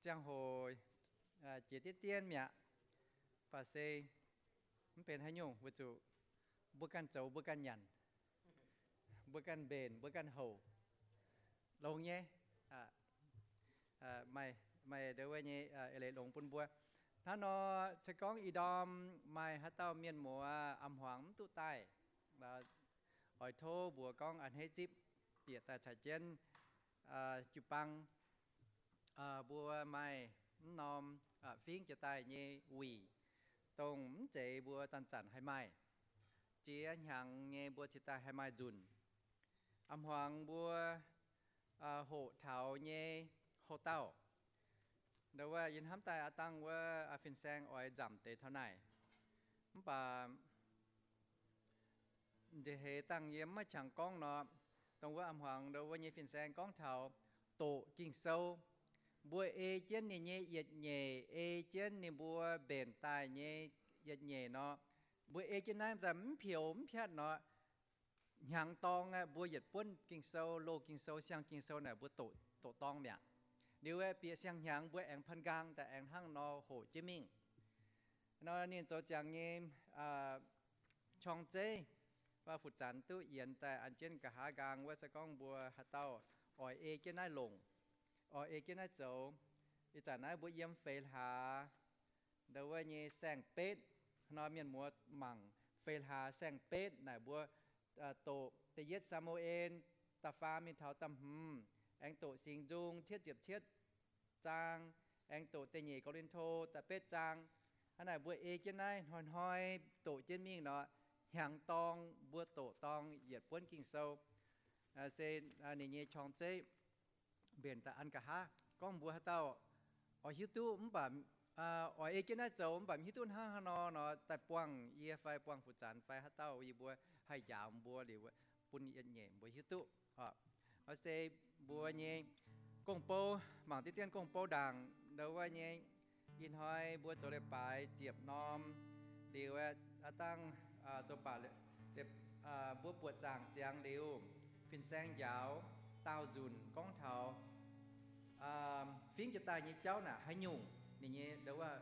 ziangh hoc jiex diqv dienv mi'aqv. Mv baac se mv benx haaix nyungc, weic zuqc mbuo ganh zoux mbuo ganh nyanc, mbuo ganh mbenc mbuo ganh houc, longx nyei. Maaih, maaih ndau wuov nyei eix leiz longx bun mbuo. Hnangv nor, se gorngv ih ndorm maaih haaix dauh mienh muoz a'hmuangx mv duqv daaih, oix tov mbuox gorngv a'hneiv zipv, bieqc daaih caux jienv jiu-baang mbuo maaih mv norm fingx jiex daaih nyei wuic, dongh mv zeiz mbuo zanc-zanc haih maaih. Jiex hnyangx nyei mbuo cingx daaih haih maaih nzunc. A'hmuangx mbuo hoqc taux nyei hoc-dauh, ndau wuov yie hnamv daaih aav dangh wuov fin-saeng oix nzamc deix taux naaic. Mv baac nziex heix dangh yie mv maaih qangx gorngv nor, dongh wuov a'hmuangx ndau wuov nyei fin-saeng gorngv taux doqc Ging-Sou. Mbuo ei jienv ninh nyei yietc nyeic, ei jienv ninh mbuo mbenc daaih nyei yietc nyeic nor, mbuo ei jienv naaiv za'gengh mv peux mv piatv nor, hnyangx dorng aeqv, mbuo yietc buonv Ging-Sou, loz Ging-Sou, siang Ging-Sou naaic mbuo doqc, doqc dorng mi'aqv. Liuz aeqv, bieqc siang-hnyangx mbuo aengx พันครั้ง daaih aengx hnangv nor hoqc jienv mingh. Nor ninh zoux ziangx nyei qorng-zeiv, wuov fu'zanx duqv yienx daaih an jienv nqa'haav nqaang wuov, se gorngv mbuo haaix dauh oix ei jienv naaiv longc, oix ei jienv naaiv zoux, ih zanc naaiv mbuo yiem feix hlaax ndau wuov nyei saeng-betv. Nor mienh muoz mangc feix hlaax saeng-betv naaic mbuo doqc da'yietv Saa^mu^en da'faam mingh taux da'hmz, aengx doqc Singx Nzung cietv ziepc cietv zaang, aengx doqc da'nyeic Ko^lin^to da'betv zaang. Hnangv naaic mbuo ei jienv naaiv hnoi-hnoi doqc jienv mingh nor, hnyangx dorng mbuo doqc dorng yietc buonv Ging-Sou. Se ninh nyei qorng-zeiv mbenc daaih an nqa'haav. Gorngv mbuo haaix dauh oix hiuv duqv mv baac oix ei jienv naaiv zoux mv baac mv hiuv duqv hnangv haaix nor nor, daaih buangh yie fai buangh fu'zanx fai haaix dauh yie mbuo haih njaaux mbuo liuz bun yietc nyeic mbuo hiuv duqv. Oc, se mbuo nyei gong-bou, mangc diqv dienv gong-bou ndaangc ndau wuov nyei, ih hnoi mbuo zoux leiz-baaix ziepc norm liuz aeqv, aav dangh zoux baac mbuo buoqc zaangc ziangx liuz, fin-saeng njaaux daauh nzunc gorngv taux fingx jiex daaih nyei jauv naaic haaix nyungc, ninh nyei ndau wuov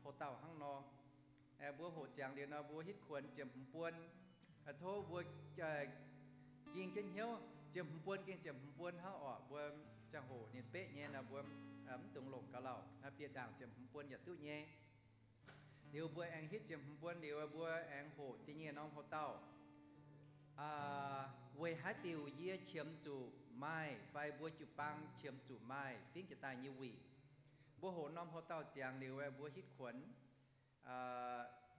hoc-dauh hnangv nor. Mbuo hoqc ziangx liuz nor, mbuo hitv kuonx ziepc hmz buon. Tov mbuo ging jienv hnyouv, ziepc hmz buon gengh ziepc hmz buon hnangv orqc. Mbuo ziangh hoc ninh beqv nyei nor, mbuo mv dungx longc ga'lauh, bieqc ndaangc ziepc hmz buon yaac duqv nyei. Liuz mbuo aengx hitv ziepc hmz buon liuz, mbuo aengx hoqc da'nyeic norm hoc-dauh, weic haaix diuc yie qiemx zuqc maaih fai mbuo jiu-baang qiemx zuqc maaih fingx jiex daaih nyei wuic. Mbuo hoqc norm hoc-dauh ziangx liuz, mbuo hitv kuonx,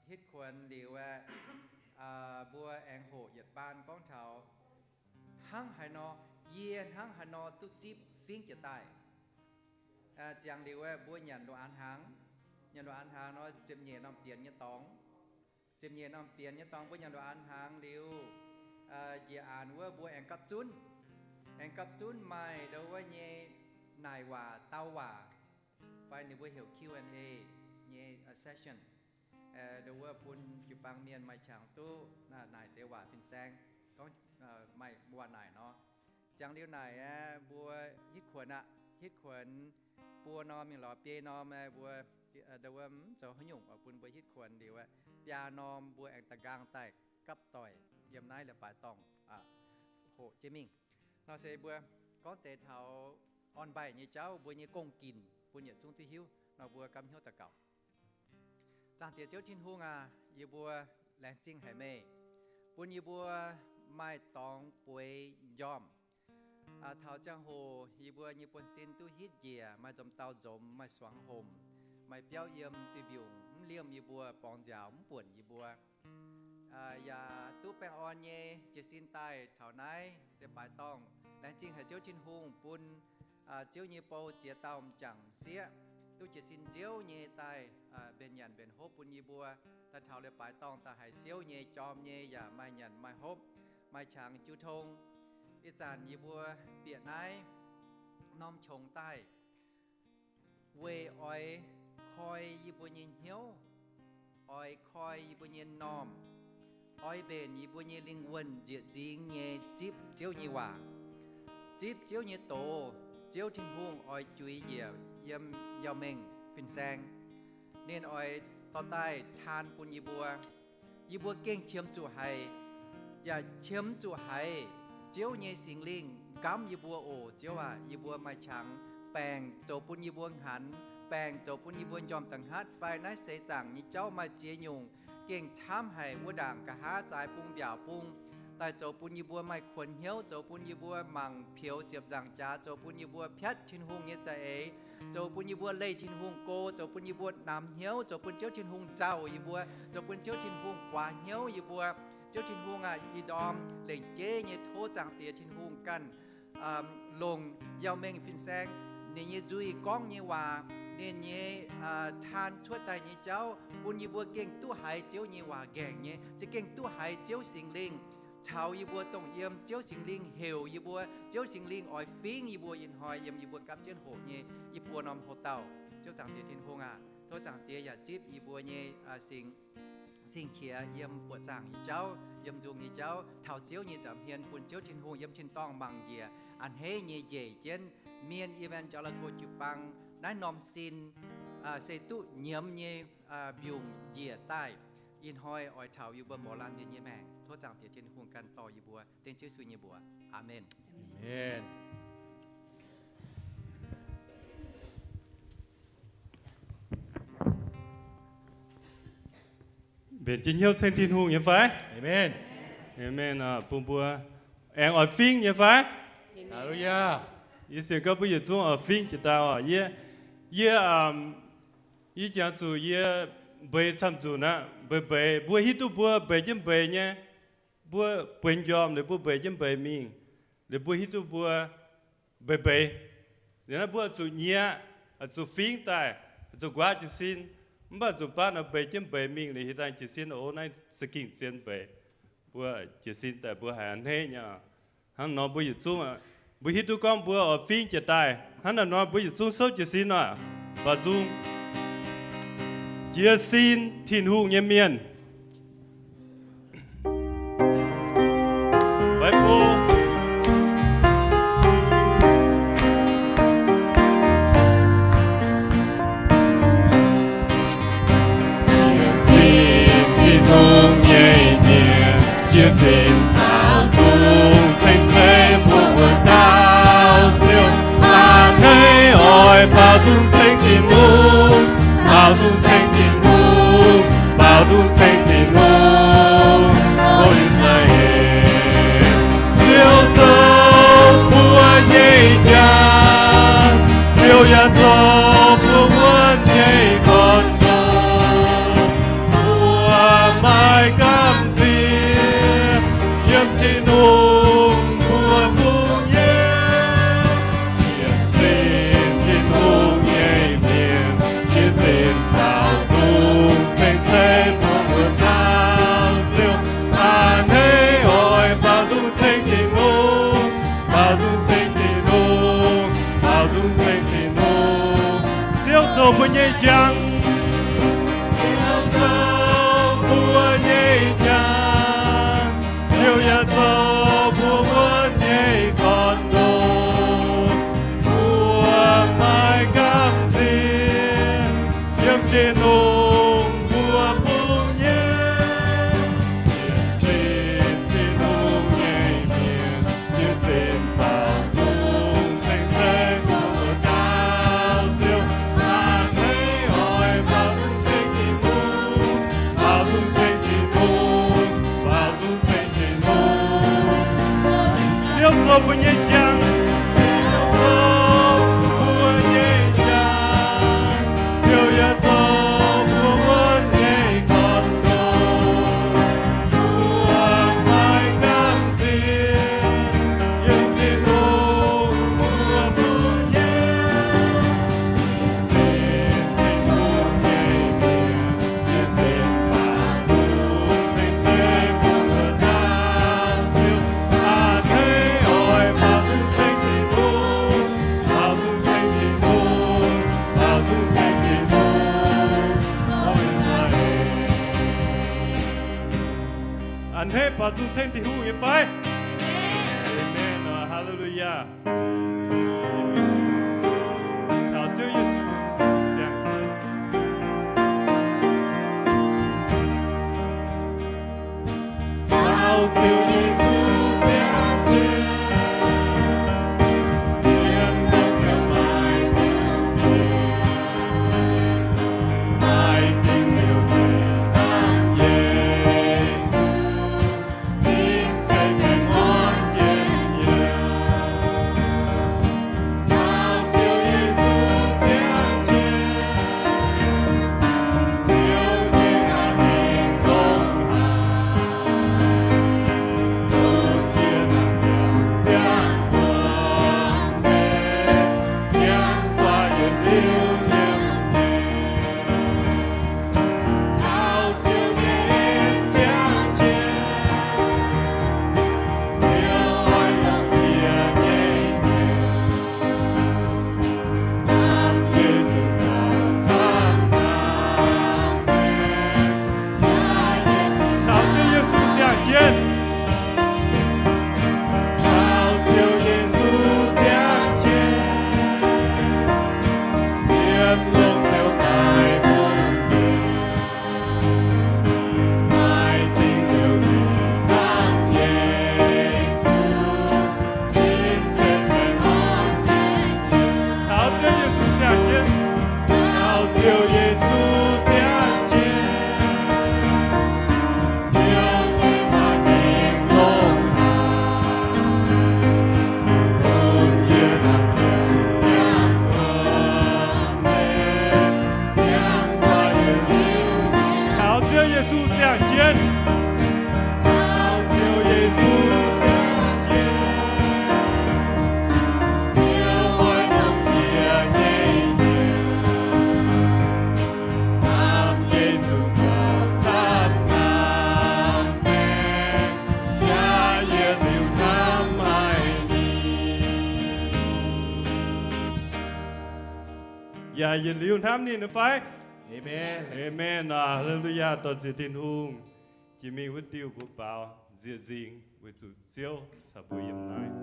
hitv kuonx liuz aeqv, mbuo aengx hoqc yietc baan gorngv taux hnangv haaix nor, yie hnangv haaix nor duqv zipv fingx jiex daaih. Ziangx liuz aeqv, mbuo nyanc loz-aanx hnaangx. Nyanc loz-aanx hnaangx nor, ziepc nyeic norm bienx nyei dorngx. Ziepc nyeic norm bienx nyei dorngx mbuo nyanc loz-aanx hnaangx liuz, njiec aanx wuov mbuo aengx gapv zunv. Aengx gapv zunv maaih ndau wuov nyei naaic waac, dau waac, fai ninh mbuo heuc Q and A nyei session. Ndau wuov bun jiu-baang mienh maaih qangx duqv naaic deix waac fin-saeng, gorngv maaih waac naaic nor. Ziangx liuz naaic aeqv, mbuo hitv kuonx aqv. Hitv kuonx buo norm mingh lorz biei norm aeqv, mbuo ndau wuov mv zoux haaix nyungc oix bun mbuo hitv kuonx liuz aeqv, biaa norm mbuo aengx da'nqaang daaih gapv doic yiem naaiv leiz-baaix dorngh hoqc jienv mingh. Nor se mbuo gorngv deix taux orn-mbaih nyei jauv, mbuo nyei gong-ginc bun yietc zungv duqv hiuv. Nor mbuo gapv hnyouv daux gaux. Zaangc Diex Ziouv Tin-Hungh aac, yie mbuo laengz zingh haic meih bun yie mbuo maaih dorngx bueix njormh. Taux ziangh hoc yie mbuo nyei buonv-sin duqv hitv njiec, maaih nzomz dauh nzomz, maaih suangx homc, maaih biauv yiem duih mbiungc, mv liemh yie mbuo borngz nziaaux, mv buonc yie mbuo. Yaac duqv baengh orn nyei jiez sin daaih taux naaiv leiz-baaix dorngh. Laengz zingh haic Ziouv Tin-Hungh bun Ziouv nyei bou ziex dauh m'jangc m'sieqv duqv jiez sin nziouv nyei daaih mbenc nyanc mbenc hopv bun yie mbuo. Daaih taux leiz-baaix dorngh daaih haiz siouv nyei, jorm nyei, yaac maaih nyanc maaih hopv, maaih qangx jiu tong. Ih zanc yie mbuo bieqc naaiv norm qongx daaih weic oix koi yie mbuo nyei hnyouv, oix koi yie mbuo nyei m'normh, oix mbenc yie mbuo nyei lingh wuonh nzieqc nzingx nyei zipv Ziouv nyei waac, zipv Ziouv nyei doz. Ziouv Tin-Hungh oix juix njiec yiem Yauh Mengh fin-saeng. Ninh oix dorh daaih taan bun yie mbuo. Yie mbuo gengh qiemx zuqc haiz, yaac qiemx zuqc haiz Ziouv nyei Singx Lingh nqamv yie mbuo oc. Ziouv aac, yie mbuo maaih qangx baengc zoux bun yie mbuo hnaanx, baengc zoux bun yie mbuo njormh da'hngatv fai naaiv seix zaangc nyei jauv maaih ziex nyungc gengh camv haic, wuov ndaangc nqa'haav zaaix bung mbiaauc bung daaih zoux bun yie mbuo maaih kuonx hnyouv, zoux bun yie mbuo mangc peux ziepc nzaangc jaax, zoux bun yie mbuo piatv Tin-Hungh nyei za'eix, zoux bun yie mbuo leih Tin-Hungh go, zoux bun yie mbuo namx hnyouv, zoux bun Ziouv Tin-Hungh nzauh yie mbuo, zoux bun Ziouv Tin-Hungh guaax hnyouv yie mbuo. Ziouv Tin-Hungh aac, ih ndorm lengc jeiv nyei tov Zaangc Diex Tin-Hungh ganh longc Yauh Mengh fin-saeng ninh nyei nzuih gorngv nyei waac, ninh nyei taan cuotv daaih nyei jauv, bun yie mbuo gengh duqv haiz Ziouv nyei waac nqaengc nyei, za'gengh duqv haiz Ziouv Singx Lingh caux yie mbuo dongh yiem, Ziouv Singx Lingh heuc yie mbuo, Ziouv Singx Lingh oix fingx yie mbuo ih hnoi yiem yie mbuo gapv jienv hoqc nyei yie mbuo norm hoc-dauh. Ziouv Zaangc Diex Tin-Hungh aac, tov Zaangc Diex yaac zipv yie mbuo nyei singx, singx qiex yiem buoqc zaangc nyei jauv, yiem nzung nyei jauv, taux Ziouv nyei nza'hmien bun Ziouv Tin-Hungh yiem tin-dorngh mangc njiec a'hneiv nyei njiec jienv mienh evangelical jiu-baang naaiv norm sin se duqv nyiemz nyei mbiungc njiec daaih. Ih hnoi oix taux yie mbuo mouz laanh mienh nyei maengc. Tov Zaangc Diex Tin-Hungh ganh dorh yie mbuo, dengv Yesu nyei mbuox. Aamen. Mbenc jienv hnyouv ceng Tin-Hungh nyei fai? Aamen. Bun mbuo aengx oix fingx nyei fai? Yie sienx gorngv mbuo yietc zungv oix fingx jiex daaih oc. Yie, yie, yie jangx zuqc yie mbeix camv nzunc aqv, mbeix mbeix. Mbuo hiuv duqv mbuo mbeix jienv mbeix nyei. Mbuo bueix njormh liuz mbuo mbeix jienv mbeix mingh, liuz mbuo hiuv duqv mbuo mbeix mbeix. Liuz naaiv mbuo zuqc nyieqc, zuqc fingx daaih, zuqc nquaqv jiez sin. Mv baac zuqc baav nor mbeix jienv mbeix mingh liuz hieh daaih jiez sin oc. Naaiv se ging zien mbeix. Mbuo jiez sin daaih mbuo haiz a'hneiv nyei. Hnangv nor mbuo yietc zungv, mbuo hiuv duqv gorngv mbuo oix fingx jiex daaih. Hnangv naaiv nor mbuo yietc zungv souv jiez sin oc. Mbaaux nzung jiez sin Tin-Hungh nyei mienh. Mbaix bou. Jiez sin Tin-Hungh nyei mienh, jiez sin baaux nzung ceng-ceng mbuo wuov dauh Ziouv. A'hneiv oix baaux nzung ceng Tin-Hungh, baaux nzung ceng Tin-Hungh, baaux nzung ceng Tin-Hungh. O I^saa^laa^en, Ziouv zoux mbuo nyei jangx, Ziouv yaac zoux mbuo wuonv nyei gorn-ndoqv. Mbuo maaih gamh nziex yiem Tin-Hungh mbuo bung nyei. Jiez sin Tin-Hungh nyei mienh, jiez sin baaux nzung ceng-ceng mbuo wuov dauh Ziouv. A'hneiv oix baaux nzung ceng Tin-Hungh, baaux nzung ceng Tin-Hungh, baaux nzung ceng Tin-Hungh. Ziouv zoux mbuo nyei jangx, Ziouv zoux mbuo nyei jangx, Ziouv yaac zoux mbuo wuonv nyei gorn-ndoqv. Mbuo maaih gamh nziex yiem Tin-Hungh mbuo bung nyei. Jiez sin Tin-Hungh nyei mienh, jiez sin baaux nzung ceng-ceng mbuo wuov dauh Ziouv. A'hneiv oix baaux nzung ceng Tin-Hungh, baaux nzung ceng Tin-Hungh, baaux nzung ceng Tin-Hungh. Ziouv zoux mbuo nyei jangx, Ziouv zoux mbuo nyei jangx, Ziouv yaac zoux mbuo wuonv nyei gorn-ndoqv. Mbuo maaih gamh nziex yiem Tin-Hungh mbuo bung nyei. Jiez sin Tin-Hungh nyei mienh, jiez sin baaux nzung ceng-ceng mbuo wuov dauh Ziouv. A'hneiv oix baaux nzung ceng Tin-Hungh, baaux nzung ceng Tin-Hungh, baaux nzung ceng Tin-Hungh. O I^saa^laa^en, a'hneiv baaux nzung ceng Tin-Hungh nyei fai? Aamen. Haleluyaa. Caux Ziouv Yesu Ziouv Yesu ziangh jienv, Ziouv nyei waac ging longx haic, bun yie nangh ziangh duqv meih, ziangh duqv yietc liuz nyei. Taux Ziouv Yesu ziangh jienv. Taux Ziouv Yesu ziangh jienv, Ziouv oix longc yie nyei nyiemc, hnamv Yesu gauh camv hnamv meih, yaac yietc liuz hnamv haic ninh. Yaac yietc liuz hnamv ninh fai? Amen. Amen. Aa, haleluyaa, dorh ziex Tin-Hungh. Jiex mingh wuov diuh mbuo baaux nzieqc nzingc weic zuqc Ziouv caux mbuo yiem naaiv.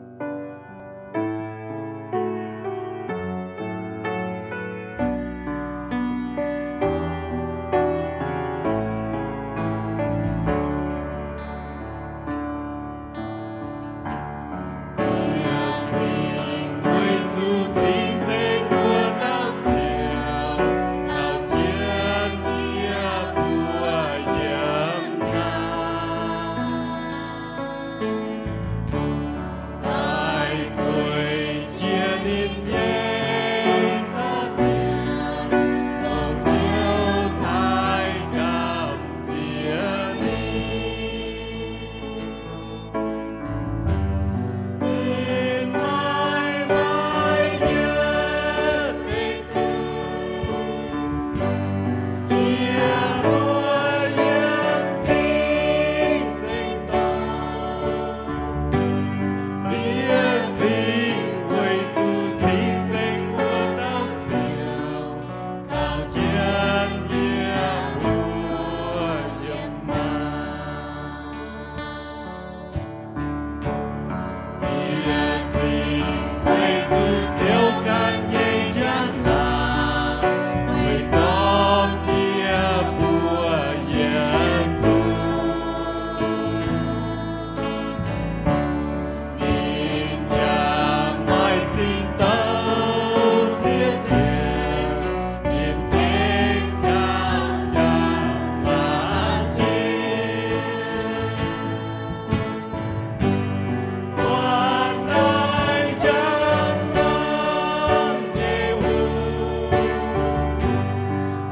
Weic zuqc cing-nzengc wuov dauh Ziouv caux jienv yie mbuo yiem naaiv. Daaih gueic jiex ninh nyei nza'hmien, longc hnyouv taaih gamh nziex ninh. Ninh maiv maaih yietc deix zuqc yie mbuo yiem cing-nzengc dorngx. Ziex zingh weic zuqc cing-nzengc wuov dauh Ziouv caux jienv yie mbuo yiem naaiv. Ziex zingh weic zuqc Ziouv ganh nyei njang-laangc, weic gormx yie mbuo yietc zungv. Ninh yaac maaih sin douh ziex jienv, ninh gengh gauh njang-laangc jiex. Buatc naaiv njang-laangc nyei hungh,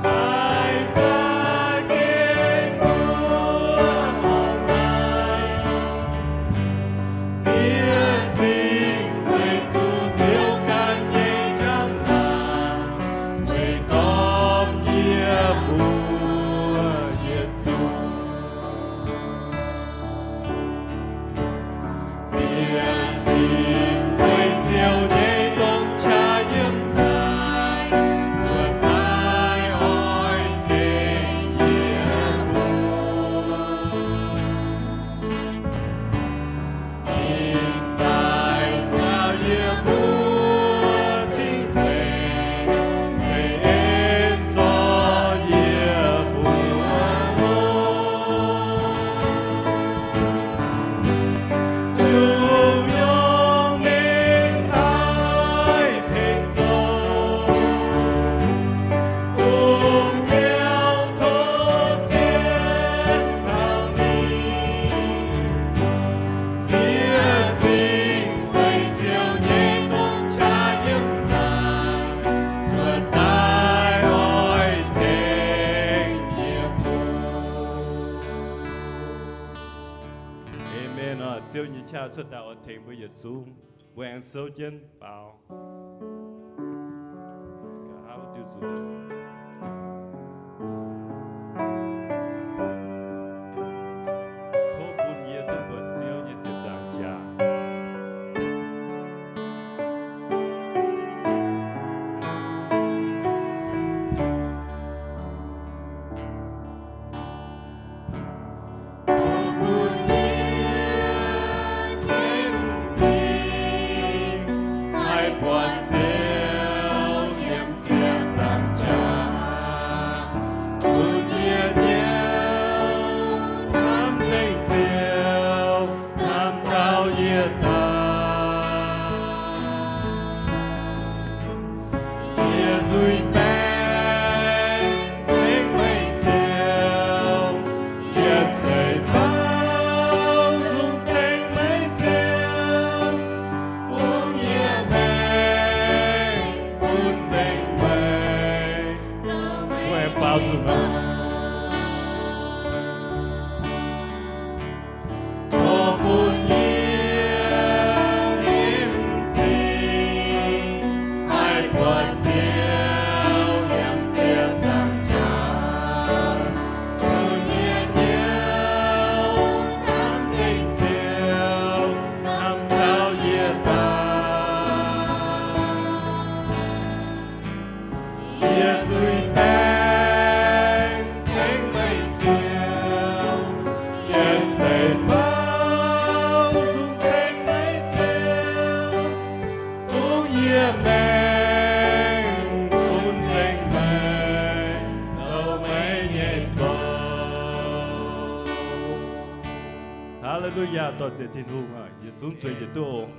haih za'gengh mbuoqc horpc naaiv. Ziex zingh weic zuqc Ziouv ganh nyei njang-laangc, weic gormx yie mbuo yietc zungv. Ziex zingh weic Ziouv nyei domh qaqv yiem naaiv, zuotc daaih oix tengx yie mbuo. Ninh daaih caux yie mbuo cing-nzengc, zeiz en zorqv yie mbuo longc. Lungh yungz mingh naaiv tengx zoux, bungx miuc tov sienx kaux ninh. Ziex zingh weic Ziouv nyei domh qaqv yiem naaiv, zuotc daaih oix tengx yie mbuo. Amen. Ziouv nyei qaqv cuotv daaih oix tengx mbuo yietc zungv. Mbuo aengx souv jienv baaux. Nqa'haav diuh nzunc. Tov bun yie duqv buatc Ziouv nyei ziepc nzaangc jaax. Hallelujah, dorh ziec Tin-Hungh aac, yietc zungv zueiz yietc duqv oc.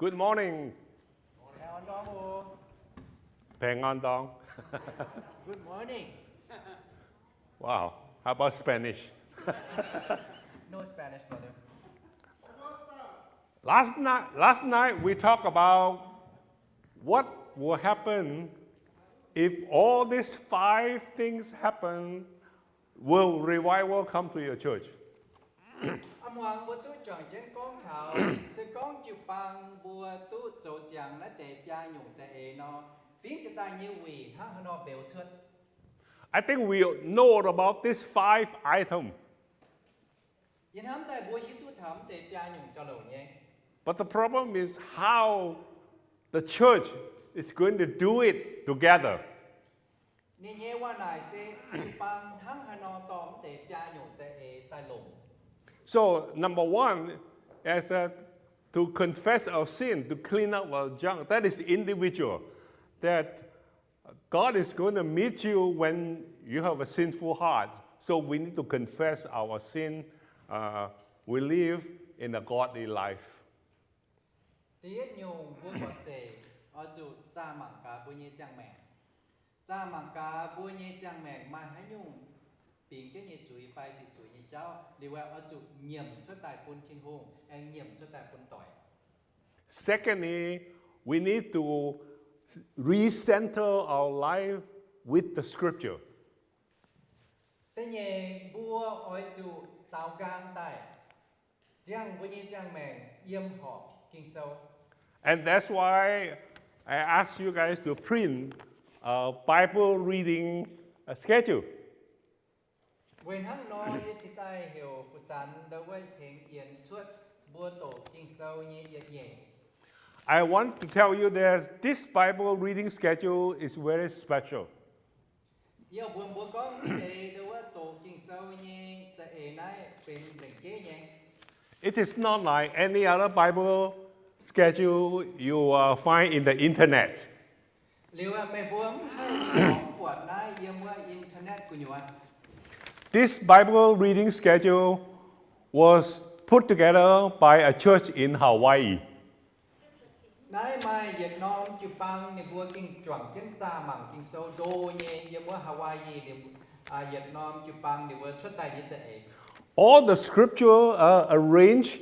Good morning. Baengh orn dorng. Good morning. Wow. How about Spanish? No Spanish, brother. Last night, last night we talked about what will happen if all these five things happen. Will revival come to your church? A'muangx mbuo duqv juangc jienv gorngv taux se gorngv jiu-baang mbuo duqv zoux ziangx naaiv deix biaa nyungc za'eix nor, fingx jiex daaih nyei wuic hnangv haaix nor mbeux cuotv. I think we know about these five items. Yie hnamv daaih mbuo hiuv duqv taux mv deix biaa nyungc jauv-louc nyei. But the problem is how the church is going to do it together. Ninh nyei waac naaic se jiu-baang hnangv haaix nor dorh mv deix biaa nyungc za'eix daaih longc. So number one is that to confess our sin, to clean up our junk, that is individual. That God is going to meet you when you have a sinful heart. So we need to confess our sin. Uh, we live in a godly life. Da'yietv nyungc mbuo buatc zeic oix zuqc zaah mangc gaax mbuo nyei ziangh maengc. Zaah mangc gaax mbuo nyei ziangh maengc maaih haaix nyungc bingx jienv nyei zuiz fai ziqc zuiz nyei jauv, liuz oix zuqc nyiemc cuotv daaih bun Tin-Hungh, aengx nyiemc cuotv daaih bun doic. Secondly, we need to recenter our life with the scripture. Da'nyeic, mbuo oix zuqc daaux nqaang daaih, ziangh mbuo nyei ziangh maengc yiem horpc Ging-Sou. And that's why I ask you guys to print a Bible reading, uh, schedule. Weic hnangv nor, yie cingx daaih heuc fu zanx ndau wuov tengx yienx cuotv mbuo doqc Ging-Sou nyei yietc nyeic. I want to tell you that this Bible reading schedule is very special. Yie mbuox mbuo gorngv deix ndau wuov doqc Ging-Sou nyei za'eix naaiv benx lengc jeiv nyei. It is not like any other Bible schedule you, uh, find in the internet. Liuz meih mbuo mv haih buatc naaiv yiem wuov internet gu'nyuoz. This Bible reading schedule was put together by a church in Hawaii. Naaiv maaih yietc norm jiu-baang ninh mbuo gengh juangc jienv zaah mangc Ging-Sou ndo nyei yiem wuov Hawaii, yietc norm jiu-baang ninh mbuo cuotv daaih nyei za'eix. All the scripture are arranged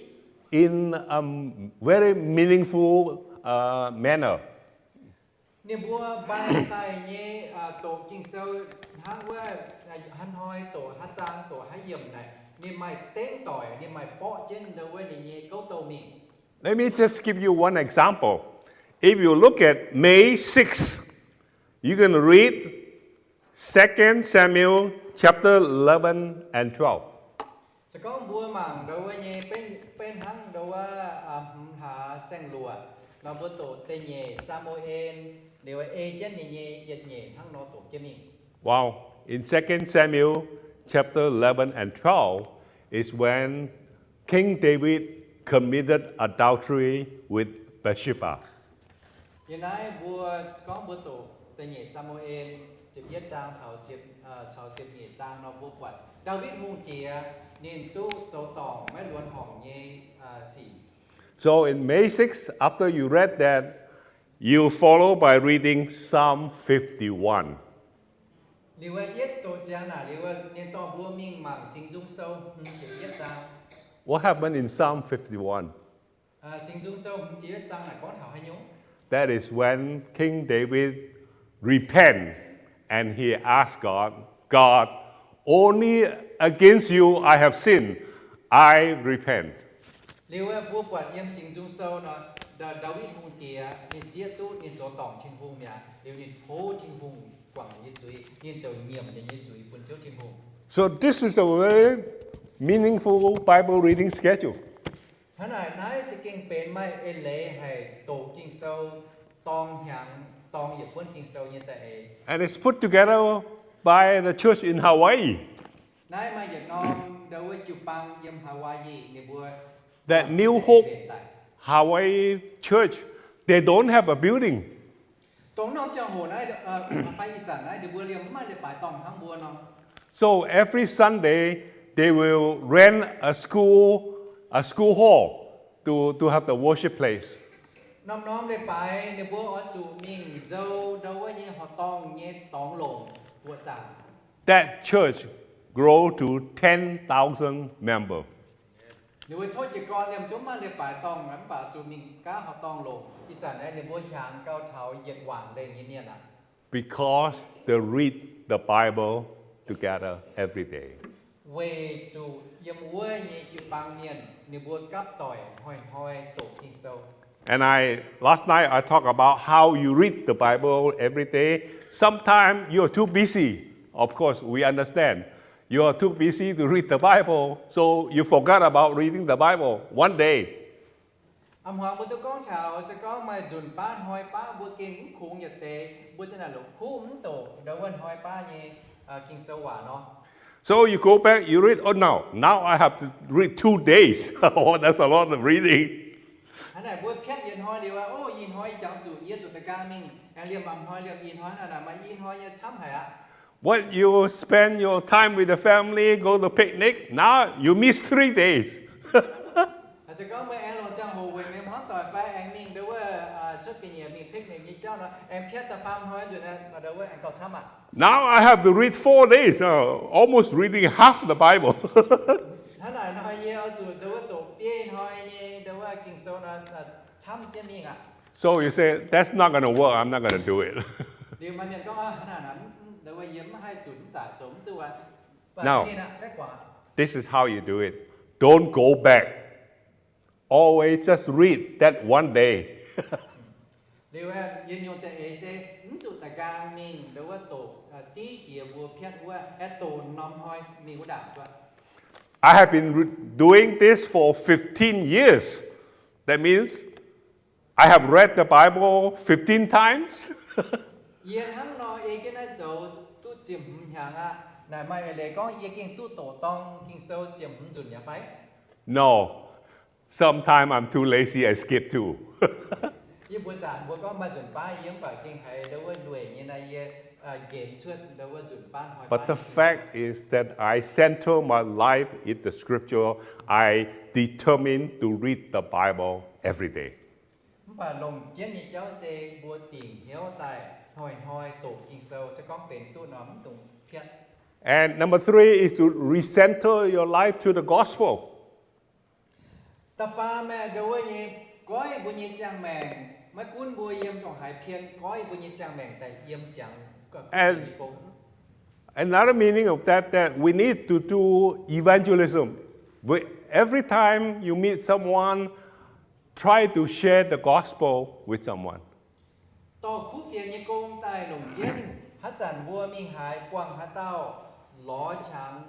in a very meaningful, uh, manner. Ninh mbuo mbaih daaih nyei doqc Ging-Sou hnangv wuov haaix hnoi doqc haaix zaang, doqc haaix yiemc naaic, ninh maaih dengv doic, ninh maaih borqv jienv ndau wuov ninh nyei gouv douh mingh. Let me just give you one example. If you look at May sixth, you can read Second Samuel chapter eleven and twelve. Se gorngv mbuo mangc ndau wuov nyei, benx hnangv ndau wuov hmz hlaax saeng-luoqc nor, mbuo doqc da'nyeic Saa^mu^en, liuz ei jienv ninh nyei yietc nyeic hnangv nor doqc jienv mingh. Wow, in Second Samuel chapter eleven and twelve is when King David committed adultery with Bathsheba. Yiem naaiv mbuo gorngv mbuo doqc Da'nyeic Saa^mu^en ziepc yietv zaang caux ziepc nyeic zaang nor mbuo buatc Ndaawitv Hungh Diex ninh duqv zoux dorngc maiv luonx horngc nyei sic. So in May six, after you read that, you follow by reading Psalm fifty-one. Liuz yietv doqc ziangx naaic liuz, ninh dorh mbuo mingh mangc Singx Nzung Sou hmz ziepc yietv zaang. What happened in Psalm fifty-one? Singx Nzung Sou hmz ziepc yietv zaang naaic gorngv taux haaix nyungc? That is when King David repent and he asked God, God, only against you I have sinned. I repent. Liuz mbuo buatc yiem Singx Nzung Sou nor, Ndaawitv Hungh Diex ninh zieqv duqv ninh zoux dorngc Tin-Hungh mi'aqv. Liuz ninh tov Tin-Hungh guangc ninh nyei zuiz, ninh ziouc nyiemc ninh nyei zuiz bun Ziouv Tin-Hungh. So this is a very meaningful Bible reading schedule. Hnangv naaic, naaiv se gengh benx maaih eix leiz haic doqc Ging-Sou dorng hnyangx, dorng yietc buonv Ging-Sou nyei za'eix. And it's put together by the church in Hawaii. Naaiv maaih yietc norm ndau wuov jiu-baang yiem Hawaii ninh mbuo That New Hope Hawaii Church, they don't have a building. Dongh norm ziangh hoc naaiv, fai ih zanc naaiv ninh mbuo liemh mv maaih leiz-baaix dorngh hnangv mbuo nor. So every Sunday, they will rent a school, a school hall to, to have the worship place. Norm-norm leiz-baaix ninh mbuo oix zuqc mingh nzou ndau wuov nyei horqc dorngh nyei dorngx longc buoqc zaangc. That church grow to ten thousand member. Ninh mbuo tov jiez gorn liemh zungv maaih leiz-baaix dorngh, mv baac zuqc mingh gaav horqc dorngh longc. Ih zanc naaiv ninh mbuo hiaangx gau taux yietc waanc lengh nyei mienh aqv. Because they read the Bible together every day. Weic zuqc yiem wuov nyei jiu-baang mienh ninh mbuo gapv doic hnoi-hnoi doqc Ging-Sou. And I, last night I talked about how you read the Bible every day. Sometimes you are too busy. Of course, we understand. You are too busy to read the Bible, so you forgot about reading the Bible one day. A'hmuangx mbuo duqv gorngv taux se gorngv maaih nzunc baav hnoi baav mbuo gengh mv kungx yietc deix, mbuo za'naaic longc kuv mv doqc ndau wuov hnoi baav nyei Ging-Sou waac nor. So you go back, you read, oh no, now I have to read two days. Oh, that's a lot of reading. Hnangv naaic mbuo piatv yietc hnoi liuz, o, ih hnoi jangx zuqc, yie zuqc da'gaang mingh, aengx liemh a'hnoi liemh ih hnoi, hnangv naaic maaih i hnoi nyei camv haic aqv. What you spend your time with the family, go to picnic, now you miss three days. Se gorngv meih aengx longc ziangh hoc weic meih hmuangv doic fai aengx mingh ndau wuov cuotv ga'nyiec mingh picnic nyei jauv nor, aengx piatv da'faam hnoi nzunc, ndau wuov aengx gauh camv aqv. Now I have to read four days, uh, almost reading half the Bible. Hnangv naaic hnoi yie oix zuqc ndau wuov doqc biei hnoi nyei ndau wuov Ging-Sou nor, camv jienv mingh aqv. So you say, that's not gonna work, I'm not gonna do it. Liuz maaih mienh gorngv, hnangv naaic, ndau wuov yie mv haih zunc mv zaqc zoux mv duqv aqv. Now, this is how you do it. Don't go back. Always just read that one day. Liuz yie nyungc za'eix se mv zuqc da'gaang mingh ndau wuov doqc div jiex mbuo piatv wuov, aeqv, doqc norm hnoi mingh wuov ndaangc gu'aqv. I have been re-, doing this for fifteen years. That means I have read the Bible fifteen times. Yie hnangv nor ei jienv naaiv zoux duqv ziepc hmz hnyangx aqv. Naaic maaih eix leiz gorngv yie gengh duqv doqc dorng Ging-Sou ziepc hmz nzunc yaac fai? No. Sometimes I'm too lazy, I skip too. Yie mbuox zanc mbuo gorngv maaih nzunc baav yie mv baac gengh haiz ndau wuov lueic nyei naaiv yie nqenx cuotv ndau wuov nzunc baav hnoi. But the fact is that I center my life in the scripture. I determined to read the Bible every day. Mv baac longc jienv nyei jauv se mbuo dingc hnyouv daaih hnoi-hnoi doqc Ging-Sou, se gorngv benx duqv nor mv dungx piatv. And number three is to recenter your life to the gospel. Da'faam aeqv, ndau wuov nyei, goiv mbuo nyei ziangh maengc, maiv gunv mbuo yiem ndongc haaix pien, goiv mbuo nyei ziangh maengc daaih yiem ziangx gong. Another meaning of that, that we need to do evangelism. Every time you meet someone, try to share the gospel with someone. Dorh kuv fienx nyei gong daaih longc jienv, haaix zanc mbuo mingh haaix, buangh haaix dauh, lorz qangx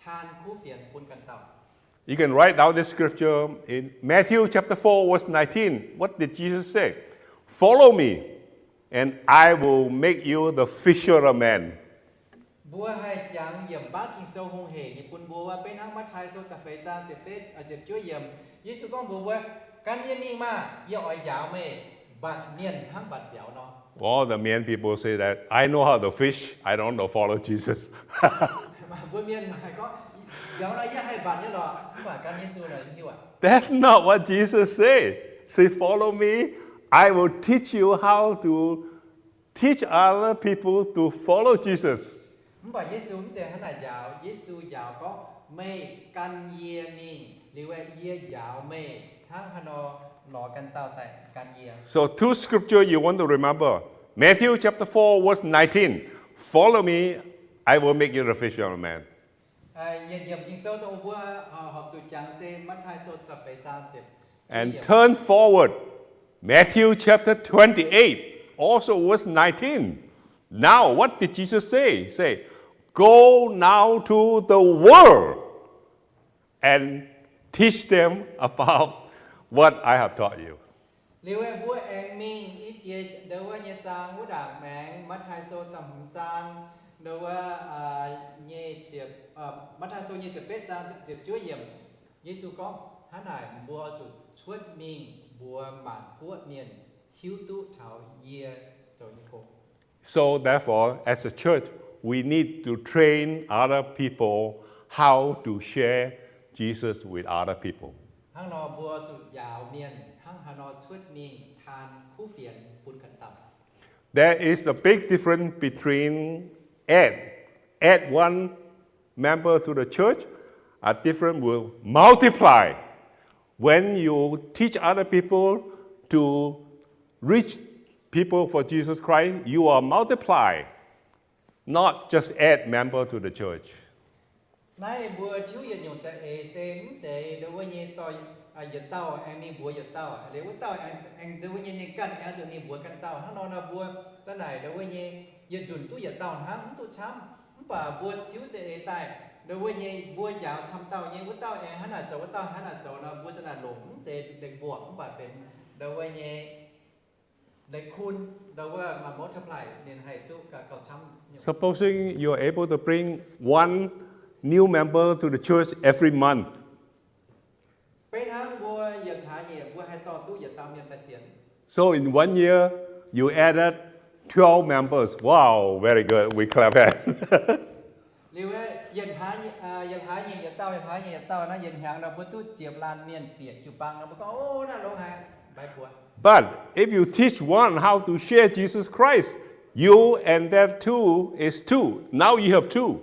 taan kuv fienx bun ganh dauh. You can write down this scripture in Matthew chapter four, verse nineteen. What did Jesus say? Follow me, and I will make you the fisher of men. Mbuo haih jangx yiemc baav Ging-Sou hungh hec nyei bun mbuo wuov, beiv hnangv Matv^tai Sou da'feix zaang ziepc betv, ziepc juov yiemc, Yesu gorngv mbuox mbuo, gan yie mingh maah! Yie oix njaaux meih mbatc mienh hnangv mbatc mbiauz nor. All the Mien people say that I know how to fish, I don't know follow Jesus. Mbuo Mienh gorngv, yaac nor yie haih mbatc nyei lorqc, mv baac gan Yesu nor yie mv hiuv aqv. That's not what Jesus said. Say, follow me, I will teach you how to teach other people to follow Jesus. Mv baac Yesu mv zeiz hnangv naaic njaaux. Yesu njaaux gorngv, meih gan yie mingh liuz, yie njaaux meih hnangv haaix nor lorz ganh dauh daaih gan yie. So two scripture you want to remember. Matthew chapter four, verse nineteen. Follow me, I will make you the fisher of men. Yietc yiemc Ging-Sou dongh mbuo horpc zuqc jangx se Matv^taai Sou da'feix zaang ziepc. And turn forward, Matthew chapter twenty-eight, also verse nineteen. Now, what did Jesus say? Say, go now to the world and teach them about what I have taught you. Liuz mbuo aengx mingh i ziex ndau wuov nyei zaang wuov ndaangc maengx, Matv^taai Sou da'hmz zaang, ndau wuov nyei ziepc, Matv^taai Sou nyei ziepc betv zaang ziepc juov yiemc. Yesu gorngv hnangv naaic, mbuo zuqc cuotv mingh mbuox maanc guoqv mienh hiuv duqv taux yie zoux nyei gong. So therefore, as a church, we need to train other people how to share Jesus with other people. Hnangv nor mbuo zuqc njaaux mienh hnangv haaix nor cuotv mingh taan kuv fienx bun ganh dauh. There is a big difference between add, add one member to the church, a different will multiply. When you teach other people to reach people for Jesus Christ, you are multiply, not just add member to the church. Naaiv mbuo tiuv yietc nyungc za'eix se mv zeiz ndau wuov nyei dorh yietc dauh aengx mingh mbuox yietc dauh, liuz wuov dauh aengx ndau wuov nyei ninh ganh aengx zuqc mingh mbuox ganh dauh. Hnangv nor nor mbuo za'naaic ndau wuov nyei yietc nzunc duqv yietc dauh hnangv mv duqv camv. Mv baac mbuo tiuv za'eix daaih ndau wuov nyei mbuo njaaux camv dauh nyei, wuov dauh aengx hnangv naaic zoux, wuov dauh hnangv naaic zoux nor, mbuo za'naaic longc mv zeiz lengc mbuoqc mv baac benx ndau wuov nyei lengc kun, ndau wuov maaih multiply ninh haih duqv gauh camv. Supposing you are able to bring one new member to the church every month. Beiv hnangv mbuo yietc hlaax nyeic mbuo haih dorh duqv yietc dauh mienh daaih sienx. So in one year, you added twelve members. Wow, very good. We clap hand. Liuz yietc hlaax nyeic yietc dauh, yietc hlaax nyeic yietc dauh nor, yietc hnyangx nor mbuo duqv ziepc laanh mienh bieqc jiu-baang nor, mbuo gorngv, o, naaiv longx haic, mbaix buoz. But if you teach one how to share Jesus Christ, you and that two is two. Now you have two.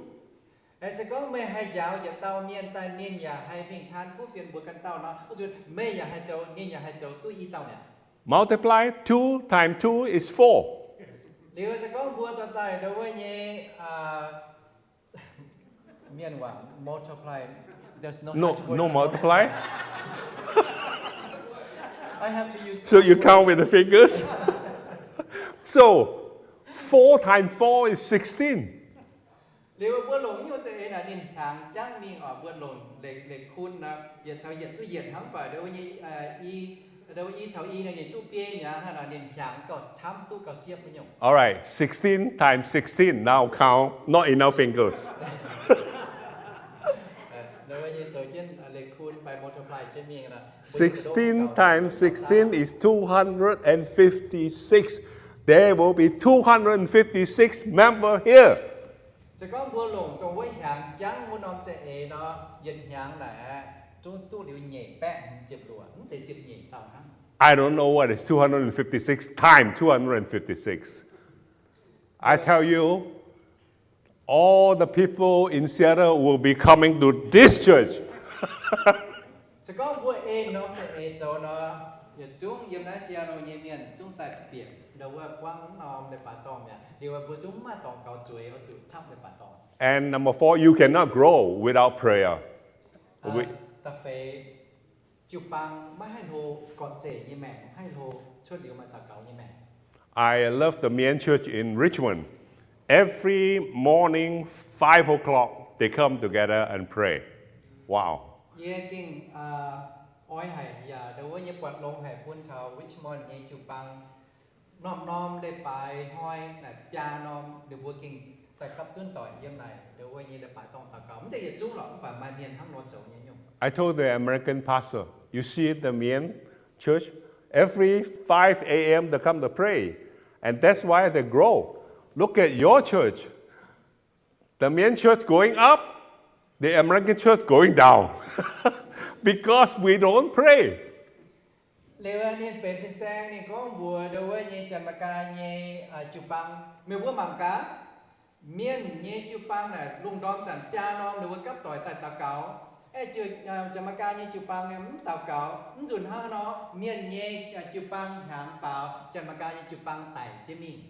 Se gorngv meih haih njaaux yietc dauh mienh daaih ninh yaac haih mingh taan kuv fienx mbuox ganh dauh nor, wuov zuqc meih yaac haih zoux, ninh yaac haih zoux duqv i dauh mi'aqv. Multiply two times two is four. Liuz se gorngv mbuo dorh daaih ndau wuov nyei mienh waac multiply. There's no such word. No multiply. I have to use. So you count with the fingers. So four times four is sixteen. Liuz mbuo longc nyungc za'eix naaic ninh hnyangx jangv mingh oc, mbuo longc lengc, lengc kun nor, yietc caux yietc duqv yietc hnangv, mv baac ndau wuov nyei i, ndau wuov i caux i naaic ninh duqv biei mi'aqv, hnangv naaic ninh hnyangx gauh camv duqv gauh siepv nyungc. All right, sixteen times sixteen. Now count, not enough fingers. Ndau wuov nyei zoux jienv lengc kun fai multiply jienv mingh nor, sixteen times sixteen is two hundred and fifty-six. There will be two hundred and fifty-six member here. Se gorngv mbuo longc dongh wuov hnyangx jangv wuov norm za'eix nor, yietc hnyangx naaic zungv duqv liuz nyeic baeqv hmz ziepc luoqc, mv zeiz ziepc nyeic dauh hnangv. I don't know what is two hundred and fifty-six times two hundred and fifty-six. I tell you, all the people in Seattle will be coming to this church. Se gorngv mbuo ei norm za'eix zoux nor, yietc zungv yiem naaiv Seattle nyei mienh zungv daaih bieqc ndau wuov buangv norm leiz-baaix dorngh mi'aqv. Liuz mbuo zungv mv maaih dorngx gaux zueiz oix zuqc camv leiz-baaix dorngh. And number four, you cannot grow without prayer. Da'feix, jiu-baang maiv haih hlo gorqv-zeic nyei maengc, maiv haih hlo cuotv liuz maaih daux gaux nyei maengc. I love the Mien Church in Richmond. Every morning, five o'clock, they come together and pray. Wow. Yie gengh oix haic yaac ndau wuov nyei buatc longx haic bun taux Richmond nyei jiu-baang. Norm-norm leiz-baaix hnoi naaic biaa norm ninh mbuo gengh daaih gapv zunv doic yiem naaic ndau wuov nyei leiz-baaix dorngh daux gaux. Mv zeiz yietc zungv lorqc, mv baac maaih mienh hnangv nor zoux nyei nyungc. I told the American pastor, you see the Mien church, every five a.m. they come to pray. And that's why they grow. Look at your church. The Mien church going up, the American church going down. Because we don't pray. Liuz ninh benx fin-saeng, ninh gorngv mbuox ndau wuov nyei Janx-Meigaa nyei jiu-baang, meih mbuo mangc gaax, Mienh nyei jiu-baang naaic lungh ndorm zanc biaa norm ninh mbuo gapv doic daaih daux gaux. Aeqv, Janx-Meigaa nyei jiu-baang mv daux gaux, mv nzunc hnangv nor, Mienh nyei jiu-baang hnyangx faaux, Janx-Meigaa nyei jiu-baang daic jienv mingh.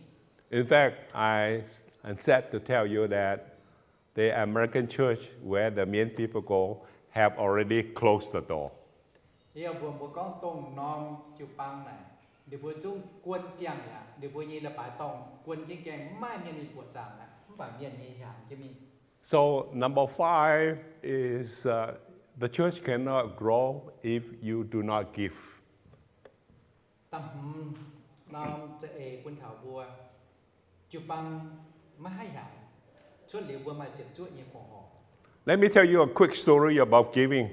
In fact, I am sad to tell you that the American church where the Mien people go have already closed the door. Yie mbuox mbuo gorngv dongh norm jiu-baang naaic, ninh mbuo zungv guon ziangh aqv. Ninh mbuo nyei leiz-baaix dorngh guon jienv gaengh, mv maaih mienh mingh buoqc zaangc aqv, mv baac Mienh nyei hnyangx jienv mingh. So number five is, uh, the church cannot grow if you do not give. Da'hmz norm za'eix bun taux mbuo, jiu-baang maiv haih hnyangx, cuotv liuz mbuo maaih ziepc zuoqv nyei fongc horc. Let me tell you a quick story about giving.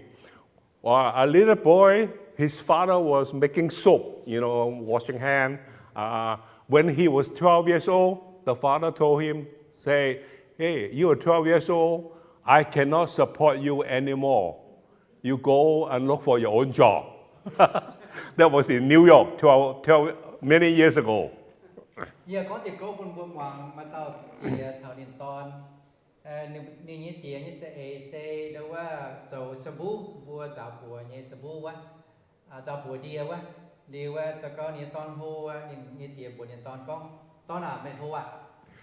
Uh, a little boy, his father was making soap, you know, washing hand. Uh, when he was twelve years old, the father told him, say, "Hey, you are twelve years old. I cannot support you anymore. You go and look for your own job." That was in New York twelve, twelve, many years ago. Yie gorngv diuh gouv bun mbuo muangx, maaih dauh diex caux ninh dorn. Ninh nyei diex nyei za'eix se ndau wuov zoux สบู่, mbuo nzaaux buoz nyei สบู่ wuov, nzaaux buoz ndie wuov. Liuz wuov, za'gengh ninh nyei dorn hlo, ninh nyei diex mbuox ninh dorn gorngv, Dorn aac, meih hlo aqv.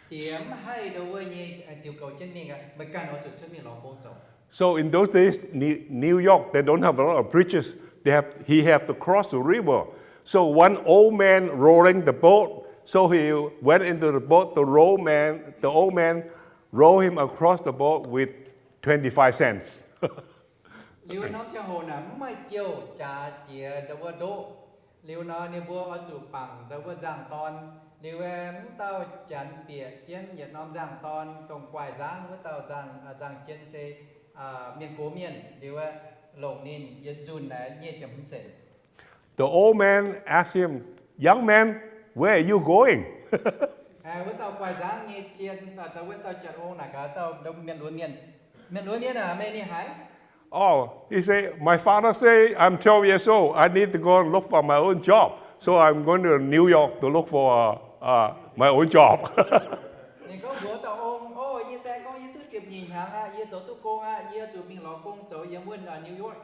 Diex mv haih ndau wuov nyei ziux goux jienv mingh aqv. Meih ganh oix zuqc cuotv mingh lorz gong zoux. So in those days, New York, they don't have a lot of bridges. They have, he have to cross the river. So one old man rowing the boat. So he went into the boat. The old man, the old man row him across the boat with twenty-five cents. Liuz norm ziangh hoc naaic mv maaih jouh jaax jiex ndau wuov ndoqv. Liuz nor ninh mbuo oix zuqc bangc ndau wuov nzangc-dorn. Liuz wuov, mv dauh janx bieqc jienv yietc norm nzangc-dorn, dongh guaix nzangv wuov dauh nzangc, nzangc-jien se mienh gox mienh. Liuz wuov, longc ninh yietc nzunc naaic nyic ziepc hmz cents. The old man asked him, "Young man, where are you going?" Wuov dauh guaix nzangv nyei jien, wuov dauh janx-ong naaic gaax dauh mienh lunx mienh, Mienh lunx mienh aac, meih mingh haaix? Oh, he said, "My father say I'm twelve years old. I need to go and look for my own job. So I'm going to New York to look for, uh, my own job." Ninh gorngv mbuox dauh ong, O, yie dae gorngv yie duqv ziepc nyeic hnyangx aqv, yie zoux duqv gong aqv, yie zuqc mingh lorz gong zoux yiem wuov New York.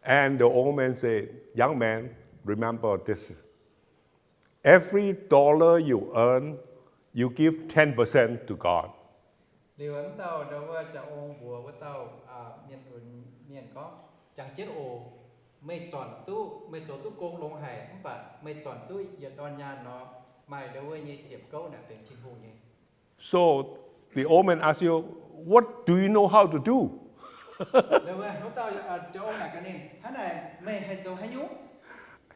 And the old man said, "Young man, remember this. Every dollar you earn, you give ten percent to God." Liuz wuov dauh ndau wuov janx-ong mbuox wuov dauh mienh lunx mienh gorngv, Jangx jienv oc. Meih zornc duqv, meih zoux duqv gong longx haic, mv baac meih zornc duqv yietc ndorn nyaanh nor, maaih ndau wuov nyei ziepc gouv naaic benx Tin-Hungh nyei. So the old man asked him, "What do you know how to do?" Wuov dauh janx-ong naaic gaax ninh, Hnangv naaic meih haih zoux haaix nyungc?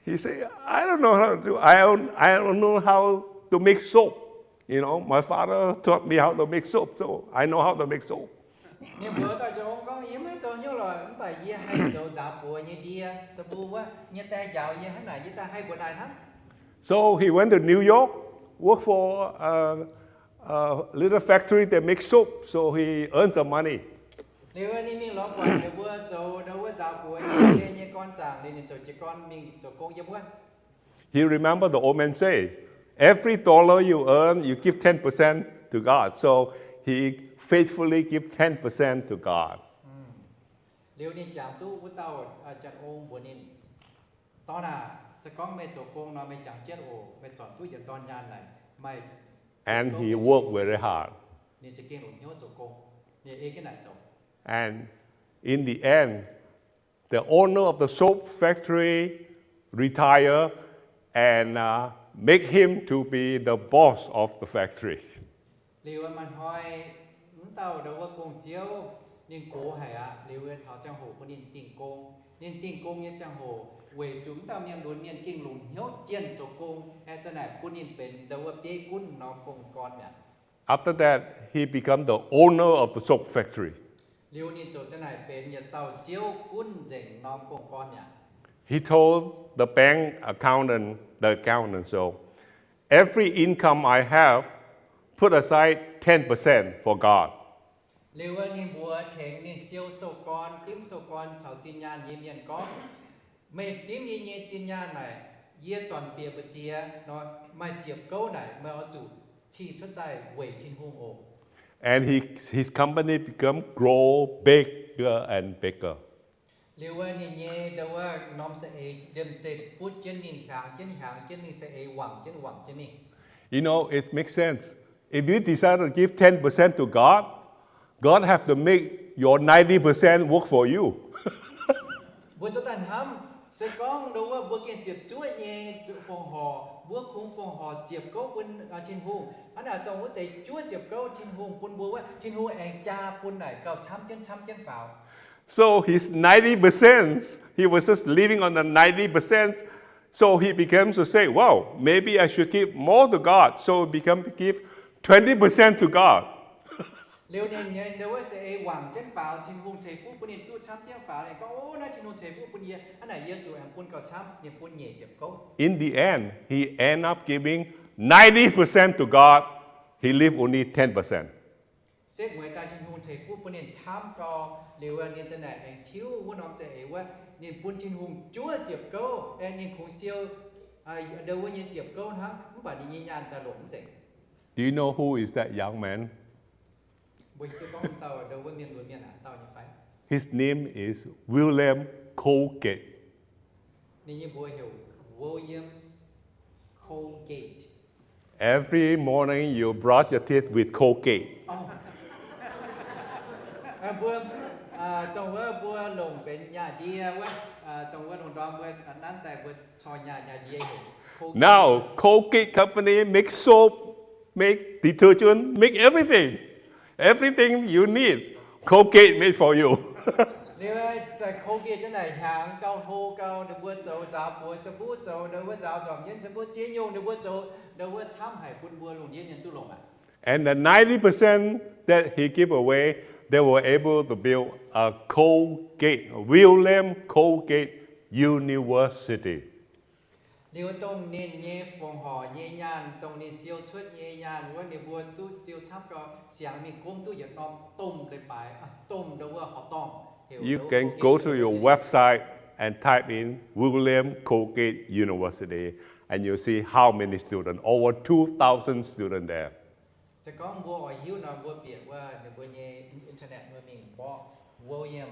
He said, "I don't know how to do. I don't, I don't know how to make soap. You know, my father taught me how to make soap, so I know how to make soap." Ninh mbuox dauh janx-ong gorngv, Yie maiv zoux haaix nyungc lorqc, mv baac yie haih zoux nzaaux buoz nyei ndie, สบู่ wuov. Yie nyei dae njaaux yie hnangv naaic, yie daaih haih mbuoqc naaic hnangv. So he went to New York, worked for a, a little factory that makes soap, so he earned some money. Liuz ninh mingh lorz guangc ninh mbuo zoux ndau wuov nzaaux buoz nyei ndie nyei gorn zaangc, liuz ninh ziouc jiez gorn mingh zoux gong yiem wuov. He remembered the old man say, "Every dollar you earn, you give ten percent to God." So he faithfully give ten percent to God. Liuz ninh jangx duqv wuov dauh janx-ong mbuox ninh, Dorn aac, se gorngv meih zoux gong nor, meih jangx jienv oc. Meih zornc duqv yietc dorn nyaanh naaic, meih And he worked very hard. Ninh za'gengh longc hnyouv zoux gong. Ninh ei jienv naaic zoux. And in the end, the owner of the soap factory retire and, uh, make him to be the boss of the factory. Liuz maaih hnoi, mv dauh ndau wuov gong-ziouv ninh gox haic aqv. Liuz taux ziangh hoc bun ninh dingh gong. Ninh dingh gong nyei ziangh hoc, weic zuqc mv dauh mienh lunx mienh gengh longc hnyouv jienh zoux gong, aengx za'naaic bun ninh benx ndau wuov bieiv gunv norm gong-gorn mi'aqv. After that, he become the owner of the soap factory. Liuz ninh ziouc za'naaic benx yietc dauh ziouv gunv nzengc norm gong-gorn mi'aqv. He told the bank accountant, the accountant, so, every income I have, put aside ten percent for God. Liuz wuov ninh mbuo tengx ninh siou sou-gorn, dimv sou-gorn caux zinh nyaanh nyei mienh gorngv, meih dimv yie nyei zinh nyaanh naaic, yie zornc bieqc mbu'ziex nor, maaih ziepc gouv naaic meih oix zuqc cih cuotv daaih weic Tin-Hungh oc. And he, his company become grow bigger and bigger. Liuz wuov ninh nyei ndo wuov norm saeng-eix liemh zeih butv jienv mingh, hiaangx jienv hiaangx jienv mingh, saeng-eix wangc jienv wangc jienv mingh. You know, it makes sense. If you decide to give ten percent to God, God have to make your ninety percent work for you. Mbuo zoux daaih hnamv, se gorngv ndo wuov mbuo gengh ziepc zuoqv nyei fongc horc, mbuo kungx fongc horc ziepc gouv bun Tin-Hungh, hnangv naaic dongh wuov deix juov ziepc gouv Tin-Hungh bun mbuo wuov, Tin-Hungh aengx jaa bun naaic gauh camv jienv camv jienv faaux. So his ninety percent, he was just living on the ninety percent. So he began to say, wow, maybe I should give more to God. So he began to give twenty percent to God. Liuz ninh nyei ndo wuov saeng-eix wangc jienv faaux, Tin-Hungh ceix fuqv bun ninh duqv camv jienv faaux, ninh gorngv, o, naaiv Tin-Hungh ceix fuqv bun yie, hnangv naaic yie zuqc aengx bun gauh camv, ninh bun nyeic ziepc gouv. In the end, he end up giving ninety percent to God. He leave only ten percent. Setv mueiz daaih Tin-Hungh ceix fuqv bun ninh camv gau, liuz ninh za'naaic aengx tiuv wuov norm saeng-eix wuov, ninh bun Tin-Hungh juov ziepc gouv, aengx ninh kungx siou ndo wuov nyei ziepc gouv hnangv, mv baac ninh nyei nyaanh daaih longc mv nzengc. Do you know who is that young man? Mbuo hiuv duqv gorngv dauh ndo wuov mienh, mbuo mienh aac, dauh nyei fai? His name is William Colgate. Ninh nyei mbuox heuc William Colgate. Every morning you brush your teeth with Colgate. Mbuo, dongh wuov mbuo longc benx nyaah ndie wuov, dongh wuov lungh ndorm mbuo nanv daaih mbuo corc nyaah, nyaah ndie heuc Colgate. Now, Colgate company make soap, make detergent, make everything. Everything you need, Colgate made for you. Liuz Colgate za'naaic hiaangx gau, hlo gau, ninh mbuo zoux nzaaux buoz sambuv, zoux ndo wuov nzaaux nzormc nyei sambuv, ziex nyungc ninh mbuo zoux ndo wuov camv haic bun mbuo lungh ndiev mienh duqv longc aqv. And the ninety percent that he give away, they were able to build a Colgate, William Colgate University. Liuz dongh ninh nyei fongc horc nyei nyaanh, dongh ninh siou cuotv nyei nyaanh wuov, ninh mbuo duqv siou camv gau, siangx mingh gomv duqv yietc norm domh leiz-baaix, domh ndo wuov horqc dorngh. You can go to your website and type in William Colgate University, and you'll see how many students, over two thousand students there. Se gorngv mbuo oix hiuv nor, mbuo bieqc wuov ninh mbuo nyei internet wuov mingh mborqv William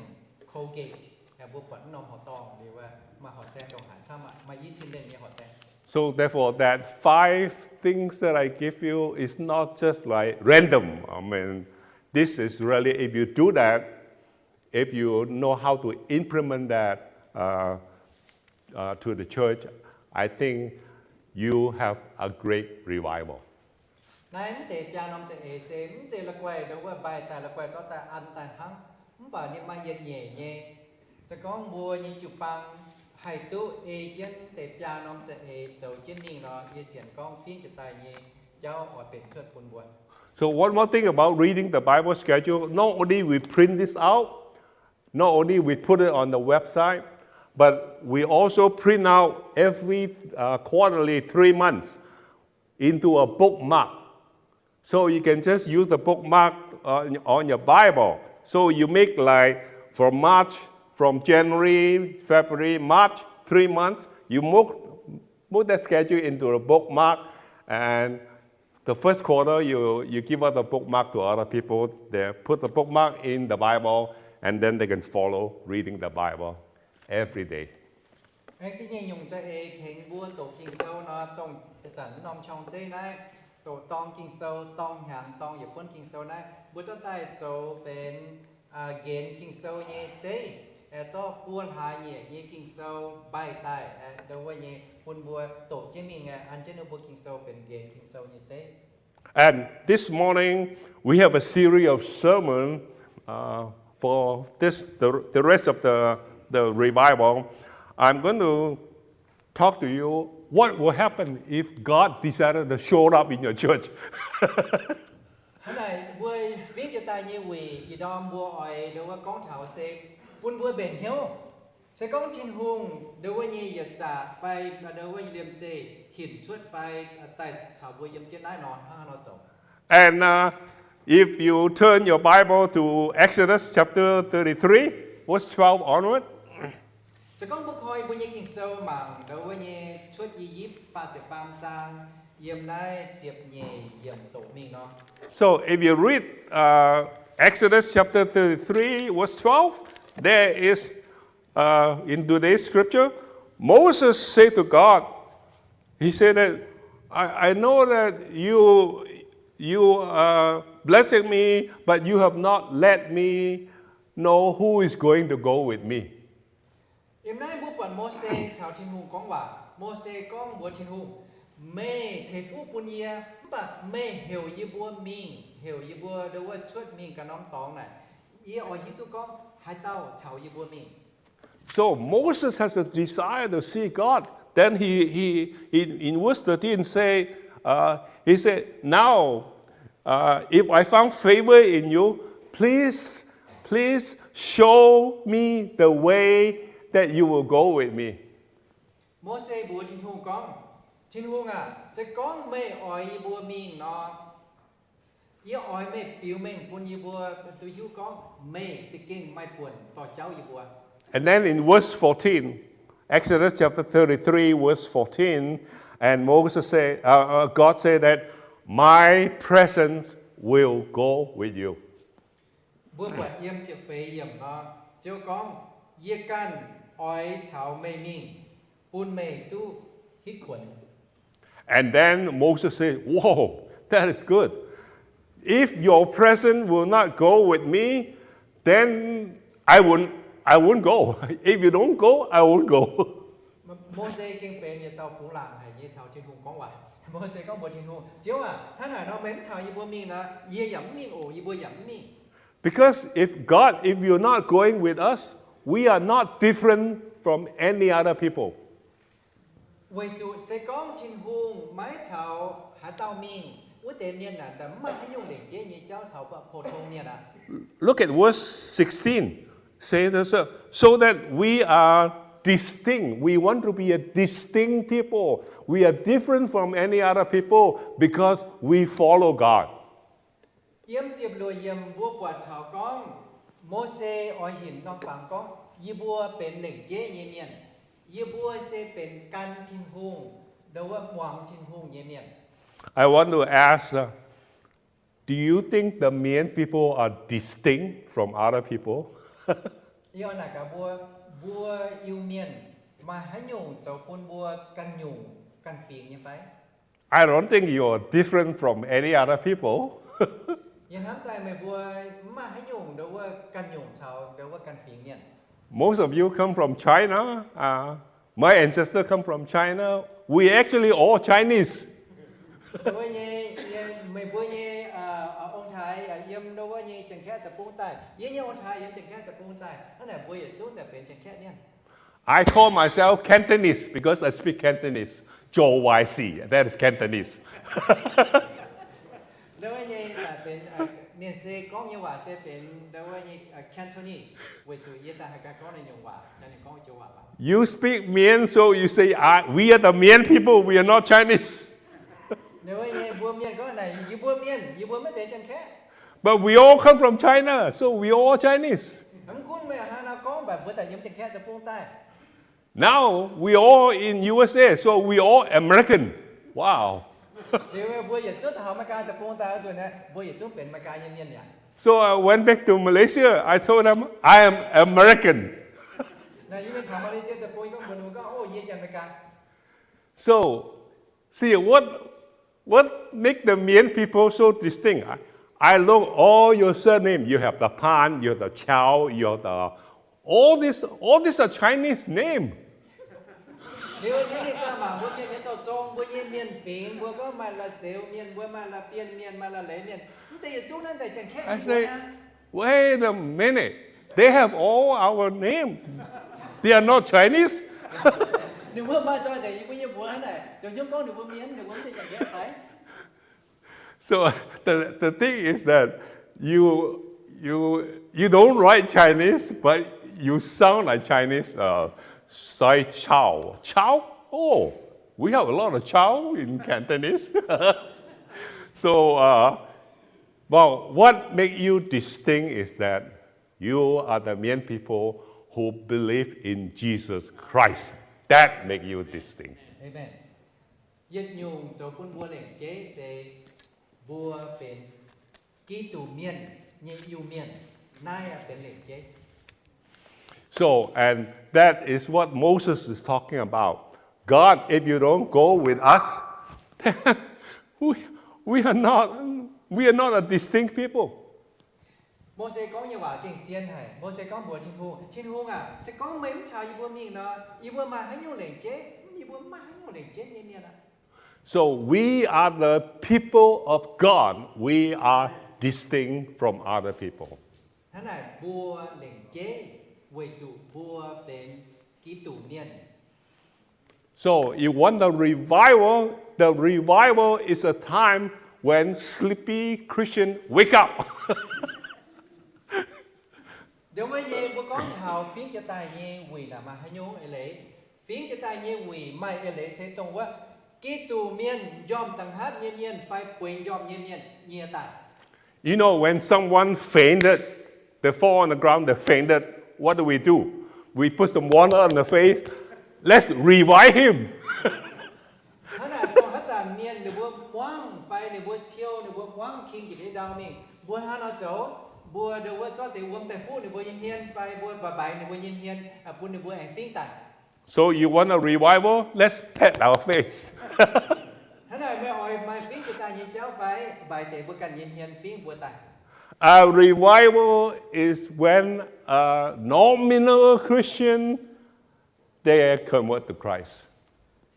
Colgate, mbuo buatc mv norm horqc dorngh liuz wuov maaih horqc saeng dongh haaix camv aqv, maaih i cin lengh nyei horqc saeng. So therefore, that five things that I give you is not just like random. I mean, this is really, if you do that, if you know how to implement that, uh, uh, to the church, I think you have a great revival. Naaiv mv deix biaa norm za'eix se mv zeiz la'guaih ndo wuov mbaih daaih, la'guaih zorqv daaih an daaih hnangv, mv baac ninh maaih yietc nyeic nyei. Se gorngv mbuo nyei jiu-baang haih duqv ei jienv deix biaa norm za'eix zoux jienv mingh nor, yie sienx gorngv fingx jiex daaih nyei jauv oix benx cuotv bun mbuo. So one more thing about reading the Bible schedule, not only we print this out, not only we put it on the website, but we also print out every, uh, quarterly, three months, into a bookmark. So you can just use the bookmark, uh, on your Bible. So you make, like, from March, from January, February, March, three months, you move, move that schedule into a bookmark, and the first quarter, you, you give out the bookmark to other people. They put the bookmark in the Bible, and then they can follow reading the Bible every day. Aengx da'nyeic nyungc za'eix tengx mbuo doqc Ging-Sou nor, dongh zanc norm qorng zeiv naaiv, doqc dorng Ging-Sou, dorng hnyangx dorng yietc buonv Ging-Sou naaiv, mbuo zorqv daaih zoux benx nqenx Ging-Sou nyei zeiv, zorqv buo hlaax nyeic nyei Ging-Sou mbaih daaih, ndo wuov nyei bun mbuo doqc jienv mingh, an jienv ninh mbuo Ging-Sou benx nqenx Ging-Sou nyei zeiv. And this morning, we have a series of sermon, uh, for this, the, the rest of the, the revival. I'm going to talk to you what will happen if God decided to show up in your church. Hnangv naaic, mbuo fingx jiex daaih nyei wuic ih ndorm mbuo oix ndo wuov gorngv taux se bun mbuo mbenc hnyouv. Se gorngv Tin-Hungh ndo wuov nyei yietc zaqc fai ndo wuov nyei liemh zeih hinc cuotv fai daaih caux mbuo yiem jienv naaiv nor hnangv haaix nor zoux. And uh, if you turn your Bible to Exodus chapter thirty-three, verse twelve onward. Se gorngv mbuo koi mbuo nyei Ging-Sou mangc ndau wuov nyei Cuotv I^yipv faah ziepc faam zaang yiem naaiv ziepc nyeic yiemc doqc mingh nor. So if you read uh, Exodus chapter thirty-three, verse twelve, there is uh, in today's scripture, Moses said to God, he said that, I, I know that you, you are blessing me, but you have not let me know who is going to go with me. Yiem naaiv mbuo buatc Mose caux Tin-Hungh gorngv waac. Mose gorngv mbuox Tin-Hungh, meih ceix fuqv bun yie, mv baac meih heuc yie mbuo mingh, heuc yie mbuo ndau wuov cuotv mingh ganh norm dorngx naaic. Yie oix hiuv duqv gorngv haaix dauh caux yie mbuo mingh. So Moses has a desire to see God. Then he, he, in, in verse thirteen say, uh, he said, now, uh, if I found favor in you, please, please show me the way that you will go with me. Mose mbuox Tin-Hungh gorngv, Tin-Hungh aac, se gorngv meih oix yie mbuo mingh nor, yie oix meih biux mengh bun yie mbuo duqv hiuv gorngv meih za'gengh maaih buonc dorh jauv yie mbuo. And then in verse fourteen, Exodus chapter thirty-three, verse fourteen, and Moses say, uh, uh, God said that, my presence will go with you. Mbuo buatc yiem ziepc feix yiemc nor, Ziouv gorngv, yie ganh oix caux meih mingh, bun meih duqv hitv kuonx. And then Moses said, whoa, that is good. If your presence will not go with me, then I won't, I won't go. If you don't go, I won't go. Mose gengh benx yietc dauh bungx laangc haic nyei caux Tin-Hungh gorngv waac. Mose gorngv mbuox Tin-Hungh, Ziouv aac, hnangv naaic nor meih mv caux yie mbuo mingh nor, yie yaac mv mingh oc, yie mbuo yaac mv mingh. Because if God, if you're not going with us, we are not different from any other people. Weic zuqc se gorngv Tin-Hungh maiv caux haaix dauh mingh, wuov deix mienh naaic mv maaih haaix nyungc lengc jeiv nyei jauv taux pou-tong mienh aqv. Look at verse sixteen. Say this, uh, so that we are distinct. We want to be a distinct people. We are different from any other people because we follow God. Yiem ziepc luoqc yiemc mbuo buatc taux gorngv, Mose oix hinc norm fangx gorngv, yie mbuo benx lengc jeiv nyei mienh. Yie mbuo se benx gan Tin-Hungh, ndau wuov muangx Tin-Hungh nyei mienh. I want to ask, uh, do you think the Mien people are distinct from other people? Yie oix naaic gaax mbuo, mbuo Iu-Mienh maaih haaix nyungc zoux bun mbuo ganh nyungc ganh fingx nyei fai? I don't think you are different from any other people. Yie hnamv daaih meih mbuo mv maaih haaix nyungc ndau wuov ganh nyungc caux ndau wuov ganh fingx mienh. Most of you come from China. Uh, my ancestor come from China. We actually all Chinese. Ndau wuov nyei, meih mbuo nyei ong-taaix yiem ndau wuov nyei Janx-Kaeqv deic-bung daaih. Yie nyei ong-taaix yiem Janx-Kaeqv deic-bung daaih. Hnangv naaic mbuo yietc zungv daaih benx Janx-Kaeqv mienh. I call myself Cantonese because I speak Cantonese. Jow Y C, that is Cantonese. Ndau wuov nyei, ninh se gorngv nyei waac se benx ndau wuov nyei Cantonese, weic zuqc yie daaih haih ganh gorngv naaiv nyungc waac, ninh gorngv joux waac. You speak Mien, so you say, I, we are the Mien people, we are not Chinese. Ndau wuov nyei mbuo Mienh gorngv naaic, yie mbuo Mienh, yie mbuo maiv zeiz Janx-Kaeqv. But we all come from China, so we all Chinese. Mv gunv meih hnangv naaiv gorngv, mv baac mbuo daaih yiem Janx-Kaeqv deic-bung daaih. Now we all in U S A, so we all American. Wow. Liuz mbuo yietc zungv taux America deic-bung daaih oix zuqc naaiv, mbuo yietc zungv benx America nyei mienh mi'aqv. So I went back to Malaysia. I told them, I am American. Naaiv yie mingh taux Malaysia deic-bung, yie gorngv mbuox ninh mbuo gorngv, O, yie Janx-America. So, see, what, what make the Mien people so distinct? I, I look all your surname. You have the Pan, you have the Chow, you have the, all this, all these are Chinese name. Liuz yie mingh zaah mangc mbuo Mienh nyei dorh zong, mbuo nyei mienh fingx, mbuo gorngv maaih La'zeux Mienh, mbuo maaih La'bienh Mienh, maaih La'leiz Mienh. Mv zeiz yietc zungv naaiv daaih Janx-Kaeqv mienh mbuo aqv. Wait a minute. They have all our name. They are not Chinese. Ninh mbuo maaih zong nzengc yie mbuo nyei mbuox hnangv naaic, zoux hnyouv gorngv ninh mbuo Mienh, ninh mbuo mv zeiz Janx-Kaeqv fai? So the, the thing is that you, you, you don't write Chinese, but you sound like Chinese. Uh, Sai Chao. Chao? Oh, We have a lot of Chau in Cantonese. So, uh, well, what make you distinct is that you are the Mien people who believe in Jesus Christ. That make you distinct. Amen. Yietc nyungc zoux bun mbuo lengc jeiv se mbuo benx Giduc Mienh nyei Iu-Mienh. Naaiv benx lengc jeiv. So, and that is what Moses is talking about. God, if you don't go with us, then we, we are not, we are not a distinct people. Mose gorngv nyei waac gengh zien haic. Mose gorngv mbuox Tin-Hungh, Tin-Hungh aac, se gorngv meih mv caux yie mbuo mingh nor, yie mbuo maaih haaix nyungc lengc jeiv? Yie mbuo maaih haaix nyungc lengc jeiv nyei mienh aqv? So we are the people of God. We are distinct from other people. Hnangv naaic mbuo lengc jeiv weic zuqc mbuo benx Giduc Mienh. So you want a revival? The revival is a time when sleepy Christian wake up. Ndongc wuov nyei mbuo gorngv taux fingx jiex daaih nyei wuic naaic maaih haaix nyungc eix leiz? Fingx jiex daaih nyei wuic maaih eix leiz se dongh wuov Giduc Mienh, njormh da'hnatv nyei mienh fai bueix njormh nyei mienh nyie daaih. You know, when someone fainted, they fall on the ground, they fainted, what do we do? We put some water on the face. Let's revive him. Hnangv naaic dongh haaix zanc mienh ninh mbuo muangv fai ninh mbuo ciou, ninh mbuo muangv king jiex ndau mingh, mbuo hnangv nor zoux, mbuo ndongc wuov zorqv deix wuom daaih fuqv ninh mbuo nyei hmien fai mbuo mbaix mbaix ninh mbuo nyei hmien, bun ninh mbuo aengx fingx daaih. So you want a revival? Let's pat our face. Hnangv naaic meih oix maaih fingx jiex daaih nyei jauv fai? Mbaix deix mbuo ganh nyei hmien fingx mbuo daaih. A revival is when a nominal Christian, they convert to Christ.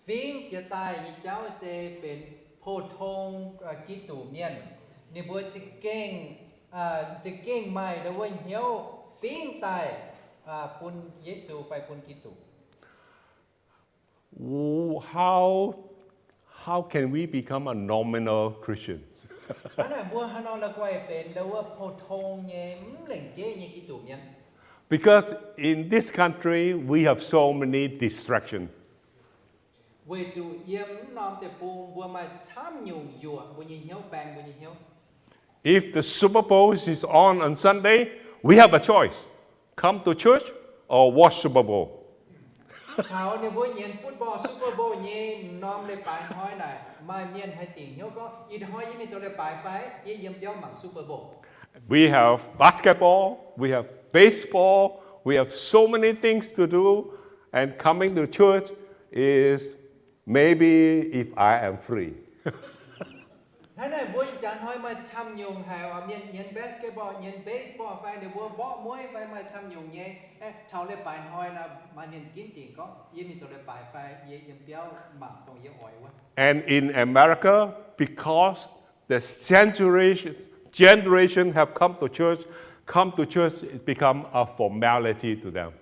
Fingx jiex daaih nyei jauv se benx pou-tong Giduc Mienh. Ninh mbuo za'gengh, za'gengh maaih ndongc wuov hnyouv fingx daaih bun Yesu fai bun Giduc. How, how can we become a nominal Christian? Hnangv naaic mbuo hnangv nor la'guaih benx ndongc wuov pou-tong nyei mv lengc jeiv nyei Giduc Mienh. Because in this country, we have so many distractions. Weic zuqc yiem mv norm deic-bung mbuo maaih camv nyungc yuoqc mbuo nyei hnyouv, baeng mbuo nyei hnyouv. If the Super Bowl is on on Sunday, we have a choice. Come to church or watch Super Bowl. Taux ninh mbuo nyienx football, Super Bowl nyei norm leiz-baaix hnoi naaic, maaih mienh haih dingc hnyouv gorngv, ih hnoi yie mingh zoux leiz-baaix fai yie yiem biauv mangc Super Bowl. We have basketball, we have baseball, we have so many things to do, and coming to church is maybe if I am free. Hnangv naaic mbuo ih jaax hnoi maaih camv nyungc haic, mienh nyienx basketball, nyienx baseball fai ninh mbuo mborqv mueiv fai maaih camv nyungc nyei. Taux leiz-baaix hnoi nor, maaih mienh ginv dingc gorngv, yie mingh zoux leiz-baaix fai yie yiem biauv mangc dongh yie oix wuov. And in America, because the centuries, generation have come to church, come to church, it become a formality to them.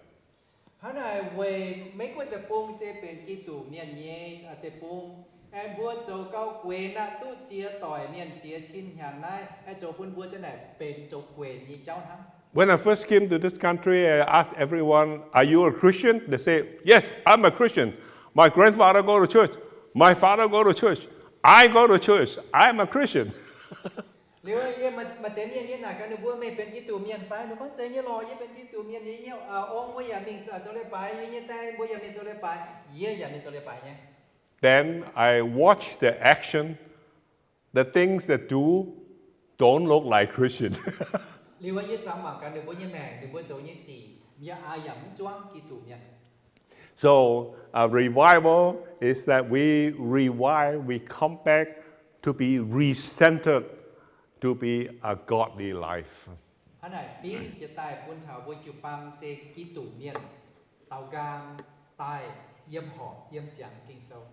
Hnangv naaic weic Meiv Guoqv deic-bung se benx Giduc Mienh nyei deic-bung. Mbuo zoux gau guenx aqv, duqv ziex doic mienh ziex cin hnyangx naaiv, zoux bun mbuo za'naaic benx zoux guenx nyei jauv hnangv. When I first came to this country, I asked everyone, are you a Christian? They say, yes, I'm a Christian. My grandfather go to church. My father go to church. I go to church. I'm a Christian. Liuz yie maaih deix mienh yie naaic gaax ninh mbuo, meih benx Giduc Mienh fai? Ninh gorngv, zeiz nyei lorqc, yie benx Giduc Mienh. Yie nyei ong-muoz yaac mingh zoux leiz-baaix, yie nyei die mbuo yaac mingh zoux leiz-baaix, yie yaac mingh zoux leiz-baaix nyei. Then I watch their action, the things they do don't look like Christian. Liuz yie samx mangc gaax ninh mbuo nyei maengc, ninh mbuo zoux nyei sic, yie aa yaac mv zuangv Giduc Mienh. So a revival is that we revive, we come back to be recentered, to be a godly life. Hnangv naaic fingx jiex daaih bun taux mbuo jiu-baang se Giduc Mienh, daaux nqaang daaih yiem horpc yiem ziangx Ging-Sou.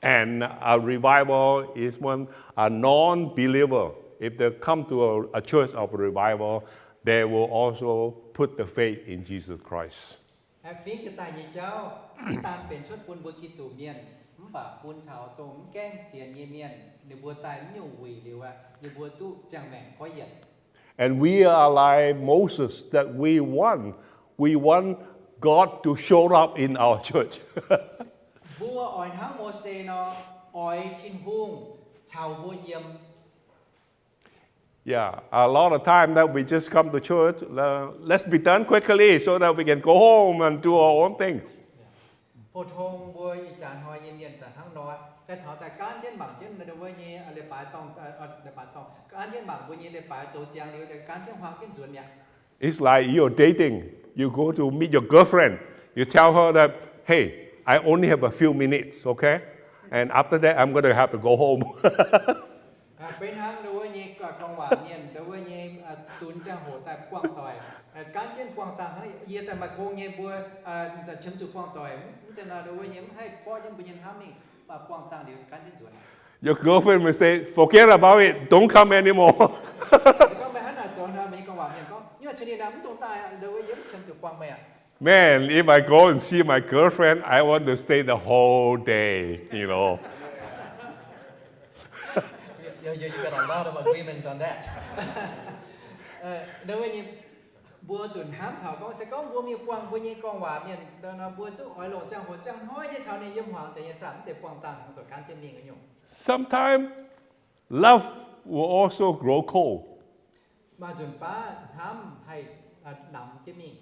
And a revival is when a non-believer, if they come to a, a church of revival, they will also put the faith in Jesus Christ. Fingx jiex daaih nyei jauv mv daan benx cuotv bun mbuo Giduc Mienh, mv baac bun taux dongh mv gaengh sienx nyei mienh, ninh mbuo daaih mv nyungc wuic liuz aqv, ninh mbuo duqv ziangh maengc goiv yienc. And we are like Moses, that we want, we want God to show up in our church. Mbuo Mbuo oix hnangv Mose nor, oix Tin-Hungh caux mbuo yiem. Yeah, a lot of time that we just come to church, uh, let's be done quickly so that we can go home and do our own things. Pou-tong mbuo ih jaax hnoi nyei mienh daaih hnangv nor, daaih taux daaih gaanv jienv mangc jienv ndau wuov nyei leiz-baaix dorngh, leiz-baaix dorngh, gaanv jienv mangc mbuo nyei leiz-baaix zoux ziangx liuz, daaih gaanv jienv huaang jienv nzuonx mi'aqv. It's like you're dating. You go to meet your girlfriend. You tell her that, "Hey, I only have a few minutes, okay? And after that, I'm gonna have to go home." Benx hnangv ndau wuov nyei gorngv waac mienh, ndau wuov nyei dunx ziangh hoc daaih buangh doic, gaanv jienv buangh dangh hnangv yie daaih maaih gong nyei mbuo, qiemx zuqc buangh doic, mv zeiz nor ndau wuov nyei mv haih borqv jienv mbuo nyei hnamv mingh, buangh dangh liuz gaanv jienv nzuonx. Your girlfriend will say, "Forget about it. Don't come anymore." Se gorngv meih hnangv naaic zoux nor, meih nyei gorngv waac mienh gorngv, Nyuoqc, cin-ninh naaic mv dungx daaih, ndau wuov yie mv qiemx zuqc buangh meih aqv. Man, if I go and see my girlfriend, I want to stay the whole day, you know. You, you, you got a lot of agreements on that. Ndau wuov nyei, mbuo zuqc hnamv taux gorngv, se gorngv mbuo mingh buangh mbuo nyei gorngv waac mienh nor, mbuo zungv oix longc ziangh hoc ziangh hnoi nyei caux ninh yiem hmuangx, caux ninh yiem saah, mv zeiz buangh dangh, zuqc gaanv jienv mingh nyungc. Sometimes love will also grow cold. Maaih nzunc baav hnamv haih namx jienv mingh.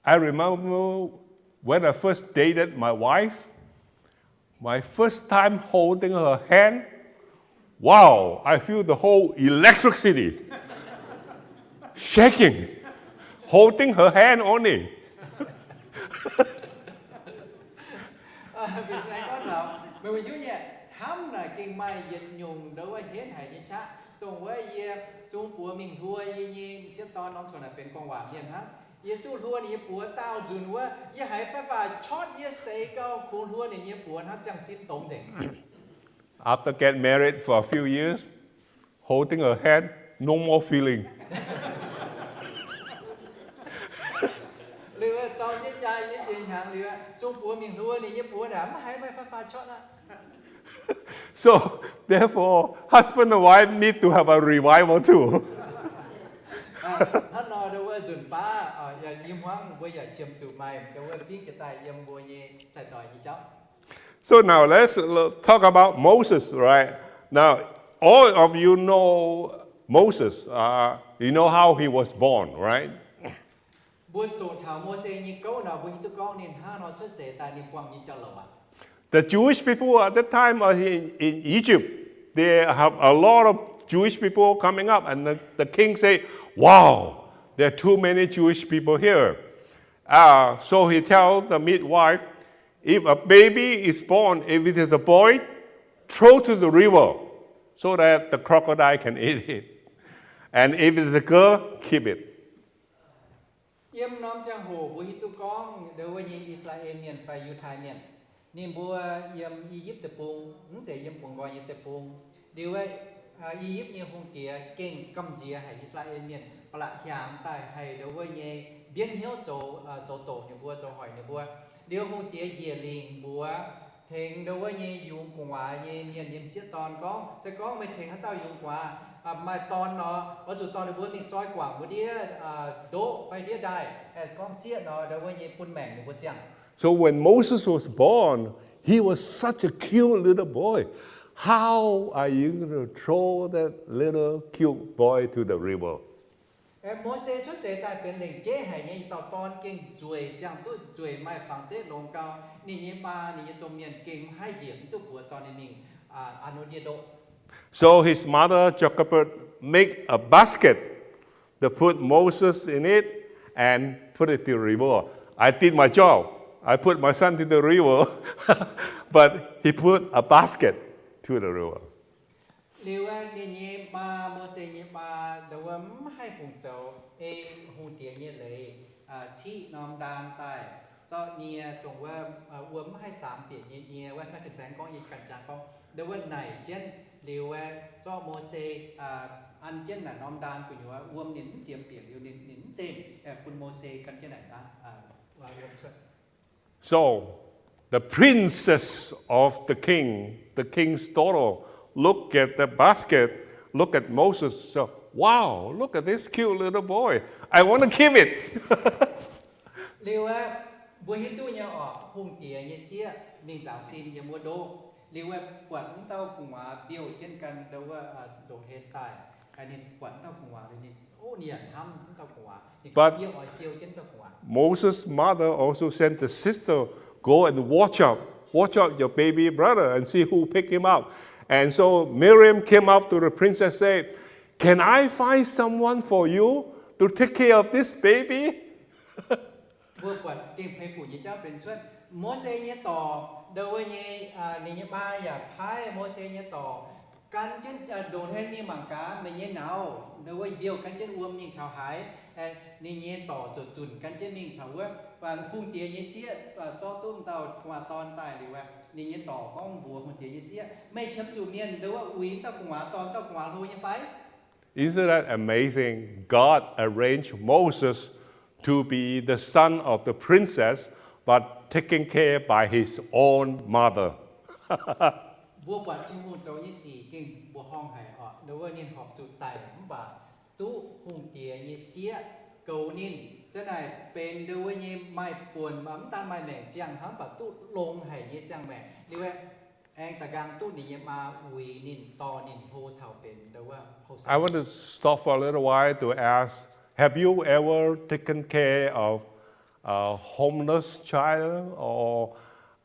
I remember when I first dated my wife, my first time holding her hand, wow, I feel the whole electricity shaking, holding her hand only. Meih mbuo hiuv nyei, hnamv naaic gengh maaih yietc nyungc ndau wuov henv haic nyei qaqv. Dongh wuov yie sung buoz mingh hluo yie nyei m'sieqv dorn norm cuotv naaic benx gorngv waac mienh hnangv. Yie duqv hluo ninh nyei buoz daauh nzunc wuov, yie haiz faix-faix cortv yie seix gau kungx hluo ninh nyei buoz hnangv ziangh sin dongz nzengc. After get married for a few years, holding her hand, no more feeling. Liuz dorh jienv jaa yie njiec hnyangx liuz, sung buoz mingh hluo ninh nyei buoz naaic mv haiz maaih faix-faix cortv aqv. So, therefore, husband and wife need to have a revival too. Hnangv nor, ndau wuov nzunc baav, yiem hmuangv mbuo yaac qiemx zuqc maaih ndau wuov fingx jiex daaih yiem mbuo nyei zaih doic nyei jauv. So now let's l- talk about Moses, right? Now, all of you know Moses. Uh, you know how he was born, right? Mbuo doqc taux Mose nyei gouv nor, mbuo hiuv duqv gorngv ninh hnangv nor cuotv seix daaih ninh buangh nyei jauv-louc aqv. The Jewish people at that time are in, in Egypt. They have a lot of Jewish people coming up, and the, the king say, "Wow, there are too many Jewish people here." Uh, so he tell the midwife, "If a baby is born, if it is a boy, throw to the river so that the crocodile can eat it. And if it is a girl, keep it." Yiem norm ziangh hoc mbuo hiuv duqv gorngv ndau wuov nyei I^saa^laa^en Mienh fai Yiutai Mienh, ninh mbuo yiem I^yipv Deic-Bung, mv zeiz yiem buonc nqoi nyei deic-bung. Liuz wuov, I^yipv nyei hungh diex gengh gamh nziex haic I^saa^laa^en Mienh, ba'laqc hiaangx daaih haih ndau wuov nyei mbienv hnyouv zoux, zoux doqc ninh mbuo, zoux hoic ninh mbuo. Liuz hungh diex njiec lingc mbuox tengx ndau wuov nyei yungz gu'nguaaz nyei mienh nyei m'sieqv dorn gorngv, Se gorngv meih tengx haaix dauh yungz gu'nguaaz maaih dorn nor, oix zuqc dorh ninh mbuo mingh zoi guangc mbuo ndiev ndoqv fai ndiev ndaaih, gorngv sieqv nor, ndau wuov nyei bun maengc ninh mbuo ziangh. So when Moses was born, he was such a cute little boy. How are you gonna throw that little cute boy to the river? Mose cuotv seix daaih benx lengc jeiv haic nyei dauh dorn, gengh nzueic ziangh duqv nzueic, maaih fangx zeqv longx gau. Ninh nyei maa, ninh nyei domh mienh gengh mv haih njiec mv duqv buoz dorh ninh mingh an ndiev ndoqv. So his mother, Jochebed, make a basket to put Moses in it and put it to the river. I did my job. I put my son to the river, but he put a basket to the river. Liuz ninh nyei maa, Mose nyei maa, ndau wuov mv haih fungc zoux, ei hungh diex nyei leiz ciqv norm ndaan daaih, zorqv nie dongh wuov wuom mv haih saamx bieqc nyei nie, wuov frankincense gorngv, yie ganh jangx gorngv, ndau wuov naaic jienv. Liuz wuov zorqv Mose an jienv naaic norm ndaan gu'nyuoz, wuom ninh mv ziemx bieqc liuz ninh, ninh mv zeiz bun Mose gan jienv naaic ndaan wuom cuotv. So the princess of the king, the king's daughter, look at the basket, look at Moses, so, "Wow, look at this cute little boy. I want to keep it." Liuz aeqv, mbuo hiuv duqv nyei orqc, hungh diex nyei sieqv Mingh zaaux sin yiem wuov ndoqv. Liuz wuov buatc wuov dauh gu'nguaaz mbiouh jienv gan ndau wuov ndongc hlen daaih. Ninh buatc wuov dauh gu'nguaaz liuz ninh, o, ninh yaac hnamv wuov dauh gu'nguaaz. Ninh ganh yie oix siou jienv dauh gu'nguaaz. Moses' mother also sent the sister, "Go and watch out. Watch out your baby brother and see who pick him up." And so Miriam came up to the princess and said, "Can I find someone for you to take care of this baby?" Mbuo buatc gengh peix fuc nyei jauv benx cuotv Mose nyei dorc, ndau wuov nyei, ninh nyei maa yaac paaiv Mose nyei dorc gan jienv ndongc hlen mingh mangc gaax meih nyei nauz, ndau wuov mbiouh gan jienv wuom mingh taux haaix, ninh nyei dorc ziouc zunc gan jienv mingh taux wuov hungh diex nyei sieqv, zorqv duqv dauh gu'nguaaz dorn daaih liuz, ninh nyei dorc gorngv mbuox hungh diex nyei sieqv, meih qiemx zuqc mienh ndau wuov uix dauh gu'nguaaz dorn, dauh gu'nguaaz hlo nyei fai? Isn't that amazing? God arranged Moses to be the son of the princess, but taken care by his own mother. Mbuo buatc Tin-Hungh zoux nyei sic gengh mbuoqc horngh haic oc. Ndau wuov ninh horpc zuqc daic mv baac duqv hungh diex nyei sieqv goux ninh, zanc naaic benx ndau wuov nyei maaih buonc, mv daan maaih maengc ziangh hnangv, mv baac duqv longx haic nyei ziangh maengc. Liuz aengx da'nqaang duqv ninh nyei maa uix ninh, dorh ninh hlo taux benx ndau wuov houh I want to stop for a little while to ask, have you ever taken care of a homeless child or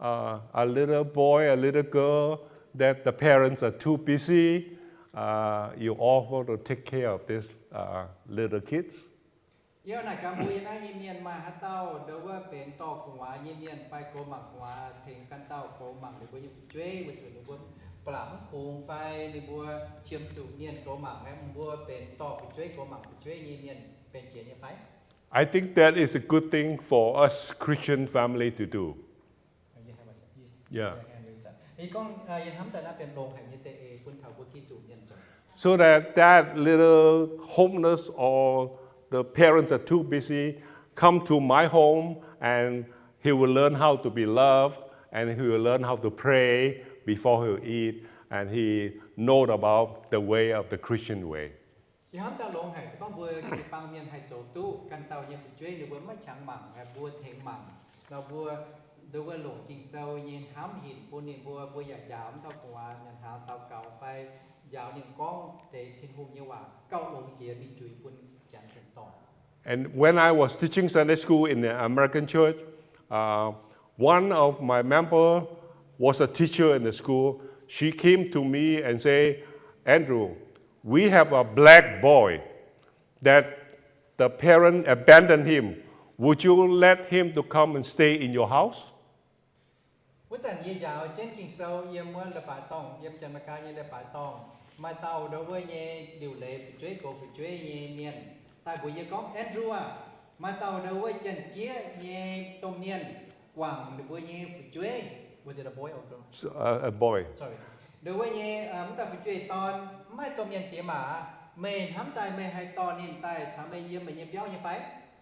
uh, a little boy, a little girl that the parents are too busy, uh, you offer to take care of this uh, little kids? Yie naaic gaax mbuo yiem naaiv nyei mienh maaih haaix dauh ndau wuov benx dorh gu'nguaaz nyei mienh fai goux mangc gu'nguaaz tengx ganh dauh goux mangc ninh mbuo nyei fu'jueiv, weic zuqc ninh mbuo ba'laqc mv kungx fai ninh mbuo qiemx zuqc mienh goux mangc, mbuo benx dorh fu'jueiv goux mangc fu'jueiv nyei mienh benx jiex nyei fai? I think that is a good thing for us Christian family to do. Yeah. Yie hnamv daaih naaiv benx longx haic nyei za'eix bun taux mbuo Giduc mienh zoux. So that that little homeless or the parents are too busy, come to my home and he will learn how to be loved and he will learn how to pray before he eat and he know about the way of the Christian way. Yie hnamv daaih longx haic se gorngv mbuo jiu-baang mienh haih zoux duqv ganh dauh nyei fu'jueiv ninh mbuo maiv qangx mangc, mbuo tengx mangc, nor mbuo ndau wuov longc Ging-Sou nyei hnamv hinc bun ninh mbuo, mbuo yaac njaaux mv dauh gu'nguaaz nyanc hnaangx daux gaux fai njaaux ninh gorngv deix Tin-Hungh nyei waac gauh longx jiex mingh juix bun janx zengc dorngc. And when I was teaching Sunday school in the American church, uh, one of my member was a teacher in the school. She came to me and say, Andrew, we have a black boy that the parent abandoned him. Would you let him to come and stay in your house? Wuov zanc yie njaaux jienv Ging-Sou yiem wuov leiz-baaix dorngh, yiem Janx-Meigaa nyei leiz-baaix dorngh, maaih dauh ndau wuov nyei liuc leiz fu'jueiv goux fu'jueiv nyei mienh daaih mbuox yie gorngv, Andrew aah, maaih dauh ndau wuov janx-jieqv nyei domh mienh guangc ninh mbuo nyei fu'jueiv. Was it a boy or girl? Ndau wuov nyei mv dauh fu'jueiv dorn mv maaih domh mienh diex maac aqv. Meih hnamv daaih meih haih dorh ninh daaih caux meih yiem meih nyei biauv nyei fai?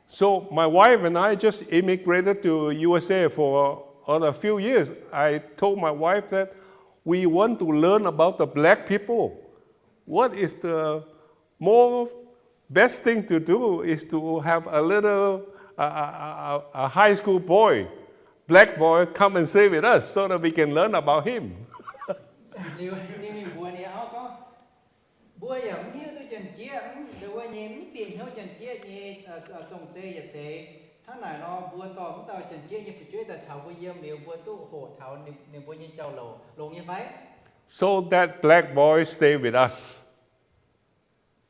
So my wife and I just immigrated to U S A for only a few years. I told my wife that we want to learn about the black people. What is the more best thing to do is to have a little a, a, a, a high school boy, black boy, come and stay with us so that we can learn about him. Liuz ninh mingh mbuox ninh auv gorngv, mbuo yaac mv hiuv duqv janx-jieqv, ndau wuov nyei mv bieqc hnyouv janx-jieqv nyei zong-zei yietc deix. Hnangv naaic nor mbuo dorh mv dauh janx-jieqv nyei fu'jueiv daaih caux mbuo yiem liuz mbuo duqv hoqc taux ninh mbuo nyei jauv-louc longx nyei fai? So that black boy stay with us.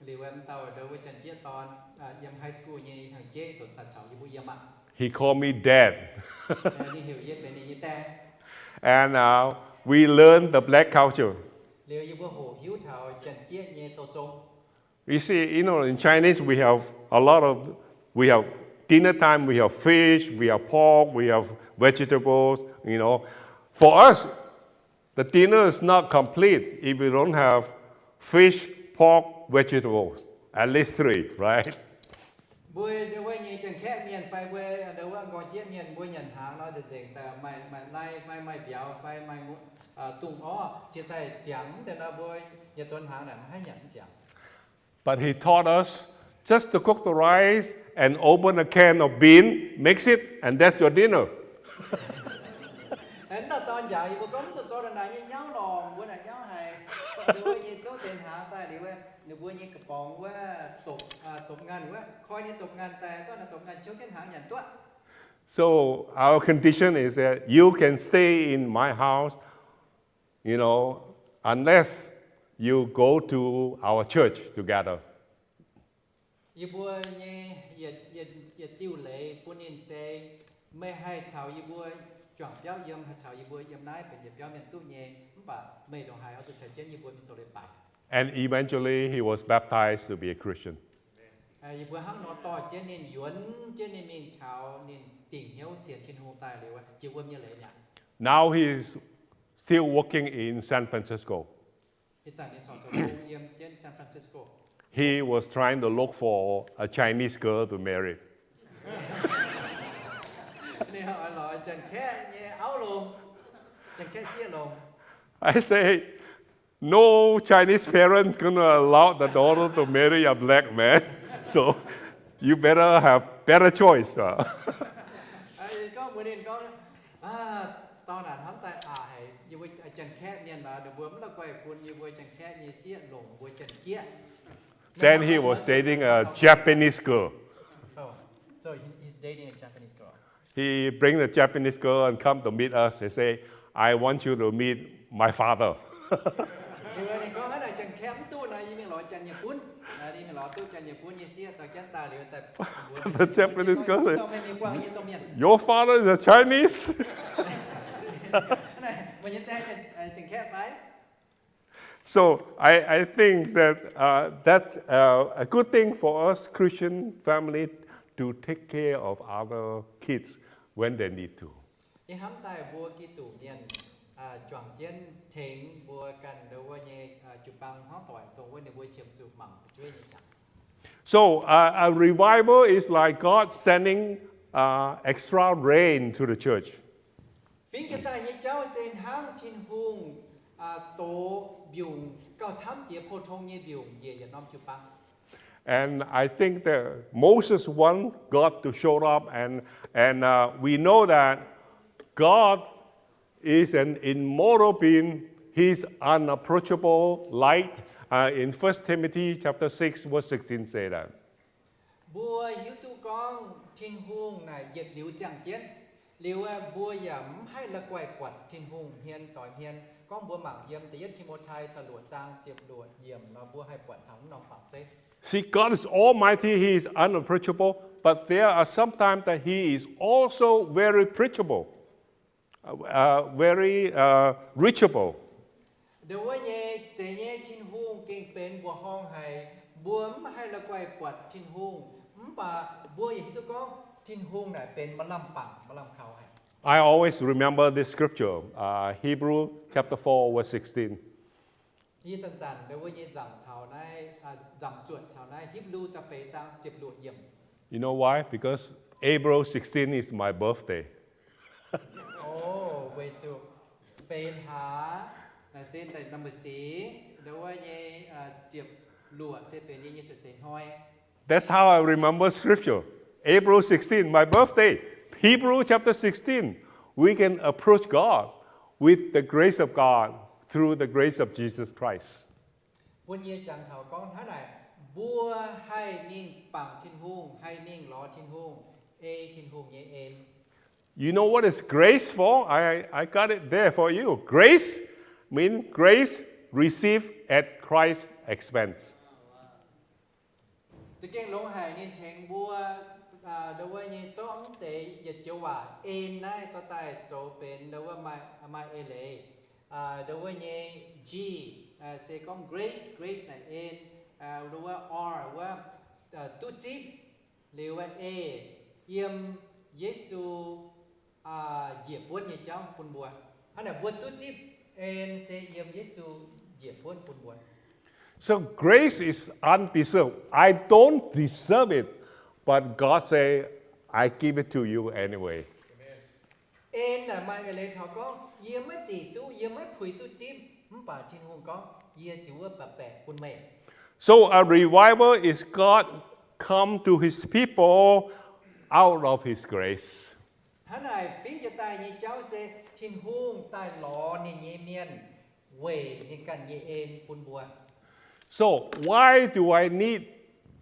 Liuz wuov dauh ndau wuov janx-jieqv dorn yiem high school nyei hnyangx-jeiv dongh daaih caux yie mbuo yiem aqv. He called me dad. Ninh heuc yie benx ninh nyei dad. And uh, we learn the black culture. Liuz yie mbuo hoqc hiuv taux janx-jieqv nyei douz zong. You see, you know, in Chinese we have a lot of, we have dinner time, we have fish, we have pork, we have vegetables, you know. For us, the dinner is not complete if we don't have fish, pork, vegetables, at least three, right? Mbuo ndau wuov nyei janx-kaeqv mienh fai mbuo ndau wuov nqorng jieqv mienh mbuo nyanc hnaangx nor nzengc daaih maaih, maaih lai fai maaih mbiauz fai maaih dungz orv ciex daaih ziangx, mv deix nor mbuo yietc donx hnaangx naaic maiv haih nyanc mv ziangx. But he taught us just to cook the rice and open a can of bean, mix it, and that's your dinner. Mv dauh dorn Njaaux yie mbuo gorngv mv zuqc zorqv naaic nyei nyauv lorngc, mbuo naaic nyauv haic. Zorqv ninh mbuo nyei zouv deix hnaangx daaih liuz, ninh mbuo nyei ga'borngz wuov, dopc, dopc nganh wuov, koi ninh dopc nganh daaih, zorqv naaic dopc nganh ciouv jienv hnaangx nyanc duqv. So our condition is that you can stay in my house, you know, unless you go to our church together. Yie mbuo nyei yietc, yietc, yietc diuh leiz bun ninh se, meih haih caux yie mbuo juangc biauv yiem, haih caux yie mbuo yiem naaiv benx yietc biauv mienh duqv nyei, mv baac meih ndongc haaix oix zuqc caux jienv yie mbuo mingh zoux leiz-baaix. And eventually he was baptized to be a Christian. Yie mbuo hnangv nor dorh jienv ninh, yuonx jienv ninh mingh taux ninh dingc hnyouv sienx Tin-Hungh daaih liuz, jiex wuom nyei leiz mi'aqv. Now he is still working in San Francisco. Ih zanc ninh corc zoux gong yiem jienv San Francisco. He was trying to look for a Chinese girl to marry. Ninh oix lorz Janx-Kaeqv nyei auv longx, Janx-Kaeqv sieqv longx. I say, no Chinese parents gonna allow the daughter to marry a black man. So you better have better choice. Gorngv mbuox ninh gorngv, dorh naaic hnamv daaih aqc haic, yie mbuo Janx-Kaeqv mienh nor, ninh mbuo mv la'guaih bun yie mbuo Janx-Kaeqv nyei sieqv longc mbuo Janx-Jieqv. Then he was dating a Japanese girl. Oh, so he, he's dating a Japanese girl. He bring the Japanese girl and come to meet us. He say, I want you to meet my father. Ninh gorngv, hnangv naaic Janx-Kaeqv mv duqv nor, yie mingh lorz Janx-Nyeic-Bunv. Ninh mingh lorz duqv Janx-Nyeic-Bunv nyei sieqv dorh jienv daaih liuz daaih. The Japanese girl say, your father is a Chinese? Meih nyei die Janx-Kaeqv fai? So I, I think that, uh, that's, uh, a good thing for us Christian family to take care of our kids when they need to. Yie hnamv daaih mbuo Giduc mienh juangc jienv tengx mbuo ganh ndau wuov nyei jiu-baang hmuangv doic dongh wuov ninh mbuo qiemx zuqc mangc fu'jueiv nyei jangx. So, uh, a revival is like God sending, uh, extra rain to the church. Fingx jiez daaih nyei jauv se hnangv Tin-Hungh dox mbiungc gauh camv jiex, pou tong nyei mbiungc njiec yietc norm jiu-baang. And I think that Moses want God to show up, and, and, uh, we know that God is an immortal being. He's unapproachable light. Uh, in First Timothy chapter six, verse sixteen say that. Mbuo hiuv duqv gorngv Tin-Hungh naaic yietc liuz ziangh jienv. Liuz aeqv, mbuo yaac mv haih la'guaih buatc Tin-Hungh hmien doix hmien. Gorngv mbuo mangc yiem da'yietv Ti^mo^tai da'luoqc zaang ziepc luoqc yiemc nor, mbuo haih buatc taux mv norm fangx zeiv. See, God is almighty, he is unapproachable, but there are sometimes that he is also very approachable. Uh, very, uh, reachable. Ndau wuov nyei, zeiz nyei Tin-Hungh gengh benx mbuoqc horngh haic. Mbuo mv haih la'guaih buatc Tin-Hungh, mv baac mbuo yaac hiuv duqv gorngv Tin-Hungh naaic benx maaih lamh bangc, maaih lamh kaux haic. I always remember this scripture, uh, Hebrew chapter four, verse sixteen. Yie zanc-zanc ndau wuov nyei nzamc taux naaiv, nzamc zuotc taux naaiv Hipv^lu da'feix zaang ziepc luoqc yiemc. You know why? Because April sixteen is my birthday. O, weic zuqc feix hlaax naaic se number six, ndau wuov nyei ziepc luoqc se benx yie nyei cuotv seix hnoi. That's how I remember scripture. April sixteen, my birthday. Hebrew chapter sixteen. We can approach God with the grace of God through the grace of Jesus Christ. Bun yie jangx taux gorngv hnangv naaic, mbuo haih mingh bangc Tin-Hungh, haih mingh lorz Tin-Hungh, ei Tin-Hungh nyei en. You know what is grace for? I, I got it there for you. Grace means grace received at Christ's expense. Za'gengh longx haic ninh tengx mbuo, ndau wuov nyei zorqv mv deix yietc joux waac en naaiv dorh daaih zoux benx ndau wuov maaih, maaih eix leiz. Ndau wuov nyei G, se gorngv grace, grace naaic en, ndau wuov R wuov, duqv zipv, liuz wuov A, yiem Yesu njiec buonv nyei jauv bun mbuo. Hnangv naaic mbuo duqv zipv en se yiem Yesu njiec buonv bun mbuo. So grace is undeserved. I don't deserve it, but God say, I give it to you anyway. En naaic maaih eix leiz taux gorngv, yie maiv zic duqv, yie maiv puix duqv zipv, mv baac Tin-Hungh gorngv, yie ziux wuov baeqc baeqc bun meih. So a revival is God come to his people out of his grace. Hnangv naaic fingx jiez daaih nyei jauv se Tin-Hungh daaih lorz ninh nyei mienh weic ninh ganh nyei en bun mbuo. So why do I need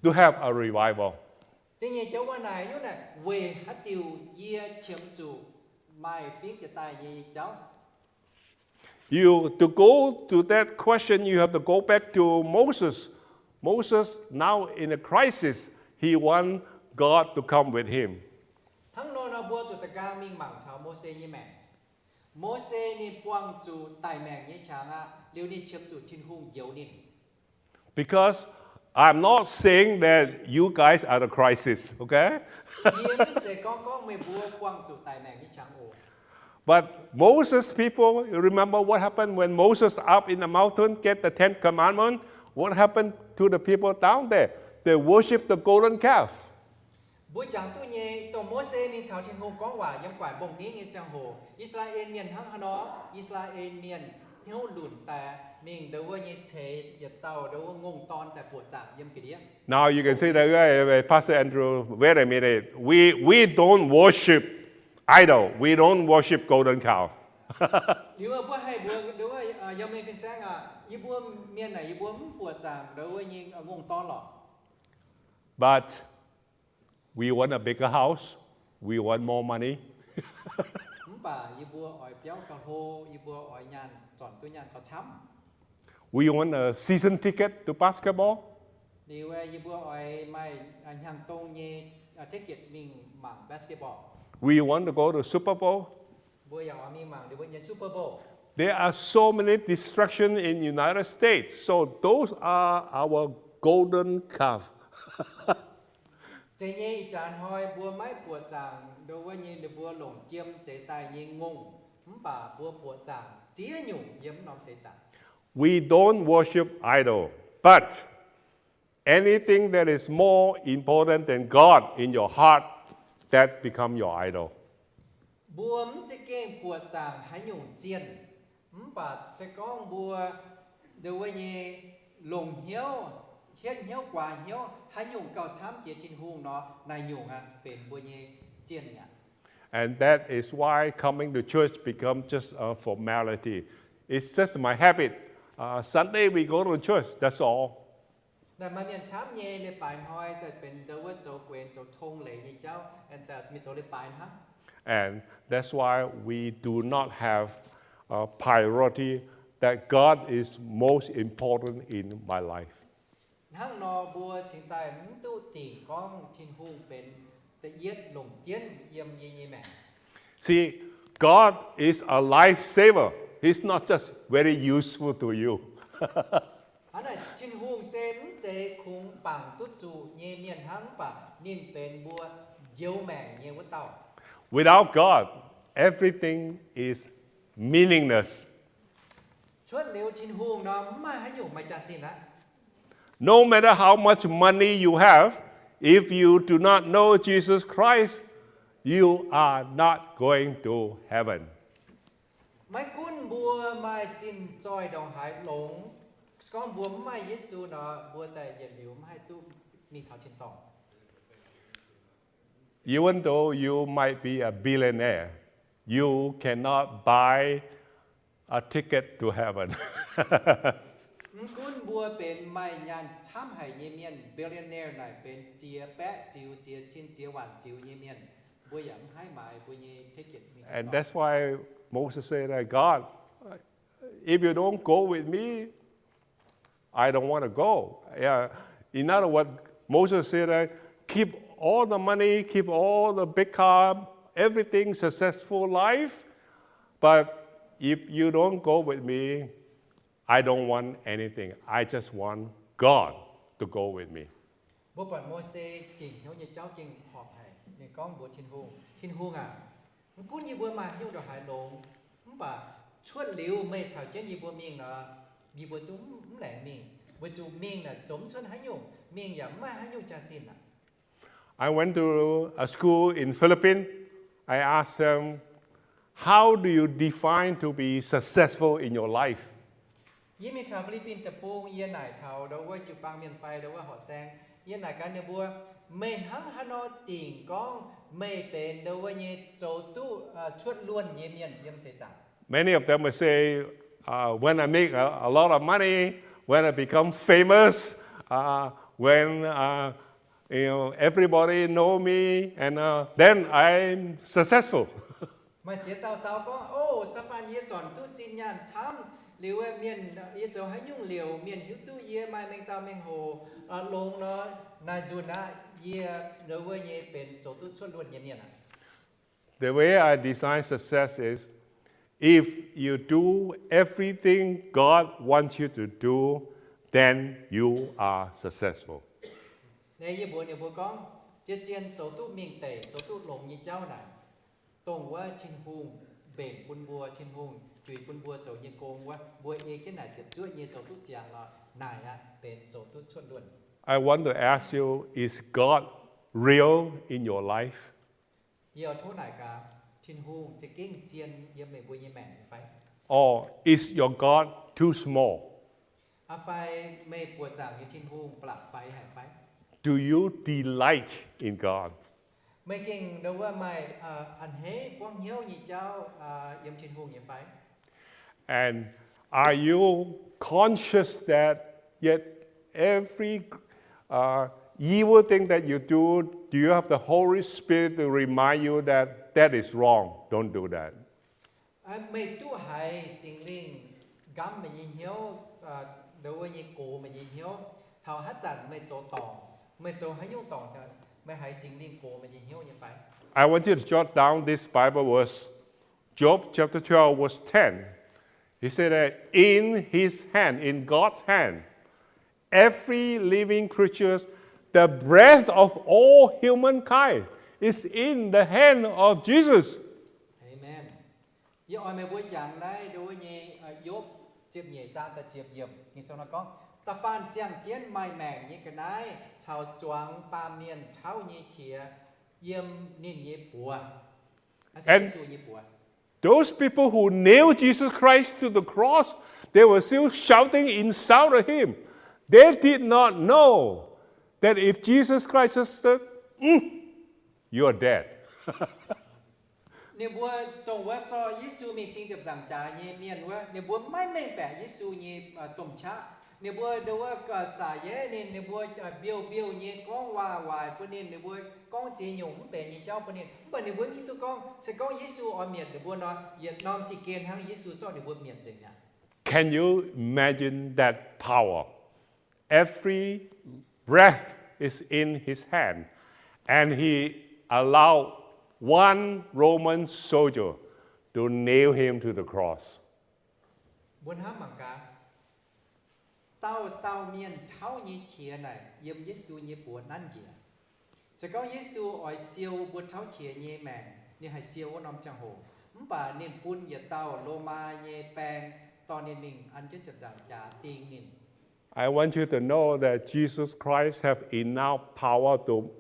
to have a revival? Da'nyeic joux waac naaic nyungc naaic, weic haaix diuc yie qiemx zuqc maaih fingx jiex daaih nyei jauv? You to go to that question, you have to go back to Moses. Moses now in a crisis, he want God to come with him. Hnangv nor nor mbuo zuqc da'gaang mingh mangc taux Mose nyei maengc. Mose ninh buangh zuqc daic maengc nyei qangx aqv, liuz ninh qiemx zuqc Tin-Hungh njoux ninh. Because I'm not saying that you guys are the crisis, okay? Yie mv zeiz gorngv gorngv meih mbuo buangh zuqc daic maengc nyei qangx oc. But Moses' people, you remember what happened when Moses up in the mountain get the Ten Commandments? What happened to the people down there? They worship the golden calf. Mbuo jangx duqv nyei, dongh Mose ninh caux Tin-Hungh gorngv waac yiem guaaic mbong-ningv nyei ziangh hoc, I^saa^laa^en Mienh hnangv haaix nor? I^saa^laa^en Mienh hnyouv lunc daaih mingh ndau wuov nyei ceix yietc dauh ndau wuov ngongh dorn daaih buoqc zaangc yiem ga'ndiev. Now you can see that, uh, Pastor Andrew, wait a minute. We, we don't worship idol. We don't worship golden calf. Liuz mbuo haih mbuox ndau wuov, yiem mei fin-saeng aac, yie mbuo mienh naaic yie mbuo mv buoqc zaangc ndau wuov nyei ngongh dorn lorqc. But we want a bigger house. We want more money. Mv baac yie mbuo oix biauv gauh hlo, yie mbuo oix nyaanh, zornc duqv nyaanh gauh camv. We want a season ticket to basketball. Liuz yie mbuo oix maaih hnyangx-dongh nyei ticket mingh mangc basketball. We want to go to Super Bowl. Mbuo yaac oix mingh mangc ndau wuov nyei Super Bowl. There are so many distractions in United States, so those are our golden calf. Zeiz nyei ih jaax hnoi mbuo maiv buoqc zaangc ndau wuov nyei ninh mbuo longc jiem zeix daaih nyei ngongh, mv baac mbuo buoqc zaangc ziex nyungc yiem mv norm seix zaangc. We don't worship idol, but anything that is more important than God in your heart, that become your idol. Mbuo mv za'gengh buoqc zaangc haaix nyungc zienh, mv baac se gorngv mbuo ndau wuov nyei longc hnyouv, hietv hnyouv, guaax hnyouv, haaix nyungc gauh camv jiex Tin-Hungh nor, naaiv nyungc aqv benx mbuo nyei zienh aqv. And that is why coming to church become just a formality. It's just my habit. Uh, Sunday we go to church, that's all. Naaic maaih mienh camv nyei leiz-baaix hnoi daaih benx ndau wuov zoux guenx zoux tong leiz nyei jauv, mingh zoux leiz-baaix hnangv. And that's why we do not have a priority that God is most important in my life. Hnangv nor mbuo cingx daaih mv duqv dingc gorngv Tin-Hungh benx da'yietv longc jienv yiem yie nyei maengc. See, God is a lifesaver. He's not just very useful to you. Hnangv naaic Tin-Hungh se mv zeiz kungx bangc duqv zuqc nyei mienh hnangv, mv baac ninh benx mbuo njoux maengc nyei wuov dauh. Without God, everything is meaningless. Cuotv liuz Tin-Hungh nor, mv maaih haaix nyungc maaih jaax-zinh aqv. No matter how much money you have, if you do not know Jesus Christ, you are not going to heaven. Maiv gunv mbuo maaih zinh zoih ndongc haaix longx, se gorngv mbuo mv maaih Yesu nor, mbuo daaih yietc liuz mv haih duqv mingh taux tin-dorngh. Even though you might be a billionaire, you cannot buy a ticket to heaven. Mv gunv mbuo benx maaih nyaanh camv haic nyei mienh, billionaire naaic benx ziex baeqv ziux, ziex cin, ziex waanc ziux nyei mienh, mbuo yaac mv haih maaiz mbuo nyei ticket mingh taux. And that's why Moses said that, God, if you don't go with me, I don't want to go. Yeah. In other words, Moses said that, keep all the money, keep all the big car, everything successful life, but if you don't go with me, I don't want anything. I just want God to go with me. Mbuo buatc Mose gengh hnyouv nyei jauv gengh horpc haic. Ninh gorngv mbuox Tin-Hungh, Tin-Hungh aac, mv gunv yie mbuo maaih haaix nyungc ndongc haaix longx, mv baac cuotv liuz meih caux jienv yie mbuo mingh nor, yie mbuo zungv mv laengz mingh, weic zuqc mingh naaic zoux mv cuotv haaix nyungc, mingh yaac mv maaih haaix nyungc jaax-zinh aqv. I went to a school in Philippines. I asked them, how do you define to be successful in your life? Yie mingh taux Fi^li^bin Deic-Bung, yie naaic taux ndau wuov jiu-baang mienh fai ndau wuov horqc saeng, Yie naaic gaax ninh mbuo, meih hnangv haaix nor dingc gorngv meih benx ndau wuov nyei zoux duqv cuotv luonh nyei mienh yiem seix zaangc? Many of them will say, uh, when I make a, a lot of money, when I become famous, uh, when uh, you know, everybody know me, and uh, then I'm successful. Maaih ziex dauh dau gorngv, o, da'faanh yie zornc duqv zinh nyaanh camv, liuz mienh, yie zoux haaix nyungc liouc mienh hiuv duqv yie maaih mengh dauh mengh hoc longx nor, naaic nzunc aqv yie ndau wuov nyei benx zoux duqv cuotv luonh nyei mienh aqv. The way I design success is, if you do everything God wants you to do, then you are successful. Naaiv yie mbuox ninh mbuo gorngv, zien-zien zoux duqv mingh deic, zoux duqv longx nyei jauv naaic, dongh wuov Tin-Hungh mbenc bun mbuo, Tin-Hungh juix bun mbuo zoux nyei gong wuov, mbuo ei jienv naaic ziepc zuoqv nyei zoux duqv ziangx nor, naaic aqv benx zoux duqv cuotv luonh. I want to ask you, is God real in your life? Yie oix tov naaic gaax, Tin-Hungh za'gengh zien yiem meih mbuo nyei maengc nyei fai? Or is your God too small? Aa fai meih buoqc zaangc nyei Tin-Hungh ba'laqc faix haic fai? Do you delight in God? Meih gengh ndau wuov maaih a'hneiv buangv hnyouv nyei jauv yiem Tin-Hungh nyei fai? And are you conscious that yet every uh, evil thing that you do, do you have the Holy Spirit to remind you that that is wrong? Don't do that. Meih duqv haiz Singx Lingh nqamv meih nyei hnyouv, ndau wuov nyei gox meih nyei hnyouv, taux haaix zanc meih zoux dorngc, meih zoux haaix nyungc dorngc, meih haiz Singx Lingh gox meih nyei hnyouv nyei fai? I want you to jot down this Bible verse, Job chapter twelve, verse ten. He said that in his hand, in God's hand, every living creatures, the breath of all humankind is in the hand of Jesus. Amen. Yie oix meih mbuo jangx naaiv ndau wuov nyei Yopv ziepc nyeic zaang da'ziepc yiemc, Ging-Sou nor gorngv, da'faanh ziangh jienv maaih maengc nyei ga'naaiv caux zuangx baamh mienh tauv nyei qiex yiem ninh nyei buoz. Yesu nyei buoz. Those people who nailed Jesus Christ to the cross, they were still shouting, insulted him. They did not know that if Jesus Christ just said, mm, you are dead. Ninh mbuo dongh wuov dorh Yesu mingh ding ziepc nzaangc jaax nyei mienh wuov, ninh mbuo maiv mengh baeqc Yesu nyei domh qaqv. Ninh mbuo ndau wuov saac yeiv ninh, ninh mbuo mbiouh mbiouh nyei gorngv waac-waaic bun ninh, ninh mbuo gorngv ziex nyungc mv benx nyei jauv bun ninh. Mv baac ninh mbuo mv hiuv duqv gorngv se gorngv Yesu oix mietc ninh mbuo nor, yietc norm si gen hnangv Yesu zorqv ninh mbuo mietc nzengc aqv. Can you imagine that power? Every breath is in his hand, and he allowed one Roman soldier to nail him to the cross. Mbuo hnamv mangc gaax, dauh dauh mienh tauv nyei qiex naaic yiem Yesu nyei buoz nanv njiec. Se gorngv Yesu oix siou mbuo tauv qiex nyei maengc, ninh haih siou wuov norm ziangh hoc. Mv baac ninh bun yietc dauh Lomaa nyei baeng dorh ninh mingh an jienv ziepc nzaangc jaax ding ninh. I want you to know that Jesus Christ have enough power to,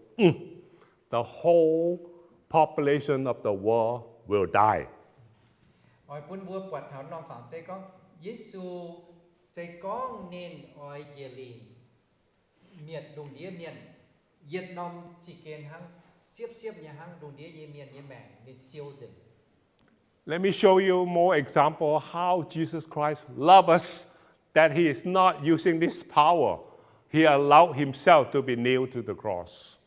the whole population of the world will die. Oix bun mbuo buatc taux norm fangx zeiv gorngv, Yesu se gorngv ninh oix njiec lingc mietc lungh ndiev mienh, yietc norm si gen hnangv, siepv-siepv nyei hnangv lungh ndiev nyei mienh nyei maengc ninh siou nzengc. Let me show you more example how Jesus Christ love us, that he is not using this power. He allowed himself to be nailed to the cross.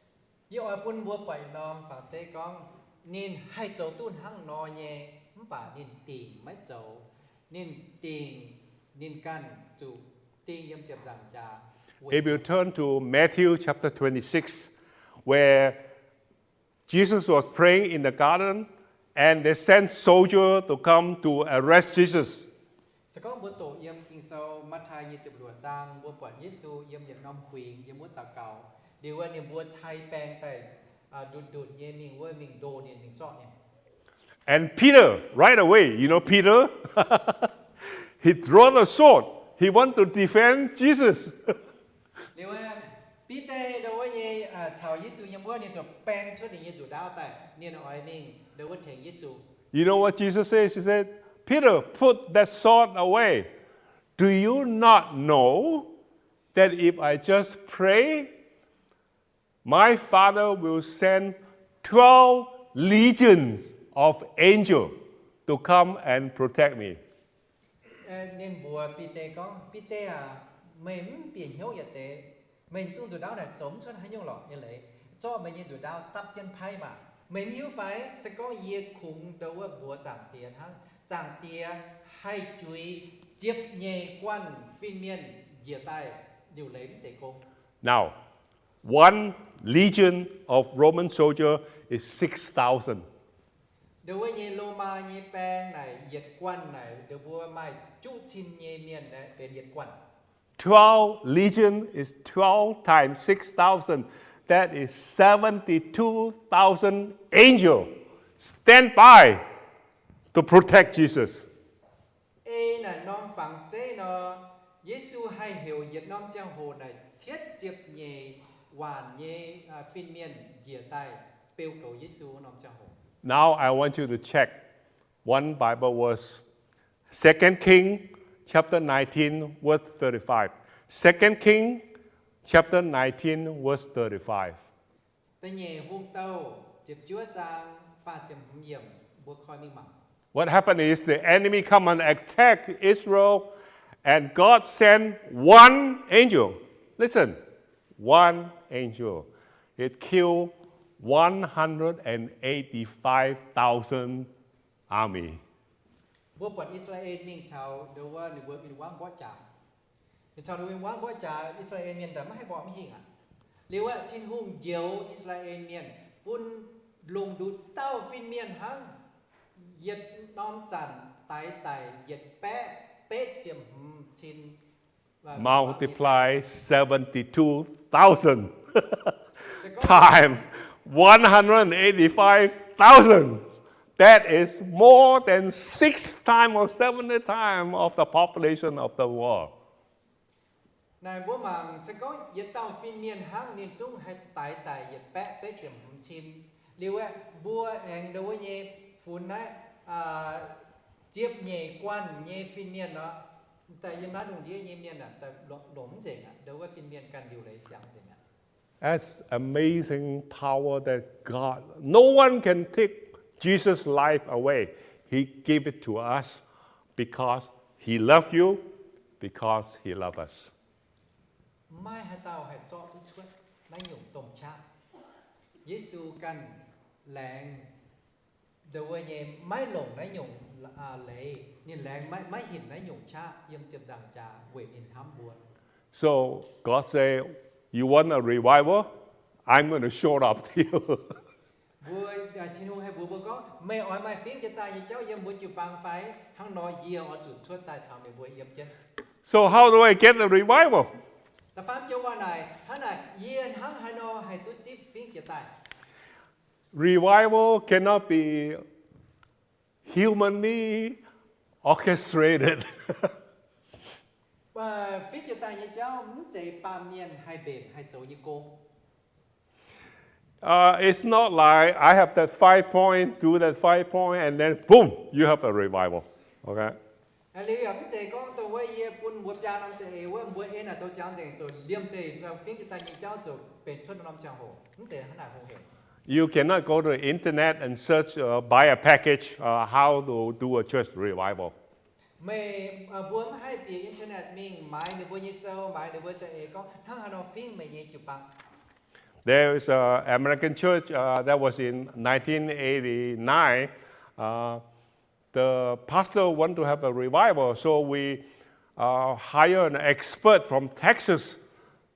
Yie oix bun mbuo buatc yietc norm fangx zeiv gorngv, ninh haih zoux duqv hnangv nor nyei, mv baac ninh dingc maiv zoux. Ninh dingc, ninh ganh zuqc ding yiem ziepc nzaangc jaax. If you turn to Matthew chapter twenty-six, where Jesus was praying in the garden, and they sent soldier to come to arrest Jesus. Se gorngv mbuo doqc yiem Ging-Sou Matv^taai nyei ziepc luoqc zaang, mbuo buatc Yesu yiem yietc norm huingx yiem wuov daux gaux. Liuz wuov ninh mbuo cai baeng daaih, ndutc-ndutc nyei mingh wuov mingh ndo ninh, mingh zorqv ninh. And Peter, right away, you know Peter, he draw the sword. He want to defend Jesus. Liuz wuov, Bide ndau wuov nyei caux Yesu yiem wuov, ninh ziouc baeng cuotv ninh nyei nzuqc ndaauv daaih, ninh oix mingh ndau wuov tengx Yesu. You know what Jesus says? He said, Peter, put that sword away. Do you not know that if I just pray, My Father will send twelve legions of angels to come and protect me. Ninh mbuox Bide gorngv, Bide aac, meih mv bieqc hnyouv yietc deix. Meih zungv nzuqc ndaauv naaic zoux mv cuotv haaix nyungc lorqc nyei leiz. Zorqv meih nyei nzuqc ndaauv dapv jienv paaiv maah! Meih mv hiuv fai se gorngv yie kungx ndo wuov mbuox Zaangc Diex hnangv, Zaangc Diex haih juix ziepc nyeic guanh fin-mienh njiec daaih liuc leiz mv deix gong. Now, one legion of Roman soldier is six thousand. Ndo wuov nyei Lomaa nyei baeng naaic yietc guanh naaic ndo wuov maaih juqv cin nyei mienh naaic benx yietc guanh. Twelve legion is twelve times six thousand. That is seventy-two thousand angels stand by to protect Jesus. Ei naaic norm fangx zeiv nor, Yesu haih heuc yietc norm ziangh hoc naaic cietv ziepc nyeic waanc nyei fin-mienh njiec daaih beu goux Yesu norm ziangh hoc. Now I want you to check one Bible verse, Second King chapter nineteen, verse thirty-five. Second King chapter nineteen, verse thirty-five. Da'nyeic Hungh Douh ziepc juov zaang faah ziepc hmz yiemc, mbuo koi mingh mangc. What happened is the enemy come and attack Israel, and God sent one angel. Listen, one angel. It killed one hundred and eighty-five thousand army. Mbuo buatc I^saa^laa^en mingh caux ndo wuov ninh mbuo mingh wangv mborqv jaax. Ninh caux ndo wuov mingh wangv mborqv jaax, I^saa^laa^en mienh daaih maiv haih mborqv mv hingh aqv. Liuz aeqv, Tin-Hungh njoux I^saa^laa^en mienh bun longc nduqc dauh fin-mienh hnangv, yietc norm zanc daix daic yietc baeqv betv ziepc hmz cin, multiply seventy-two thousand times one hundred eighty-five thousand. That is more than six times or seventy times of the population of the world. Naaic mbuo mangc se gorngv yietc dauh fin-mienh hnangv ninh zungv haih daix daic yietc baeqv betv ziepc hmz cin. Liuz aeqv, mbuo aengx ndo wuov nyei funx naaiv ziepc nyeic guanh nyei fin-mienh nor, daaih yiem naaiv lungh ndiev nyei mienh aeqv, longc mv nzengc aqv. Ndo wuov fin-mienh ganh liuc leiz ziangx nzengc aqv. That's amazing power that God, no one can take Jesus' life away. He gave it to us because he loved you, because he loved us. Maiv haaix dauh haih zorqv duqv cuotv naaiv nyungc domh qaqv. Yesu ganh laengz ndo wuov nyei maiv longc naaiv nyungc leiz, ninh laengz maiv, maiv hinc naaiv nyungc qaqv yiem ziepc nzaangc jaax weic ninh hnamv mbuo. So God say, you want a revival? I'm going to show up to you. Mbuo, Tin-Hungh haih mbuox mbuo gorngv, meih oix maaih fingx jiex daaih nyei jauv yiem mbuo jiu-baang fai? Hnangv nor yie oix zuqc cuotv daaih caux meih mbuo yiem jienv. So how do I get the revival? Da'faam joux waac naaic, hnangv naaic yie hnangv haaix nor haih duqv zipv fingx jiex daaih? Revival cannot be humanly orchestrated. Fingx jiex daaih nyei jauv mv zeiz baamh mienh haih mbenc haih zoux nyei gong. Uh, it's not like I have that five point, do that five point, and then boom, you have a revival. Okay? Liuz yaac mv zeiz gorngv dongh wuov yie bun mbuo biaa norm za'eix wuov, mbuo ei naaic zoux ziangx nzengc, zoux liemh zeih fingx jiex daaih nyei jauv ziouc benx cuotv norm ziangh hoc. Mv zeiz hnangv naaic hungh hec. You cannot go to the internet and search, uh, buy a package, uh, how to do a church revival. Meih, mbuo mv haih bieqc internet mingh maaiz ninh mbuo nyei sou, maaiz ninh mbuo za'eix gorngv hnangv haaix nor fingx meih nyei jiu-baang. There is an American church, uh, that was in nineteen eighty-nine. Uh, the pastor want to have a revival, so we, uh, hire an expert from Texas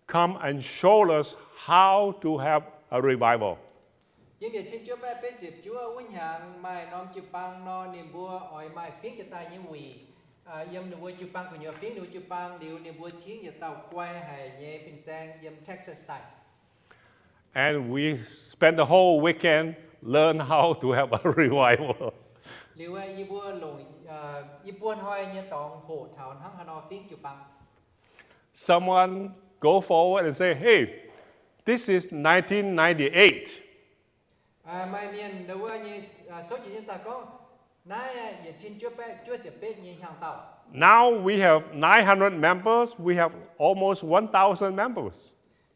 come and show us how to have a revival. Yiem yietc cin juov baeqv betv ziepc juov wuov hnyangx maaih norm jiu-baang nor, ninh mbuo oix maaih fingx jiex daaih nyei wuic. Yiem ninh mbuo jiu-baang gu'nyuoz fingx ninh mbuo jiu-baang liuz, ninh mbuo cingv yietc dauh guai haic nyei fin-saeng yiem Texas daaih. And we spend the whole weekend learn how to have a revival. Liuz yie mbuo longc i buo hnoi nyei dorngx hoqc taux hnangv haaix nor fingx jiu-baang. Someone go forward and say, hey, this is nineteen ninety-eight. Maaih mienh ndo wuov nyei souv jiez nyei daaih gorngv, naaiv yietc cin juov baeqv juov ziepc betv nyei hnyangx-daauh. Now we have nine hundred members, we have almost one thousand members.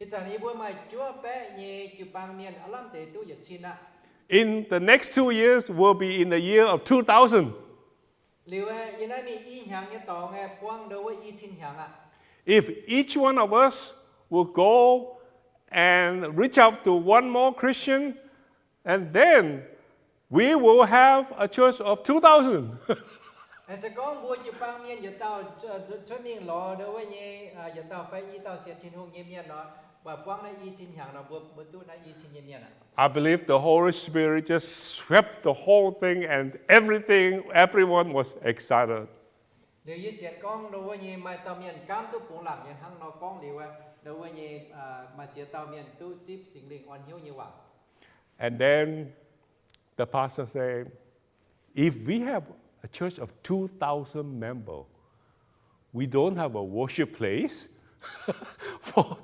Ih zanc yie mbuo maaih juov baeqv nyei jiu-baang mienh, aav lamh deix duqv yietc cin aqv. In the next two years will be in the year of two thousand. Liuz aeqv, yiem naaiv mingh i hnyangx nyei dorngx aeqv, buangv ndo wuov i cin hnyangx aqv. If each one of us will go and reach out to one more Christian, and then we will have a church of two thousand. Se gorngv mbuo jiu-baang mienh yietc dauh cuotv mingh lorz ndo wuov nyei yietc dauh fai i dauh sienx Tin-Hungh nyei mienh nor, mbuo buangv naaiv i cin hnyangx nor, mbuo, mbuo duqv naaiv i cin nyei mienh aqv. I believe the Holy Spirit just swept the whole thing and everything, everyone was excited. Liuz yie sienx gorngv ndo wuov nyei maaih dauh mienh gaamv duqv bungx laangc nyei hnangv nor gorngv liuz aeqv, ndo wuov nyei maaih ziex dauh mienh duqv zipv Singx Lingh orn hnyouv nyei waac. And then the pastor said, if we have a church of two thousand members, we don't have a worship place. For,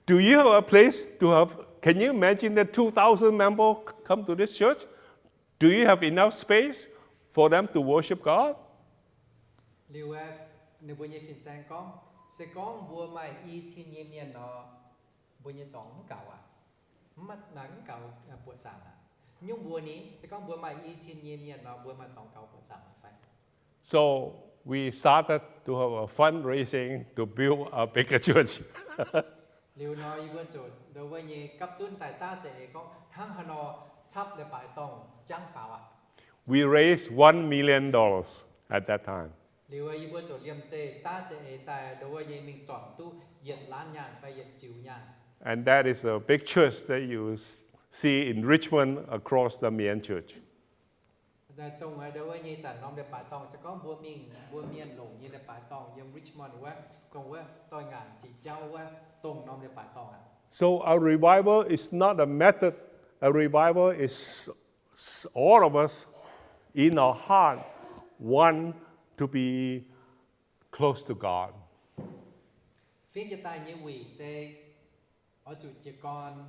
do you have a place to have, can you imagine that two thousand members come to this church? Do you have enough space for them to worship God? Liuz aeqv, ninh mbuo nyei fin-saeng gorngv, se gorngv mbuo maaih i cin nyei mienh nor, mbuo nyei dorngx mv gaux aqv. Mv, mv gaux buoqc zaangc aqv. Nyungc mbuo ni, se gorngv mbuo maaih i cin nyei mienh nor, mbuo maaih dorngx gaux buoqc zaangc aqv fai? So we started to have a fundraising to build a bigger church. Liuz nor yie mbuo ziouc ndo wuov nyei gapv zunv daaih daav za'eix gorngv hnangv haaix nor capv leiz-baaix dorngh jangv faaux aqv. We raised one million dollars at that time. Liuz yie mbuo ziouc liemh zeih daav za'eix daaih ndo wuov nyei mingh zornc duqv yietc laanv nyaanh fai yietc ziux nyaanh. And that is a big church that you see in Richmond across the Mien Church. Dongh ndo wuov nyei zanc norm leiz-baaix dorngh se gorngv mbuo mingh, mbuo mienh longc nyei leiz-baaix dorngh yiem Richmond wuov, dongh wuov doix-ngaanc ziqc jauv wuov dongh norm leiz-baaix dorngh aqv. So a revival is not a method. A revival is all of us in our heart want to be close to God. Fingx jiex daaih nyei wuic se oix zuqc jiez gorn,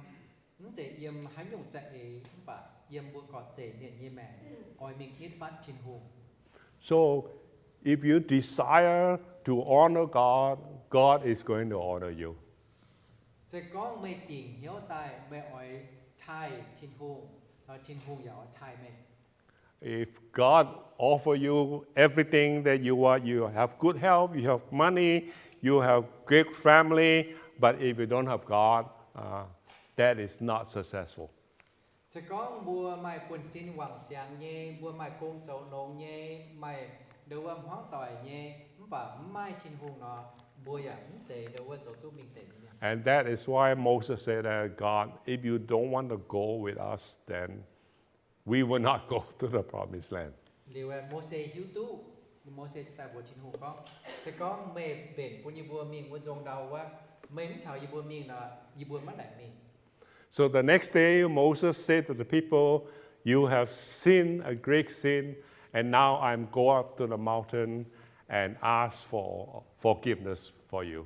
mv zeiz yiem haaix nyungc za'eix mv baac yiem mbuo gorqv-zeic mienh nyei maengc oix mingh nitv fatv Tin-Hungh. So if you desire to honor God, God is going to honor you. Se gorngv meih dingc hnyouv daaih meih oix taaih Tin-Hungh, Tin-Hungh yaac oix taaih meih. If God offer you everything that you want, you have good health, you have money, you have great family, but if you don't have God, uh, that is not successful. Se gorngv mbuo maaih buonv-sin wangc siangx nyei, mbuo maaih gong zoux longx nyei, maaih ndo wuov hmuangv doic nyei, mv baac mv maaih Tin-Hungh nor, mbuo yaac mv zeiz ndo wuov zoux duqv mingh deic nyei mienh. And that is why Moses said that, God, if you don't want to go with us, then we will not go to the promised land. Liuz Mose hiuv duqv, Mose daaih mbuox Tin-Hungh gorngv, se gorngv meih mbenc bun yie mbuo mingh wuov nzong ndau wuov, meih mv caux yie mbuo mingh nor, yie mbuo maiv naaic mingh. So the next day, Moses said to the people, you have sinned a great sin, and now I'm go up to the mountain and ask for forgiveness for you.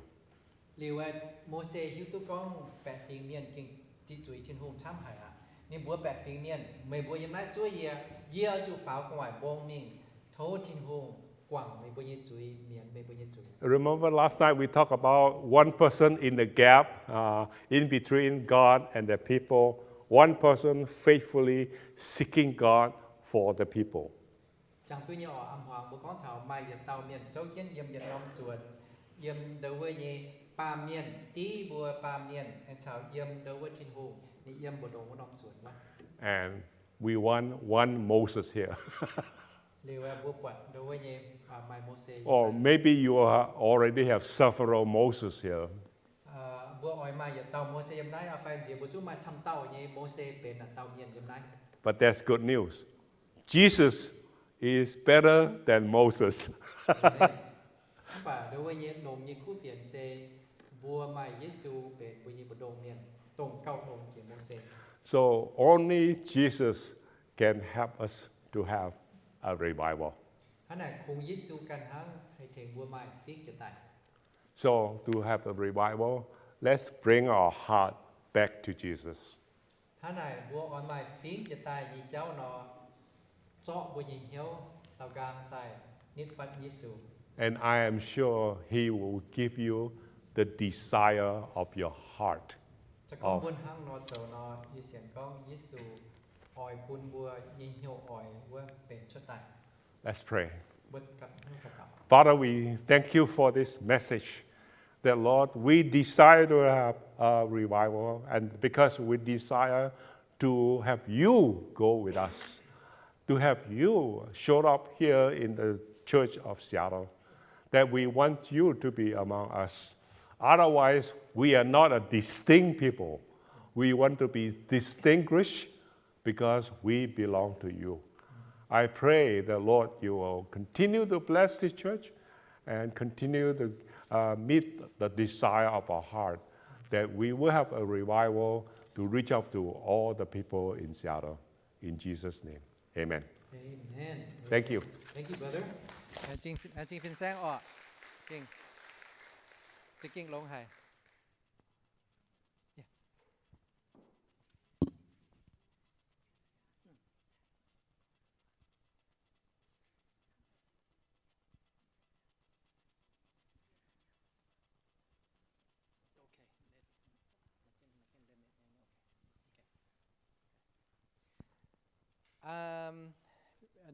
Liuz Mose hiuv duqv gorngv baeqc fingx mienh gengh ziqc zuiz Tin-Hungh camv haic aqv. Ninh mbuox baeqc fingx mienh, meih mbuo yiem naaiv zuov yie, yie oix zuqc faaux gu'nguaaic mbong mingh tov Tin-Hungh guangc meih mbuo nyei zuiz, mienx meih mbuo nyei zuiz. Remember last night we talked about one person in the gap, uh, in between God and the people, one person faithfully seeking God for the people. Jangx duqv nyei oc, a'hmuangx mbuo gorngv taux maaih yietc dauh mienh souv jienv yiem yietc norm nzuonx, yiem ndo wuov nyei baamh mienh, div mbuo baamh mienh, aengx caux yiem ndo wuov Tin-Hungh, ninh yiem mbu'ndongx wuov norm nzuonx wuov. And we want one Moses here. Liuz mbuo buatc ndo wuov nyei maaih Mose. Or maybe you are, already have several Moses here. Mbuo oix maaih yietc dauh Mose yiem naaiv, fai nziex mbuo zungv maaih camv dauh nyei Mose benx naaic dauh mienh yiem naaiv. But that's good news. Jesus is better than Moses. Mv baac ndo wuov nyei longx nyei kuv fienx se mbuo maaih Yesu benx mbuo nyei mbu'ndongx mienh, dongh gauh longx jiex Mose. So only Jesus can help us to have a revival. Hnangv naaic kungx Yesu ganh hnangv haih tengx mbuo maaih fingx jiex daaih. So to have a revival, let's bring our heart back to Jesus. Hnangv naaic mbuo oix maaih fingx jiex daaih nyei jauv nor, zorqv mbuo nyei hnyouv daaux nqaang daaih nitv fatv Yesu. And I am sure He will give you the desire of your heart. Gorngv mbuo hnangv nor zoux nor, yie sienx gorngv Yesu oix bun mbuo nyei hnyouv oix wuov benx cuotv daaih. Let's pray. Mbuo gapv-, mbuo gapv-, Father, we thank you for this message. That, Lord, we desire to have a revival, and because we desire to have you go with us, to have you show up here in the Church of Seattle, that we want you to be among us. Otherwise, we are not a distinct people. We want to be distinguished because we belong to you. I pray that, Lord, you will continue to bless this church and continue to, uh, meet the desire of our heart, that we will have a revival to reach out to all the people in Seattle. In Jesus' name, amen. Amen. Thank you. Thank you, brother. Zingh, zingh fin-saeng oc. Gengh, za'gengh longx haic.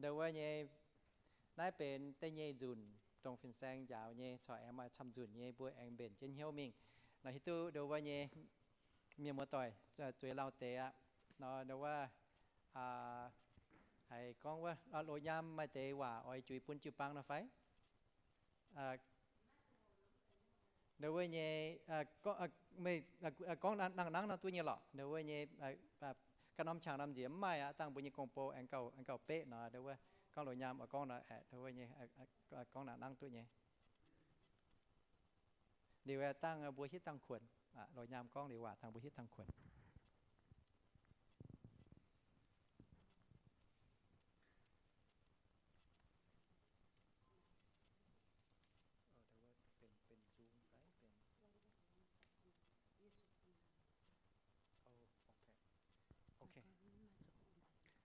Ndau wuov nyei, naaiv benx da'nyeic nzunc dongh fin-saeng njaaux nyei, corc aengx maaih camv nzunc nyei mbuo aengx mbenc jienv hnyouv mingh. Nor hiuv duqv ndau wuov nyei mienh muoz-doic zueiz lauh deix aqv. Nor ndau wuov haiz gorngv wuov loz-nyaam maaih deix waac oix juix bun jiu-baang nor fai? Ndau wuov nyei, gorngv nangh nangv nor duqv nyei lorqc. Ndau wuov nyei, ganh norm qangx norm nziex mv maaih aqv, dangh mbuo nyei gong-bou aengx gauh beqv nor, ndau wuov gorngv loz-nyaam oix gorngv nor, ndau wuov nyei, gorngv nangh nangv duqv nyei. Liuz dangh mbuo hitv dangh kuonx, loz-nyaam gorngv liuz waac dangh mbuo hitv dangh kuonx.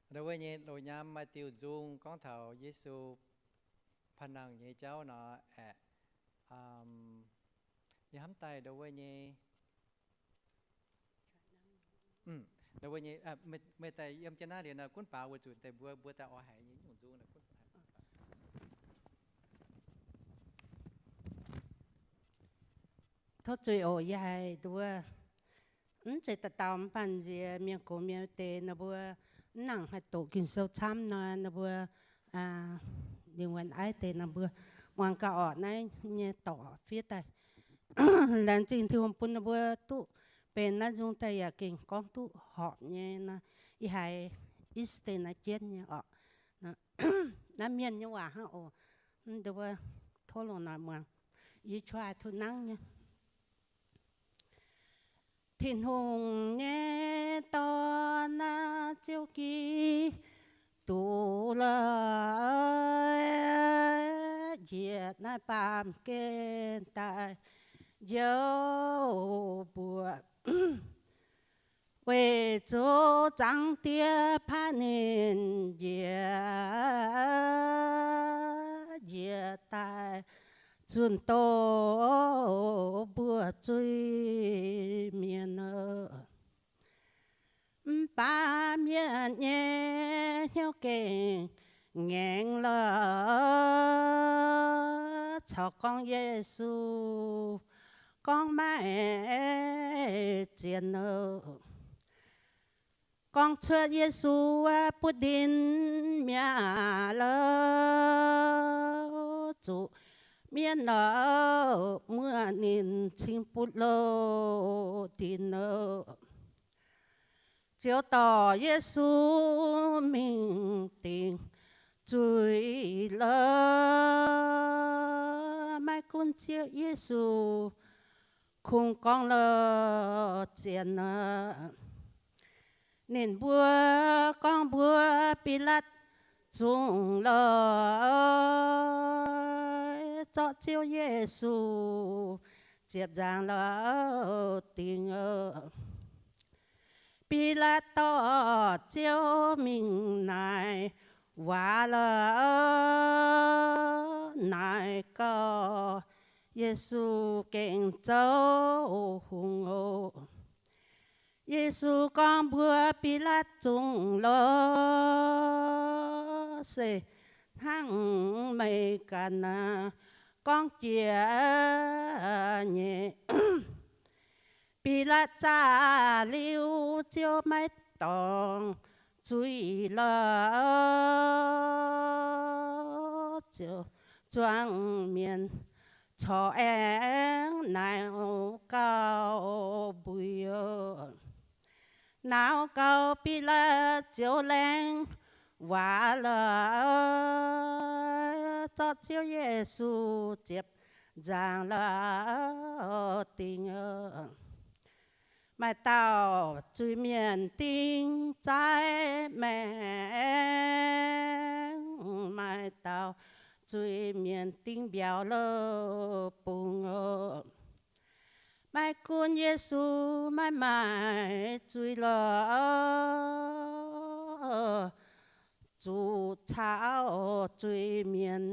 Ndau wuov nyei loz-nyaam maaih diuh nzung gorngv taux Yesu panh nangh nyei jauv nor aeqv, yie hnamv daaih ndau wuov nyei Meih daaih yiem jienv naaiv liuz nor, gunv baaux weic zuqc deix mbuo, mbuo daaih oix haiz nyei nyungc nzung nor gunv. Tov zuiz oc, yie haiz nduov, mv zeiz dauh dauh mv baac nziex mienh gox mienh deix nor mbuo mv nangc haih doqc Ging-Sou camv nor, nor mbuo ninh wuonx aiv deix nor mbuo muangx gauh orqc naaiv nyei dorc fiev daaih. Laengz zingh Tin-Hungh bun ninh mbuo duqv benx naaiv nzung daaih yaac gengh gorngv duqv horpc nyei nor. Ih haiz i deix naaiv jienv nyei orqc. Naaiv mienh nyei waac hnangv oc. Nduov, tov longc noic muangx. Yie try tov nangv nyei. Tin-Hungh nyei Dorn naaiv Ziouv Giduc lorqc, njiec naaiv baamh gen daaih njoux mbuo. Weic zuqc Zaangc Diex paaiv ninh njiec, njiec daaih zunh doz mbuo zuiz-mienh. Mv baac mienh nyei hnyouv gengh ngaengc lorqc, caux gorngv Yesu gorngv maiv zien oc. Gorngv cuotv Yesu butv ndin mi'aqv lorqc, zuqc mienv lorqc muoz ninh cingx butv loz-ndin oc. Ziouv dorh Yesu mingh dingc zuiz lorqc, maiv gunv Ziouv Yesu kungx gorngv lorqc zien aqv. Ninh mbuo gorngv mbuox Bilaatv, Zungv lorqc zorqv Ziouv Yesu ziepc nzaangc lorqc dingc oc. Bilaatv dorh Ziouv mingh naaic waac lorqc, naaic gauh Yesu gengh zoux hungh oc. Yesu gorngv mbuox Bilaatv, Zungv loh, se hnangv meih ganh gorngv jiex nyei. Bilaatv zaah liuz ziouc maiv dorngc zuiz lorqc, ziouc zuangx mienh corc aengx naaic gauh mbuiz. Naaic gauh Bilaatv ziouc laengz waac lorqc, zorqv Ziouv Yesu ziepc nzaangc lorqc dingc. Maaih dauh zuiz-mienh dingh zaiv maengx, maaih dauh zuiz-mienh dingh mbiauz lorqc bungx. Maiv gunv Yesu maiv maaih zuiz lorqc, zuqc caux zuiz-mienh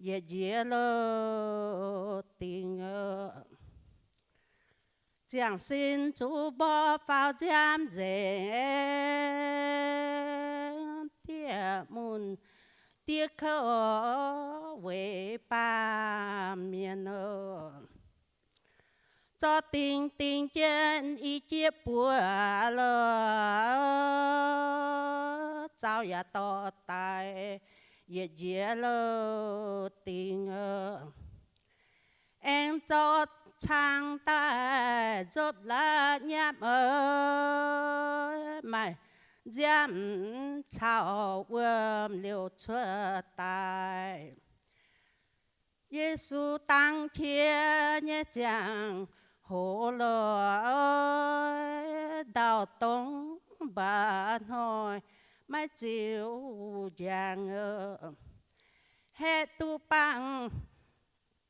yietc njiec lorqc dingc. Ziangh sin zuqc mborqv faaux nziaamv nzengc, diev mun diev kouv weic baamh mienh. Zorqv dingc dingh jienv i jieqv buoz lorqc, zaux yaac dorh daaih yietc njiec lorqc dingc. Aengx zorqv cang daaih nzopv la'nyapv, maaih nziaamv caux wuom-liouh cuotv daaih. Yesu dangx qiex nyei ziangh hoc lorqc, ndau-dongh mba'hnoi maiv ziux njang. Haeqv duqv bangh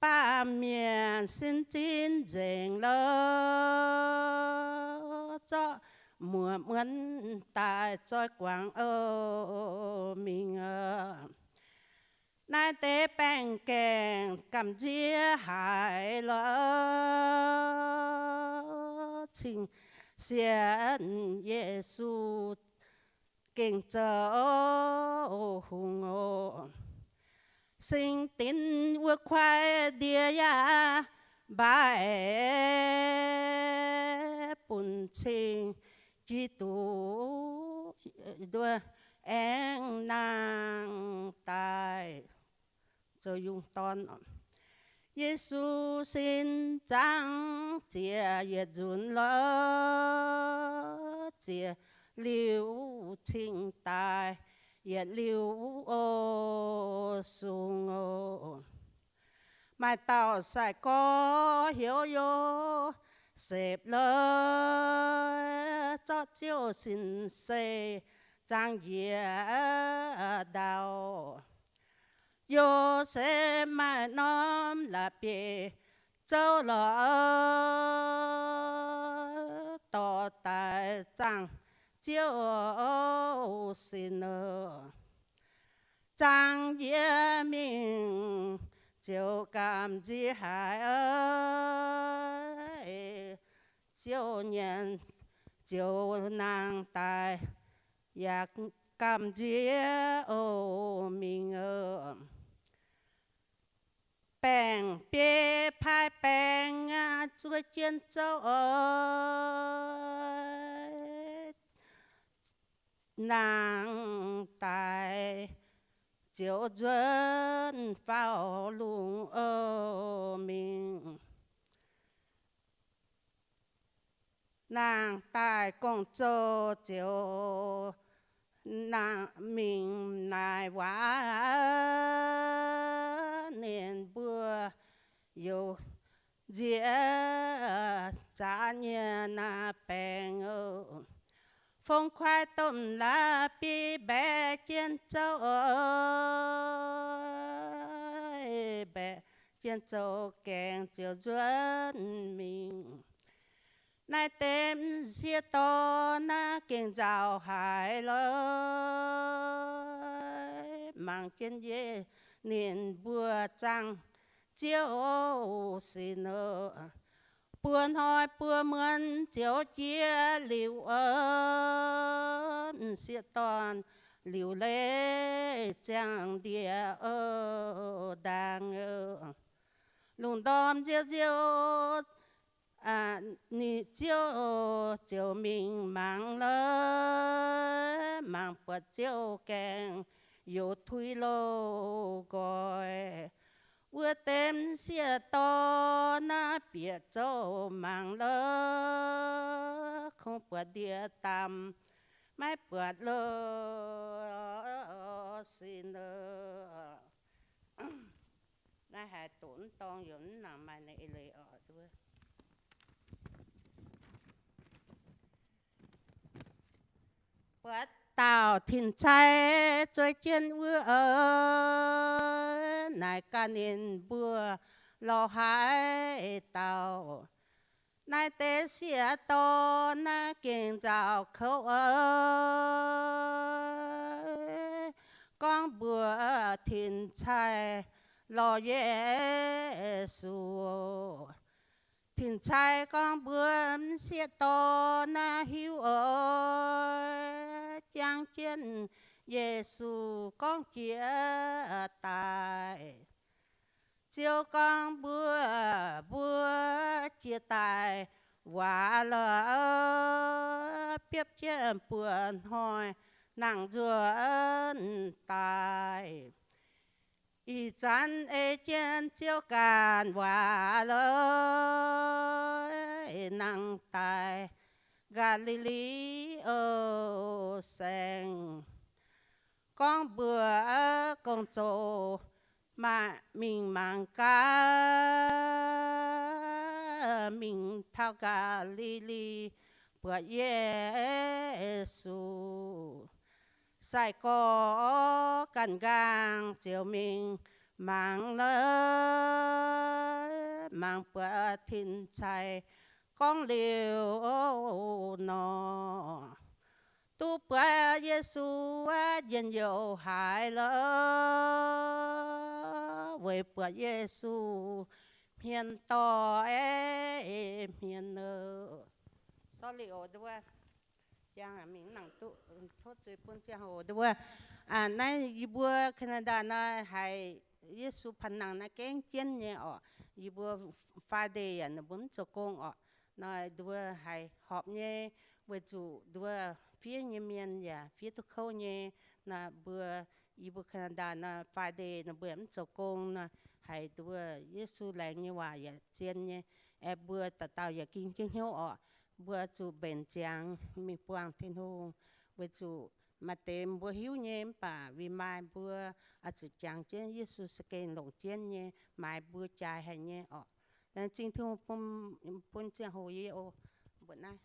baamh mienh sin zinh nzengc lorqc, zorqv muoc muonz daaih zoi guangc mingh. Naaiv deix baeng-gaengh gamh nziex haic lorqc, cing-sienx Yesu gengh zoux hungh oc. Singx dinx wuov kuaaiv ndie yaac mbaaix, bun cing Giduc nduov aengx nangh daaih zoux yungh dorn. Yesu sin zaangc ziex yietc nzunc lorqc, ziex liuz cingx daaih yietc liuz oc sung oc. Maaih dauh sai-gorx heuc Yosepv lorqc, zorqv Ziouv sin se zaangc njiec ndau. Yosepv maaih norm la'bieiv-zouv lorqc, dorh daaih zaangc Ziouv sin oc. Zaangc njiec mingh ziouc gamh nziex haic, Ziouv nyanc ziouc nangh daaih yaac gamh nziex oc mingh. Baeng-biei paaiv baeng aqv, zuov jienv zouv oc. Nangh daaih ziouc nzuonx faaux lungh oc mingh. Nangh daaih gong-zoh ziouc nangh mingh naaic waac, Ninh mbuo youz nziex zaqc nyei naaiv baeng oc. Fong kuaaiv domh la'bieiv mbaeqc jienv zouv, mbaeqc jienv zouv gaengh ziouc nzuonx mingh. Naaiv deix m'sieqv dorn naaiv gengh nzauh haic lorqc, mangc jienv Yesu ninh mbuo zaangc Ziouv sin oc. Buo hnoi buo muonz ziouc jiex liuz, m'sieqv dorn liuc leiz ziangh ndie ndaangc. Lungh ndorm nziouv nziouv, ninh ziouv ziouc mingh mangc lorqc, mangc buatc ziouv gaengh youz tuix loz nqoi. Wuov deix m'sieqv dorn naaiv bieqc zouv mangc lorqc, kungx buatc ndie-ndaamv, maiv buatc loz-sin. Naaiv haaix doqc mv dorng yaac mv nangc maaih naaiv eix leiz oc. Buatc dauh tin-cai zuov jienv wuov, naaic gaax ninh mbuo lorz haaix dauh. Naaiv deix sieqv dorn naaiv gengh nzauh kouv, gorngv mbuox tin-cai lorz Yesu. Tin-cai gorngv mbuox m'sieqv dorn naaiv hiuv oc, jangx jienv Yesu gorngv jiex daaih. Ziouv gorngv mbuox mbuo, jiex daaih waac lorqc, biopv jienv buoz hnoi nangh nzuonx daaih. Ih zanc ei jienv Ziouv ganh waac lorqc, nangh daaih Gaa^li^li Saengx. Gorngv mbuox gong-zoh maaih mingh mangc gaax, mingh taux Gaa^li^li buatc Yesu. Sai-gorx ganh nqaang ziouc mingh mangc lorqc, mangc buatc tin-cai gorngv liuz nor, duqv buatc Yesu njien-youh haic lorqc, weic buatc Yesu hmien dorh hmien. Sorry oc, nduov, jang mingh nangc duqv, tov zuiz bun ziangh hoc nduov. Naaiv yie mbuo Canada nor haiz Yesu panh nangh naaiv gengh jienv nyei oc. Yie mbuo Friday yaac ninh mbuo mv zoux gong oc. Nor nduov haiz horpc nyei, weic zuqc nduov fiev nyei mienh yaac fiev duqv kouv nyei. Nor mbuo, yie mbuo Canada nor Friday nor mbuo yaac mv zoux gong nor, haiz nduov Yesu laengz nyei waac yaac zien nyei. Aengx mbuo dauh dauh yaac ging jienv hnyouv oc. Mbuo zuqc mbenc ziangx mingh buangh Tin-Hungh, weic zuqc maaih deix mbuo hiuv nyei mv baac ninh maaih, mbuo oix zuqc jangx jienv Yesu za'gengh longc jienv nyei, maaiz mbuo jaaix haic nyei oc. Laengz zingh Tin-Hungh bun, bun ziangh hoc yie oc. Mbuox naaiv.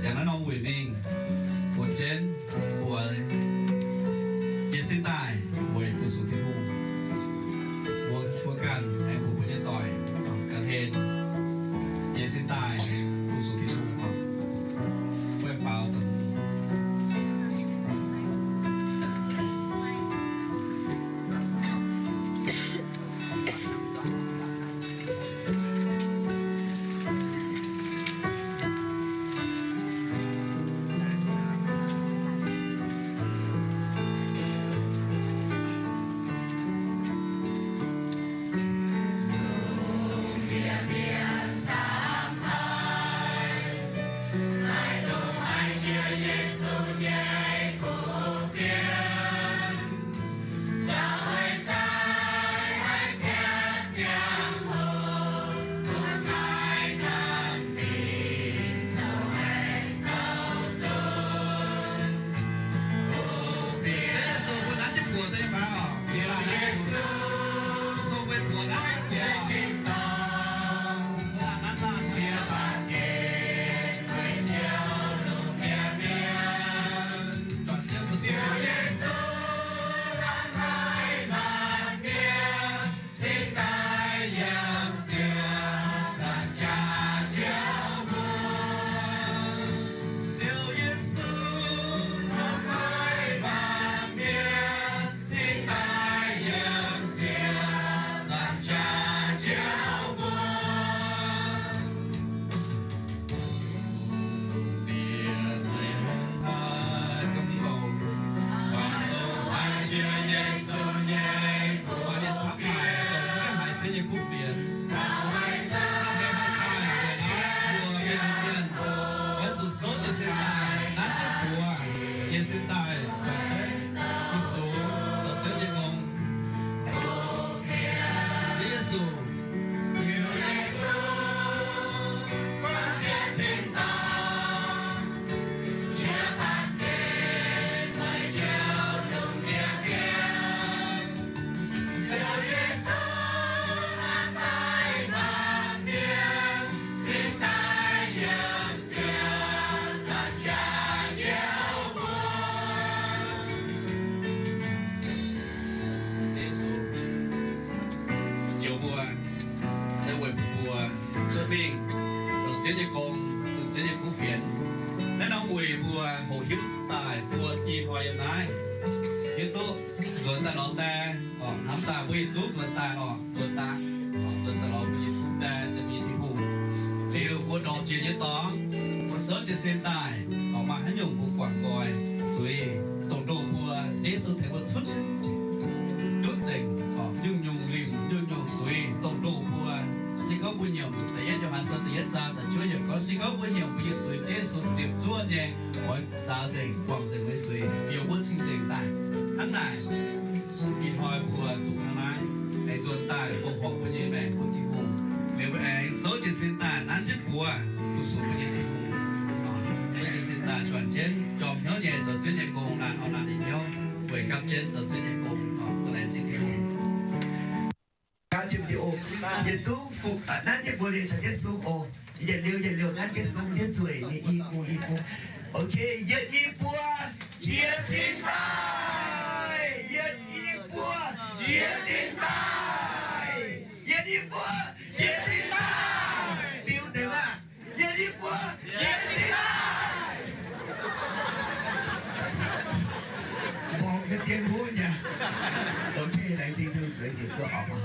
Yangh naaiv norm wuic mingh, mbuox jienv, mbuox jiez sin daaih weic fu-sux Tin-Hungh. Mbuo, mbuo ganh aengx mbuox mbuo nyei doic, ga'hlen jiez sin daaih fu-sux Tin-Hungh. Guei baaux Oix zuqc souv jiez sin daaih, nanv jienv buoz, jiez sin daaih, zanc jienv fu-sux, zoux Ziouv nyei gong. Ziouv Yesu, Ziouv Yesu, njoux mbuo, se weic bun mbuo cuotv mingh zoux Ziouv nyei gong, zoux Ziouv nyei kuv fienx. Naaiv norm wuic mbuo hoqc hiuv daaih buo ih hnoi yiem naaiv, hiuv duqv nzuonx daaih lorz die, hnamv daaih mbuo yietc zungv nzuonx daaih oc, nzuonx daaih, nzuonx daaih lorz mbuo nyei die se mbuo nyei Tin-Hungh. Liuz mbuo ndorpc jiex nyei dorngx, mbuo souv jiez sin daaih, maaih haaix nyungc mbuo guangc nqoi, zuiz dongh ndoh mbuo, Ziouv Yesu tengx mbuo cuotv ndutv nzengc, nyungc-nyungc limc, nyungc-nyungc zuiz dongh ndoh mbuo. Se gorngv mbuo nyiemc da'yietv Yo^han Sou da'yietv zaang da'juov yiemc gorngv, se gorngv mbuo nyiemc mbuo nyei zuiz, Ziouv Yesu ziepc zuoqv nyei oix zaaux nzengc, guangc nzengc mbuo nyei zuiz, fioux mbuo cing-nzengc daaih. Hnangv naaic, ih hnoi mbuo zuqc hnangv naaiv aengx nzuonx daaih fongc horc mbuo nyei maengc bun Tin-Hungh. Liuz mbuo aengx souv jiez sin daaih nanv jienv buoz fu-sux mbuo nyei Tin-Hungh. Souv jiez sin daaih juangc jienv jorm hnyouv nyei zoux Ziouv nyei gong, laanh orn laanh nyei hnyouv weic gapv jienv zoux Ziouv nyei gong. Mbuo laengz zingh Tin-Hungh. Yietc zungv fu, nanv jienv buoz liuz caux jienv sung oc. Yietc liuz yietc liuz nanv jienv sung jienv zueiz nyei i bung i bung. Ok, yietc i buo jiez sin daaih, yietc i buo jiez sin daaih, yietc i buo jiez sin daaih. Biux deix maah. Yietc i buo jiez sin daaih. Mborngz ga'dien huv nyei. Ok, laengz zingh Tin-Hungh zueiz njiec duqv oc.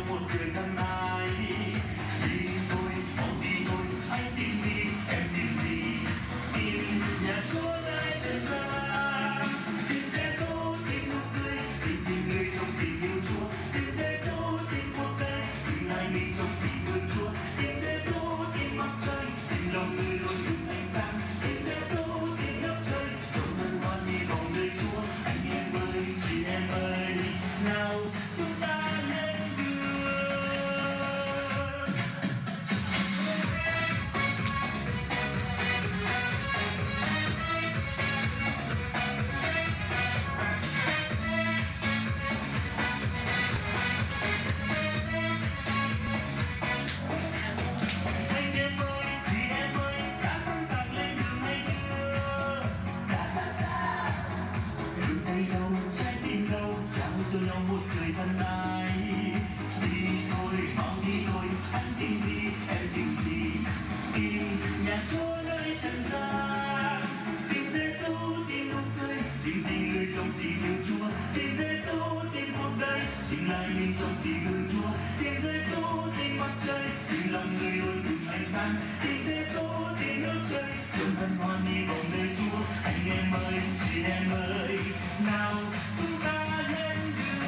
Một trời thân ái, vì tôi, mong vì tôi, anh tìm gì, em tìm gì, tìm nhà Chúa nơi trần gian. Tìm Giê-xu, tìm nụ cười, tìm, tìm người trong tình yêu Chúa. Tìm Giê-xu, tìm cuộc đời, tìm lại mình trong tình thương Chúa. Tìm Giê-xu, tìm mặt trời, tìm lòng người luôn cùng ánh sáng. Tìm Giê-xu, tìm nước trời, trong hân hoan hy vọng nơi Chúa. Anh em ơi, chị em ơi, nào chúng ta lên đường. Anh em ơi, chị em ơi, đã sẵn sàng lên đường hay chưa? Đã sẵn sàng. Đừng thấy đâu, trái tim đâu, trao cho nhau một trời thân ái. Đi thôi, mau đi thôi, anh tìm gì, em tìm gì. Tìm nhà Chúa nơi trần gian. Tìm Giê-xu, tìm nụ cười, tìm tình người trong tình yêu Chúa. Tìm Giê-xu, tìm cuộc đời, tìm lại mình trong tình thương Chúa. Tìm Giê-xu, tìm mặt trời, tìm lòng người luôn cùng ánh sáng. Tìm Giê-xu, tìm nước trời, trong hân hoan hy vọng nơi Chúa. Anh em ơi, chị em ơi, nào chúng ta lên đường.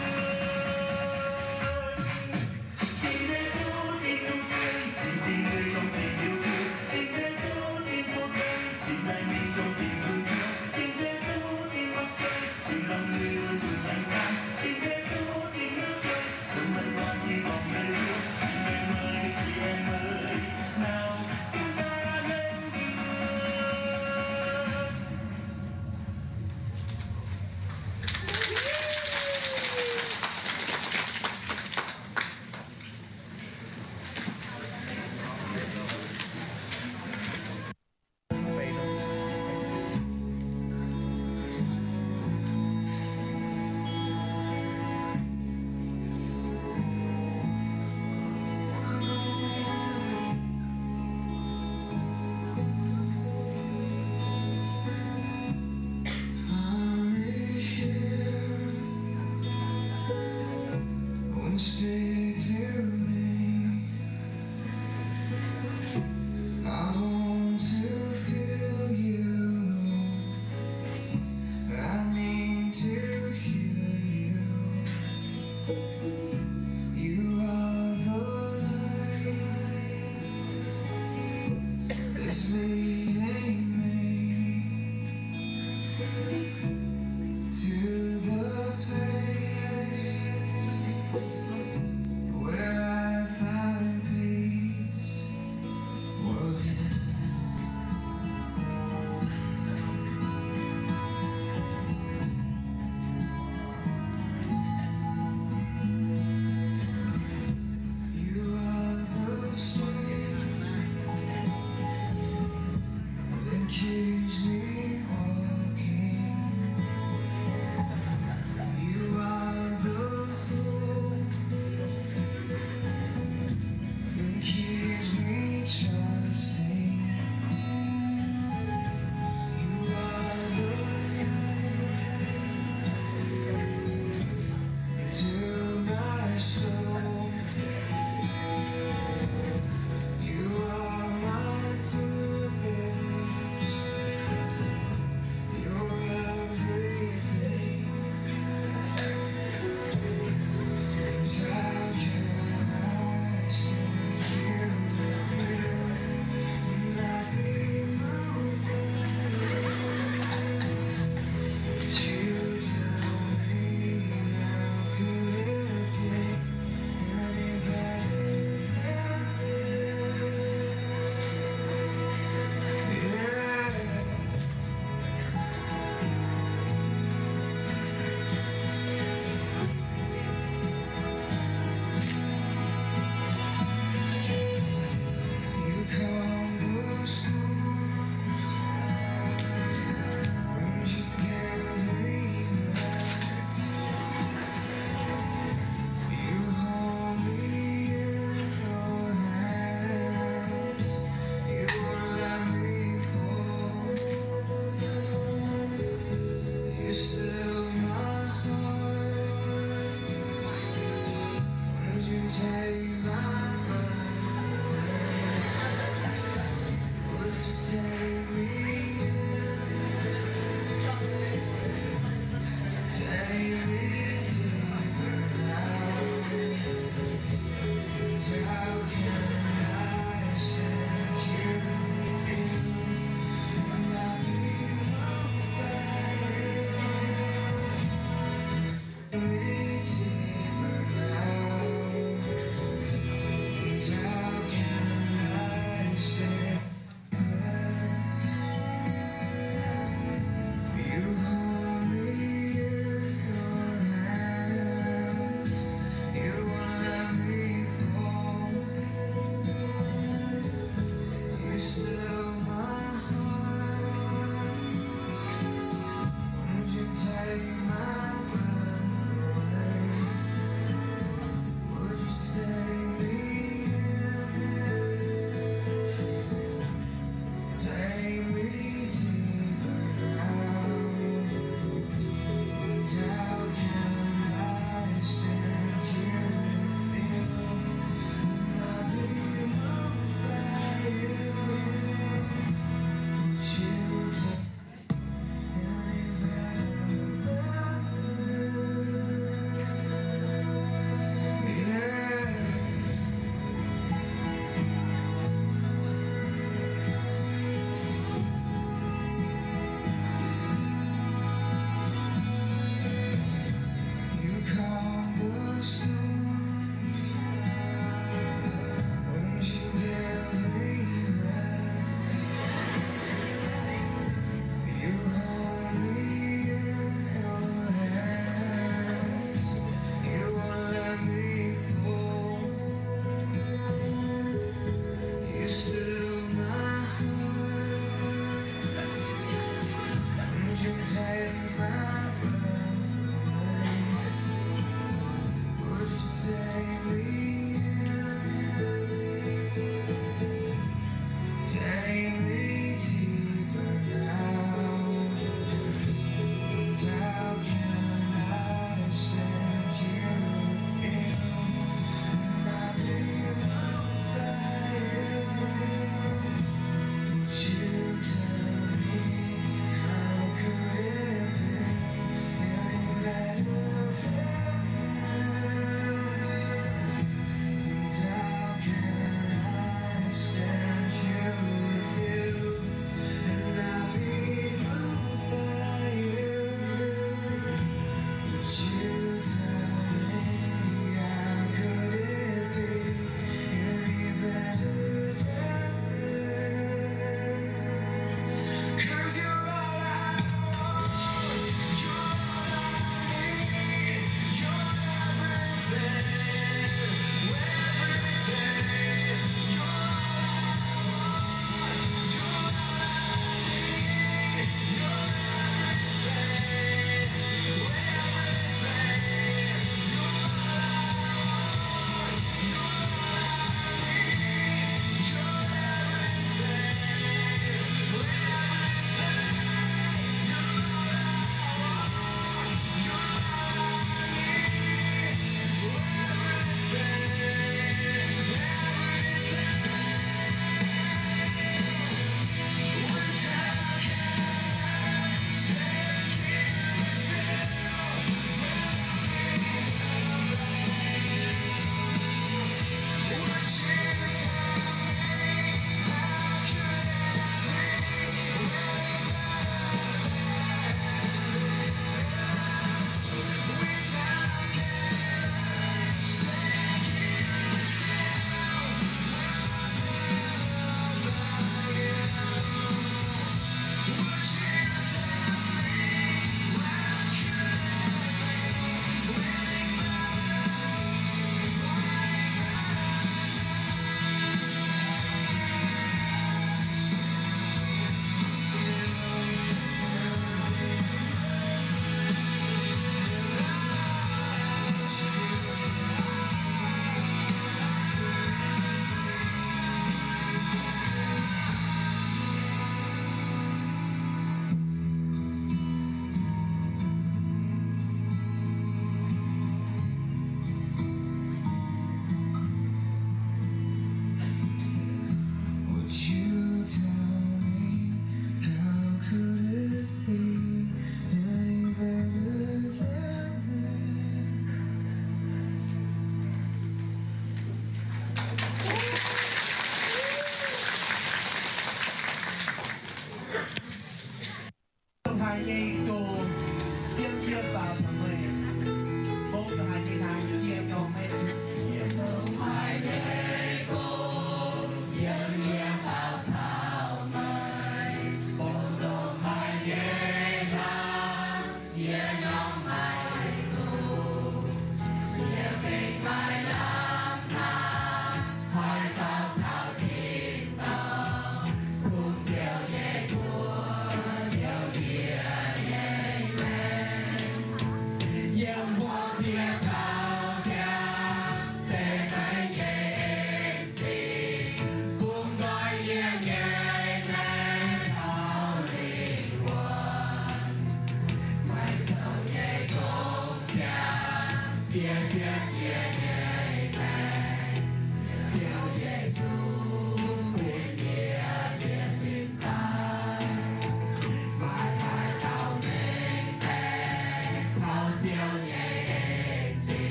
Tìm Giê-xu, tìm nụ cười, tìm, tìm người trong tình yêu Chúa. Tìm Giê-xu, tìm cuộc đời, tìm lại mình trong tình thương Chúa. Tìm Giê-xu, tìm mặt trời, tìm lòng người luôn cùng ánh sáng. Tìm Giê-xu, tìm nước trời, trong hân hoan hy vọng nơi Chúa. Anh em ơi, chị em ơi, nào chúng ta lên đường. Won't speak to me. I want to feel you. I need to hear you. You are the light that's leading me to the place Take my breath away. Would you take me in? Take me deeper now. And how can I shake you in and not be moved by you? Take me deeper now.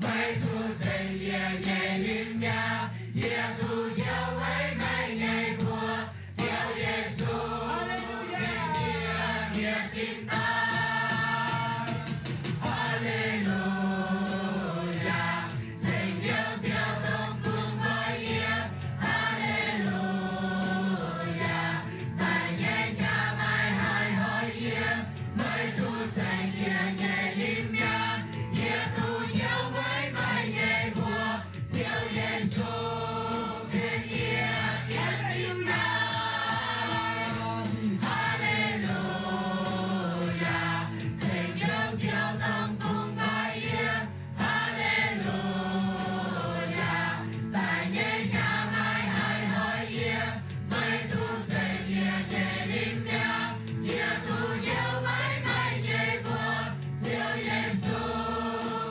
Meih duqv zengc yie nyei limh mi'aqv. Yie duqv hnyouv weic meih nyei mbuox, Ziouv Yesu. Hallelujah, yie sin daaih. Hallelujah, zengc Ziouv, Ziouv dongh bun nqoi yie. Hallelujah, meih nyei qaqv maiv haih hoic yie. Meih duqv zengc yie nyei limh mi'aqv. Yie duqv hnyouv weic meih nyei mbuox, Ziouv Yesu, mienh yie, yie sin daaih. Hallelujah, zengc Ziouv, Ziouv dongh bun nqoi yie. Hallelujah, meih nyei qaqv maiv haih hoic yie. Meih duqv zengc yie nyei limh mi'aqv. Yie duqv hnyouv weic meih nyei mbuox, Ziouv Yesu,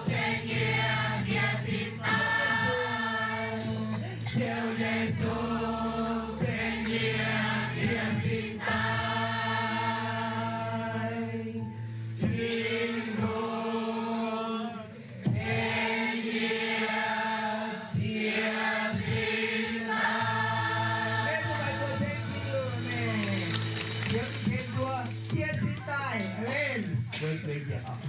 mienh yie, yie sin daaih. Ziouv Yesu, mienh yie, yie sin daaih. Tin-Hungh, mienh yie, yie sin daaih. Mbuo mbuo ceng Tin-Hungh, amen. Yiem mienh yie, yie sin daaih, amen. Mbuo zueiz njiec oc.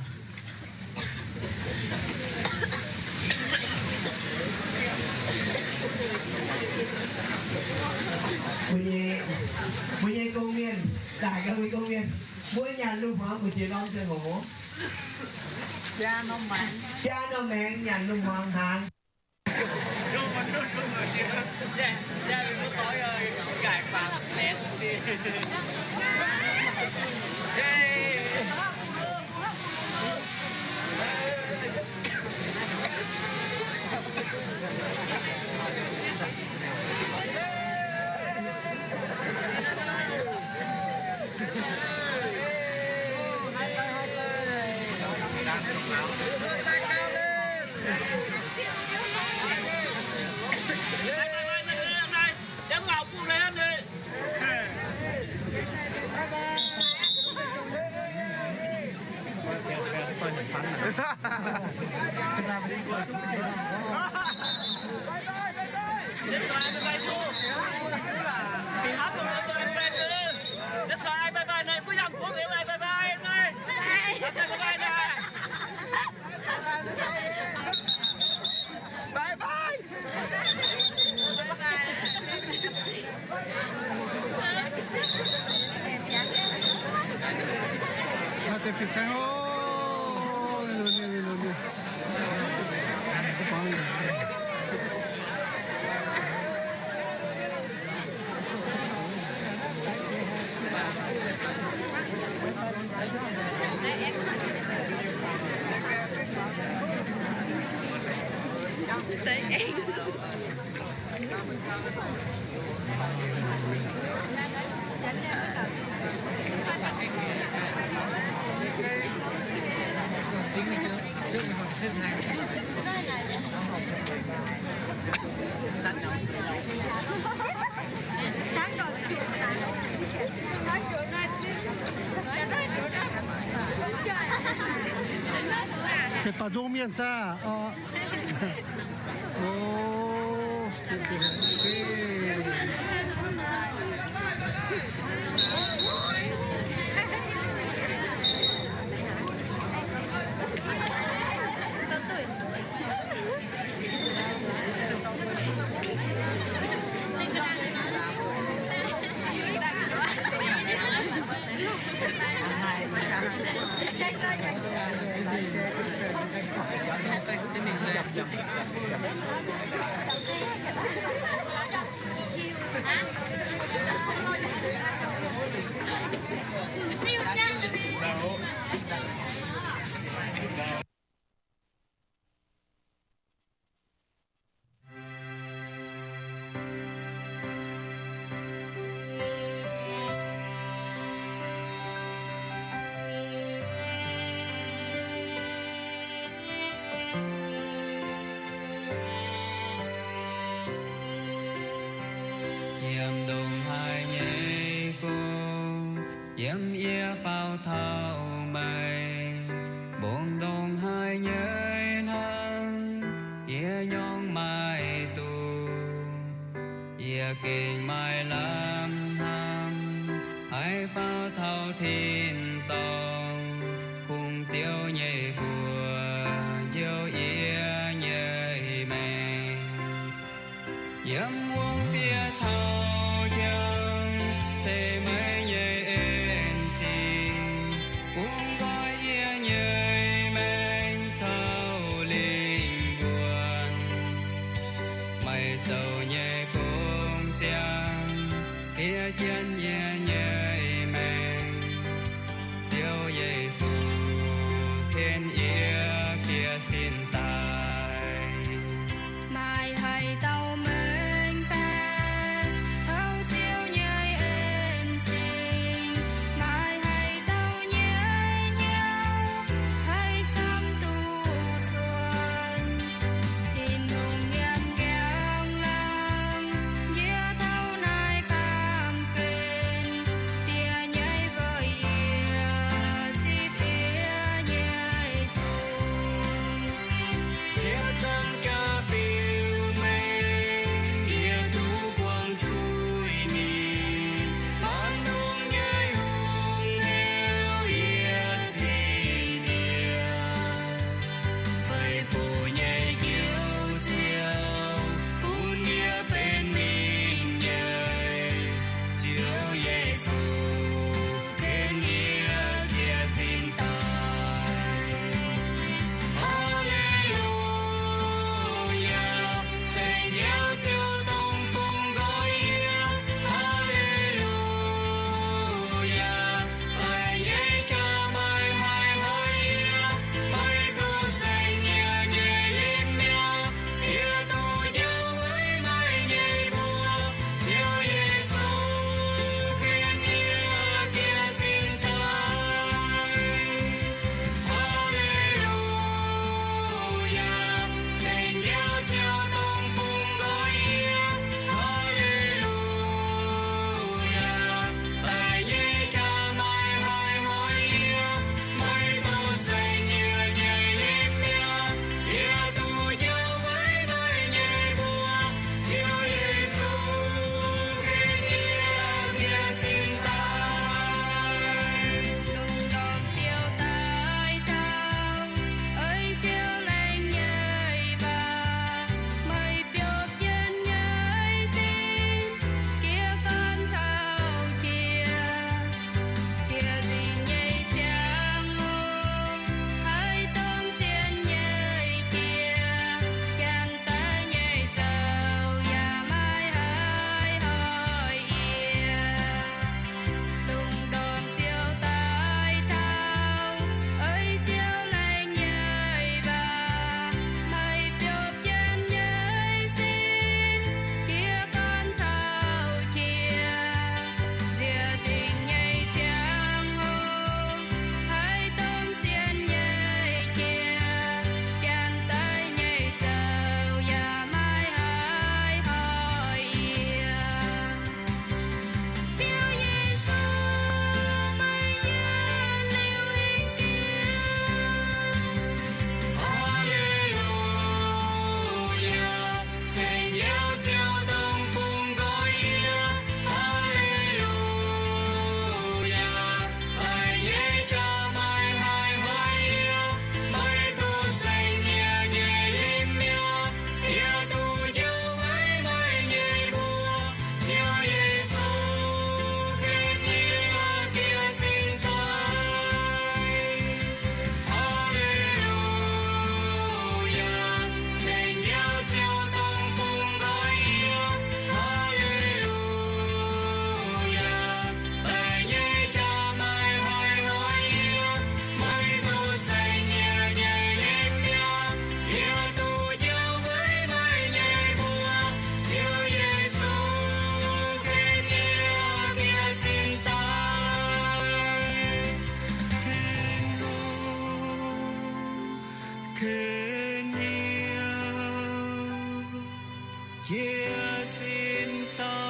Mbuo nyei, mbuo nyei gong-mienh, daaih ganh mbuo gong-mienh, mbuo nyanc lungh hmuangx mbu'ziex norm ziangh hoc? Biaa norm maengx nyanc lungh hmuangx hnaangx. Bye bye. Deix baac nzong mienh saah? Oc. Yiem ndongc haaix nyei gong, yiem yie faaux taux meih, mbong ndongc haaix nyei hlaax. Yiem wuom bieqc taux njang, tengx meih nyei en-zingh, bungx nqoi yie nyei maengc caux lingh wuonh. Meih zoux nyei gong ziangh, fiev jienv yie nyei maengc. Ziouv Yesu, ken yie bieqc sin daaih. Meih haiz dauh maengc baeqc taux Ziouv nyei en-zingh. Meih haiz dauh nyei hnyouv haih camv duqv cuotv. Tin-Hungh yiem njang-laangc, yie taux naaiv baamh gen, Diex nyei weic yie cipv yie nyei zuiz. Ziouv, zungv gaax biux meih, yie duqv buangh zuiz-nipc. Maanc hungh nyei hungh heuc yie cipv yie. Feix fuc nyei Njoux Ziouv, bun yie benx mingh nyei. Ziouv Yesu, ken yie bieqc sin daaih. Haa^le^lu^yaa, ceng Njoux Ziouv dongh bungx nqoi yie. Haa^le^lu^yaa, daic nyei jaax meih haih hoic yie, meih duqv saeng yie nyei limc mi'aqv. Yie duqv njoux weic meih nyei mbuox, Ziouv Yesu, ken yie bieqc sin daaih. Haa^le^lu^yaa, ceng Njoux Ziouv dongh bungx nqoi yie. Haa^le^lu^yaa, daic nyei jaax meih haih hoic yie, meih duqv saeng yie nyei limc mi'aqv. Yie duqv njoux weic meih nyei mbuox, Ziouv Yesu, ken yie bieqc sin daaih. Lungh ndorm Ziouv daaih taux, oix Ziouv laengz nyei waac, meih biopv jienv nyei sin, jiez gorn taux jiex. Ziec zingh nyei ziangh hoc, haiz domh sienx nyei jiex, janx-daic nyei zoux yaac maiv haih hoic yie. Lungh ndorm Ziouv daaih taux, oix Ziouv laengz nyei waac, meih biopv jienv nyei sin, jiez gorn taux jiex. Ziec zingh nyei ziangh hoc, haiz domh sienx nyei jiex, janx-daic nyei zoux yaac maiv haih hoic yie. Ziouv Yesu, meih nyei liuz hingh jiex. Haa^le^lu^yaa, ceng Njoux Ziouv dongh bungx nqoi yie. Haa^le^lu^yaa, daic nyei jaax meih haih hoic yie, meih duqv saeng yie nyei limc mi'aqv. Yie duqv njoux weic meih nyei mbuox, Ziouv Yesu, ken yie bieqc sin daaih. Haa^le^lu^yaa, ceng Njoux Ziouv dongh bungx nqoi yie. Haa^le^lu^yaa, daic nyei jaax meih haih hoic yie, meih duqv saeng yie nyei limc mi'aqv. Yie duqv njoux weic meih nyei mbuox, Ziouv Yesu, ken yie bieqc sin daaih. Tin-Hungh, ken yie bieqc sin daaih.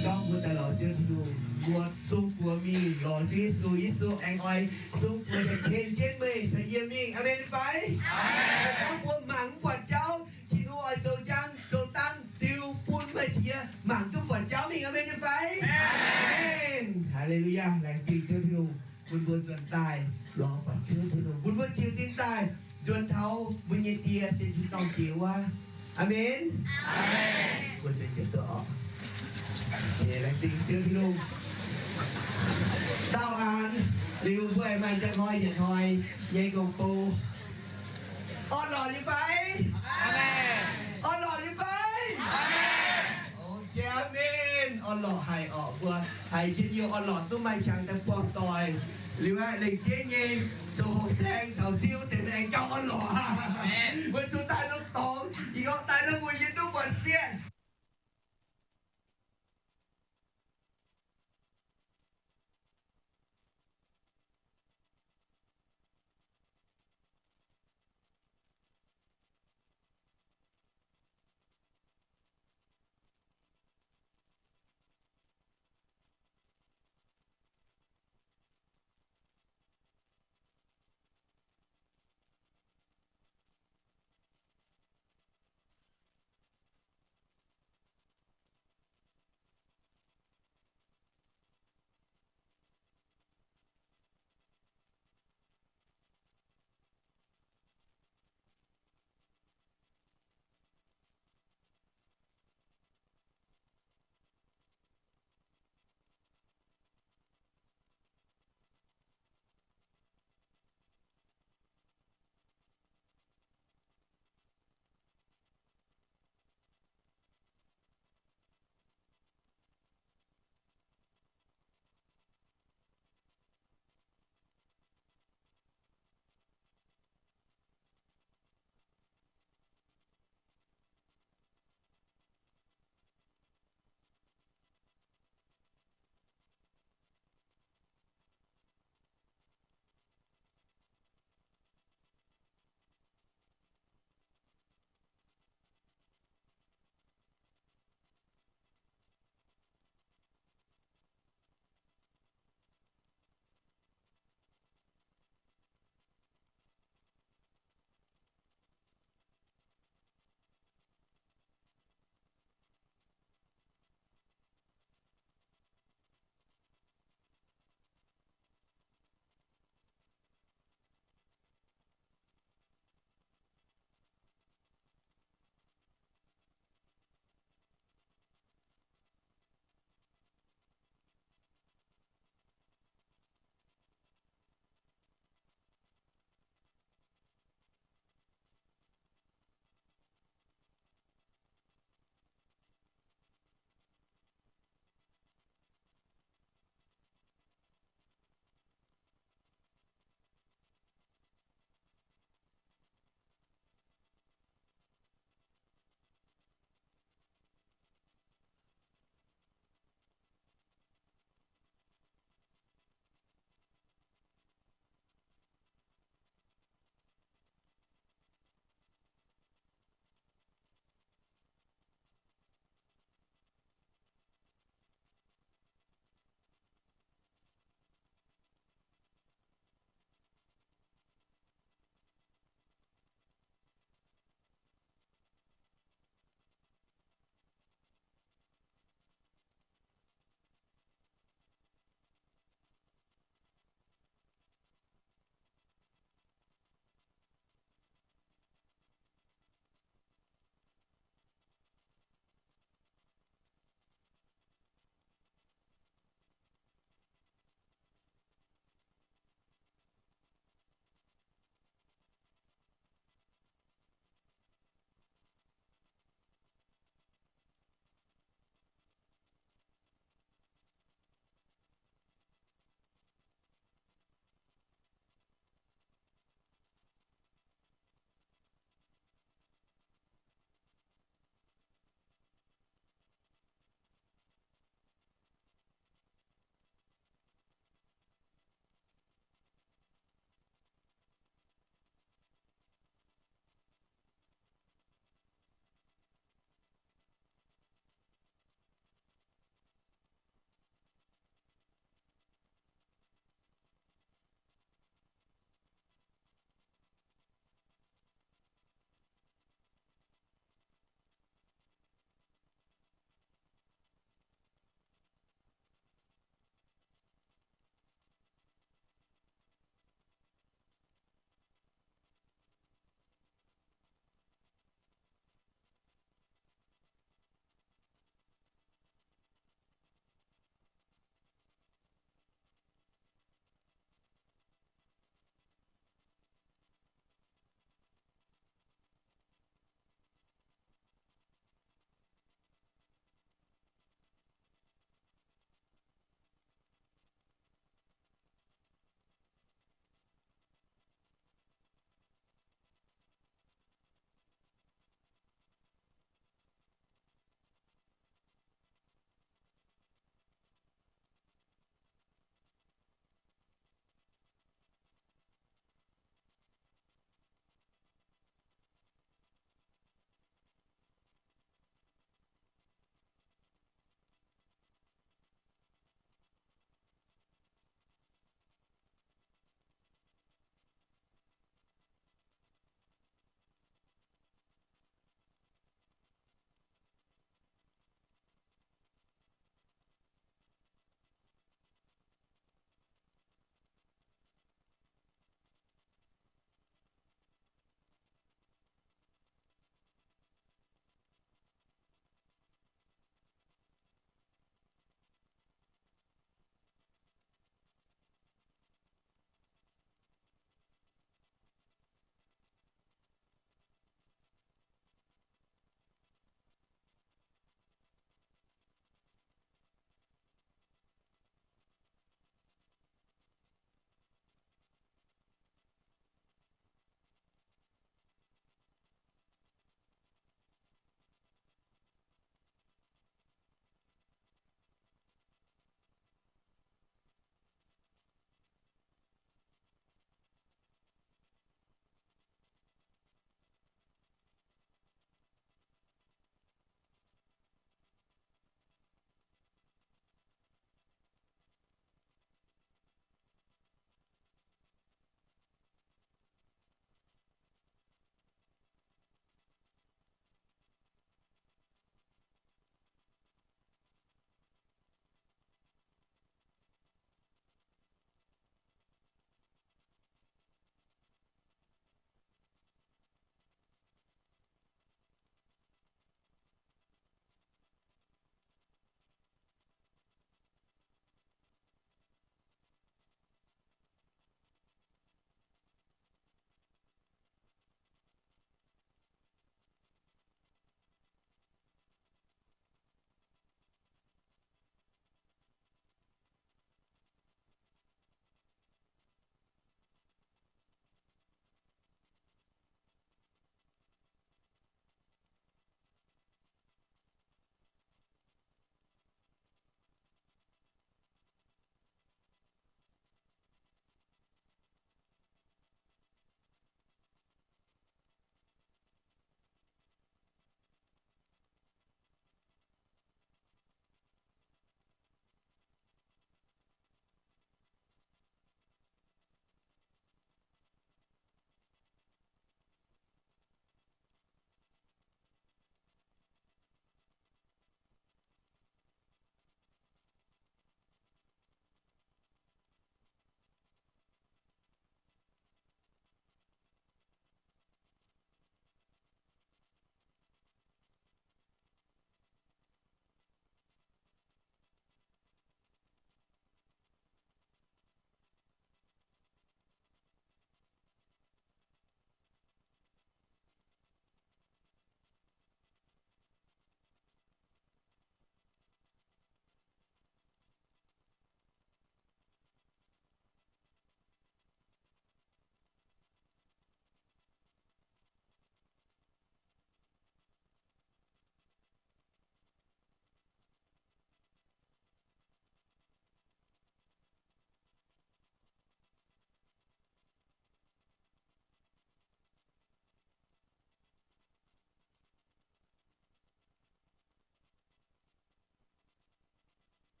Gorngv mbuo daaih lorz Ziouv Tin-Hungh, mbuo zungv buoz mingh lorz Ziouv Yesu. Yesu aengx oix zungv buoz yietc ken jienv meih caux yie mingh. Aamen fai? Gorngv mbuo mangc mv buatc jauv, Tin-Hungh oix zoux njang zoux dangh ziux bun meih caux yie mangc duqv buatc jauv mingh. Aamen fai? Aamen. Haa^le^lu^yaa. Laengz zingh Ziouv Tin-Hungh bun mbuo nzuonx daaih lorz buatc Ziouv Tin-Hungh, bun mbuo jiez sin daaih nzuonx taux mbuo nyei Die, Singx Tin-Dorngh Diex wuov. Aamen. Mbuo ziouc jiex duqv oc. Laengz zingh Ziouv Tin-Hungh. Daauh aanx liuz mbuo aengx maaih njang hnoi yietc hnoi nyei gong-bou. Orn-lorqc nyei fai? Orn-lorqc nyei fai? Aamen. Orn-lorqc haic orqc. Mbuo haiz njien-youh orn-lorqc duqv maaih qangx daaih buangh doic. Liuz aeqv, lengc jeiv nyei zoux hoqc saeng caux siou deix aengx gauh orn-lorqc. Weic zuqc daaih norm dorngx, ih gorngv daaih norm mbuo yie duqv buatc sieqv.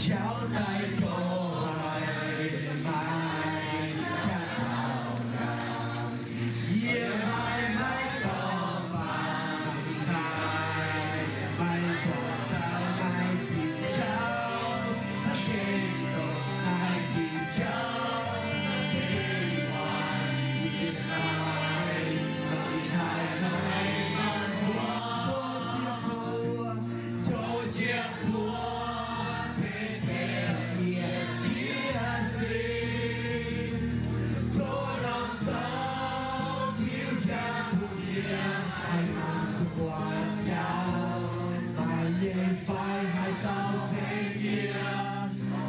Jauv daaih doic maaih jaax dauh nqaang, yie haiz maiv dorngx bangc haaix, maiv dorngx zaux naaiv zinh jauv, za'gengh dongh naaiv zinh jauv, za'gengh waaic yie haiz, maiv haiz haiz maanc mbuo zoux jiex buo, zoux jiex buo, tengx tengx yie ziex sin, zoux norm dorngx Ziouv jangx bun yie, haih zuqc buatc jauv, maaih nyei fai haih zaux ceng yie,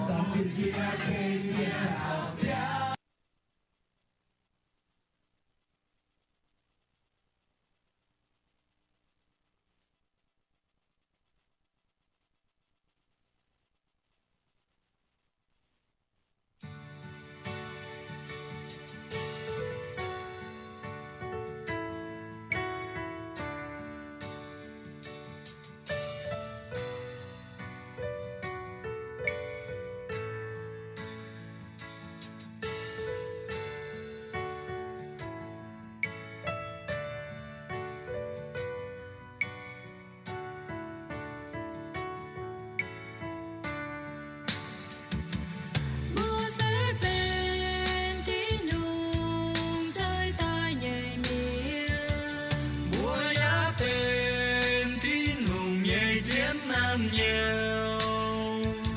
dorh jienv yie, tengx yie caux biauv. Mbuo se benx Tin-Hungh ceix daaih nyei mienh. Mbuo yaac benx Tin-Hungh nyei zienv naamh nyouz.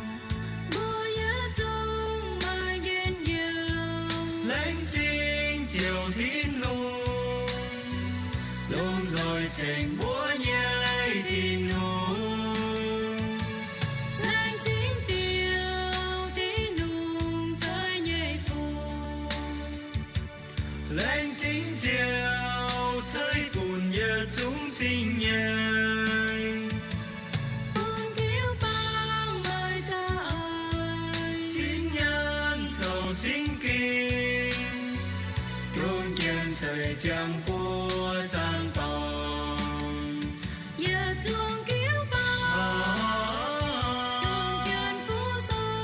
Mbuo yietc zungv maaih njien-youh laengz zingh Ziouv Tin-Hungh, lomh nzoih ceng mbuo nyei Tin-Hungh. Laengz zingh Ziouv Tin-Hungh ceix nyei fuqv. Laengz zingh Ziouv ceix bun yietc zungv cing-nyeic, bun jiu-baang maaih za'eix, cing nyaanh caux cing gengh, juang jienv ceix ziangh buoz zaangc dorngx. Yietc zungv jiu-baang, juang jienv fuqv sou,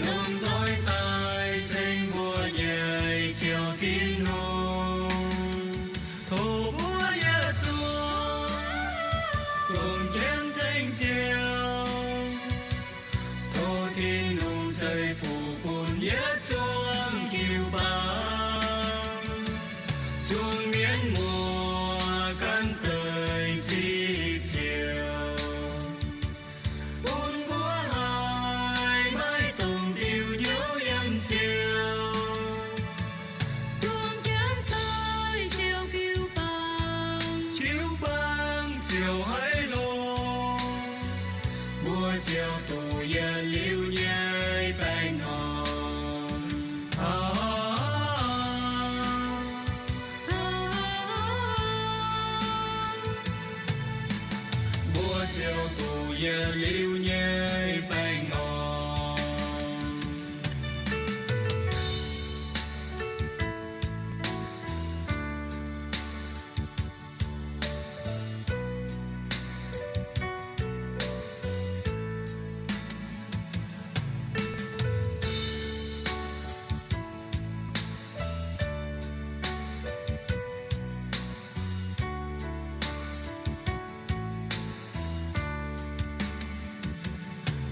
lomh nzoih daaih ceng mbuo nyei Ziouv Tin-Hungh. Tov mbuo yietc zungv juang jienv ceng Ziouv. Tov Tin-Hungh ceix fuqv bun yietc zungv jiu-baang, zungv mienv muoz gan deix zipv Ziouv, bun mbuo haih maiv dungx diuh hnyouv yiem Ziouv. Juang jienv ceix Ziouv jiu-baang, jiu-baang ziouc haiz longx, mbuo ziouc duqv yietc liuz nyei baengh orn. Mbuo ziouc duqv yietc liuz nyei baengh orn.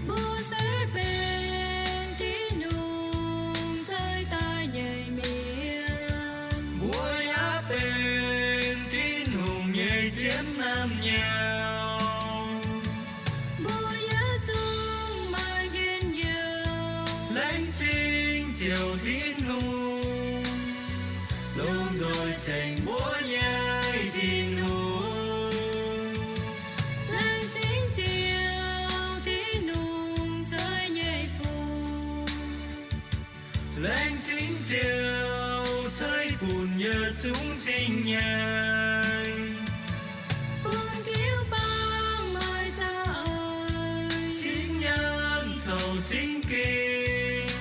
Mbuo se benx Tin-Hungh ceix daaih nyei mienh. Mbuo yaac benx Tin-Hungh nyei zienv naamh nyouz. Mbuo yietc zungv maaih njien-youh laengz zingh Ziouv Tin-Hungh, lomh nzoih ceng mbuo nyei Tin-Hungh. Laengz zingh Ziouv Tin-Hungh ceix nyei fuqv. Laengz zingh Ziouv ceix bun yietc zungv cing-nyeic, bun jiu-baang maaih za'eix, cing nyaanh caux cing gengh,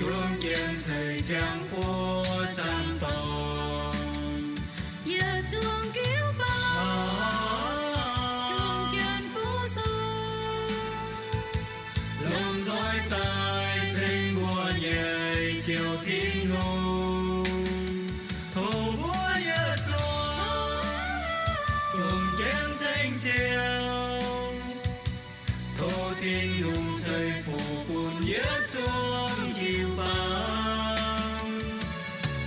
juang jienv ceix ziangh buoz zaangc dorngx. Yietc zungv jiu-baang juang jienv fuqv sou, Ziouv. Tov Tin-Hungh ceix fuqv bun yie zuangx jiu-baang,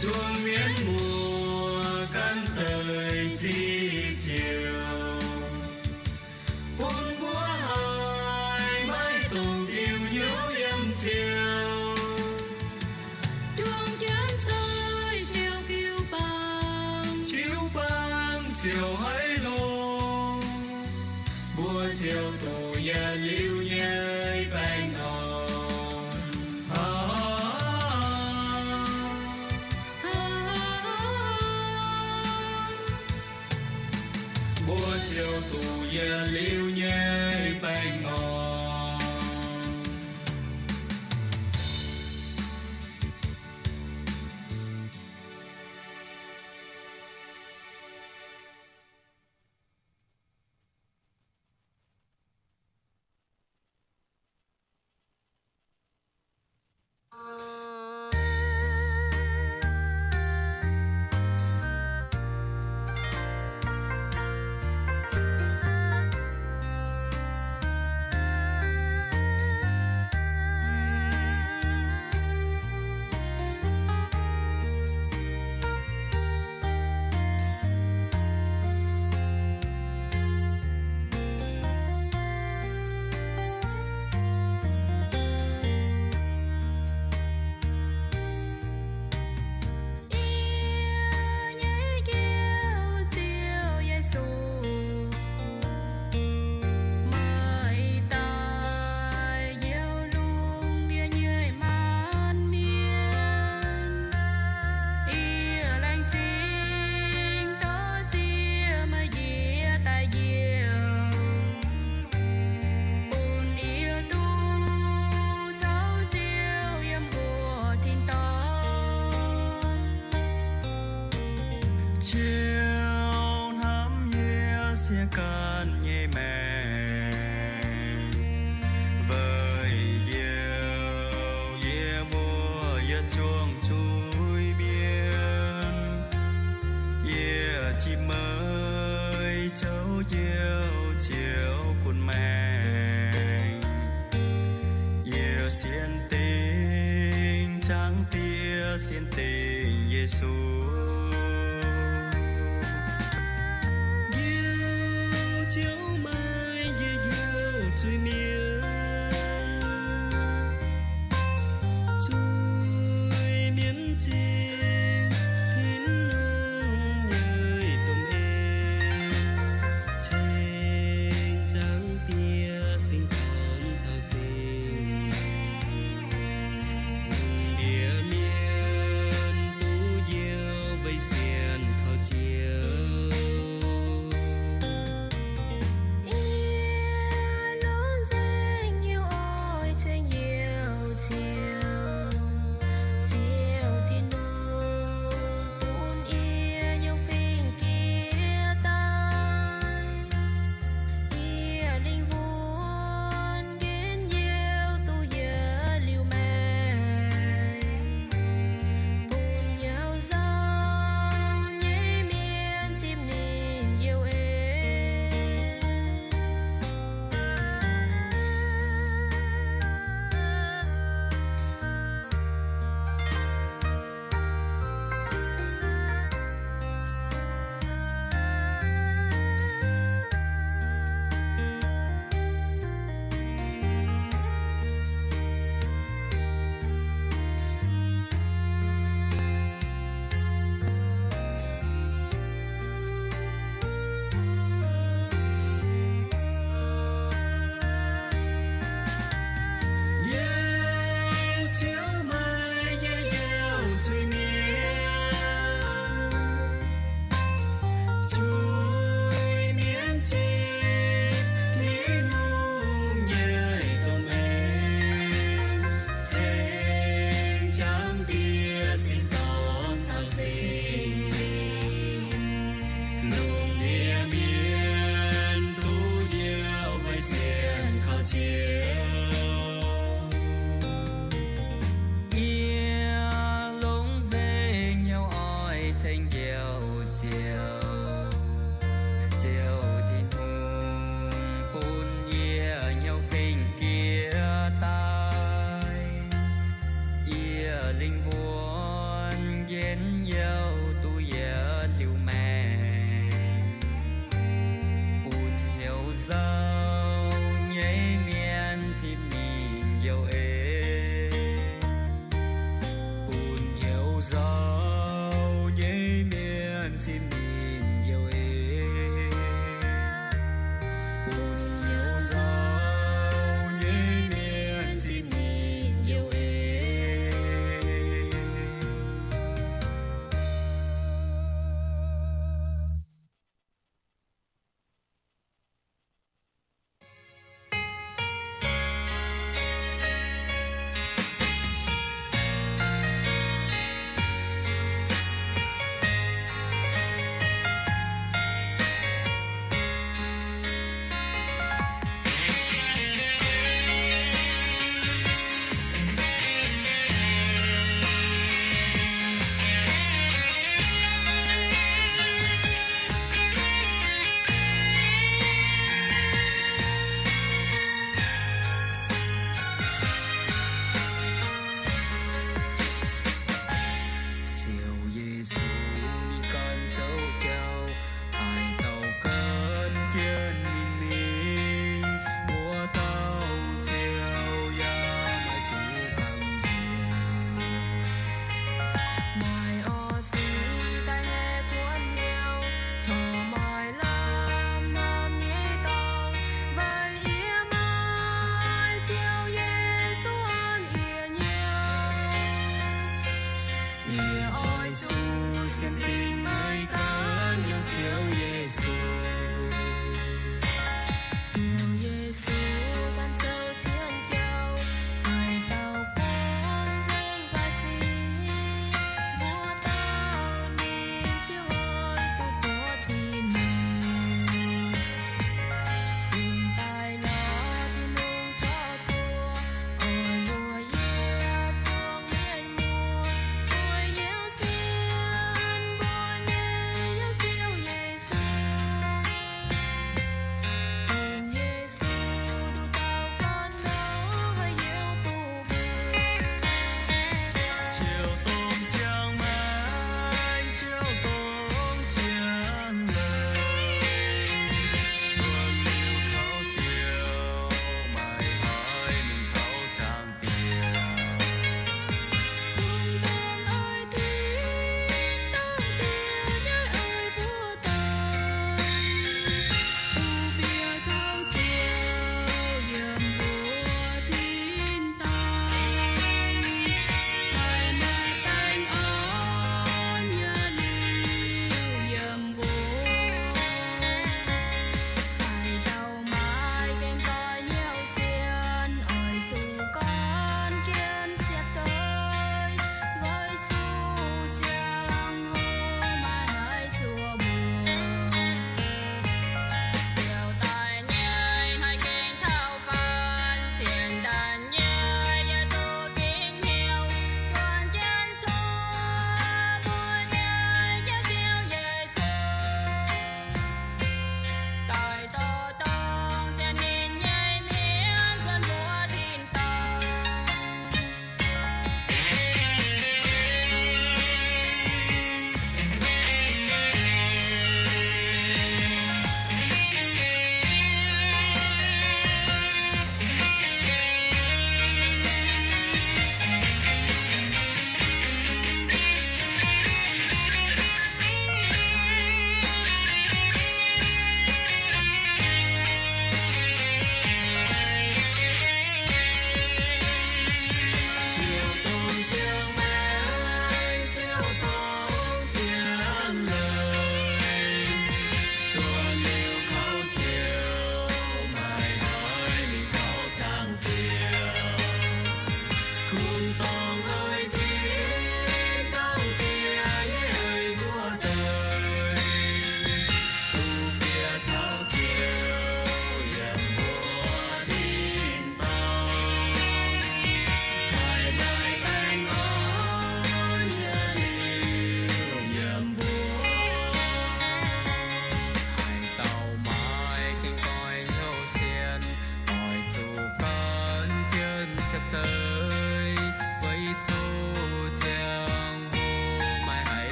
zuangx mienh muoz gan deix zipv ziouc, bun mbuo haih maiv dungx diuh hnyouv yiem Ziouv. Juang jienv ceix Ziouv jiu-baang, jiu-baang ziouc haiz longx, mbuo ziouc duqv yietc liuz nyei baengh orn. Mbuo ziouc duqv yietc liuz nyei baengh orn. Yie nyei Njoux Ziouv Yesu, meih daaih njoux lungh ndiev nyei maanc mienh. Yie laengz zingh dorh Ziouv meih njiec daaih njoux, bun yie duqv caux Ziouv yiem wuov tin-dorngh. Ziouv hnamv yie siec ganh nyei maengc, weic njoux yie mbuo yietc zungv zuiz-mienh. Yie zipv meih zoux Njoux Ziouv gunv maengc. Yie sienx dingc Zaangc Diex, sienx dingc Yesu. Njoux Ziouv meih njiec njoux zuiz-mienh, zuiz-mienh zipv Tin-Hungh nyei domh en, ceng Zaangc Diex singx dorn caux singx lingh. Lungh ndiev mienh duqv njoux weic sienx kaux Ziouv. Yie longc nzengc hnyouv oix ceng Njoux Ziouv, Ziouv Tin-Hungh bun yie nyei fingx jiex daaih. Yie lingh wuonh nqenx Njoux duqv yietc liuz maengc, bun Njoux nzauh nyei mienh zipv ninh Njoux en. Njoux Ziouv meih nyei njoux zuiz-mienh, zuiz-mienh zipv Tin-Hungh nyei domh en, ceng Zaangc Diex singx dorn caux singx lingh. Lungh ndiev mienh duqv njoux weic sienx kaux Ziouv. Yie longc nzengc hnyouv oix ceng Njoux Ziouv, Ziouv Tin-Hungh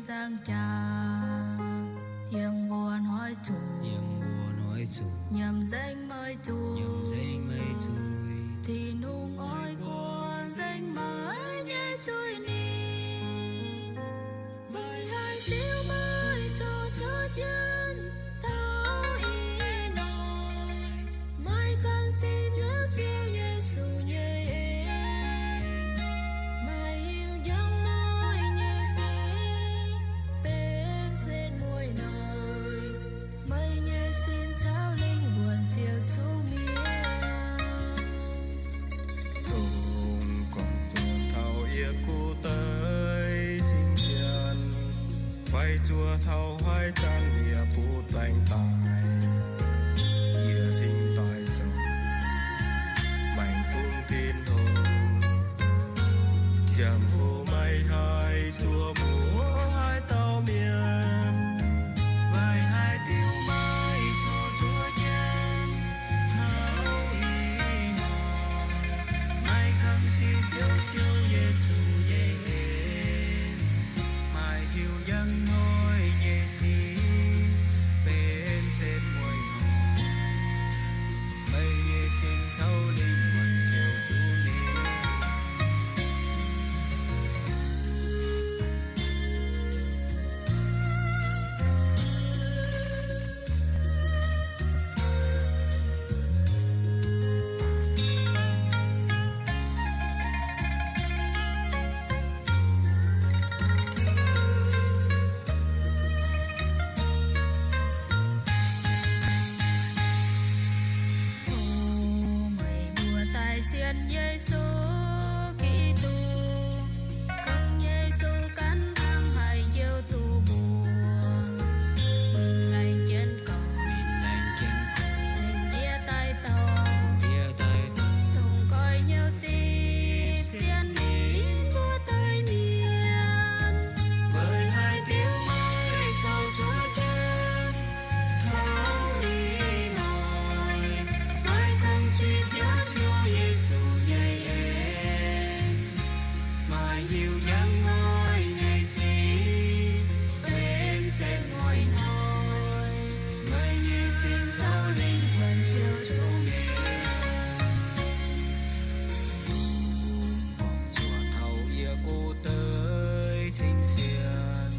Dangh jaax yiem mbuo hnoi zuqc, yiem mbuo hnoi zuqc, nyiemc nzengc meih zuiz, nyiemc nzengc meih zuiz. Tin-Hungh oix guangc nzengc meih nyei zuiz-ningv. Weic haaix diuc meih corc cuotv jienv taux ih hnoi? Meih ganh zipv hnyouv Ziouv Yesu nyei en. Meih hiuv njang hnoi nyei sic benx setv mueiz hnoi. Meih nyei sin caux lingh wuonh ziouc zuqc mietc. Dongh gorngv zuoqc taux yie gu deix cing-sienx, fai zuoqc taux haaix zanc yie butv baengc daaih, yie cingx daaih zoux maengx fungx Tin-Hungh. Ziangh hoc meih haih zuoqc mbuox haaix dauh mienh, weic haaix diuc meih corc cuotv jienv taux ih hnoi? Meih ganh zipv hnyouv Ziouv Yesu nyei en. Meih hiuv njang hnoi nyei sic benx setv mueiz hnoi. Meih nyei sin caux lingh wuonh ziouc zuqc mietc. O meih mbuo daaih sienx Yesu Giduc, kungx Yesu ganh hnangv haaix njoux duqv mbuo. Laengz jienv gorngv, laengz jienv gorngv, diev daaih dorh, diev daaih dorh, dongh goiv hnyouv zipv sienx ninh mbuo deix mienh. Weic haaix diuc meih corc cuotv jienv taux ih hnoi? Meih ganh zipv hnyouv Ziouv Yesu nyei en. Meih hiuv njang hnoi nyei sic benx setv mueiz hnoi. Meih nyei sin caux lingh wuonh ziouc zuqc mietc. Dongh gorngv zuoqc taux yie gu deix cing-sienx,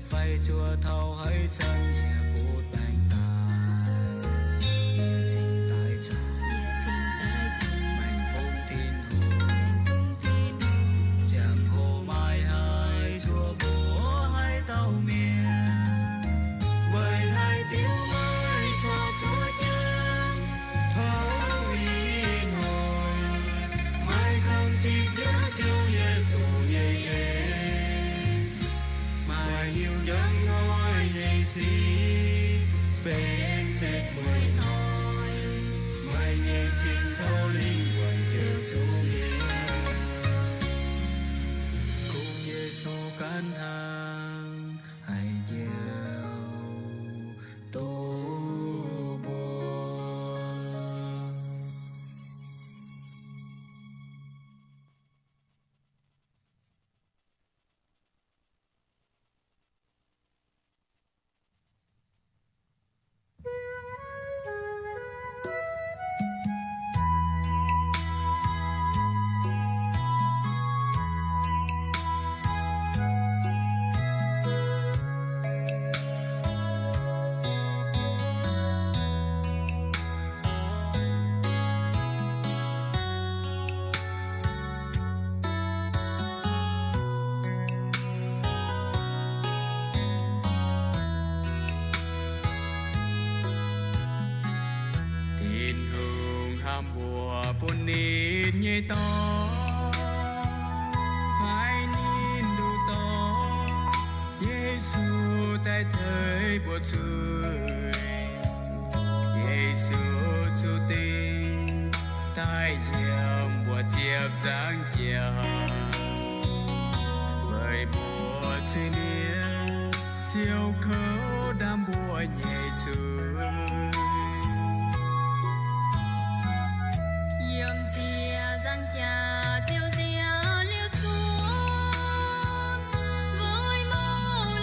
fai zuoqc taux haaix zanc yie butv baengc daaih, yie cingx daaih zoux maengx fungx Tin-Hungh. Ziangh hoc meih haih zuoqc mbuox haaix dauh mienh, weic haaix diuc meih corc cuotv jienv taux ih hnoi? Meih ganh zipv hnyouv Ziouv Yesu nyei en. Meih hiuv njang hnoi nyei sic benx setv mueiz hnoi. Meih nyei sin caux lingh wuonh ziouc zuqc mietc. Kungx Yesu ganh hnangv haaix njoux duqv mbuo. Tin-Hungh hnamv mbuo bun ninh nyei Dorn, haiz ninh nduqc dorngx Yesu daaih teix mbuo zuiz. Yesu zuqc dingc daaih yiem mbuo ziepc nzaangc jaax, weic mbuo zuiz-mienh ziouc kouv ndaamv mbuo nyei zuiz. Yiem ziepc nzaangc jaax ziouc nziex liuz zuqc weic mouc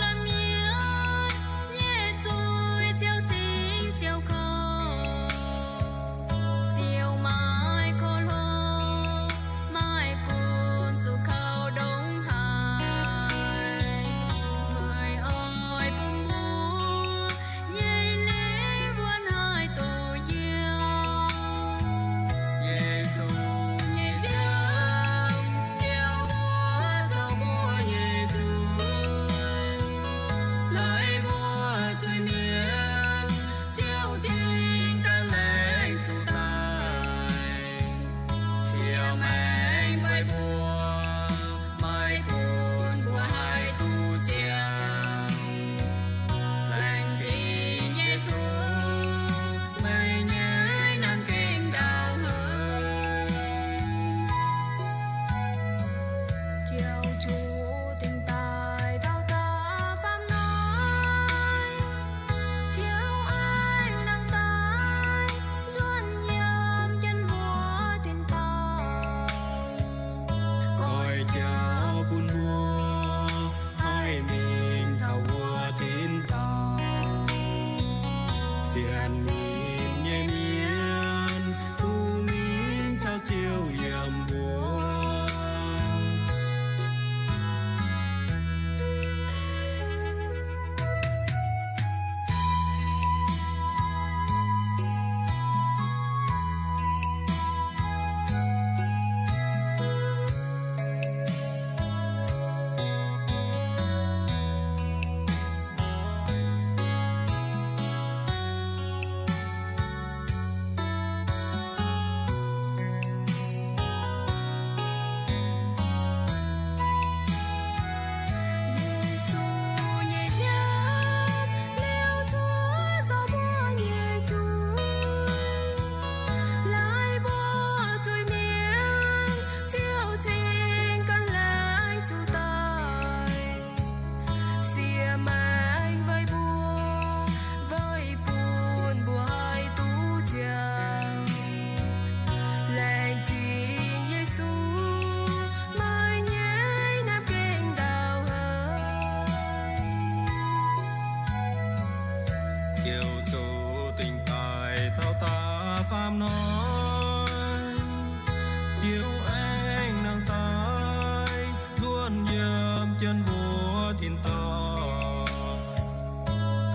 Ziouv aengx nangh daaih nzuonx yiem jienv mbuo tin-dorngh,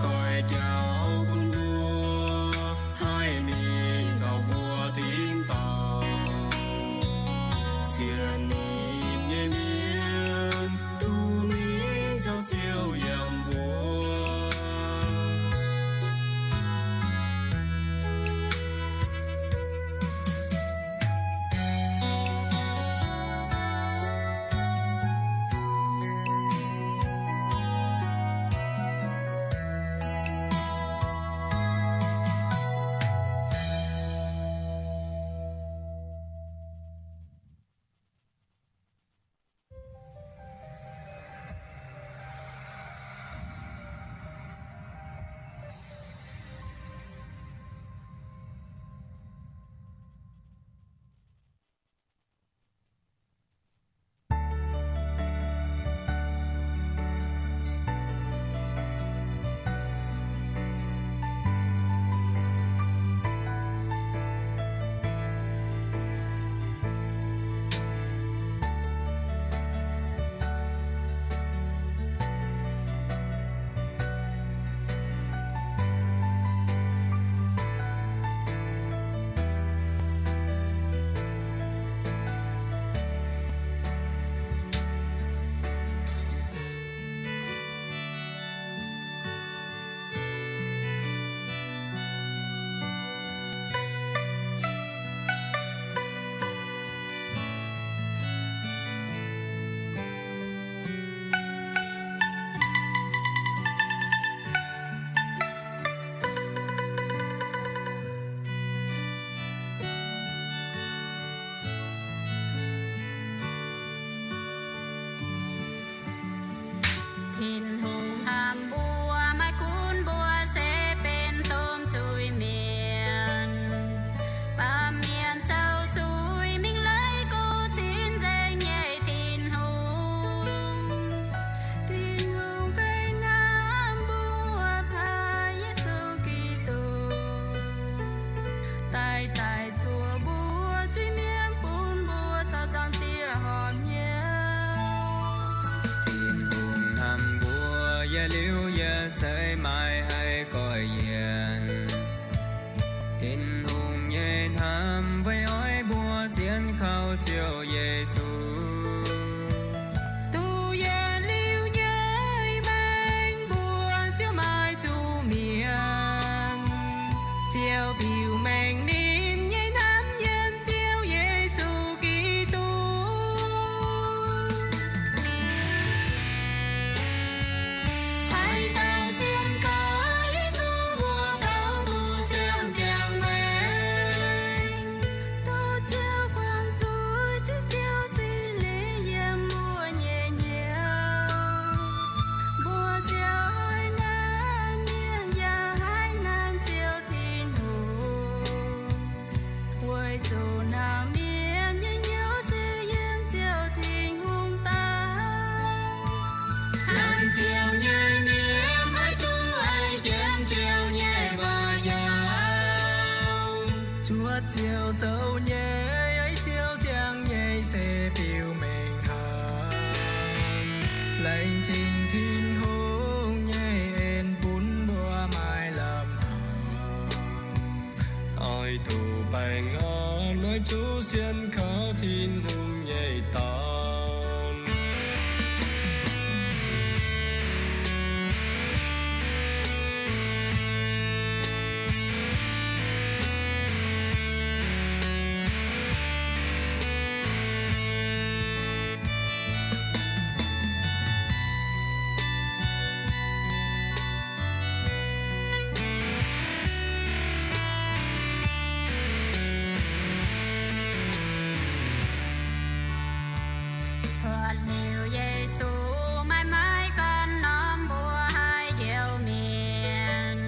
goiv jauv bun mbuo haih mingh taux mbuo tin-dorngh. Sienx ninh nyei mienh duqv mingh caux Ziouv yiem mbuo. Tin-Hungh hnamv mbuo, maiv gunv mbuo se benx domh zuiz-mienh, baamh mienh zoux zuiz mingh leiz go cin nzengc nyei Tin-Hungh. Tin-Hungh gengh hnamv mbuo, paaiv Yesu Giduc daaih daic zuoqc mbuo zuiz-mienh, bun mbuo caux Zaangc Diex horpc hnyouv. Tin-Hungh hnamv mbuo, yietc liuz yietc seix maiv haih goiv yienc. Tin-Hungh nyei hnamv weic oix mbuo sienx kaux Ziouv Yesu, duqv yietc liuz nyei maengc mbuox Ziouv maaih zuqc mienh. Ziouv biux mengh ninh nyei hnamv yiem Ziouv Yesu Giduc. Haaix dauh sienx kaux Yesu, mbuo taux duqv siang-ziangh maengc, duqv Ziouv guangc zuiz, Ziouv Singx Lingh yiem mbuo nyei hnyouv. Mbuo ziouc haih hnamv mienh yaac haih hnamv Ziouv Tin-Hungh, weic zuqc hnamv mienh nyei hnyouv se yiem Ziouv Tin-Hungh daaih. Hnamv Ziouv nyei mienh maiv zuqc haiz jienv Ziouv nyei waac-njaaux. Cuotv Ziouv zoux nyei, Ziouv ziangh nyei se biux mengh haic. Laengz zingh Tin-Hungh nyei en bun mbuo maaih lamh haic. Oix duqv baengh orn, oix zuqc sienx kaux Tin-Hungh nyei Dorn. Cuotv liuz Yesu maiv maaih ganh norm mbuox haaix njoux mienh.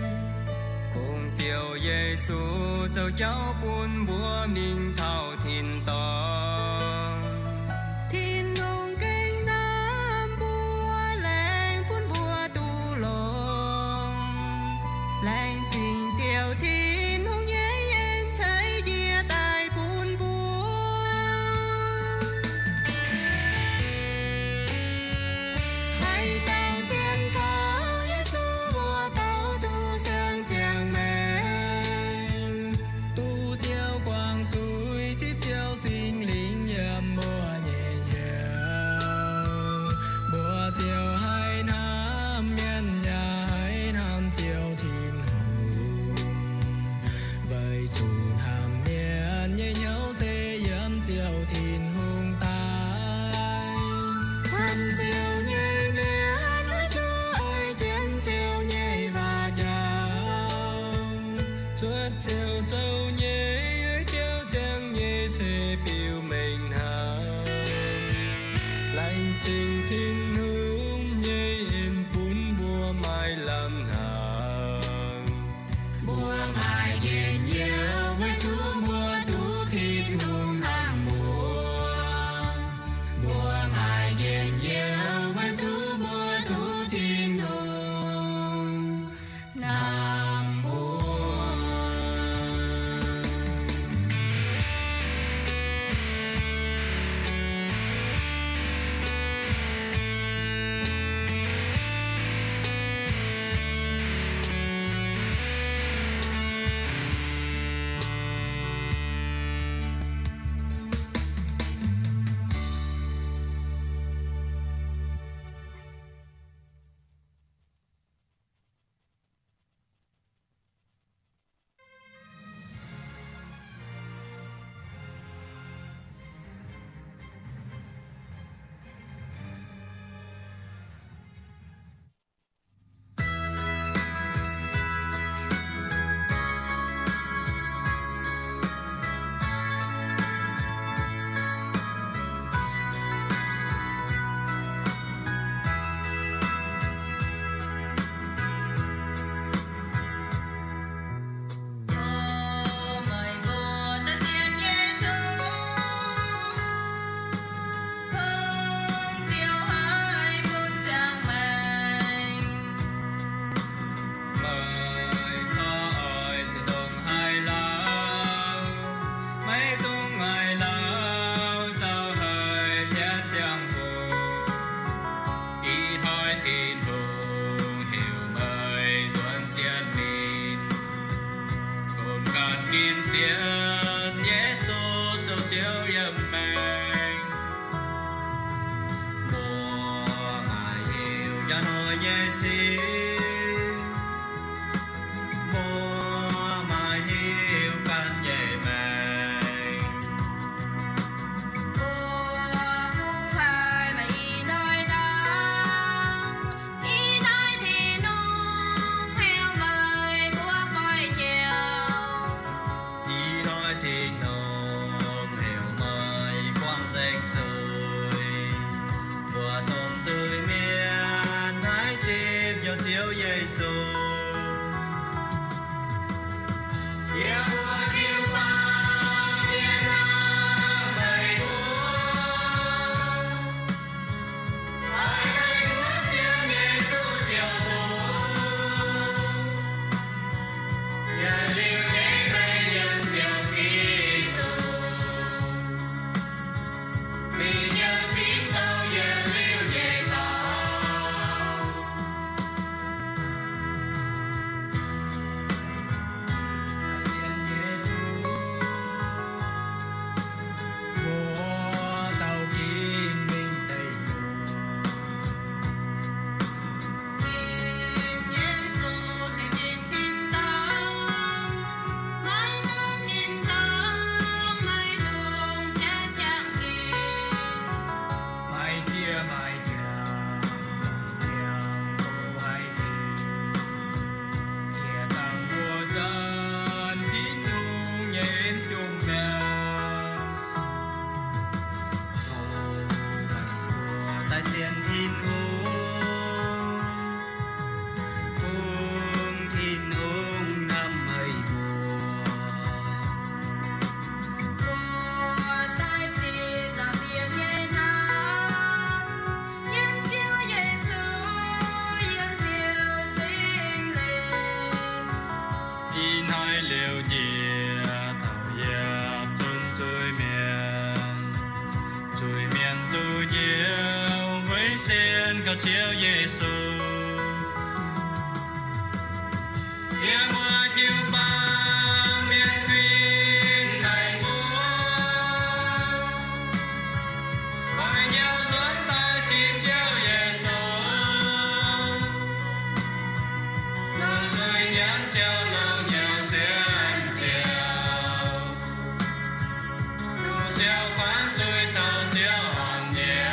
Kungx Ziouv Yesu zoux jauv bun mbuo mingh taux tin-dorngh. Tin-Hungh gengh hnamv mbuo, laengz bun mbuo duqv longx. Laengz zingh Ziouv Tin-Hungh nyei en ceix njiec daaih bun mbuo. Cingx Tin-Hungh nyei en bun mbuo maaih lamh hnaangx. Mbuo maaih njien-youh weic zuqc mbuo duqv Tin-Hungh hnamv mbuo. Mbuo maaih njien-youh weic zuqc mbuo duqv Tin-Hungh hnamv mbuo. Meih corc oix zuqc ndongc haaix lauh, maiv dungx ngaih lauh zaux haic biaa ziangh hoc. Ih hnoi Tin-Hungh heuc meih nzuonx sienx ninh, gomh ganh ginv sienx Yesu zoux Ziouv yiem meih. Mbuo maaih hiuv njang hnoi nyei cing, mbuo maaih hiuv ganh nyei maengc. Mbuo kungx haih maaih ih hnoi hnangv. Ih hnoi Tin-Hungh heuc meih mbuo goiv hnyouv. Ih hnoi Tin-Hungh heuc meih buangh nzengc zuiz, mbuo dongh zuiz-mienh haih zipv hnyouv Ziouv Yesu. Yie mbuo jiu-baang mienh hnamv meih mbuo, oix meih mbuo sienx Yesu Ziouv Tin-Hungh, yietc liuz nyei mengh yiem Ziouv Giduc, mingh yiem tin-dorngh yietc liuz nyei dorngx. Sienx Yesu, mbuo dauh ginv mingh deic-bung. Ginv Yesu se ginv tin-dorngh, maiv dungx tin-dorngh, maiv dungx jatv jangx ginv. Maiv jiex maiv jangx, maiv ziangh hoc haih ginv. Jiex dangh mbuo nzuonx Tin-Hungh nyei en jomc mi'aqv. Tov meih mbuo daaih sienx Tin-Hungh, kungx Tin-Hungh hnamv meih mbuo. Mbuo daaih ziqc zuangx diex nyei hnamv, yiem Ziouv Yesu, yiem Ziouv Singx Lingh. Ih hnoi liuz njiec taux yietc zungv zuiz-mienh, zuiz-mienh duqv njoux weic sienx gauh Ziouv Yesu. Yie mbuo jiu-baang mienh kuinx meih mbuo, goiv hnyouv nzuonx daaih zipv Ziouv Yesu, longc nzuih nyanc Ziouv longc hnyouv sienx Ziouv, duqv Ziouv guangc zuiz, zoux Ziouv horpc hnyouv.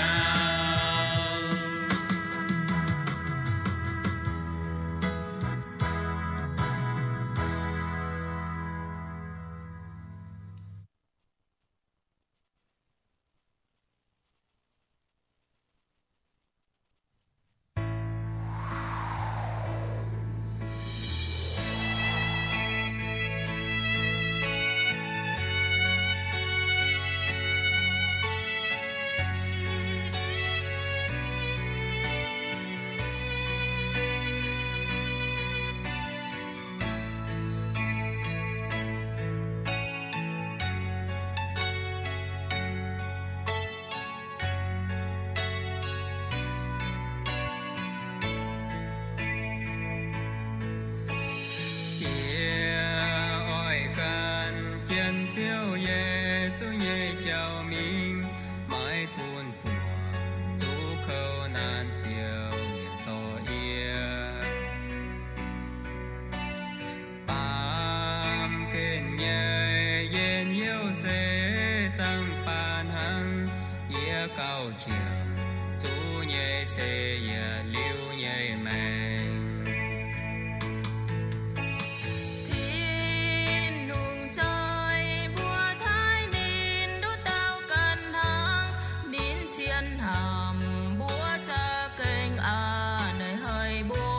Yesu nyei jauv mingh, maiv gunv buangh zuqc kouv naanc ziouc yaac dorh yie. Baamh gen nyei njien-youh se dangh baac hnangv, yie gauh qiemx zuqc nyei se yietc liuz nyei maengc. Tin-Hungh zoih mbuo taaih ninh nduqc dauh ganh hnangv, ninh zien hnamv mbuo za'gengh a'hneiv haic mbuo.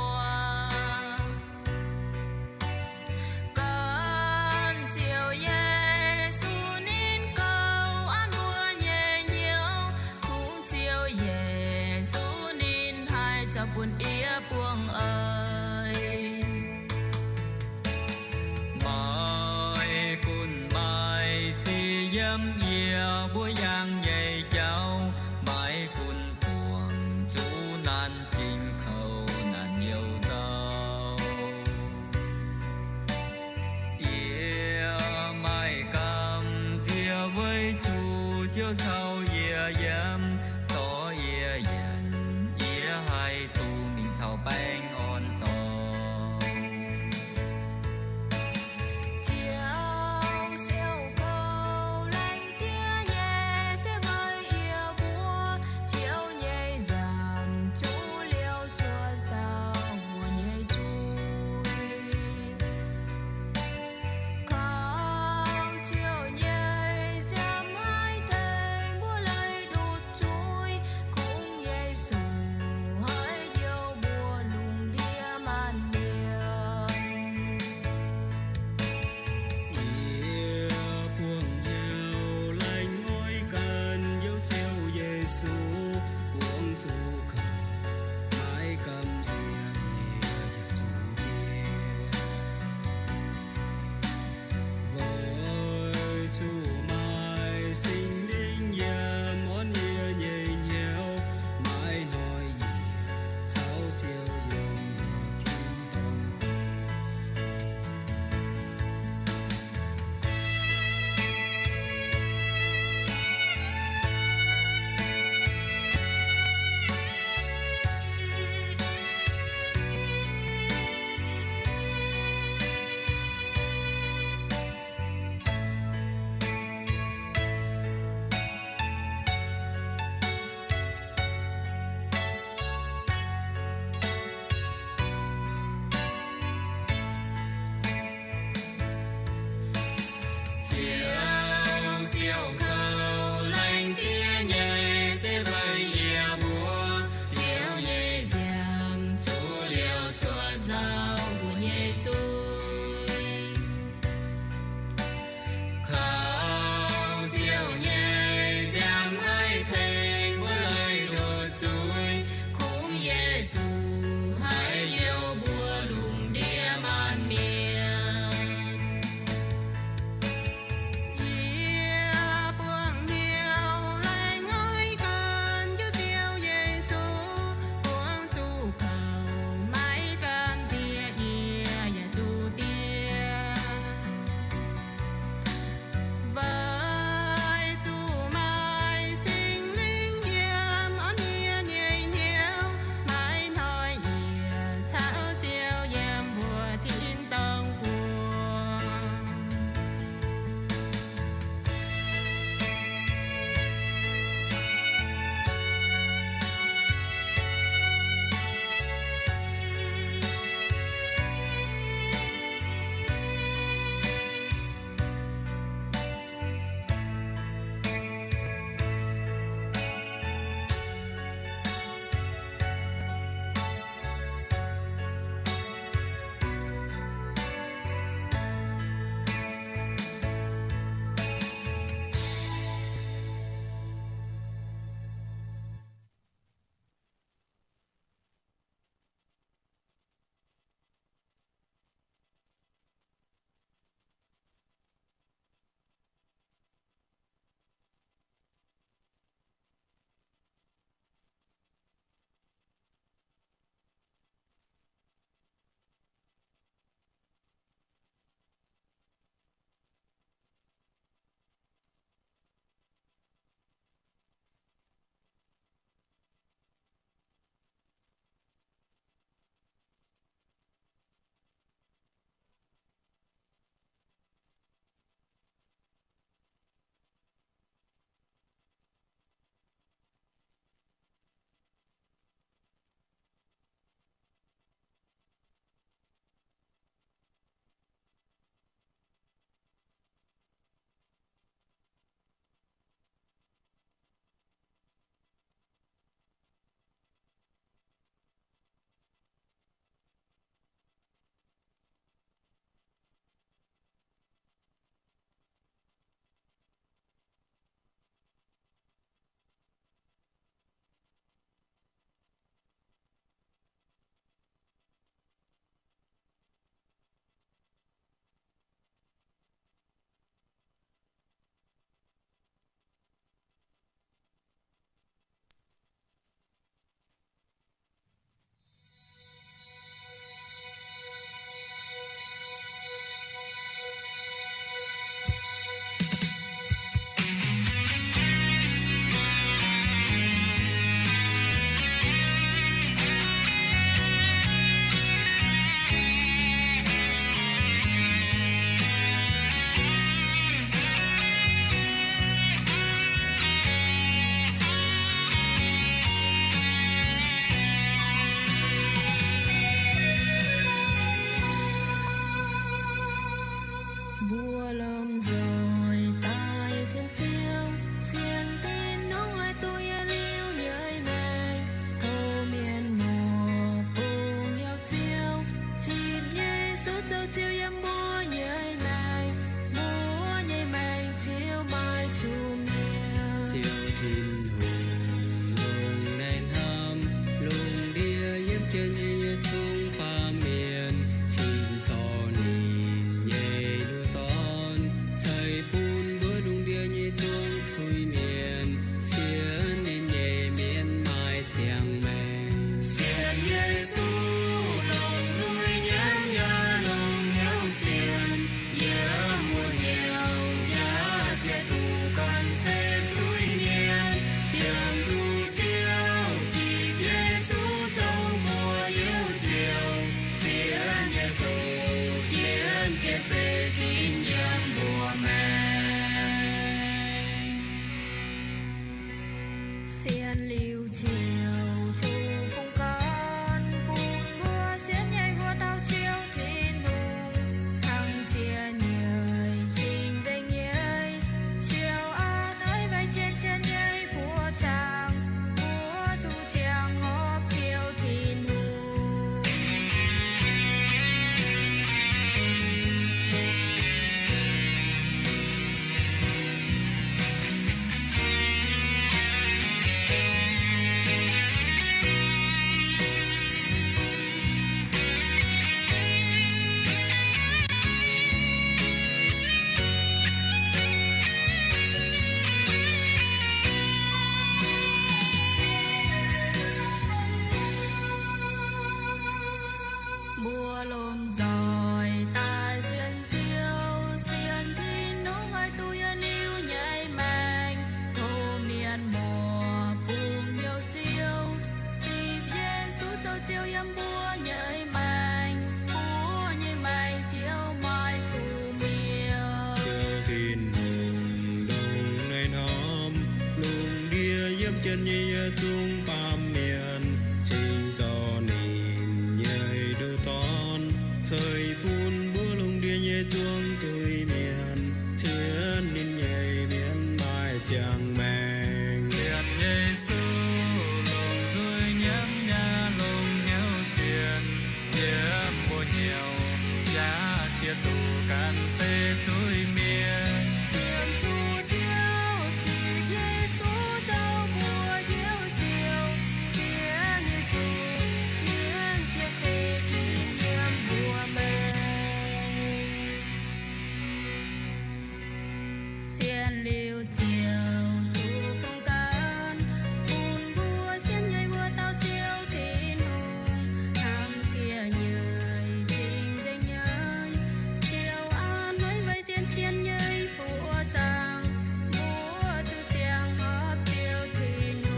Ganh Ziouv Yesu ninh gouv an mbuo nyei hnyouv, kungx Ziouv Yesu ninh haih caux bun yie buangh eix. Maiv gunv maaih sic yiem yie mbuo yangh nyei jauv, maiv gunv buangh zuqc naanc zingh kouv naanc youz nzauh. Yie maaih gamh nziex weic zuqc Ziouv caux yie yiem, dorh yie yienc, yie haih duqv mingh taux baengh orn-dorngx. Ziouv siou kouv laengz diev nyei se meih yie mbuo, Ziouv nyei nzangc zuqc liouh cuotv saau mbuo nyei zuiz. Kaux Ziouv nyei nziaamv haih tengx mbuo leih ndutc zuqc. Sienx liuz ziouc zuqc fungx gorn, bun mbuo sienx nyei mbuo dauh Ziouv Tin-Hungh, hnangv jiex nyei cing-nzengc nyei, ziouc a'hneiv weic cien-cien nyei buoqc zaangc, mbuo zuqc ziangh horpc Ziouv Tin-Hungh. Mbuo lomh nzoih daaih sienx Ziouv, sienx Tin-Hungh haih duqv yietc liuz nyei maengc. Tov mienh muoz bungx hnyouv Ziouv, zipc Yesu zoux Ziouv yiem mbuo nyei maengc, mbuo nyei maengc ziouc maaih zuqc mi'aqv. Ziouv Tin-Hungh ndongc naaiv hnamv, lungh ndiev yiem jienv nyei yietc zungv baamh mienh, cingx zorc ninh nyei nduqc Dorn, ceix bun mbuo lungh ndiev nyei zuangx zuiz-mienh, cien ninh nyei mienh maaih ziangh maengc. Sienx Yesu longc nzuih nyiemv nyei longc hnyouv sienx, yiem mbuo hnyouv yaac ziex duqv ganh se zuiz-mienh. Sienx zuqc Ziouv, zipc Yesu zoux mbuo Ziouv, Ziouv sienx Yesu, jienv jiex seix ginv yiem mbuo maengc. Sienx liuz ziouc zuqc fungx ganh, bun mbuo sienx nyei mbuo dauh Ziouv Tin-Hungh, hnamv jiex nyei cing-nzengc nyei, ziouc a'hneiv weic cien-cien nyei buoqc zaangc, mbuo zuqc ziangh horpc Ziouv Tin-Hungh.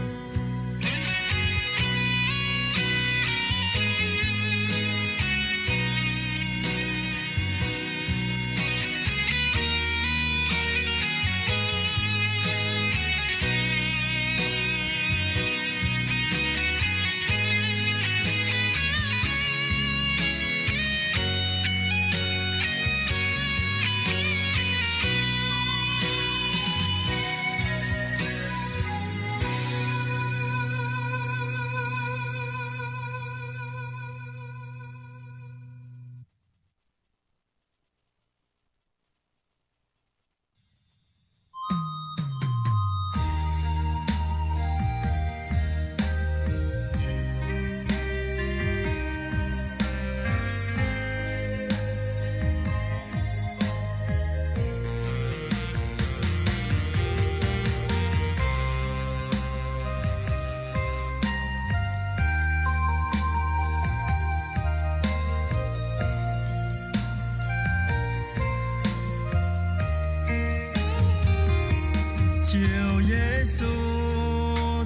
Ziouv Yesu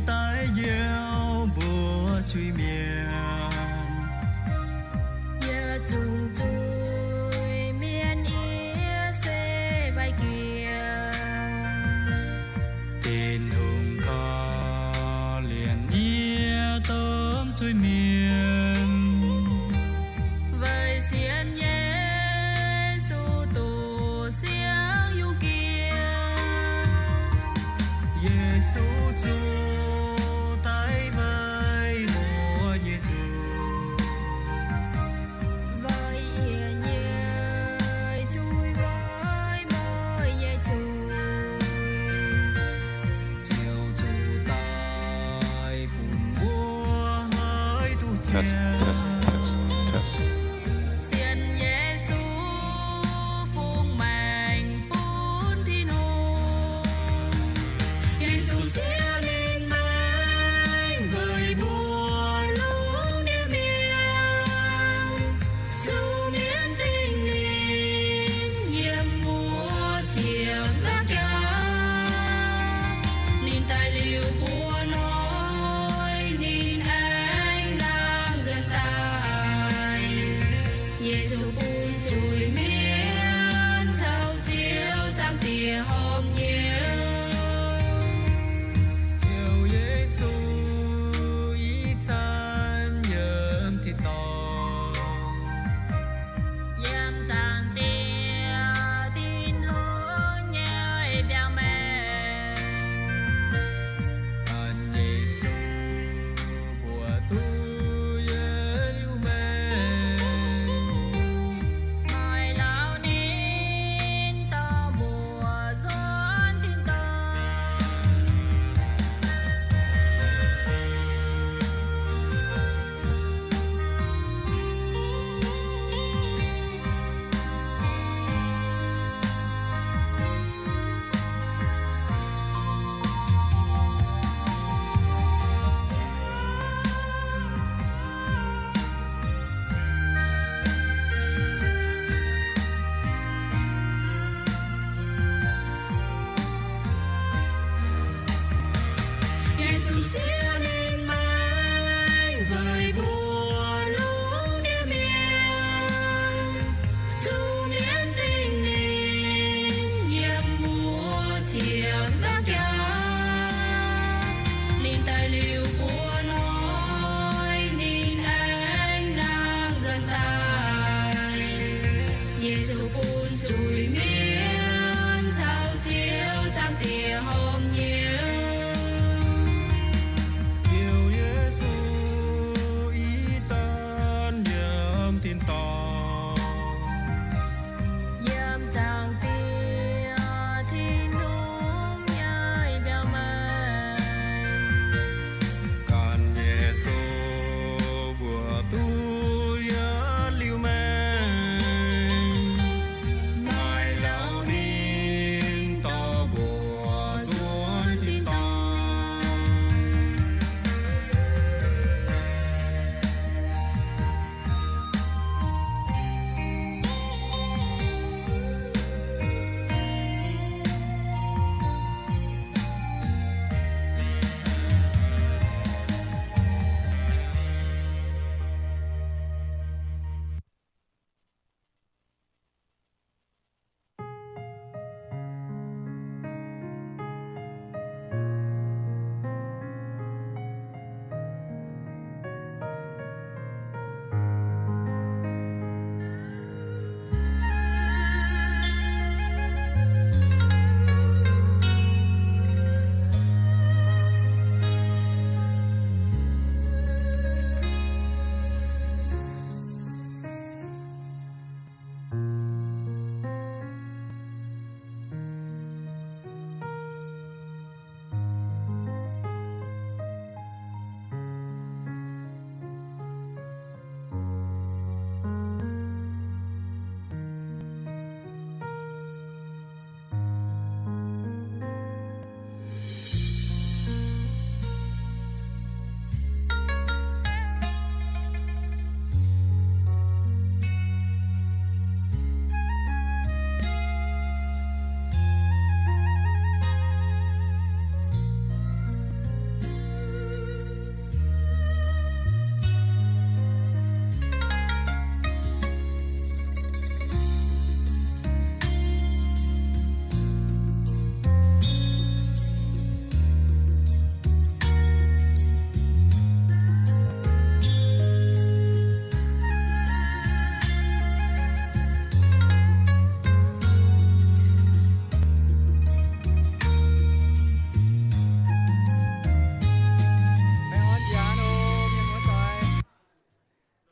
daaih njoux mbuo zuiz-mienh. Yietc zungv zuiz-mienh yie se waaic jiex. Tin-Hungh korv-lienh yie domh zuiz-mienh. Weic sienx Yesu doqc siangx yungz jiex. Yesu zuqc daaih weic mbuo nyei zuiz. Weic yie nyei zuiz, weic meih nyei zuiz. Ziouv zuqc daaih bun mbuo haih duqv test, test, test, test. Sienx Yesu fungx maengc bun Tin-Hungh. Yesu sienx ninh maengc weic mbuo lungh ndiev mienh. Zuqc mienv dingh ninh yiem wuov ziepc nzaangc jaax. Ninh daaih liuz mbuo hnoi, ninh aengx nangh nzuonx daaih. Yesu bun zuiz-mienh caux Ziouv Zaangc Diex horpc hnyouv. Ziouv Yesu Yiem saangv jaax ninh daaih liuz mbuo hnoi, ninh aengx nangh nzuonx daaih. Yesu bun zuiz-mienh caux Ziouv zaangc Diex horpc hnyouv. Ziouv Yesu ih zanc yiem tin-dorngh, yiem zaangc Diex Tin-Hungh nyei mbiauz maengx. Ganh Yesu mbuo duqv yietc liuz maengx, maaih lauh ninh dorh mbuo nzuonx tin-dorngh.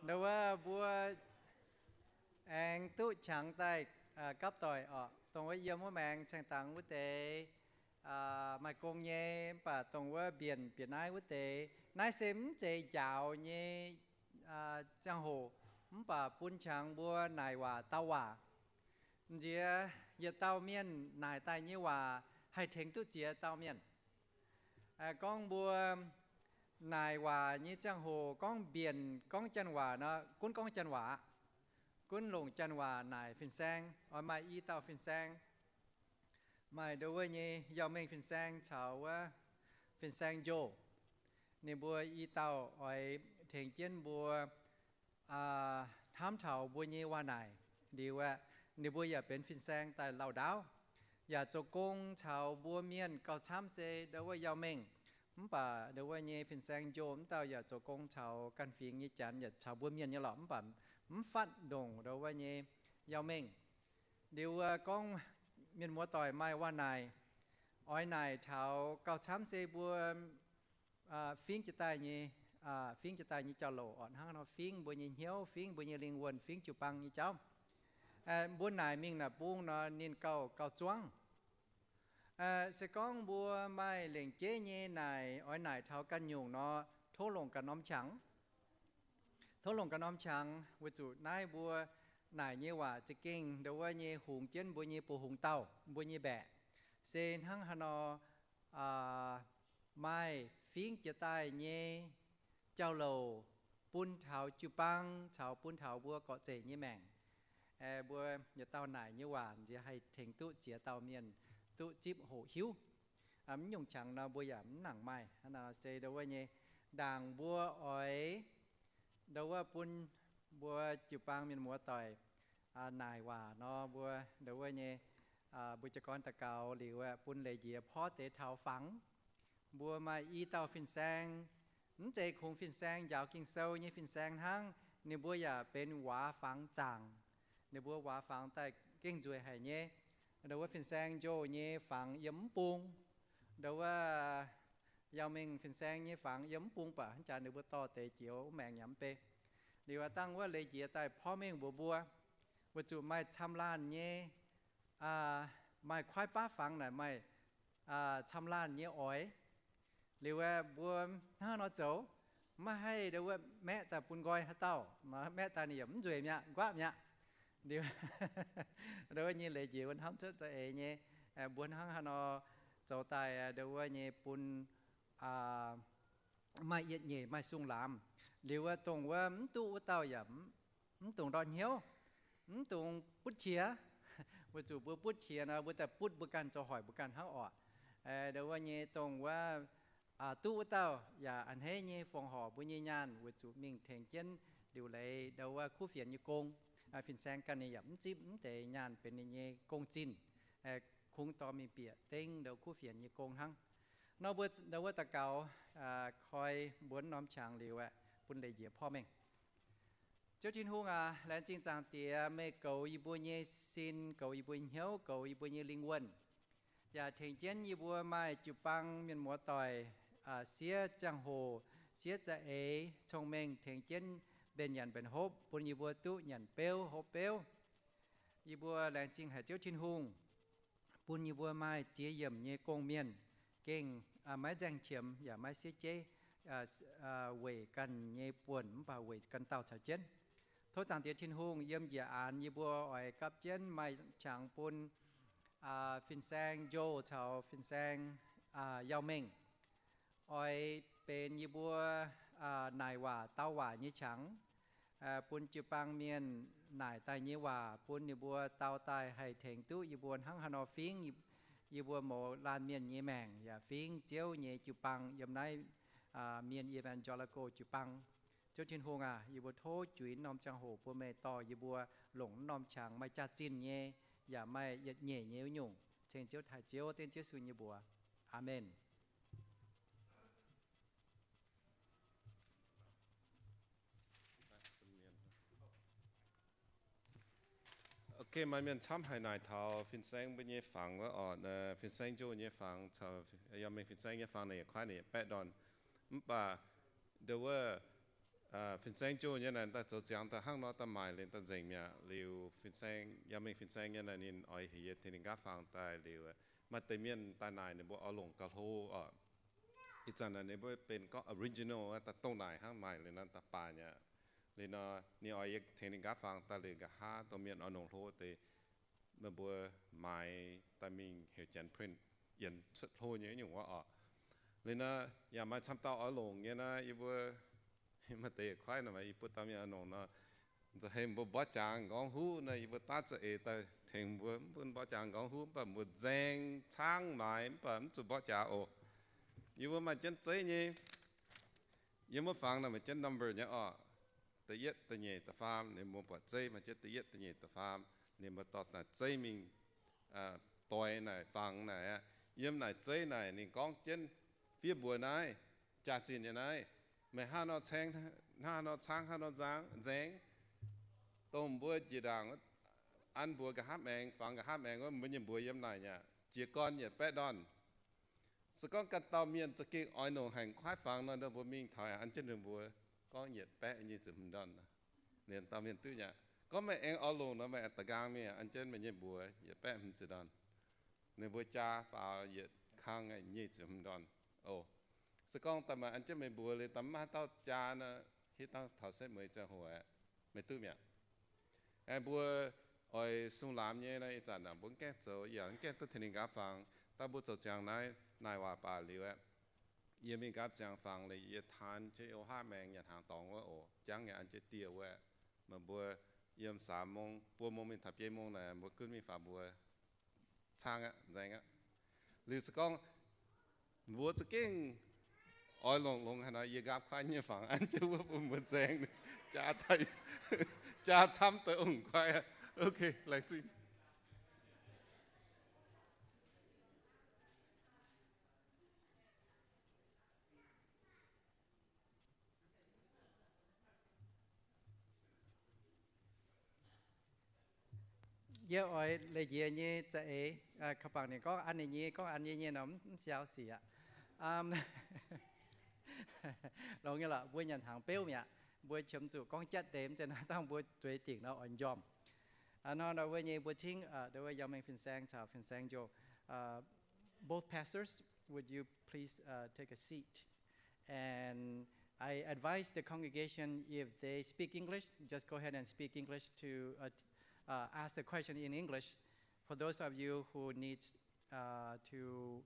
Ndau wuov mbuo aengx duqv qangx daaih gapv doic oc. Dongh wuov yiem wuov maengx caeng dangx wuov deix, maaih gong nyei, mv baac dongh wuov mbienc bieqc naaiv wuov deix, naaiv se mv zeiz njaaux nyei ziangh hoc, mv baac bun qangx mbuo naaic waac dau waac. Nziex yietc dauh mienh naaic daaih nyei waac haih tengx duqv ziex dauh mienh. Gorngv mbuo naaic waac nyei ziangh hoc gorngv mbienc gorngv janx waac nor, gunv gorngv janx waac aqv. Gunv longc janx waac naaic fin-saeng, oix maaih i dauh fin-saeng. Maaih ndau wuov nyei Yauh Mengh fin-saeng caux wuov fin-saeng Njoh. Ninh mbuo i dauh oix tengx jienv mbuo hnamv taux mbuo nyei waac naaic. Liuz aeqv, ninh mbuo yaac benx fin-saeng daaih lauh ndaauv, yaac zoux gong caux mbuo mienh gauh camv se ndau wuov Yauh Mengh. Mv baac ndau wuov nyei fin-saeng Njoh wuov dauh yaac zoux gong caux ganh fingx nyei janx, yaac caux mbuo mienh nyei lorqc, mv baac mv fatv ndongc ndau wuov nyei Yauh Mengh. Liuz wuov gorngv mienh muoz-doic maaih waac naaic, oix naaic taux gauh camv se mbuo fingv jiez daaih nyei, fingv jiez daaih nyei jauv-louc oc, hnangv nor fingv mbuo nyei hnyouv, fingv mbuo nyei lingh wuonh, fingv jiu-baang nyei jauv. Mbuo naaic mingh naaic bung nor ninh gauh gauh zuangv. Se gorngv mbuo maaih lengc jeiv nyei naaic oix naaic taux ganh nyungc nor, tov longc ganh norm qangx. Tov longc ganh norm qangx weic zuqc naaiv mbuo naaic nyei waac za'gengh ndau wuov nyei hungx jienv mbuo nyei buoz-hungx dauh, mbuo nyei mbaeqc. Se hnangv haaix nor maaih fingv jiez daaih nyei jauv-louc bun taux jiu-baang caux bun taux mbuo gorqv-zeic nyei maengc. Mbuo yietc dauh naaic nyei waac nziex haih tengx duqv ziex dauh mienh duqv zipv hoqc hiuv. Mv nyungc qangx nor mbuo yaac mv nangc maaih. Hnangv nor se ndau wuov nyei ndaangc mbuo oix ndau wuov bun mbuo jiu-baang mienh muoz-doic naaic waac nor, mbuo ndau wuov nyei mbuo jiez gorn daux gaux liuz aeqv, bun leiz njiec porv deix taux fangx. Mbuo maaih i dauh fin-saeng, mv zeiz kungx fin-saeng njaaux Ging-Sou nyei fin-saeng hnangv, ninh mbuo yaac benx waac fangx zaangc. Ninh mbuo waac fangx daaih gengh nzueic haic nyei. Ndau wuov fin-saeng Njoh nyei fangx yiem mv bung. Ndau wuov Yau Mengh fin-saeng nyei fangx yiem mv bung, baac hnangv jaax ninh mbuo dorh deix jiex wuov maengx nyei mv bei. Liuz aav dangh wuov leiz njiec daaih porv mengh mbuox mbuo, weic zuqc maaih camv laanh nyei, maaih kuaaiv baav fangx naaic maaih camv laanh nyei oix. Liuz aeqv, mbuo hnangv nor zoux, maiv haih ndau wuov maeqv daaih bun nqoi haaix dauh, maeqv daaih ninh yaac mv nzueic mi'aqv, nquaqv mi'aqv. Liuz ndau wuov nyei leiz njiec wuov hnamv cuotv za'eix nyei, mbuo hnangv haaix nor zoux daaih ndau wuov nyei bun maaih yietc nyeic maaih sung laamz. Liuz wuov dongh wuov mv duqv wuov dauh yaac mv dungx ndortv hnyouv, mv dungx butv qiex, weic zuqc mbuo butv qiex nor, mbuo daaih butv mbuo ganh, zoux hoic mbuo ganh hnangv orqc. Ndau wuov nyei dongh wuov duqv wuov dauh yaac a'hneiv nyei fongc horc mbuo nyei nyaanh, weic zuqc mingh tengx jienv liuc leiz ndau wuov kuv fienx nyei gong. Fin-saeng ganh ninh yaac mv zipv mv deix nyaanh benx ninh nyei gong-zinh, kungx dorh mingh bieqc dengv ndau kuv fienx nyei gong hnangv. Nor mbuo ndau wuov daux gaux koi mbuo norm qangx liuz aeqv, bun leiz njiec porv mengh. Ziouv Tin-Hungh aac, laengz zingh Zaangc Diex, meih goux yie mbuo nyei sin, goux yie mbuo hnyouv, goux yie mbuo nyei lingh wuonh, yaac tengx jienv yie mbuo maaih jiu-baang mienh muoz-doic siev ziangh hoc, siev za'eix, cong-mengh tengx jienv mbenc nyanc mbenc hopv, bun yie mbuo duqv nyanc beuv hopv beuv. Yie mbuo laengz zingh haic Ziouv Tin-Hungh, bun yie mbuo maaih ziex yiemc nyei gong-mienh, gengh maiv nzaeng qiemx yaac maiv siev jeiv, weic ganh nyei buonc mv baac weic ganh dauh caux jienv. Tov Zaangc Diex Tin-Hungh yiem njiec aanx yie mbuo oix gapv jienv maaih qangx bun fin-saeng Njoh caux fin-saeng Yau Mengh. Oix benx yie mbuo naaic waac dau waac nyei qangx, bun jiu-baang mienh naaic daaih nyei waac bun ninh mbuo dau daaih haih tengx duqv yie mbuo hnangv haaix nor fingx yie mbuo mouz laanh mienh nyei maengc, yaac fingx Ziouv nyei jiu-baang yiem naaiv Mienh Evangelical jiu-baang. Ziouv Tin-Hungh aac, yie mbuo tov juix norm ziangh hoc bun meih dorh yie mbuo longc norm qangx maaih jaax-zinh nyei, yaac maaih yietc nyeic nyei wuov nyungc. Ceng Ziouv taaih Ziouv, dengv Yesu nyei mbuox. Aamen. Ok, maaih mienh camv haic naaic taux fin-saeng mbuo nyei fangx wuov orqc. Fin-saeng Njoh nyei fangx caux Yau Mengh fin-saeng nyei fangx naaic yietc kuaaiv naaic yietc baeqv ndorn. Mv baac ndau wuov fin-saeng Njoh nyei naaic daaih zoux ziangx daaih hnangv nor daaih maaic liuz daaih nzengc mi'aqv. Liuz fin-saeng Yau Mengh fin-saeng nyei naaic ninh oix heuc yie tengx ninh nqaapv fangx daaih liuz, maaih deix mienh daaih naaic ninh mbuo oix longc gauh hlo orqc. Ih zanc naaic ninh mbuo benx gorngv original daaih dongh naaic hnangv, maaic liuz nor daaih baac mi'aqv. Liuz nor ninh oix yie tengx ninh nqaapv fangx daaih liuz nqa'haav dongh mienh oix longc hlo deix, meih mbuo maaiz daaih mingh heuc janx print, yienx cuotv hlo nyei nyungc wuov orqc. Liuz nor yaac maaih camv dauh oix longc nyei nor, yie mbuo maaih deix kuaaiv nor, yie mbuo dauh mienh oix longc nor, nzauh hei mbuo mborqv jaax nqorngv huv nor, yie mbuo daav za'eix daaih tengx mbuo, mv bun mborqv jaax nqorngv huv, mv baac mbuo nzaeng caangv maaiz, mv baac mv zuqc mborqv jaax oc. Yie mbuo maaih jienv zeiv nyei. Yie mbuo fangx naaic maaih jienv number nyei orqc. Da'yietv, da'nyeic, da'faam, ninh mbuo buatc zeiv maaih jienv da'yietv, da'nyeic, da'faam, ninh mbuo dorh naaic zeiv mingh doix naaic fangx naaic aqv. Yiem naaic zeiv naaic ninh gorngv jienv fiev mbuox naaiv, jaax-zinh nyei naaiv, meih hnangv nor caeng, hnangv nor caangv, hnangv nor nzaeng, dongh mbuo njiec ndaangc an mbuox nqa'haav maengx, fangx nqa'haav maengx wuov, mbuo nyei mbuox yiem naaic aqv, jiez gorn yietc baeqv ndorn. Se gorngv ganh dauh mienh za'gengh oix longc haaix kuaaiv fangx nor, mbuo mingh taux an jienv ninh mbuo gorngv yietc baeqv nyic ziepc hmz ndorn. Ninh dauh mienh duqv aqv. Gorngv meih aengx oix longc nor, meih da'nqaang mingh an jienv meih nyei mbuox yietc baeqv hmz ziepc ndorn. Ninh mbuo jaa faaux yietc kang nyic ziepc hmz ndorn. O, se gorngv daaih maaih an jienv meih mbuox liuz, daaih mv maaih haaix dauh jaa nor, hitv dangh taux setv mueiz ziangh hoc aqv. Meih duqv mi'aqv. Aengx mbuo oix sung laamz nyei nor, ih zanc mbuo mv gaengh zoux, yaac mv gaengh duqv tengx ninh nqaapv fangx. Daaih mbuo zoux ziangx naaiv naaic waac baac liuz aqv. Yie mingh nqaapv ziangx fangx liuz, yie taan jienv o haav maengx nyanc hnaangx dorngx wuov oc, jangv yaac an jienv dieh wuov aqv. Meih mbuo yiem saax mong, buo mong mingh taux biei mong naaic, mbuo gunv mingh faaux mbuox caangv aqv, nzaeng aqv. Liuz se gorngv mbuox za'gengh oix longc, longc haaix nor, yie nqaapv kuaaiv nyei fangx an jienv wuov bun mbuo nzaeng, jaa daaih, jaa camv daaih ong-kuaaiv aqv. Ok, laengz zingh. Yie oix leih njiec nyei za'eix, ka'bangc ninh gorngv an ninh nyei, gorngv an yie nyei nor mv siau sic aqv. Longx nyei lorqc, mbuo nyanc hnaangx beuv mi'aqv. Mbuo qiemx zuqc gorngv jatv deix, mv zeiz naaiv dangh mbuo zueiz dingc nor oix njormh. Aa, nor, nor wuov nyei mbuo cingv, aa, nduov wuov Yao Meng fin-saeng caux fin-saeng Joe, aa, both pastors, would you please, uh, take a seat? And I advise the congregation, if they speak English, just go ahead and speak English to, uh, uh, ask the question in English. For those of you who need, uh, to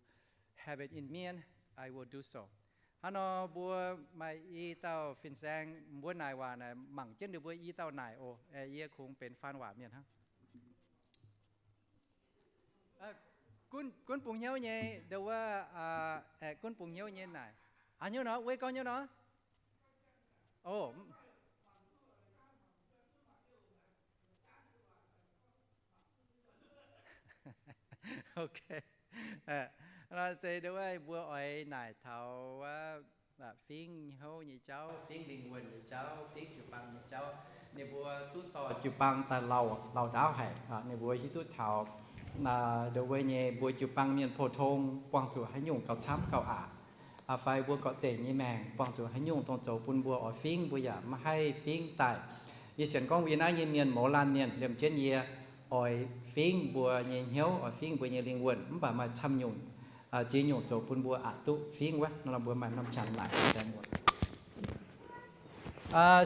have it in Mien, I will do so. Hnangv nor mbuo maaih i dauh fin-saeng, mbuo naaic waac naaic mangc jienv ninh mbuo i dauh naaic oc. Yie kungx benx faan waac mienh hnangv. Gunv, gunv bungx hnyouv nyei, nduov wuov, gunv bungx hnyouv nyei naaic. Aa, hnyouv nor, weiv gorngv hnyouv nor. O, ok. Nor se nduov wuov mbuo oix naaic taux wuov, fingx hnyouv nyei jauv, fingx lingh wuonh nyei jauv, fingx jiu-baang nyei jauv. Ninh mbuo duqv dorh jiu-baang daaih lauh, lauh ndaauv haic. Ninh mbuo hiuv duqv taux nduov wuov nyei mbuo jiu-baang mienh pou-tong buangh zuqc haaix nyungc gauh camv gauh aqc. Fai mbuo gorqv-zeic nyei maengc buangh zuqc haaix nyungc dongh zoux bun mbuo oix fingx mbuo yaac maiv haih fingx daaih. Yie sienx gorngv yie naaiv nyei mienh mouz laanh mienh liemh jienv yie oix fingx mbuo nyei hnyouv, oix fingx mbuo nyei lingh wuonh, mv baac maaih camv nyungc ziex nyungc zoux bun mbuo aqc duqv fingx wuov. Nor mbuo maaih norm qangx naaic saeng wuov.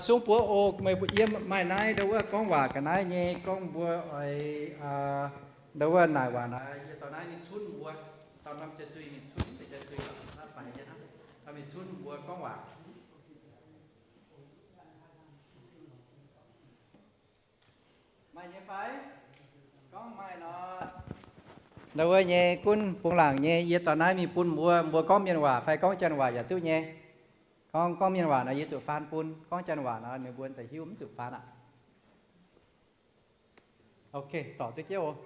Sung buoz oc, meih yie maaih naaiv nduov wuov gorngv waac ga'naaiv nyei, gorngv mbuo oix nduov wuov naaic waac naaic, yie dorh naaiv mingh cunv mbuo, dorh norm jai-zuih mingh cunv, jai-zuih naaiv faix nyei hnangv, dorh mingh cunv mbuo gorngv waac. Maaih nyei fai? Gorngv maaih nor, nduov wuov nyei gunv bungx laangc nyei, yie dorh naaiv mingh bun mbuo, mbuo gorngv mienh waac fai gorngv janx waac yaac duqv nyei. Gorngv, gorngv mienh waac nor yie zuqc faan bun, gorngv janx waac nor ninh mbuo da'hiuv mv zuqc faan aqv. Ok, dorc duqv jienv oc.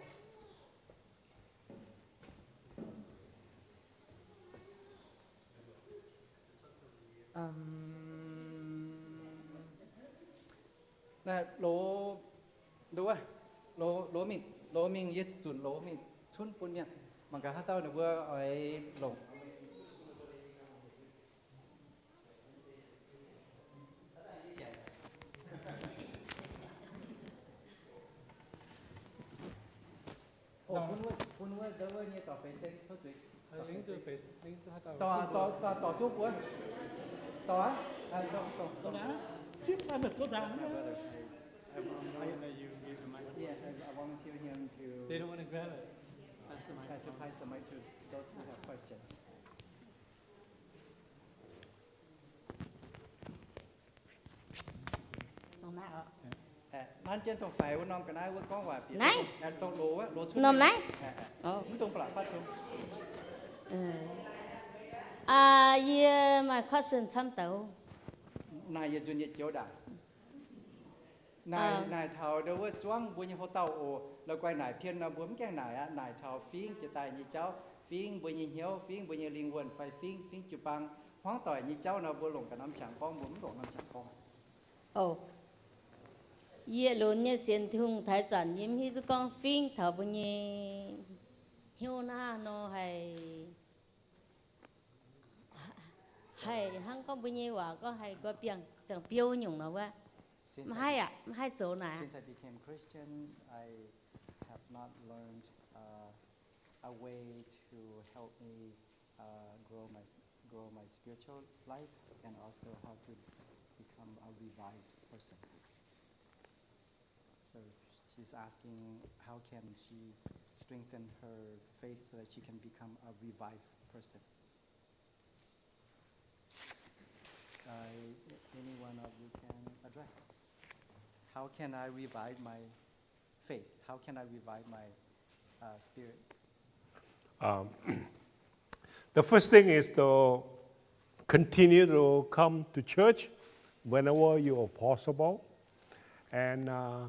Loz, nduov, loz mingh, loz mingh, yie zunc loz mingh cunv bun mienh. Mangc gaax haaix dauh ninh mbuo oix longc. Bun wuov, bun wuov, nduov wuov nyei dorc feix seng tov zuiz. Dorc, dorc, dorc sung buo. Dorc aqv. Dorc, dorc, dorc. Chip, I'm a good. Yeah, I volunteer him to. They don't want to grab it. Pass the mic. To pass the mic to those who have questions. Hnangv jienv dongh faix wuov norm ga'naaiv wuov gorngv waac bieqc. Naaiv? Dongh loz wuov, loz cuotv norm naaiv? Mv dungx ba'laqc fatv zungv. Yie maaih question camv deix. Naaic yietc nzunc yietc joux ndaangc. Naaic, naaic taux nduov wuov zuangv mbuo nyei houx-dauh oc. La'guaih naaic pien nor mbuo mv gaengh naaic aqv. Naaic taux fingx jiex daaih nyei jauv, fingx mbuo nyei hnyouv, fingx mbuo nyei lingh wuonh fai fingx, fingx jiu-baang hmuangv doic nyei jauv nor mbuo longc ga'naaiv norm qangx gorngv, mbuo mv longc norm qangx gorngv. Yie lunx nyei sienx Tin-Hungh taaix zanc yie mv hiuv duqv gorngv fingx taux mbuo nyei hnyouv naaiv nor haih, haih hnangv gorngv mbuo nyei waac gorngv haih guai biangh ziangh biouv nyungc nor wuov. Mv haih aqv, mv haih zoux naaic. Since I became Christians, I have not learned, uh, a way to help me, uh, grow my, grow my spiritual life and also how to become a revived person. So she's asking how can she strengthen her faith so that she can become a revived person. Uh, any one of you can address. How can I revive my faith? How can I revive my, uh, spirit? Um, the first thing is to continue to come to church whenever you are possible. And, uh,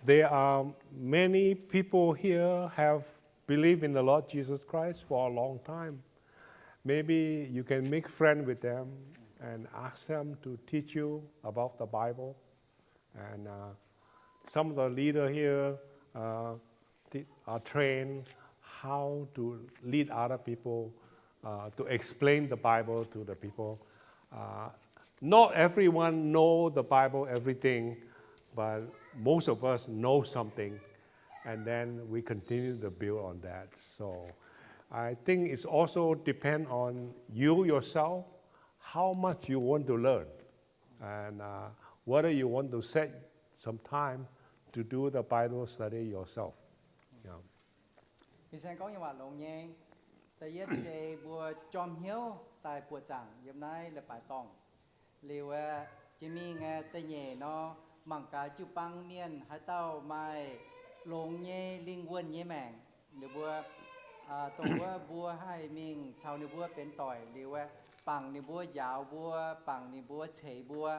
there are many people here have believed in the Lord Jesus Christ for a long time. Maybe you can make friend with them and ask them to teach you about the Bible. And, uh, some of the leader here uh, t- uh, train how to lead other people, uh, to explain the Bible to the people. Uh, not everyone know the Bible, everything, but most of us know something, and then we continue to build on that. So I think it's also depend on you yourself, how much you want to learn, and uh, whether you want to set some time to do the Bible study yourself. Yeah. Fin-saeng gorngv nyei waac longx nyei. Da'yietv se mbuo jorm hnyouv daaih buoqc zaangc yiem naaiv leiz-baaix dorngh. Liuz aeqv, jiex mingh aeqv, da'nyeic nor, mangc gaax jiu-baang mienh haaix dauh maaih longx nyei lingh wuonh nyei maengc, ninh mbuo, dongh wuov mbuo haih mingh caux ninh mbuo benx doic liuz aeqv, bangc ninh mbuo njaaux mbuo, bangc ninh mbuo ceix mbuo.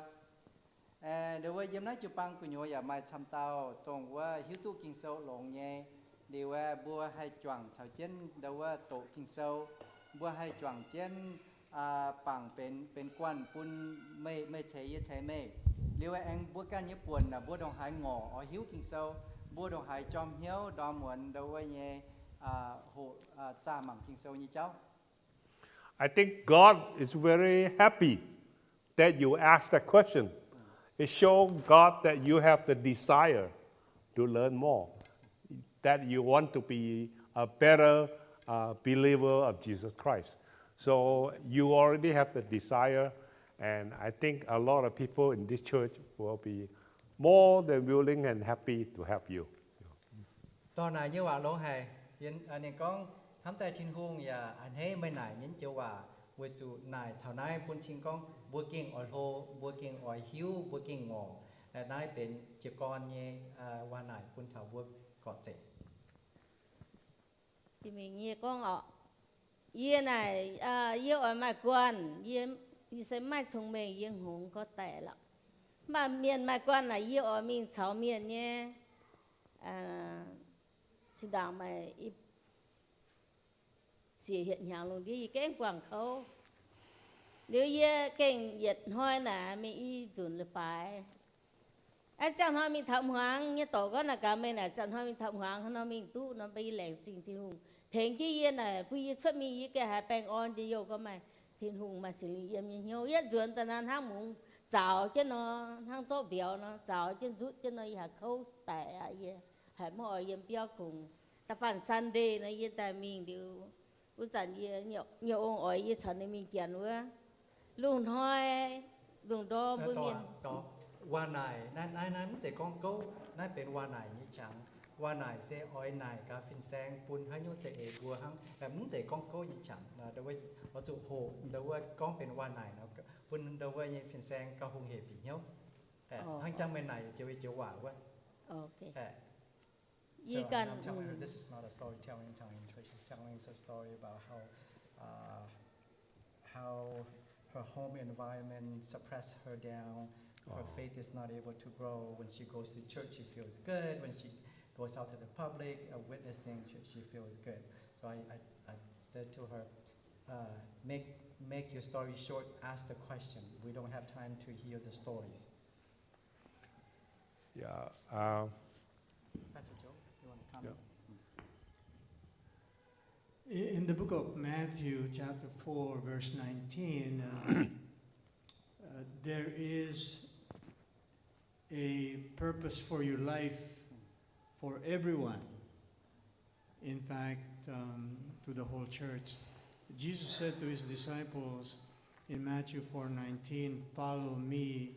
Ndau wuov yiem naaiv jiu-baang gu'nyuoz yaac maaih camv dauh dongh wuov hiuv duqv Ging-Sou longx nyei. Liuz aeqv, mbuo haih juangc caux jienv ndau wuov doqc Ging-Sou. Mbuo haih juangc jienv bangc benx, benx guanh bun meih, meih ceix yie ceix meih. Liuz aeqv, aengx mbuo ganh nyei buonc naaic mbuo ndongc haaix ngorc oix hiuv Ging-Sou, mbuo ndongc haaix jorm hnyouv ndorm muonz ndau wuov nyei hoqc zaah mangc Ging-Sou nyei jauv. I think God is very happy that you ask that question. It shows God that you have the desire to learn more, that you want to be a better uh, believer of Jesus Christ. So you already have the desire, and I think a lot of people in this church will be more than willing and happy to help you. Dorh naaic nyei waac longx haic. Ninh gorngv, hnamv daaih Tin-Hungh yaac a'hneiv meih naaic nyei joux waac, weic zuqc naaic taux naaiv bun cing gorngv mbuo gengh oix hlo, mbuo gengh oix hiuv, mbuo gengh ngorc. Naaiv benx jiez gorn nyei waac naaic bun taux mbuo gorqv-zeqc. Jiex mingh yie gorngv orqc, yie naaic, yie oix maaih guanh, yie, yie se maiv cong-mengh, yie hngongx gorngv daic lorqc. Mv baac mienh maaih guanh naaic, yie oix mingh caux mienh nyei zinh ndaangc maaih siec hietc hnyangx lungh ndiev yie gengh guangc kouv. Liuz yie gengh yietc hnoi naaic mingh i nzunc leiz-baaix. Aa, ziangh hnoi mingh taux hmuangx nyei dorc gorngv naaic gaax meih naaic, ziangh hnoi mingh taux hmuangx, hnangv nor mingh duqv nor, mv baac yie laengz zingh Tin-Hungh tengx jienv yie naaic, bun yie cuotv mingh yie gengh haiz baengh orn njien-youh gorngv maaih Tin-Hungh, maaih Singx Lingh yiem nyei hnyouv. Yietv nzuonx daaih naaiv hnangv mungz zaux jienv nor, hnangv zorqv mbiauz nor, zaux jienv nzutv jienv nor, yie haiz kouv daic aqv. Yie haiz maiv oix yiem biauv kungx. Da'faanh Sunday nor yie daaih mingh liuz, wuov zanc yie nyei ong oix yie caux ninh mingh janx wuov. Lungh hnoi, lungh ndorm mbuo mienh. Waac naaic naaiv, naaiv mv zeiz gorngv gouv, naaiv benx waac naaic nyei qangx. Waac naaic se oix naaic gaax fin-saeng bun haaix nyungc za'eix mbuo hnangv, mv zeiz gorngv gouv nyei qangx. Oix zuqc hoqc ndau wuov gorngv benx waac naaic nor, bun ndau wuov nyei fin-saeng gauh hungh hec bieqc hnyouv. Hnangv jangv meih naaic joux, joux waac wuov. So I'm telling her this is not a storytelling, telling, so she's telling us a story about how, uh, how her home environment suppress her down. Her faith is not able to grow. When she goes to church, she feels good. When she goes out to the public, uh, witnessing, she, she feels good. So I, I, I said to her, uh, make, make your story short, ask the question. We don't have time to hear the stories. Yeah. Uh, Pastor Joe, you want to comment? Yeah. In the book of Matthew, chapter four, verse nineteen, uh, uh, there is a purpose for your life for everyone. In fact, um, to the whole church. Jesus said to his disciples in Matthew four nineteen, "Follow me,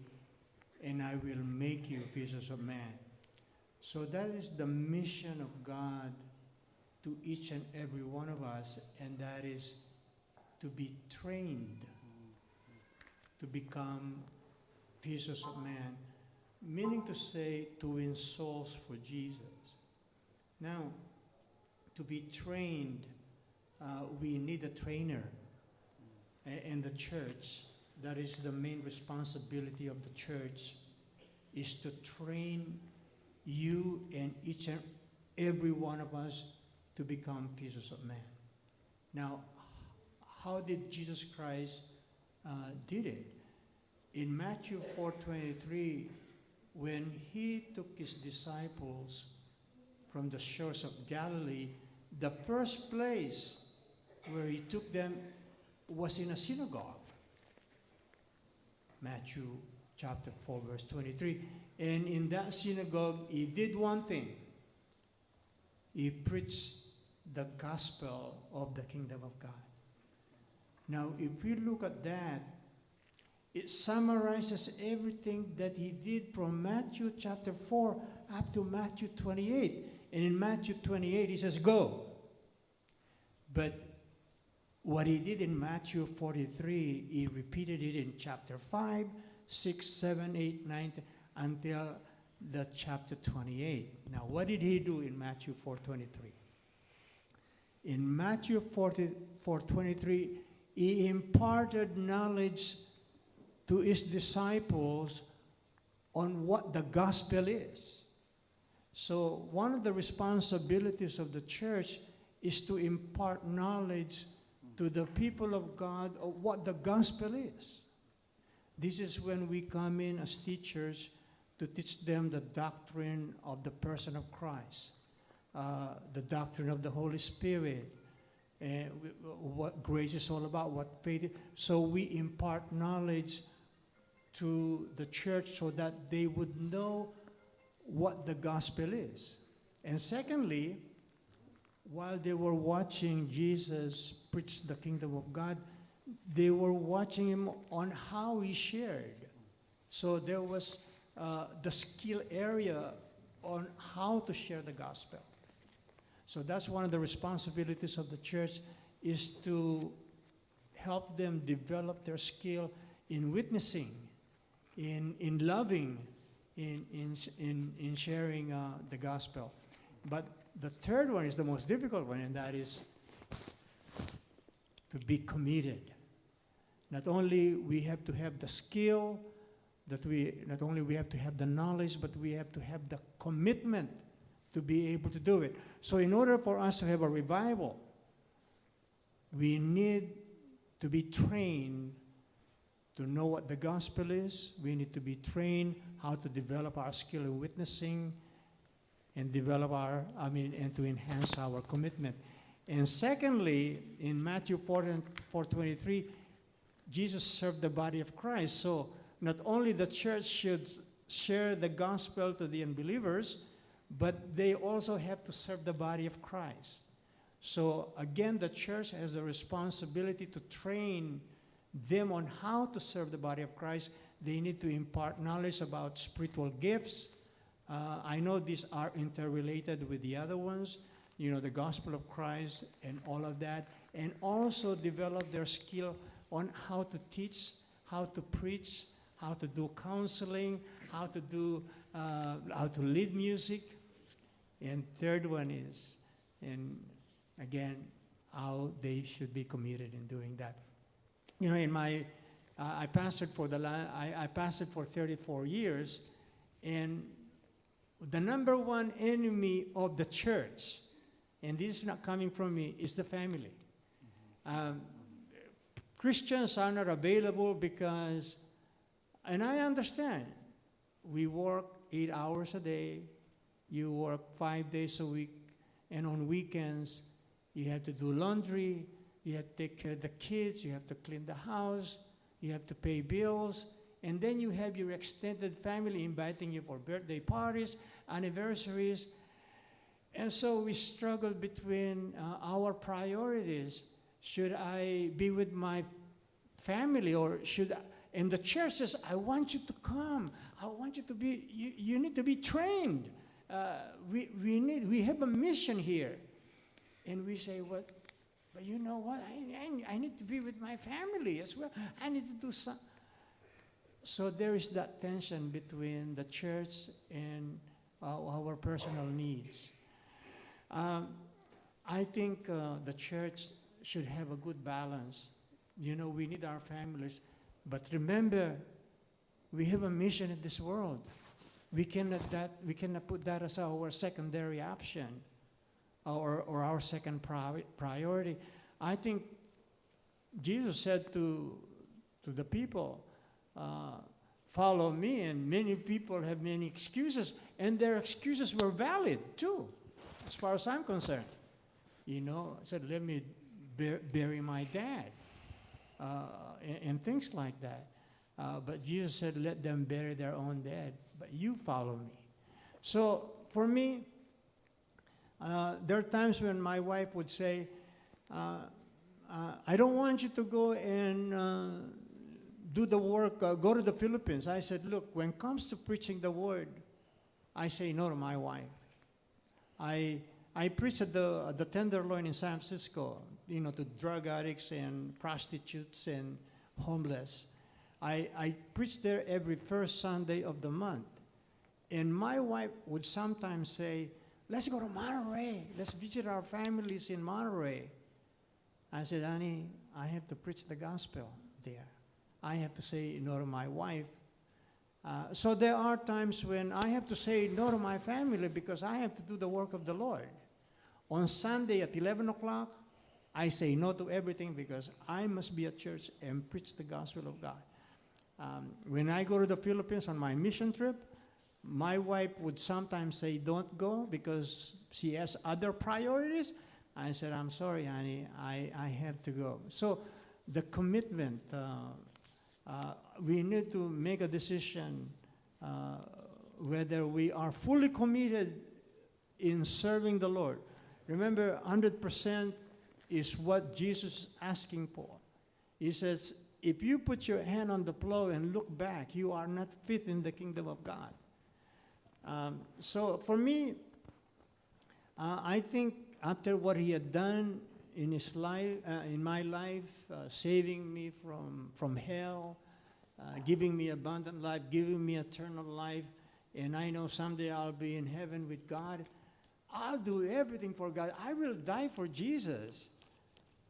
and I will make you fishers of men." So that is the mission of God to each and every one of us, and that is to be trained to become fishers of men, meaning to say to win souls for Jesus. Now, to be trained, uh, we need a trainer. A- and the church, that is the main responsibility of the church, is to train you and each and every one of us to become fishers of men. Now, how did Jesus Christ, uh, did it? In Matthew four twenty-three, when he took his disciples from the shores of Galilee, the first place where he took them was in a synagogue. Matthew chapter four, verse twenty-three. And in that synagogue, he did one thing. He preached the gospel of the kingdom of God. Now, if we look at that, it summarizes everything that he did from Matthew chapter four up to Matthew twenty-eight. And in Matthew twenty-eight, he says, "Go." But what he did in Matthew forty-three, he repeated it in chapter five, six, seven, eight, nine, until the chapter twenty-eight. Now, what did he do in Matthew four twenty-three? In Matthew forty-four twenty-three, he imparted knowledge to his disciples on what the gospel is. So one of the responsibilities of the church is to impart knowledge to the people of God of what the gospel is. This is when we come in as teachers to teach them the doctrine of the person of Christ, uh, the doctrine of the Holy Spirit, and what grace is all about, what faith is. So we impart knowledge to the church so that they would know what the gospel is. And secondly, while they were watching Jesus preach the kingdom of God, they were watching him on how he shared. So there was, uh, the skill area on how to share the gospel. So that's one of the responsibilities of the church, is to help them develop their skill in witnessing, in, in loving, in, in, in, in sharing, uh, the gospel. But the third one is the most difficult one, and that is to be committed. Not only we have to have the skill, that we, not only we have to have the knowledge, but we have to have the commitment to be able to do it. So in order for us to have a revival, we need to be trained to know what the gospel is. We need to be trained how to develop our skill in witnessing and develop our, I mean, and to enhance our commitment. And secondly, in Matthew four and four twenty-three, Jesus served the body of Christ. So not only the church should share the gospel to the unbelievers, but they also have to serve the body of Christ. So again, the church has the responsibility to train them on how to serve the body of Christ. They need to impart knowledge about spiritual gifts. Uh, I know these are interrelated with the other ones, you know, the gospel of Christ and all of that, and also develop their skill on how to teach, how to preach, how to do counseling, how to do, uh, how to lead music. And third one is, and again, how they should be committed in doing that. You know, in my, uh, I pastored for the la-, I, I pastored for thirty-four years, and the number one enemy of the church, and this is not coming from me, is the family. Um, Christians are not available because, and I understand, we work eight hours a day, you work five days a week, and on weekends, you have to do laundry, you have to take care of the kids, you have to clean the house, you have to pay bills, and then you have your extended family inviting you for birthday parties, anniversaries. And so we struggle between, uh, our priorities. Should I be with my family, or should I, and the church says, "I want you to come. I want you to be, you, you need to be trained. Uh, we, we need, we have a mission here." And we say, "What? But you know what? I, I, I need to be with my family as well. I need to do some." So there is that tension between the church and our, our personal needs. Um, I think, uh, the church should have a good balance. You know, we need our families, but remember, we have a mission in this world. We cannot that, we cannot put that as our secondary option or, or our second pri-, priority. I think Jesus said to, to the people, uh, "Follow me," and many people have many excuses, and their excuses were valid too. as far as I'm concerned. You know, I said, let me bur- bury my dad, uh, and, and things like that. Uh, but Jesus said, let them bury their own dead, but you follow me. So for me, uh, there are times when my wife would say, uh, uh, I don't want you to go and uh, do the work, uh, go to the Philippines. I said, look, when it comes to preaching the word, I say no to my wife. I, I preach at the, at the Tenderloin in San Francisco, you know, to drug addicts and prostitutes and homeless. I, I preach there every first Sunday of the month. And my wife would sometimes say, let's go to Monterey. Let's visit our families in Monterey. I said, honey, I have to preach the gospel there. I have to say no to my wife. Uh, so there are times when I have to say no to my family because I have to do the work of the Lord. On Sunday at eleven o'clock, I say no to everything because I must be at church and preach the gospel of God. Um, when I go to the Philippines on my mission trip, my wife would sometimes say, don't go because she has other priorities. I said, I'm sorry, honey, I, I have to go. So the commitment, uh, uh, we need to make a decision uh, whether we are fully committed in serving the Lord. Remember, hundred percent is what Jesus is asking for. He says, if you put your hand on the plow and look back, you are not fit in the kingdom of God. Um, so for me, uh, I think after what he had done in his life, uh, in my life, uh, saving me from, from hell, uh, giving me abundant life, giving me eternal life, and I know someday I'll be in heaven with God. I'll do everything for God. I will die for Jesus.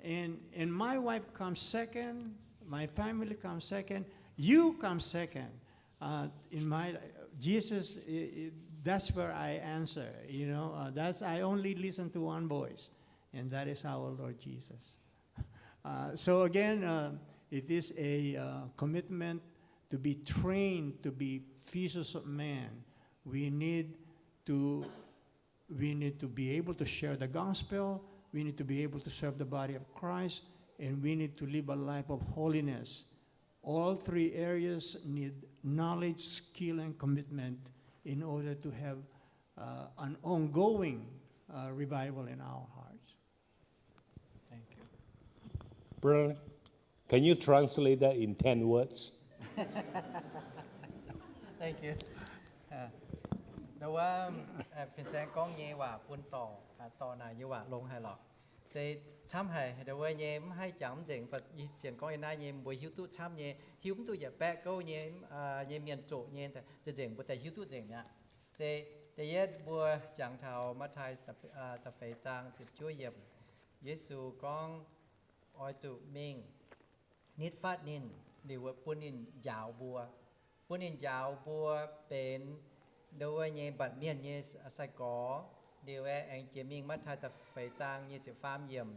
And, and my wife comes second, my family comes second, you come second. Uh, in my, Jesus, i- i- that's where I answer, you know, uh, that's, I only listen to one voice, and that is our Lord Jesus. Uh, so again, uh, it is a uh, commitment to be trained to be fishers of men. We need to we need to be able to share the gospel, we need to be able to serve the body of Christ, and we need to live a life of holiness. All three areas need knowledge, skill, and commitment in order to have uh, an ongoing uh, revival in our hearts. Thank you. Brother, can you translate that in ten words? Thank you. Ndo wuov, fin-saeng gorngv nyei waac bun dorc, dorc naaic nyei waac longx haic lorqc. Zeix camv haic, ndo wuov nyei mv haih jangx mv nzengc, mv baac sienx gorngv yiem naaiv nyei mbuo hiuv duqv camv nyei, hiuv mv duqv yietc baeqv gouv nyei, nyei mienh zoqc nyei, zeix nzengc mbuo daaih hiuv duqv nzengc aqv. Zeix da'yietv mbuo jangx taux Matv^taai da'feix zaang ziepc juov yiemc, Yesu gorngv, oix zuqc mingh nitv fatv ninh, liuz bun ninh njaaux mbuo. Bun ninh njaaux mbuo benx ndo wuov nyei mbatc mienh nyei sai-gorx. Liuz aengx jiex mingh Matv^taai da'feix zaang nyic ziepc faam yiemc,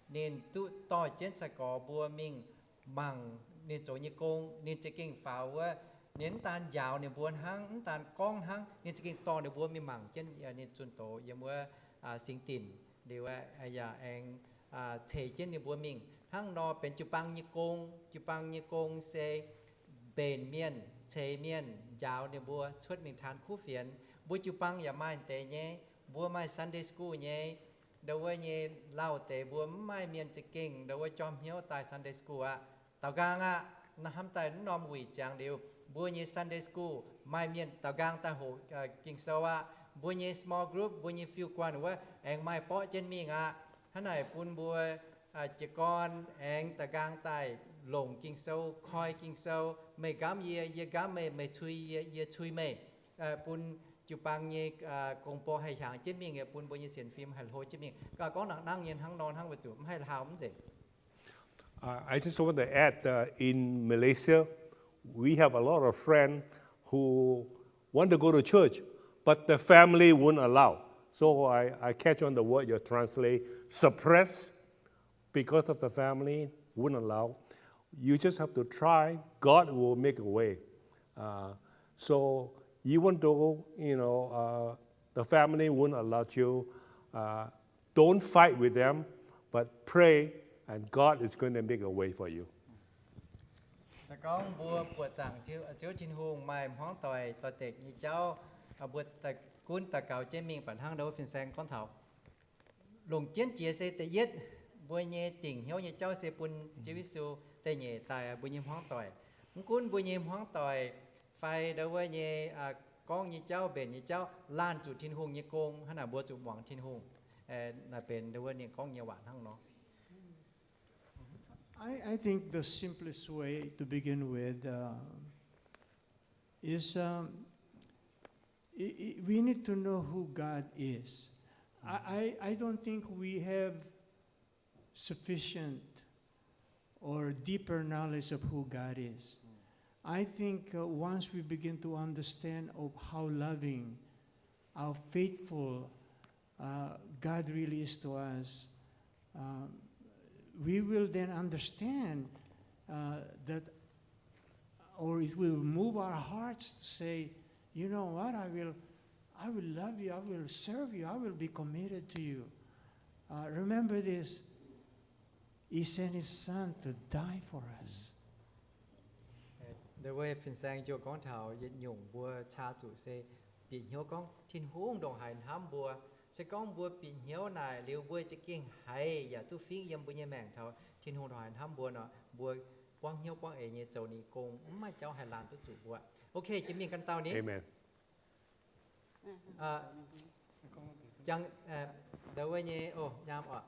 ninh duqv dorh jienv sai-gorx mbuo mingh mangc ninh zoux nyei gong. Ninh za'gengh faaux wuov, ninh mv daan njaaux ninh mbuo hnangv, mv daan gorngv hnangv, ninh za'gengh dorh ninh mbuo mingh mangc jienv ninh zunh doz yiem wuov singx dinc. Liuz yaac aengx ceix jienv ninh mbuo mingh. Hnangv nor benx jiu-baang nyei gong. Jiu-baang nyei gong se mbenc mienh, ceix mienh, njaaux ninh mbuo cuotv mingh taan kuv fienx. Mbuo jiu-baang yaac maaih deix nyei. Mbuo maaih Sunday school nyei. Ndo wuov nyei lauh deix mbuo mv maaih mienh za'gengh ndo wuov jorm hnyouv daaih Sunday school aqv. Daaux nqaang aqv. Hnamv daaih mv norm wuic ziangx liuz, mbuo nyei Sunday school maaih mienh daaux nqaang daaih hoqc Ging-Sou aqv. Mbuo nyei small group, mbuo nyei fiuv-guanh wuov aengx maaih borqv jienv mingh aqv. Hnangv naaic bun mbuo jiez gorn aengx daaux nqaang daaih longc Ging-Sou, koi Ging-Sou. Meih nqamv yie, yie nqamv meih, meih cui yie, yie cui meih. Bun jiu-baang nyei gong-bou haih hiaangx jienv mingh, bun mbuo nyei sienx fim haih hlo jienv mingh. Gauh gorngv nangc nangv nyei hnangv nor hnangv weic zuqc mv haih hlauv mv nzengc. Uh, I just want to add, uh, in Malaysia, we have a lot of friends who want to go to church, but the family won't allow. So I, I catch on the word you translate, suppress, because of the family wouldn't allow. You just have to try. God will make a way. Uh, so even though, you know, uh, the family wouldn't allow you, uh, don't fight with them, but pray, and God is going to make a way for you. Se gorngv mbuo buoqc zaangc Tin, Ziouv Tin-Hungh maaih hmuangv doic, doix-dekc nyei jauv, mbuo gunv daux gaux jienv mingh, baac hnangv ndau wuov fin-saeng gorngv taux, longc jienv jiex se da'yietv, mbuo nyei dingc hnyouv nyei jauv se bun Ziouv Yesu. Da'nyeic daaih mbuo nyei hmuangv doic. Mv gunv mbuo nyei hmuangv doic fai ndau wuov nyei gorngv nyei jauv, mbenc nyei jauv laanh zuqc Tin-Hungh nyei gong, hnangv naaic mbuo zuqc muangx Tin-Hungh. Naaiv benx ndau wuov ninh gorngv nyei waac hnangv nor. I, I think the simplest way to begin with, uh, is, um, i- i- we need to know who God is. I, I, I don't think we have sufficient or deeper knowledge of who God is. I think, uh, once we begin to understand of how loving, how faithful, uh, God really is to us, um, we will then understand, uh, that, or it will move our hearts to say, you know what, I will, I will love you, I will serve you, I will be committed to you. Uh, remember this, He sent His Son to die for us. Ndau wuov fin-saeng ziouc gorngv taux yietc nyungc mbuo caa zuqc se bieqc hnyouv gorngv Tin-Hungh ndongc haaix hnamv mbuo. Se gorngv mbuo bieqc hnyouv naaic liuz, mbuo za'gengh haiz yaac duqv fingv yiem mbuo nyei maengc taux Tin-Hungh ndongc haaix hnamv mbuo nor, mbuo buangv hnyouv buangv eix nyei zoux ninh gong, mv maaih jauv haih laanh duqv zuqc mbuo. Okay, jiex mingh ganh dauh ni. Amen. Jangx, ndau wuov nyei, o, nyaam oc.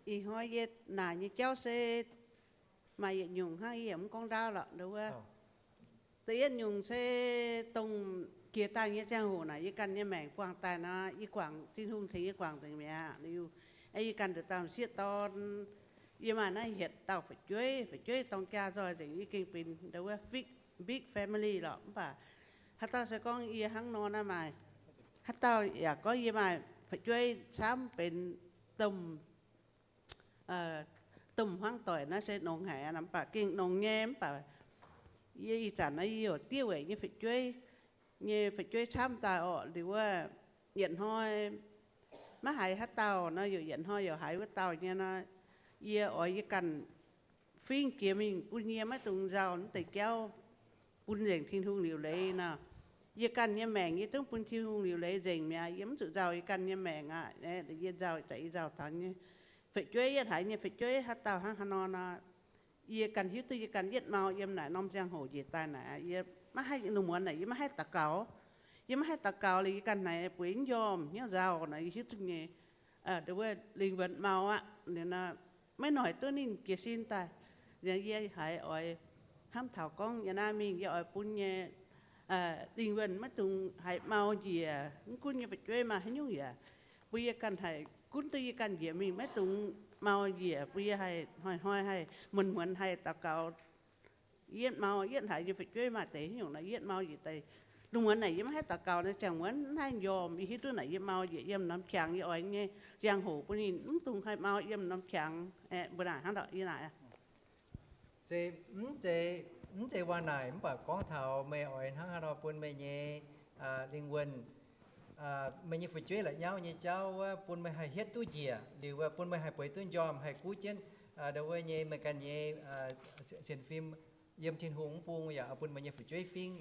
Ih hnoi yie naaic nyei jauv se maaih yietc nyungc hnangv yie yaac mv gorngv ndaauv lorqc, ndau wuov. Da'yietv nyungc se dongh jiex daaih nyei ziangh hoc naaic yie ganh nyei maengc buangh daaih nor, yie guangc Tin-Hungh tengx yie guangc nzengc mi'aqv. Liuz, yie ganh nduqc dauh m'sieqv dorn, yie maaih naaiv hietc dauh fu'jueiv, fu'jueiv dorng jaa nzoih nzengc, yie gengh benx ndau wuov big, big family lorqc. Mv baac haaix dauh se gorngv yie hnangv nor naaiv maaih, haaix dauh yaac gorngv yie maaih fu'jueiv camv benx domh domh hmuangv doic naaiv se nongx haic aqv, mv baac gengh nongx nyei. Mv baac yie ih zanc naaiv yie heuc diev weic nyei fu'jueiv, nyei fu'jueiv camv daaih orqc. Liuz wuov yietc hnoi maiv haiz haaix dauh nor, yaac yietc hnoi yaac haiz wuov dauh nyei nor, yie oix yie ganh fingv jiex mingh bun yie maiv dungx nzauh naaiv deix jauv bun nzengc Tin-Hungh liuc leiz nor. Yie ganh nyei maengc yie zungv bun Tin-Hungh liuc leiz nzengc mi'aqv. Yie mv zuqc nzauh yie ganh nyei maengc aqv. Yie nzauh, yie nzauh taux nyei fu'jueiv, yietv haiz nyei fu'jueiv haaix dauh hnangv haaix nor nor, yie ganh hiuv duqv yie ganh yietv mau yiem naaic norm ziangh hoc njiec daaih naaic, yie maiv haih lungh muonz naaic, yie maiv haih daux gaux. Yie maiv haih daux gaux liuz yie ganh naaic bueix mv njormh hnyouv nzauh naaic, yie hiuv duqv nyei, wuov lingh wuonh mau aqv. Liuz nor, maiv noic duqv ninh jiez sin daaih. Yie haiz oix hnamv taux gorngv yie naaiv mingh yie oix bun nyei lingh wuonh maiv dungx haih mau njiec. Mv gunv nyei fu'jueiv maaih haaix nyungc yaac bun yie ganh haih gunv duqv yie ganh njiec mingh maiv dungx mau njiec, bun yie haih hnoi-hnoi haih muonz-muonz haih daux gaux. Yietv mau, yietv haiz nyei fu'jueiv maaih deix haaix nyungc nor, yietv mau njiec daaih. Lungh muonz naaic yie maiv haih daux gaux nor, ziangh muonz maiv haih njormh. Yie hiuv duqv naaic yie mau njiec yiem norm qangx, yie oix nyei ziangh hoc bun ninh mv dungx haih mau yiem norm qangx. Mbuo naaic hnangv nor, yie naaic. Se mv zeiz, mv zeiz waac naaic, mv baac gorngv taux meih oix hnangv haaix nor bun meih nyei lingh wuonh, meih nyei fu'jueiv la'nyauv nyei jauv wuov bun meih haih hietv duqv njiec, liuz wuov bun meih haih bueix duqv njormh, haih guv jienv ndau wuov nyei meih ganh nyei sienx fim yiem Tin-Hungh mv bung, yaac bun meih nyei fu'jueiv fingv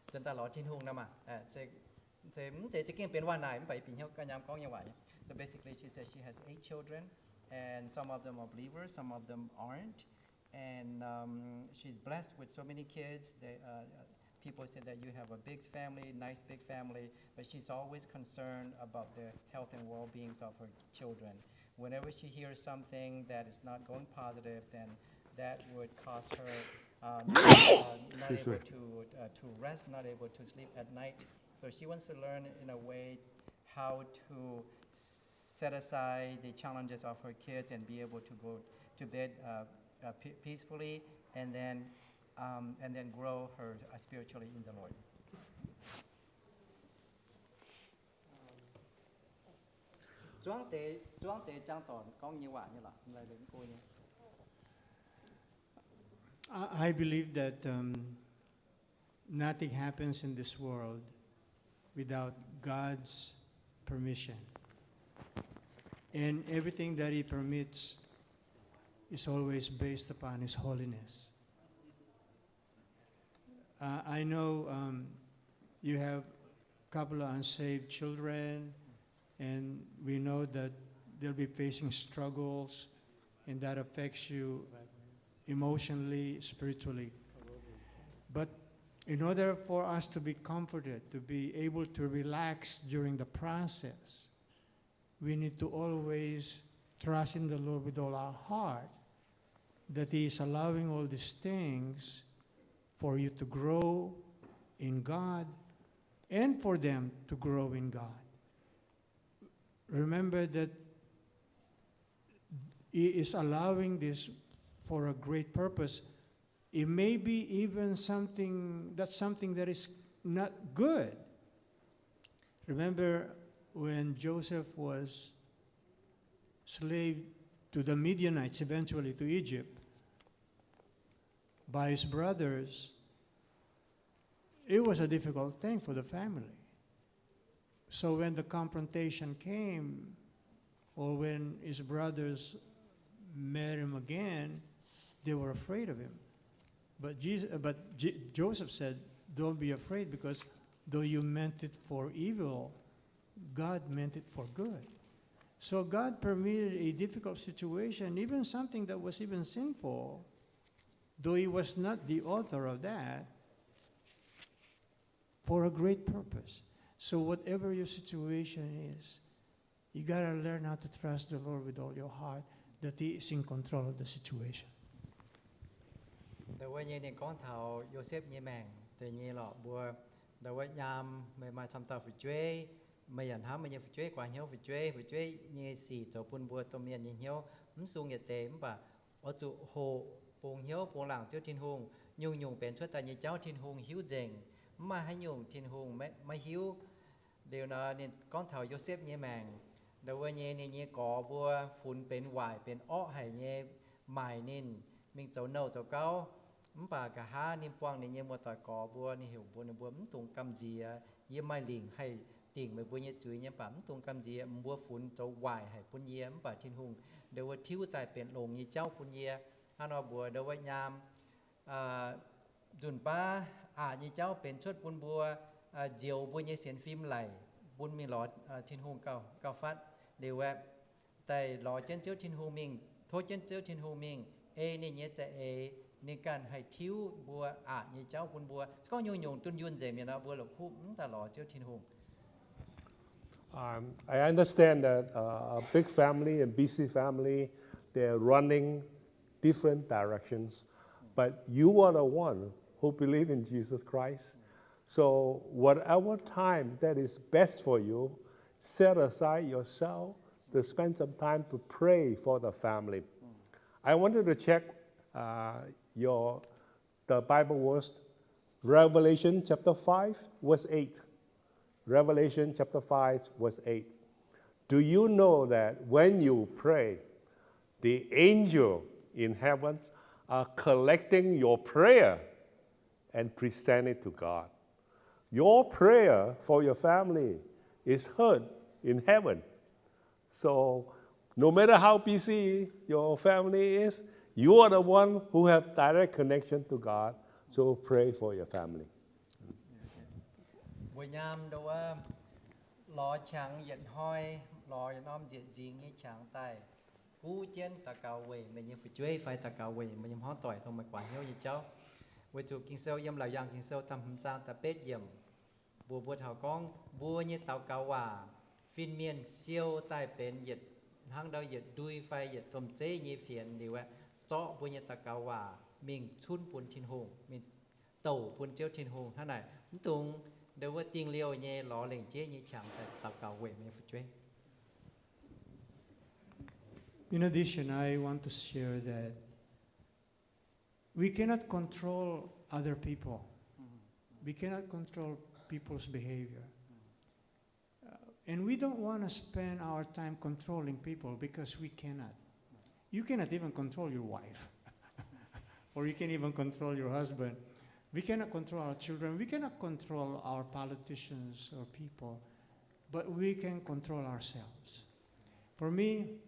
nzuonx daaih lorz Tin-Hungh nor maah. Se mv zeiz za'gengh benx waac naaic, mv baac yie bieqc hnyouv ganh nyaam gorngv nyei waac nyei. So basically, she says she has eight children, and some of them are believers, some of them aren't. And um, she's blessed with so many kids. They, uh, people say that you have a big family, nice big family, but she's always concerned about the health and well-beings of her children. Whenever she hears something that is not going positive, then that would cause her um, uh, not able to, uh, to rest, not able to sleep at night. So she wants to learn in a way how to set aside the challenges of her kids and be able to go to bed uh, uh, pe- peacefully and then um, and then grow her uh, spiritually in the Lord. Zuangv deix, zuangv deix jangx dorc gorngv nyei waac nyei lorqc, lai lengx go nyei. I, I believe that um, nothing happens in this world without God's permission. And everything that He permits is always based upon His holiness. Uh, I know, um, you have a couple of unsaved children, and we know that they'll be facing struggles, and that affects you emotionally, spiritually. But in order for us to be comforted, to be able to relax during the process, we need to always trust in the Lord with all our heart, that He is allowing all these things for you to grow in God and for them to grow in God. Remember that He is allowing this for a great purpose. It may be even something, that's something that is not good. Remember when Joseph was slave to the Midianites, eventually to Egypt, by his brothers, it was a difficult thing for the family. So when the confrontation came, or when his brothers met him again, they were afraid of him. But Jesus, but J- Joseph said, "Don't be afraid, because though you meant it for evil, God meant it for good." So God permitted a difficult situation, even something that was even sinful, though He was not the author of that, for a great purpose. So whatever your situation is, you gotta learn how to trust the Lord with all your heart, that He is in control of the situation. Ndau wuov nyei ninh gorngv taux Yosepv nyei maengc deix nyei lorqc mbuo. Ndau wuov nyaam meih maaih camv dauh fu'jueiv, meih yaac hnamv meih nyei fu'jueiv guaax hnyouv, fu'jueiv, fu'jueiv nyei sic zoux bun mbuo domh mienh nyei hnyouv mv sung yietc deix, mv baac oix zuqc hoqc bungx hnyouv bungx laangc Ziouv Tin-Hungh. Nyungc-nyungc benx cuotv daaih nyei jauv Tin-Hungh hiuv nzengc, mv maaih haaix nyungc Tin-Hungh maiv hiuv. Liuz nor ninh gorngv taux Yosepv nyei maengc, ndau wuov nyei ninh nyei gorx mbuo funx benx waaic benx orqv haic nyei, maaic ninh mingh zoux nouh zoux gauv. Mv baac nqa'haav ninh buangh ninh nyei muoz-doic gorx mbuo, ninh heuc mbuo, ninh mbuo mv dungx gamh nziex. Yie maaih lingc haih dingc meih mbuo nyei zuiz nyei, mv baac mv dungx gamh nziex. Mbuo funx zoux waaic haic bun yie, mv baac Tin-Hungh ndau wuov tiuv daaih benx longx nyei jauv bun yie. Hnangv nor mbuox ndau wuov nyaam nzunc baav aqc nyei jauv benx cuotv bun mbuo nzioux mbuo nyei sienx fim laic, bun mingh lorz Tin-Hungh gauh, gauh fatv. Liuz aeqv, daaih lorz jienv Ziouv Tin-Hungh mingh, tov jienv Ziouv Tin-Hungh mingh ei ninh nyei za'eix, ninh ganh haih tiuv mbuo aqc nyei jauv bun mbuo. Se gorngv nyungc-nyungc dunh yunh nzengc mi'aqv nor, mbuo la'kuqv mv daaih lorz Ziouv Tin-Hungh. Um, I understand that uh, a big family and busy family, they're running different directions. But you are the one who believe in Jesus Christ. So whatever time that is best for you, set aside yourself to spend some time to pray for the family. I wanted to check uh, your the Bible verse, Revelation chapter five, verse eight. Revelation chapter five, verse eight. Do you know that when you pray, the angel in heaven are collecting your prayer and present it to God? Your prayer for your family is heard in heaven. So, no matter how busy your family is, you are the one who have direct connection to God. So pray for your family. Mbuo nyaam ndau wuov lorz qangx yietc hnoi, lorz yietc norm nzieqc nzingx nyei qangx daaih, guv jienv daux gaux weic meih nyei fu'jueiv fai daux gaux weic meih nyei hmuangv doic dongh meih guaax hnyouv nyei jauv. Weic zuqc Ging-Sou yiem Laauc Yaangh Ging-Sou da'hmz zaang da'betv yiemc mbuox mbuo taux gorngv mbuo nyei daux gaux waac, fin-mienh siou daaih benx yietc hnangv ndau yietc ndui fai yietc domh zeiv nyei fienx liuz aeqv, zorqv mbuo nyei daux gaux waac mingh cunv bun Tin-Hungh, mingh douc bun Ziouv Tin-Hungh. Hnangv naaic, mv dungx ndau wuov dingh liouh nyei lorz lengc jeiv nyei qangx daaih daux gaux weic meih nyei fu'jueiv. In addition, I want to share that we cannot control other people. We cannot control people's behavior. Uh, and we don't want to spend our time controlling people because we cannot. You cannot even control your wife. Or you can't even control your husband. We cannot control our children. We cannot control our politicians or people, but we can control ourselves. For me,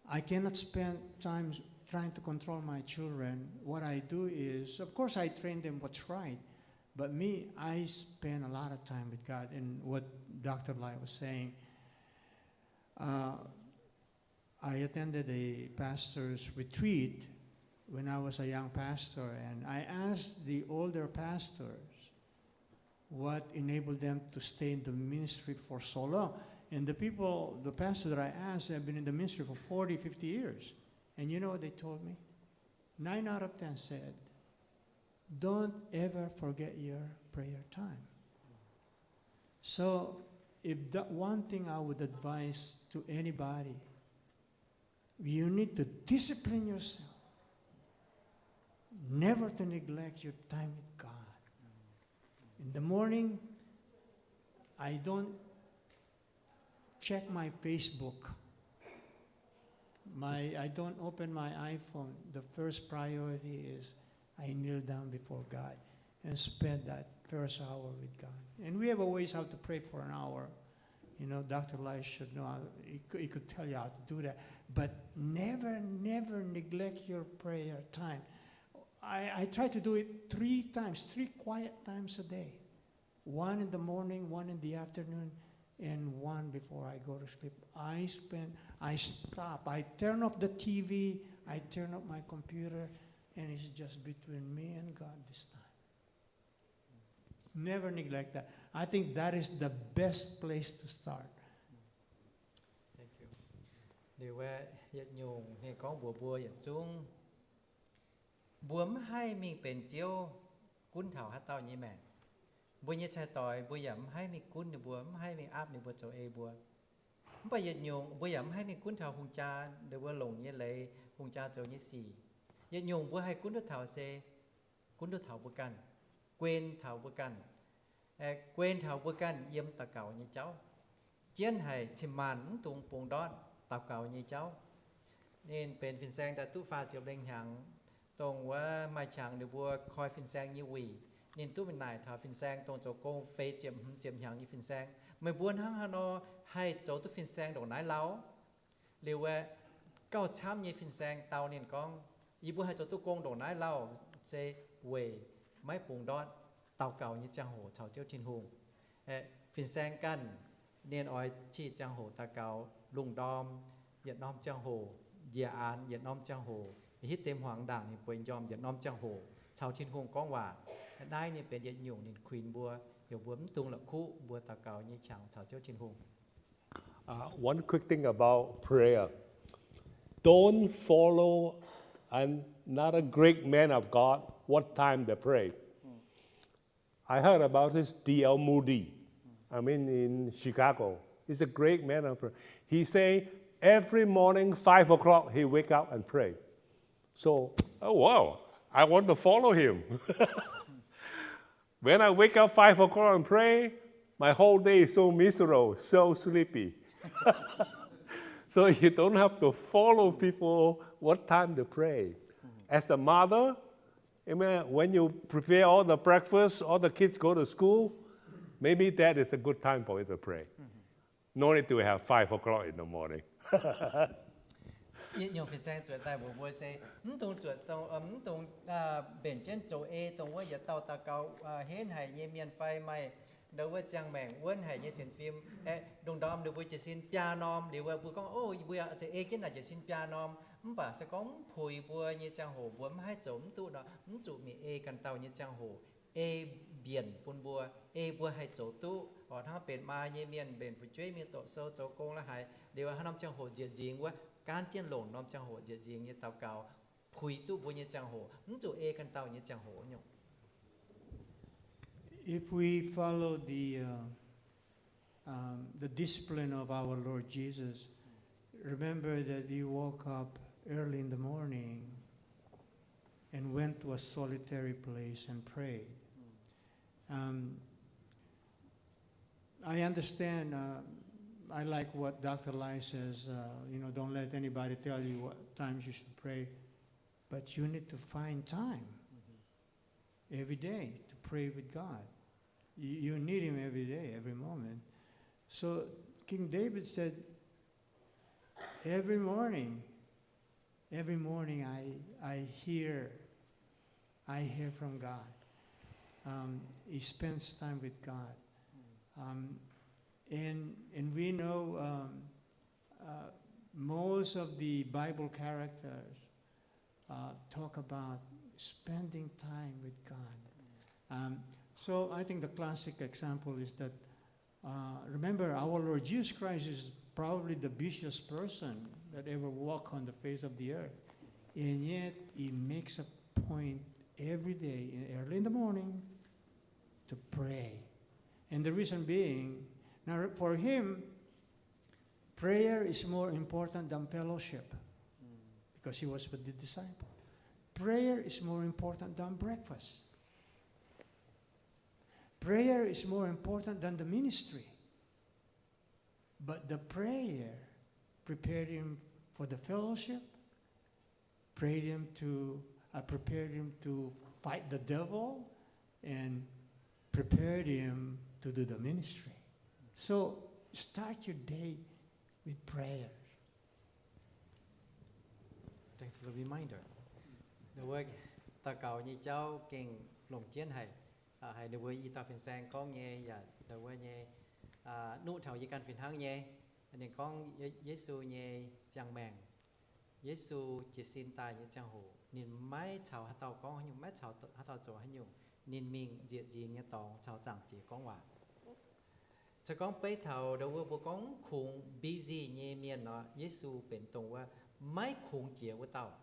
I cannot spend time trying to control my children. What I do is, of course, I train them what's right, but me, I spend a lot of time with God. And what Doctor Lai was saying, uh, I attended a pastor's retreat when I was a young pastor, and I asked the older pastors what enabled them to stay in the ministry for so long. And the people, the pastors that I asked have been in the ministry for forty, fifty years. And you know what they told me? Nine out of ten said, "Don't ever forget your prayer time." So, if that one thing I would advise to anybody, you need to discipline yourself never to neglect your time with God. In the morning, I don't check my Facebook. My, I don't open my iPhone. The first priority is I kneel down before God and spend that first hour with God. And we have a ways how to pray for an hour. You know, Doctor Lai should know. He could, he could tell you how to do that. But never, never neglect your prayer time. I, I try to do it three times, three quiet times a day. One in the morning, one in the afternoon, and one before I go to sleep. I spend, I stop. I turn off the T V, I turn off my computer, and it's just between me and God this time. Never neglect that. I think that is the best place to start. Thank you. Liuz aeqv, yietc nyungc ninh gorngv mbuox mbuo yietc zungv, mbuo mv haih mingh benx Ziouv gunv taux haaix dauh nyei maengc. Mbuo nyei cai-doix mbuo yaac mv haih mingh gunv ninh mbuo, mv haih mingh aapv ninh mbuo zoux ei mbuo. Mv baac yietc nyungc mbuo yaac mv haih mingh gunv taux hungh jaa ninh mbuo longc nyei leiz, hungh jaa zoux nyei sic. Yietc nyungc mbuo haih gunv duqv taux se gunv duqv taux mbuo ganh, guen taux mbuo ganh, guen taux mbuo ganh yiem daux gaux nyei jauv. Jienv haic cin-maanc mv dungx bungx ndortv daux gaux nyei jauv. Ninh benx fin-saeng daaih duqv faah ziepc lengh hnyangx, dongh wuov maaih qangx ninh mbuo koi fin-saeng nyei wuic. Ninh duqv mingh naaic taux fin-saeng dongh zoux gong feix ziepc hmz ziepc hnyangx nyei fin-saeng, meih mbuo hnangv haaix nor haih zoux duqv fin-saeng ndongc naaiv lauh? Liuz aeqv, gauh camv nyei fin-saeng dau ninh gorngv, yie mbuo haih zoux duqv gong ndongc naaiv lauh se weic maiv bungx ndortv daux gaux nyei ziangh hoc caux Ziouv Tin-Hungh. Fin-saeng ganh ninh oix cih ziangh hoc daux gaux lungh ndorm, yietc norm ziangh hoc, njiec aanx yietc norm ziangh hoc, hitv deix hmuangx ndaangc ninh bueix njormh yietc norm ziangh hoc caux Tin-Hungh gorngv waac. Naaiv ninh benx yietc nyungc ninh kuinx mbuo, heuc mbuo mv dungx la'kuqv mbuo daux gaux nyei qangx caux Ziouv Tin-Hungh. Uh, one quick thing about prayer. Don't follow another great man of God, what time they pray. I heard about this D L Moody, I mean, in Chicago. He's a great man of prayer. He say every morning, five o'clock, he wake up and pray. So, oh, wow, I want to follow him. When I wake up five o'clock and pray, my whole day is so miserable, so sleepy. So you don't have to follow people what time to pray. As a mother, amen, when you prepare all the breakfast, all the kids go to school, maybe that is a good time for you to pray. No need to have five o'clock in the morning. Yietc nyungc fin-saeng zuoqc daaih mbuox mbuo se, mv dungx zuoqc dongh, mv dungx mbenc jienv zoux ei dongh wuov yietc dauh daux gaux henv haic nyei mienh fai maaih ndau wuov ziangh maengc wuonv haic nyei sienx fim. Aeqv, lungh ndorm ninh mbuo jiez sin biaa norm, liuz mbuo gorngv, o, mbuo yaac zeiz ei jienv naaic jiez sin biaa norm. Mv baac se gorngv mv puix mbuo nyei ziangh hoc mbuo mv haih zoux mv duqv nor, mv zuqc mingh ei ganh dauh nyei ziangh hoc, ei mbienc bun mbuo, ei mbuo haih zoux duqv. Oc, hnangv benx maa nyei mienh, mbenc fu'jueiv mingh doqc sou zoux gong la'haaix, liuz haaix norm ziangh hoc njiec nzingx wuov, gaanv jienv longc norm ziangh hoc njiec nzingx nyei daux gaux, puix duqv mbuo nyei ziangh hoc, mv zuqc ei ganh dauh nyei ziangh hoc nyungc. If we follow the, uh, um, the discipline of our Lord Jesus, remember that he woke up early in the morning and went to a solitary place and prayed. Um, I understand, uh, I like what Doctor Lai says, uh, you know, don't let anybody tell you what times you should pray, but you need to find time. every day to pray with God. You, you need Him every day, every moment. So King David said, every morning, every morning I, I hear, I hear from God. Um, he spends time with God. Um, and, and we know, um, uh, most of the Bible characters uh, talk about spending time with God. Um, so I think the classic example is that, uh, remember, our Lord Jesus Christ is probably the busiest person that ever walked on the face of the earth. And yet, he makes a point every day, in, early in the morning, to pray. And the reason being, now for him, prayer is more important than fellowship, because he was with the disciple. Prayer is more important than breakfast. Prayer is more important than the ministry. But the prayer prepared him for the fellowship, prayed him to, uh, prepared him to fight the devil, and prepared him to do the ministry. So start your day with prayer. Thanks for the reminder. Ndo wuov daux gaux nyei jauv gengh longc jienv haic. Haiz ninh mbuo i dauh fin-saeng gorngv nyei yaac ndo wuov nyei, nuqv taux yie ganh fih hnangv nyei. Ninh gorngv Yesu nyei ziangh maengc, Yesu jiez sin daaih nyei ziangh hoc, ninh maiv caux haaix dauh gorngv haaix nyungc, maiv caux haaix dauh zoux haaix nyungc. Ninh mingh nzieqc nzingx nyei dorngx caux Zaangc Diex gorngv waac. Se gorngv beiv taux ndo wuov mbuo gorngv mv kungx busy nyei mienh nor, Yesu benx dongh wuov maiv kungx jiex wuov dauh.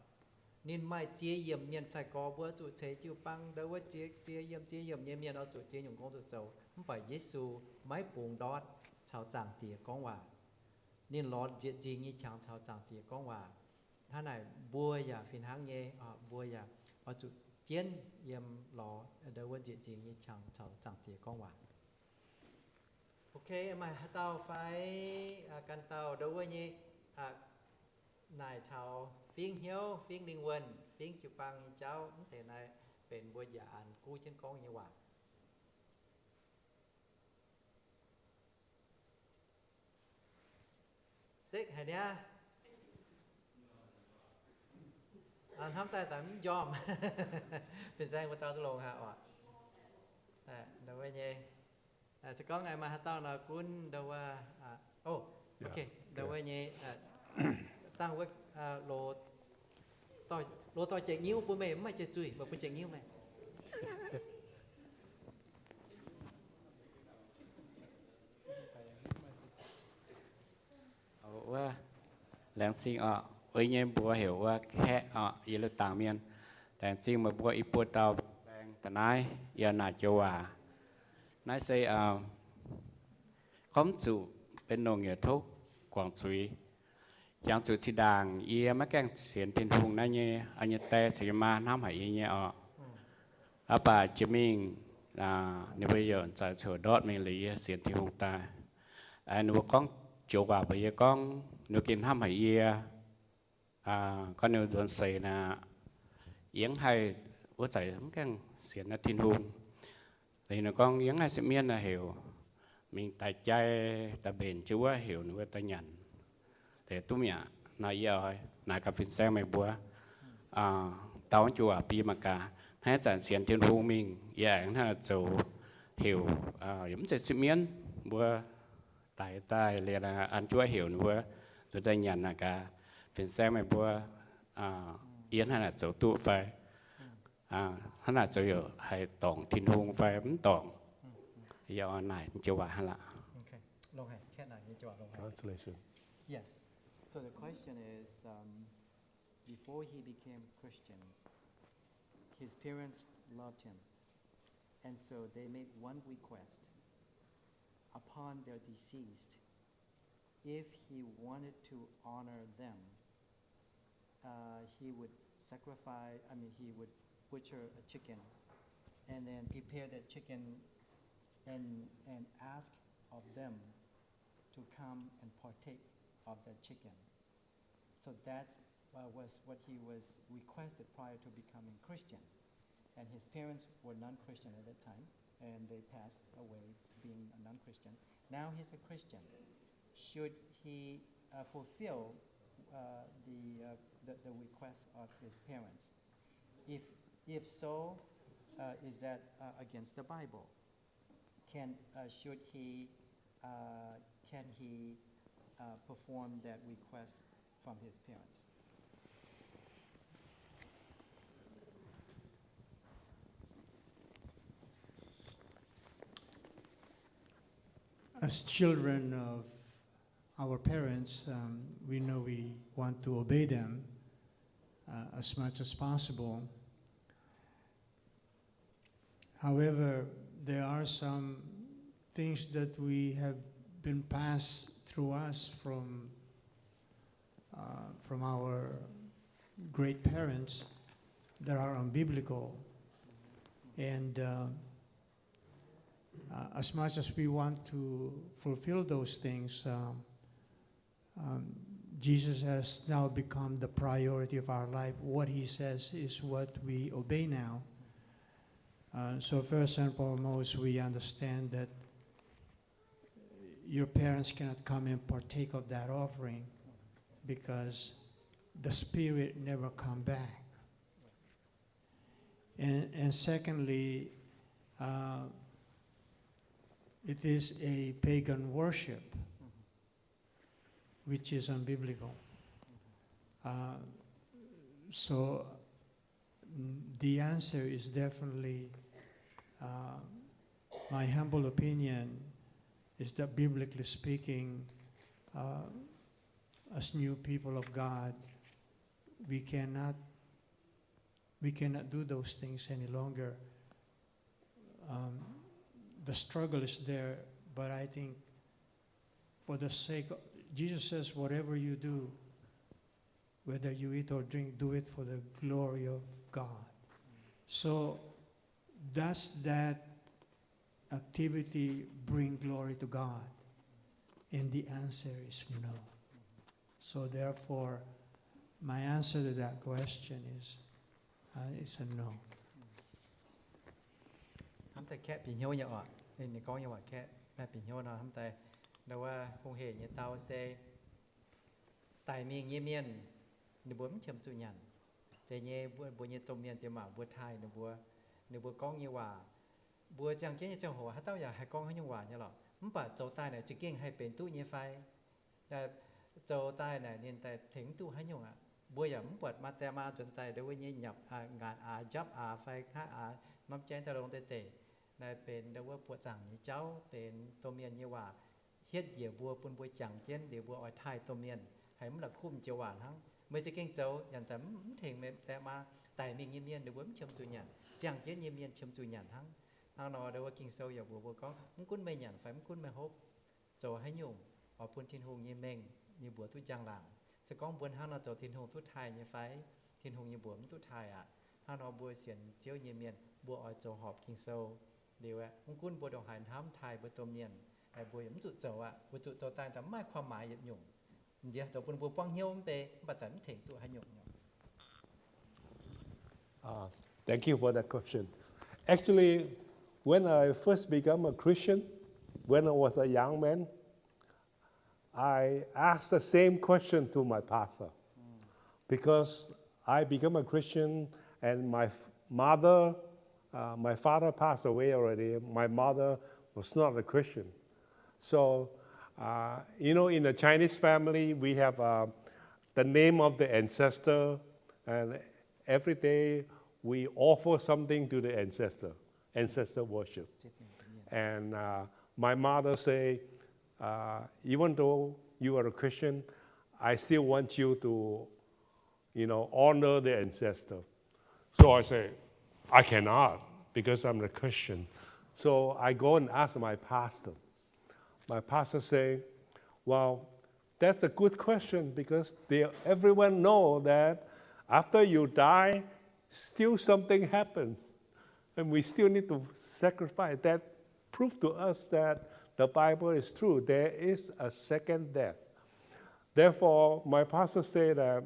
Ninh maaih ziex yiemc mienh sai-gorx mbuo zuqc ceix jiu-baang, ndo wuov ziex, ziex yiemc, ziex yiemc nyei mienh oix zuqc ziex nyungc gong zuqc zoux. Mv baac Yesu maiv bungx ndortv caux Zaangc Diex gorngv waac. Ninh lorz nzieqc nzingx nyei qangx caux Zaangc Diex gorngv waac. Hnangv naaic mbuo yaac fih hnangv nyei, mbuo yaac oix zuqc jienv yiem lorz ndo wuov nzieqc nzingx nyei qangx caux Zaangc Diex gorngv waac. Ok, maaih haaix dauh fai ganh dauh ndo wuov nyei naaic taux fingx hnyouv, fingx lingh wuonh, fingx jiu-baang nyei jauv mv deix naaiv benx mbuo njiec an guv jienv gorngv nyei waac. Sekv haic niaa. Hnamv daaih daaih mv njormh. Fin-saeng mbuo dauh duqv longx haic oc. Ndo wuov nyei, se gorngv maaih haaix dauh nor gunv ndo wuov, o, ok, ndo wuov nyei, dangh wuov, loz doix jiex nyiuv bun meih, mv maaih jiex zuih, meih bun jiex nyiuv meih. Wuov, laengz zingh oc. Wuov nyei mbuox heuc wuov Kaeqv oc, yie liuz dangc mienh. Laengz zingh meih mbuo i buo dauh fin-saeng da'naaiv yie naaic joux waac. Naaiv se gorngv zuqc benx longc yietc tov guangc zuiz. Jangx zuqc zinh ndaangc yie maiv gaengh sienx Tin-Hungh naaiv nyei, yie nyei die caux yie maa hnamv haic yie nyei oc. Mv baac jiex mingh ninh mbuo yaac zaaix cuotv ndortv mingh liuz yie sienx Tin-Hungh daaih. Ninh mbuo gorngv joux waac mbuox yie gorngv ninh mbuo gengh hnamv haic yie, gorngv ninh mbuo nzuonx seix naaic, yie mv haih, wuov zanc mv gaengh sienx naaiv Tin-Hungh. Ninh gorngv yie mv haih sipv mienv naaic heuc mingh daaih jai daaih mbenc jienv wuov heuc ninh mbuo daaih nyanc. Deix duqv mi'aqv nor, yie oix naaic gaax fin-saeng meih mbuo, dau joux waac bun yie mangc gaax. Hnangv zanc sienx Tin-Hungh mingh yie aengx hnangv naaic zoux heuc, yie mv zeiz sipv mienv, mbuo daaih daaih liuz an jienv wuov heuc ninh mbuo nzuonx daaih nyanc naaic gaax. Fin-saeng meih mbuo, yie hnangv naaic zoux duqv fai? Hnangv naaic zoux yaac haih dorngc Tin-Hungh fai mv dorngc? Yie oix naaic joux waac hnangv aqv. Translation. Yes. So the question is, um, before he became Christians, his parents loved him. And so they made one request. Upon their deceased, if he wanted to honor them, uh, he would sacrifice, I mean, he would butcher a chicken and then prepare that chicken and, and ask of them to come and partake of that chicken. So that, uh, was what he was requested prior to becoming Christians. And his parents were non-Christian at that time, and they passed away being a non-Christian. Now he's a Christian. Should he uh, fulfill uh, the, uh, the, the request of his parents? If, if so, uh, is that uh, against the Bible? Can, uh, should he, uh, can he uh, perform that request from his parents? As children of our parents, um, we know we want to obey them uh, as much as possible. However, there are some things that we have been passed through us from uh, from our great parents that are unbiblical. And uh, uh, as much as we want to fulfill those things, um, um, Jesus has now become the priority of our life. What he says is what we obey now. Uh, so first and foremost, we understand that your parents cannot come and partake of that offering because the spirit never come back. And, and secondly, uh, it is a pagan worship, which is unbiblical. Uh, so the answer is definitely, uh, my humble opinion is that biblically speaking, uh, as new people of God, we cannot, we cannot do those things any longer. Um, the struggle is there, but I think for the sake of, Jesus says, whatever you do, whether you eat or drink, do it for the glory of God. So does that activity bring glory to God? And the answer is no. So therefore, my answer to that question is, uh, it's a no. เฮาแต่แคะปีโยนอย่างอ่ะ นี่นี่ก้องยังว่าแคะแม่ปีโยนเนาะ เฮาแต่ แต่ว่าคงเหตุเนี่ยเตาเซ ไต่mingh nyei mienh, ninh mbuo mv qiemx zuqc nyanc. Zeiz nyei mbuo, mbuo nyei domh mienh diex maac mbuo taaih ninh mbuo, ninh mbuo gorngv nyei waac, mbuo ziangh jienv nyei ziangh hoc haaix dauh yaac haih gorngv haaix nyungc waac nyei lorqc. Mv baac zoux daaih naaic za'gengh haih benx duqv nyei fai? Zoux daaih naaic ninh daaih tengx mv duqv haaix nyungc aqv. Mbuo yaac mv buatc maaih die maa nzuonx daaih ndongc wuov nyei nyapc, ngaanc aax, njapv aax fai hngaqv aax, mamv jaeng daaih longx deix deix. Naaiv benx ndongc wuov buoqc zaangc nyei jauv, benx domh mienh nyei waac hietv njiec mbuo, bun mbuo jangx jienv liuz mbuo oix taaih domh mienh, haiz mv la'kumv joux waac hnangv. Meih za'gengh zoux nyanc daaih mv tengx meih die maa. Daic mingh nyei mienh ninh mbuo mv qiemx zuqc nyanc, ziangh jienv nyei mienh qiemx zuqc nyanc hnangv. Hnangv nor ndongc wuov Ging-Sou yaac mbuox mbuo gorngv, mv gunv meih nyanc fai mv gunv meih hopv, zoux haaix nyungc oix bun Tin-Hungh nyei mengh nyei mbuox duqv njang-laangc. Se gorngv mbuo hnangv nor zoux, Tin-Hungh duqv taaih nyei fai? Tin-Hungh nyei mbuox mv duqv taaih aqv. Hnangv nor mbuo sienx Ziouv nyei mienh mbuo oix zoux horpc Ging-Sou liuz aeqv, mv gunv mbuo ndongc haaix hnamv taaih mbuo domh mienh, mbuo yaac mv zuqc zoux aqv. Mbuo zuqc zoux daaih daaih mv maaih ความหมาย yietc nyungc. Nziex zoux bun mbuo buangv hnyouv mv bei, mv baac daaih mv tengx duqv haaix nyungc. Thank you for that question. Actually, when I first became a Christian, when I was a young man, I asked the same question to my pastor. Because I became a Christian and my mother, uh, my father passed away already. My mother was not a Christian. So, uh, you know, in a Chinese family, we have uh, the name of the ancestor, and every day we offer something to the ancestor, ancestor worship. And uh, my mother say, uh, even though you are a Christian, I still want you to, you know, honor the ancestor. So I say, I cannot because I'm a Christian. So I go and ask my pastor. My pastor say, well, that's a good question because they, everyone know that after you die, still something happens. And we still need to sacrifice. That proved to us that the Bible is true. There is a second death. Therefore, my pastor said that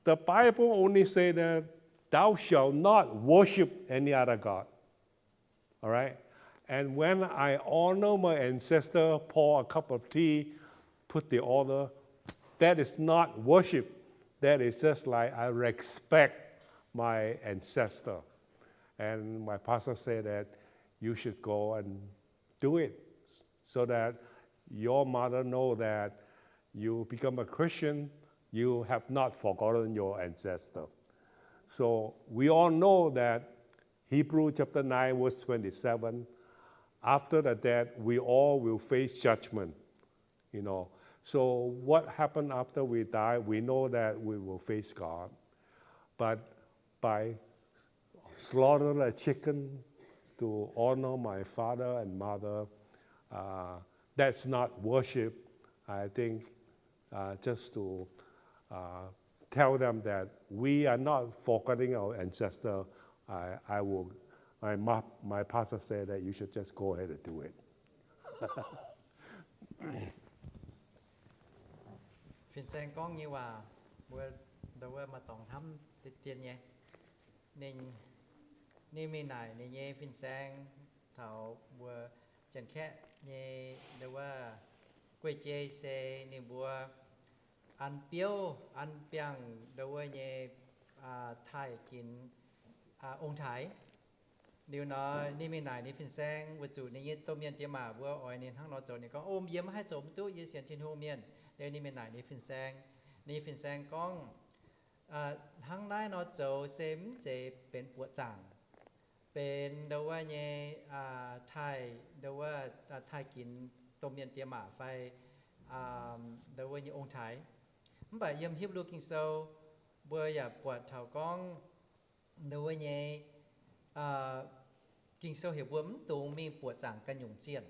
the Bible only say that Thou shalt not worship any other god. All right? And when I honor my ancestor, pour a cup of tea, put the order, that is not worship. That is just like I respect my ancestor. And my pastor said that you should go and do it so that your mother know that you become a Christian, you have not forgotten your ancestor. So we all know that Hebrew chapter nine, verse twenty-seven, after the death, we all will face judgment. You know, so what happened after we die, we know that we will face God. But by slaughter a chicken to honor my father and mother, uh, that's not worship. I think uh, just to uh, tell them that we are not forgetting our ancestor. I, I will, my, mo- my pastor said that you should just go ahead and do it. Fin-saeng gorngv nyei waac, mbuo ndau wuov maaih dorngx hnamv deix dien nyei. Ninh, ninh mingh naaic ninh nyei fin-saeng taux mbuo Janx-Kaeqv nyei ndau wuov guei-jei se ninh mbuo an biouv, an biangh ndau wuov nyei taaih ginx ong-taaix. Liuz nor ninh mingh naaic ninh fin-saeng weic zuqc ninh nyei domh mienh diex maac mbuo oix ninh hnangv nor zoux. Ninh gorngv, O, yie maiv haih zoux mv duqv, yie sienx Tin-Hungh mienh. Liuz ninh mingh naaic ninh fin-saeng. Ninh fin-saeng gorngv, Hnangv naaiv nor zoux se mv zeiz benx buoqc zaangc, benx ndau wuov nyei taaih, ndau wuov taaih ginx domh mienh diex maac fai ndau wuov nyei ong-taaix. Mv baac yiem Hipv^lu Ging-Sou mbuo yaac buatc taux gorngv ndau wuov nyei Ging-Sou heuc mbuo mv dungx mingh buoqc zaangc ganh nyungc zienh.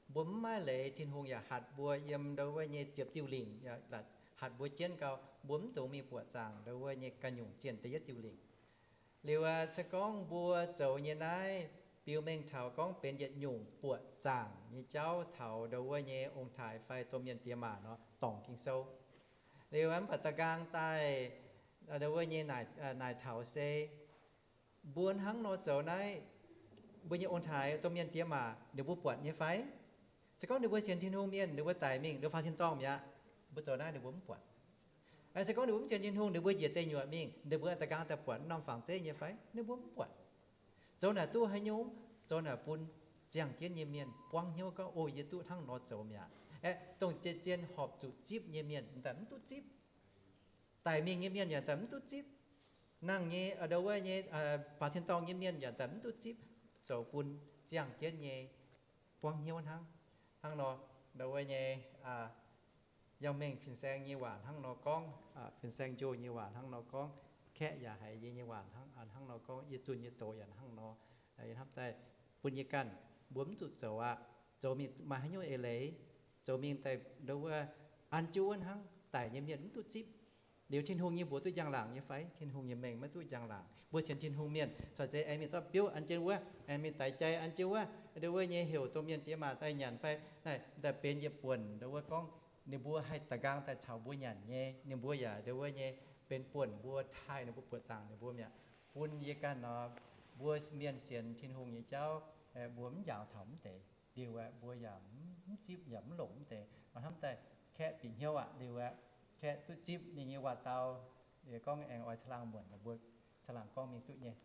Mbuo mv maaih leiz, Tin-Hungh yaac hatc mbuo yiem ndau wuov nyei ziepc diuh lingc, hatc mbuo jienv gau, mbuo mv dungx mingh buoqc zaangc ndau wuov nyei ganh nyungc zienh da'yietv diuh lingc. Liuz se gorngv mbuo zoux nyei naaiv biux mengh taux gorngv benx yietc nyungc buoqc zaangc nyei jauv taux ndau wuov nyei ong-taaix fai domh mienh diex maac nor, dorngc Ging-Sou. Liuz mv baac da'nqaang daaih ndau wuov nyei naaic taux se mbuo hnangv nor zoux naaiv, mbuo nyei ong-taaix domh mienh diex maac ninh mbuo buatc nyei fai? Se gorngv ninh mbuo sienx Tin-Hungh mienh, ninh mbuo daic mingh, ninh mbuo faaux tin-dorngh mi'aqv. Mbuo zoux naaiv ninh mbuo mv buatc. Se gorngv ninh mbuo mv sienx Tin-Hungh, ninh mbuo njiec deic nyuoqc mingh, ninh mbuo da'nqaang daaih buatc norm fangx zeiv nyei fai? Ninh mbuo mv buatc. Zoux naaic duqv haaix nyungc? Zoux naaic bun ziangh jienv nyei mienh buangv hnyouv gorngv, O, yie duqv hnangv nor zoux mi'aqv. Aeqv, dongh zien-zien horpc zuqc zipv nyei mienh daaih mv duqv zipv. Daic mingh nyei mienh yaac daaih mv duqv zipv. Nangh nyei ndau wuov nyei faaux tin-dorngh nyei mienh yaac daaih mv duqv zipv, zoux bun ziangh jienv nyei buangv hnyouv hnangv. Hnangv nor ndau wuov nyei yangh mengh fin-saeng nyei waac hnangv nor gorngv, fin-saeng njoh nyei waac hnangv nor gorngv, kaeqv yaac haiz yie nyei waac hnangv nor gorngv, yie zunh nyei doz yaac hnangv nor. Yie hnamv daaih bun yie ganh, mbuo mv zuqc zoux aqv. Zoux mingh maaih haaix nyungc eix leiz, zoux mingh daaih ndau wuov an jienv wuov hnangv, daic nyei mienh mv duqv zipv. Liuz Tin-Hungh nyei mbuox duqv njang-laangc nyei fai? Tin-Hungh nyei mengh maiv duqv njang-laangc. Mbuo sienx Tin-Hungh mienh corc zeiz aengx mingh zorqv biouv an jienv wuov, aengx mingh daix jai an jienv wuov, ndau wuov nyei heuc domh mienh diex maac daaih nyanc fai naaiv daaih benx yietc buonc ndau wuov gorngv ninh mbuo haih da'nqaang daaih caux mbuo nyanc nyei, ninh mbuo yaac ndau wuov nyei benx buonc mbuo taaih ninh mbuo buoqc zaangc ninh mbuo mi'aqv. Bun yie ganh nor, mbuo mienh sienx Tin-Hungh nyei jauv, mbuo mv njaaux taux mv deix. Liuz aeqv, mbuo yaac mv zipv yaac mv longc mv deix. Nor hnamv daaih kaeqv bieqc hnyouv aqv. Liuz aeqv, kaeqv duqv zipv ninh nyei waac-dau. Liuz gorngv aengx oix caangh laangh muonc, mbuo caangh laangh gorngv mingh duqv nyei.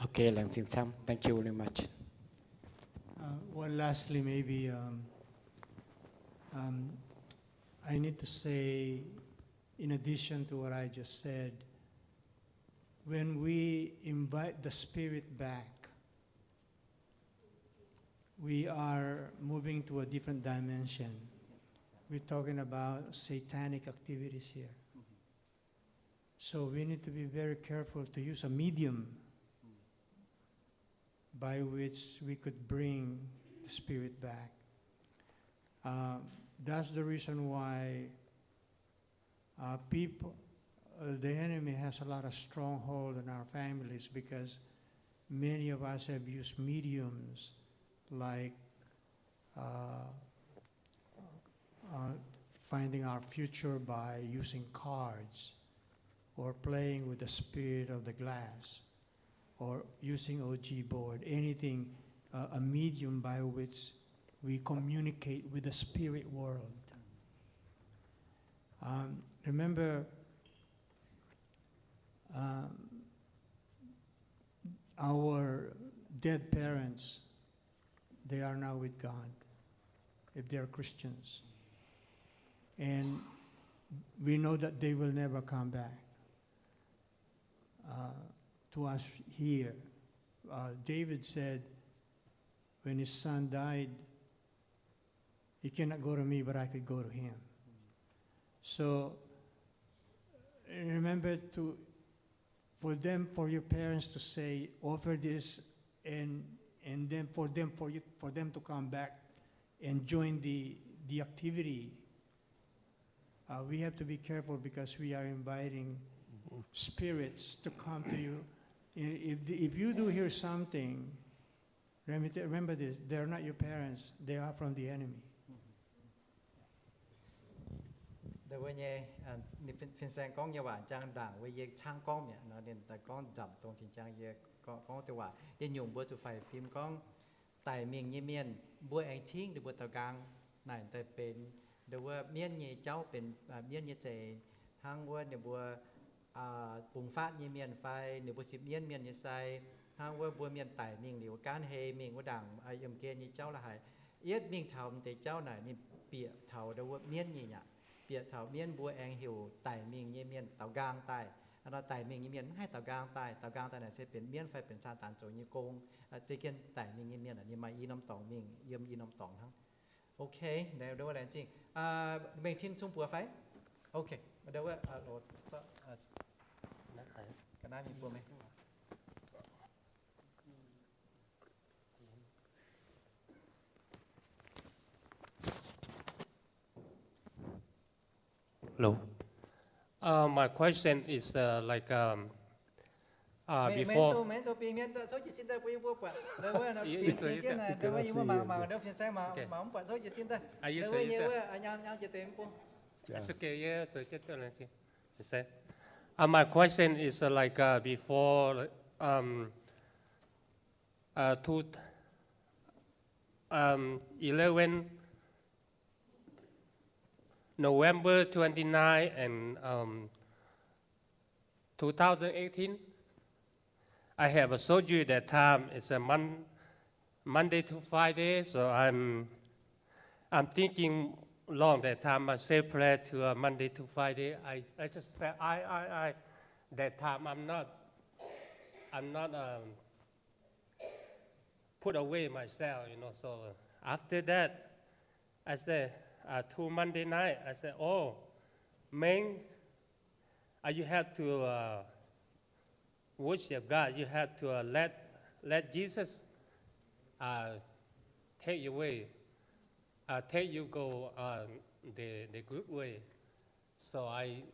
Okay, laengz zingh camv. Thank you very much. Uh, one lastly, maybe um, um, I need to say, in addition to what I just said, when we invite the Spirit back, we are moving to a different dimension. We're talking about satanic activities here. So we need to be very careful to use a medium by which we could bring the Spirit back. Uh, that's the reason why uh, people, uh, the enemy has a lot of stronghold in our families because many of us have used mediums like uh, uh, finding our future by using cards, or playing with the spirit of the glass, or using O G board, anything, uh, a medium by which we communicate with the spirit world. Um, remember, um, our dead parents, they are now with God, if they are Christians. And we know that they will never come back, uh, to us here. Uh, David said, when his son died, "He cannot go to me, but I could go to him." So remember to, for them, for your parents to say, offer this, and, and then for them, for you, for them to come back and join the, the activity. Uh, we have to be careful because we are inviting spirits to come to you. I-, if the, if you do hear something, remember, remember this, they are not your parents, they are from the enemy. Dongh wuov nyei, fin-saeng gorngv nyei waac jang ndaangc wuov yie cangv gorngv mi'aqv nor, ninh daaih gorngv nzamc dongh tin jang yie gorngv deix waac. Yie nyungc mbuo zuqc faix fim gorngv daic mingh nyei mienh mbuo aengx cingv ninh mbuo daaux nqaang naaic daaih benx dongh wuov mienv nyei jauv, benx mienv nyei zeix, hnangv wuov ninh mbuo bungx fatv nyei mienh fai ninh mbuo sipv mienv mienh nyei sai, hnangv wuov mbuo mienh daic mingh liuz gaanv hei mingh wuov ndaangc yiemh gen nyei jauv la'haic. Yietv mingh taux m'deix jauv naaic ninh bieqc taux dongh wuov mienv nyei aqv. Bieqc taux mienv mbuo aengx heuc daic mingh nyei mienh daaux nqaang daaih. Hnangv nor daic mingh nyei mienh mv haih daaux nqaang daaih. Daaux nqaang daaih naaic se benx mienv fai benx Saadaan zoux nyei gong. Za'gengh daic mingh nyei mienh ninh maaih i norm dorngx mingh, yiem i norm dorngx hnangv. Ok, dongh wuov laengz zingh. Mengh Tin cun buoz fai? Ok, dongh wuov, ga'naaiv mingh buoz mengh. Hello. Uh, my question is, uh, like, um, uh, before. It's okay, yeah. Uh, my question is, uh, like, uh, before, um, uh, two, um, eleven, November twenty-nine and, um, two thousand eighteen, I have a surgery that time. It's a Mon-, Monday to Friday, so I'm, I'm thinking long that time. I say prayer to, uh, Monday to Friday. I, I just say, I, I, I, that time I'm not, I'm not, um, put away myself, you know. So after that, I say, uh, two Monday night, I say, "Oh, man, uh, you have to, uh, worship God. You have to, uh, let, let Jesus, uh, take your way, uh, take you go, uh, the, the good way." So I,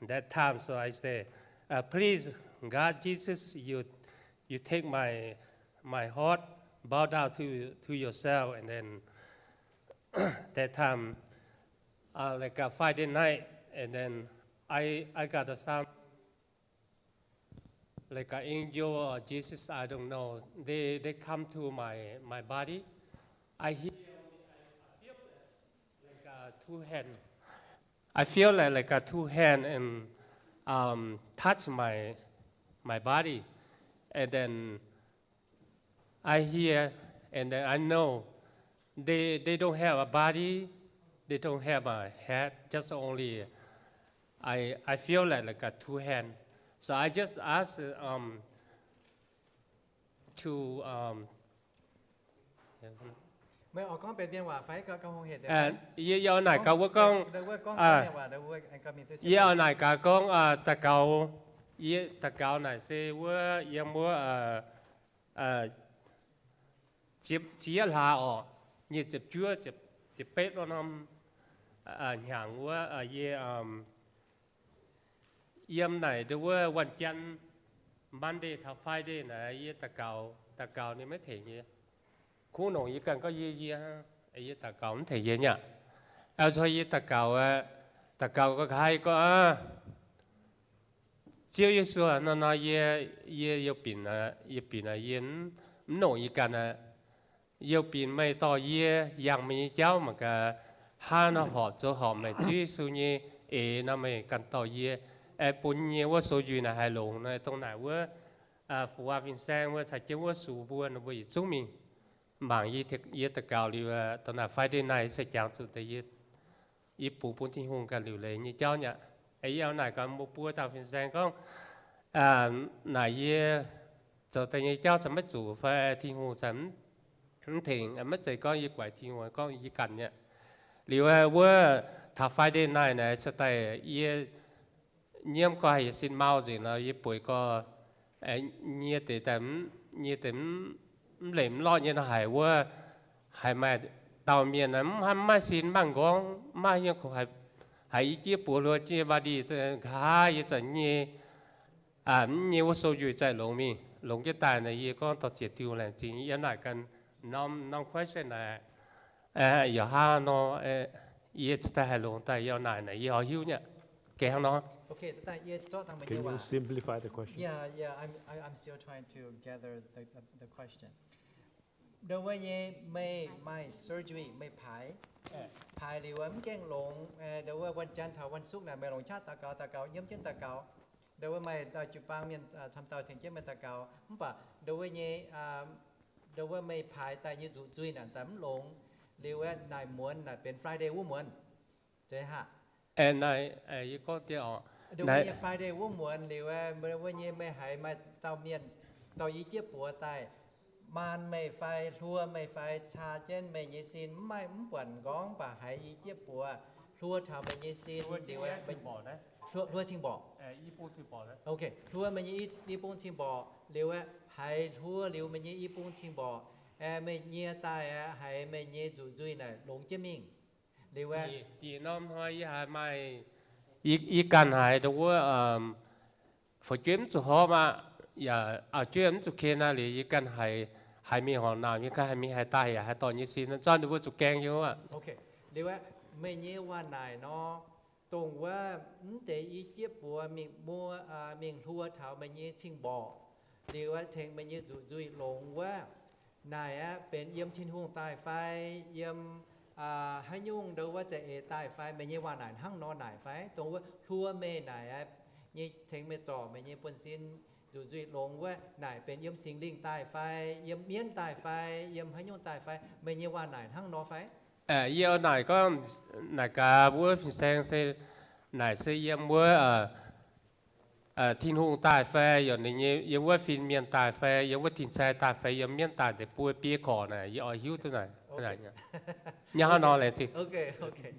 that time, so I say, uh, "Please, God, Jesus, you, you take my, my heart, bow down to, to yourself." And then that time, uh, like a Friday night, and then I, I got a some like an angel or Jesus, I don't know. They, they come to my, my body. I hear, I feel like a two hand. I feel like, like a two hand and, um, touch my, my body. And then I hear and then I know they, they don't have a body, they don't have a head, just only I, I feel like, like a two hand. So I just ask, um, to, um, yie, yie oix naaic gaax wuov gorngv, yie oix naaic gaax gorngv, daux gaux, yie daux gaux naaic se wuov yiem wuov, ziepc, ziepc yietv hlaax orqc, nyic ziepc juov, ziepc betv norm hnyangx wuov, yie yiem naaic ndau wuov วันจันทร์, Monday taux Friday naaic yie daux gaux, daux gaux ninh maiv tengx yie. Kungx longc yie ganh gorngv yie, yie, yie daux gaux mv tengx yie nyei aqv. Aa, cor yie daux gaux, daux gaux ga'haaix gorngv aqv. Ziouv Yesu, nor nor yie, yie, yie binc, yie binc yie mv longc yie ganh aqv. Yie binc meih dorh yie yangh meih nyei jauv mangc gaax, hnangv nor horpc zoux horpc meih Ziouv Yesu nyei eix nor meih ganh dorh yie, aengx bun nyei wuov sou njuih naaic haih longx nor, dongh naaic wuov fu waac fin-saeng wuov caux jienv wuov sux mbuo, ninh mbuo yietc zungv mingh mangc yie daux gaux liuz, dongh naaic Friday night se jangx zuqc deix yie bungx bun Tin-Hungh ganh liuc leiz nyei jauv nyei aqv. Yie oix naaic gaax mbuo buo dauh fin-saeng gorngv, naaic yie zoux deix nyei jauv cingx maiv zuqc fai Tin-Hungh cingx mv tengx, maiv zeiz gorngv yie guaix Tin-Hungh, gorngv yie ganh nyei aqv. Liuz wuov taux Friday night naaic se daaih yie nyiemv gorx haih yietc sin mau nzengc nor, yie bueix gorx nyie deix daaih, nyie deix mv lemc mv lorqc nyei nor haic wuov, haiz maaih dauh mienh mv maaih sin mv maaih m'nqorngv, mv maaih hnyouv haiz i jieqv buoz hluo jienv nyei body, nqa'haav yie zanc nyei, nyei wuov sou njuih zaih longx mingh, longx jienv daaih nor, yie gorngv dorh ziec Tin-Hungh laengz zingh. Yie naaic ganh norm, norm question naaic, yaac hnangv nor, yie cingx daaih haih longx daaih yie naaic naaic yie oix hiuv nyei aqv. Geh hnangv nor. Okay, da'daaih yie zorqv dangh meih nyei waac. Can you simplify the question? Yeah, yeah, I'm, I, I'm still trying to gather the, the, the question. Ndo wuov nyei meih maaih surgery, meih paaix, paaix liuz mv gaengh longx. Ndo wuov วันจันทร์ taux วันศุกร์ naaic meih longc qaqv daux gaux, daux gaux, nyiemv jienv daux gaux. Ndo wuov maaih dauh jiu-baang mienh camv dauh tengx jienv meih daux gaux. Mv baac ndo wuov nyei, ndo wuov meih paaix daaih nyei nzuqc nzuih naaic daaih mv longx. Liuz wuov naaic muonz naaic benx Friday wuov muonz. Zeiz haic. Ndo wuov nyei Friday wuov muonz liuz wuov nyei meih haiz maaih dauh mienh, dauh i jieqv buoz daaih maan meih fai hluo meih fai caa jienv meih nyei sin, mv maaih mv buatc m'nqorngv, mv baac haiz i jieqv buoz hluo taux meih nyei sin, hluo cing-mborqc. Okay, hluo meih nyei i bung cing-mborqc liuz aeqv, haiz hluo liuz meih nyei i bung cing-mborqc aeqv, meih nyie daaih aeqv, haiz meih nyei nzuqc nzuih naaic longx jienv mingh. Liuz aeqv, da'nyeic norm hnoi yie haiz maaih, yie ganh haiz dongh wuov fu'jueiv mv zuqc horpc aqv, yaac auv-jueiv mv zuqc ken aqv. Liuz yie ganh haiz, haiz mingh horpc naamh nyei ganh, haiz mingh haaix daaih yaac haaix dorngx nyei sin, zorqv ninh mbuo zuqc gaeng nyei aqv. Okay, liuz aeqv, meih nyei waac-naaic nor, dongh wuov mv deix i jieqv buoz mingh muo, mingh hluo taux meih nyei cing-mborqc, liuz aeqv, tengx meih nyei nzuqc nzuih longx wuov, naaic aeqv, benx yiem Tin-Hungh daaih fai yiem haaix nyungc ndo wuov za'eix daaih fai? Meih nyei waac-naaic hnangv nor naaic fai? Dongh wuov hluo meih naaic aeqv, nyei tengx meih zorc meih nyei buonv-sin nzuqc nzuih longx wuov, naaic benx yiem Singx Lingh daaih fai yiem mienv daaih fai yiem haaix nyungc daaih fai? Meih nyei waac-naaic hnangv nor fai? Yie naaic gorngv, naaic gaax wuov fin-saeng se, naaic se yiem wuov Tin-Hungh daaih fai yaac ninh nyei yiem wuov fin-mienh daaih fai yiem wuov tin-sai daaih fai yiem mienv daaih deix buo biei korc naaic, yie oix hiuv duqv naaic. Nyei hnangv nor laengz zingh. Okay, okay.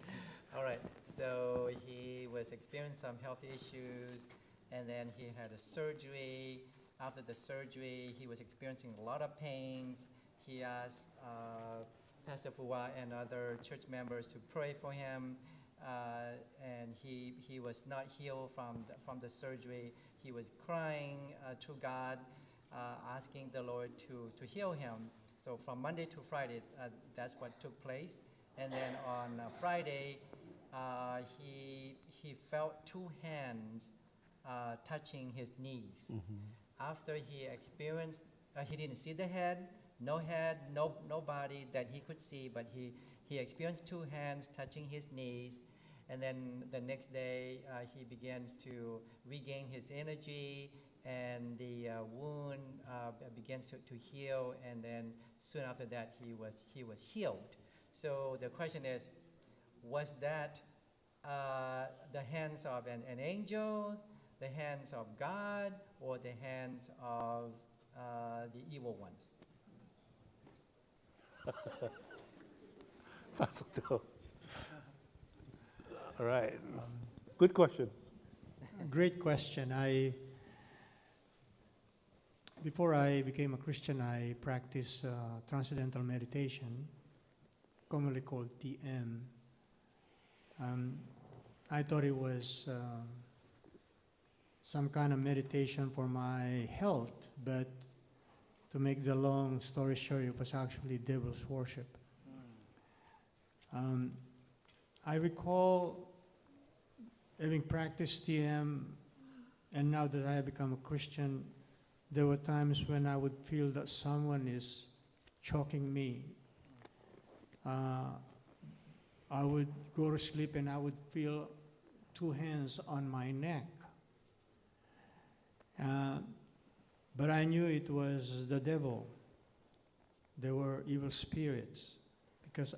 All right. So he was experiencing some health issues, and then he had a surgery. After the surgery, he was experiencing a lot of pains. He asked uh, Pastor Fu Wa and other church members to pray for him, uh, and he, he was not healed from the, from the surgery. He was crying uh, to God, uh, asking the Lord to, to heal him. So from Monday to Friday, uh, that's what took place. And then on uh, Friday, uh, he, he felt two hands uh, touching his knees. After he experienced, uh, he didn't see the head, no head, no, no body that he could see, but he, he experienced two hands touching his knees. And then the next day, uh, he begins to regain his energy, and the uh, wound uh, begins to, to heal. And then soon after that, he was, he was healed. So the question is, was that uh, the hands of an, an angel, the hands of God, or the hands of uh, the evil ones? 发手咒。 All right. Good question. Great question. I, before I became a Christian, I practiced uh, transcendental meditation, commonly called T M. Um, I thought it was uh, some kind of meditation for my health, but to make the long story short, it was actually devil's worship. Um, I recall having practiced T M And now that I have become a Christian, there were times when I would feel that someone is choking me. Uh, I would go to sleep and I would feel two hands on my neck. Uh, but I knew it was the devil. They were evil spirits because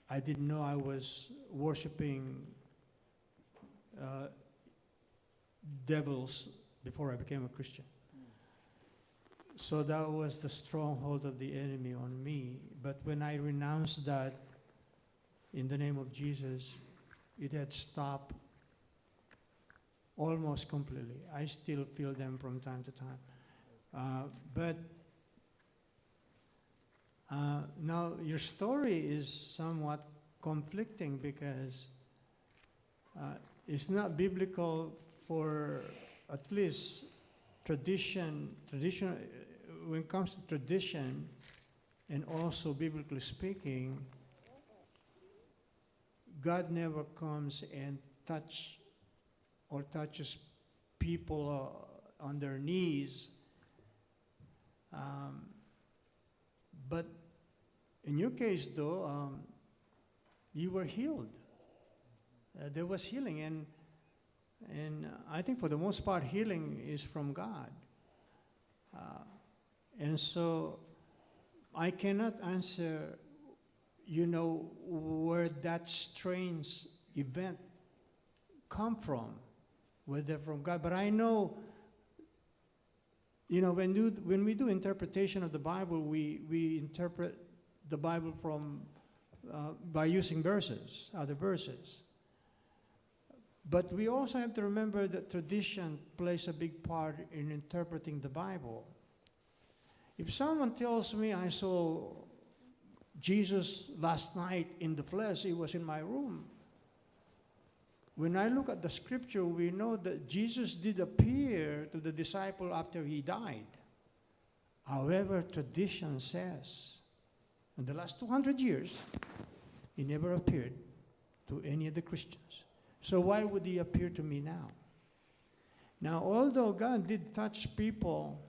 I didn't know I was worshiping uh, devils before I became a Christian. So that was the stronghold of the enemy on me. But when I renounced that in the name of Jesus, it had stopped almost completely. I still feel them from time to time. Uh, but uh, now, your story is somewhat conflicting because uh, it's not biblical for at least tradition, tradition, when it comes to tradition, and also biblically speaking, God never comes and touch or touches people uh, on their knees. Um, but in your case, though, um, you were healed. Uh, there was healing, and and uh, I think for the most part, healing is from God. Uh, and so I cannot answer, you know, where that strange event come from, whether from God. But I know, you know, when, do, when we do interpretation of the Bible, we, we interpret the Bible from uh, by using verses, other verses. But we also have to remember that tradition plays a big part in interpreting the Bible. If someone tells me, "I saw Jesus last night in the flesh, he was in my room." When I look at the scripture, we know that Jesus did appear to the disciple after he died. However, tradition says, in the last two hundred years, he never appeared to any of the Christians. So why would he appear to me now? Now, although God did touch people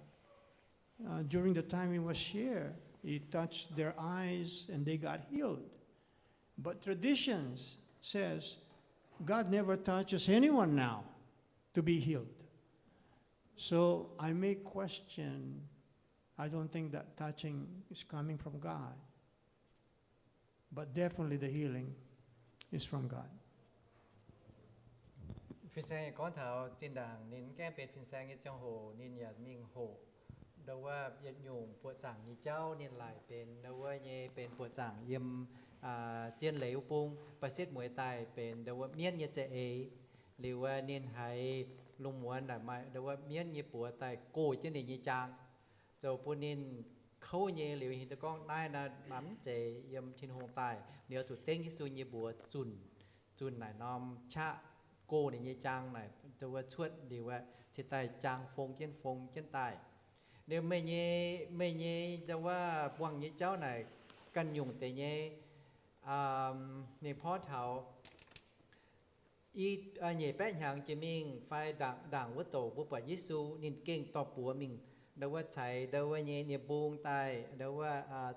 uh, during the time he was here, he touched their eyes and they got healed. But tradition says God never touches anyone now to be healed. So I may question, I don't think that touching is coming from God. But definitely the healing is from God. Fin-saeng gorngv taux zinh ndaangc ninh mv gaengh benx fin-saeng nyei ziangh hoc, ninh yaac mingh hoqc ndau wuov yietc nyungc buoqc zaangc nyei jauv. Ninh laaic benx ndau wuov nyei benx buoqc zaangc yiem zien leiz wuov bung, ba'setv mueiz daaih benx ndau wuov mienv nyei za'eix. Liuz wuov ninh haiz lungh muonz naaic maaih ndau wuov mienv nyei buoz daaih gox jienv ninh nyei jaang, zoux bun ninh kouv nyei. Liuz hiuv duqv gorngv naaiv naaiv mv zeiz yiem Tin-Hungh daaih. Ninh oix zuqc dengv Yesu nyei mbuox zunc, zunc naaic norm qaqv gox ninh nyei jaang naaic, ndau wuov cuotv liuz aeqv, cingx daaih jaang fong jienv fong jienv daaih. Liuz meih nyei, meih nyei ndau wuov buangh nyei jauv naaic ganh nyungc deix nyei. Ninh porv taux i, nyeic baeqv hnyangx jiex mingh fai ndaangc, ndaangc wuov douc mbuo buatc Yesu ninh gengh dorh buoz mingh ndau wuov caux ndau wuov nyei nie-mbung daaih ndau wuov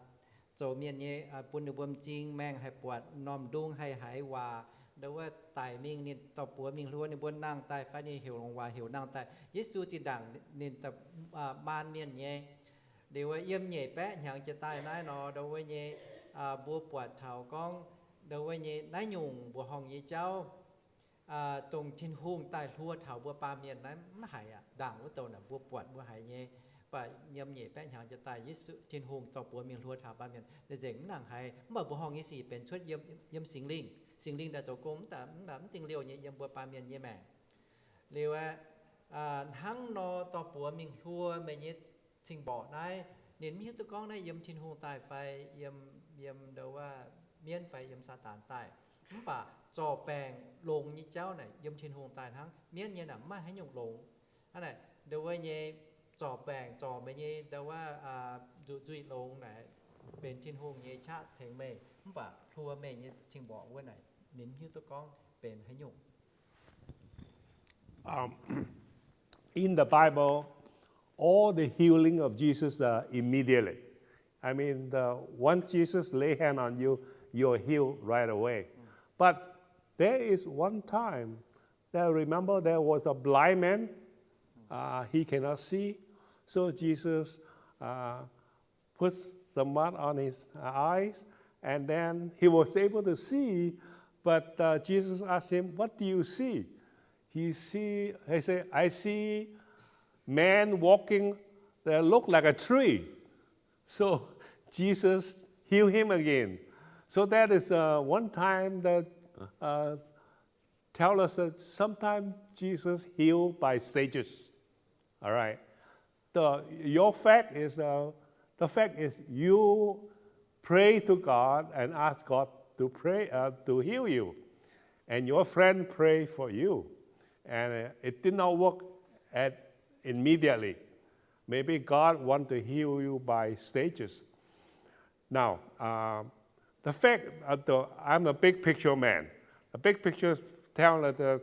zoux mienh nyei, bun ninh mbuo m'zing maengh haih buatc, m'normh m'ndung haih haiz waac. Ndau wuov daic mingh ninh dorh buoz mingh hluo ninh mbuo nangh daaih fai ninh heuc longc waac heuc nangh daaih. Yesu zinh ndaangc ninh maan mienh nyei. Liuz wuov yiem nyeic baeqv hnyangx jiex daaih naaiv nor, ndau wuov nyei, mbuo buatc taux gorngv ndau wuov nyei naaiv nyungc mbuoqc horngh nyei jauv, dongh Tin-Hungh daaih hluo taux mbuo baamh mienh naaiv mv haiz aqv. Ndaangc wuov douc naaic mbuo buatc mbuo haiz nyei, mv baac yiem nyeic baeqv hnyangx jiex daaih Yesu, Tin-Hungh dorh buoz mingh hluo taux baamh mienh nzengc mv nangc haiz. Mv baac mbuoqc horngh nyei sic benx cuotv yiem, yiem Singx Lingh. Singx Lingh daaih zoux gong mv baac mv dingh liouh nyei yiem mbuo baamh mienh nyei maengc. Liuz aeqv, hnangv nor dorh buoz mingh hluo meih nyei cing-mborqc naaiv, ninh mv hiuv duqv gorngv naaiv yiem Tin-Hungh daaih fai yiem, yiem ndau wuov mienv fai yiem Saadaan daaih. Mv baac zorc baengc longx nyei jauv naaic yiem Tin-Hungh daaih hnangv. Mienv nyei naaic mv maaih haaix nyungc longx. Hnangv naaic ndau wuov nyei zorc baengc, zorc meih nyei ndau wuov nzuqc nzuih longx naaic benx Tin-Hungh nyei qaqv tengx meih, mv baac hluo meih nyei cing-mborqc wuov naaic ninh mv hiuv duqv gorngv benx haaix nyungc. in the Bible, all the healing of Jesus are immediately. I mean, the, once Jesus lay hand on you, you're healed right away. But there is one time that I remember there was a blind man. Uh, he cannot see. So Jesus uh, put some mud on his eyes, and then he was able to see. But uh, Jesus asked him, "What do you see?" He see, he said, "I see man walking that look like a tree." So Jesus healed him again. So that is uh, one time that uh, tell us that sometimes Jesus healed by stages. All right. The, your fact is, uh, the fact is you pray to God and ask God to pray, uh, to heal you. And your friend pray for you. And uh, it did not work at immediately. Maybe God want to heal you by stages. Now, uh, the fact, uh, the, I'm a big picture man. A big picture tell that uh,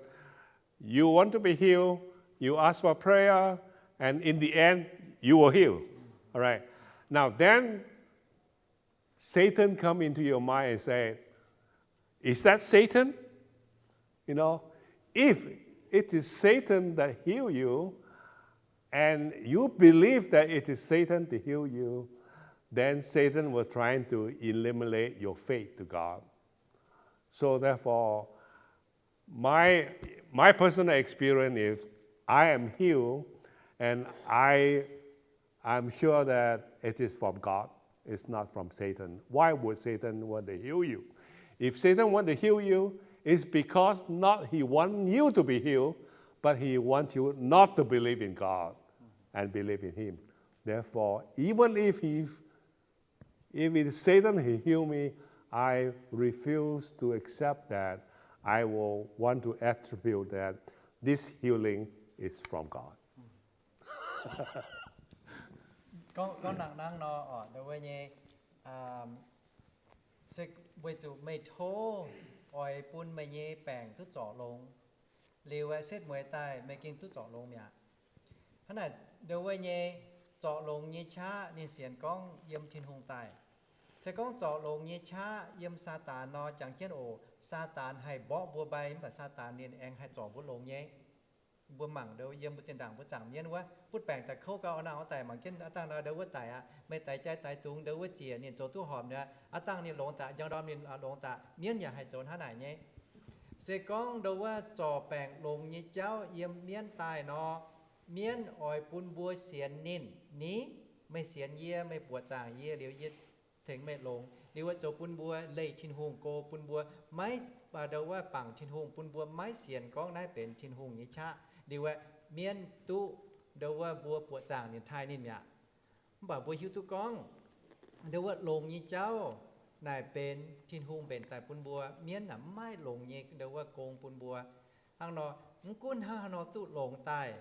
you want to be healed, you ask for prayer, and in the end, you will heal. All right. Now, then Satan come into your mind and say, "Is that Satan?" You know, if it is Satan that heal you, and you believe that it is Satan to heal you, then Satan will try to eliminate your faith to God. So therefore, my, my personal experience is I am healed, and I, I'm sure that it is from God. It's not from Satan. Why would Satan want to heal you? If Satan want to heal you, it's because not he want you to be healed, but he wants you not to believe in God and believe in him. Therefore, even if he If it is Satan he heal me, I refuse to accept that. I will want to attribute that this healing is from God. Gorngv, gorngv nangh nangv nor, orqc, ndau wuov nyei, se weic zuqc meih tov oix bun meih nyei baengc duqv zorc longx. Liuz aeqv, setv mueiz daaih meih gengh duqv zorc longx mi'aqv. Hnangv naaic, ndau wuov nyei zorc longx nyei qaqv ninh sienx gorngv yiem Tin-Hungh daaih. Se gorngv zorc longx nyei qaqv yiem Saadaan nor, jangx jienv oc, Saadaan haih mborqv mbuo mbai, mv baac Saadaan ninh aengx haih zorc mbuo longx nyei. Mbuo mangc ndau yiem mbuo zinh ndaangc mbuo zaangc mienv wuov, butv baengc daaih kouv gau, a'hnangv oix daic mangc jienv a'dangh nor, ndau wuov daic aqv, meih daix jai daix dungz, ndau wuov ziec ninh zoux duqv horpc nor, a'dangh ninh longx daaih, njang ndorm ninh longx daaih, mienv yaac haih zoux hnangv naaic nyei. Se gorngv ndau wuov zorc baengc longx nyei jauv yiem mienv daaih nor, mienv oix bun mbuo sienx ninh ni, meih sienx yie, meih buoqc zaangc yie liuz yie tengx meih longx. Liuz wuov zoux bun mbuo leih Tin-Hungh go, bun mbuo maiv, ndau wuov bangc Tin-Hungh, bun mbuo maiv sienx gorngv naaiv benx Tin-Hungh nyei qaqv. Liuz wuov mienv duqv ndau wuov mbuo buoqc zaangc ninh, taaih ninh mi'aqv. Mv baac mbuo hiuv duqv gorngv ndau wuov longx nyei jauv naaic benx Tin-Hungh mbenc daaih bun mbuo. Mienv naaic mv maaih longx nyei ndau wuov gong bun mbuo. Hnangv nor, mv gunv hnangv haaix nor duqv longx daaih,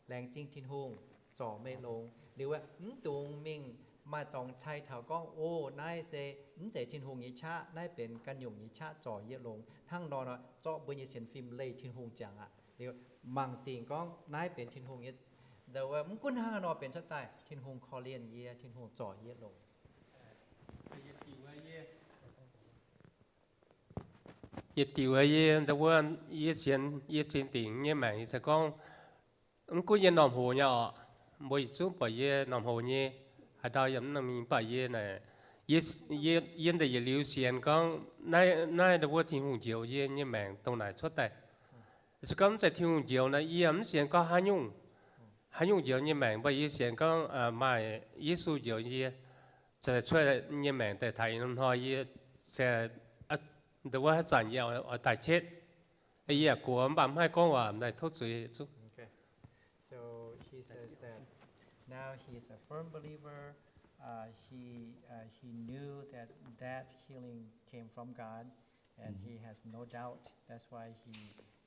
laengz zingh Tin-Hungh zorc meih longx. Liuz wuov mv dungx mingh maaih dorngx cai taux gorngv, o, naaiv se mv zeiz Tin-Hungh nyei qaqv, naaiv benx ganh nyungc nyei qaqv zorc yie longx. Hnangv nor, zorqv mbuo nyei sienx fim leih Tin-Hungh ziangx aqv. Liuz mangc dingc gorngv naaiv benx Tin-Hungh nyei, ndau wuov mv gunv hnangv haaix nor benx cuotv daaih, Tin-Hungh korv-lienh yie, Tin-Hungh zorc yie longx. Yie diuc yie, ndau wuov yie sienx, yie zinh dingc nyei maengc, yie se gorngv, mv gunv yie normh hoc nyei orqc, mbuo yietc zungv buatc yie normh hoc nyei, haaix dauh yaac mv normh mingh, mv baac yie naaic, yie, yie, yie ndeic yietc liuz sienx gorngv naaiv, naaiv ndau wuov Tin-Hungh njoux yie nyei maengc dongh naaic cuotv daaih. Se gorngv mv zeiz Tin-Hungh njoux naaic, yie mv sienx gorngv haaix nyungc, haaix nyungc njoux nyei maengc, mv baac yie sienx gorngv maaih Yesu njoux yie, cuotv nyei maengc daaih taux ih hnoi yie se, ndau wuov haaix zanc yie oix daaih cietv. Yie yaac gox mv baac mv haih gorngv waac, naaic tov zuiz zungv. So he says that now he is a firm believer. Uh, he, uh, he knew that that healing came from God, and he has no doubt. That's why he,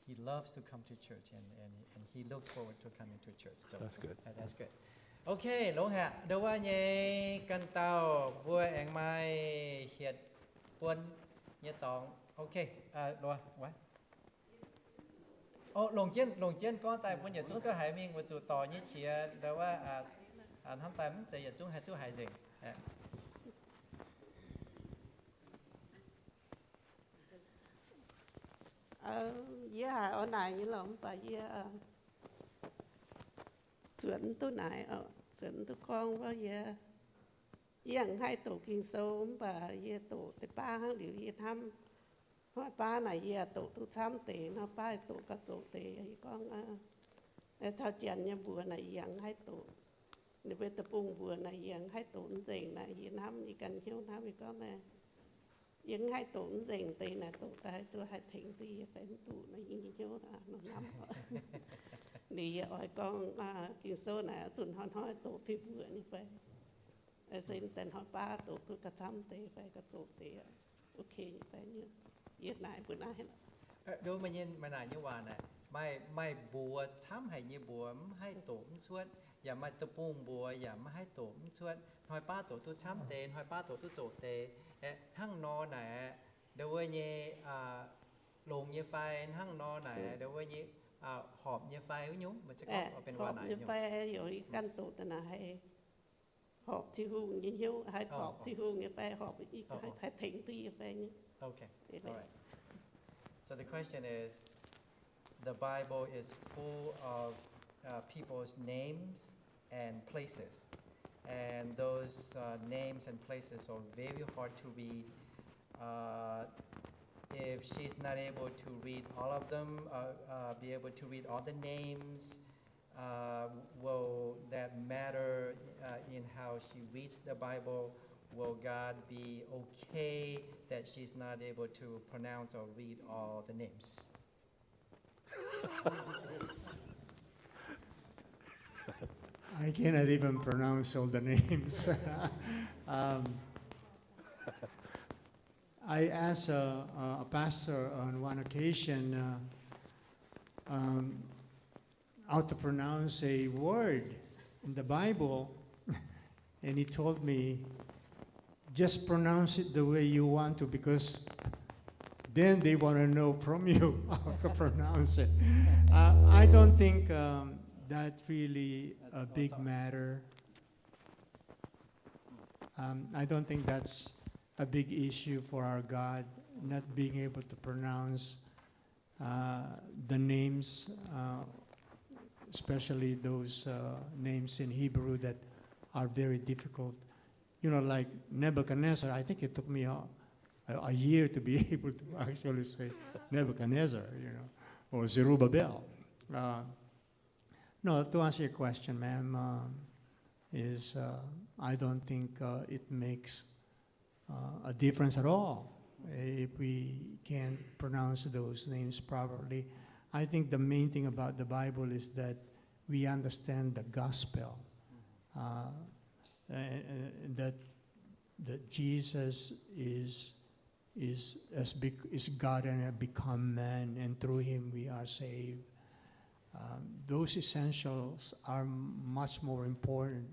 he loves to come to church, and, and, and he looks forward to coming to church. So that's good. Uh, that's good. Ok, longx haic. Ndau wuov nyei ganh dauh mbuo aengx maaih hietc buonc nyei dorngx. Ok, uh, Lua, what? O, longc jienv, longc jienv gorngv daaih bun yietc zungv duqv haiz mingh, weic zuqc dorh nyei qiex ndau wuov hnamv daaih mv zeiz yietc zungv haih duqv haiz nzengc. Yie haiz oix naaic nyei lorqc, mv baac yie zuotc mv duqv naaic, zuotc mv duqv gorngv wuov. Yie, yie mv haih doqc Ging-Sou, mv baac yie doqc deix baav hnangv liuz yie hnamv, hnoi baav naaic yie doqc duqv camv deix, hnoi baav doqc gauh zoqc deix. Yie gorngv, caux Janx nyei mbuox naaic yie mv haih doqc. Ninh mbuo deic-bung mbuox naaic yie mv haih doqc mv nzengc naaic, yie hnamv, yie ganh hnyouv hnamv, yie gorngv naaic, yie mv haih doqc mv nzengc deix naaic, doqc daaih duqv haih tengx duqv yie fai mv duqv naaic, yie nyei hnyouv hnamv. Liuz yie oix gorngv, Ging-Sou naaic zuqc hnoi-hnoi doqc fih mbuoqc nyei fai, se daaih hnoi baav doqc duqv gauh camv deix fai gauh zoqc deix, ok nyei fai nyei. Yie naaic mbuo naaiv, nduov meih nyei, meih naaic nyei waac naaic, maaih, maaih mbuox camv haic nyei mbuox mv haih doqc mv cuotv, yaac maaih deic-bung mbuox yaac mv haih doqc mv cuotv. Hnoi baav doqc duqv camv deix, hnoi baav doqc duqv zoqc deix. Hnangv nor naaic, ndau wuov nyei longx nyei fai, hnangv nor naaic, ndau wuov nyei horpc nyei fai, wuov nyungc, meih gorngv benx waac naaic nyungc. Fai youz ganh doqc daaih naaic haih horpc Tin-Hungh nyei hnyouv, haih horpc Tin-Hungh nyei fai, horpc, haih tengx duqv yie fai nyei. Okay. All right. So the question is, the Bible is full of uh, people's names and places. And those uh, names and places are very hard to read. Uh, if she's not able to read all of them, uh, uh, be able to read all the names, uh, will that matter uh, in how she reads the Bible? Will God be okay that she's not able to pronounce or read all the names? I cannot even pronounce all the names. Um, I asked a, a pastor on one occasion uh, um, how to pronounce a word in the Bible, and he told me, just pronounce it the way you want to, because then they want to know from you how to pronounce it. Uh, I don't think um, that really a big matter. Um, I don't think that's a big issue for our God, not being able to pronounce uh, the names, uh, especially those uh, names in Hebrew that are very difficult. You know, like Nebuchadnezzar, I think it took me a, a, a year to be able to actually say Nebuchadnezzar, you know, or Zerubbabel. Uh, no, to answer your question, ma'am, uh, is uh, I don't think uh, it makes uh, a difference at all if we can pronounce those names properly. I think the main thing about the Bible is that we understand the gospel, uh, and, and that that Jesus is is as bec- is God and have become man, and through him we are saved. Um, those essentials are much more important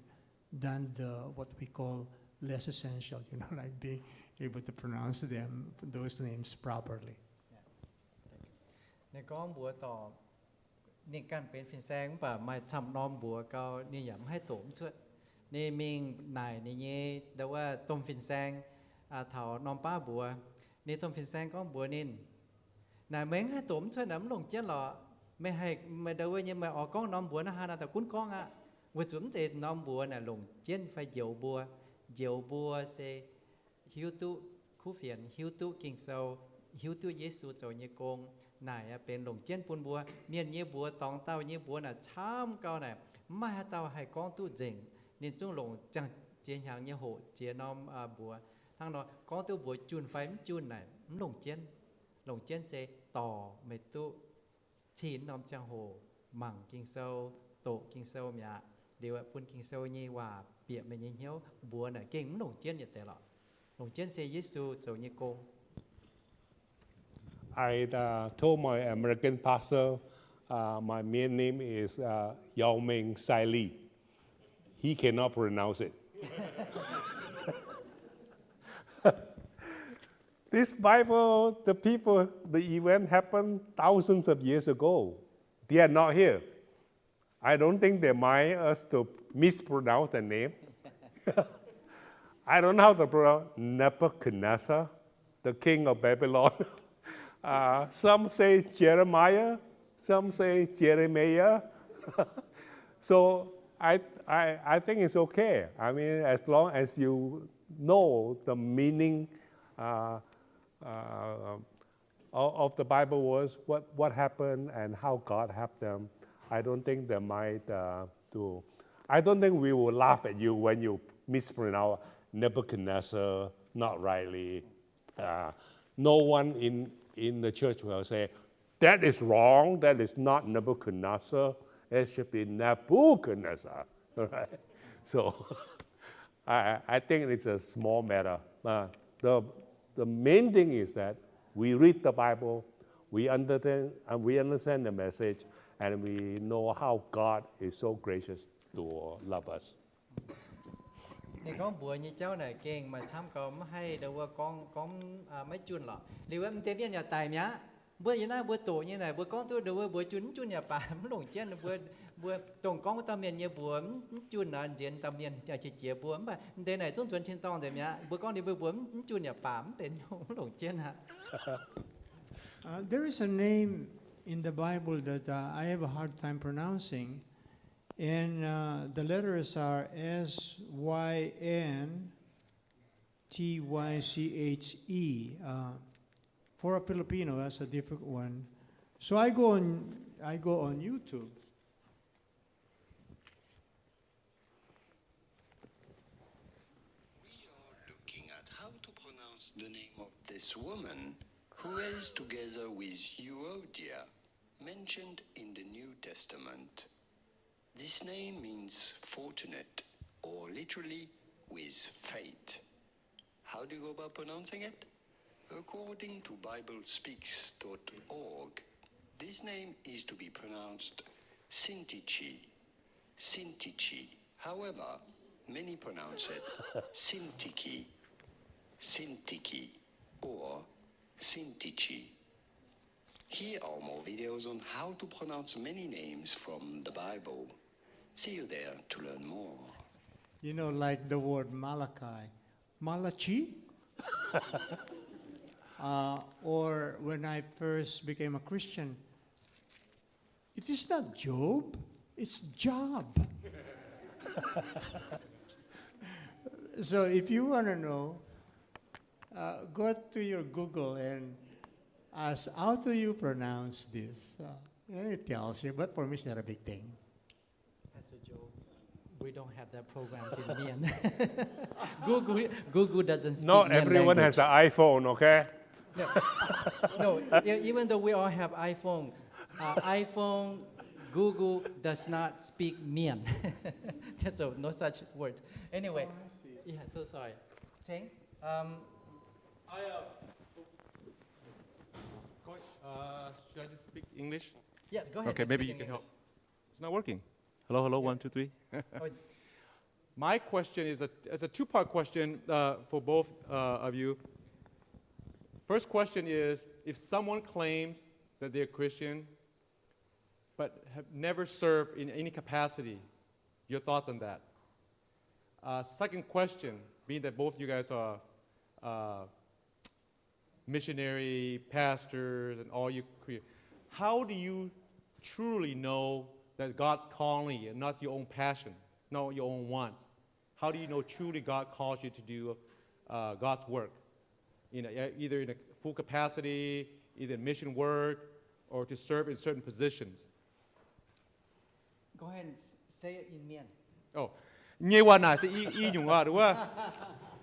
than the what we call less essential, you know, like being able to pronounce them, those names properly. Ninh gorngv mbuox dorh ninh ganh benx fin-saeng mv baac maaih camv norm mbuox gau ninh yaac mv haih doqc mv cuotv. Ninh mingh naaic ninh nyei ndau wuov domh fin-saeng taux norm baav mbuox. Ninh domh fin-saeng gorngv mbuox ninh, naaic meih mv haih doqc mv cuotv naaic mv longc jienv lorqc. Meih haih, meih ndau wuov nyei meih oix gorngv norm mbuox naaiv haaix nor daaih gunv gorngv aqv. Weic zuqc mv zeiz norm mbuox naaic longc jienv fai njoux mbuo. Njoux mbuo se hiuv duqv kuv fienx, hiuv duqv Ging-Sou, hiuv duqv Yesu zoux nyei gong. Naaic benx longc jienv bun mbuo. Mienh nyei mbuox, dorngx dauh nyei mbuox naaic camv gau naaic, mv maaih haaix dauh haih gorngv duqv nzengc. Ninh zungv longc ziangh ziex hnyangx nyei hoqc ziex norm mbuox. Hnangv nor gorngv duqv mbuox junh fai mv junh naaic mv longc jienv. Longc jienv se dorh meih duqv cih norm ziangh hoc mangc Ging-Sou, doqc Ging-Sou mi'aqv. Liuz bun Ging-Sou nyei waac bieqc meih nyei hnyouv, mbuox naaic gengh mv longc jienv yietc deix lorqc. Longc jienv se Yesu zoux nyei gong. I uh, told my American pastor, uh, my maiden name is uh, Yao Ming Sai Li. He cannot pronounce it. This Bible, the people, the event happened thousands of years ago. They are not here. I don't think they mind us to mispronounce the name. I don't know how to pronounce Nebuchadnezzar, the king of Babylon. Uh, some say Jeremiah, some say Jeremiah. So I, I, I think it's okay. I mean, as long as you know the meaning, uh, uh, of, of the Bible words, what, what happened and how God helped them, I don't think they might, uh, do. I don't think we will laugh at you when you mispronounce Nebuchadnezzar not rightly. Uh, no one in, in the church will say, "That is wrong. That is not Nebuchadnezzar. It should be Nebuchadnezzar." Right? So I, I think it's a small matter. Uh, the, the main thing is that we read the Bible, we understand, and we understand the message, and we know how God is so gracious to love us. Ninh gorngv mbuox nyei jauv naaic gengh maaih camv gau, mv haih ndau wuov gorngv, gorngv, uh, maiv junh lorqc. Liuz wuov m'deix mienh yaac daic mi'aqv. Mbuo yiem naaiv mbuo doqc nyei naaic, mbuo gorngv duqv ndau wuov mbuox junh mv junh yaac baac mv longc jienv. Mbuo, mbuo dongh gorngv wuov dauh mienh nyei mbuox mv, mv junh nor, nziex dauh mienh yaac qiex jiez mbuo. Mv baac m'deix naaic zungv nzuonx tin-dorngh nzengc mi'aqv. Mbuo gorngv ndau wuov mbuox mv junh yaac baac mv benx nyungc, mv longc jienv aqv. Uh, there is a name in the Bible that, uh, I have a hard time pronouncing, and, uh, the letters are S Y N T Y C H E. Uh, for a Filipino, that's a difficult one. So I go on, I go on YouTube. We are looking at how to pronounce the name of this woman who is, together with Euodia, mentioned in the New Testament. This name means fortunate, or literally, with fate. How do you go about pronouncing it? According to biblespeaks dot org, this name is to be pronounced Sintichi, Sintichi. However, many pronounce it Sintiki, Sintiki, or Sintichi. Here are more videos on how to pronounce many names from the Bible. See you there to learn more. You know, like the word Malachi, Malachi? Uh, or when I first became a Christian, it is not Job, it's Job. So if you wanna know, uh, go to your Google and ask, "How do you pronounce this?" Uh, and it tells you, but for me, it's not a big thing. Pastor Joe, we don't have that programs in Mien. Google, Google doesn't speak Mien language. Not everyone has an iPhone, okay? No, no, e-, even though we all have iPhone, uh, iPhone, Google does not speak Mien. So no such words. Anyway, oh, I see. Yeah, so sorry. Teng, um, I, uh, go-, uh, should I just speak English? Yes, go ahead. Okay, and maybe speak you in can help. English. It's not working. Hello, hello, yeah. One, two, three. Oh. My question is a, is a two-part question, uh, for both, uh, of you. First question is, if someone claims that they're Christian but have never served in any capacity, your thoughts on that? Uh, second question, being that both you guys are, uh, missionary, pastors, and all you cre-, how do you truly know that God's calling you and not your own passion, not your own wants? How do you know truly God calls you to do, uh, God's work? In a, either in a full capacity, either in mission work, or to serve in certain positions? Go ahead and s-, say it in Mien. Oh, nyei waac naaic se i, i nyungc oc, wuov.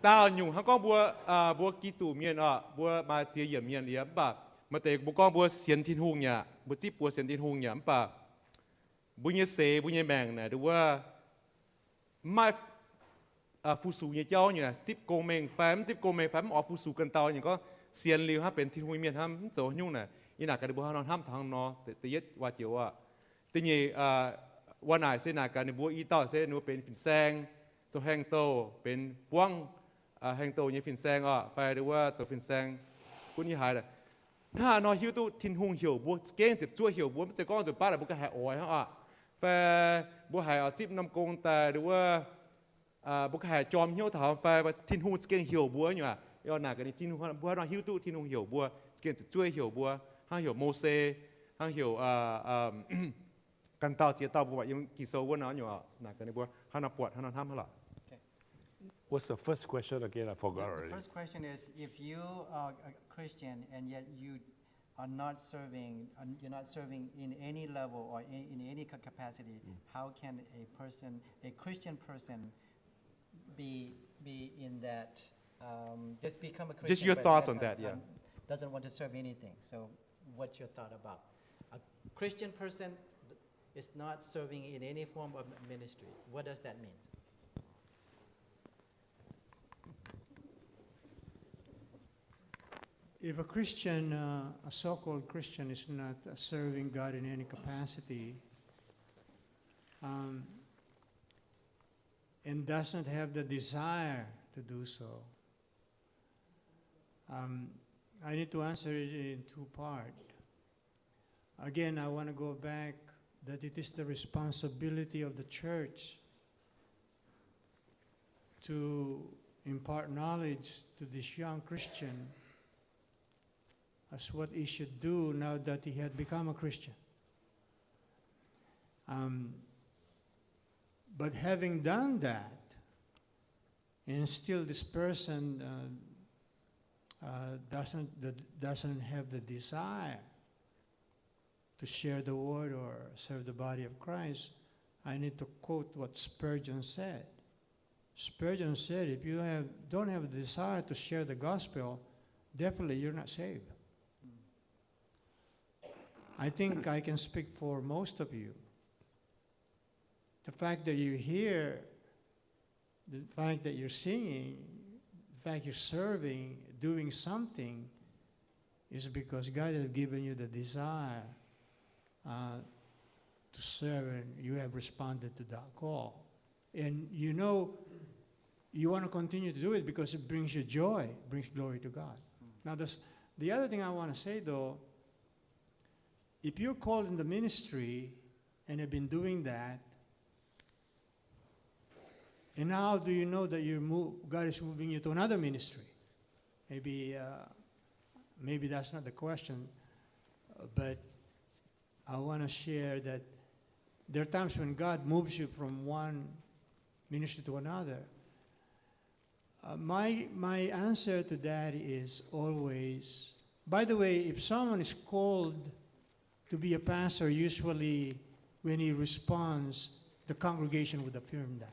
Daauh nyungc hnangv gorngv mbuo, aa, mbuo Giduc mienh oc, mbuo maaih ziex yiemc mienh liuz, mv baac maaih deix mbuo gorngv mbuo sienx Tin-Hungh nyei aqv, mbuo zipv buoz sienx Tin-Hungh nyei aqv, mv baac mbuo nyei seix, mbuo nyei maengc naaic, wuov, mv maaih, aa, fu-sux nyei jauv nyei, zipv gong-mengh fai mv zipv gong-mengh fai mv oix fu-sux ganh dauh nyei, gorngv sienx liuz hnangv benx Tin-Hungh mienh hnangv, mv zoux haaix nyungc naaic. Yie naaic gaax ninh mbuo hnangv nor hnamv taux hnangv nor, da'yietv waac joux aqv. Da'nyeic, aa, waac naaic se naaic gaax ninh mbuo i dauh se ninh mbuo benx fin-saeng, zoux haengh douh, benx buangv, aa, haengh douh nyei fin-saeng oc, fai wuov zoux fin-saeng gunv i haaix. hnangv haaix nor hiuv duqv Tin-Hungh heuc mbuo, za'gengh ziepc zuoqv heuc mbuo, maiv zeiz gorngv nzunc baav naaic mbuo ganh haih oix hnangv oc. Fai mbuo haiz oix zipv norm gong daaih nduov wuov, mbuo ganh haih jorm hnyouv taux fai Tin-Hungh za'gengh heuc mbuo nyei aac. Naaic gaax ninh, Tin-Hungh, mbuo hnangv haaix nor hiuv duqv Tin-Hungh heuc mbuo, za'gengh ziepc zuoqv heuc mbuo, hnangv heuc Mose, hnangv heuc ganh dauh ziex dauh mbuo buatc yiem Ging-Sou wuov nor nyei aac. Naaic gaax ninh mbuo hnangv haaix nor buatc, hnangv haaix nor hnamv hnangv lorqc. What's the first question again? I forgot already. The first question is, if you are a Christian and yet you are not serving, uh, you're not serving in any level or in, in any ca- capacity, how can a person, a Christian person, be be in that, um, just become a Christian, just your thoughts on that, yeah, doesn't want to serve anything? So, what's your thought about a Christian person is not serving in any form of ministry? What does that mean? If a Christian, uh, a so-called Christian, is not, uh, serving God in any capacity, um, and does not have the desire to do so, um, I need to answer it in two parts. Again, I want to go back that it is the responsibility of the church to impart knowledge to this young Christian as what he should do now that he had become a Christian. Um, but having done that, and still this person, uh, uh, doesn't, the, doesn't have the desire to share the word or serve the body of Christ, I need to quote what Spurgeon said. Spurgeon said, if you have, don't have a desire to share the gospel, definitely you're not saved. I think I can speak for most of you. The fact that you're here, the fact that you're singing, the fact you're serving, doing something, is because God has given you the desire, uh, to serve, and you have responded to that call. And you know, you want to continue to do it because it brings you joy, brings glory to God. Now, this, the other thing I want to say, though, if you're called in the ministry and have been doing that, and how do you know that you move, God is moving you to another ministry? Maybe, uh, maybe that's not the question, uh, but I want to share that there are times when God moves you from one ministry to another. Uh, my, my answer to that is always, by the way, if someone is called to be a pastor, usually when he responds, the congregation would affirm that.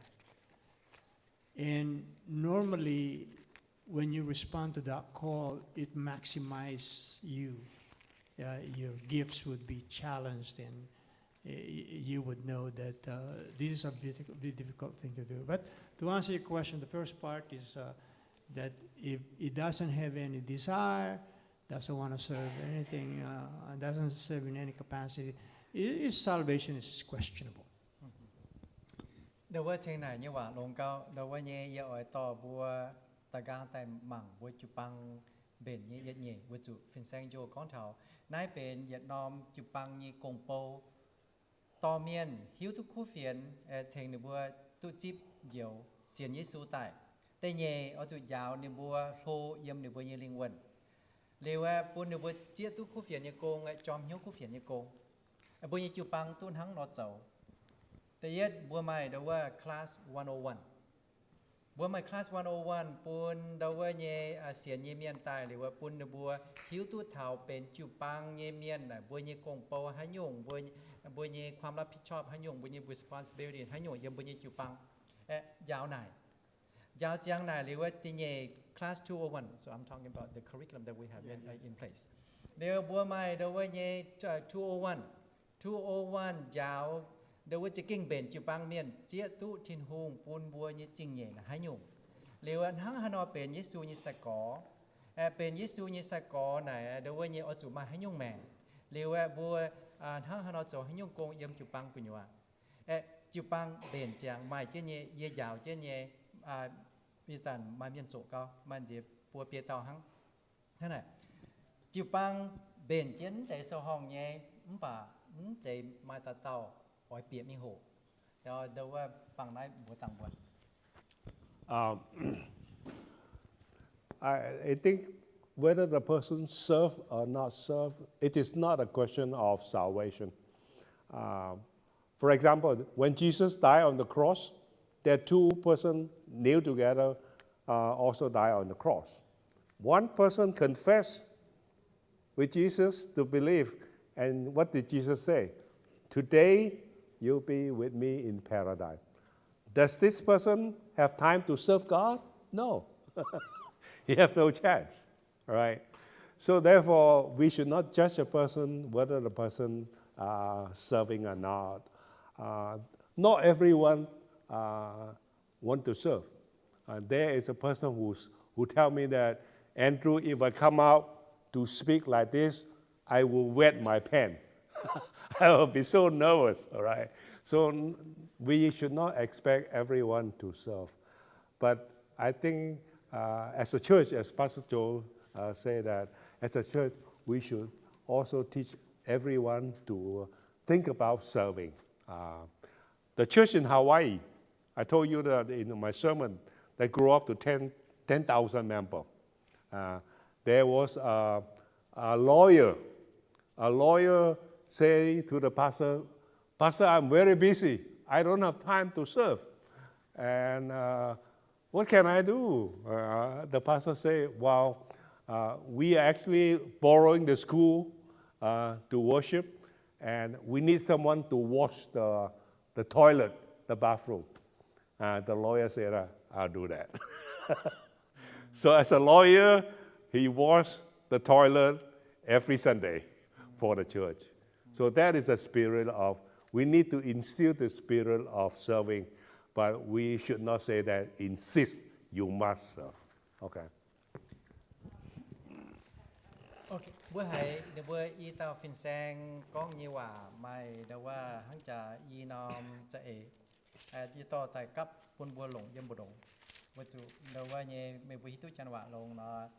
And normally, when you respond to that call, it maximizes you. Uh, your gifts would be challenged, and, uh, y-, you would know that, uh, this is a difficult, di-, difficult thing to do. But to answer your question, the first part is, uh, that if he doesn't have any desire, doesn't want to serve anything, uh, and doesn't serve in any capacity, i-, his salvation is questionable. Ndau wuov ceng naaic nyei waac longx gau. Ndau wuov nyei yie oix dorh mbuo da'nqaang daaih mangc mbuo jiu-baang mbenc nyei yietc nyeic, weic zuqc fin-saeng njoh gorngv taux naaiv benx yietc norm jiu-baang nyei gong-bou. Dorh mienh hiuv duqv kuv fienx, tengx ninh mbuo duqv zipv njoux sienx Yesu daaih. Da'nyeic oix zuqc njaaux ninh mbuo hlo yiem ninh mbuo nyei lingh wuonh. Liuz aeqv, bun ninh mbuo zieqv duqv kuv fienx nyei gong, jorm hnyouv kuv fienx nyei gong. Mbuo nyei jiu-baang duqv hnangv nor zoux. Da'yietv mbuo maaih ndau wuov class one oh one. Mbuo maaih class one oh one bun ndau wuov nyei sienx nyei mienh daaih liuz, bun ninh mbuo hiuv duqv taux benx jiu-baang nyei mienh naaic mbuo nyei gong-bou haaix nyungc, mbuo nyei ความรับผิดชอบ haaix nyungc, mbuo nyei responsibility haaix nyungc yiem mbuo nyei jiu-baang. Aeqv, njaaux naaic. Njaaux ziangx naaic liuz wuov da'nyeic class two oh one. So I'm talking about the curriculum that we have in, uh, in place. Liuz mbuo maaih ndau wuov nyei, uh, two oh one. Two oh one njaaux ndau wuov za'gengh mbenc jiu-baang mienh zieqv duqv Tin-Hungh bun mbuo nyei zingh nyeic naaic haaix nyungc. Liuz aeqv, hnangv haaix nor benx Yesu nyei sai-gorx. Aeqv, benx Yesu nyei sai-gorx naaic ndau wuov nyei oix zuqc maaih haaix nyungc maengc. Liuz aeqv, mbuo, uh, hnangv haaix nor zoux haaix nyungc gong yiem jiu-baang gu'nyuoz. Aeqv, jiu-baang mbenc ziangx maaih jienv nyei, yie njaaux jienv nyei, uh, ih zanc maaih mienh zoqc gau, maaih nziex buo biei dauh hnangv. Hnangv naaic, jiu-baang mbenc jienv mv deix sou-horngh nyei, mv baac mv zeiz maaih dauh dauh oix bieqc mingh hoqc. Nduov wuov bangc naaiv mbuox dangh mbuo. Um, I, I think whether the person serve or not serve, it is not a question of salvation. Uh, for example, when Jesus died on the cross, there are two persons kneel together, uh, also die on the cross. One person confess with Jesus to believe, and what did Jesus say? Today you'll be with me in paradise. Does this person have time to serve God? No. He has no chance. All right. So therefore, we should not judge a person whether the person uh, serving or not. Uh, not everyone uh, want to serve. Uh, there is a person who's, who tell me that, Andrew, if I come out to speak like this, I will wet my pants. I will be so nervous, all right? So n- we should not expect everyone to serve. But I think uh, as a church, as Pastor Joe uh, said that, as a church, we should also teach everyone to think about serving. Uh, the church in Hawaii, I told you that in my sermon, they grew up to ten, ten thousand members. Uh, there was a, a lawyer, a lawyer say to the pastor, Pastor, I'm very busy. I don't have time to serve. And uh, what can I do? Uh, the pastor said, well, uh, we are actually borrowing the school uh, to worship, and we need someone to wash the, the toilet, the bathroom. Uh, the lawyer said, uh, I'll do that. So as a lawyer, he washed the toilet every Sunday for the church. So that is the spirit of, we need to instill the spirit of serving, but we should not say that insist you must serve. Okay. Mbuo haiz ninh mbuo i dauh fin-saeng gorngv nyei waac maaih ndau wuov hnangv jaax i norm za'eix, yietc dorh daaih gapv bun mbuo longc yiem mbu'ndongx. Weic zuqc ndau wuov nyei meih mbuo hiuv duqv janx waac longx nor,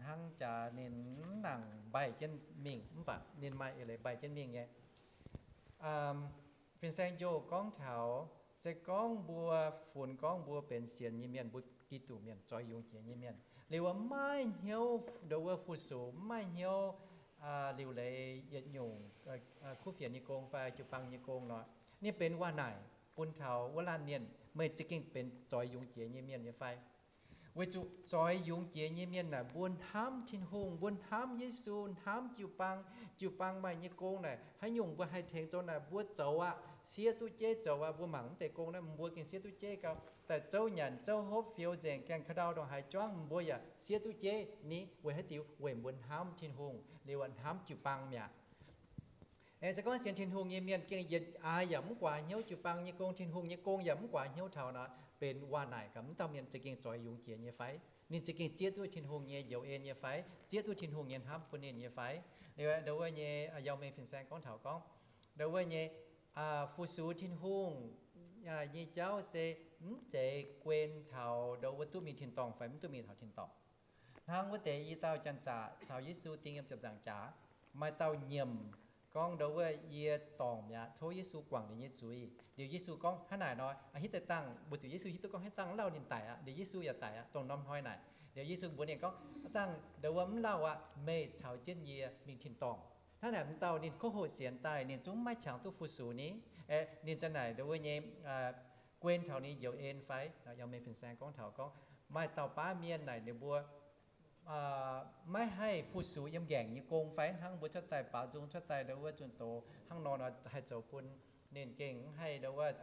hnangv jaax ninh mv nangc mbaih jienv mingh, mv baac ninh maaih eix leiz mbaih jienv mingh nyei. Fin-saeng Joe gorngv taux, se gorngv mbuo funx gorngv mbuo benx sienx nyei mienh, mbuo Giduc mienh, zoix yungz jiex nyei mienh, liuz mv maaih hnyouv ndau wuov fu-sux, mv maaih hnyouv liuc leiz yietc nyungc kuv fienx nyei gong fai jiu-baang nyei gong nor, ninh benx waac-naaic bun taux wuov laanh mienh, meih za'gengh benx zoix yungz jiex nyei mienh nyei fai? Weic zuqc zoix yungz jiex nyei mienh naaic, mbuo hnamv Tin-Hungh, mbuo hnamv Yesu, hnamv jiu-baang. Jiu-baang maaih nyei gong naaic, haaix nyungc mbuo haih tengx zoux naaic, mbuo zoux aqv, siev duqv jeiv zoux aqv. Mbuo mangc mv deix gong naaiv, mbuo gengh siev duqv jeiv gau. Daaih zouv nyanc, zouv hopv, fioux nzengc, gaengh ka'ndau ndongc haaix juangv, mbuo yaac siev duqv jeiv ni. Weic haaix diuc? Weic mbuo hnamv Tin-Hungh liuz hnamv jiu-baang mi'aqv. Se gorngv sienx Tin-Hungh nyei mienh gengh yietc aaix yaac mv guaax hnyouv jiu-baang nyei gong, Tin-Hungh nyei gong yaac mv guaax hnyouv taux nor, benx waac-naaic gaax, mv dauh mienh za'gengh zoix yungz jiex nyei fai? Ninh za'gengh zieqv duqv Tin-Hungh nyei njoux en nyei fai? Zieqv duqv Tin-Hungh nyei hnamv bun ninh nyei fai? Ndau wuov nyei Yau Mengh fin-saeng gorngv taux gorngv, ndau wuov nyei fu-sux Tin-Hungh nyei jauv se mv zeiz guen taux ndau wuov duqv mingh tin-dorngh fai mv duqv mingh taux tin-dorngh. Hnangv wuov deix i dauh janx-zaqc caux Yesu ding yiem ziepc nzaangc jaax, maaih dauh nyiemc gorngv ndau wuov, yie dorngc mi'aqv, tov Yesu guangc ninh nyei zuiz. Liuz Yesu gorngv, hnangv naaic nor, hitv deix dangh, weic zuqc Yesu hiuv duqv gorngv hitv dangh mv lauh ninh daic aqv, liuz Yesu yaac daic aqv, dongh norm hnoi naaic. Liuz Yesu mbuox ninh gorngv, hnangv dangh ndau wuov mv lauh aqv, meih caux jienv yie mingh tin-dorngh. Hnangv naaic m'dauh ninh kouv hoqc sienx daaih, ninh zungv maiv qangx duqv fu-sux ni. Ninh za'naaic ndau wuov nyei guen taux ninh njoux en fai? Yau Mengh fin-saeng gorngv taux gorngv, maaih dauh baav mienh naaic ninh mbuo maiv haih fu-sux yiem ngaengc nyei gong fai? Hnangv mbuo cuotv daaih baaux nzung, cuotv daaih ndau wuov zunh doz hnangv nor nor, haih zoux bun ninh gengh mv haih ndau wuov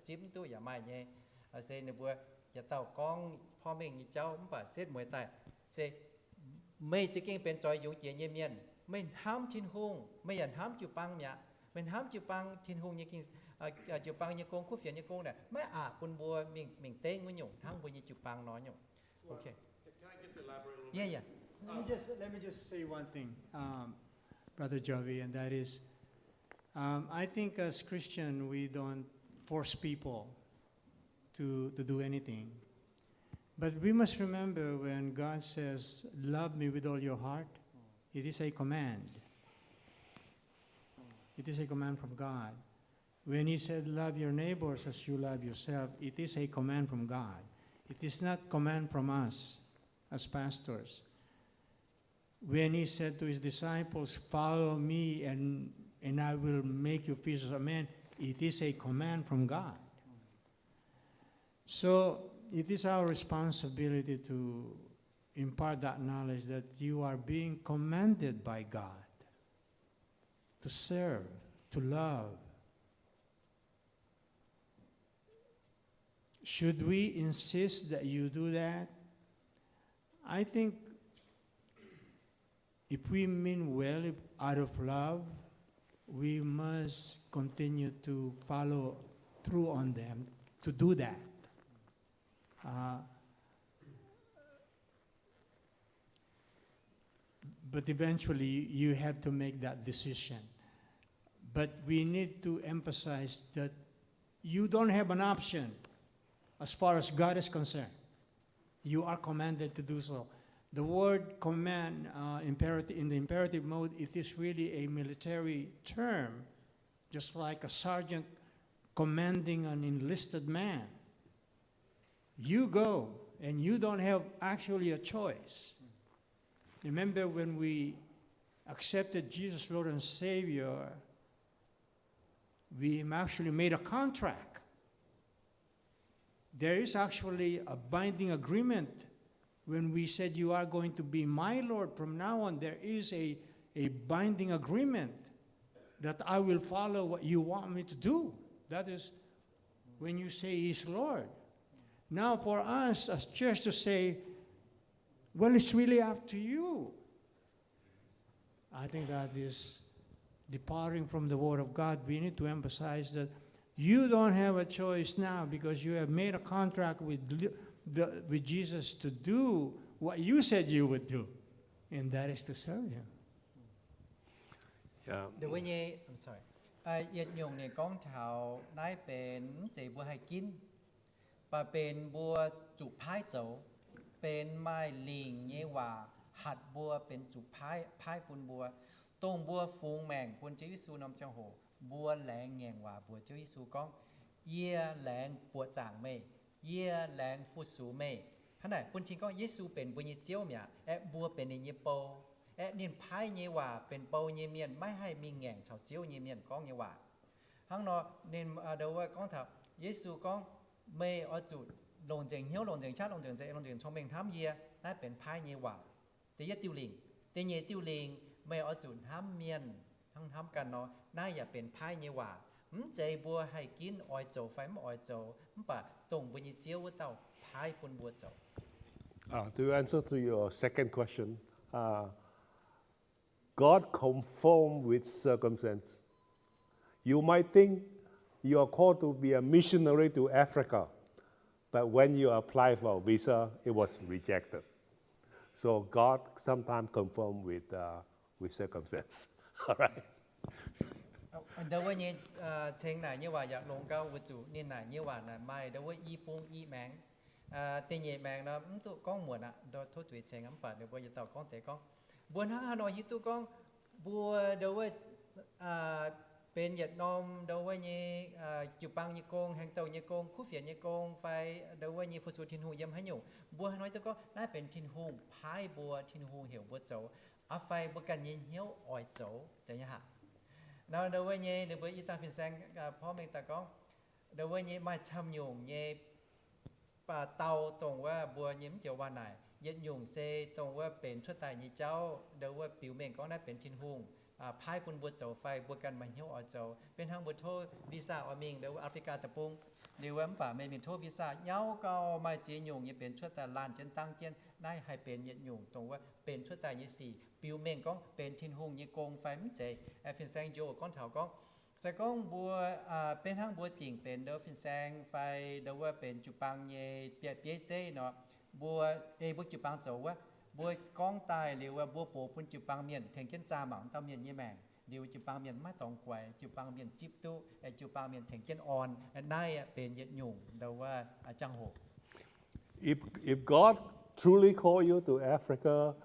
zipv mv duqv yaac maaih nyei. Se ninh mbuo yietc dauh gorngv porv mengh nyei jauv mv baac setv mueiz daaih, se meih za'gengh benx zoix yungz jiex nyei mienh. Meih hnamv Tin-Hungh, meih yaac hnamv jiu-baang mi'aqv. Meih hnamv jiu-baang, Tin-Hungh nyei gengh, jiu-baang nyei gong, kuv fienx nyei gong naaic, maiv aqc bun mbuo mingh, mingh dengv wuov nyungc hnangv mbuo nyei jiu-baang nor nyungc. Okay. Yeah, yeah. Let me just, let me just say one thing, um, Brother Jovi, and that is, um, I think as Christian, we don't force people to, to do anything. But we must remember when God says, love me with all your heart, It is a command. It is a command from God. When he said, "Love your neighbors as you love yourself," it is a command from God. It is not command from us as pastors. When he said to his disciples, "Follow me and, and I will make you fishers of men," it is a command from God. So it is our responsibility to impart that knowledge that you are being commanded by God to serve, to love. Should we insist that you do that? I think if we mean well, if out of love, we must continue to follow through on them to do that. Uh, but eventually, you have to make that decision. But we need to emphasize that you don't have an option as far as God is concerned. You are commanded to do so. The word command, uh, imperative, in the imperative mode, it is really a military term, just like a sergeant commanding an enlisted man. You go, and you don't have actually a choice. Remember when we accepted Jesus, Lord and Savior, we actually made a contract. There is actually a binding agreement. When we said, "You are going to be my Lord from now on," there is a, a binding agreement that I will follow what you want me to do. That is when you say he's Lord. Now for us as church to say, "Well, it's really up to you." I think that is departing from the word of God. We need to emphasize that you don't have a choice now because you have made a contract with, the, with Jesus to do what you said you would do, and that is to serve him. Yeah. Nduov nyei, I'm sorry. Yietc nyungc ninh gorngv taux naaiv benx mv zeiz mbuo haih ginv, mv baac benx mbuo zuqc paaiv zoux, benx maaih lingc nyei waac hatc mbuo benx zuqc paaiv, paaiv bun mbuo, dongh mbuo fungx maengc bun Ziouv Yesu norm ziangh hoc, mbuo laengz ngaengc waac mbuox Ziouv Yesu gorngv, "Yie laengz buoqc zaangc meih, yie laengz fu-sux meih." Hnangv naaic bun cing gorngv Yesu benx mbuo nyei Ziouv mi'aqv, aeqv, mbuo benx ninh nyei bou, aeqv, ninh paaiv nyei waac benx bou nyei mienh maiv haih mingh ngaengc caux Ziouv nyei mienh gorngv nyei waac. Hnangv nor ninh, ndo wuov gorngv taux Yesu gorngv, "Meih oix zuqc longc nzengc hnyouv, longc nzengc qaqv, longc nzengc nza'hmien, longc nzengc cong-mengh hnamv yie." Naaiv benx paaiv nyei waac. Da'yietv diuh lingc. Da'nyeic diuh lingc, meih oix zuqc hnamv mienh hnangv hnamv ganh nor. Naaiv yaac benx paaiv nyei waac. Mv zeiz mbuo haih ginv oix zoux fai mv oix zoux, mv baac dongh mbuo nyei Ziouv wuov dauh paaiv bun mbuo zoux. Uh, to answer to your second question, uh, God conform with circumstance. You might think you are called to be a missionary to Africa, but when you apply for a visa, it was rejected. So God sometimes conform with, uh, with circumstance. All right. Ndo wuov nyei ceng naaic nyei waac yaac longx gau, weic zuqc ninh naaic nyei waac naaic maaih ndo wuov i bung i maengx. Da'nyeic maengx nor mv duqv gorngv muonc aqv, tov zuiz ceng, mv baac ninh mbuo yietc dauh gorngv deix gorngv, mbuo hnangv haaix nor hiuv duqv gorngv mbuo ndo wuov benx yietc norm ndo wuov nyei jiu-baang nyei gong, haengh douh nyei gong, kuv fienx nyei gong, fai ndo wuov nyei fu-sux Tin-Hungh yiem haaix nyungc, mbuo hnangv haaix nor hiuv duqv gorngv naaiv benx Tin-Hungh paaiv mbuo, Tin-Hungh heuc mbuo zoux, aa fai mbuo ganh nyei hnyouv oix zoux, zeiz nyei haic. Nor ndo wuov nyei ninh mbuo i dauh fin-saeng porv mengh daaih gorngv, ndo wuov nyei maaih camv nyungc nyei dau dongh wuov mbuo nyei mv joux waac naaic, yietc nyungc se dongh wuov benx cuotv daaih nyei jauv, ndo wuov biux mengh gorngv naaiv benx Tin-Hungh paaiv bun mbuo zoux fai mbuo ganh maaih hnyouv oix zoux. Beiv hnangv mbuo tov visa oix mingh ndo wuov Africa deic-bung, liuz wuov mv baac meih mingh tov visa nyauv gau, maaih ziex nyungc nyei benx cuotv daaih laanh jienv dangv jienv, naaiv haih benx yietc nyungc dongh wuov benx cuotv daaih nyei sic, biux mengh gorngv benx Tin-Hungh nyei gong fai mv zeiz. Fin-saeng njoux gorngv taux gorngv, se gorngv mbuo, beiv hnangv mbuo dingc benx ndo fin-saeng fai ndo wuov benx jiu-baang nyei bieiv zeiv nor, mbuo ei mbuo jiu-baang zoux wuov, mbuo gorngv daaih liuz wuov mbuo box bun jiu-baang mienh tengx jienv zaah mangc dauh mienh nyei maengc, liuz jiu-baang mienh maiv dorngx guaix, jiu-baang mienh zipv duqv, jiu-baang mienh tengx jienv orn. Naaiv benx yietc nyungc ndo wuov jangx-hoc. If, if God truly call you to Africa,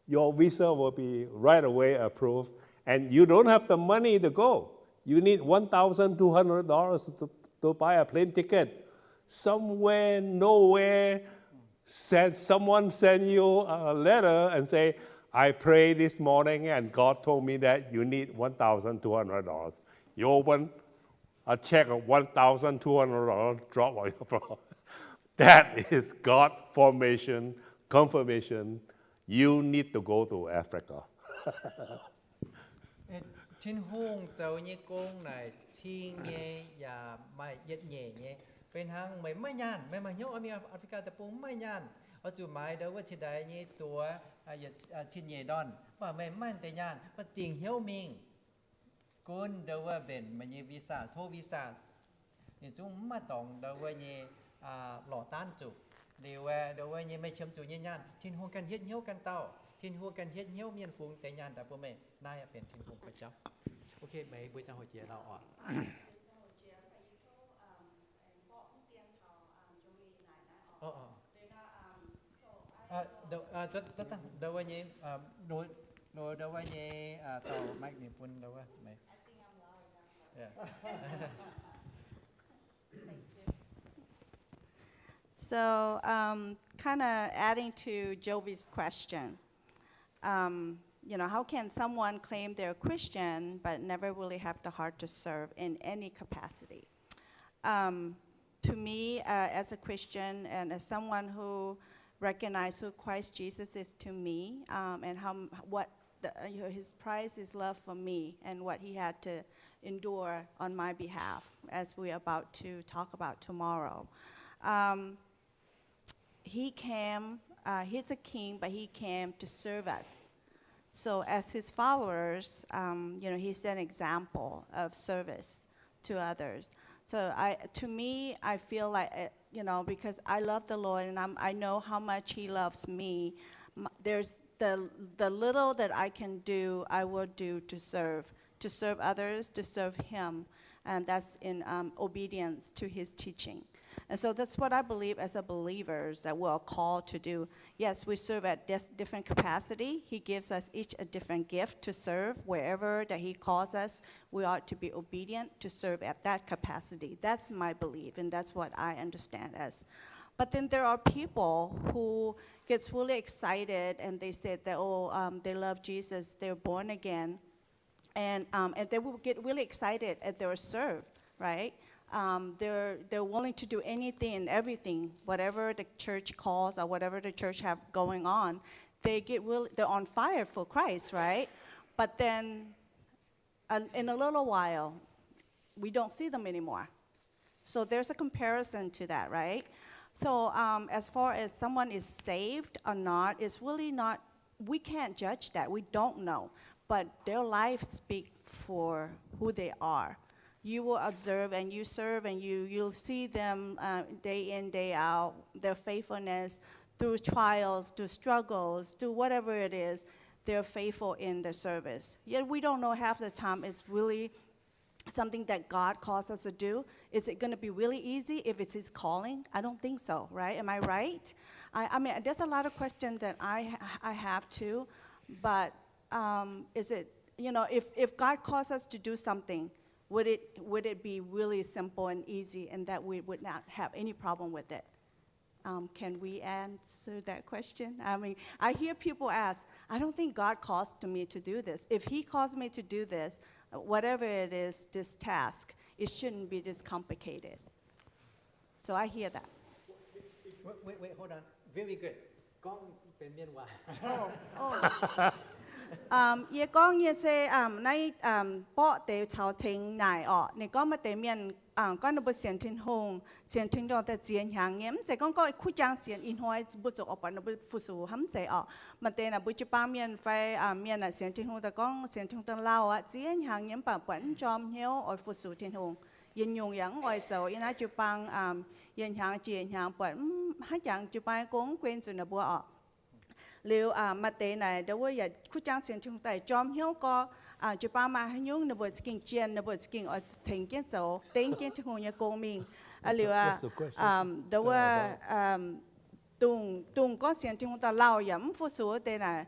your visa will be right away approved, and you don't have the money to go. You need one thousand two hundred dollars to, to buy a plane ticket. Somewhere, nowhere, send, someone send you a letter and say, "I prayed this morning and God told me that you need one thousand two hundred dollars." You open, a check of one thousand two hundred dollars drop on your floor. That is God formation, confirmation. You need to go to Africa. Tin-Hungh zoux nyei gong naaic cing nyei yaac maaih yietc nyeic nyei. Fih hnangv meih maiv nyaanh, meih maaih hnyouv oix mingh Africa deic-bung maiv nyaanh, oix zuqc maaiz ndau wuov cin-ndaix nyei duoz, cin-nyeic ndorn, mv baac meih maiv maaih deix nyaanh, mv baac dingc hnyouv mingh. Gunv ndau wuov mbenc meih nyei visa, tov visa, ninh zungv mv maaih dorngx ndau wuov nyei lorz daanv zuqc. Liuz ndau wuov nyei meih qiemx zuqc nyei nyaanh, Tin-Hungh ganh hietv hnyouv ganh dauh. Tin-Hungh ganh hietv hnyouv mienh fungx deix nyaanh daaih bun meih. Naaiv benx Tin-Hungh gauh jauv. Ok, meih mbuo ziangh hoc jiex nor oc. Ndau wuov nyei, ndau wuov nyei, dorh mic ninh bun ndau wuov meih. So, um, kind of adding to Jovi's question, um, you know, how can someone claim they're Christian but never really have the heart to serve in any capacity? Um, to me, uh, as a Christian and as someone who recognizes who Christ Jesus is to me, um, and how m- what the, uh, you know, his price, his love for me, and what he had to endure on my behalf, as we're about to talk about tomorrow. Um, he came, uh, he's a king, but he came to serve us. So as his followers, um, you know, he's an example of service to others. So I, to me, I feel like, uh, you know, because I love the Lord and I'm, I know how much he loves me, m- there's the, the little that I can do, I will do to serve, to serve others, to serve him. And that's in, um, obedience to his teaching. And so that's what I believe as a believers that we are called to do. Yes, we serve at dis- different capacity. He gives us each a different gift to serve wherever that he calls us. We ought to be obedient to serve at that capacity. That's my belief, and that's what I understand as. But then there are people who gets really excited and they said that, oh, um, they love Jesus, they're born again. And, um, and they will get really excited and they'll serve, right? Um, they're, they're willing to do anything and everything, whatever the church calls or whatever the church have going on. They get really, they're on fire for Christ, right? But then, uh, in a little while, we don't see them anymore. So there's a comparison to that, right? So, um, as far as someone is saved or not, it's really not, we can't judge that. We don't know. But their life speak for who they are. You will observe and you serve and you, you'll see them, uh, day in, day out, their faithfulness through trials, through struggles, through whatever it is, they're faithful in the service. Yet we don't know half the time it's really something that God calls us to do. Is it gonna be really easy if it's His calling? I don't think so, right? Am I right? I, I mean, there's a lot of questions that I ha- I have too, but, um, is it, you know, if, if God calls us to do something, would it, would it be really simple and easy and that we would not have any problem with it? Um, can we answer that question? I mean, I hear people ask, I don't think God calls to me to do this. If He calls me to do this, whatever it is, this task, it shouldn't be this complicated. So I hear that. Wait, wait, wait, hold on. Very good. Gorngv benx mienh waac. Um, yie gorngv nyei se, um, naaiv, um, borqv deix caux cingx naaic orqc. Ninh gorngv maaih deix mienh, um, gorngv ninh mbuo sienx Tin-Hungh, sienx Tin-Hungh daaih ziex hnyangx nyei. Mv zeiz gorngv gorngv kuv jang sienx ih hnoi mbuo zuqc oix buatc ninh mbuo fu-sux hnangv, mv zeiz orqc. Maaih deix naaic mbuo jiu-baang mienh fai, um, mienh naaic sienx Tin-Hungh daaih gorngv sienx Tin-Hungh daaih lauh aqv, ziex hnyangx nyei mv baac buatc mv jorm hnyouv oix fu-sux Tin-Hungh. Yie nyungc yaac mv oix zoux, yie naaiv jiu-baang, um, yietc hnyangx jiex yietc hnyangx buatc mv haaix jangx jiu-baang gong mv guen zuqc ninh mbuo orqc. Liuz, maaih deix naaic ndau wuov yaac kuv jang sienx Tin-Hungh daaih jorm hnyouv gorx, jiu-baang maaih haaix nyungc ninh mbuo za'gengh jien, ninh mbuo za'gengh oix tengx jienv zoux, dengv jienv Tin-Hungh nyei gong mingh. Liuz, ndau wuov, dongh, dongh gorngv sienx Tin-Hungh daaih lauh yaac mv fu-sux wuov deix naaic,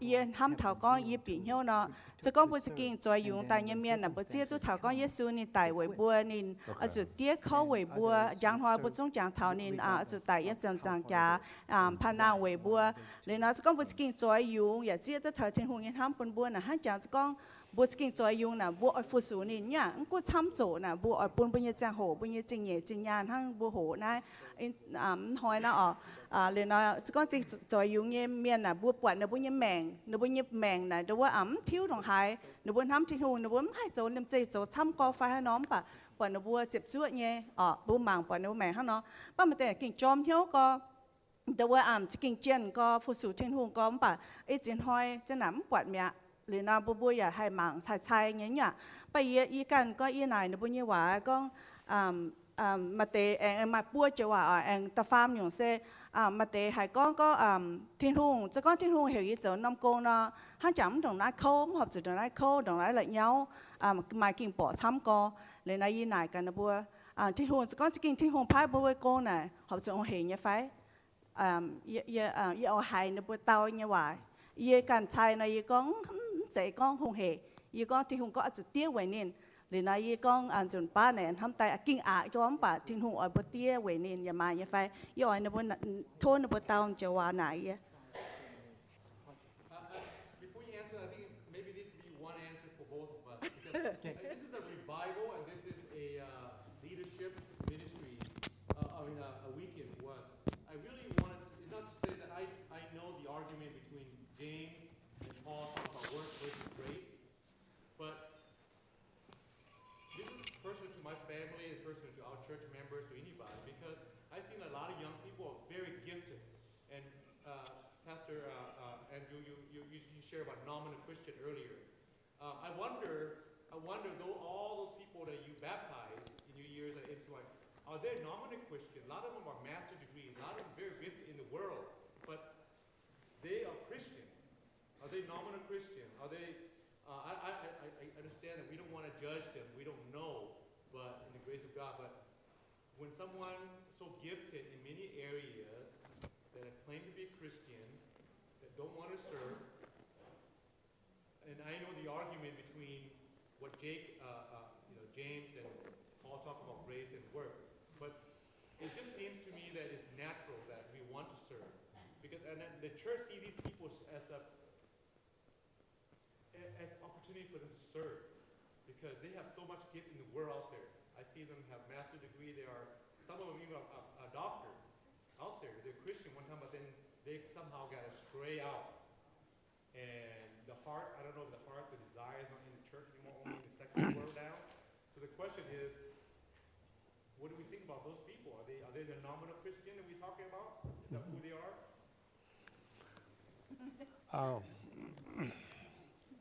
Yie hnamv taux gorngv yie bieqc hnyouv nor, se gorngv mbuo za'gengh zoix yungz daaih nyei mienh aah, mbuo zieqv duqv taux gorngv Yesu ninh daic weic mbuo, ninh oix zuqc diev kouv weic mbuo, njang hnoi mbuo zungv jangx taux ninh oix zuqc daic yiem ziepc nzaangc jaax panh nangh weic mbuo. Liuz nor se gorngv mbuo za'gengh zoix yungz yaac zieqv duqv taux Tin-Hungh nyei hnamv bun mbuo naaic, hnangv jangx se gorngv mbuo za'gengh zoix yungz naaic, mbuo oix fu-sux ninh nyei aqv. Mv gunv camv zoqc naaic, mbuo oix bun mbuo nyei ziangh hoc, mbuo nyei zingh nyeic zingh nyaanh hnangv mbuo hoqc naaiv, mv hnoi naaiv oc. Liuz nor se gorngv za'gengh zoix yungz nyei mienh naaic, mbuo buatc ninh mbuo nyei maengc, ninh mbuo nyei maengc naaic, ndongc wuov mv tiuv ndongc haaix, ninh mbuo hnamv Tin-Hungh, ninh mbuo mv haih zoux liemh zeih zoux camv gorx fai haaix nor, mv baac buatc ninh mbuo ziepc zuoqv nyei oc, mbuo mangc buatc ninh mbuo maengc hnangv nor. Mv baac maaih deix gengh jorm hnyouv gorx, ndongc wuov za'gengh jienh gorx, fu-sux Tin-Hungh gorx, mv baac ei ziex hnoi za'naaic mv buatc mi'aqv. Liuz nor mbuo, mbuo yaac haih mangc cai-cai nyei nyei aqv. Mv baac yie, yie ganh gorngv yie naaic ninh mbuo nyei waac gorngv, maaih deix aengx maaih buo joux waac oc, aengx da'faam nyungc se maaih deix haiz gorngv, gorngv Tin-Hungh, se gorngv Tin-Hungh heuc yie zoux norm gong nor, hnangv jangx mv ndongc naaiv kouv, mv horpc zuqc ndongc naaiv kouv, ndongc naaiv la'nyauv, maaih gengh borqc camv gorx. Liuz nor yie naaic gaax ninh mbuo, Tin-Hungh, se gorngv za'gengh Tin-Hungh paaiv mbuo wuov gong naaic, horpc zuqc hungh hec nyei fai? Yie, yie oix haiz ninh mbuo dau nyei waac. Yie ganh cai nor yie gorngv, mv zeiz gorngv hungh hec. Yie gorngv Tin-Hungh gorngv oix zuqc diev weic ninh. Liuz nor yie gorngv nzunc baav naaic hnamv daaih gengh aqc gorx, mv baac Tin-Hungh oix mbuo diev weic ninh yaac maaih nyei fai? Yie oix ninh mbuo, tov ninh mbuo dau joux waac naaic yie. Before you answer, I think maybe this would be one answer for both of us. Because this is a revival and this is a uh, leadership ministry, uh, I mean, uh, a weekend for us. I really wanted to, not to say that I, I know the argument between James and Paul talking about works versus grace, but this is personal to my family and personal to our church members, to anybody, because I've seen a lot of young people are very gifted. And uh, Pastor uh, uh, Andrew, you, you, you share about nominal Christian earlier. Uh, I wonder, I wonder though all those people that you baptized in your years at M C Y, are they nominal Christian? A lot of them are master degree, a lot of them very gifted in the world, but they are Christian. Are they nominal Christian? Are they? Uh, I, I, I, I understand that we don't want to judge them. We don't know, but in the grace of God. But when someone so gifted in many areas that claim to be Christian, that don't want to serve, and I know the argument between what Jake, uh, uh, you know, James and Paul talk about grace and work, but it just seems to me that it's natural that we want to serve because and the church see these people as a as opportunity for them to serve because they have so much gift in the world out there. I see them have master degree. They are some of them even a, a, a doctor out there. They're Christian one time, but then they somehow got to stray out. And the heart, I don't know if the heart, the desire is not in the church anymore, only in the secular world now. So the question is, what do we think about those people? Are they are they the nominal Christian that we're talking about? Is that who they are? Oh,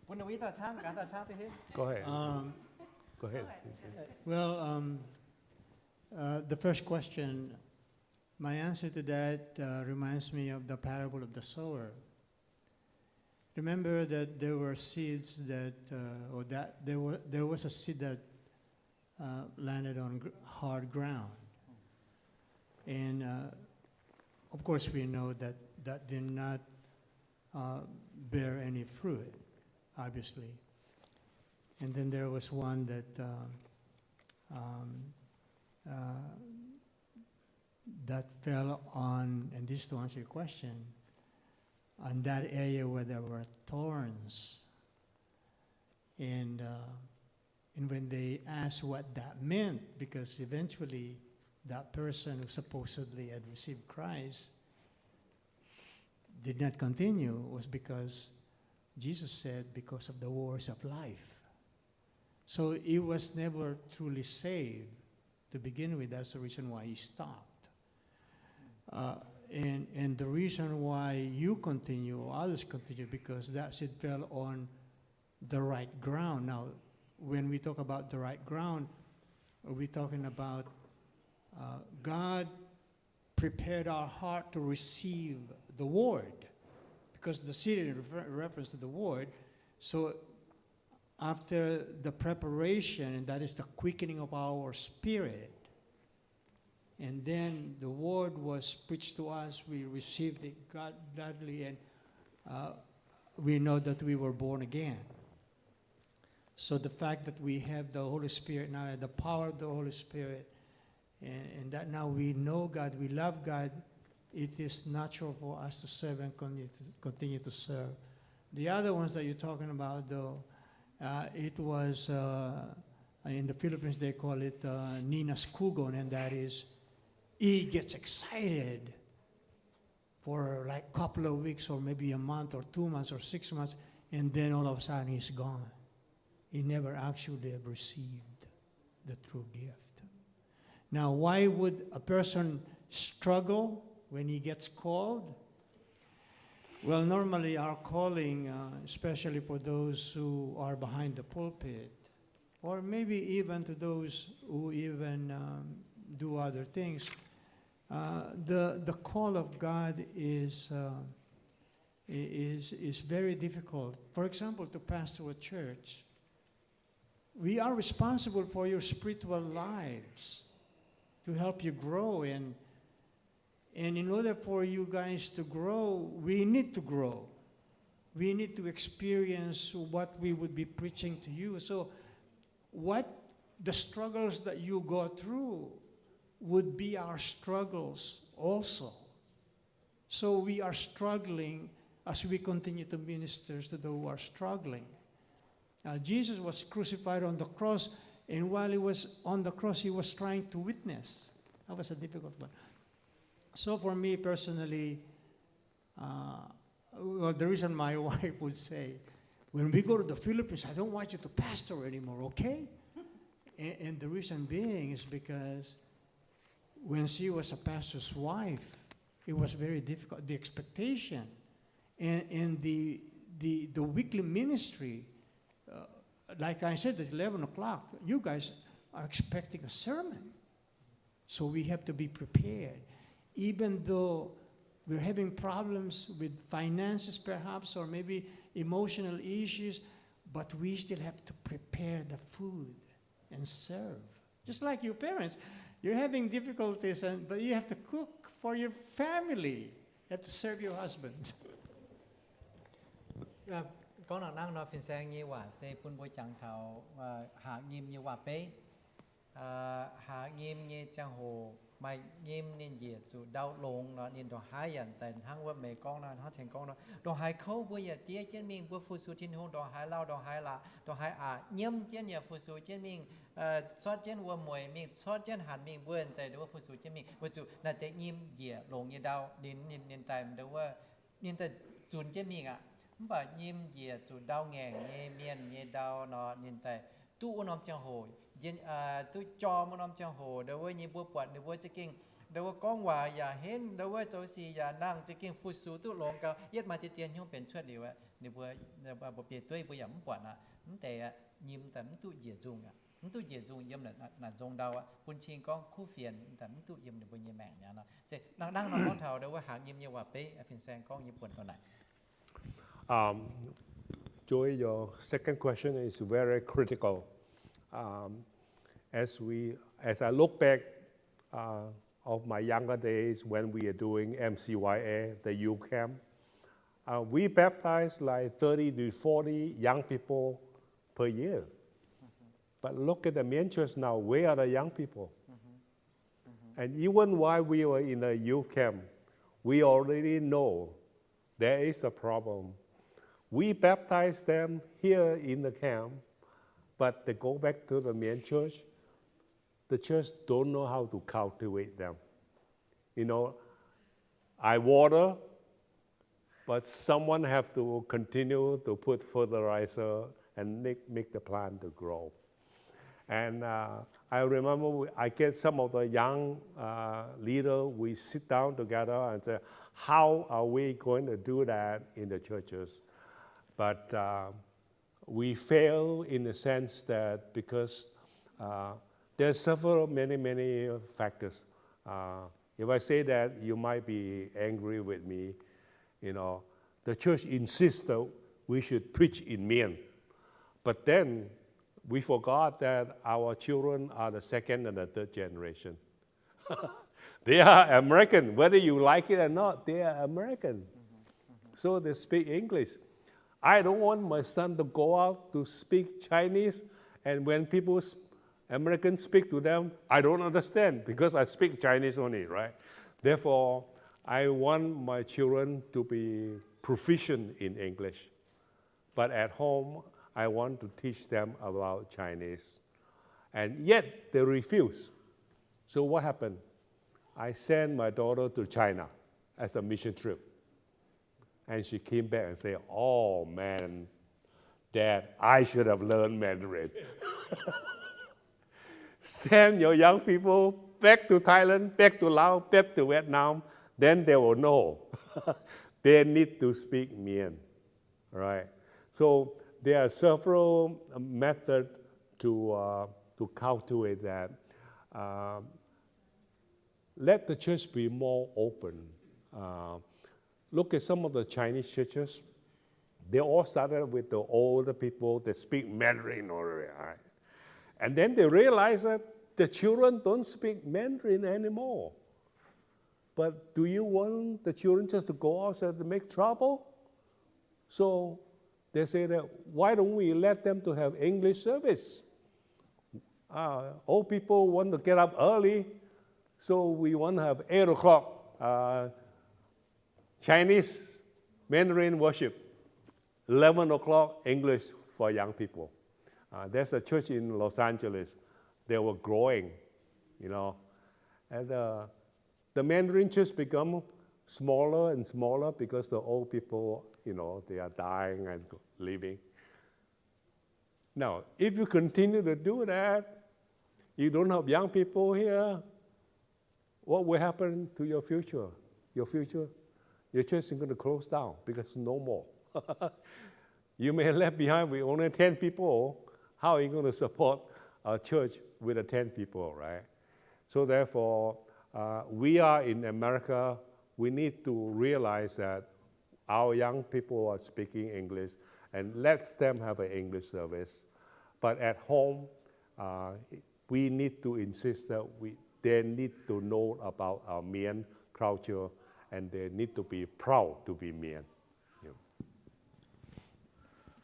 Bun ninh mbuo ih dauh camv, gaax dauh camv duqv henv. Go ahead. Um, Go ahead. well, um, uh, the first question, my answer to that uh, reminds me of the parable of the sower. Remember that there were seeds that, uh, or that there, were, there was a seed that uh, landed on gr- hard ground. And uh, of course, we know that that did not uh, bear any fruit, obviously. And then there was one that uh, um, uh, that fell on, and this to answer your question, on that area where there were thorns. And uh, and when they asked what that meant, because eventually that person who supposedly had received Christ did not continue, was because Jesus said, because of the worries of life. So he was never truly saved to begin with. That's the reason why he stopped. Uh, and, and the reason why you continue or others continue, because that seed fell on the right ground. Now, when we talk about the right ground, we're talking about uh, God prepared our heart to receive the word, because the seed is refer- reference to the word. So after the preparation, and that is the quickening of our spirit, and then the word was preached to us, we received it God gladly, and uh, we know that we were born again. So the fact that we have the Holy Spirit now, the power of the Holy Spirit, and, and that now we know God, we love God, it is natural for us to serve and continue to, continue to serve. The other ones that you're talking about, though, uh, it was, uh, in the Philippines, they call it, uh, ninaskugon, and that is, he gets excited for, like, couple of weeks or maybe a month or two months or six months, and then all of a sudden he's gone. He never actually have received the true gift. Now, why would a person struggle when he gets called? Well, normally our calling, uh, especially for those who are behind the pulpit, or maybe even to those who even, um, do other things, uh, the, the call of God is, uh, i-, is, is very difficult. For example, to pastor a church, we are responsible for your spiritual lives, to help you grow. And, and in order for you guys to grow, we need to grow. We need to experience what we would be preaching to you. So what the struggles that you go through would be our struggles also. So we are struggling as we continue to minister to those who are struggling. Uh, Jesus was crucified on the cross, and while he was on the cross, he was trying to witness. That was a difficult one. So for me personally, uh, well, the reason my wife would say, "When we go to the Philippines, I don't want you to pastor anymore, okay?" And, and the reason being is because when she was a pastor's wife, it was very difficult. The expectation and, and the, the, the weekly ministry, uh, like I said, at eleven o'clock, you guys are expecting a sermon. So we have to be prepared. Even though we're having problems with finances perhaps, or maybe emotional issues, but we still have to prepare the food and serve. Just like your parents, you're having difficulties, and, but you have to cook for your family. You have to serve your husband. เอ่อ gorngv nangv nor, fin-saeng nyei waac se bun mbuo jangx taux, aa, haac nyim nyei waac-beiv. Aa, haac nyim nyei ziangh hoc, maaih nyim ninh njiec zuqc ndau longx nor, ninh ndongc haaix yaac daaih hnangv wuov meih gorngv nor, hnangv tengx gorngv nor, ndongc haaix kouv mbuo yaac diev jienv mingh, mbuo fu-sux Tin-Hungh ndongc haaix lauh, ndongc haaix laac, ndongc haaix aqc nyiemv jienv yaac fu-sux jienv mingh, aa, corc jienv wuom-mueic mingh, corc jienv hanc mingh, mbuo daaih ndongc wuov fu-sux jienv mingh, weic zuqc naaiv deix nyim njiec longx nyei ndau, ninh, ninh, ninh daaih ndongc wuov, ninh daaih zunx jienv mingh aqv. Mv baac nyim njiec zuqc ndau ngaengc nyei mienh nyei ndau nor, ninh daaih duqv wuov norm ziangh hoc, njien, aa, duqv jorm wuov norm ziangh hoc, ndongc wuov nyei mbuo buatc ninh mbuo za'gengh, ndongc wuov gorngv waac yaac henv, ndongc wuov zoux sic yaac nangh, za'gengh fu-sux duqv longx gau, yietv maaih deix dien hnyouv benx cuotv liuz aqv. Ninh mbuo, mbuo biei dueiv mbuo yaac mv buatc aqv. Mv deix aqv, nyim daaih mv duqv njiec nzungh aqv. Mv duqv njiec nzungh yiem naaic, naaic nzong ndau aqv. Bun cing gorngv kuv fienx daaih mv duqv yiem ninh mbuo nyei maengc mi'aqv nor. Se nangv, nangv nor gorngv taux ndongc wuov haac nyim nyei waac-beiv, fin-saeng gorngv nyei buonc dongh naaic. Um, Joey, your second question is very critical. Um, as we, as I look back, uh, of my younger days when we are doing M C Y A, the youth camp, uh, we baptize like thirty to forty young people per year. But look at the Mien Church now. Where are the young people? And even while we were in the youth camp, we already know there is a problem. We baptize them here in the camp, but they go back to the Mien Church. The church don't know how to cultivate them. You know, I water, but someone have to continue to put fertilizer and make, make the plant to grow. And, uh, I remember we, I get some of the young, uh, leader, we sit down together and say, "How are we going to do that in the churches?" But, uh, we fail in the sense that because, uh, there are several, many, many factors. Uh, if I say that, you might be angry with me. You know, the church insists that we should preach in Mien. But then we forgot that our children are the second and the third generation. They are American, whether you like it or not, they are American. So they speak English. I don't want my son to go out to speak Chinese, and when people, Americans speak to them, I don't understand because I speak Chinese only, right? Therefore, I want my children to be proficient in English. But at home, I want to teach them about Chinese. And yet, they refuse. So what happened? I sent my daughter to China as a mission trip. And she came back and said, "Oh man, Dad, I should have learned Mandarin." Send your young people back to Thailand, back to Laos, back to Vietnam. Then they will know. They need to speak Mien, right? So there are several methods to, uh, to cultivate that. Um, let the church be more open. Uh, look at some of the Chinese churches. They all started with the older people that speak Mandarin already, right? And then they realize that the children don't speak Mandarin anymore. But do you want the children just to go outside to make trouble? So they say that, "Why don't we let them to have English service?" Uh, old people want to get up early, so we want to have eight o'clock, uh, Chinese Mandarin worship, eleven o'clock English for young people. Uh, there's a church in Los Angeles. They were growing, you know. And, uh, the Mandarin church become smaller and smaller because the old people, you know, they are dying and leaving. Now, if you continue to do that, you don't have young people here, what will happen to your future? Your future, your church is going to close down because no more. You may left behind with only ten people. How are you going to support a church with a ten people, right? So therefore, uh, we are in America. We need to realize that our young people are speaking English, and let them have an English service. But at home, uh, we need to insist that we, they need to know about our Mien culture, and they need to be proud to be Mien. Yeah.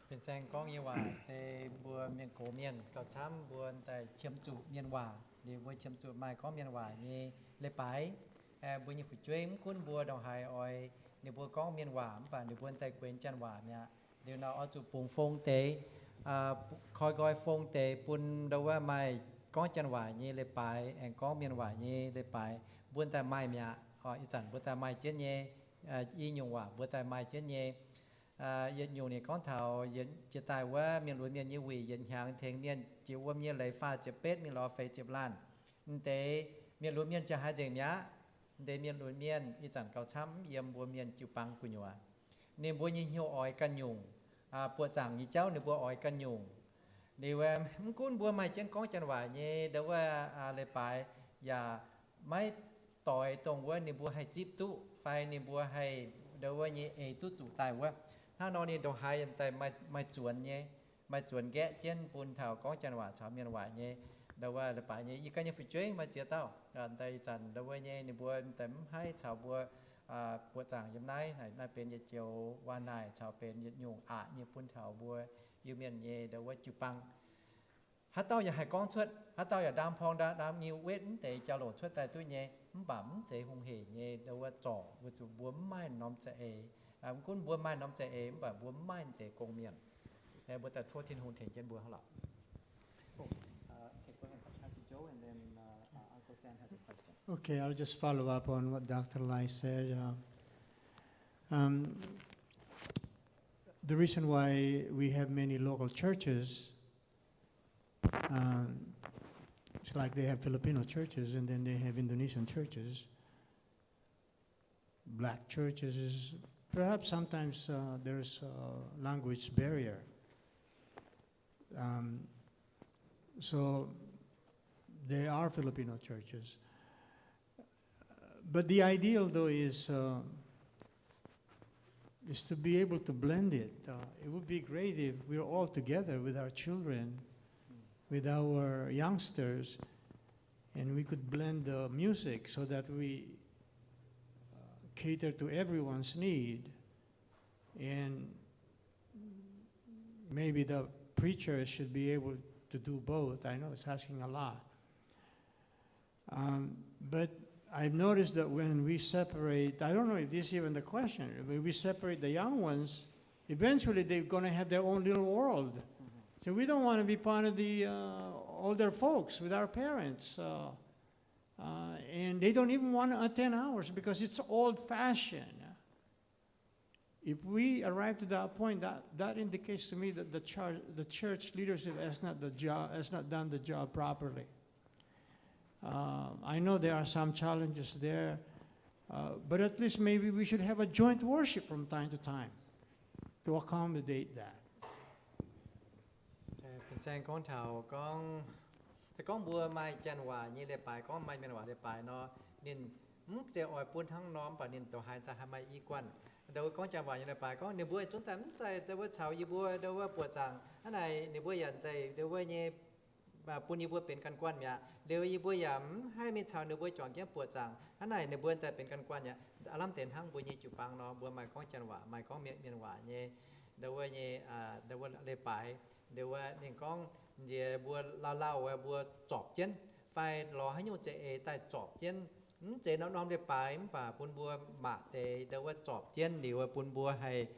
Fin-Saeng gorngv nyei waac se mbuo mienh gox mienh gauh camv mbuo daaih qiemx zuqc mienh waac, liuz mbuo qiemx zuqc maaih gorngv mienh waac nyei leiz-baaix. Mbuo nyei fu'jueiv mv gunv mbuo ndongc haaix oix ninh mbuo gorngv mienh waac mv baac ninh mbuo daaih guenx janx waac mi'aqv. Liuz nor oix zuqc bungx fong deix, koi nqoi fong deix bun ndau wuov maaih gorngv janx waac nyei leiz-baaix aengx gorngv mienh waac nyei leiz-baaix. Mbuo daaih maaih mi'aqv. Ih zanc mbuo daaih maaih jienv nyei, i nyungc waac mbuo daaih maaih jienv nyei. Yietc nyungc ninh gorngv taux yietc jiex daaih wuov mienh lunx mienh nyei wuic yietc hnyangx tengx mienh jiex wuom nyei leiz faah ziepc betv mingh lorz feix ziepc laanh. M'deix mienh lunx mienh jaa haaix nzengc mi'aqv. M'deix mienh lunx mienh ih zanc gauh camv mv yiem mbuo mienh jiu-baang gu'nyuoz. Ninh mbuo nyei hnyouv oix ganh nyungc, buoqc zaangc nyei jauv ninh mbuo oix ganh nyungc. Liuz mv gunv mbuo maaih jienv gorngv janx waac nyei ndau wuov leiz-baaix yaac maiv doix dongh wuov ninh mbuo haih zipv duqv fai ninh mbuo haih ndau wuov nyei eix duqv zuqc daaih wuov. Hnangv nor ninh ndongc haaix daaih maaih zuonx nyei, maaih zuonx nqaeqv jienv bun taux gorngv janx waac caux mienh waac nyei ndau wuov leiz-baaix nyei. Yie ganh nyei fu'jueiv maaih ziex dauh, daaih ih zanc ndau wuov nyei ninh mbuo daaih mv haih caux mbuo buoqc zaangc yiem naaiv, naaiv benx yietc joux waac-naaic caux benx yietc nyungc aqc nyei bun taux mbuo Iu-Mienh nyei ndau wuov jiu-baang. Haaix dauh yaac haih gorngv cuotv, haaix dauh yaac ndaam porng ndaam nyiu wetv mv deix jauv-louc cuotv daaih duqv nyei, mv baac mv zeiz hungh hec nyei ndau wuov zorc, weic zuqc mbuo mv maaih norm za'eix. Mv gunv mbuo maaih norm za'eix mv baac mbuo mv maaih deix gong-mienh. Mbuo daaih tov Tin-Hungh tengx jienv mbuo hnangv lorqc. Okay, I'll just follow up on what Doctor Lai said. Uh, um, the reason why we have many local churches, um, it's like they have Filipino churches and then they have Indonesian churches, black churches, is perhaps sometimes uh, there's a language barrier. Um, so there are Filipino churches. But the ideal, though, is, uh, is to be able to blend it. Uh, it would be great if we were all together with our children, with our youngsters, and we could blend the music so that we uh, cater to everyone's need and Maybe the preacher should be able to do both. I know it's asking a lot. Um, but I've noticed that when we separate, I don't know if this is even the question, when we separate the young ones, eventually they're going to have their own little world. So we don't want to be part of the uh, older folks with our parents. Uh, uh, and they don't even want to attend ours because it's old fashioned. If we arrive to that point, that, that indicates to me that the church, the church leadership has not, the job, has not done the job properly. Uh, I know there are some challenges there, uh, but at least maybe we should have a joint worship from time to time to accommodate that. Fin-saeng gorngv taux gorngv, se gorngv mbuo maaih janx waac nyei leiz-baaix, gorngv maaih mienh waac leiz-baaix nor, ninh mv zeiz oix bun hnangv nor, mv baac ninh douc haaix daaih haih maaih i guanh. Ndau wuov gorngv janx waac nyei leiz-baaix gorngv ninh mbuo zungv daaih mv daaih ndau wuov caux yie mbuo ndau wuov buoqc zaangc. Hnangv naaic ninh mbuo yaac daaih ndau wuov nyei bun yie mbuo benx gan guanh mi'aqv. Liuz yie mbuo yaac mv haih mingh caux ninh mbuo juangc jienv buoqc zaangc. Hnangv naaic ninh mbuo daaih benx gan guanh mi'aqv. Aav lamh deix hnangv mbuo nyei jiu-baang nor, mbuo maaih gorngv janx waac, maaih gorngv mienh, mienh waac nyei ndau wuov nyei ndau wuov leiz-baaix. Ndau wuov ninh gorngv nziex mbuo lauh lauh mbuo zorpc jienv fai lorz haaix nyungc za'eix daaih zorpc jienv. Mv zeiz norm-norm leiz-baaix mv baac bun mbuo mangc deix ndau wuov zorpc jienv liuz bun mbuo haih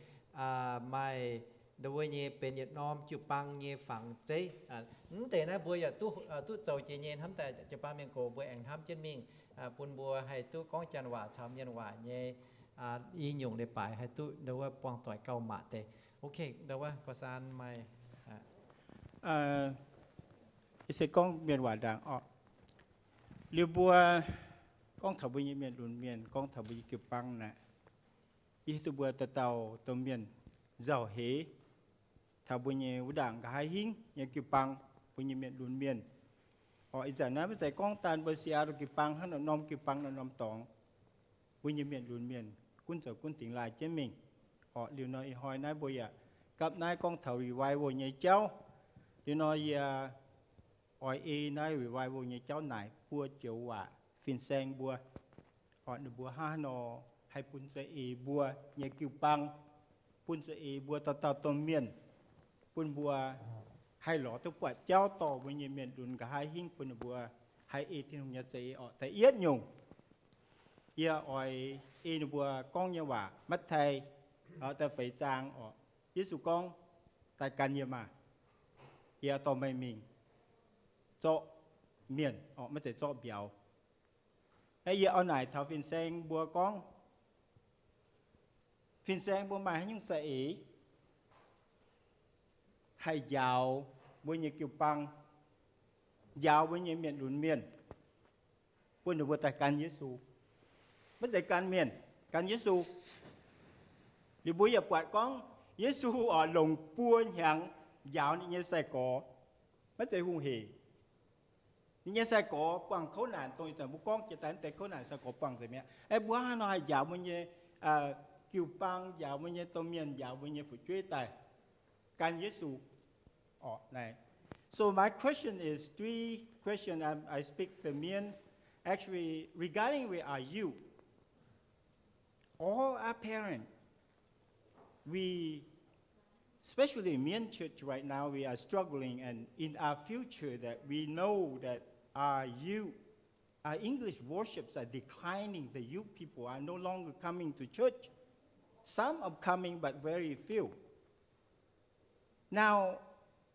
maaih ndau wuov nyei benx yietc norm jiu-baang nyei fangx zeiv. Mv deix naaiv mbuo yaac duqv zoux jiex nyei hnamv daaih jiu-baang mienh gox mbuo aengx hnamv jienv mingh, bun mbuo haih duqv gorngv janx waac caux mienh waac nyei i nyungc leiz-baaix haih duqv ndau wuov buangh doic gauh mangc deix. Ok, ndau wuov gorx-saan maaih Ih se gorngv mienh waac ndaangc orqc. Liuz mbuo gorngv taux mbuo nyei mienh lunx mienh, gorngv taux mbuo nyei jiu-baang naaic, yie hiuv duqv mbuo dauh dauh domh mienh nzauh heix taux mbuo nyei wuov ndaangc nqa'haav hingv nyei jiu-baang, mbuo nyei mienh lunx mienh. Orqc, ih zanc naaiv maiv zeiz gorngv daan mbuo Seattle jiu-baang hnangv, norm-norm jiu-baang, norm-norm dorngx, mbuo nyei mienh lunx mienh gunv zoux gunv dingx laaih jienv mingh. Orqc, liuz nor ih hnoi naaiv mbuo yaac gapv naaiv gorngv taux revival nyei jauv. Liuz nor yie oix ei naaiv revival nyei jauv naaic buo joux waac fin-saeng mbuo. Orqc, ninh mbuo hnangv haaix nor haih bun za'eix mbuo nyei jiu-baang, bun za'eix mbuo dauh dauh domh mienh, bun mbuo haih lorz duqv buatc jauv dorh mbuo nyei mienh lunx nqa'haav hingv bun ninh mbuo haih ei Tin-Hungh nyei za'eix orqc. Da'yietv nyungc, yie oix ei ninh mbuo gorngv nyei waac, Matv^tai da'feix zaang orqc, Yesu gorngv, Daaih gan yie maah! Yie dorh meih mingh zorqv mienh orqc, maiv zeiz zorqv mbiauz. Yie oix naaic taux fin-saeng mbuo gorngv, fin-saeng mbuo maaih haaix nyungc za'eix haih njaaux mbuo nyei jiu-baang, njaaux mbuo nyei mienh lunx mienh, bun ninh mbuo daaih gan Yesu. Maiv zeiz gan mienh, gan Yesu. Liuz mbuo yaac buatc gorngv Yesu oix longc buo hnyangx njaaux ninh nyei sai-gorx. Maiv zeiz hungh hec. Ninh nyei sai-gorx buangh kouv naanc, dongh ih zanc mbuo gorngv jiex daaih naaiv deix kouv naanc sai-gorx buangh nzengc mi'aqv. Aeqv, mbuo hnangv nor haih njaaux mbuo nyei jiu-baang, njaaux mbuo nyei domh mienh, njaaux mbuo nyei fu'jueiv daaih gan Yesu. Orqc, naaiv. So my question is three question. I, I speak the Mien. Actually, regarding with our youth, all our parents, we, especially Mien church right now, we are struggling, and in our future that we know that our youth, our English worships are declining. The youth people are no longer coming to church. Some are coming, but very few. Now,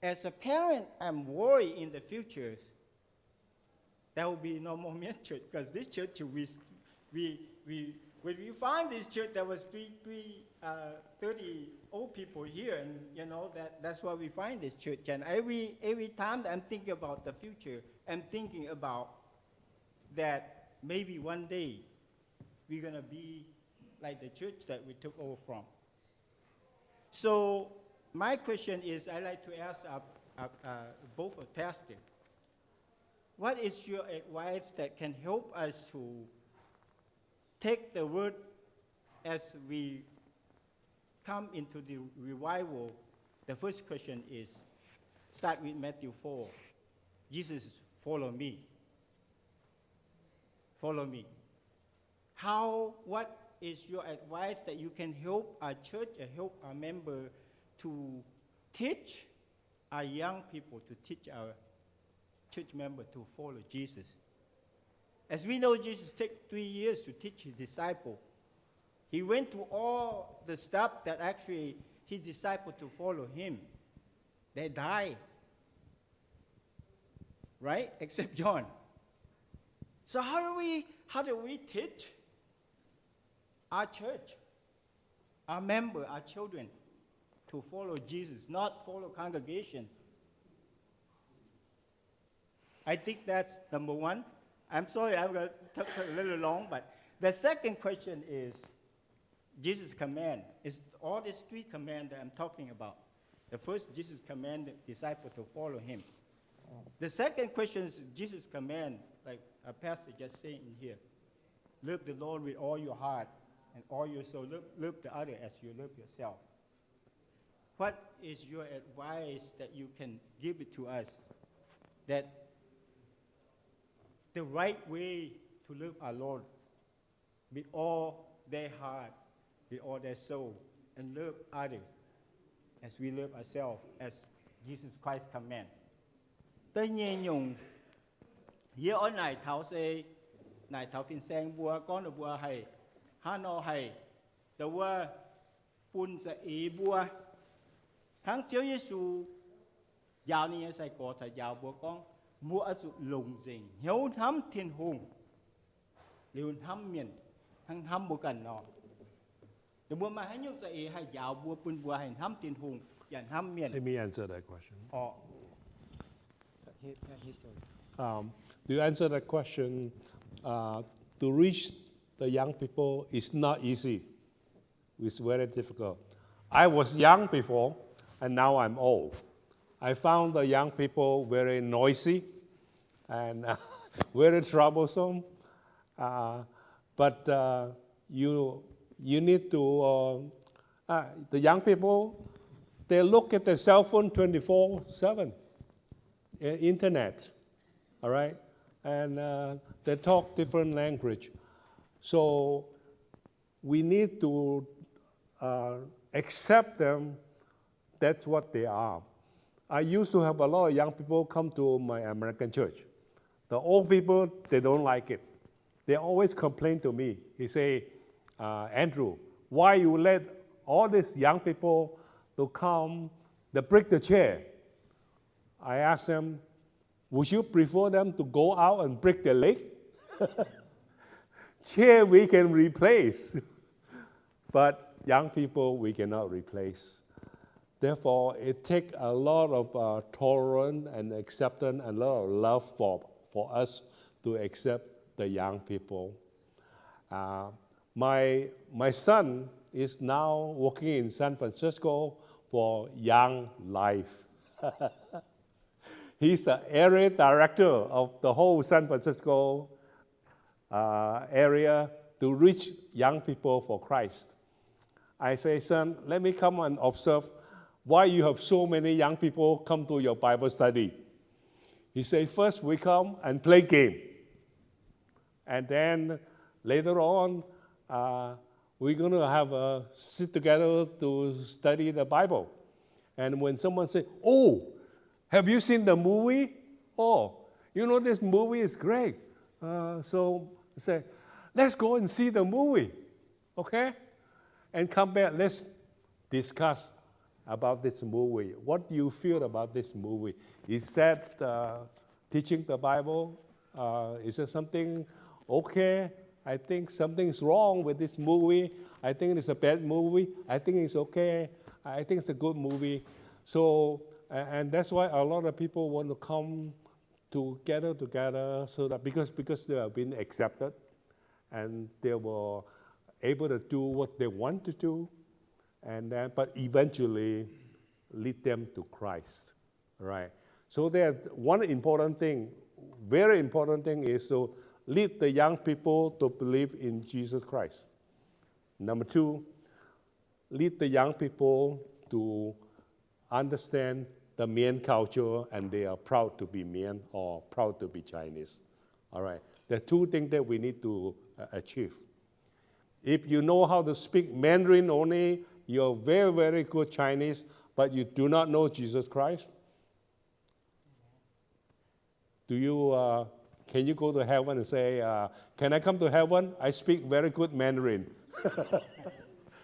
as a parent, I'm worried in the future there will be no more Mien church, because this church, we, we, we, when we find this church, there was three, three, uh, thirty old people here, and you know that that's why we find this church. And every every time that I'm thinking about the future, I'm thinking about that maybe one day we're gonna be like the church that we took over from. So my question is, I like to ask uh, uh, uh, both of pastor, what is your advice that can help us to take the word as we come into the revival? The first question is, start with Matthew four. Jesus, follow me. Follow me. How, what is your advice that you can help our church and help our member to teach our young people to teach our church member to follow Jesus. As we know, Jesus take three years to teach his disciple. He went through all the stuff that actually his disciple to follow him. They die, right? Except John. So how do we, how do we teach our church, our member, our children to follow Jesus, not follow congregations? I think that's number one. I'm sorry, I'm gonna talk a little long, but the second question is Jesus' command. It's all these three commands that I'm talking about. The first, Jesus command the disciple to follow him. The second question is Jesus' command, like a pastor just saying in here, love the Lord with all your heart and all your soul. Love, love the other as you love yourself. What is your advice that you can give it to us that the right way to love our Lord with all their heart, with all their soul, and love others as we love ourselves, as Jesus Christ command. Da'nyeic nyungc, yie oix naaic taux se, naaic taux fin-saeng mbuo, gorngv ninh mbuo haih hnangv nor haih, da'wuov bun za'eix mbuo, hnangv Ziouv Yesu njaaux ninh nyei sai-gorx caux njaaux mbuo gorngv, mbuo oix zuqc longc nzengc hnyouv hnamv Tin-Hungh, liuz hnamv mienh hnangv hnamv mbuo ganh nor. Ninh mbuo maaih haaix nyungc za'eix haih njaaux mbuo, bun mbuo haih hnamv Tin-Hungh yaac hnamv mienh? Let me answer that question. Orqc. He, yeah, he's still. Um, to answer that question, uh, to reach the young people is not easy. It's very difficult. I was young before, and now I'm old. I found the young people very noisy and uh, very troublesome. Uh, but uh, you you need to uh, uh, the young people, they look at their cell phone twenty-four seven, uh, internet, all right, and uh, they talk different language. So we need to uh, accept them. That's what they are. I used to have a lot of young people come to my American church. The old people, they don't like it. They always complain to me. He say, uh, Andrew, why you let all these young people to come, they break the chair? I ask them, would you prefer them to go out and break their leg? Chair we can replace, but young people we cannot replace. Therefore, it takes a lot of uh, tolerance and acceptance and a lot of love for, for us to accept the young people. Uh, my, my son is now working in San Francisco for Young Life. He's the area director of the whole San Francisco uh, area to reach young people for Christ. I say, son, let me come and observe why you have so many young people come to your Bible study. He said, first we come and play game. And then later on, uh, we're going to have a sit together to study the Bible. And when someone say, oh, have you seen the movie? Oh, you know this movie is great. Uh, so say, let's go and see the movie, okay? And come back, let's discuss about this movie. What do you feel about this movie? Is that uh, teaching the Bible? Uh, is there something okay? I think something is wrong with this movie. I think it's a bad movie. I think it's okay. I think it's a good movie. So, a- and that's why a lot of people want to come together, together, so that because, because they have been accepted and they were able to do what they want to do, and then, but eventually lead them to Christ, right? So that one important thing, very important thing is to lead the young people to believe in Jesus Christ. Number two, lead the young people to understand the Mien culture and they are proud to be Mien or proud to be Chinese. All right. There are two things that we need to uh, achieve. If you know how to speak Mandarin only, you're very, very good Chinese, but you do not know Jesus Christ, do you, uh, can you go to heaven and say, uh, "Can I come to heaven? I speak very good Mandarin."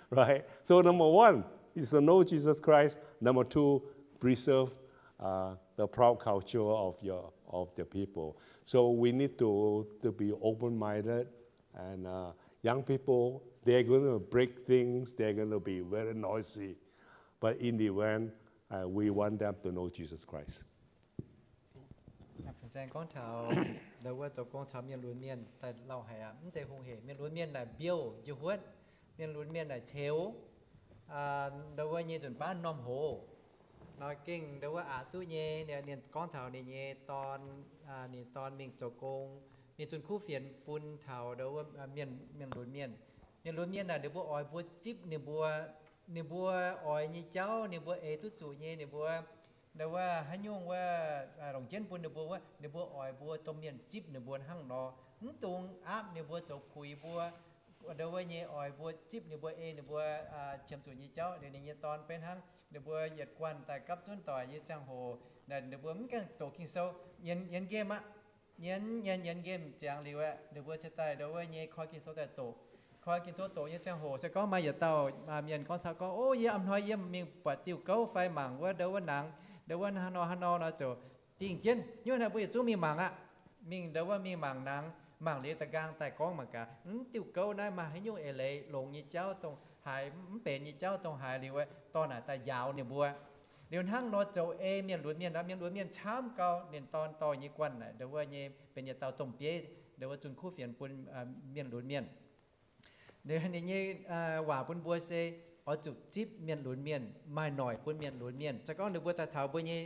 Right? So number one is to know Jesus Christ. Number two, preserve, uh, the proud culture of your, of the people. So we need to, to be open-minded. And, uh, young people, they're going to break things. They're going to be very noisy. But in the end, uh, we want them to know Jesus Christ. Fin-saeng gorngv taux ndau wuov zoux gong caux mienh lunx mienh daaih lauh haic aqv. Mv zeiz hungh hec. Mienh lunx mienh naaic mbiouh njiec huotv. Mienh lunx mienh naaic ceux, ndau wuov nyei nzunc baav m'normh hoz. Nor gengh ndau wuov aqc duqv nyei. Ninh gorngv taux ninh nyei dorn, ninh dorn mingh zoux gong, mingh zunh kuv fienx bun taux ndau wuov mienh, mienh lunx mienh. Mienh lunx mienh naaic ninh mbuo oix mbuo zipv ninh mbuo, ninh mbuo oix nyei jauv, ninh mbuo eix duqv zuqc nyei, ninh mbuo ndau wuov haaix nyungc wuov longc jienv bun ninh mbuo wuov, ninh mbuo oix mbuo domh mienh zipv ninh mbuo hnangv nor. Mv dungx aapv ninh mbuo zoux puix mbuo. Ndau wuov nyei oix mbuo zipv ninh mbuo, ei ninh mbuo qiemx zuqc nyei jauv. Liuz ninh nyei dorn beiv hnangv ninh mbuo yietc guanh daaih gapv zunv doic nyei ziangh hoc, ninh mbuo mv gaengh doqc Ging-Sou, yienx nqemh aqv. Yienx, yienx, yienx nqemh ziangx liuz aeqv, ninh mbuo cingx daaih ndau wuov nyei koi Ging-Sou daaih doqc. Koi Ging-Sou doqc nyei ziangh hoc se gorngv maaih yietc dauh mienh gorngv taux gorngv, O, yie a'hnoi yie mingh buatc diuh gouv fai mangc wuov ndau wuov nangx, ndau wuov hnangv nor hnangv nor nor ziouc dingh jienv. Nyungc naaiv mbuo yietc zungv mingh mangc aqv. Mingh ndau wuov mingh mangc nangx, mangc liuz da'nqaang daaih gorngv mangc gaax, Mv, diuh gouv naaiv maaih haaix nyungc eix leiz longx nyei jauv dongh haaix, mv benx nyei jauv dongh haaix liuz aeqv, dorh naaic daaih njaaux ninh mbuo. Liuz hnangv nor zoux ei mienh lunx mienh, mienh lunx mienh camv gau. Ninh dorn dorh nyei guanh naaic ndau wuov nyei benx yietc dauh domh bieiv ndau wuov zunh kuv fienx bun mienh lunx mienh. Ninh nyei waac bun mbuo se oix zuqc zipv mienh lunx mienh, maaih noic bun mienh lunx mienh. Se gorngv ninh mbuo daaih taux mbuo nyei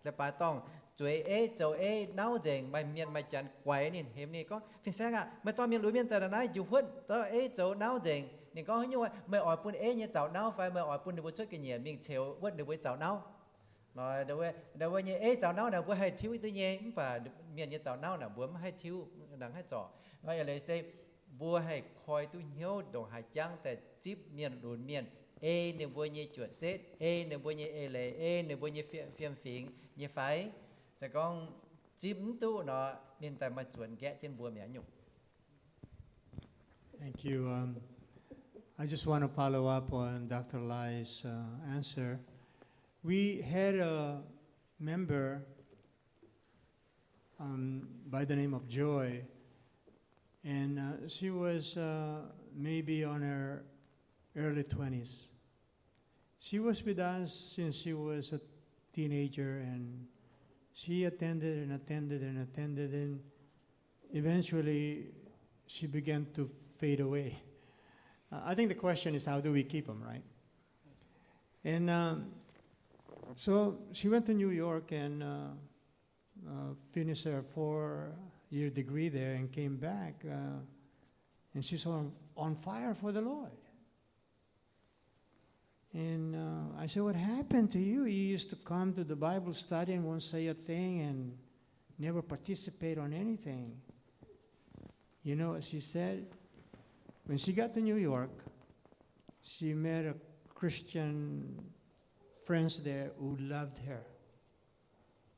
leiz-baaix dorngh, zueiz eiv zoux eiv nauv nzengc, maaih mienh maaih janx guaix ninh, hemx ninh gorngv, Fin-saeng aah, meih dorh mienh lunx mienh daaih naaiv njiec huotv, dorh eiv zoux nauv nzengc. Ninh gorngv, Haaix nyungc meih oix bun eiv nyei zaux nauv fai meih oix bun ninh mbuo cuotv ga'nyiec mingh ceux wuotv ninh mbuo nyei zaux nauv? Ndau wuov nyei eiv zaux nauv naaic mbuo haih tiuv duqv nyei, mv baac mienh nyei zaux nauv naaic mbuo mv haih tiuv, nangc haih zorc. Nor eix leiz se mbuo haih koi duqv hnyouv ndongc haaix jangv daaih zipv mienh lunx mienh, ei ninh mbuo nyei juoqc setv, ei ninh mbuo nyei eix leiz, ei ninh mbuo nyei fiem-, fiem-fingx nyei fai? Se gorngv zipv mv duqv nor, ninh daaih maaih zuonx nqaeqv jienv mbuo mi'aqv nyungc. Thank you. Um, I just want to follow up on Doctor Lai's uh, answer. We had a member um, by the name of Joy, and uh, she was uh, maybe on her early twenties. She was with us since she was a teenager, and she attended and attended and attended, and eventually she began to fade away. Uh, I think the question is, how do we keep them, right? And um, so she went to New York and uh, uh, finished her four-year degree there and came back, uh, and she's on, on fire for the Lord. And uh, I said, What happened to you? You used to come to the Bible study and won't say a thing and never participate on anything. You know what she said? When she got to New York, she met a Christian friends there who loved her,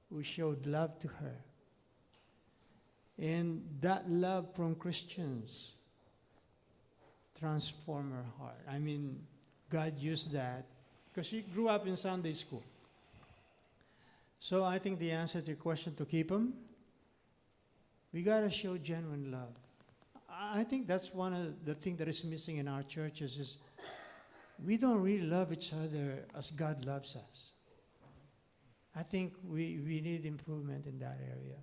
who showed love to her. And that love from Christians transformed her heart. I mean, God used that because she grew up in Sunday school. So I think the answer to your question, to keep them, we got to show genuine love. I think that's one of the things that is missing in our churches is we don't really love each other as God loves us. I think we, we need improvement in that area.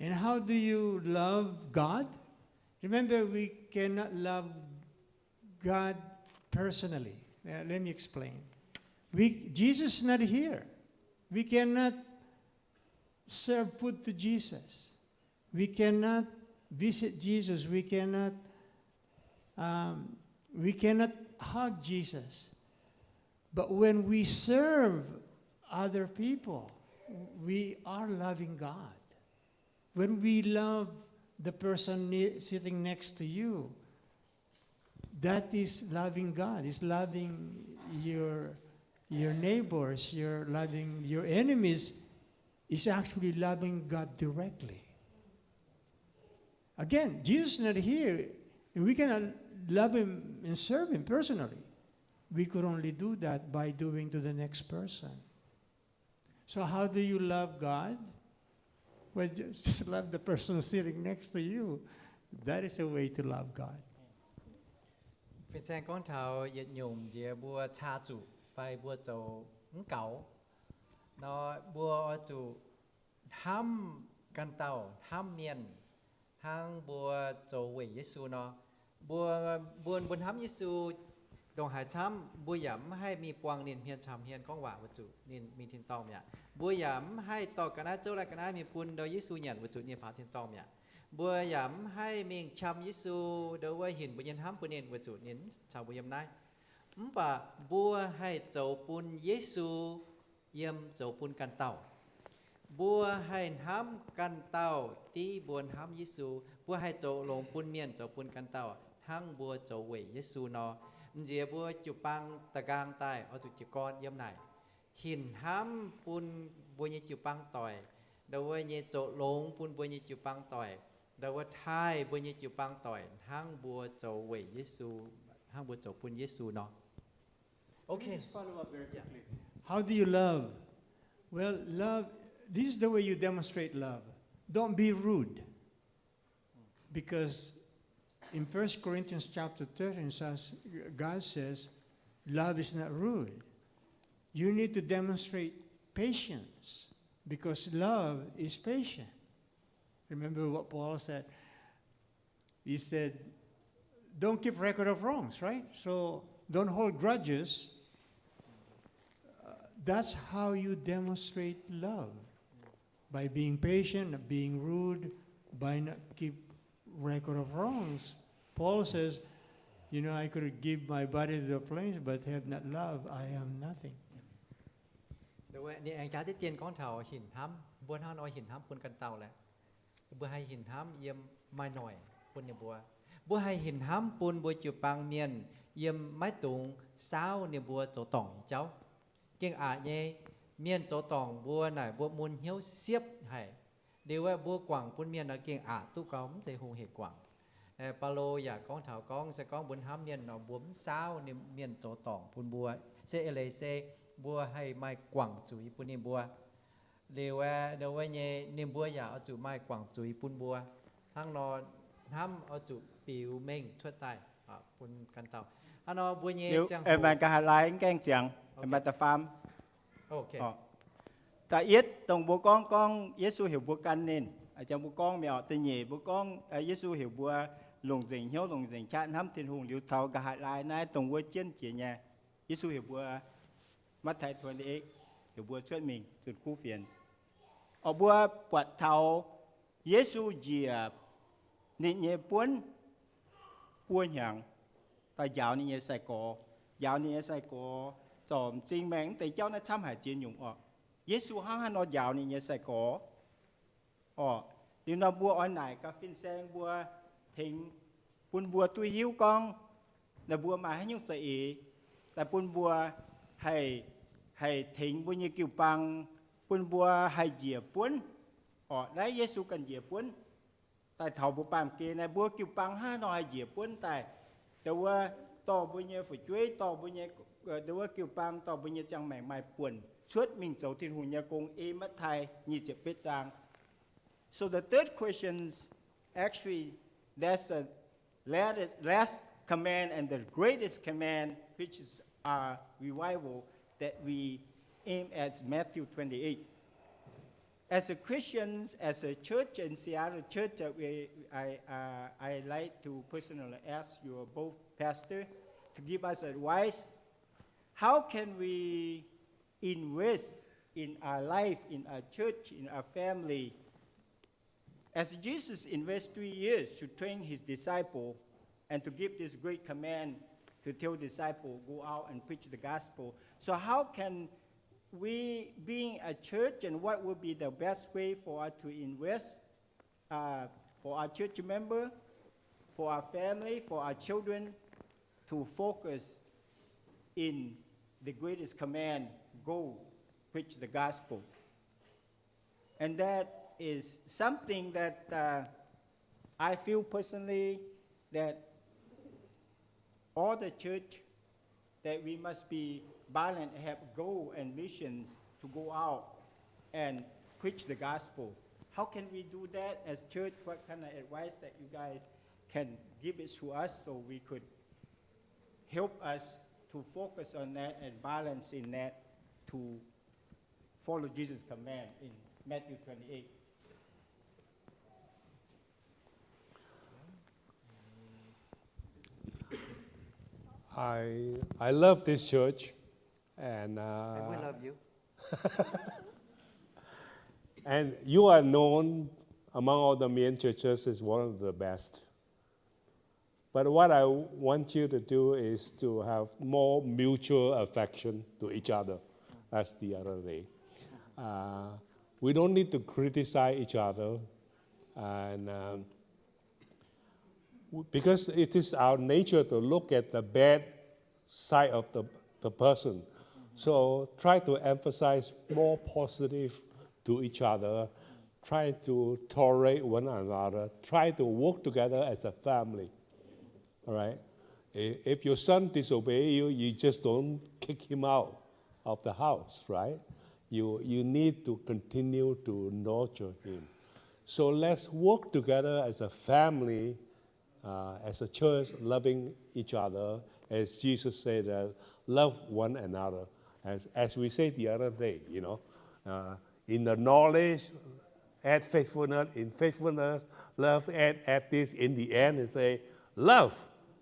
And how do you love God? Remember, we cannot love God personally. Uh, let me explain. We, Jesus is not here. We cannot serve food to Jesus. We cannot visit Jesus. We cannot, um, we cannot hug Jesus. But when we serve other people, we are loving God. When we love the person ne-, sitting next to you, that is loving God, is loving your, your neighbors, your loving your enemies, is actually loving God directly. Again, Jesus is not here. We cannot love him and serve him personally. We could only do that by doing to the next person. So how do you love God? Well, ju- just love the person sitting next to you. That is a way to love God. Fin-Saeng gorngv taux yietc nyungc nziex mbuo caa zuqc fai mbuo zoux mv gaux nor, mbuo oix zuqc hnamv ganh dauh, hnamv mienh, hnangv mbuo zoux weic Yesu nor. Mbuo, mbuo, mbuo hnamv Yesu ndongc haaix camv, mbuo yaac mv haih mingh buangh ninh hmien camv hmien gorngv waac weic zuqc ninh mingh tin-dorngh mi'aqv. Mbuo yaac mv haih dorh ga'naaiv zouv, laih ga'naaiv mingh bun ndou Yesu nyanc weic zuqc ninh faaux tin-dorngh mi'aqv. Mbuo yaac mv haih mingh qam Yesu, ndou wuov hinc mbuo nyei hnamv bun ninh weic zuqc ninh mv caux mbuo yiem naaiv. Mv baac mbuo haih zoux bun Yesu yiem zoux bun ganh dauh. Mbuo haih hnamv ganh dauh div mbuo hnamv Yesu. Mbuo haih zoux longx bun mienh zoux bun ganh dauh hnangv mbuo zoux weic Yesu nor. Nziex mbuo jiu-baang da'nqaang daaih oix zuqc jiez gorn yiem naaic hinc hnamv bun mbuo nyei jiu-baang doic, ndou wuov nyei zoux longx bun mbuo nyei jiu-baang doic, ndou wuov taaih mbuo nyei jiu-baang doic hnangv mbuo zoux weic Yesu, hnangv mbuo zoux bun Yesu nor. Okay. Just follow up very quickly. How do you love? Well, love, this is the way you demonstrate love. Don't be rude. Because in First Corinthians chapter thirteen, says, God says, love is not rude. You need to demonstrate patience because love is patient. Remember what Paul said? He said, don't keep record of wrongs, right? So don't hold grudges. Uh, that's how you demonstrate love, by being patient, not being rude, by not keep record of wrongs. Paul says, you know, I could give my body to the flames, but have not love, I am nothing. Ninh aengx jaax diqv dien gorngv taux hinc hnamv, mbuo hnangv nor hinc hnamv bun ganh dauh leh, mbuo haih hinc hnamv yiem maaih noic bun ninh mbuo. Mbuo haih hinc hnamv bun mbuo jiu-baang mienh yiem maiv dungx saauv ninh mbuo zoux dorngc nyei jauv. Gengh aqc nyei, mienh zoux dorngc mbuo naaic mbuo mun hnyouv siepv haic. Liuz aeqv, mbuo guangc bun mienh nor gengh aqc duqv gau, mv zeiz hungh hec guangc. Baulo yaac gorngv taux gorngv se gorngv mbuo hnamv mienh nor mbuo mv saauv ninh, mienh zoux dorngc bun mbuo, se eix leiz se mbuo haih maaih guangc zuiz bun ninh mbuo. Liuz aeqv, ndou wuov nyei ninh mbuo yaac oix zuqc maaih guangc zuiz bun mbuo. Hnangv nor hnamv oix zuqc biux mengh cuotv daaih bun ganh dauh. Hnangv nor mbuo nyei ziangh hoc, maaih ga'haaix laai mv gaengh ziangx, maaih da'faam. Da'yietv dongh mbuo gorngv, gorngv Yesu heuc mbuo gan ninh, jangx mbuo gorngv mi'aqv. Da'nyeic mbuo gorngv Yesu heuc mbuo longc nzengc hnyouv, longc nzengc qaqv hnamv Tin-Hungh. Liuz taux nqa'haav laai naaiv dongh wuov jienv jiex nyei, Yesu heuc mbuo, Matv^tai twenty-eight, heuc mbuo cuotv mingh zunh kuv fienx. Orqc, mbuo buatc taux Yesu njiec ninh nyei buonv buo hnyangx daaih njaaux ninh nyei sai-gorx, njaaux ninh nyei sai-gorx zorc m'zing maengh mv deix jauv naaiv camv haic ziex nyungc orqc. Yesu hnangv haaix nor njaaux ninh nyei sai-gorx? Orqc, liuz nor mbuo oix naaic gaax fin-saeng mbuo tengx bun mbuo duqv hiuv gorngv naaiv mbuo maaih haaix nyungc za'eix daaih bun mbuo haih, haih tengx mbuo nyei jiu-baang, bun mbuo haih njiec buonv. Orqc, naaiv Yesu ganh njiec buonv daaih taux mbuo baamh gen naaiv, mbuo jiu-baang hnangv haaix nor haih njiec buonv daaih, ndau wuov dorh mbuo nyei fu'jueiv, dorh mbuo nyei, ndau wuov jiu-baang, dorh mbuo nyei ziangh maengc maaih buonc cuotv mingh zoux Tin-Hungh nyei gong, ei Matv^tai nyic ziepc betv zaang. So the third question, actually, that's the last, last command and the greatest command, which is our revival that we aim at Matthew twenty-eight. As a Christian, as a church in Seattle church, uh, we, I, uh, I like to personally ask you both pastor to give us advice. How can we invest in our life, in our church, in our family, as Jesus invested three years to train his disciple and to give this great command to tell disciple, go out and preach the gospel. So how can we, being a church, and what would be the best way for us to invest, uh, for our church member, for our family, for our children, to focus in the greatest command, go preach the gospel. And that is something that uh, I feel personally that all the church that we must be balanced, have goal and missions to go out and preach the gospel. How can we do that as church? What kind of advice that you guys can give it to us so we could help us to focus on that and balance in that to follow Jesus' command in Matthew twenty-eight. I I love this church, and uh, And we love you. And you are known among all the Mien churches as one of the best. But what I want you to do is to have more mutual affection to each other, as the other day. Uh, we don't need to criticize each other, and um, w- because it is our nature to look at the bad side of the, the person. So try to emphasize more positive to each other. Try to tolerate one another. Try to work together as a family. All right? I- If your son disobey you, you just don't kick him out of the house, right? You, you need to continue to nurture him. So let's work together as a family, uh, as a church, loving each other, as Jesus said, uh, love one another. As, as we said the other day, you know, uh, in the knowledge, add faithfulness, in faithfulness, love, add, add this in the end, and say, love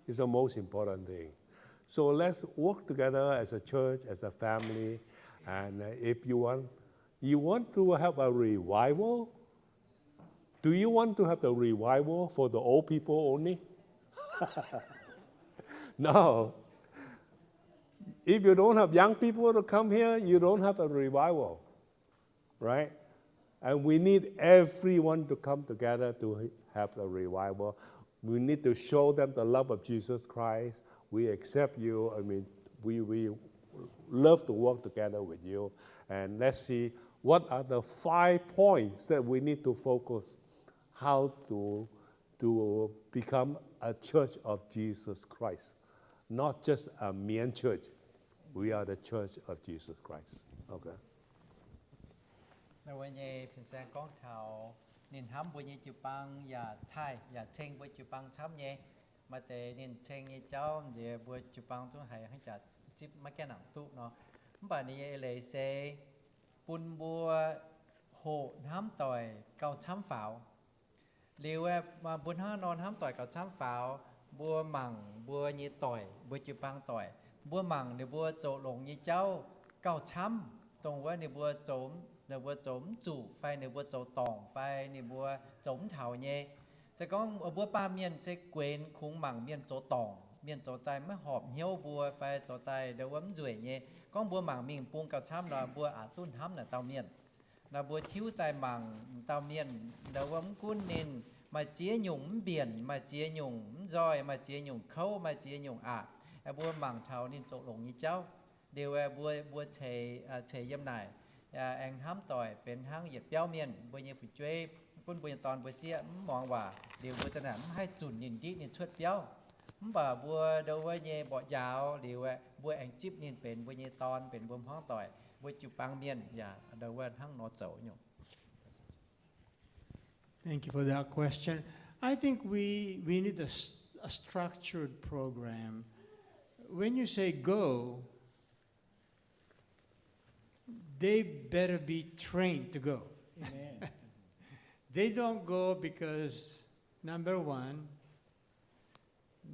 is the most important thing. So let's work together as a church, as a family, and uh, if you want, you want to have a revival, do you want to have the revival for the old people only? No. If you don't have young people to come here, you don't have a revival, right? And we need everyone to come together to have a revival. We need to show them the love of Jesus Christ. We accept you. I mean, we, we love to work together with you. And let's see what are the five points that we need to focus how to, to become a church of Jesus Christ, not just a Mien church. We are the church of Jesus Christ. Okay. Wuov nyei fin-saeng gorngv taux ninh hnamv mbuo nyei jiu-baang yaac taaih yaac ceng mbuo jiu-baang camv nyei. Maaih deix ninh ceng nyei jauv nziex mbuo jiu-baang zungv haiz hnangv jaax zipv maiv gaengh nangc duqv nor. Mv baac ninh nyei eix leiz se bun mbuo hoqc hnamv doic gauh camv faaux. Liuz aeqv, mbuo hnangv nor hnamv doic gauh camv faaux, mbuo mangc mbuo nyei doic, mbuo jiu-baang doic, mbuo mangc ninh mbuo zoux longx nyei jauv gauh camv, dongh wuov ninh mbuo zoux, ninh mbuo zoux mv zuqc fai ninh mbuo zoux dorngc fai ninh mbuo zoux mv taux nyei. Se gorngv mbuo baamh mienh se guenx kungx mangc mienh zoux dorngc, mienh zoux daaih maiv horpc hnyouv mbuo fai zoux daaih ndau wuov mv nzueic nyei. Gorngv mbuo mangc mingh bung gauh camv nor, mbuo aqc duqv hnamv naaic dauh mienh. Naaiv mbuo tiuv daaih mangc dauh mienh, ndau wuov mv gunv ninh maaih ziex nyungc mv mbienc, maaih ziex nyungc mv nzoih, maaih ziex nyungc kouv, maaih ziex nyungc aqc, mbuo mangc taux ninh zoux longx nyei jauv. Liuz aeqv, mbuo, mbuo ceix, ceix yiem naaic, aengx hnamv doic benx hnangv yietc biauv mienh, mbuo nyei fu'jueiv, gunv mbuo nyei dorn mbuo sieqv mv muangx waac, liuz mbuo za'naaic mv haih zunc ninh, ndiqv ninh cuotv biauv. Mv baac mbuo ndau wuov nyei mborqv njaaux liuz aeqv, mbuo aengx zipv ninh benx mbuo nyei dorn, benx mbuo hmuangv doic, mbuo jiu-baang mienh yaac ndau wuov hnangv nor zoux nyungc. Thank you for that question. I think we, we need a, s- a structured program. When you say go, they better be trained to go. Amen. They don't go because, number one,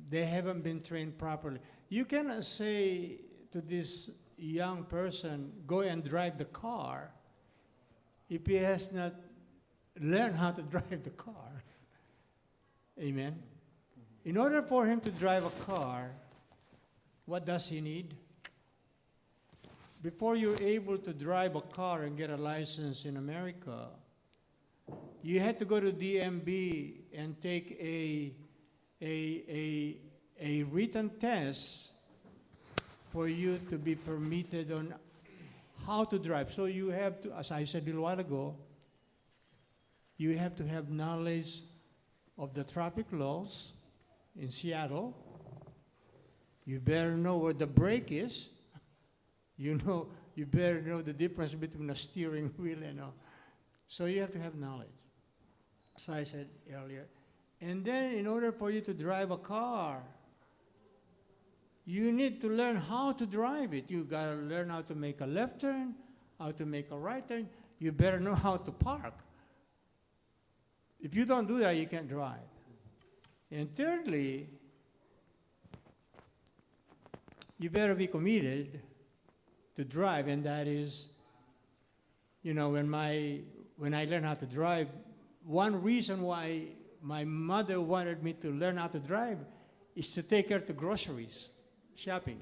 they haven't been trained properly. You cannot say to this young person, go and drive the car, if he has not learned how to drive the car. Amen. In order for him to drive a car, what does he need? Before you're able to drive a car and get a license in America, you had to go to D M V and take a, a, a, a written test for you to be permitted on how to drive. So you have to, as I said a little while ago, you have to have knowledge of the traffic laws in Seattle. You better know where the brake is. You know, you better know the difference between a steering wheel and a, so you have to have knowledge, as I said earlier. And then in order for you to drive a car, you need to learn how to drive it. You gotta learn how to make a left turn, how to make a right turn. You better know how to park. If you don't do that, you can't drive. And thirdly, you better be committed to drive, and that is, you know, when my, when I learned how to drive, one reason why my mother wanted me to learn how to drive is to take her to groceries, shopping.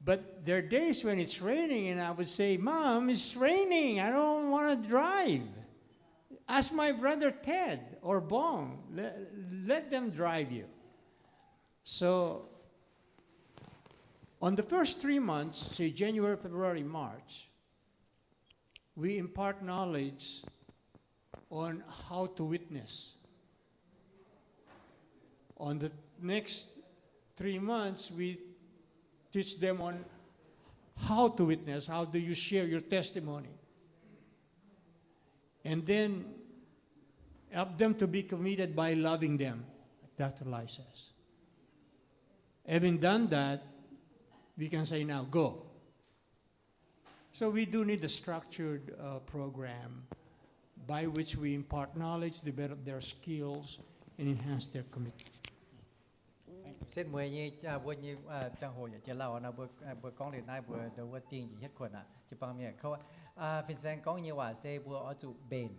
But there are days when it's raining, and I would say, "Mom, it's raining. I don't wanna drive. Ask my brother Ted or Bong. Let, let them drive you." So, on the first three months, say January, February, March, we impart knowledge on how to witness. On the next three months, we teach them on how to witness. How do you share your testimony? And then help them to be committed by loving them, Doctor Lai says. Having done that, we can say, "Now go." So we do need a structured, uh, program by which we impart knowledge, develop their skills, and enhance their commitment. Setv mueiz nyei, mbuo nyei ziangh hoc yaac jiex lauh nor, mbuo gorngv liuz naaiv mbuo ndo wuov dingh njiec hietv kuonx aqv. Jiu-baang mienh, fin-saeng gorngv nyei waac se mbuo oix zuqc mbenc.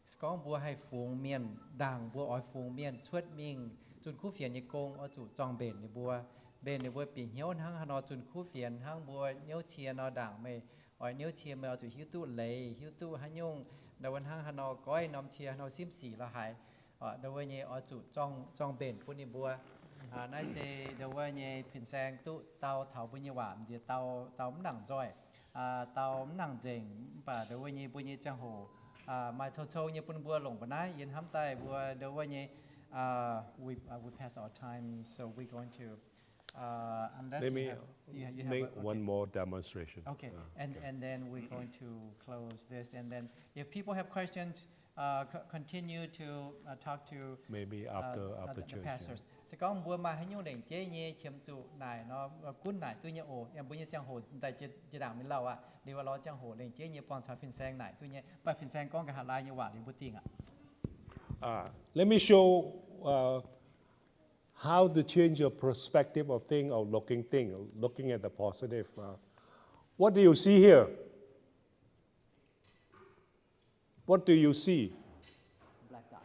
Se gorngv mbuo haih fungx mienh, ndaangc mbuo oix fungx mienh cuotv mingh zunh kuv fienx nyei gong, oix zuqc zorng-mbenc ninh mbuo. Mbenc ninh mbuo bieqc hnyouv hnangv haaix nor zunh kuv fienx, hnangv mbuo niouv cie nor, ndaangc meih oix niouv cie, meih oix zuqc hiuv duqv leiz, hiuv duqv haaix nyungc, ndo wuov hnangv haaix nor goiv norm cie, haaix nor simv sic lorz haaix. Ndo wuov nyei oix zuqc zorng-mbenc bun ninh mbuo. Naaiv se ndo wuov nyei fin-saeng duqv dau taux mbuo nyei waac nziex dau, dau mv nangc nzoih, dau mv nangc nzengc, mv baac ndo wuov nyei mbuo nyei ziangh hoc maaih cou-cou nyei bun mbuo longc mbuo naaiv yie hnamv daaih mbuo ndo wuov nyei, we, we pass our time, so we going to, unless you have, you have, you have, make one more demonstration. Okay, and, and then we're going to close this, and then if people have questions, continue to talk to maybe after, after the church, pastors. Se gorngv mbuo maaih haaix nyungc lengc jeiv nyei qiemx zuqc naaic nor, gunv naaic duqv nyei oc. Yiem mbuo nyei ziangh hoc daaih jiex ndaangc mingh lauh aqv. Liuz lorz ziangh hoc lengc jeiv nyei buangh caux fin-saeng naaic duqv nyei. Mv baac fin-saeng gorngv nqa'haav laai nyei waac liuz mbuo dingh aqv. Let me show how to change your perspective of thing or looking thing, looking at the positive. What do you see here? What do you see? Black dot.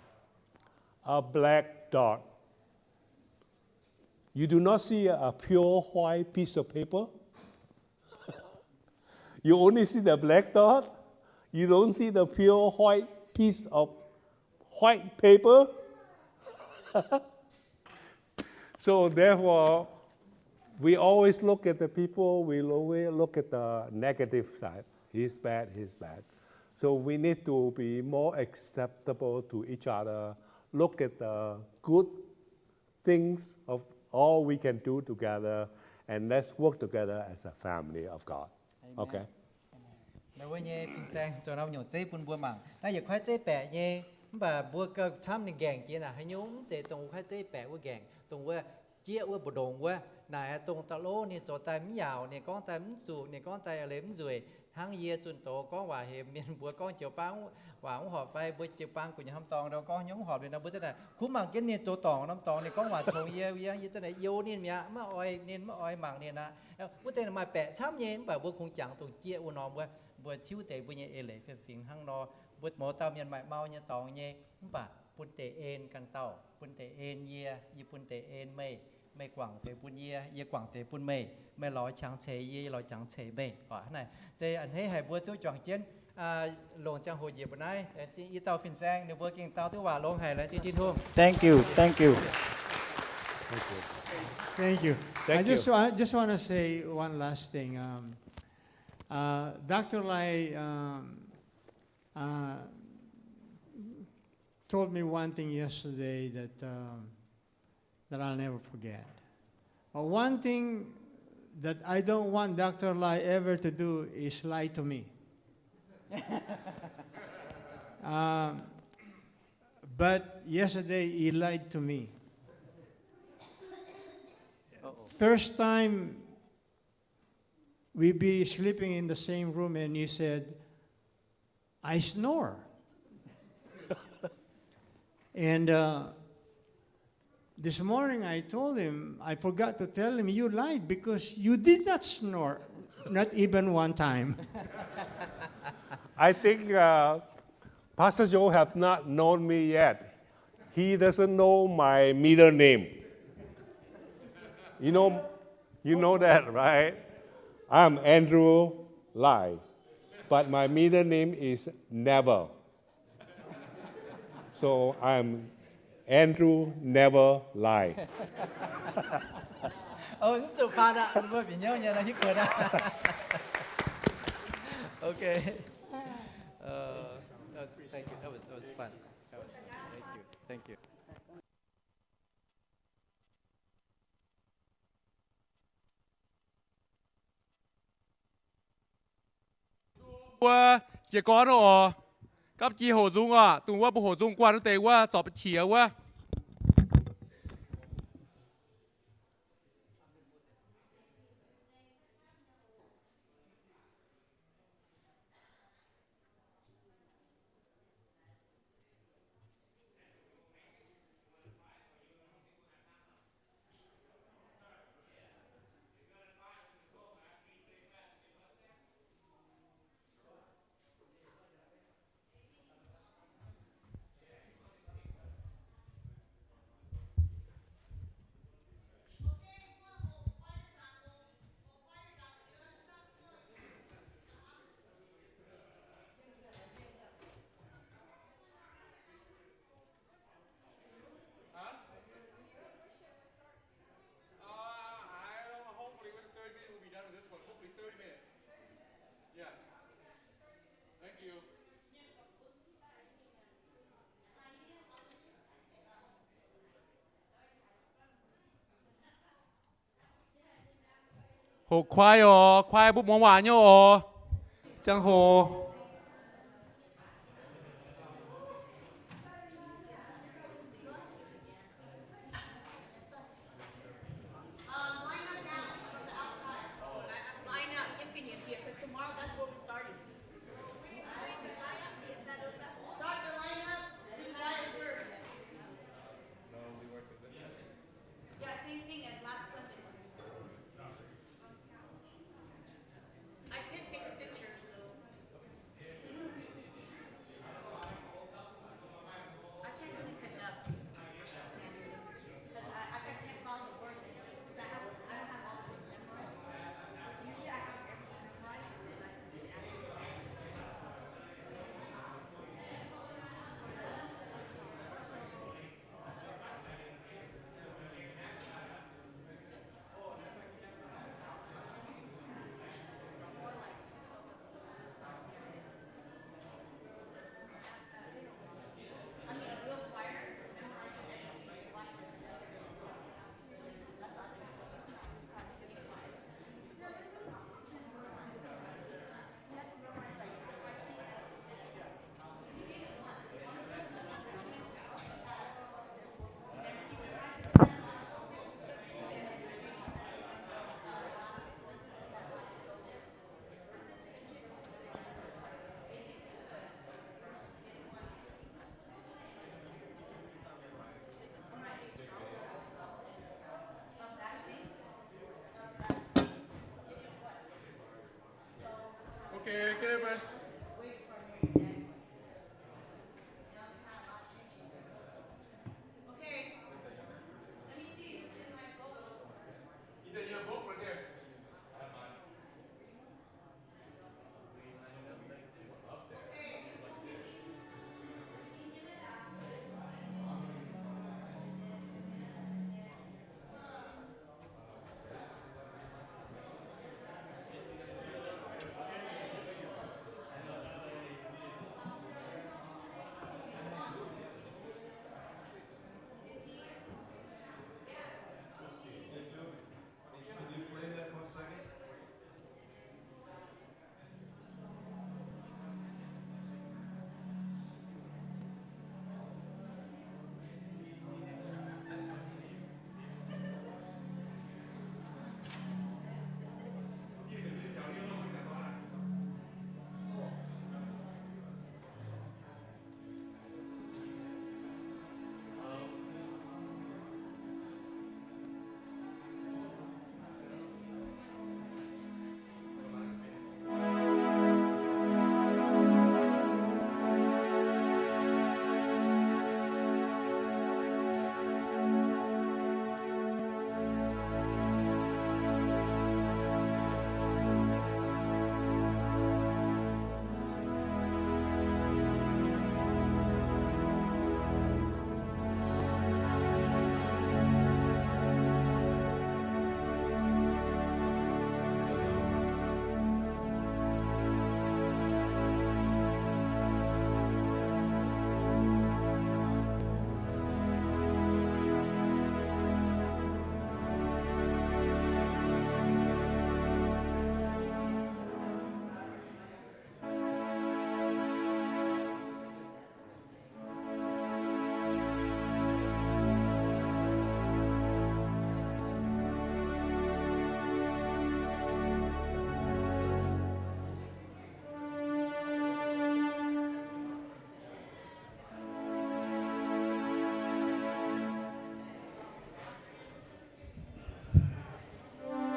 A black dot. You do not see a pure white piece of paper. You only see the black dot. You don't see the pure white piece of white paper. So therefore, we always look at the people, we always look at the negative side. He's bad, he's bad. So we need to be more acceptable to each other, look at the good things of all we can do together, and let's work together as a family of God. Okay. Ndo wuov nyei fin-saeng zoux norm nyungc zeiv bun mbuo mangc. Naaiv yietc kuaaiv zeiv baeqc nyei, mv baac mbuo gauh camv ninh nqaengc jiex naaic haaix nyungc, mv zeiz dongh wuov kuaaiv zeiv baeqc wuov nqaengc, dongh wuov jieqv wuov mbu'ndongx wuov. Naaic dongh da'lov ninh zoux daaih mv yaauc, ninh gorngv daaih mv zuqc, ninh gorngv daaih leiz mv nzueic. Hnangv yie zunh doz gorngv waac hemx mienh mbuo gorngv jiu-baang waac mv horpc fai mbuo jiu-baang gu'nyuoz norm dorngx ndo gorngv haaix nyungc mv horpc liuz nor, mbuo zanc naaic kuv mangc jienv ninh zoux dorngc norm dorngx, ninh gorngv waac congx yie, yie zanc naaic youx ninh mi'aqv, maiv oix ninh, maiv oix mangc ninh aqv. Wuov deix maaih baeqc camv nyei, mv baac mbuo kungx jangx dongh jieqv wuov norm wuov, mbuo tiuv deix mbuo nyei eix leiz fih fingx hnangv nor. Mbuo mouz dauh mienh maaih mau nyei dorngx nyei, mv baac bun deix en ganh dauh, bun deix en yie, yie bun deix en meih, meih guangc deix bun yie, yie guangc deix bun meih, meih lorz qangx ceix yie, yie lorz qangx ceix meih. Hnangv naaic se a'hneiv haic mbuo duqv juangc jienv longc ziangh hoc njiec mbuo naaiv i dauh fin-saeng, ninh mbuo gengh dau duqv waac longx haic, laengz zingh Tin-Hungh. Thank you, thank you. Thank you. Thank you. Thank I just, you. I just want to say one last thing. Um, uh, Doctor Lai, um, uh, told me one thing yesterday that, um, that I'll never forget. Uh, one thing that I don't want Doctor Lai ever to do is lie to me. Um, but yesterday he lied to me. Uh-oh. First time we be sleeping in the same room and he said, "I snore." And, uh, this morning I told him, I forgot to tell him, "You lied because you did not snore, not even one time." I think, uh, Pastor Joe have not known me yet. He doesn't know my middle name. You know, you know that, right? I'm Andrew Lai, but my middle name is Never. So I'm Andrew Never Lai. Oh, mv zuqc faat aqv, mbuo bieqc hnyouv nyei nor hiuv kuonx aqv. Okay. Uh, uh, thank you. That was, that was fun. That was fun. Thank you. Thank you. Mbuo jiez gorn oc. Gapv jiex hoqc nzung oc. Dongh wuov mbuo hoqc nzung guanh wuov deix wuov zorpc qiex wuov. Huh? Uh, I don't know. Hopefully within thirty minutes we'll be done with this one. Hopefully thirty minutes. Yeah. Thank you. Hoqc kuaai oc. Kuaai mbuo muangx waac nyei oc. Ziangh hoc. Yeah, same thing as last Sunday. I did take a picture, so I can't really conduct because I, I can't follow the words because I have, I don't have all of it memorized. Usually I have everything memorized and then I can read it after. Okay, get it, man.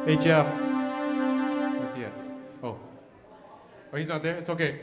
Hey, Jeff. Where's he at? Oh. Oh, he's not there? It's okay.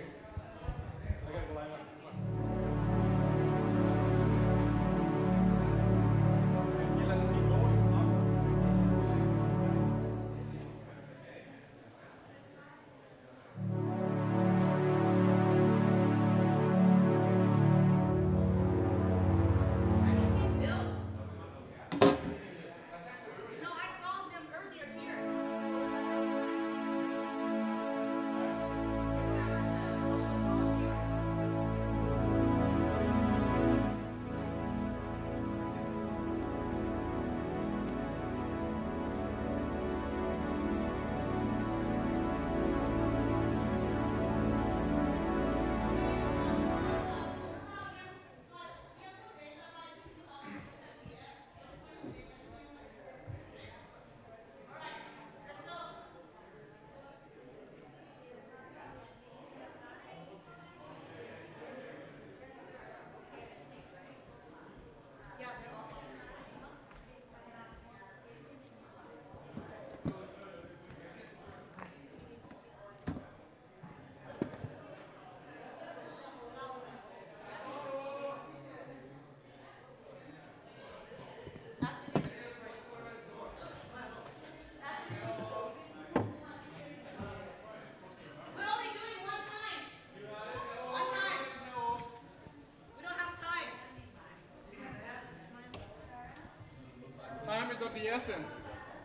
Time is of the essence.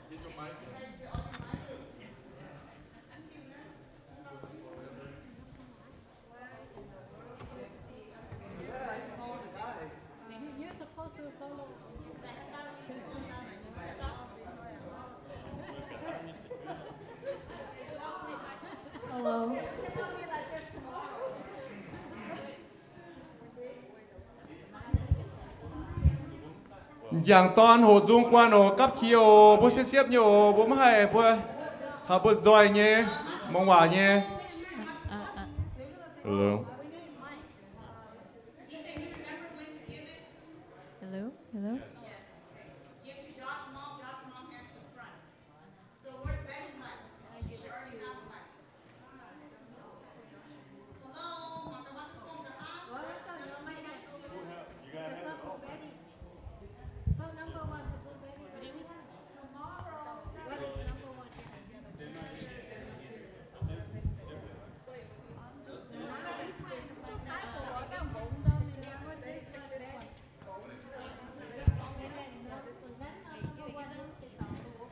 Get your mic. Hello. M'jangc dorn hoqc nzung guanh oc, gapv qiex oc, mbuo siepv-siepv nyei oc, mbuo maiv haih mbuo taux mbuo nzoih nyei, muangx waac nyei. Hello. Hello, hello.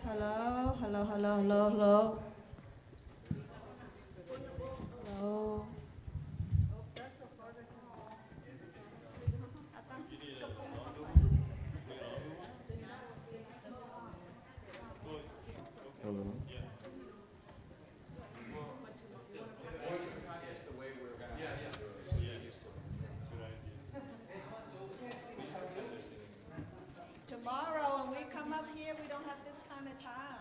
Hello, hello, hello, hello, hello. Hello. Hello. Tomorrow when we come up here, we don't have this kind of time.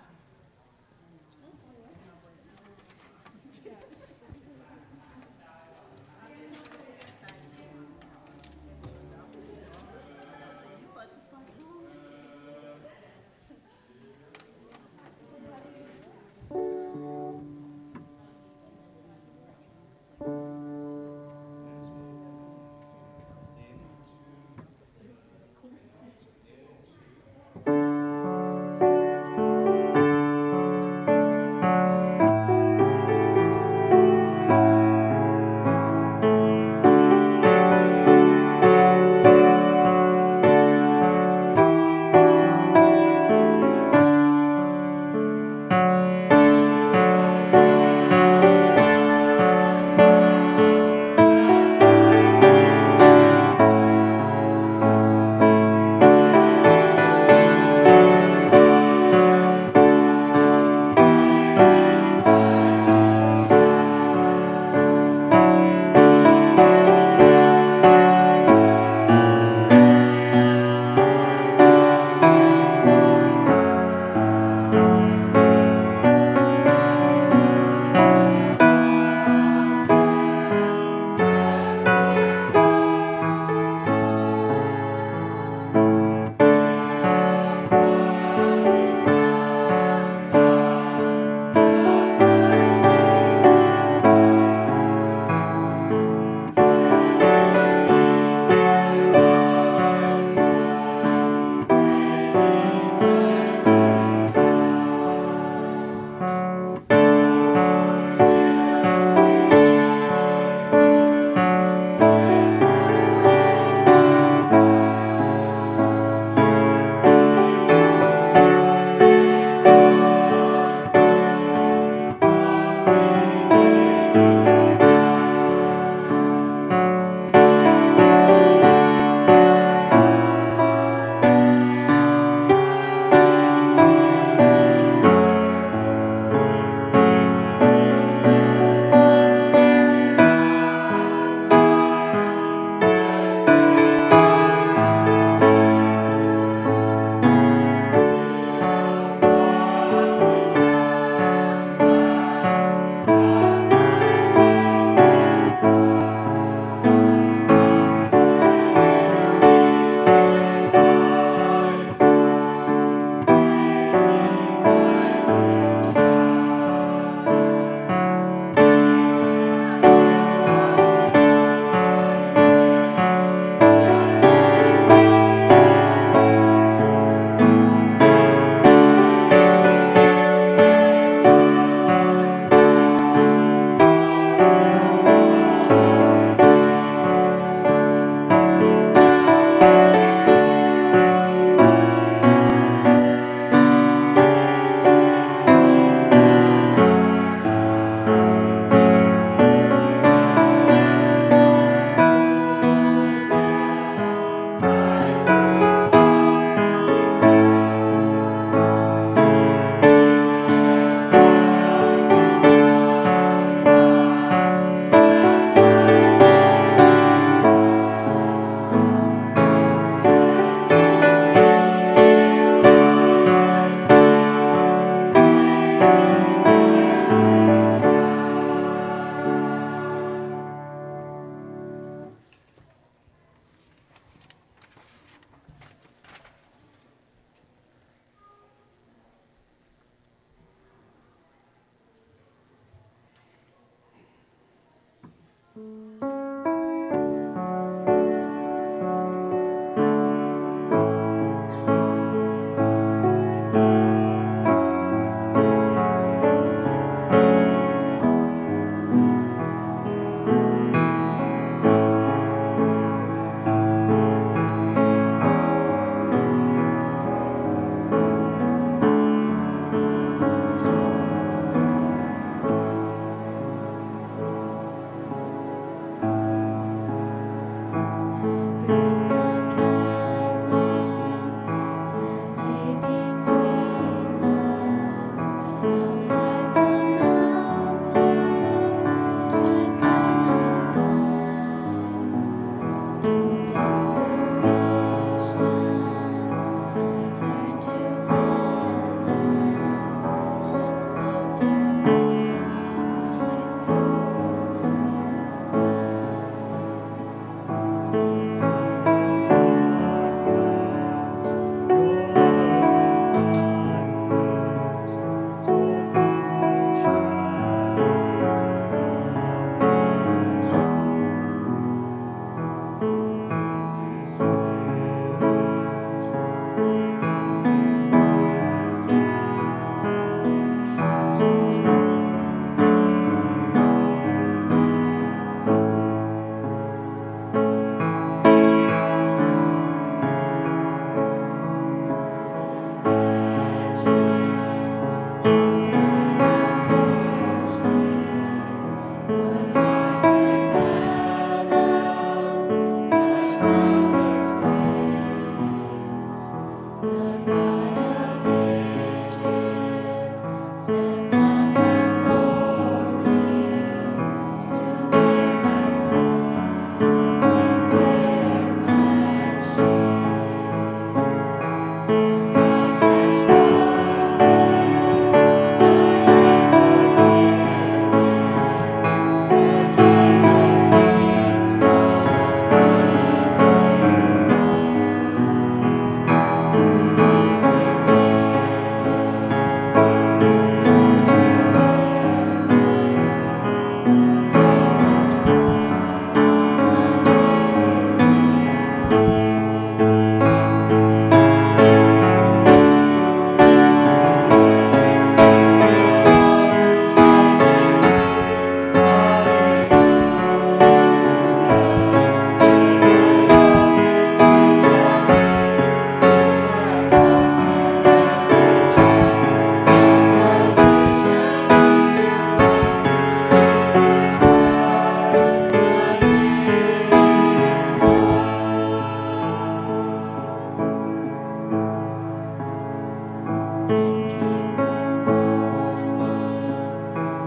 Came the morning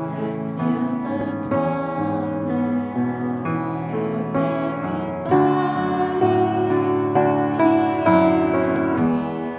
and sealed the promise. Your buried body begins to breathe.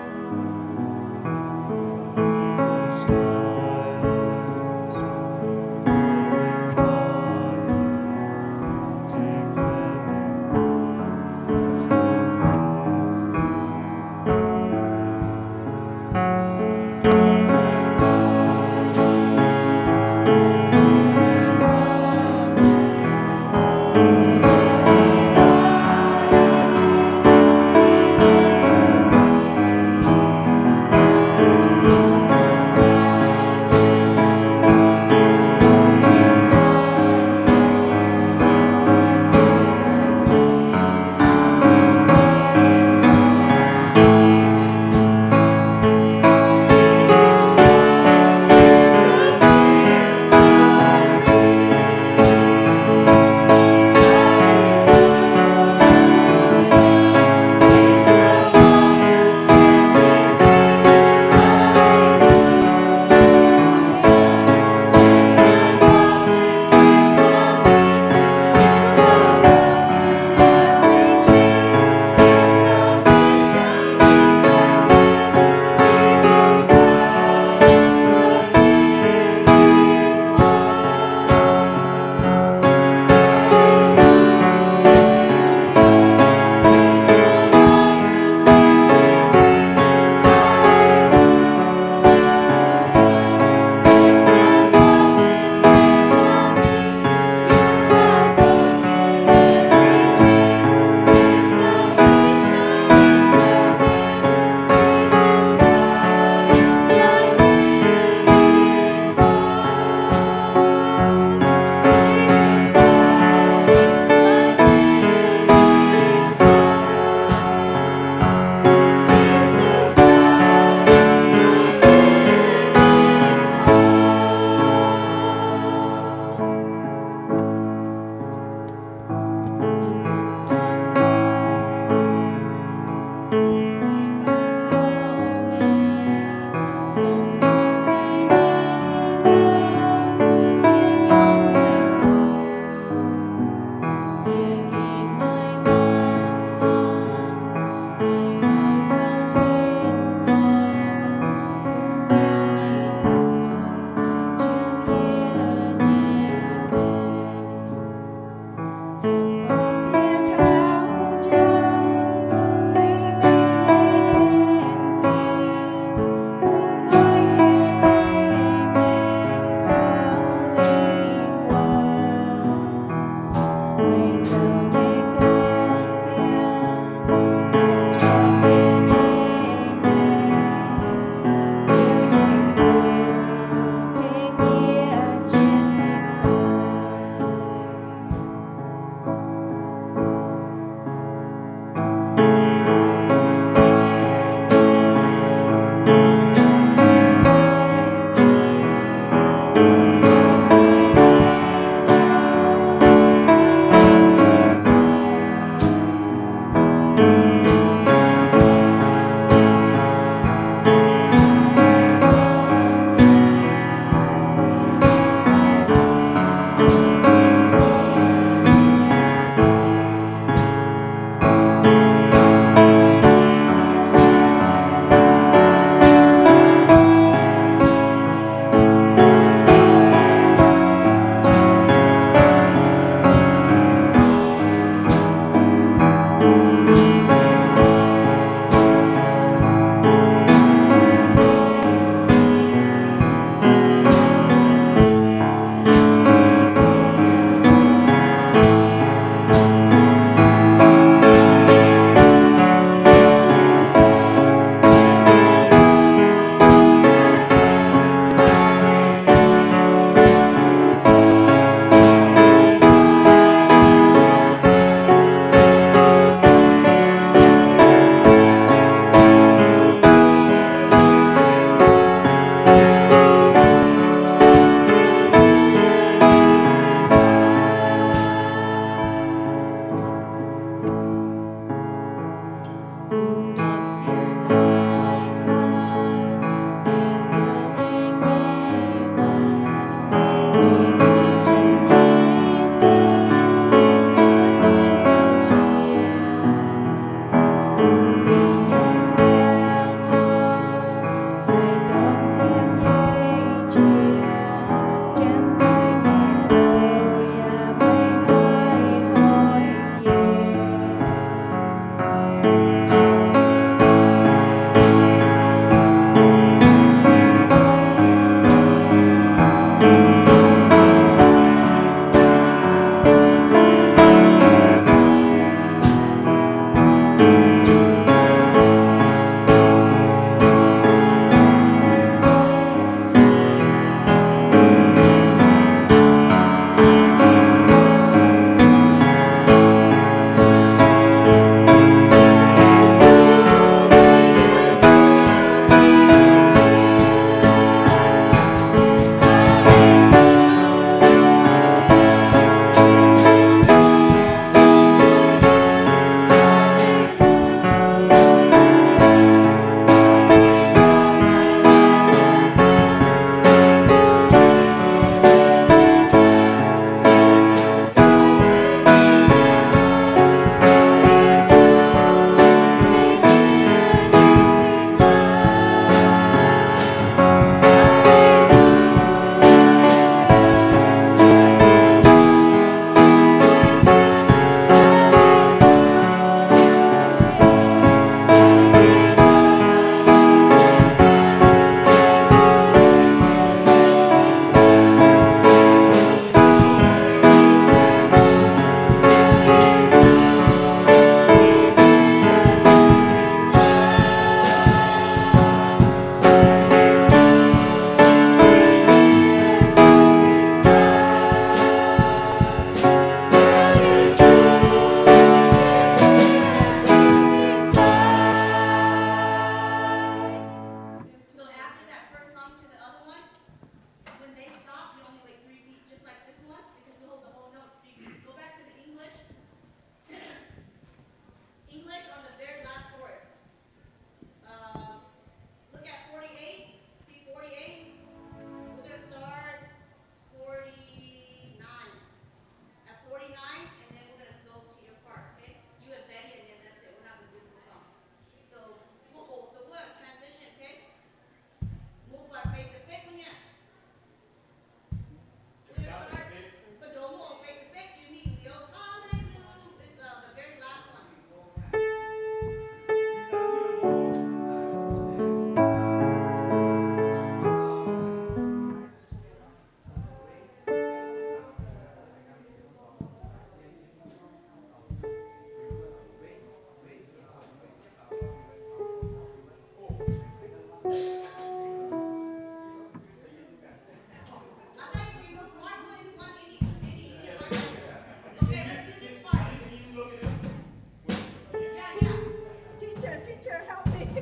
Teacher, teacher, help me. Okay,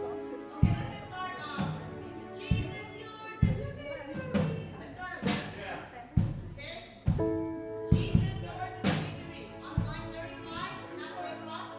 let's just start off. Jesus, yours is the victory. Let's start. Okay? Jesus, yours is the victory. On line thirty-five, halfway across.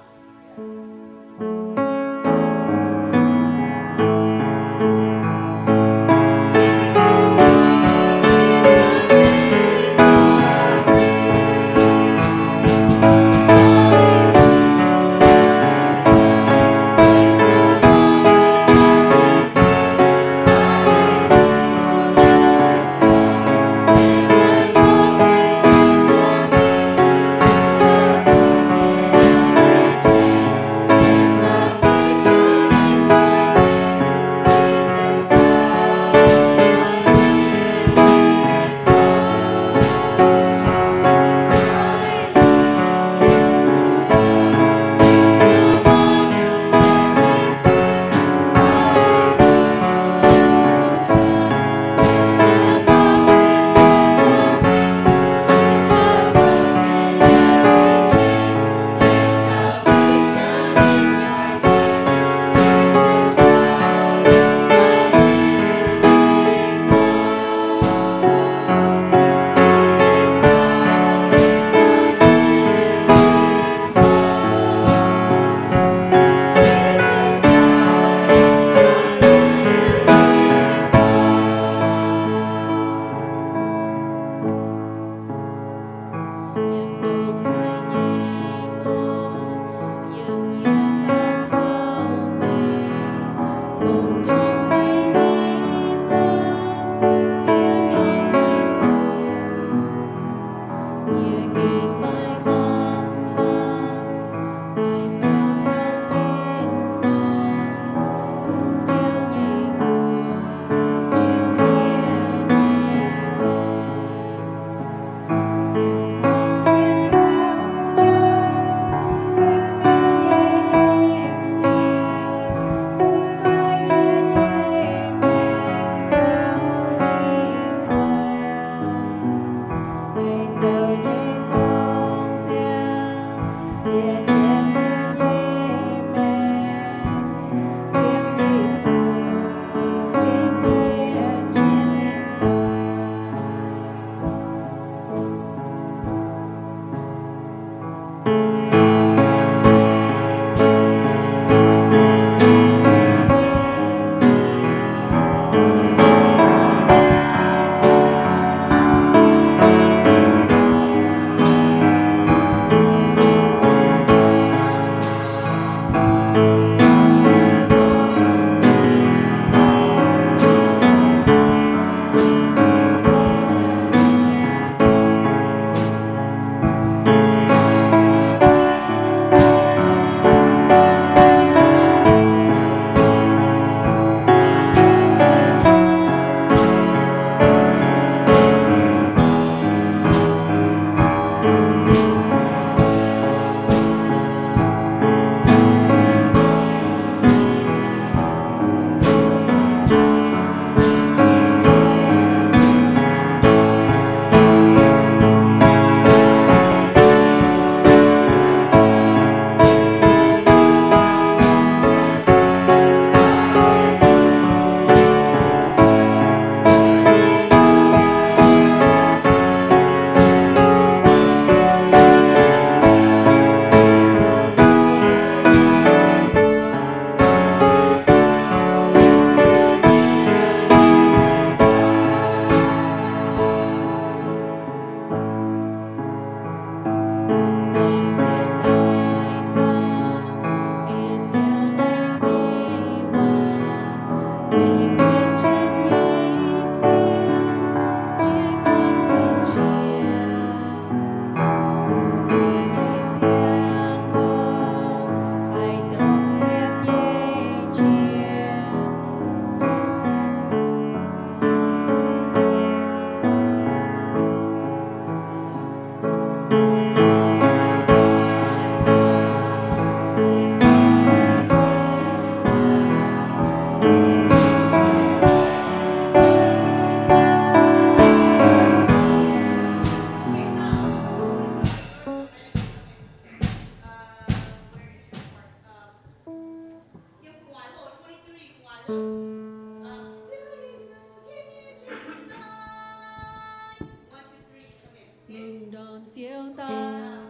Lungh ndorm siou daaih.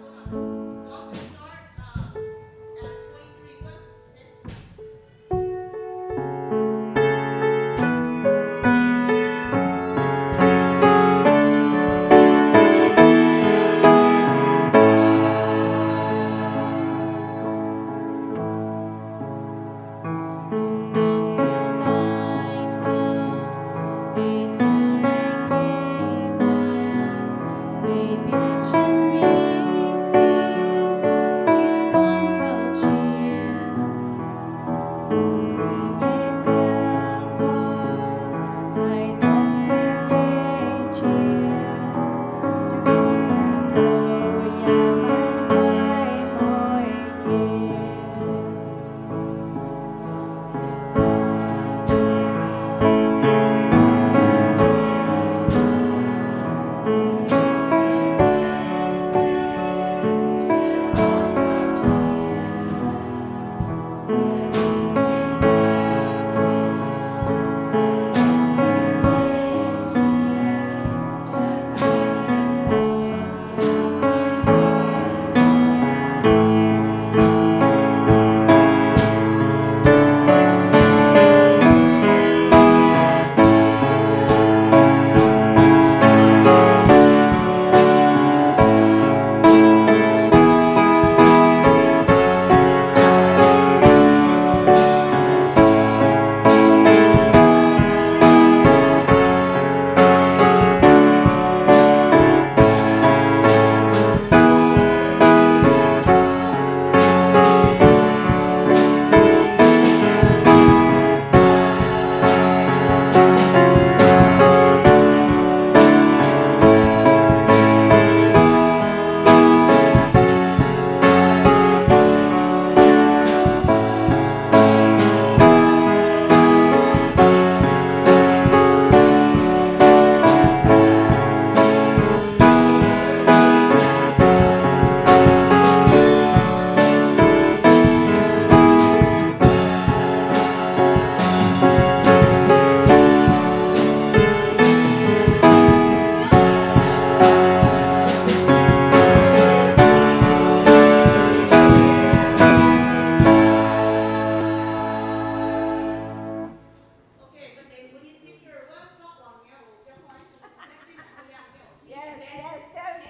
Yes, yes, yes.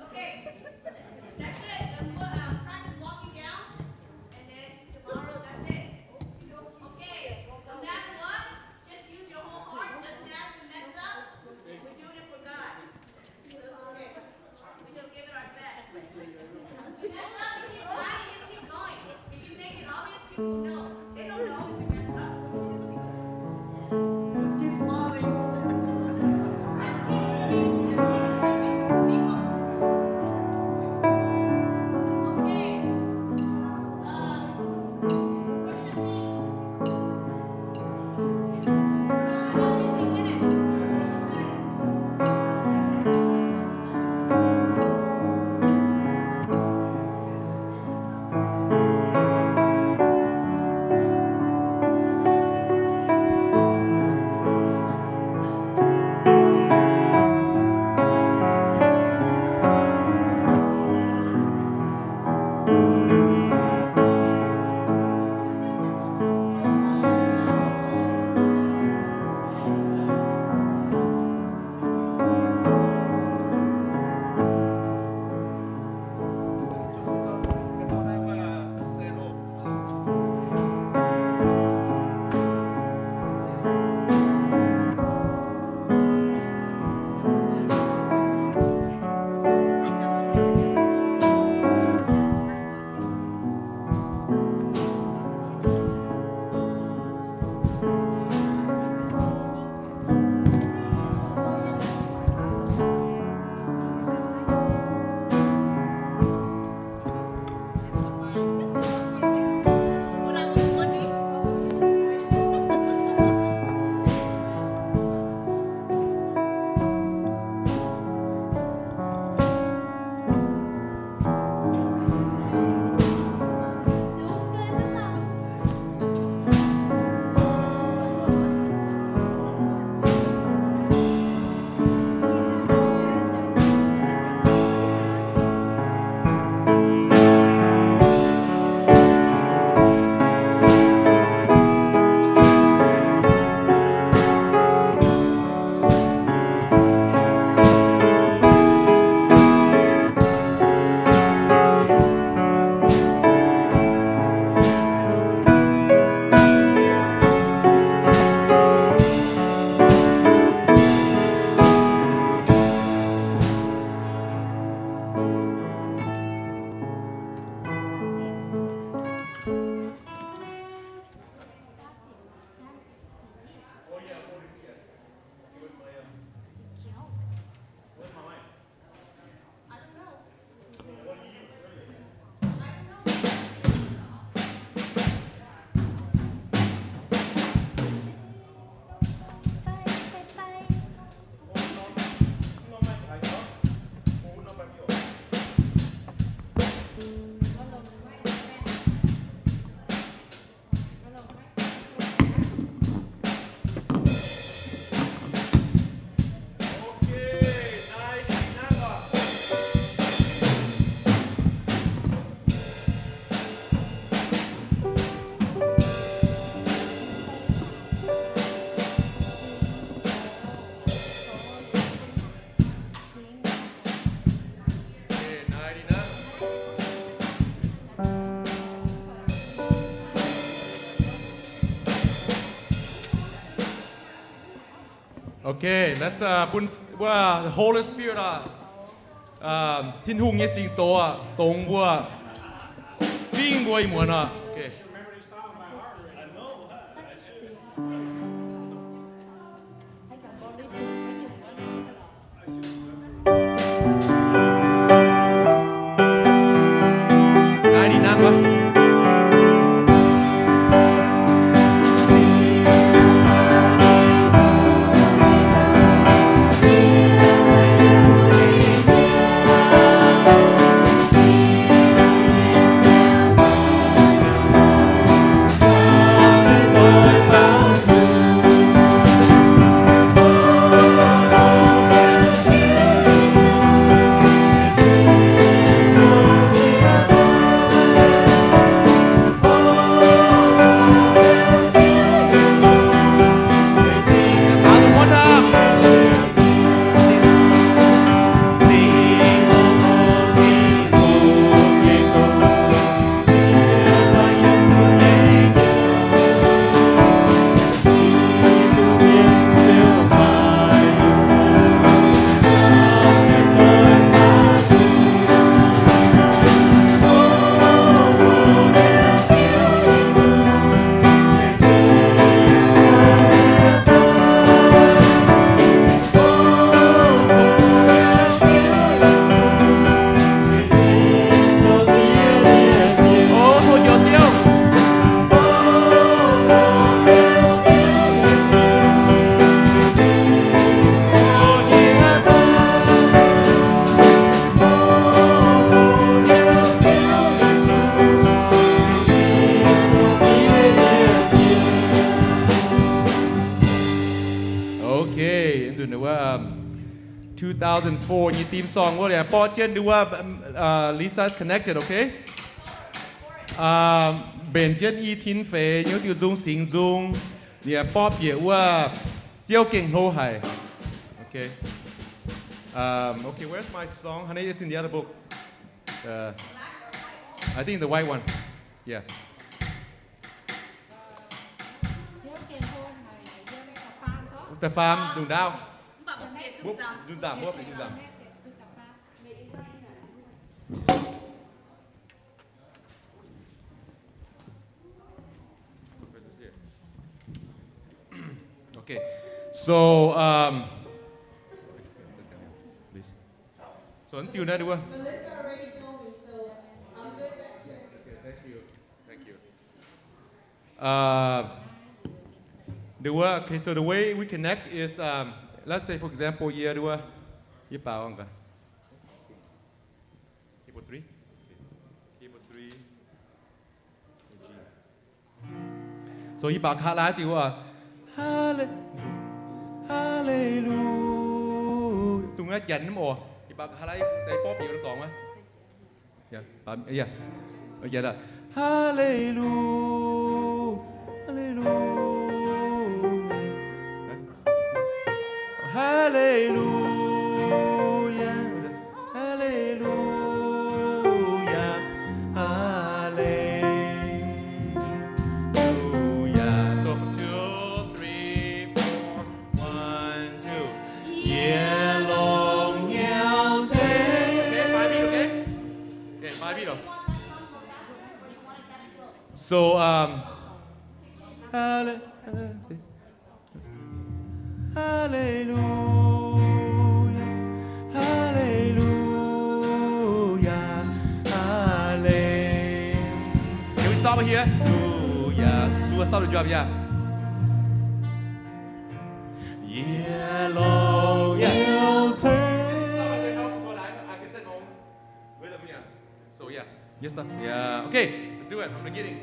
Okay, that's it. Then we'll, uh, practice walking down, and then tomorrow, that's it. Okay, no matter what, just use your whole heart. Doesn't matter if we mess up. We're doing it for God. So it's okay. We just give it our best. If you mess up, you keep trying, you just keep going. If you make it obvious, people know. They don't know if you mess up. Just keep smiling. Just keep smiling. Just keep smiling. People. Okay. Uh, worship team. Okay, let's uh, bun wuov Holy Spirit oc, Tin-Hungh nyei singx doz oc, dongz mbuo, fingx mbuo ih muonz oc. Okay. Okay, nzunc wuov, um, two thousand four nyei theme song wuov liuz, borqv jienv nduov wuov, um, uh, Lisa's Connected, okay? Uh, mbenc jienv i cin feix nyei wuov diuh nzung, singx nzung, yaac borqv bieqc wuov Ziouv gengh hlo haic. Okay. Um, okay, where's my song? Honey, it's in the other book. Uh, I think the white one. Yeah. Da'faam, nzunc ndaauv. Mbuo nzunc zaamc, mbuo nzunc zaamc. Okay. So, um, so, nduov wuov. Melissa already told me, so I'm good back here. Okay, thank you. Thank you. Uh, the wo-, okay, so the way we connect is, um, let's say, for example, yie, nduov wuov, yie baaux aqv. Keyboard three? Keyboard three. G. So yie baaux kaav lai diuh wuov, Hallelujah, Hallelujah. Dongh naaiv janx mv oc. Yie baaux kaav lai deix borqv bieqc wuov dorngx wuov. Yeah, yeah. Hallelujah, Hallelujah, Hallelujah, Hallelujah, Hallelujah. So, two, three, four. One, two. Yietc longc hnyouv ceng. Okay, five beat, okay? Okay, five beat. So, um, Halle-, Hallelujah, Hallelujah, Halle-. Can we stop it here? Hallelujah. Sure, stop the drum, yeah. Yietc longc hnyouv ceng. So, yeah. Yes, sir. Yeah. Okay, let's do it. I'm beginning.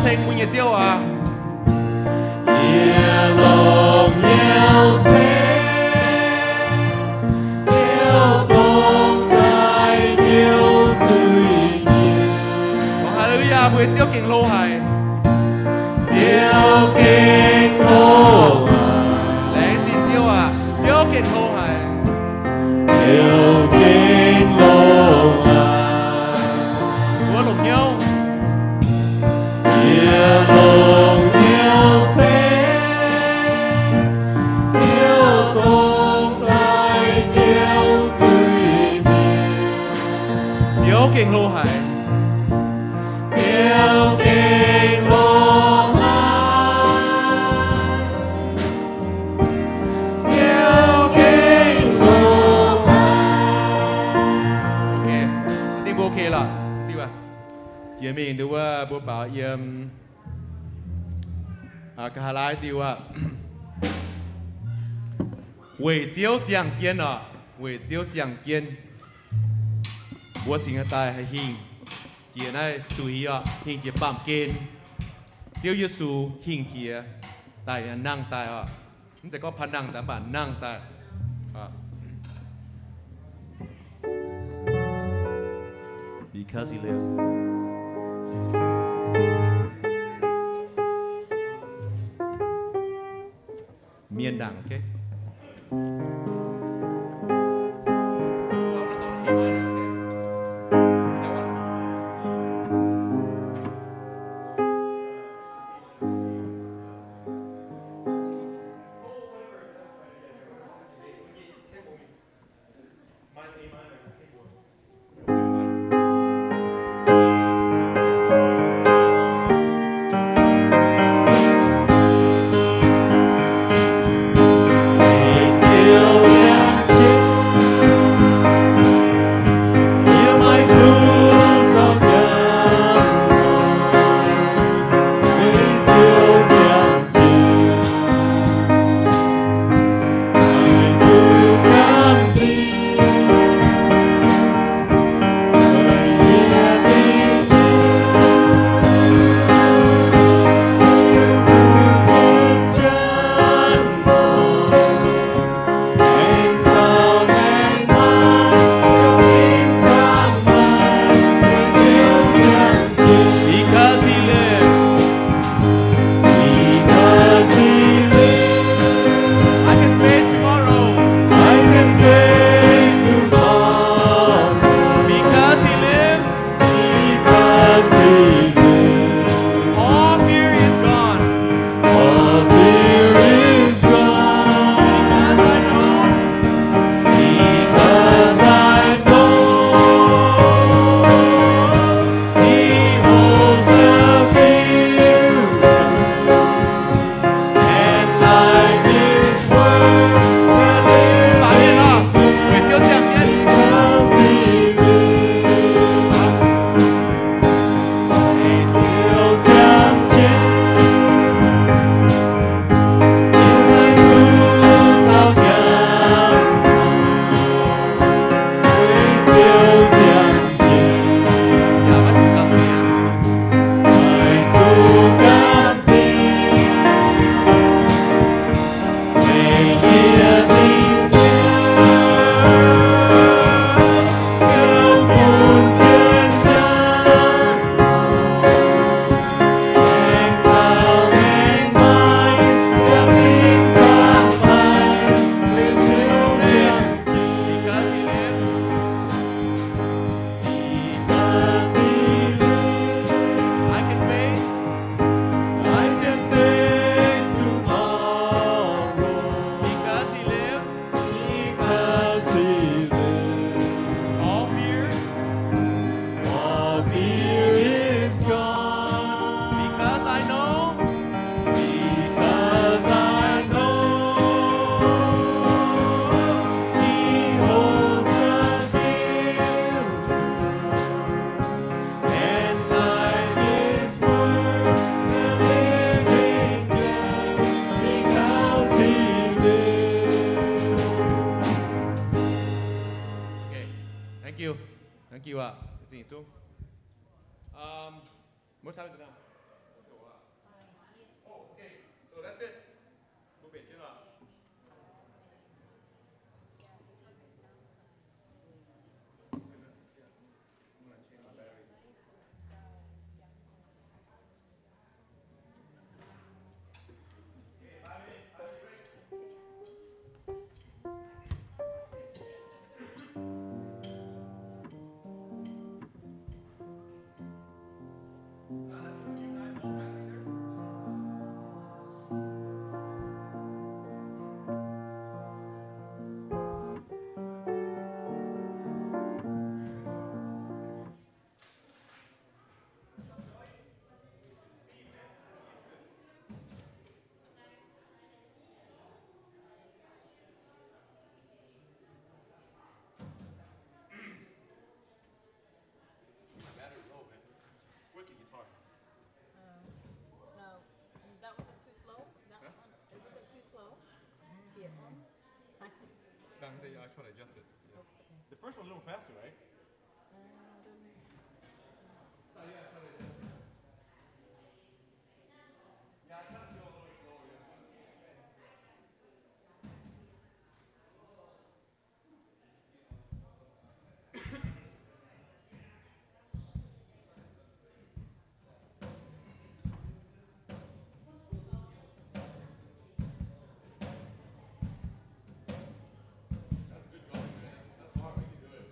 Ceng mbuo nyei Ziouv aac. Yie longc hnyouv ceng Ziouv, dongh daaih Ziouv zuiz-mienh. Ov, haa^le^lu^yaa, mbuo nyei Ziouv gengh hlo haic. Ziouv gengh hlo haic. Laengz zingh Ziouv aac, Ziouv gengh hlo haic. Ziouv gengh hlo haic. Mbuo longc hnyouv. Yie longc hnyouv ceng Ziouv, dongh daaih Ziouv zuiz-mienh. Ziouv gengh hlo haic. Ziouv gengh hlo haic. Ziouv gengh hlo haic. Ok, I think mbuo ok lorqc. Diuh aac, jiex mingh nduov wuov mbuo baaux yiem nqa'haav laai diuh aac. Weic Ziouv ziangh jienv orqc, weic Ziouv ziangh jienv, mbuo cingx daaih haih hingh jiex naaiv zuiz orqc, hingh jiex baamh gen. Ziouv Yesu hingh jiex daaih nangh daaih orqc. Mv zeiz gorngv paan nangh daaih, mv baac nangh daaih. Because he lives. Mienh ndaangc, ok? Because he lives. Because he lives. I can face tomorrow. I can face tomorrow. Because he lives. Because he lives. All fear is gone. All fear is gone. Because I know. Because I know he holds the future, and life is worth the living just because he lives. Because he lives, I can face, I can face tomorrow. Because he lives, because he lives, all fear, all fear is gone. Because I know, because I know he holds the future, and life is worth the living just because he lives. Okay, thank you. Thank you aac. Xin zung. Um, what time is it now? They, I try to adjust it. Yeah. Okay. The first one's a little faster, right? Uh, I don't know. Oh, yeah, I try to adjust it. Yeah, I try to go a little slower, yeah. That's a good drawing, man. That's, that's hard. You can do it.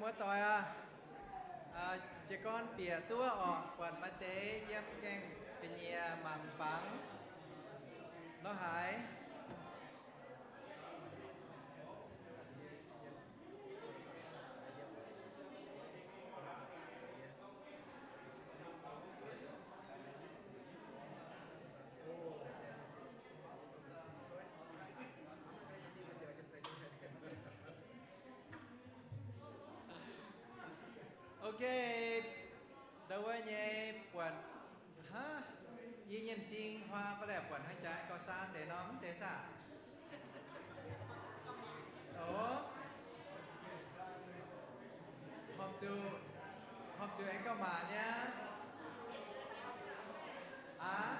Muoz-doic aac, jiez gorn bieqc duqv orqc, buatc maaih deix yiem gaengh ga'nyiec mangc fangx nor haaix. Ok, ndau wuov nyei buatc, hnangv yie nyei m'zing huaa fai laeh buatc hnangv jaax gauh saan deix nor, mv zeiz saah? Oc, horpc zuqc, horpc zuqc aengx gauh maac nyei. Aav,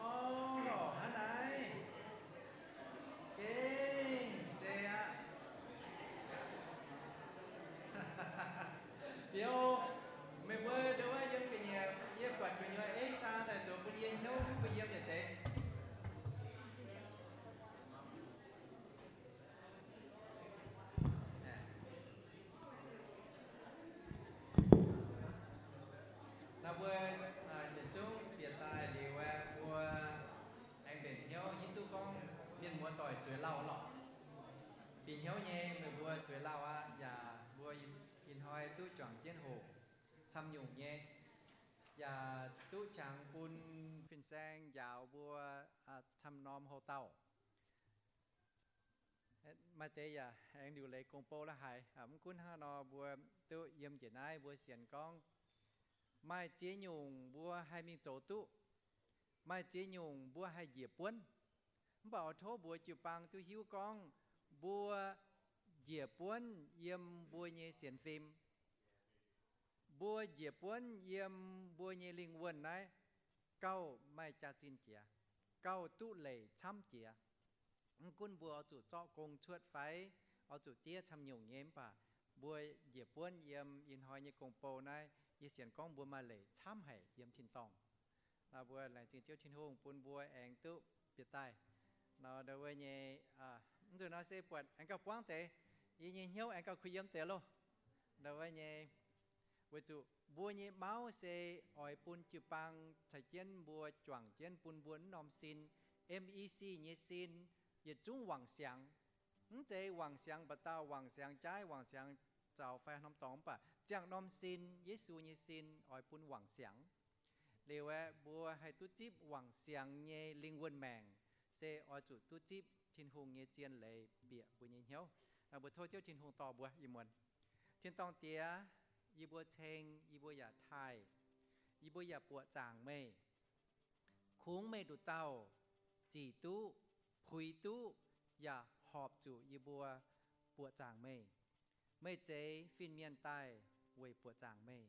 orv, hnangv naaiv. Gengh se aqv. Liuz, meih mbuo ndau wuov yiem ga'nyiec, yie buatc gu'nyuoz ei saan daaih zoux bun yie hnyouv mv kuh yiem yietc deix. Naaiv mbuo yietc zungv bieqc daaih liuz aeqv, mbuo aengx mbenc hnyouv hiuv duqv gorngv mienh muoz-doic zueiz lauh lorqc. Bieqc hnyouv nyei meih mbuo zueiz lauh aqv, yaac mbuo ih hnoi duqv juangc jienv hoqc camv nyungc nyei, yaac duqv qangx bun fin-saeng njaaux mbuo camv norm houx-dauh. Maaih deix yaac aengx liuc leiz gong-bou la'haic. Mv gunv hnangv nor, mbuo duqv yiem njiec naaiv mbuo sienx gorngv maaih ziex nyungc mbuo haih mingh zoux duqv, maaih ziex nyungc mbuo haih njiec buonv. Mv baac oix tov mbuox jiu-baang duqv hiuv gorngv mbuo njiec buonv yiem mbuo nyei sienx fim, mbuo njiec buonv yiem mbuo nyei lingh wuonh naaiv gauh maaih jaax-zinh jiex, gauh duqv leic camv jiex. Mv gunv mbuo oix zuqc zorqv gong cuotv fai oix zuqc diev camv nyungc nyei, mv baac mbuo njiec buonv yiem ih hnoi nyei gong-bou naaiv, yie sienx gorngv mbuo maaih leic camv haic yiem tin-dorngh. Nor mbuo laengz zingh Ziouv Tin-Hungh bun mbuo aengx duqv bieqc daaih. Nor ndau wuov nyei, mv nzunc nor se buatc aengx gauh buangv deix, yie nyei hnyouv aengx gauh kuh yiem deix loh. Ndau wuov nyei, weic zuqc mbuo nyei mauv se oix bun jiu-baang caux jienv mbuo juangc jienv bun mbuo mv norm sin, M E C nyei sin, yietc zungv wangc siangx. Mv zeiz wangc siangx mba'dauh, wangc siangx jaaiv, wangc siangx zaux fai norm dorngx, mv baac ziangh norm sin, Yesu nyei sin oix bun wangc siangx. Liuz aeqv, mbuo haih duqv zipv wangc siangx nyei lingh wuonh maengc, se oix zuqc duqv zipv Tin-Hungh nyei zien leiz bieqc mbuo nyei hnyouv. Nor mbuo tov Ziouv Tin-Hungh dorh mbuo ih muonz. Tin-dorngh Diex, yie mbuo ceng, yie mbuo yaac taaih, yie mbuo yaac buoqc zaangc meih. Kungx meih nduqc dauh zic duqv, puix duqv, yaac horpc zuqc yie mbuo buoqc zaangc meih. Meih zeix fin-mienh daaih weic buoqc zaangc meih.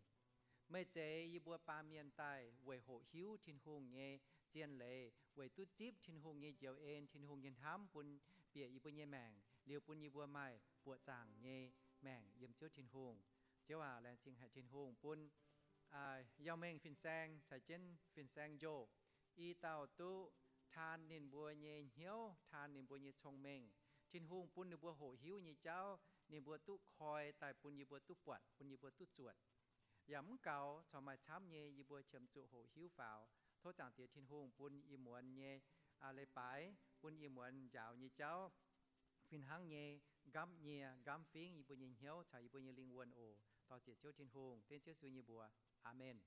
Meih zeix yie mbuo baamh mienh daaih weic hoqc hiuv Tin-Hungh nyei zien leiz, weic duqv zipv Tin-Hungh nyei njoux en, Tin-Hungh nyei hnamv bun bieqc yie mbuo nyei maengc, liuz bun yie mbuo maaih buoqc zaangc nyei maengc yiem Ziouv Tin-Hungh. Ziouv aac, laengz zingh haic Tin-Hungh bun Yauh Mengh fin-saeng caux jienv fin-saeng Njoh, i dauh duqv taan ninh mbuo nyei hnyouv, taan ninh mbuo nyei cong-mengh. Tin-Hungh bun ninh mbuo hoqc hiuv nyei jauv, ninh mbuo duqv koi daaih bun yie mbuo duqv buatc, bun yie mbuo duqv zuotc. Yaac mv gaux corc maaih camv nyei, yie mbuo qiemx zuqc hoqc hiuv faaux. Tov Zaangc Diex Tin-Hungh bun ih muonz nyei leiz-baaix, bun ih muonz njaaux nyei jauv fih hnangv nyei nqamv nyie nqamv fingv yie mbuo nyei hnyouv caux yie mbuo nyei lingh wuonh oc. Dorh ziec Ziouv Tin-Hungh, dengv Ziouv Yesu nyei mbuox. Aamen.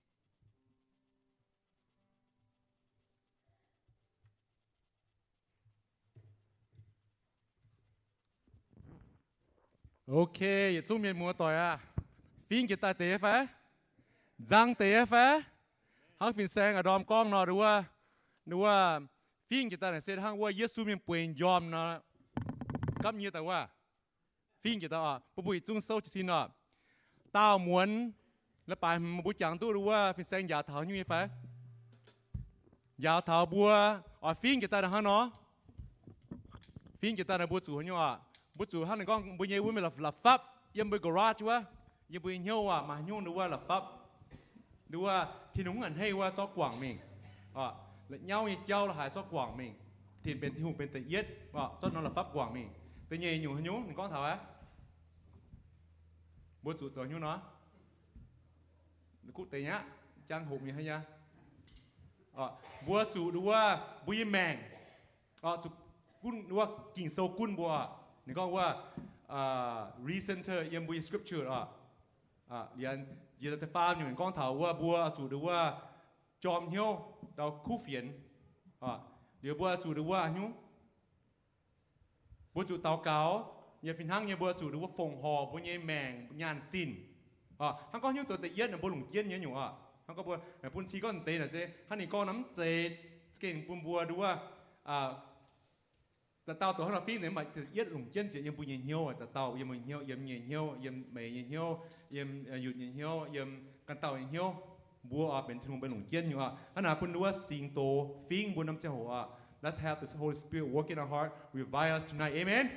Ok, yietc zungv mienh muoz-doic aah, fingv jiex daaih deix fai? Nzang deix fai? Hnangv fin-saeng a'ndorm gorngv nor, wuov, wuov, fingv jiex daaih naaic se hnangv wuov Yesu mienh bueix njormh nor, nqamv nyie daaih wuov. Fingv jiex daaih oc. Bun mbuo yietc zungv souv jiez sin oc. Daauh muonz, leiz-baaix hmz mbuo jangx duqv wuov fin-saeng njaaux taux nyungc nyei fai? Njaaux taux mbuo oix fingv jiex daaih hnangv nor. Fingv jiex daaih naaic mbuo zuqc nyungc oc. Mbuo zuqc hnangv ninh gorngv mbuo nyei wuov mingh la'fapv yiem mbuo garage wuov, yiem mbuo nyei hnyouv aac, maaih nyungc wuov la'fapv. Wuov Tin-Hungh a'hneiv wuov zorqv guangc mingh. La'nyauv nyei jauv la'haaix zorqv guangc mingh. Tin benx Tin-Hungh benx da'yietv, zorqv norm la'fapv guangc mingh. Da'nyeic nyungc haaix nyungc ninh gorngv taux aqv? Mbuo zuqc zoux haaix nyungc nor? Kuv deix nyei aqv, jangx hoqc mingh hnangv nyei. Mbuo zuqc nduov wuov mbuo nyei maengc, zuqc gunv wuov Ging-Sou gunv mbuo. Ninh gorngv wuov recenter yiem mbuo nyei scripture oc. Liuz, njiec da'faam nyungc gorngv taux wuov mbuo zuqc nduov wuov jorm hnyouv dau kuv fienx. Liuz mbuo zuqc nduov wuov haaix nyungc? Mbuo zuqc daux gaux, yaac fih hnangv nyei mbuo zuqc nduov wuov fongc horc mbuo nyei maengc nyaanh zinh. Hnangv gorngv hnyouv zoux da'yietv naaic mbuo longc jienv nyei nyungc oc. Hnangv gorngv mbuo, mbuo cin gorngv deix naaic se hnangv ninh gorngv nor mv zeiz gengh bun mbuo nduov wuov dauh dauh zoux hnangv nor fingv nzengc, maaih da'yietv longc jienv jiex yiem mbuo nyei hnyouv, dauh dauh yiem mbuo nyei hnyouv, yiem nyei hnyouv, yiem meih nyei hnyouv, yiem Yutc nyei hnyouv, yiem ganh dauh nyei hnyouv. Mbuo oix benx Tin-Hungh mbuo longc jienv nyungc oc. Hnangv naaic bun nduov wuov singx doz fingv mbuo norm ziangh hoc oc. Let's have the Holy Spirit work in our heart, revive us tonight. Amen.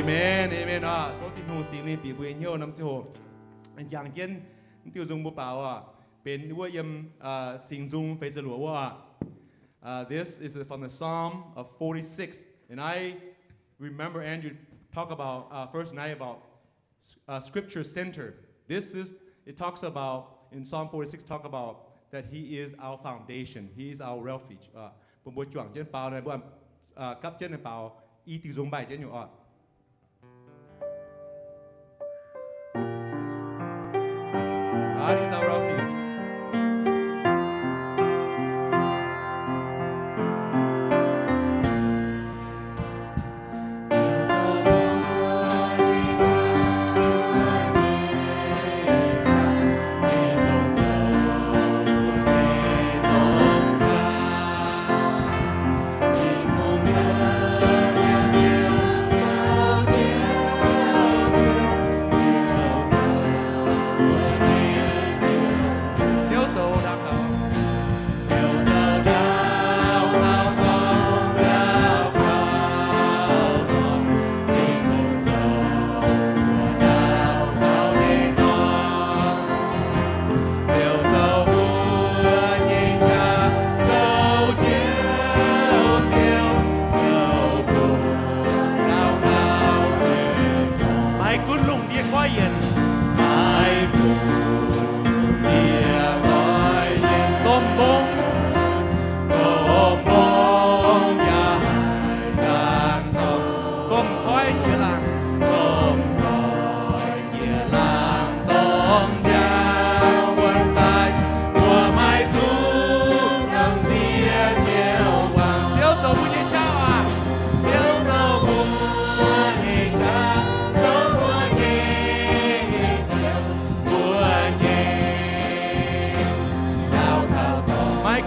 Amen, amen oc. Tov Tin-Hungh Singx Lingh bieqc mbuo nyei hnyouv norm ziangh hoc. Jangx jienv diuh nzung mbuo baaux oc. Benx wuov yiem Singx Nzung feix ziepc luoqc wuov oc. Uh, this is from the Psalm of forty-six. And I remember Andrew talk about uh, first night about uh, scripture center. This is, it talks about, in Psalm forty-six, talk about that he is our foundation, he is our refuge. Uh, bun mbuo juangc jienv baaux, mbuo uh, gapv jienv baaux i diuh nzung mbaih jienv nyungc oc. God is our refuge.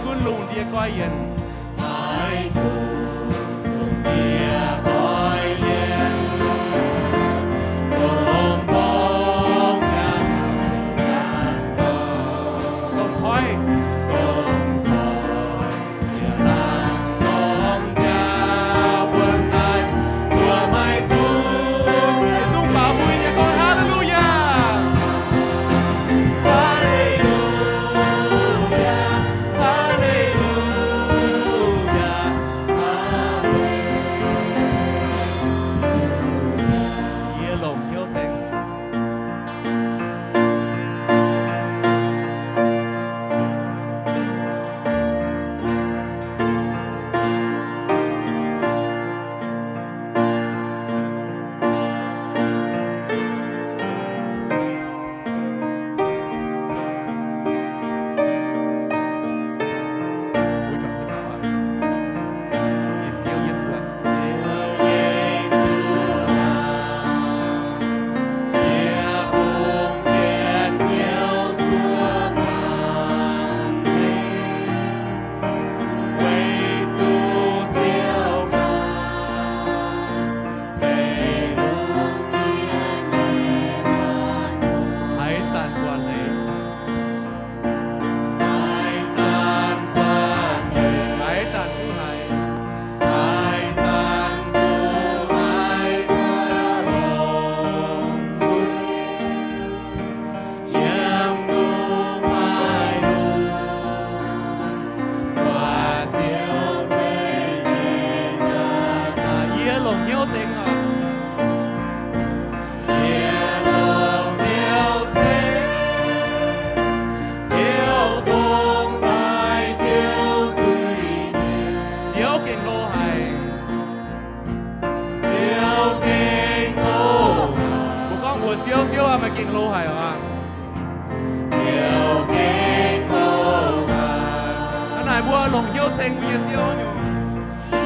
Gunv lungh ndiev goiv yienc. Hallelujah! Hallelujah! Yie longc hnyouv ceng. Haaix zanc guatc haic. Haaix zanc guatc haic. Haaix zanc duqv haiz. Haaix zanc duqv haiz. Yiem gu'nguaaic lungh, buatc Ziouv ceix nyei ga'naaiv. Yie longc hnyouv ceng oc. Yie longc hnyouv ceng. Ziouv dongh daaih Ziouv zuiz-mienh. Ziouv gengh hlo haic. Ziouv gengh hlo haic. Mbuo gorngv mbuox Ziouv, Ziouv aac, meih gengh hlo haic oc. Ziouv gengh hlo haic. Hnangv naaic mbuo longc hnyouv ceng mbuo nyei Ziouv nyei.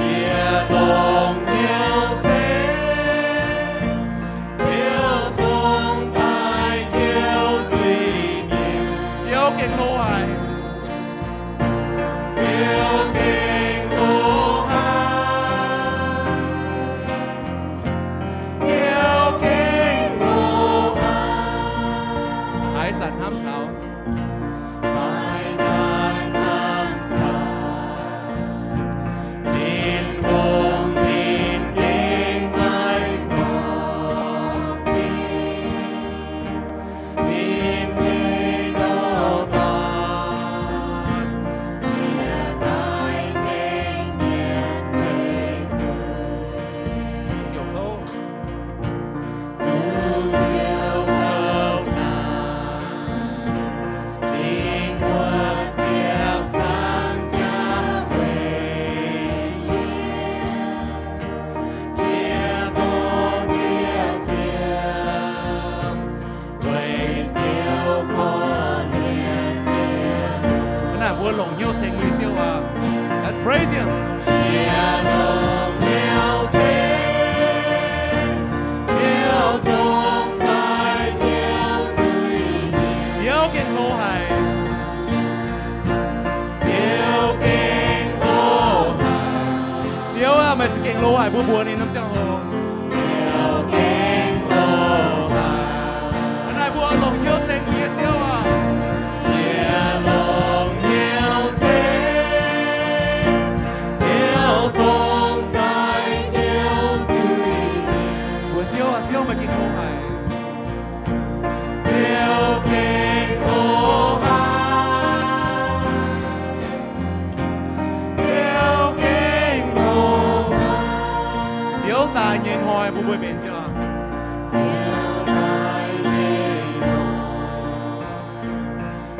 Yie longc hnyouv ceng. Ziouv dongh daaih Ziouv zuiz-mienh. Ziouv gengh hlo haic. Ziouv gengh hlo haic. Ziouv gengh hlo haic. Haaix zanc hnamv taux. Haaix zanc hnamv taux. Tin-Hungh ninh gengh maiv gorngv fim. Ninh nyei ndoh dorn jiex daaih tengx mienh weic zuiz. Zuqc siouc kouv. Zuqc siouc kouv naaic, ninh mbuo ziepc zangc jauv weic yie. Yie gorngv ziex ziepc Hnangv naaic mbuo longc hnyouv ceng mbuo nyei Ziouv oc. Let's praise Him. Yie longc hnyouv ceng Ziouv, dongh daaih Ziouv zuiz-mienh. Ziouv gengh hlo haic. Ziouv gengh hlo haic. Ziouv aah, meih za'gengh hlo haic mbuo mbuox ninh norm ziangh hoc. Ziouv gengh hlo haic. Hnangv naaic mbuo longc hnyouv ceng mbuo nyei Ziouv oc. Yie longc hnyouv ceng Ziouv, dongh daaih Ziouv zuiz-mienh. Mbuox Ziouv oc, Ziouv meih gengh hlo haic. Ziouv gengh hlo haic. Ziouv gengh hlo haic. Ziouv daaih nyei hnoi mbuo mbuo mbenc jienv oc. Ziouv daaih nyei hnoi,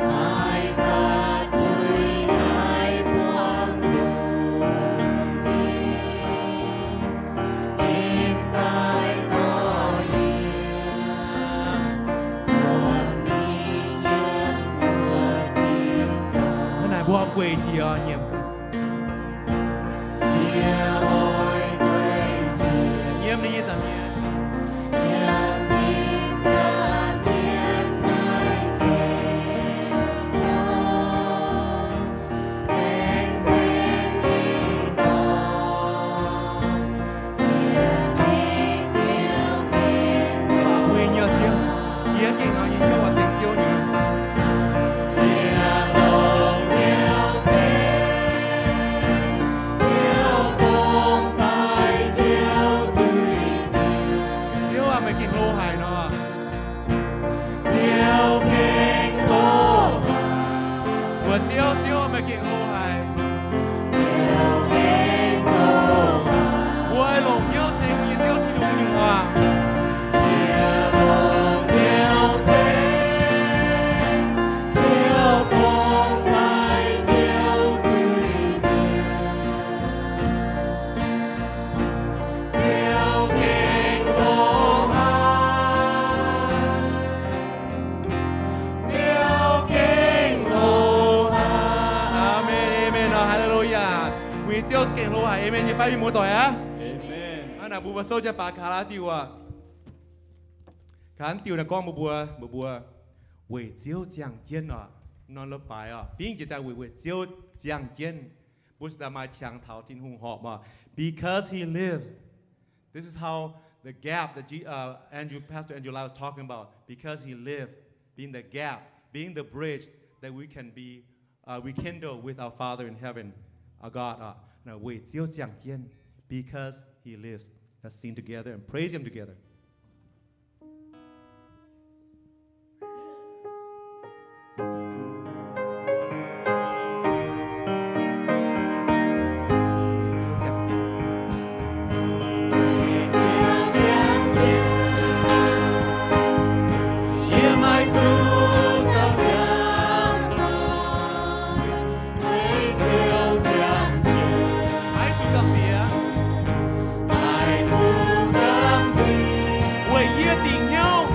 haaix zanc mbuo yaac buangh lungh ndiev. Hnangv naaic mbuo oix gueic jiex nyiemc. Yiem ninh nyei nza'hmien. Yiem ninh nza'hmien naaiv ceix Ziouv, Ziouv, meih gengh hlo haic. Mbuo longc hnyouv ceng nyei Ziouv Tin-Hungh nyei waac. Aamen, aamen, haleluya. Weic Ziouv za'gengh hlo haic, aamen nyei fai mienh muoz-doic aav? Aav naaic mbuo mbuo souv jienv baac Gaa^laa^die wuov, Gaa^laa^die naaiv gorngv mbuo mbuo, mbuo mbuo weic Ziouv ziangh jienv oc. Norm la'baaix oc, fingx jiex daaih weic, weic Ziouv ziangh jienv. Mbuo cingx daaih maaih qangx taux Tin-Hungh horpc oc. Because he lives. This is how the gap that Je- uh, Andrew, Pastor Andrew Lai was talking about. Because he lived, being the gap, being the bridge that we can be, uh, rekindle with our Father in heaven, our God. Uh, weic Ziouv ziangh jienv, because he lives. Let's sing together and praise him together. Weic yie dingc hnyouv.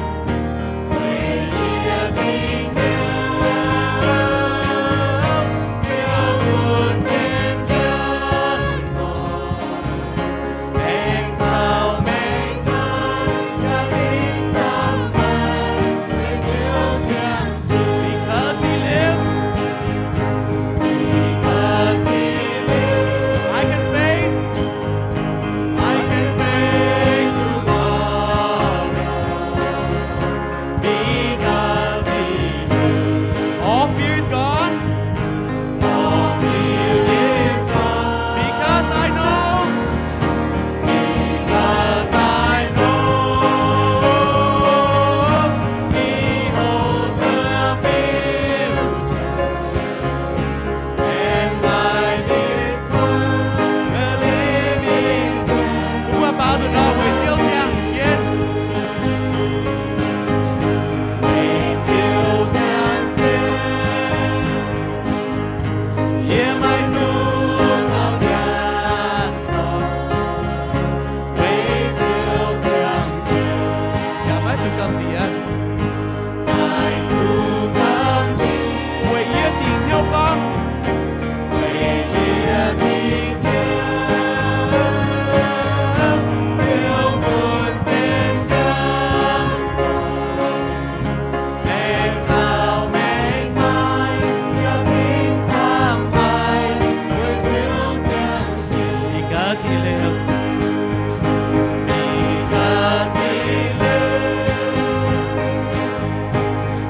Because he lives, I can face, I can face tomorrow. Because he lives, all fear is gone. All fear is gone. Because I know, because I know he holds the future. And life is worth the living. Mbuo baaux nzunc nor weic Ziouv ziangh jienv. Weic Ziouv ziangh jienv. Yie maiv zuqc zaux ziangh dorngx. Weic Ziouv ziangh jienv. Yaac maiv zuqc gamh nziex. Weic yie dingc hnyouv gorngv, because he lives, because he lives.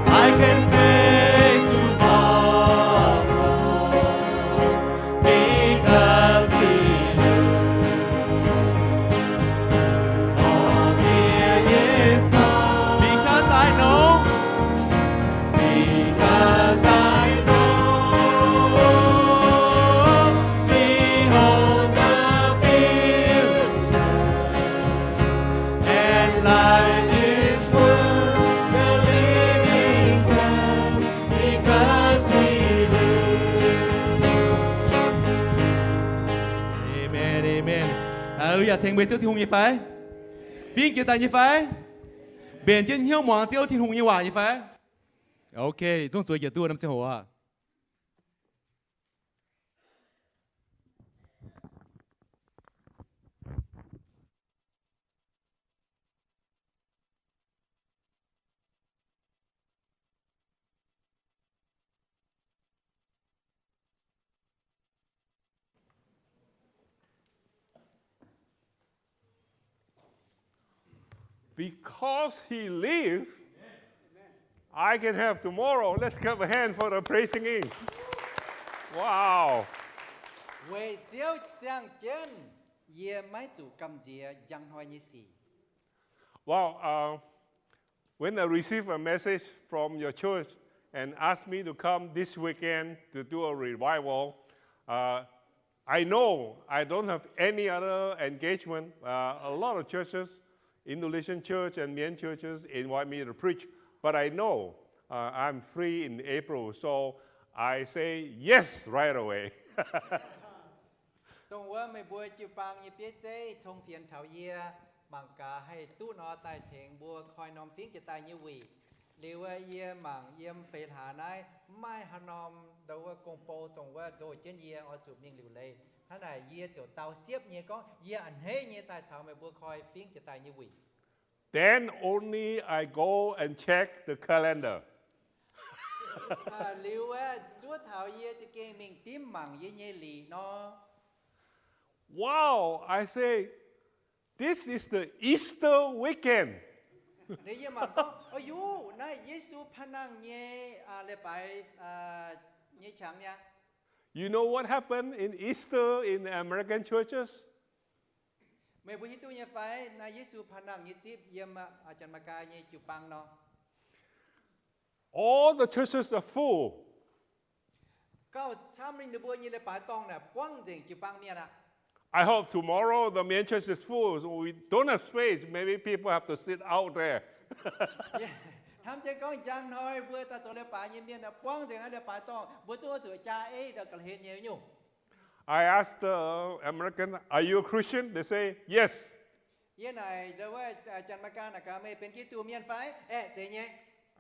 I can face tomorrow because he lives. All fear is gone because I know, because I know he holds the future. And life is worth the living just because he lives. Amen, amen. Hallelujah. Ceng mbuo Ziouv Tin-Hungh nyei fai? Fingx jiex daaih nyei fai? Mbenc jienv hnyouv muangx Ziouv Tin-Hungh nyei waac nyei fai? Ok, zungv zueiz yietc duqv norm ziangh hoc aqv. Because he live, I can have tomorrow. Let's clap a hand for the praising in. Wow. Weic Ziouv ziangh jienv, yie maiv zuqc gamh nziex njang hnoi nyei sic. Wow, uh, when I receive a message from your church, and asked me to come this weekend to do a revival. Uh, I know I don't have any other engagement. Uh, a lot of churches, Indonesian church and Mien churches invite me to preach, but I know uh, I'm free in April, so I say yes right away. Dongh wuov meih mbuo jiu-baang nyei bieiv zeiv tong fienx taux yie, mangc gaax haih duqv nor daaih tengx mbuo koi norm fingx jiex daaih nyei wuic. Liuz wuov yie mangc yiem feix hlaax naaiv mv maaih haaix norm ndo wuov gong-bou dongh wuov ndoh jienv yie oix zuqc mingh liuc leiz. Hnangv naaic yie ziouc dau siepv nyei gorngv yie a'hneiv nyei daaih caux meih mbuo koi fingx jiex daaih nyei wuic. Then only I go and check the calendar. Liuz aeqv, zuov taux yie za'gengh mingh dimv mangc yie nyei liqc nor. Wow, I say, this is the Easter weekend. Liuz yie mangc gorngv, o yuv, naaiv Yesu Paa Nangh nyei leiz-baaix nyei qangx niaa. You know what happened in Easter in American churches? Meih mbuo hiuv duqv nyei fai naaiv Yesu Paa Nangh nyei zipv yiem Janx-Megaa nyei jiu-baang nor? All the churches are full. Gauh camv ninh mbuo nyei leiz-baaix dorngh naaic buangv nzengc jiu-baang mienh aqv. I hope tomorrow the main church is full. So we don't have space. Maybe people have to sit out there. Hnamv jienv gorngv njang hnoi mbuo daaih zoux leiz-baaix nyei mienh buangv nzengc naaiv leiz-baaix dorngh, mbuo zungv oix zuqc jaa eiv ndau ga'hlen nyei nyungc. I asked the American, are you a Christian? They say yes. Yie naaic ndo wuov Janx-Megaa naaic gaax, meih benx Giduc mienh fai? Aeqv, zeiz nyei.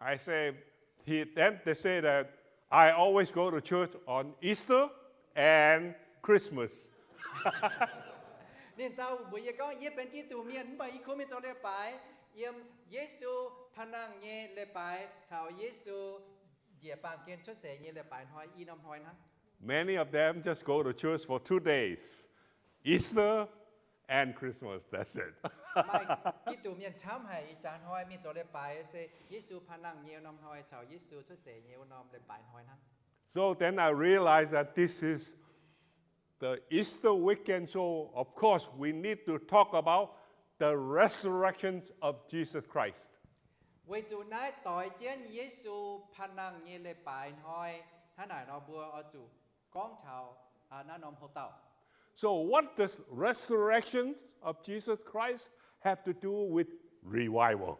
I say, he, then they say that I always go to church on Easter and Christmas. Ninh dau mbuox yie gorngv, yie benx Giduc mienh mv baac yie kungx mingh zoux leiz-baaix yiem Yesu Paa Nangh nyei leiz-baaix caux Yesu njiec baamh gen cuotv seix nyei leiz-baaix hnoi i norm hnoi hnangv. Many of them just go to church for two days, Easter and Christmas. That's it. Maaih Giduc mienh camv haic ih jaax hnoi mingh zoux leiz-baaix se Yesu Paa Nangh nyei norm hnoi caux Yesu cuotv seix nyei wuov norm leiz-baaix hnoi hnangv. So then I realized that this is the Easter weekend, so of course we need to talk about the resurrection of Jesus Christ. Weic zuqc naaiv doix jienv Yesu Paa Nangh nyei leiz-baaix hnoi, hnangv naaic nor mbuo oix zuqc gorngv taux naaiv norm houx-dauh. So what does resurrection of Jesus Christ have to do with revival?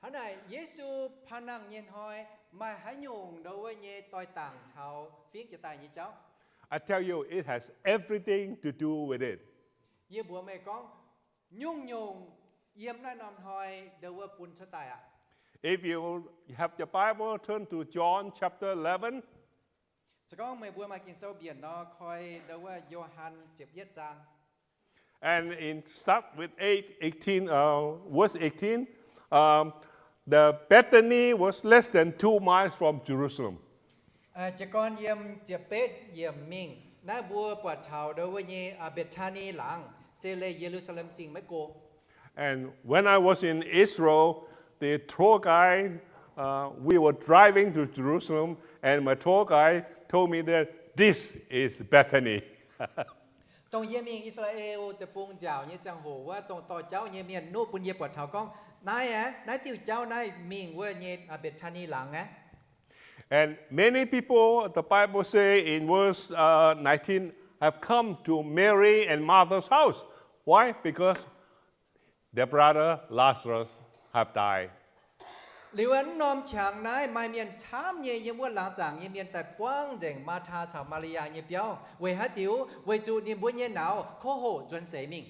Hnangv naaic Yesu Paa Nangh nyei hnoi maaih haaix nyungc ndo wuov nyei doix-dangc taux fingx jiex daaih nyei jauv? I tell you, it has everything to do with it. Yie mbuox meih gorngv, nyungc-nyungc yiem naaiv norm hnoi ndo wuov bun cuotv daaih aqv. If you have your Bible, turn to John chapter eleven. Se gorngv meih mbuo maaih Ging-Sou mbienc nor, koi ndo wuov Yo^han ziepc yietv zaang. And in start with eight, eighteen, uh, verse eighteen, um, the Bethany was less than two miles from Jerusalem. Jiez gorn yiem ziepc betv yiemc mingh, naaiv mbuo buatc taux ndo wuov nyei Mbetc^taa^ni Laangz, se leih Ye^lu^saa^lem Zingh maiv go. And when I was in Israel, the tour guide, uh, we were driving to Jerusalem, and my tour guide told me that this is Bethany. Dongh yie mingh I^saa^laa^en deic-bung nziaauc nyei ziangh hoc wuov, dongh dorh jauv nyei mienh nuqv bun yie buatc taux gorngv, naaiv aeqv, naaiv diuh jauv naaiv mingh wuov nyei Mbetc^taa^ni Laangz aeqv. And many people, the Bible say in verse, uh, nineteen, have come to Mary and Martha's house. Why? Because their brother Lazarus have died. Liuz wuov norm qangx naaiv maaih mienh camv nyei yiem wuov laangz zaangc nyei mienh daaih buangv nzengc Maa^taa caux Maa^li^yaa nyei biauv. Weic haaix diuc? Weic zuqc ninh mbuo nyei nauz kouv hoqc nzuonx seix mingh.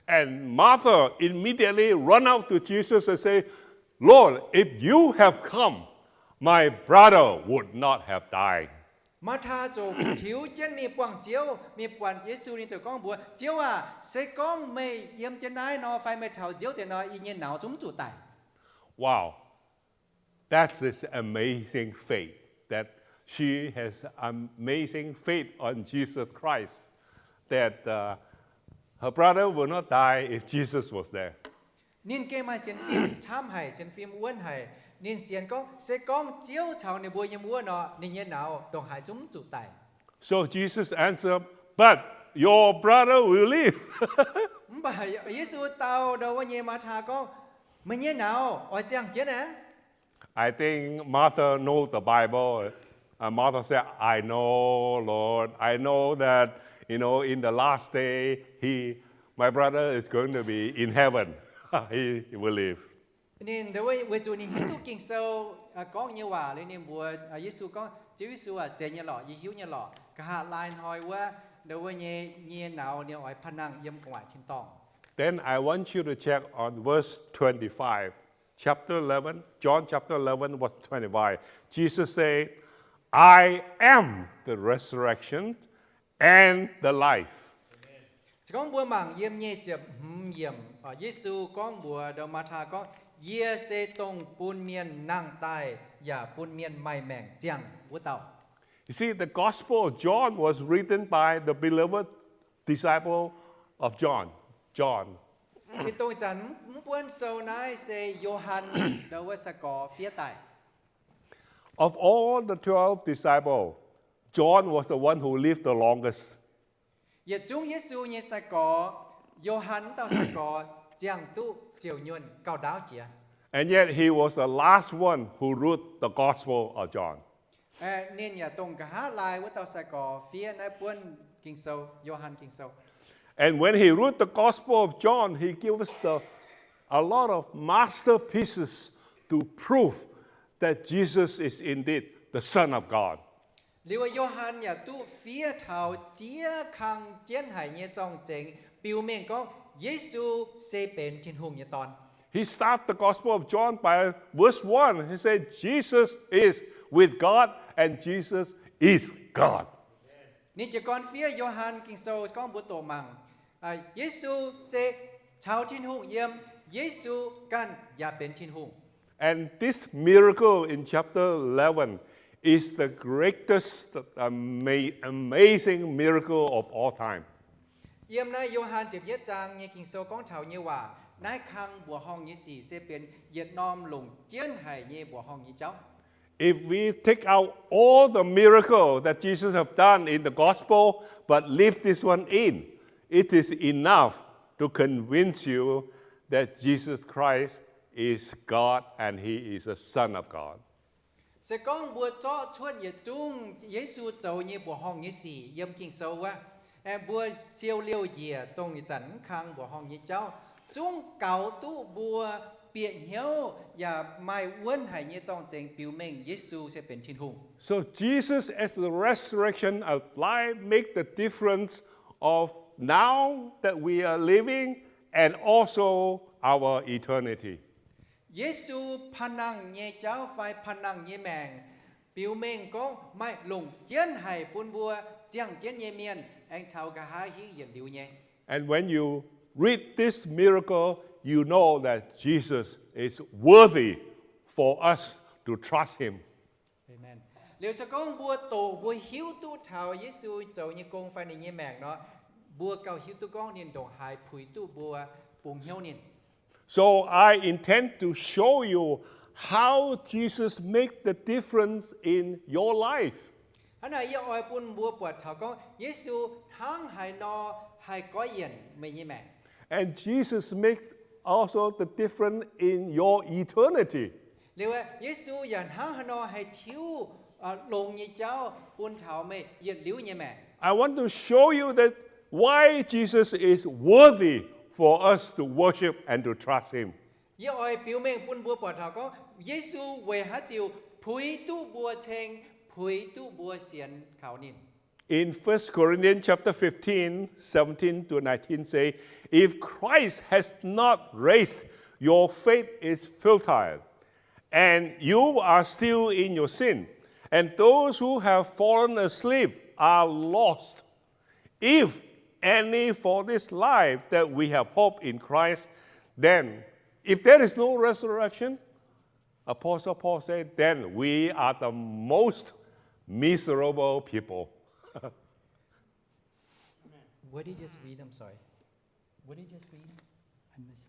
And Martha immediately run out to Jesus and say, Lord, if you have come, my brother would not have died. Maa^taa ziouc tiux jienv mingh buangh Ziouv, mingh buatc Yesu, ninh ziouc gorngv mbuox, Ziouv aah, se gorngv meih yiem jienv naaiv nor, fai meih taux Ziouv deix nor, yie nyei nauz zungv mv zuqc daic. Wow. That is amazing faith, that she has amazing faith on Jesus Christ, that, uh, her brother will not die if Jesus was there. Ninh gengh maaih sienx fim camv haic, sienx fim wuonv haic. Ninh sienx gorngv, se gorngv Ziouv caux ninh mbuo yiem wuov nor, ninh nyei nauz ndongc haaix zungv mv zuqc daic. So Jesus answered, But your brother will live. Mv baac Yesu dau ndo wuov nyei Maa^taa gorngv, Meih nyei nauz oix ziangh jienv aqv. I think Martha know the Bible. Uh, Martha said, "I know, Lord. I know that, you know, in the last day, he, my brother is going to be in heaven. He will live." Ninh, weic zuqc ninh hiuv duqv Ging-Sou gorngv nyei waac liuz, ninh mbuox Yesu gorngv, Ziouv Yesu aac, zeiz nyei lorqc, yie hiuv nyei lorqc. Nqa'haav laai hnoi wuov, ndau wuov nyei, nyei nauz ninh oix panh nangh yiem gu'nguaaic tin-dorngh. Then I want you to check on verse twenty-five. Chapter eleven, John chapter eleven, verse twenty-five. Jesus said, "I am the resurrection and the life." Se gorngv mbuo mangc yiem nyic ziepc hmz yiemc, Yesu gorngv mbuox ndau Maathaa gorngv, Yie se dongh bun mienh nangh daaih yaac bun mienh maaih maengc ziangh wuov dauh. You see, the Gospel of John was written by the beloved disciple of John, John. Mienh dongh ih zanc mv buonv sou naaiv se Yo^han, ndau wuov sai-gorx fiev daaih. Of all the twelve disciples, John was the one who lived the longest. Yietc zungv Yesu nyei sai-gorx, Yo^han wuov dauh sai-gorx ziangh duqv siouc nyuonh gauh ndaauv jiex. And yet he was the last one who wrote the Gospel of John. Ninh yaac dongh nqa'haav laai wuov dauh sai-gorx fiev naaiv buonv Ging-Sou, Yo^han Ging-Sou. And when he wrote the Gospel of John, he gave us the, a lot of masterpieces to prove that Jesus is indeed the Son of God. Liuz Yo^han yaac duqv fiev taux ziex kang jienv haic nyei zorng-zengx biux mengh gorngv Yesu se benx Tin-Hungh nyei Dorn. He starts the Gospel of John by verse one. He said, "Jesus is with God and Jesus is God." Ninh jiez gorn fiev Yo^han Ging-Sou gorngv mbuo doqc mangc, Yesu se caux Tin-Hungh yiem, Yesu ganh yaac benx Tin-Hungh. And this miracle in chapter eleven is the greatest, ama-, amazing miracle of all time. Yiem naaiv Yo^han ziepc yietv zaang nyei Ging-Sou gorngv taux nyei waac, naaiv kang mbuoqc horngh nyei sic se benx yietc norm longc jienv haic nyei mbuoqc horngh nyei jauv. If we take out all the miracle that Jesus have done in the gospel, but leave this one in, it is enough to convince you that Jesus Christ is God and he is the Son of God. Se gorngv mbuo zorqv cuotv yietc zungv Yesu zoux nyei mbuoqc horngh nyei sic yiem Ging-Sou wuov, mbuo siou liouh njiec dongh ih zanc mv kang mbuoqc horngh nyei jauv, zungv gaux duqv mbuo bieqc hnyouv yaac maaih wuonv haic nyei zorng-zengx biux mengh Yesu se benx Tin-Hungh. So Jesus as the resurrection of life make the difference of now that we are living and also our eternity. Yesu panh nangh nyei jauv fai panh nangh nyei maengc biux mengh gorngv maaih longc jienv haic bun mbuo ziangh jienv nyei mienh aengx caux nqa'haav hingv yietc liuz nyei. And when you read this miracle, you know that Jesus is worthy for us to trust him. Liuz se gorngv mbuo doqc mbuo hiuv duqv taux Yesu zoux nyei gong fai ninh nyei maengc nor, mbuo gauh hiuv duqv gorngv ninh ndongc haaix puix duqv mbuo bungx hnyouv ninh. So I intend to show you how Jesus make the difference in your life. Hnangv naaic yie oix bun mbuo buatc taux gorngv Yesu hnangv haaix nor haih goiv yienc meih nyei maengc. And Jesus make also the difference in your eternity. Liuz Yesu yaac hnangv haaix nor haih tiuv longx nyei jauv bun taux meih yietc liuz nyei maengc. I want to show you that why Jesus is worthy for us to worship and to trust him. Yie oix biux mengh bun mbuo buatc taux gorngv Yesu weic haaix diuc puix duqv mbuo ceng, puix duqv mbuo sienx kaux ninh. In First Corinthians chapter fifteen, seventeen to nineteen say, "If Christ has not raised, your faith is futile, and you are still in your sin, and those who have fallen asleep are lost. If any for this life that we have hope in Christ, then if there is no resurrection," Apostle Paul said, "then we are the most miserable people." What did you just read? I'm sorry. What did you just read? I missed.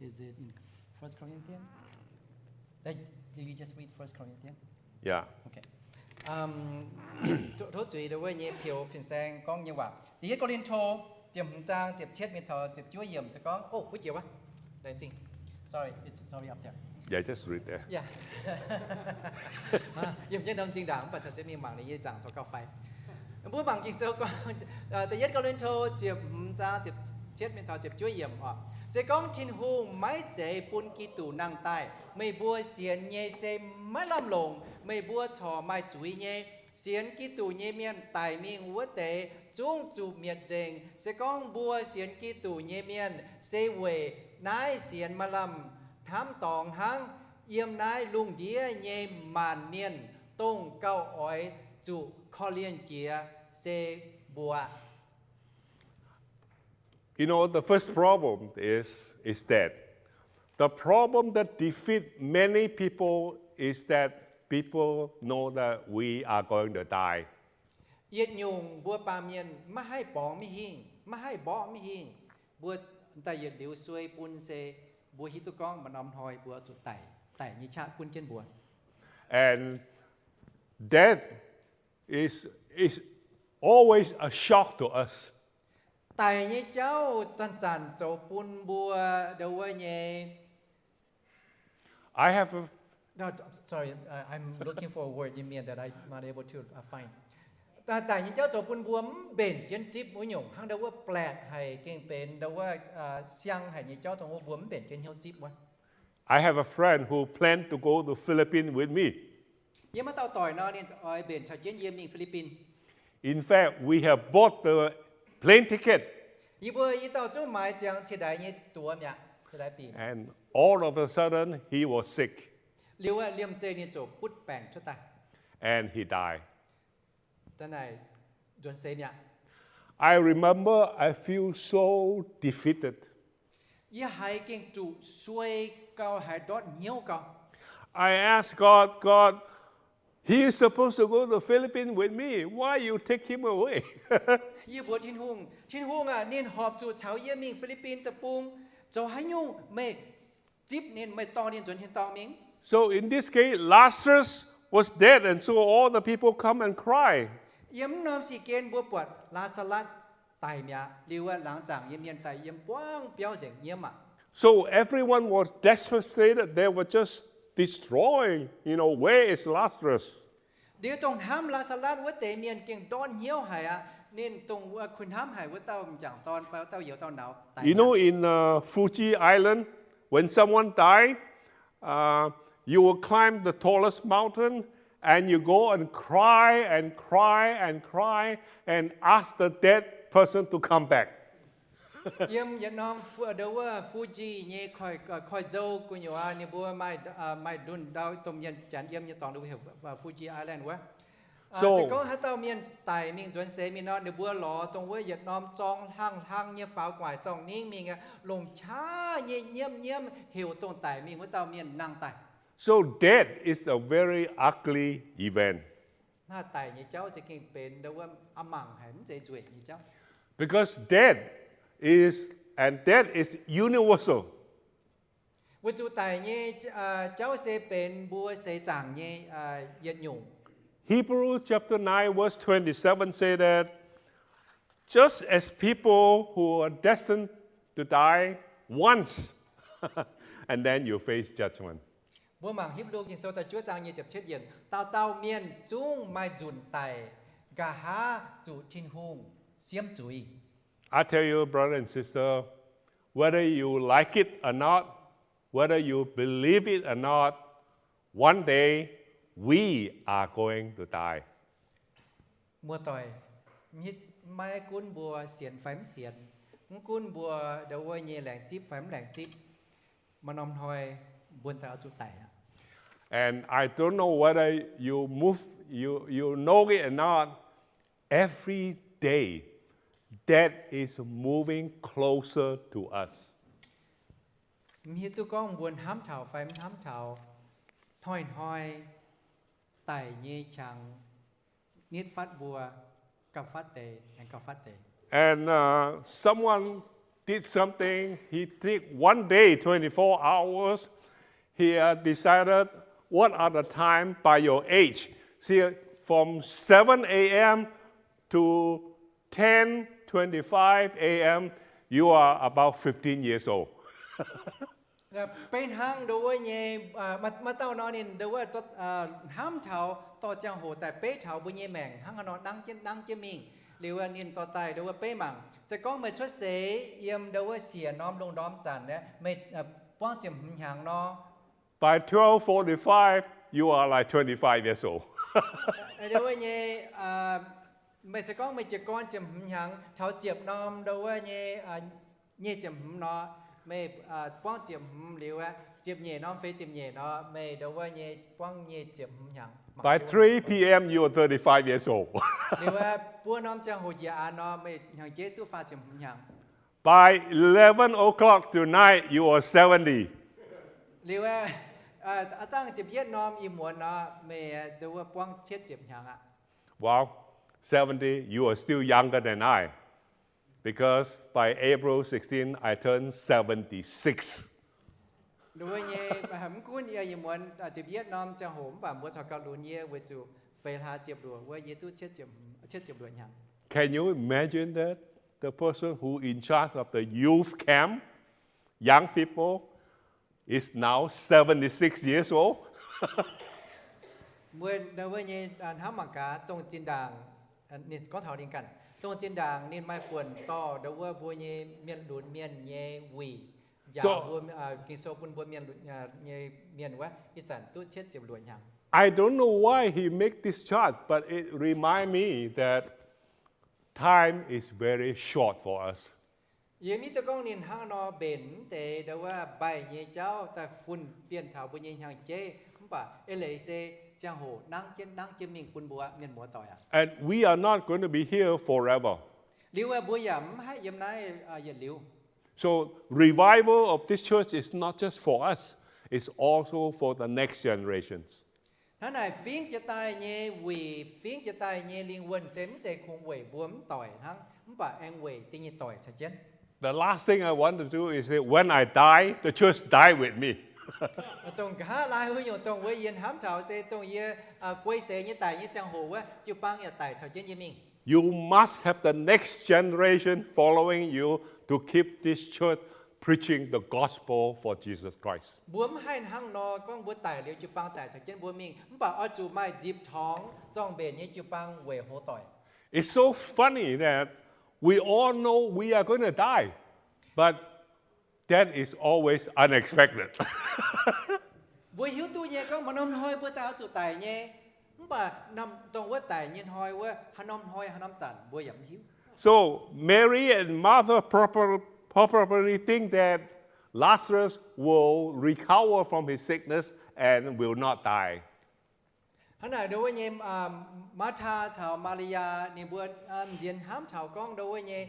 Is it in First Corinthians? Did you just read First Corinthians? Yeah. Okay. Tov zuiz ndau wuov nyei pioux fin-saeng gorngv nyei waac. Da'yietv Ko^lin^to ziepc hmz zaang ziepc cietv mingh taux ziepc juov yiemc se gorngv, oh, wuov jiex wuov. Sorry, it's already up there. Yeah, just read there. Yie mv njien ndorm zinh ndaangc, mv baac caux jienv mingh mangc ninh nyei nzaangc corc gauh faix. Mbuo mangc Ging-Sou gorngv, da'yietv Ko^lin^to ziepc hmz zaang ziepc cietv mingh taux ziepc juov yiemc oc. Se gorngv Tin-Hungh maiv zeiz bun Giduc nangh daaih, meih mbuo sienx nyei se maiv lamh longc. Meih mbuo corc maaih zuiz nyei. Sienx Giduc nyei mienh daic mingh wuov deix zungv zuqc mietc nzengc. Se gorngv mbuo sienx Giduc nyei mienh se weic naaiv sienx maaih lamh hnamv dorngx hnangv, yiem naaiv lungh ndiev nyei maanc mienh, dongh gauh oix zuqc korv-lienh jiex se mbuo. You know, the first problem is, is that the problem that defeat many people is that people know that we are going to die. Yietc nyungc mbuo baamh mienh maiv haih borngz maiv hingh, maiv haih mborqv maiv hingh. Mbuo daaih yietc liuz suei bun se mbuo hiuv duqv gorngv maaih norm hnoi mbuo zuqc daic, daic nyei qaqv gunv jienv mbuo. And death is, is always a shock to us. Daic nyei jauv zanc-zanc zoux bun mbuo ndau wuov nyei I have a No, I'm sorry, uh, I'm looking for a word in Mien that I'm not able to uh, find. Daic nyei jauv zoux bun mbuo mv mbenc jienv zipv wuov nyungc, hnangv ndau wuov blatc haic gengh benx ndau wuov siang haic nyei jauv dongh wuov mbuo mv mbenc jienv hnyouv zipv wuov. I have a friend who planned to go to Philippines with me. Yiem haaix dauh doic nor, ninh oix mbenc caux jienv yie mingh Fi^li^bin. In fact, we have bought the plane ticket. Yie mbuo i dauh zungv maaiz ziangx ciex ndaix nyei duoz mi'aqv, ciex ndaix bih. And all of a sudden, he was sick. Liuz aeqv, liemh zeih ninh ziouc butv baengc cuotv daaih. And he died. Da'naaic nzuonx seix mi'aqv. I remember I feel so defeated. Yie haiz gengh zuqc suei gau, haiz ndortv hnyouv gau. I asked God, God, he is supposed to go to Philippines with me. Why you take him away? Yie mbuox Tin-Hungh, Tin-Hungh aac, ninh horpc zuqc caux yie mingh Fi^li^bin Deic-Bung, zoux haaix nyungc meih zipv ninh, meih dorh ninh nzuonx tin-dorngh mingh? So in this case, Lazarus was dead, and so all the people come and cry. Yiem mv norm sic gen mbuo buatc Laa^saa^latv daic mi'aqv. Liuz aeqv, laangz zaangc nyei mienh daaih yiem buangv biauv nzengc nyiemv aqv. So everyone was devastated. They were just destroying, you know, where is Lazarus? Liuz dongh hnamv Laa^saa^latv wuov deix mienh gengh ndortv hnyouv haic aqv. Ninh dongh kuh hnamv haic wuov dauh m'jangc dorn fai wuov dauh youz dauh nauz daic. You know, in uh, Fuji Island, when someone die, uh, you will climb the tallest mountain and you go and cry and cry and cry and ask the dead person to come back. Yiem yietc norm ndau wuov Fuji nyei koiv-nzou gu'nyuoz, ninh mbuo maaih ndunh ndau domh mienh janx yiem nyei dorngx, ninh mbuo heuc Fuji Island wuov. Se gorngv haaix dauh mienh daic mingh nzuonx seix mingh nor, ninh mbuo lorz dongh wuov yietc norm zorng hlang-hlang nyei faaux gu'nguaaic zorng-ningv mingh, longc qaqv nyei nyiemv nyiemv heuc dongh daic mingh wuov dauh mienh nangh daaih. So death is a very ugly event. Hnangv daic nyei jauv za'gengh benx ndau wuov a'mangc haic, mv zeiz nzueic nyei jauv. Because death is, and death is universal. Weic zuqc daic nyei jauv se benx mbuo seix zaangc nyei yietc nyungc. Hebrews chapter nine verse twenty-seven say that just as people who are destined to die once, and then you face judgment. Mbuo mangc Hipv^lu Ging-Sou da'juov zaang nyei ziepc cietv yiemc, dauh dauh mienh zungv maaih nzunc daic, nqa'haav zuqc Tin-Hungh siemv zuiz. I tell you, brother and sister, whether you like it or not, whether you believe it or not, one day we are going to die. Muoz-doic, maiv gunv mbuo sienx fai mv sienx, mv gunv mbuo ndau wuov nyei laengz zipv fai mv laengz zipv, maaih norm hnoi mbuo daaih oix zuqc daic aqv. And I don't know whether you move, you, you know it or not, every day death is moving closer to us. Mv hiuv duqv gorngv mbuo hnamv taux fai mv hnamv taux, hnoi-hnoi daic nyei qangx nitv fatv mbuo gauh fatv deix, aengx gauh fatv deix. And uh, someone did something, he take one day, twenty-four hours, he uh, decided what are the time by your age. See, from seven a.m. to ten twenty-five a.m., you are about fifteen years old. Beiv hnangv ndo wuov nyei, maaih dauh nor ninh ndo wuov hnamv taux dorh ziangh hoc daaih beiv taux mbuo nyei maengc hnangv haaix nor nangv jienv, nangv jienv mingh. Liuz ninh dorh daaih ndo wuov beiv mangc, se gorngv meih cuotv seix yiem ndo wuov siec norm lungh ndorm zanc aeqv, meih buangv ziepc hmz hnyangx nor, By twelve forty-five, you are like twenty-five years old. Ndo wuov nyei, meih se gorngv meih jiez gorn ziepc hmz hnyangx, taux ziepc norm ndo wuov nyei, nyic ziepc hmz nor, meih buangv ziepc hmz liuz aeqv, ziepc nyeic norm feix ziepc nyeic nor, meih ndo wuov nyei buangv nyic ziepc hmz hnyangx. By three p.m., you are thirty-five years old. Liuz aeqv, buo norm ziangh hoc njiec aanx nor, meih hnyangx-jeiv duqv faah ziepc hmz hnyangx. By eleven o'clock tonight, you are seventy. Liuz aeqv, aav dangh ziepc yietv norm ih muonz nor, meih ndo wuov buangv cietv ziepc hnyangx aqv. Well, seventy, you are still younger than I, because by April sixteen, I turn seventy-six. Ndo wuov nyei, mv gunv yie ih muonz ziepc yietv norm ziangh hoc, mv baac mbuo caux gauh lunx yie weic zuqc feix hlaax ziepc luoqc wuov yie duqv cietv ziepc luoqc hnyangx. Can you imagine that the person who in charge of the youth camp, young people, is now seventy-six years old? Mbuo ndo wuov nyei hnamv mangc gaax, dongh zinh ndaangc, ninh gorngv taux ninh ganh, dongh zinh ndaangc ninh maaih buonc dorh ndo wuov mbuo nyei mienh lunx mienh nyei wuic, njaaux mbuo, Ging-Sou bun mbuo mienh nyei mienh wuov, ih zanc duqv cietv ziepc luoqc hnyangx. I don't know why he make this chart, but it remind me that time is very short for us. Yie mv hiuv duqv gorngv ninh hnangv nor mbenc mv deix ndo wuov mbaih nyei jauv daaih fun bienh taux mbuo nyei hnyangx-jeiv, mv baac eix leiz se ziangh hoc nangv jienv nangv jienv mingh bun mbuo mienh muoz-doic aqv. And we are not going to be here forever. Liuz aeqv, mbuo yaac mv haih yiem naaiv yietc liuz. So revival of this church is not just for us, it's also for the next generations. Hnangv naaic fingx jiex daaih nyei wuic, fingx jiex daaih nyei lingh wuonh se mv zeiz kungx weic mbuo mv doic hnangv, mv baac aengx weic da'nyeic doic caux jienv. The last thing I want to do is that when I die, the church die with me. Dongh nqa'haav laai wuov nyungc dongh wuov yie hnamv taux se dongh yie guei seix nyei daic nyei ziangh hoc wuov, jiu-baang yaac daic caux jienv yie mingh. You must have the next generation following you to keep this church preaching the gospel for Jesus Christ. Mbuo mv haih hnangv nor gorngv mbuo daic liuz jiu-baang daic caux jienv mbuo mingh, mv baac oix zuqc maaih nzipc torngx zorng-mbenc nyei jiu-baang weic hoc doic. It's so funny that we all know we are going to die, but death is always unexpected. Mbuo hiuv duqv nyei gorngv maaih norm hnoi mbuo daaih oix zuqc daic nyei, mv baac dongh wuov daic nyei hnoi wuov haaix norm hnoi haaix norm zanc mbuo yaac mv hiuv. So Mary and Martha probably think that Lazarus will recover from his sickness and will not die. Hnangv naaic ndo wuov nyei, Maa^taa caux Maa^li^yaa ninh mbuo nziex hnamv taux gorngv ndo wuov nyei,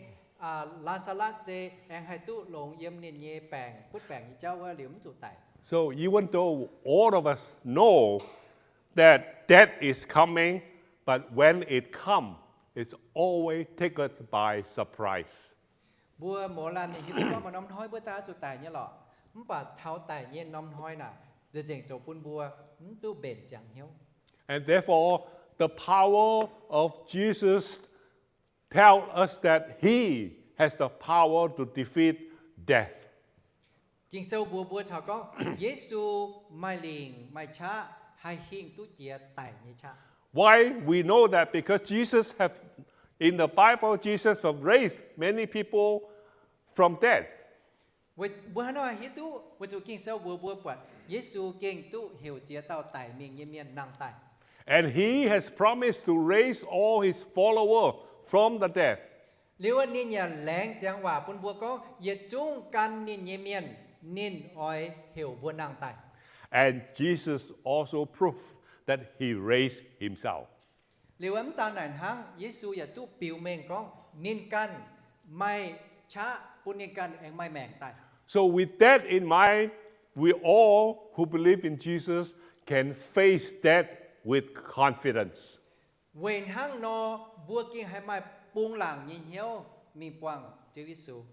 Laa^saa^latv se aengx haih duqv longx yiem ninh nyei baengc, butv baengc nyei jauv wuov liuz mv zuqc daic. So even though all of us know that death is coming, but when it come, it's always take us by surprise. Mbuo mouz laanh mienh hiuv duqv gorngv maaih norm hnoi mbuo daaih zuqc daic nyei lorqc, mv baac taux daic nyei norm hnoi naaic, nzengc zoux bun mbuo mv duqv mbenc ziangx hnyouv. And therefore, the power of Jesus tell us that he has the power to defeat death. Ging-Sou mbuox mbuo taux gorngv Yesu maaih lingc maaih qaqv haih hingh duqv jiex daic nyei qaqv. Why we know that? Because Jesus have, in the Bible, Jesus have raised many people from death. Mbuo hnangv nor hiuv duqv weic zuqc Ging-Sou mbuox mbuo buatc Yesu gengh duqv heuc ziex dauh daic mingh nyei mienh nangh daaih. And he has promised to raise all his follower from the death. Liuz ninh yaac laengz ziangx waac bun mbuo gorngv yietc zungv gan ninh nyei mienh, ninh oix heuc mbuo nangh daaih. And Jesus also proved that he raised himself. Liuz mv daan naaic hnangv, Yesu yaac duqv biux mengh gorngv ninh ganh maaih qaqv bun ninh ganh aengx maaih maengc daaih. So with that in mind, we all who believe in Jesus can face death with confidence. Weic hnangv nor, mbuo gengh haih maaih bungx laangc nyei hnyouv mingh buangh Ziouv Yesu.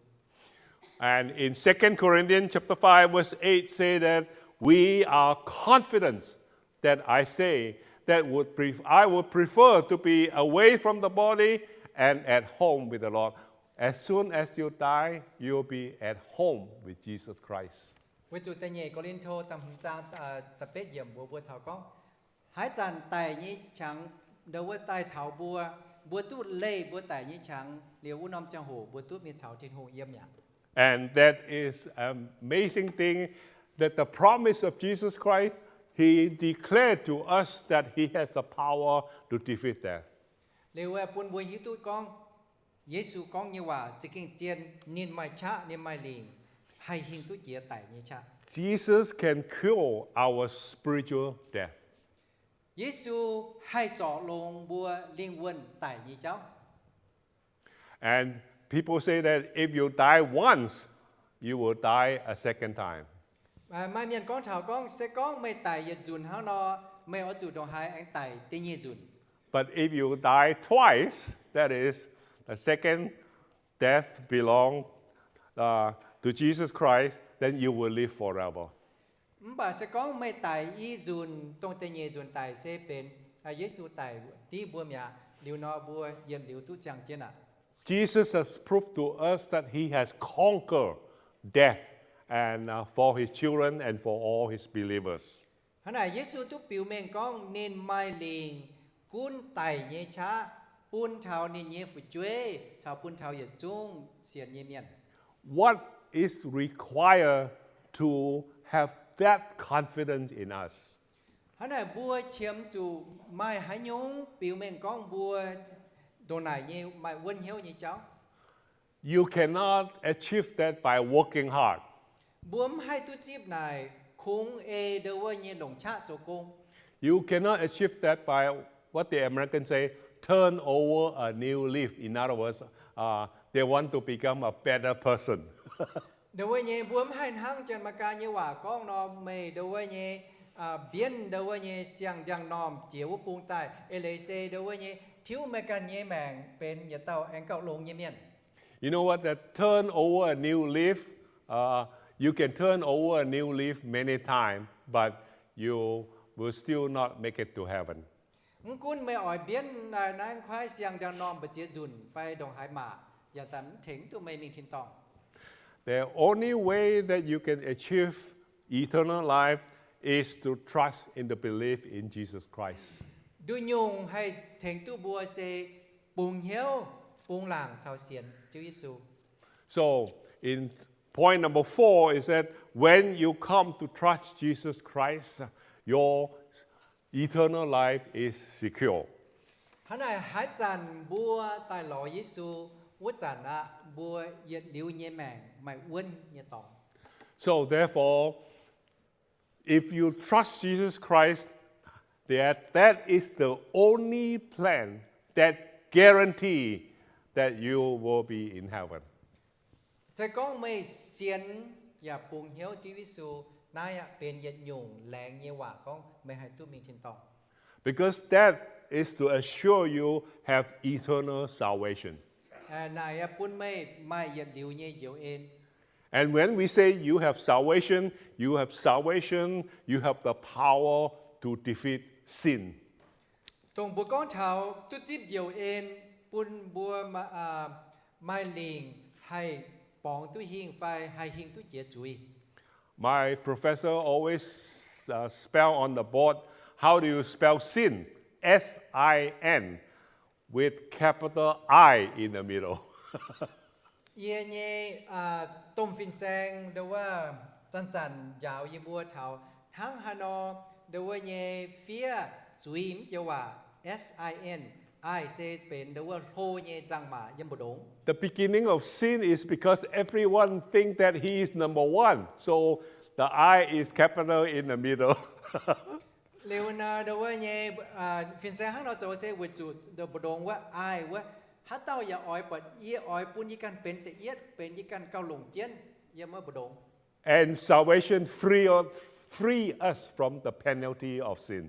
And in Second Corinthians chapter five, verse eight say that we are confident that I say that would pre-, I would prefer to be away from the body and at home with the Lord. As soon as you die, you'll be at home with Jesus Christ. Weic zuqc da'nyeic Ko^lin^to da'hmz zaang da'betv yiemc mbuox mbuo taux gorngv, haaix zanc daic nyei qangx ndau wuov daaih taux mbuo, mbuo duqv leih mbuo daic nyei qangx liuz, wuov norm ziangh hoc mbuo duqv mingh caux Tin-Hungh yiem mi'aqv. And that is an amazing thing that the promise of Jesus Christ, he declared to us that he has the power to defeat death. Liuz bun mbuo hiuv duqv gorngv, Yesu gorngv nyei waac za'gengh zien, ninh maaih qaqv, ninh maaih lingc, haih hingh duqv jiex daic nyei qaqv. Jesus can cure our spiritual death. Yesu haih zorc longx mbuo lingh wuonh daic nyei jauv. And people say that if you die once, you will die a second time. Maaih mienh gorngv taux gorngv, se gorngv meih daic yietc nzunc hnangv nor, meih oix zuqc ndongc haaix aengx daic da'nyeic nzunc. But if you die twice, that is, the second death belong to Jesus Christ, then you will live forever. Mv baac se gorngv meih daic i nzunc, dongh da'nyeic nzunc daic se benx Yesu daic div mbuo mi'aqv. Liuz nor mbuo yietc liuz duqv ziangh jienv aqv. Jesus has proved to us that he has conquered death and for his children and for all his believers. Hnangv naaic Yesu duqv biux mengh gorngv ninh maaih lingc gunv daic nyei qaqv bun taux ninh nyei fu'jueiv caux bun taux yietc zungv sienx nyei mienh. What is required to have that confidence in us? Hnangv naaic mbuo qiemx zuqc maaih haaix nyungc biux mengh gorngv mbuo ndongc naaic nyei maaih wuonv hnyouv nyei jauv? You cannot achieve that by working hard. Mbuo mv haih duqv zipv naaic kungx ei ndau wuov nyei longc qaqv zoux gong. You cannot achieve that by what the Americans say, turn over a new leaf. In other words, they want to become a better person. Ndau wuov nyei mbuo mv haih hnangv Janx-Megaa nyei waac gorngv nor, meih ndau wuov nyei mbienv ndau wuov nyei siang-ndiangx-normh jiex wuov bung daaih, eix leiz se ndau wuov nyei tiuv meih ganh nyei maengc benx yietc dauh aengx gauh longx nyei mienh. You know what? That turn over a new leaf, uh, you can turn over a new leaf many times, but you will still not make it to heaven. Mv gunv meih oix mbienv naaiv kuaaiv siang-ndiangx-normh mbu'ziex nzunc fai ndongc haaix maac, yaac mv tengx duqv meih mingh tin-dorngh. The only way that you can achieve eternal life is to trust in the belief in Jesus Christ. Nduqc nyungc haih tengx duqv mbuo se bungx hnyouv, bungx laangc caux sienx Ziouv Yesu. So, in point number four is that when you come to trust Jesus Christ, your eternal life is secure. Hnangv naaic haaix zanc mbuo daaih lorz Yesu, wuov zanc aqv mbuo yietc liuz nyei maengc maaih wuonv nyei dorngx. So therefore, if you trust Jesus Christ, that, that is the only plan that guarantee that you will be in heaven. Se gorngv meih sienx yaac bungx hnyouv Ziouv Yesu, naaiv aqv benx yietc nyungc laengz nyei waac gorngv meih haih duqv mingh tin-dorngh. Because that is to assure you have eternal salvation. Naaic yaac bun meih maaih yietc liuz nyei njoux en. And when we say you have salvation, you have salvation, you have the power to defeat sin. Dongh mbuo gorngv taux duqv zipv njoux en bun mbuo maaih lingc haih borngz duqv hingh fai haih hingh duqv jiex zuiz. My professor always spell on the board, how do you spell sin? S I N with capital I in the middle. Yie nyei domh fin-saeng ndau wuov zanc-zanc njaaux yie mbuo taux hnangv haaix nor ndau wuov nyei fiev zuiz mv joux waac, S I N, I se benx ndau wuov hlo nyei nzangc-maac yiem mbu'ndongx. The beginning of sin is because everyone think that he is number one, so the I is capital in the middle. Liuz ndau wuov nyei fin-saeng hnangv nor zoux se weic zuqc mbu'ndongx wuov I wuov, haaix dauh yaac oix buatc yie oix bun yie ganh benx da'yietv, benx yie ganh gauh longc jienv yiem wuov mbu'ndongx. And salvation free, free us from the penalty of sin.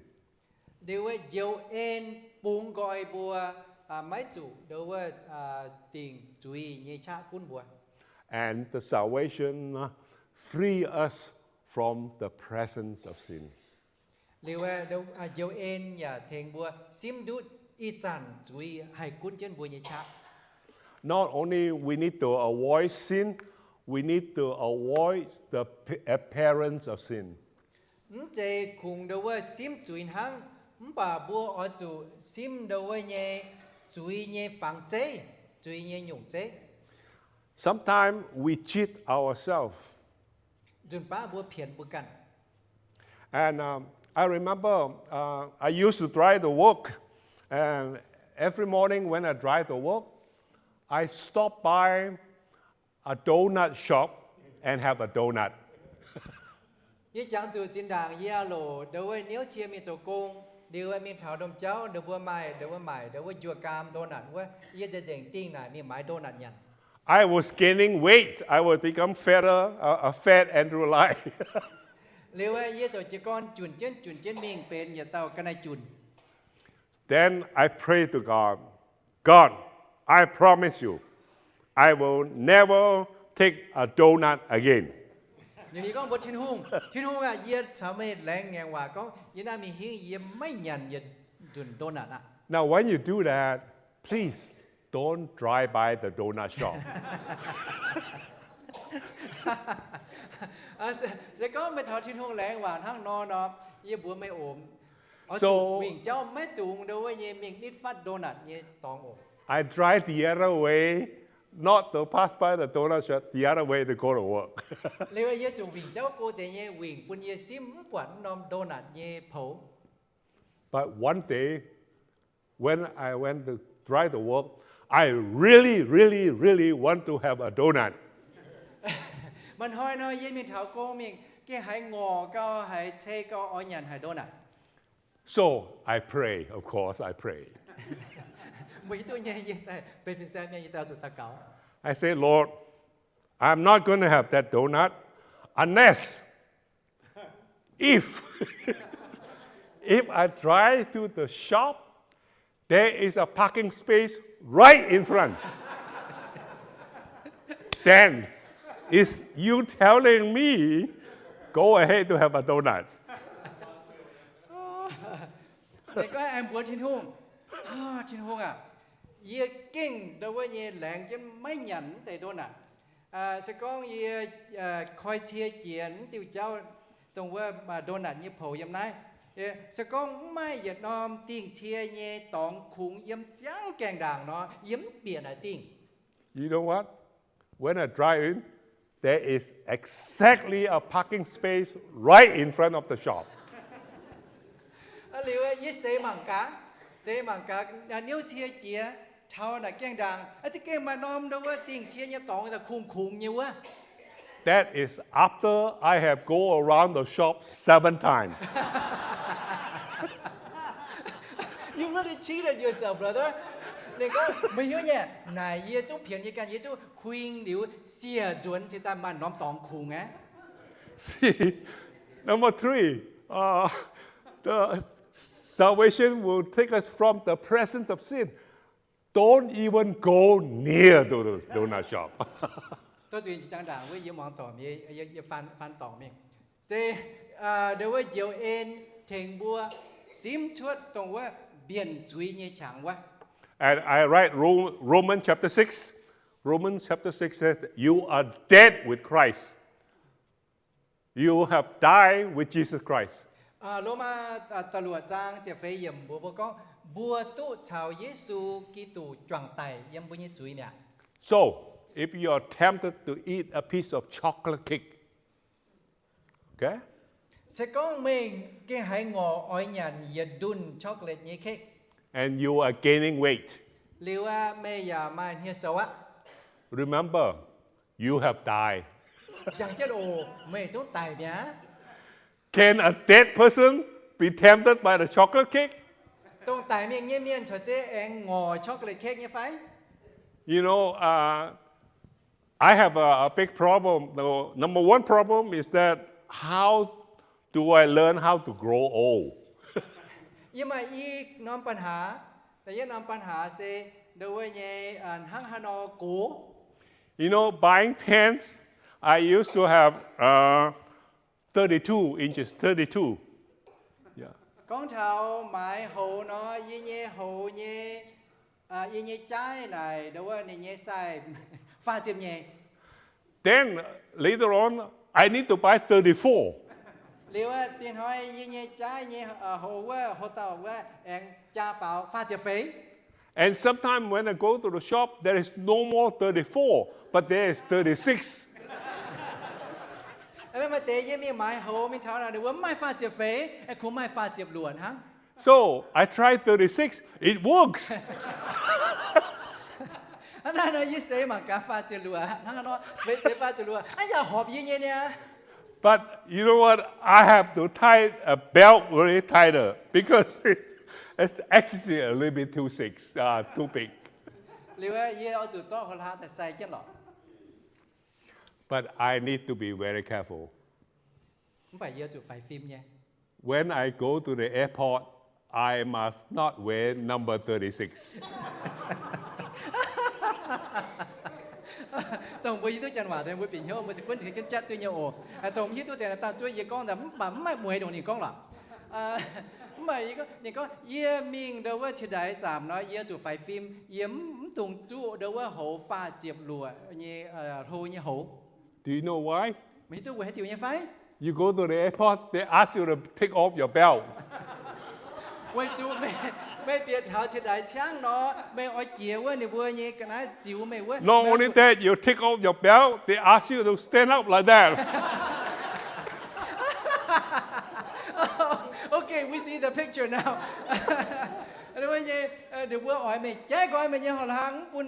Liuz wuov njoux en bungx nqoi mbuo maiv zuqc ndau wuov dingc zuiz nyei qaqv gunv mbuo. And the salvation free us from the presence of sin. Liuz njoux en yaac tengx mbuo simv ndutv ih zanc zuiz haih gunv jienv mbuo nyei qaqv. Not only we need to avoid sin, we need to avoid the p- appearance of sin. Mv zeiz kungx ndau wuov simv zuiz hnangv, mv baac mbuo oix zuqc simv ndau wuov nyei zuiz nyei fangx zeiv, zuiz nyei nyungc zeiv. Sometimes we cheat ourselves. Nzunc baav mbuo pienx mbuo ganh. And um, I remember uh, I used to drive to work, and every morning when I drive to work, I stop by a donut shop and have a donut. Yie jangx zuqc zinh ndaangc yie loc ndau wuov niouv cie mingh zoux gong, liuz mingh taux domh jauv, ndau mbuo maaih ndau wuov, maaic ndau wuov njuov gaam donut wuov, yie nzengc nzengc dingh naaic mingh maaiz donut nyanc. I was gaining weight. I was become fatter, uh, uh, fat Andrew Lai. Liuz yie ziouc jiez gorn junc jienv junc jienv mingh benx yietc dauh ga'naaiv junc. Then I pray to God, God, I promise you, I will never take a donut again. Ninh gorngv mbuox Tin-Hungh, Tin-Hungh aah, yie caux meih laengz ngaengc waac gorngv yie naaiv mingh hingv yie maiv nyanc yietc nzunc donut aqv. Now, when you do that, please don't drive by the donut shop. Se gorngv meih caux Tin-Hungh laengz waac hnangv nor nor, yie mbuox meih oc, oix zuqc wingc jauv maiv dungx ndau wuov nyei mingh nitv fatv donut nyei dorngx oc. I drive the other way, not to pass by the donut shop, the other way to go to work. Liuz yie zuqc wingc jauv go deix nyei wingc bun yie simv mv buatc norm donut nyei poux. But one day, when I went to drive to work, I really, really, really want to have a donut. Maaih hnoi nor yie mingh taux gong mingh, gengh haiz ngorc gau, haiz cei gau oix nyanc haaix donut. So I pray, of course I pray. Mbuo hiuv duqv nyei, yie daaih benx fin-saeng mienh, yie daaih zuqc daux gaux. I say, Lord, I'm not going to have that donut unless if if I drive to the shop, there is a parking space right in front. Then is you telling me go ahead to have a donut. Ninh gorngv aengx mbuox Tin-Hungh, Tin-Hungh aac, yie gengh ndau wuov nyei laengz jienv maiv nyanc mv deix donut. Se gorngv yie koi cie jiex mv diuh jauv, dongh wuov donut nyei poux yiem naaiv, se gorngv mv maaih yietc norm dingh cie nyei dorngx kungx yiem ziangv gaengh ndaangc nor, yie mv bieqc naaic dingh. You know what? When I drive in, there is exactly a parking space right in front of the shop. Liuz yie seix mangc gaax, seix mangc gaax, niouv cie jiex taux naaic gaengh ndaangc, za'gengh maaih norm ndau wuov dingh cie nyei dorngx kungx kungx nyei wuov. That is after I have go around the shop seven times. You really cheated yourself, brother. Ninh gorngv, meih hiuv nyei, naaic yie zungv pienx yie ganh, yie zungv huing liuz siec nzuonx cingx daaih maaih norm dorngx kungx aqv. See, number three, uh, the salvation will take us from the presence of sin. Don't even go near the donut shop. Dorh zuqc jangx ndaangc wuov yie muangx dorngc, yie faan dorngc mingh. Se ndau wuov njoux en tengx mbuo simv cuotv dongh wuov mbienc zuiz nyei qangx wuov. And I write Ro- Romans chapter six. Romans chapter six says, you are dead with Christ. You have died with Jesus Christ. Lomaa da'luoqc zaang ziepc feix yiemc mbuox mbuo gorngv, mbuo duqv caux Yesu Giduc juangc daic yiem mbuo nyei zuiz mi'aqv. So, if you are tempted to eat a piece of chocolate cake, okay? Se gorngv meih gengh haiz ngorc oix nyanc yietc ndunh chocolate nyei cake, and you are gaining weight, liuz aqv, meih yaac maaih hniev-soux aqv. Remember, you have died. Jangx jienv oc, meih zungv daic mi'aqv. Can a dead person be tempted by the chocolate cake? Dongh daic mingh nyei mienh corc zeiz aengx ngorc chocolate cake nyei fai? You know, uh, I have a, a big problem. The number one problem is that how do I learn how to grow old? Yie maaih i norm ปัญหา, da'yietv norm ปัญหา se ndau wuov nyei hnangv haaix nor gox. You know, buying pants, I used to have uh, thirty-two inches, thirty-two. Yeah. Gorngv taux maaiz houx nor, yie nyei houx nyei, yie nyei jaaiv naaic ndau wuov ninh nyei size faah ziepc nyeic. Then later on, I need to buy thirty-four. Liuz dingc hnoi yie nyei jaaiv nyei hoz wuov, hoz dauh wuov aengx jaa faaux faah ziepc feix. And sometimes when I go to the shop, there is no more thirty-four, but there is thirty-six. Maaih deix yie mingh maaiz hoz mingh taux naaic, ninh mbuo mv maaih faah ziepc feix, kungx maaih faah ziepc luoqc hnangv. So I try thirty-six, it works. Hnangv naaic nor yie seix mangc gaax faah ziepc luoqc hnangv nor, zeix faah ziepc luoqc, aa, yaac horpc yie nyei niaa. But you know what? I have to tie a belt very tighter because it's, it's actually a little bit too six, uh, too big. Liuz yie oix zuqc zorqv hoz hlaang daaih sai jienv lorqc. But I need to be very careful. Mv baac yie zuqc faix fim nyei. When I go to the airport, I must not wear number thirty-six. Dongh mbuo hiuv duqv janx waac deix mbuo bieqc hnyouv mbuo za'gengh jienv jatv duqv nyei oc. Dongh hiuv duqv deix daaih zuov yie gorngv, mv baac mv maaih mueiz ndongc ninh gorngv lorqc. Mv baac ninh gorngv, yie mingh ndo wuov qiex ndaic zaamc nor, yie zuqc faix fim, yie mv dungx zuqv ndo wuov hoz faah ziepc luoqc nyei hlo nyei hoz. Do you know why? Meih hiuv duqv weic haaix diuc nyei fai? You go to the airport, they ask you to take off your belt. Weic zuqc meih bieqc taux qiex ndaic ciangv nor, meih oix jiex wuov ninh mbuo nyei ga'naaiv ziux meih wuov. Not only that, you take off your belt, they ask you to stand up like that. Okay, we see the picture now. Ninh mbuo oix meih jaiv nqoi meih nyei horqc hlang, mv bun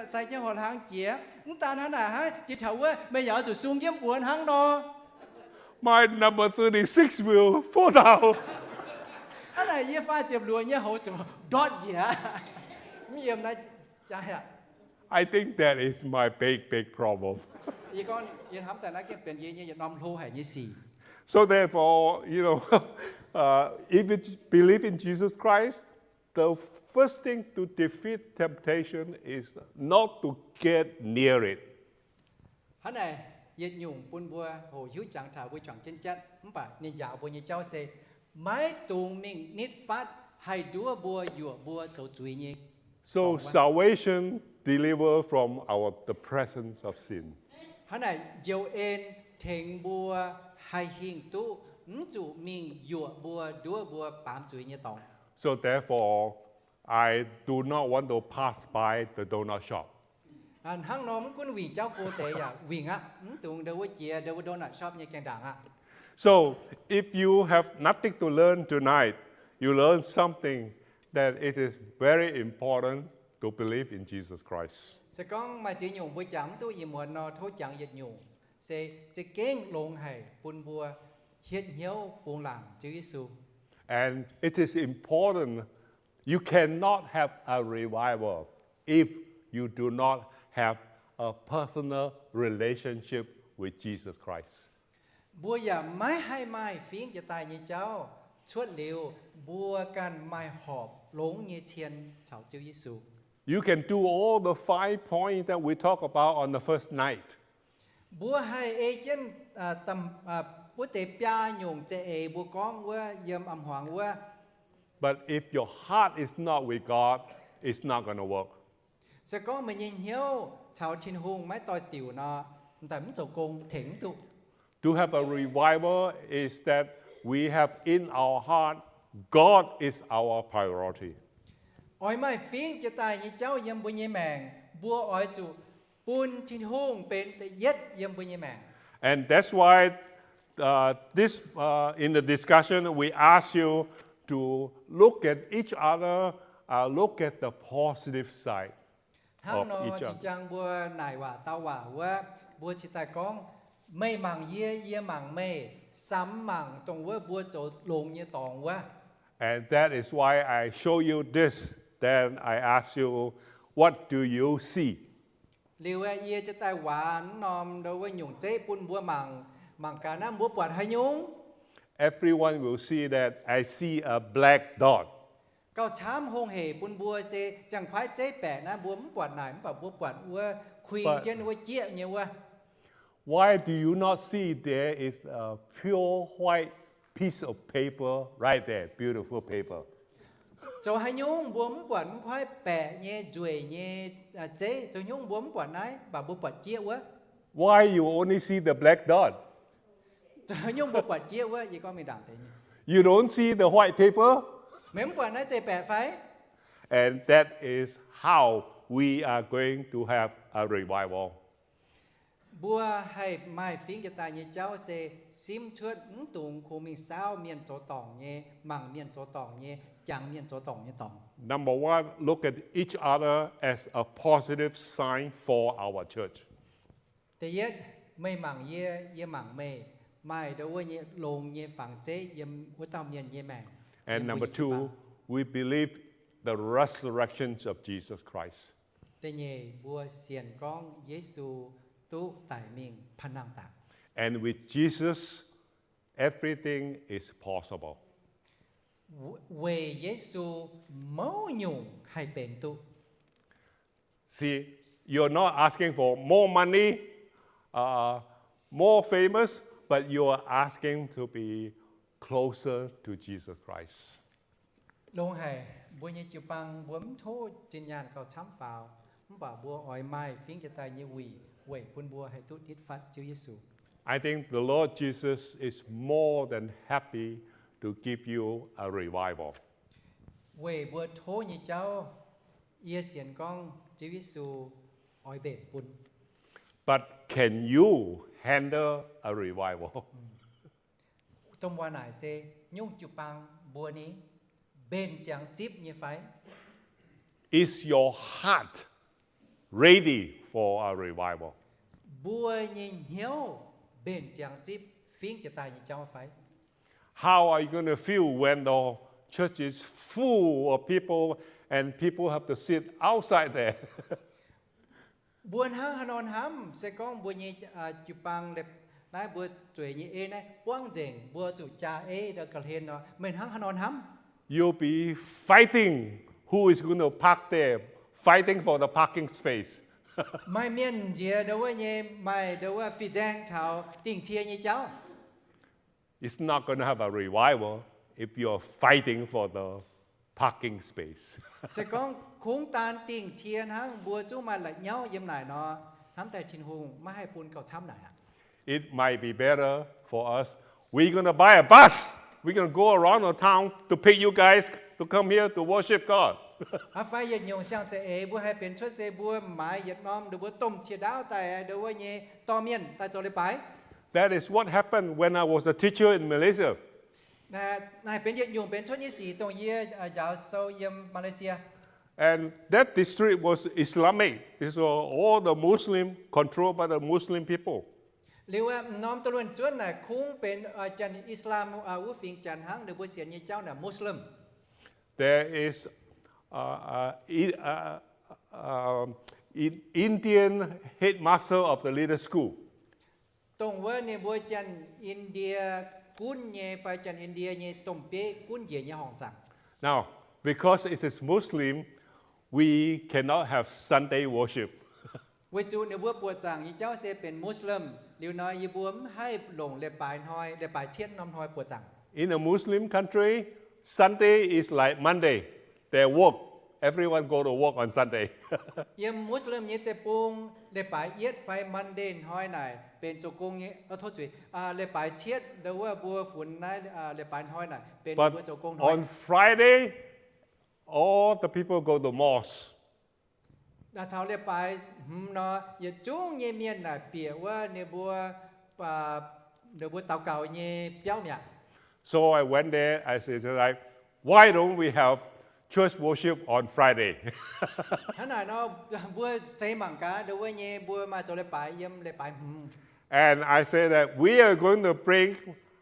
sai jienv horqc hlang jiex. Mv daan hnangv naaic hnangv, jiex taux wuov meih yaac oix zuqc sung jienv buoz hnangv nor. My number thirty-six will fall down. Hnangv naaic yie faah ziepc luoqc nyei hoz zuqc ndortv njiec aqv. Mv yiem naaiv jaaix aqv. I think that is my big, big problem. Yie gorngv yie hnamv daaih naaiv gengh benx yie nyei yietc norm hlo haic nyei sic. So therefore, you know, uh, if you believe in Jesus Christ, the first thing to defeat temptation is not to get near it. Hnangv naaic, yietc nyungc bun mbuo hoqc hiuv jangx taux mbuo juangc jienv jatv, mv baac ninh njaaux mbuo nyei jauv se, maiv dungx mingh nitv fatv haih nduov mbuo yuoqc mbuo zoux zuiz nyei. So salvation deliver from our, the presence of sin. Hnangv naaic njoux en tengx mbuo haih hingh duqv mv zuqc mingh yuoqc mbuo nduov mbuo baamz zuiz nyei dorngx. So therefore, I do not want to pass by the donut shop. Hnangv nor mv gunv wingc jauv go deix yaac wingc aqv, mv dungx ndo wuov jiex ndo wuov donut shop nyei gaengh ndaangc aqv. So, if you have nothing to learn tonight, you learn something that it is very important to believe in Jesus Christ. Se gorngv maaih ziex nyungc mbuo jangx mv duqv ih muonz nor, tov jangx yietc nyungc, se za'gengh longx haic bun mbuo hietv hnyouv bungx laangc Ziouv Yesu. And it is important, you cannot have a revival if you do not have a personal relationship with Jesus Christ. Mbuo yaac maiv haih maaih fingx jiex daaih nyei jauv cuotv liuz mbuo ganh maaih horpc longx nyei cien caux Ziouv Yesu. You can do all the five points that we talk about on the first night. Mbuo haih ei jienv wuov deix biaa nyungc za'eix mbuo gorngv wuov yiem a'hmuangx wuov. But if your heart is not with God, it's not gonna work. Se gorngv meih nyei hnyouv caux Tin-Hungh maiv doix-diuc nor, m'daaih mv zoux gong, tengx mv duqv. To have a revival is that we have in our heart, God is our priority. Oix maaih fingx jiex daaih nyei jauv yiem mbuo nyei maengc, mbuo oix zuqc bun Tin-Hungh benx da'yietv yiem mbuo nyei maengc. And that's why, uh, this, uh, in the discussion, we ask you to look at each other, uh, look at the positive side. Hnangv nor, zinh ziangx mbuo naaic waac dau waac wuov, mbuo cingx daaih gorngv, meih mangc yie, yie mangc meih, samx mangc dongh wuov mbuo zoux longx nyei dorngx wuov. And that is why I show you this. Then I ask you, what do you see? Liuz yie ziouc daaih waaz norm ndo wuov nyungc zeiv bun mbuo mangc, mangc gaax naaiv mbuo buatc haaix nyungc? Everyone will see that I see a black dot. Gauh camv hungh hec bun mbuo se ziangh kuaaiv zeiv baeqc naaiv mbuo mv buatc naaic, mv baac mbuo buatc wuov kuing jienv wuov jieqv nyei wuov. Why do you not see there is a pure white piece of paper right there, beautiful paper? Zoux haaix nyungc mbuo mv buatc mv kuaaiv baeqc nyei nzueic nyei zeiv? Zoux nyungc mbuo mv buatc naaiv, mv baac mbuo buatc jieqv wuov? Why you only see the black dot? Nyungc mbuo buatc jieqv wuov, yie gorngv mingh ndaangc deix nyei. You don't see the white paper? Meih mv buatc naaiv zeiv-baeqc fai? And that is how we are going to have a revival. Mbuo haih maaih fingx jiex daaih nyei jauv se simv cuotv mv dungx kungx mingh saauv mienh zoux dorngc nyei, mangc mienh zoux dorngc nyei, jangx mienh zoux dorngc nyei dorngx. Number one, look at each other as a positive sign for our church. Da'yietv, meih mangc yie, yie mangc meih, maaih ndo wuov nyei longx nyei fangx zeiv yiem wuov dauh mienh nyei maengc. And number two, we believe the resurrections of Jesus Christ. Da'nyeic, mbuo sienx gorngv Yesu duqv daic mingh panh nangh daaih. And with Jesus, everything is possible. Weic Yesu, mouz nyungc haih benx duqv. See, you're not asking for more money, uh, more famous, but you are asking to be closer to Jesus Christ. Longx haic, mbuo nyei jiu-baang mbuo mv tov zinh nyaanh gauh camv faaux, mv baac mbuo oix maaih fingx jiex daaih nyei wuic weic bun mbuo haih duqv nitv fatv Ziouv Yesu. I think the Lord Jesus is more than happy to give you a revival. Weic mbuo tov nyei jauv, yie sienx gorngv Ziouv Yesu oix mbenc bun. But can you handle a revival? Domh waac naaic se, nyungc jiu-baang mbuo ni mbenc ziangx zipv nyei fai? Is your heart ready for a revival? Mbuo nyei hnyouv mbenc ziangx zipv fingx jiex daaih nyei jauv fai? How are you going to feel when the church is full of people and people have to sit outside there? Mbuo hnangv haaix nor hnamv, se gorngv mbuo nyei jiu-baang, naaiv mbuo zueiz nyei ei naaiv buangv nzengc, mbuo zuqc jaa ei ndau ga'hlen nor, meih hnangv haaix nor hnamv? You'll be fighting who is going to park there, fighting for the parking space. Maaih mienh nziex ndo wuov nyei, maaih ndo wuov fih nzaeng taux dingh cie nyei jauv. It's not going to have a revival if you are fighting for the parking space. Se gorngv kungx daan dingh cie hnangv mbuo zungv maaih la'nyauv yiem naaic nor, hnamv daaih Tin-Hungh maiv haih bun gauh camv naaic aqv. It might be better for us. We're going to buy a bus. We're going to go around the town to pick you guys to come here to worship God. Aa, fai yietc nyungc siang-za'eix mbuo haih benx cuotv se mbuo maaiz yietc norm ndo mbuo domh cie ndaauv daaih ndo wuov nyei dorh mienh daaih zoux leiz-baaix. That is what happened when I was a teacher in Malaysia. Naaiv benx yietc nyungc benx cuotv nyei sic dongh yie njaaux sou yiem Malaysia. And that district was Islamic. It's all the Muslim, controlled by the Muslim people. Liuz wuov norm da'luonh zuonv naaic kungx benx Janx-Islam wuov fingx Janx hnangv, ninh mbuo sienx nyei jauv naaic Muslim. There is an Indian headmaster of the little school. Dongh wuov ninh mbuo Janx-Indie gunv nyei fai Janx-Indie nyei domh bieiv gunv njiec nyei horngc zaangc. Now, because it is Muslim, we cannot have Sunday worship. Weic zuqc ninh mbuo buoqc zaangc nyei jauv se benx Muslim, liuz nor yie mbuo mv haih longc leiz-baaix hnoi, leiz-baaix cietv norm hnoi buoqc zaangc. In a Muslim country, Sunday is like Monday. They work. Everyone go to work on Sunday. Yiem Muslim nyei deic-bung, leiz-baaix yietv fai Monday hnoi naaic benx zoux gong nyei, tov zuiz, leiz-baaix cietv ndo wuov mbuo funx naaiv leiz-baaix hnoi naaic benx mbuo zoux gong hnoi. On Friday, all the people go to mosque. Taux leiz-baaix hmz nor, yietc zungv nyei mienh naaic bieqc wuov ninh mbuo, ninh mbuo daux gaux nyei biauv mi'aqv. So I went there, I said, like, why don't we have church worship on Friday? Hnangv naaic nor, mbuo seix mangc gaax ndo wuov nyei mbuo maaih zoux leiz-baaix yiem leiz-baaix hmz. And I said that we are going to bring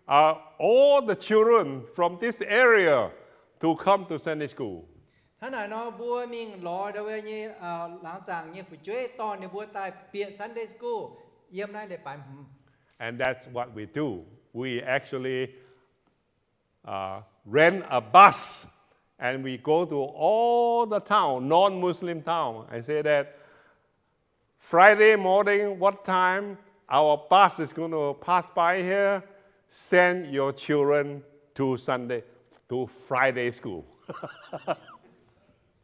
all the children from this area to come to Sunday school. Hnangv naaic nor mbuo mingh lorz ndo wuov nyei laangz zaangc nyei fu'jueiv dorh ninh mbuo daaih bieqc Sunday school yiem naaiv leiz-baaix hmz. And that's what we do. We actually rent a bus and we go to all the town, non-Muslim town, and say that Friday morning, what time our bus is going to pass by here, send your children to Sunday, to Friday school.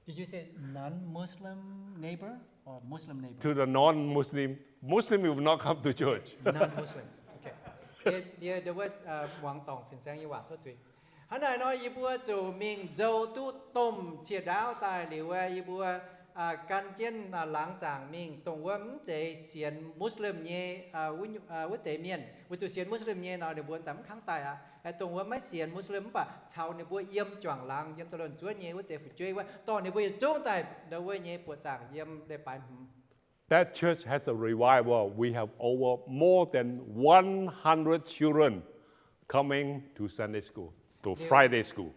Did you say non-Muslim? neighbor or Muslim neighbor? To the non-Muslim. Muslim will not come to church. Non-Muslim. Okay. Yie, yie ndau wuov muangx dorngc fin-saeng nyei waac tov zuiz. Hnangv naaic nor yie mbuo ziouc mingh nzou duqv domh cie ndaauv daaih liuz, yie mbuo gan jienv laangz zaangc mingh dongh wuov mv zeiz sienx Muslim nyei wuov deix mienh. Weic zuqc sienx Muslim nyei nor ninh mbuo daaih mv kangv daaih aqv. Dongh wuov maiv sienx Muslim mv baac caux ninh mbuo yiem juangc laangz yiem da'luonh zuov nyei wuov deix fu'jueiv wuov, dorh ninh mbuo yietc zungv daaih ndau wuov nyei buoqc zaangc yiem leiz-baaix hmz. That church has a revival. We have over more than one hundred children coming to Sunday school, to Friday school.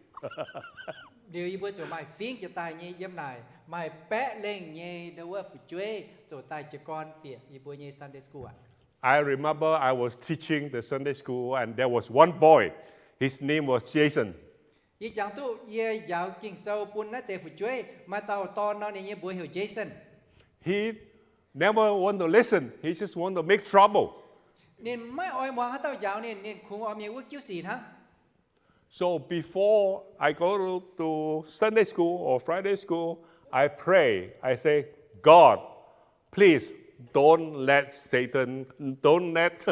Liuz yie mbuo ziouc maaih fingx jiex daaih nyei yiem naaic maaih baeqv lengh nyei ndau wuov fu'jueiv ziouc daaih jiez gorn bieqc yie mbuo nyei Sunday school aqv. I remember I was teaching the Sunday school and there was one boy. His name was Jason. Yie jangx duqv yie njaaux Ging-Sou bun naaiv deix fu'jueiv, maaih dauh dorn nor ninh nyei mbuox heuc Jason. He never want to listen. He just want to make trouble. Ninh maiv oix muangx haaix dauh njaaux ninh, ninh kungx oix mingh wuov jiuv sic hnangv. So before I go to, to Sunday school or Friday school, I pray. I say, God, please don't let Satan, don't let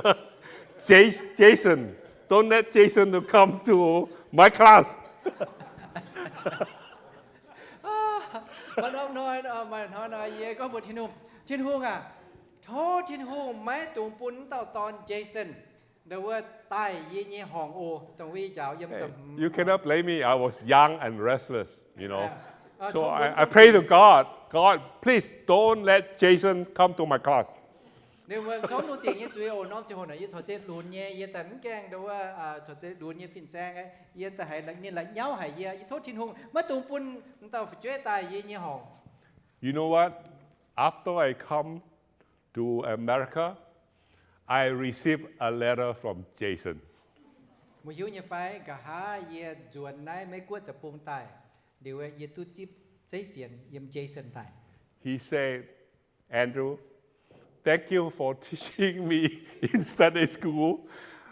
Jas-, Jason, don't let Jason to come to my class. Maaih norm hnoi, maaih hnoi nor yie gorngv mbuox Tin-Hungh, Tin-Hungh aac, tov Tin-Hungh maiv dungx bun wuov dauh dorn Jason ndau wuov daaih yie nyei horngc oc. Dongh wuov yie njaaux yiem da'hmz. You cannot blame me. I was young and restless, you know. So I, I pray to God, God, please don't let Jason come to my class. Ninh mbuo tov dungh dingc nyei zuiz oc. Norm ziangh hoc naaic yie corc zeiz lunx nyei, yie daaih mv gaengh ndau wuov corc zeiz lunx nyei fin-saeng, yie daaih haiz ninh la'nyauv haic yie. Yie tov Tin-Hungh maiv dungx bun dauh fu'jueiv daaih yie nyei horngc. You know what? After I come to America, I received a letter from Jason. Meih hiuv nyei fai, nqa'haav yie nzuonx naaiv Meiv Guoqv deic-bung daaih, liuz yie duqv zipv zeiv fienx yiem Jason daaih. He said, Andrew, thank you for teaching me in Sunday school.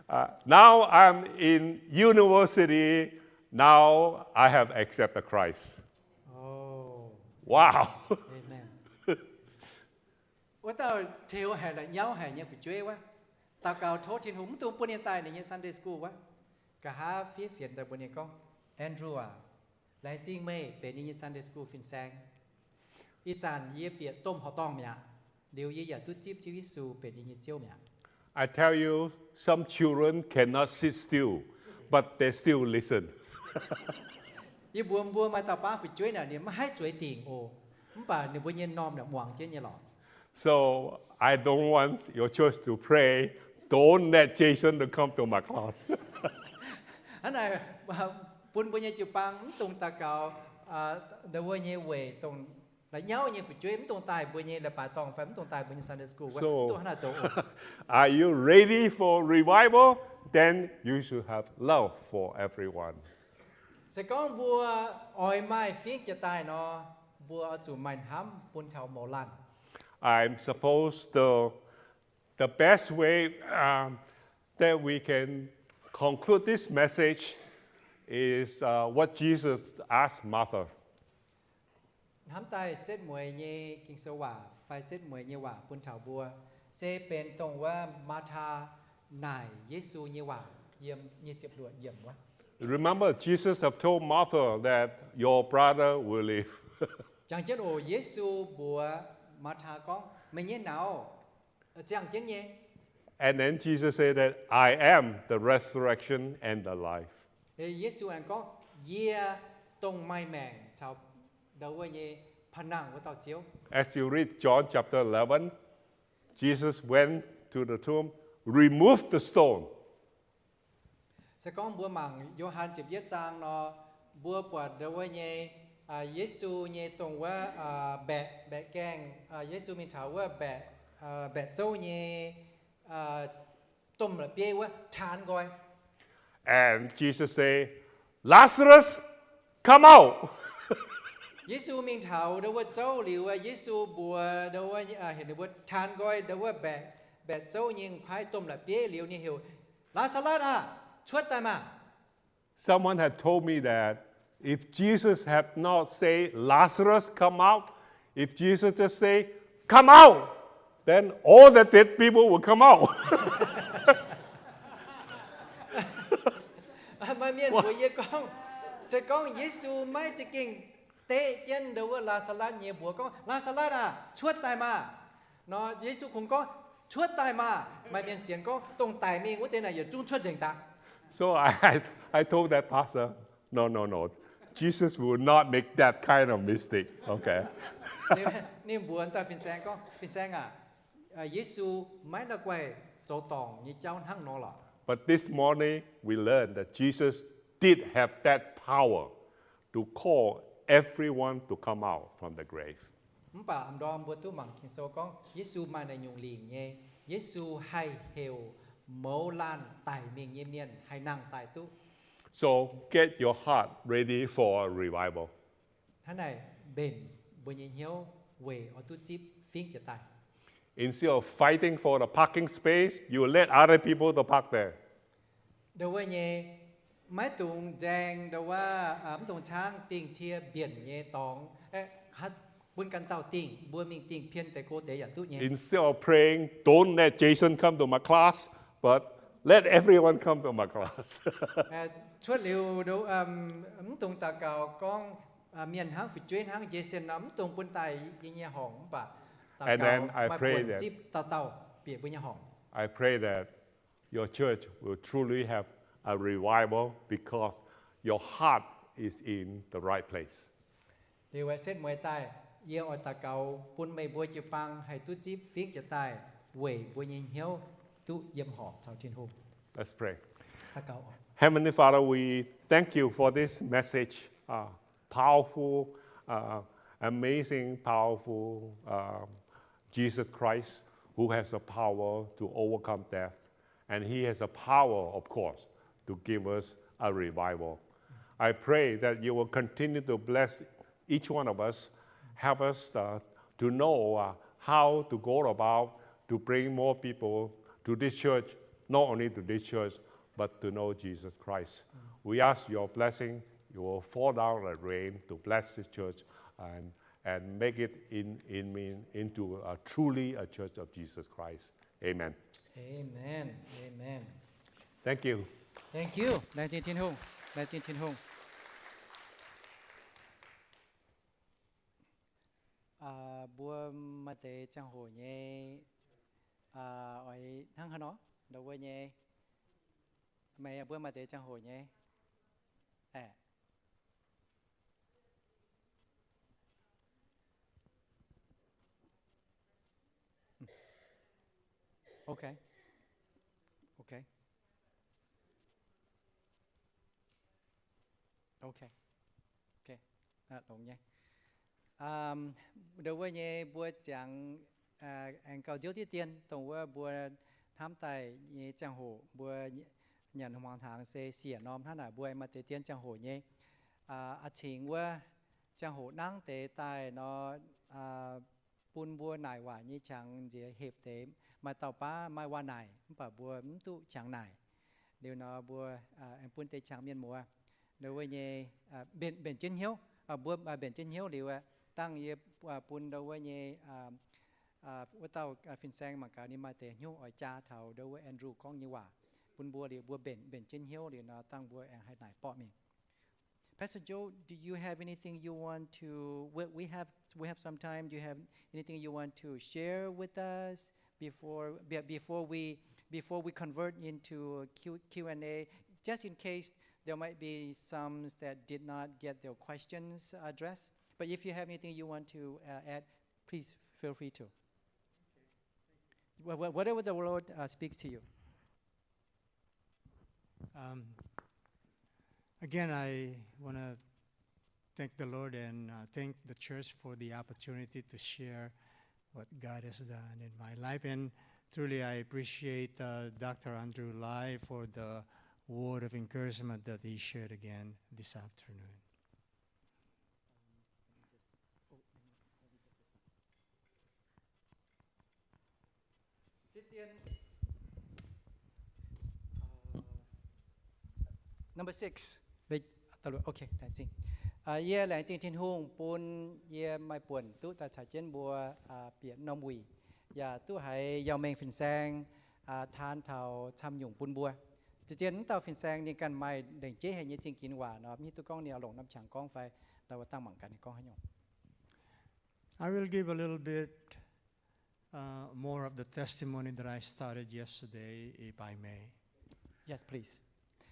Uh, now I'm in university. Now I have accepted Christ. Oh. Wow. Amen. Wuov dauh teux haic, la'nyauv haic nyei fu'jueiv wuov, daux gaux tov Tin-Hungh mv dungx bun ninh daaih ninh nyei Sunday school wuov. Nqa'haav fiev fienx daaih mbuox ninh gorngv, Andrew aac, laengz zingh meih benx yie nyei Sunday school fin-saeng. Ih zanc yie bieqc domh horqc dorngh mi'aqv, liuz yie yaac duqv zipv Ziouv Yesu benx yie nyei Ziouv mi'aqv. I tell you, some children cannot sit still, but they still listen. Yie mbuox mbuo maaih dauh baav fu'jueiv naaic ninh maiv haih zueiz dingc oc, mv baac ninh mbuo nyei m'normh naaic muangx jienv nyei lorqc. So I don't want your church to pray, don't let Jason to come to my class. Hnangv naaic, bun mbuo nyei jiu-baang mv dungx daux gaux ndau wuov nyei weic dongh la'nyauv nyei fu'jueiv mv dungx daaih mbuo nyei leiz-baaix dorngh fai mv dungx daaih mbuo nyei Sunday school wuov. Dongh hnangv naaic zoux oc. Are you ready for revival? Then you should have love for everyone. Se gorngv mbuo oix maaih fingx jiex daaih nor, mbuo oix zuqc maaih hnamv bun taux mouz laanh. I'm supposed to, the best way, um, that we can conclude this message is, uh, what Jesus asked Martha. Hnamv daaih setv mueiz nyei Ging-Sou waac fai setv mueiz nyei waac bun taux mbuo, se benx dongh wuov Maathaa naaic Yesu nyei waac yiem nyic ziepc luoqc yiemc wuov. Remember, Jesus have told Martha that your brother will live. Jangx jienv oc, Yesu mbuox Maathaa gorngv, meih nyei nauz ziangh jienv nyei. And then Jesus said that, I am the resurrection and the life. Yesu aengx gorngv, yie dongh maaih maengc caux ndau wuov nyei pa'nangh wuov dauh Ziouv. As you read John chapter eleven, Jesus went to the tomb, removed the stone. Se gorngv mbuo mangc Yo^han ziepc yietv zaang nor, mbuo buatc ndau wuov nyei, Yesu nyei dongh wuov mbaeqc, mbaeqc gaengh, Yesu mingh taux wuov mbaeqc, mbaeqc zouv nyei domh la'bieiv wuov taan nqoi. And Jesus say, Lazarus, come out. Yesu mingh taux ndau wuov zouv liuz, Yesu mbuox ndau wuov, heuc ninh mbuo taan nqoi ndau wuov mbaeqc, mbaeqc zouv nyei m'kuaaiv domh la'bieiv liuz ninh heuc, Laa^saa^latv aah, cuotv daaih maah! Someone had told me that if Jesus had not said, Lazarus, come out, If Jesus just say, "Come out," then all the dead people will come out. Maaih mienh mbuox yie gorngv, se gorngv Yesu maiv za'gengh deqv jienv ndau wuov Laa^saa^latv nyei mbuox gorngv, "Laa^saa^latv aah, cuotv daaih maah!" Nor Yesu kungx gorngv, "Cuotv daaih maah!" Maaih mienh sienx gorngv, "Dongh daic mingh wuov deix naaic yietc zungv cuotv nzengc daaih." So I, I, I told that pastor, "No, no, no. Jesus will not make that kind of mistake." Okay. Ninh mbuox dauh fin-saeng gorngv, "Fin-saeng aah, Yesu maiv la'guaih zoux dorngc nyei jauv hnangv nor lorqc." But this morning we learned that Jesus did have that power to call everyone to come out from the grave. Mv baac a'ndorm mbuo duqv mangc Ging-Sou gorngv, Yesu maaih naaiv nyungc lingc nyei. Yesu haih heuc mouz laanh daic mingh nyei mienh haih nangh daaih duqv. So get your heart ready for a revival. Hnangv naaic mbenc mbuo nyei hnyouv weic oix duqv zipv fingx jiex daaih. Instead of fighting for the parking space, you let other people to park there. Ndau wuov nyei, maiv dungx nzaeng ndau wuov, mv dungx caangv dingh cie mbienc nyei dorngx, bun ganh dauh dingh, mbuo mingh dingh pien deix go deix yaac duqv nyei. Instead of praying, "Don't let Jason come to my class," but, "Let everyone come to my class." Cuotv liuz, mv dungx daux gaux gorngv, mienh hnangv fu'jueiv hnangv Jason nor, mv dungx bun daaih yie nyei horngc, mv baac daux gaux maaih buonc zipv dauh dauh bieqc mbuo nyei horngc. I pray that your church will truly have a revival because your heart is in the right place. Liuz aeqv, setv mueiz daaih, yie oix daux gaux bun meih mbuo jiu-baang haih duqv zipv fingx jiex daaih weic mbuo nyei hnyouv duqv yiem horpc caux Tin-Hungh. Let's pray. Heavenly Father, we thank you for this message, uh, powerful, uh, amazing, powerful, uh, Jesus Christ, who has the power to overcome death. And he has the power, of course, to give us a revival. I pray that you will continue to bless each one of us, help us, uh, to know, uh, how to go about to bring more people to this church, not only to this church, but to know Jesus Christ. We ask your blessing. You will fall down like rain to bless this church and, and make it in, in, into a truly a church of Jesus Christ. Amen. Amen. Amen. Thank you. Thank you. Laengz zingh Tin-Hungh. Laengz zingh Tin-Hungh. Mbuo maaih deix ziangh hoc nyei, oix hnangv haaix nor, ndau wuov nyei, meih mbuo maaih deix ziangh hoc nyei. Aeqv. Okay. Okay. Okay. Okay. Longx nyei. Ndau wuov nyei mbuo ziangx aengx gauh nziouv diqv dien, dongh wuov mbuo hnamv daaih nyei ziangh hoc, mbuo nyanc hmuangx hnaangx se siec norm hnangv naaic, mbuo maaih deix dien ziangh hoc nyei. A'cingx wuov ziangh hoc nangv deix daaih nor, bun mbuo naaic waac nyei qangx nziex hepc deix, maaih dauh baav maaih waac naaic, mv baac mbuo mv duqv qangx naaic. Liuz nor mbuo aengx bun deix qangx mienh muoz. Ndau wuov nyei, mbenc, mbenc jienv hnyouv, mbuo mbenc jienv hnyouv liuz, dangh yie bun ndau wuov nyei, wuov dauh fin-saeng mangc gaax ninh maaih deix hnyouv oix jaa taux ndau wuov Andrew gorngv nyei waac. Bun mbuo liuz mbuo mbenc, mbenc jienv hnyouv liuz nor dangh mbuo aengx haih naaic borqv mingh. Pastor Joe, do you have anything you want to, we, we have, we have some time. Do you have anything you want to share with us before, be-, before we, before we convert into Q, Q and A? Just in case there might be some that did not get their questions addressed. But if you have anything you want to, uh, add, please feel free to. Wha-, wha-, whatever the Lord, uh, speaks to you. Um, again, I wanna thank the Lord and, uh, thank the church for the opportunity to share what God has done in my life. And truly, I appreciate, uh, Doctor Andrew Lai for the word of encouragement that he shared again this afternoon. Number six. Okay, I think. Yie laengz zingh Tin-Hungh bun yie maaih buonc duqv daaih caux jienv mbuo bieqc norm wuic, yaac duqv haiz Yau Mengh fin-saeng taan taux camv nyungc bun mbuo. Zien-zien wuov dauh fin-saeng ninh ganh maaih lengc jeiv haic nyei zingh ginx waac nor, mv hiuv duqv gorngv ninh oix longc norm qangx gorngv fai, daaih wuov dangh mangc gaax ninh gorngv haaix nyungc. I will give a little bit, uh, more of the testimony that I started yesterday, if I may. Yes, please.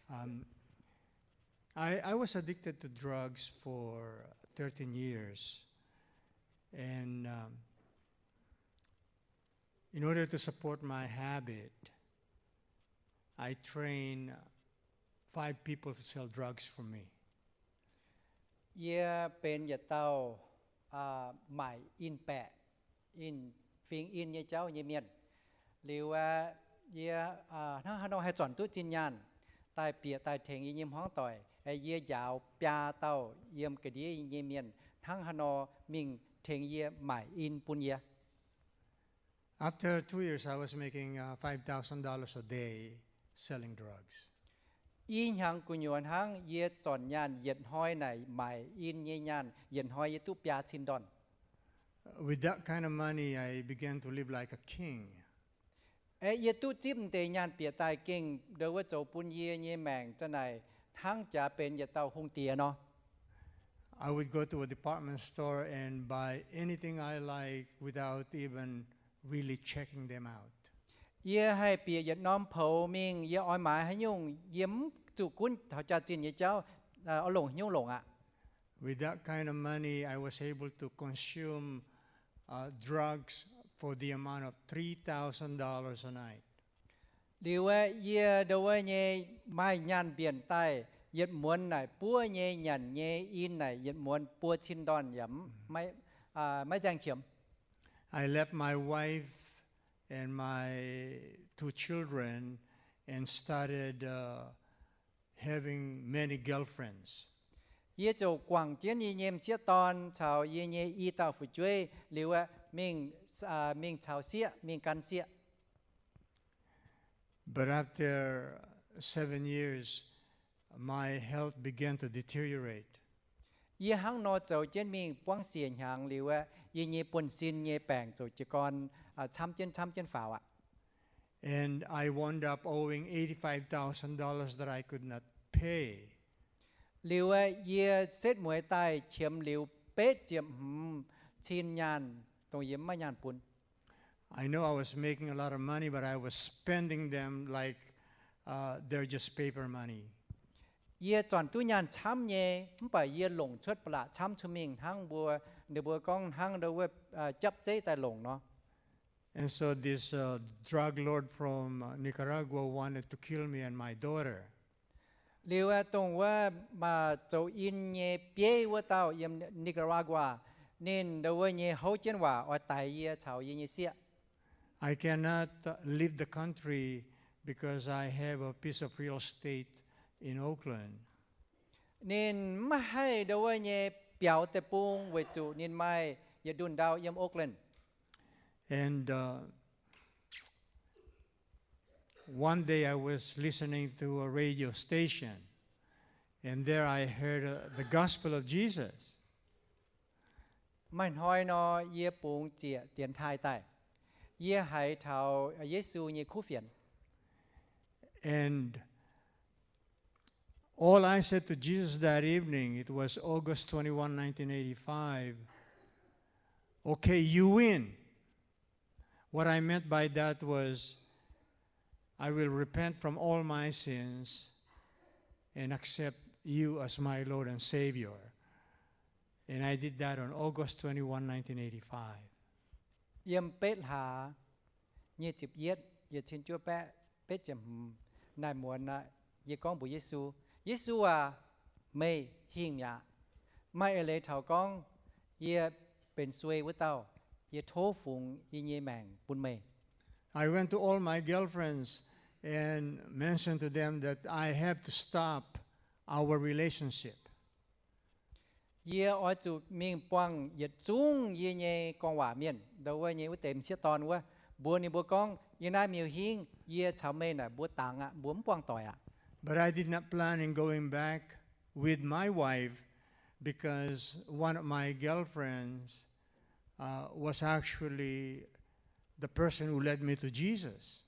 Um, I, I was addicted to drugs for thirteen years. And, um, in order to support my habit, I trained five people to sell drugs for me. Yie benx yietc dauh maaic in-baeqc, in, fingx in nyei jauv nyei mienh. Liuz aeqv, yie hnangv haaix nor haih zornc duqv zinh nyaanh daaih bieqc daaih tengx yie nyei hmuangv doic? Yie njaaux biaa dauh yiem ga'ndiev nyei mienh hnangv haaix nor mingh tengx yie maaic in bun yie. After two years, I was making, uh, five thousand dollars a day selling drugs. I hnyangx gu'nyuoz hnangv yie zornc nyaanh yietc hnoi naaic maaic in nyei nyaanh, yietc hnoi yie duqv biaa cin ndorn. With that kind of money, I began to live like a king. Aeqv, yie duqv zipv m'deix nyaanh bieqc daaih gengh ndongc wuov zoux bun yie nyei maengc za'naaic hnangv jaax benx yietc dauh hungh diex nor. I would go to a department store and buy anything I like without even really checking them out. Yie haih bieqc yietc norm poux mingh, yie oix maaiz haaix nyungc yie mv zuqc gunv taux jaax-zinh nyei jauv, oix longc haaix nyungc longc aqv. With that kind of money, I was able to consume, uh, drugs for the amount of three thousand dollars a night. Liuz aeqv, yie ndongc wuov nyei maaih nyaanh mbienc daaih yietc muonz naaic buov nyei nyanc nyei in naaic yietc muonz buo cin ndorn yaac maiv nzaeng qiemx. I left my wife and my two children and started, uh, having many girlfriends. Yie ziouc guangc jienv yie nyei m'sieqv dorn caux yie nyei i dauh fu'jueiv liuz aeqv, mingh, mingh caux sieqv, mingh gan sieqv. But after seven years, my health began to deteriorate. Yie hnangv nor zoux jienv mingh buangv siec hnyangx liuz aeqv, yie nyei buonv-sin nyei baengc ziouc jiez gorn camv jienv camv jienv faaux aqv. And I wound up owing eighty-five thousand dollars that I could not pay. Liuz aeqv, yie setv mueiz daaih qiemx liuz betv ziepc hmz cin nyaanh dongh yie maiv maaih nyaanh bun. I know I was making a lot of money, but I was spending them like, uh, they're just paper money. Yie zornc duqv nyaanh camv nyei, mv baac yie longc cuotv ba'laqc camv cuotv mingh hnangv mbuo, ninh mbuo gorngv hnangv ndongc wuov japv zeiv daaih longc nor. And so this, uh, drug lord from, uh, Nicaragua wanted to kill me and my daughter. Liuz aeqv, dongh wuov maaih zoux in nyei bieiv wuov dauh yiem Nicaragua, ninh ndongc wuov nyei houv jienv waac oix daix yie caux yie nyei sieqv. I cannot leave the country because I have a piece of real estate in Oakland. Ninh maiv haih ndongc wuov nyei biaux deic-bung weic zuqc ninh maaih yietc ndunh ndau yiem Oakland. And, uh, one day I was listening to a radio station, and there I heard, uh, the gospel of Jesus. Maaih hnoi nor, yie bungx zieqc dienx taaih daaih, yie haiz taux Yesu nyei kuv fienx. And all I said to Jesus that evening, it was August twenty-one, nineteen eighty-five, "Okay, you win." What I meant by that was, I will repent from all my sins and accept you as my Lord and Savior. And I did that on August twenty-one, nineteen eighty-five. Yiem betv hlaax nyic ziepc yietv, yietc cin juov baeqv betv ziepc hmz naaiv muonz aqv, yie gorngv mbuox Yesu, Yesu aac, meih hingh mi'aqv. Maaih eix leiz taux gorngv yie benx suei wuov dauh, yie tov fungx yie nyei maengc bun meih. I went to all my girlfriends and mentioned to them that I have to stop our relationship. Yie oix zuqc mingh buangh yietc zungv yie nyei gorngv waac mienh, ndongc wuov nyei wuov deix m'sieqv dorn wuov, mbuox ninh mbuo gorngv, yie naaiv miuc-hingv, yie caux meih naaic mbuo dangx aqv, mbuo mv buangh doic aqv. But I did not plan in going back with my wife because one of my girlfriends uh, was actually the person who led me to Jesus.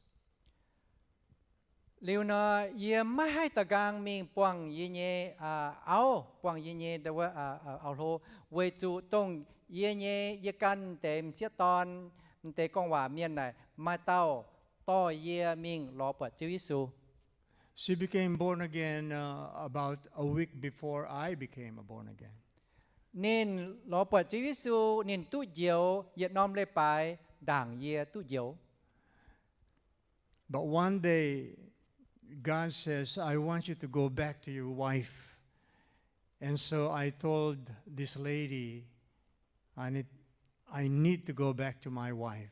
Liuz nor, yie maiv haih da'nqaang mingh buangh yie nyei auv, buangh yie nyei auv hlo, weic zuqc dongh yie nyei, yie ganh deix m'sieqv dorn, m'deix gorngv waac mienh naaic, maaih dauh dorh yie mingh lorz buatc Ziouv Yesu. She became born again uh, about a week before I became a born again. Ninh lorz buatc Ziouv Yesu, ninh duqv njoux yietc norm leiz-baaix ndaangc yie duqv njoux. But one day, God says, I want you to go back to your wife. And so I told this lady, I need, I need to go back to my wife.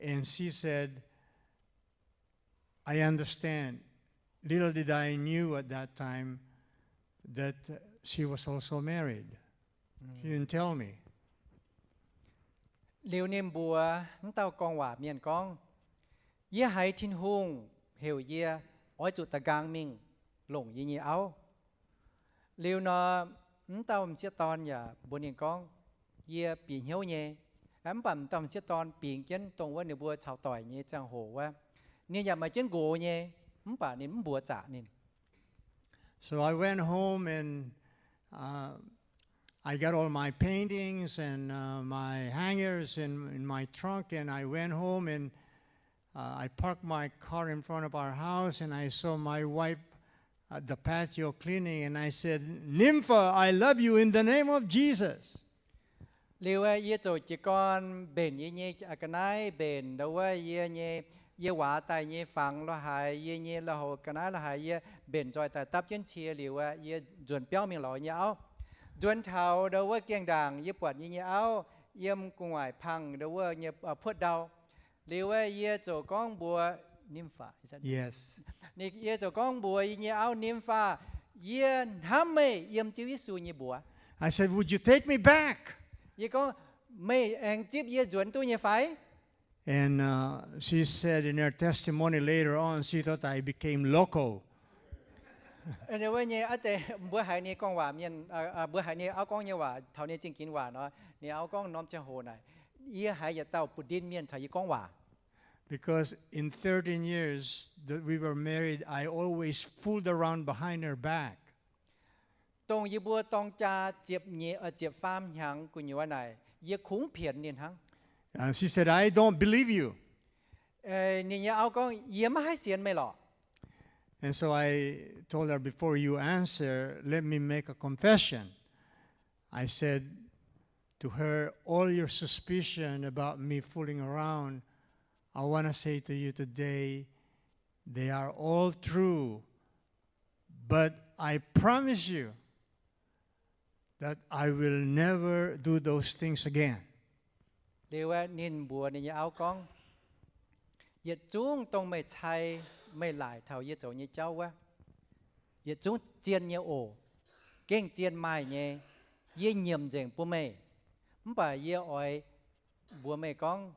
And she said, I understand. Little did I knew at that time that she was also married. She didn't tell me. Liuz ninh mbuox m'dauh gorngv waac mienh gorngv, Yie haiz Tin-Hungh heuc yie oix zuqc da'nqaang mingh longc yie nyei auv. Liuz nor, m'dauh m'sieqv dorn yaac mbuox ninh gorngv, Yie bieqc hnyouv nyei. Mv baac m'dauh m'sieqv dorn bingx jienv dongh wuov ninh mbuo caux doic nyei ziangh hoc wuov, ninh yaac maaih jienv nqox nyei, mv baac ninh mv mbuox zaqc ninh. So I went home and uh, I got all my paintings and uh, my hangers in, in my trunk, and I went home and uh, I parked my car in front of our house, and I saw my wife at the patio cleaning, and I said, Nympha, I love you in the name of Jesus. Liuz yie ziouc jiez gorn mbenc yie nyei ga'naaiv, mbenc ndau wuov yie nyei, yie waaz daaih nyei fangx lo haaix, yie nyei lo houc ga'naaiv lo haaix, yie mbenc nzoih daaih dapv jienv cie liuz, yie nzuonx biauv mingh lorz nyei auv. Nzuonx taux ndau wuov giengh ndaangc, yie buatc yie nyei auv yiem gu'nguaaic pangh ndau wuov nyei puotv ndau. Liuz yie ziouc gorngv mbuox nympha, Yes. Yie ziouc gorngv mbuox yie nyei auv nympha, Yie hnamv meih yiem Ziouv Yesu nyei mbuox. I said, Would you take me back? Yie gorngv, Meih aengx zipv yie nzuonx duqv nyei fai? And uh, she said in her testimony later on, she thought I became loco. Wuov nyei, mbuo haiz ninh gorngv waac mienh, mbuo haiz ninh auv gorngv nyei waac taux ninh zingh ginx waac nor, ninh auv gorngv norm ziangh hoc naaic, Yie haiz yietc dauh butv-ndin mienh caux yie gorngv waac. Because in thirteen years that we were married, I always fooled around behind her back. Dongh yie mbuo dorng jaa ziepc nyeic, ziepc faam hnyangx gu'nyuoz naaic, yie kungx pienx ninh hnangv. She said, I don't believe you. Ninh nyei auv gorngv, Yie maiv haih sienx meih lorqc. And so I told her, Before you answer, let me make a confession. I said to her, All your suspicion about me fooling around, I want to say to you today, they are all true. But I promise you that I will never do those things again. Liuz ninh mbuox ninh nyei auv gorngv, Yietc zungv dongh meih cai, meih laaic taux yie zoux nyei jauv wuov, yietc zungv zien nyei oc. Gengh zien maaih nyei. Yie nyiemc nzengc bun meih. Mv baac yie oix mbuox meih gorngv,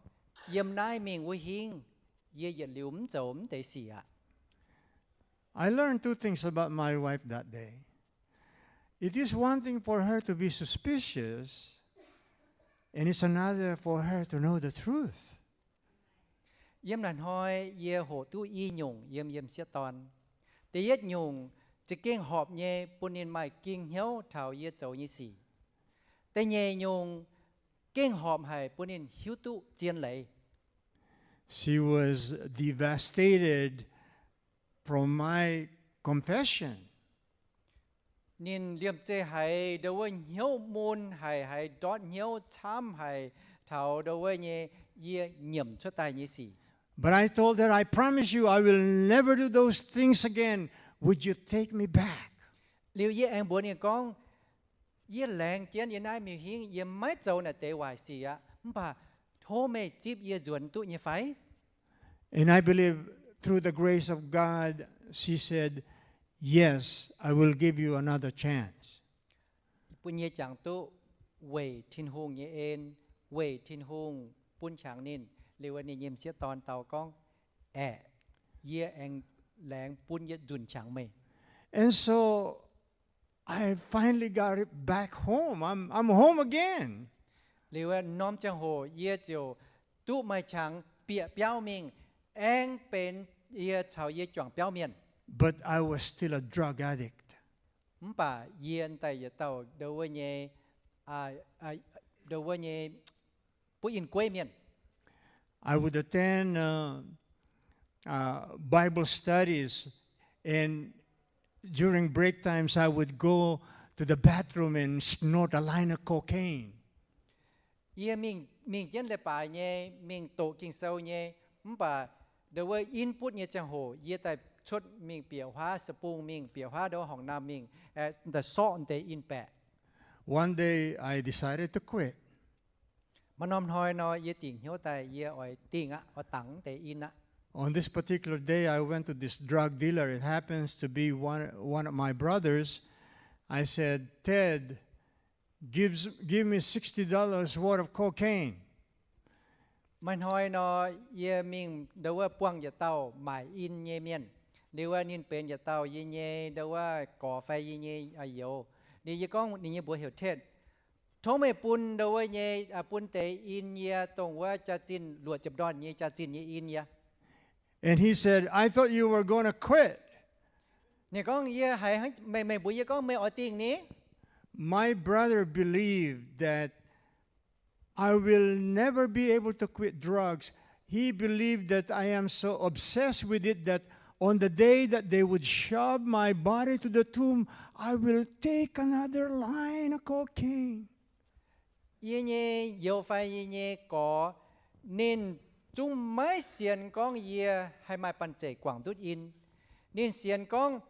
yiem naaiv mingh wuov hingv, yie yietc liuz mv zoux mv deix sic aqv. I learned two things about my wife that day. It is one thing for her to be suspicious, and it's another for her to know the truth. Yiem naaic hnoi yie hoqc duqv i nyungc yiem yie m'sieqv dorn. Da'yietv nyungc, za'gengh horpc nyei bun ninh maaih ging hnyouv taux yie zoux nyei sic. Da'nyeic nyungc, gengh horpc haic bun ninh hiuv duqv zien leiz. She was devastated from my confession. Ninh liemh zeih haiz ndau wuov hnyouv mun haic, haiz ndortv hnyouv camv haic taux ndau wuov nyei yie nyiemc cuotv daaih nyei sic. But I told her, I promise you, I will never do those things again. Would you take me back? Liuz yie aengx mbuox ninh gorngv, Yie laengz jienv yie naaiv miuc-hingv yie maiv zoux naaic deix waaic sic aqv. Mv baac tov meih zipv yie nzuonx duqv nyei fai? And I believe through the grace of God, she said, Yes, I will give you another chance. Bun yie jangx duqv weic Tin-Hungh nyei en, weic Tin-Hungh bun qangx ninh, liuz ninh nyei m'sieqv dorn dau gorngv, Aeqv, yie aengx laengz bun yietc nzunc qangx meih. And so I finally got it back home. I'm, I'm home again. Liuz wuov norm ziangh hoc yie ziouc duqv maaih qangx bieqc biauv mingh, aengx benx yie caux yie juangc biauv mienh. But I was still a drug addict. Mv baac yie daaih yietc dauh ndo wuov nyei, ndo wuov nyei butv in gueiv mienh. I would attend uh, uh, Bible studies, and during break times, I would go to the bathroom and snort a line of cocaine. Yie mingh, mingh jienv leiz-baaix nyei, mingh doqc Ging-Sou nyei, mv baac ndo wuov in butv nyei ziangh hoc yie daaih cuotv mingh bieqc huaav, se bung mingh bieqc huaav ndo horngc naamh mingh, daaih sorqv deix in baeqc. One day I decided to quit. Maaih norm hnoi nor yie dingc hnyouv daaih yie oix dingh aqv, oix dangx deix in aqv. On this particular day, I went to this drug dealer. It happens to be one, one of my brothers. I said, Ted, give, give me sixty dollars worth of cocaine. Maaih hnoi nor yie mingh ndo wuov buangh yietc dauh maaic in nyei mienh. Liuz wuov ninh benx yietc dauh yie nyei ndo wuov gorx fai yie nyei youz. Liuz yie gorngv, ninh nyei mbuox heuc Ted, tov meih bun ndo wuov nyei, bun deix in yie dongh wuov jaax-zinh luoqc ziepc ndorn nyei jaax-zinh nyei in yie. And he said, I thought you were going to quit. Ninh gorngv, yie haiz meih, meih mbuox yie gorngv meih oix dingh ni. My brother believed that I will never be able to quit drugs. He believed that I am so obsessed with it that on the day that they would shove my body to the tomb, I will take another line of cocaine. Yie nyei youz fai yie nyei gorx, ninh zungv maiv sienx gorngv yie haih maaih banh zeic guangc ndutv in. Ninh sienx gorngv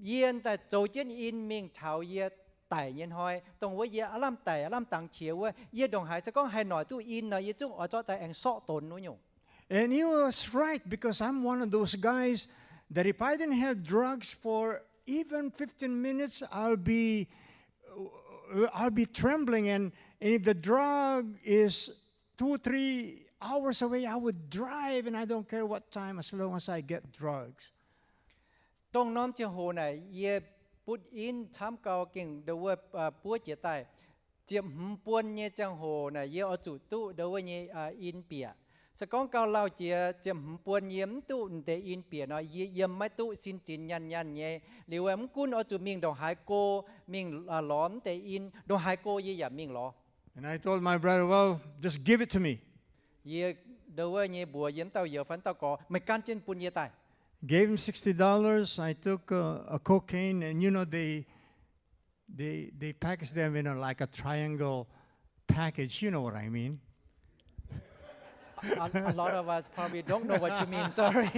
yie daaih zoux jienv in mingh taux yie daic nyei hnoi, dongh wuov yie aav lamh daic aav lamh dangx qiex wuov, yie ndongc haaix se gorngv haih noic duqv in nor, yie zungv oix zorqv daaih aengx sorqv donx wuov nyungc. And he was right, because I'm one of those guys that if I didn't have drugs for even fifteen minutes, I'll be, I'll be trembling. And, and if the drug is two, three hours away, I would drive, and I don't care what time, as long as I get drugs. Dongh norm ziangh hoc naaic yie butv in camv gau gengh ndo wuov buov jiex daaih. Ziepc hmz buon nyei ziangh hoc naaic yie oix zuqc duqv ndo wuov nyei in bieqc. Se gorngv gauh lauh jiex ziepc hmz buon yie mv duqv deix in bieqc nor, yie yiem maiv duqv, sin zinx nyanc nyanc nyei. Liuz mv gunv oix zuqc mingh ndongc haaix go, mingh lorz mv deix in, ndongc haaix go yie yaac mingh lorz. And I told my brother, well, just give it to me. Yie ndo wuov nyei mbuox yie mv dauh youz fai mv dauh gorx, meih gan jienv bun yie daaih. Gave him sixty dollars. I took a, a cocaine, and you know, they, they, they package them in a, like a triangle package. You know what I mean? A, a lot of us probably don't know what you mean. Sorry.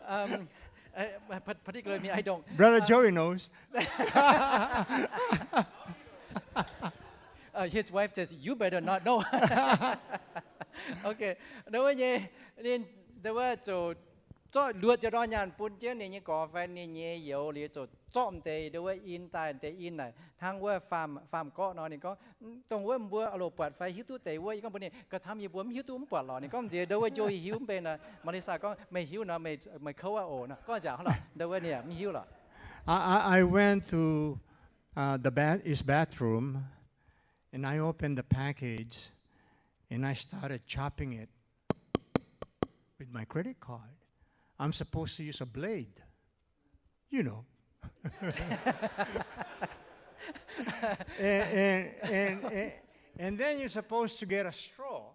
Um, uh, particularly me, I don't. Brother Joey knows. Uh, his wife says, you better not know. Okay. Ndo wuov nyei, ninh ndo wuov ziouc zorqv luoqc ziepc ndorn nyaanh bun jienv ninh nyei gorx fai ninh nyei youz liuz, ziouc zorqv deix ndo wuov in daaih, deix in naaic hnangv wuov faam, faam-gorqv nor. Ninh gorngv, dongh wuov mbuo loz-buatc fai hiuv duqv deix wuov? Yie gorngv mbuox ninh, gauh camv yie mbuo mv hiuv duqv mv buatc lorqc. Ninh gorngv, nziex ndo wuov Joey hiuv mv bei nor. Melissa gorngv, meih hiuv nor, meih, meih kouv aqv oc nor. Gorngv nziaauc hnangv lorqc, ndo wuov ninh mv hiuv lorqc. I, I, I went to uh, the bath, his bathroom, and I opened the package, and I started chopping it with my credit card. I'm supposed to use a blade, you know. And, and, and, and, and then you're supposed to get a straw.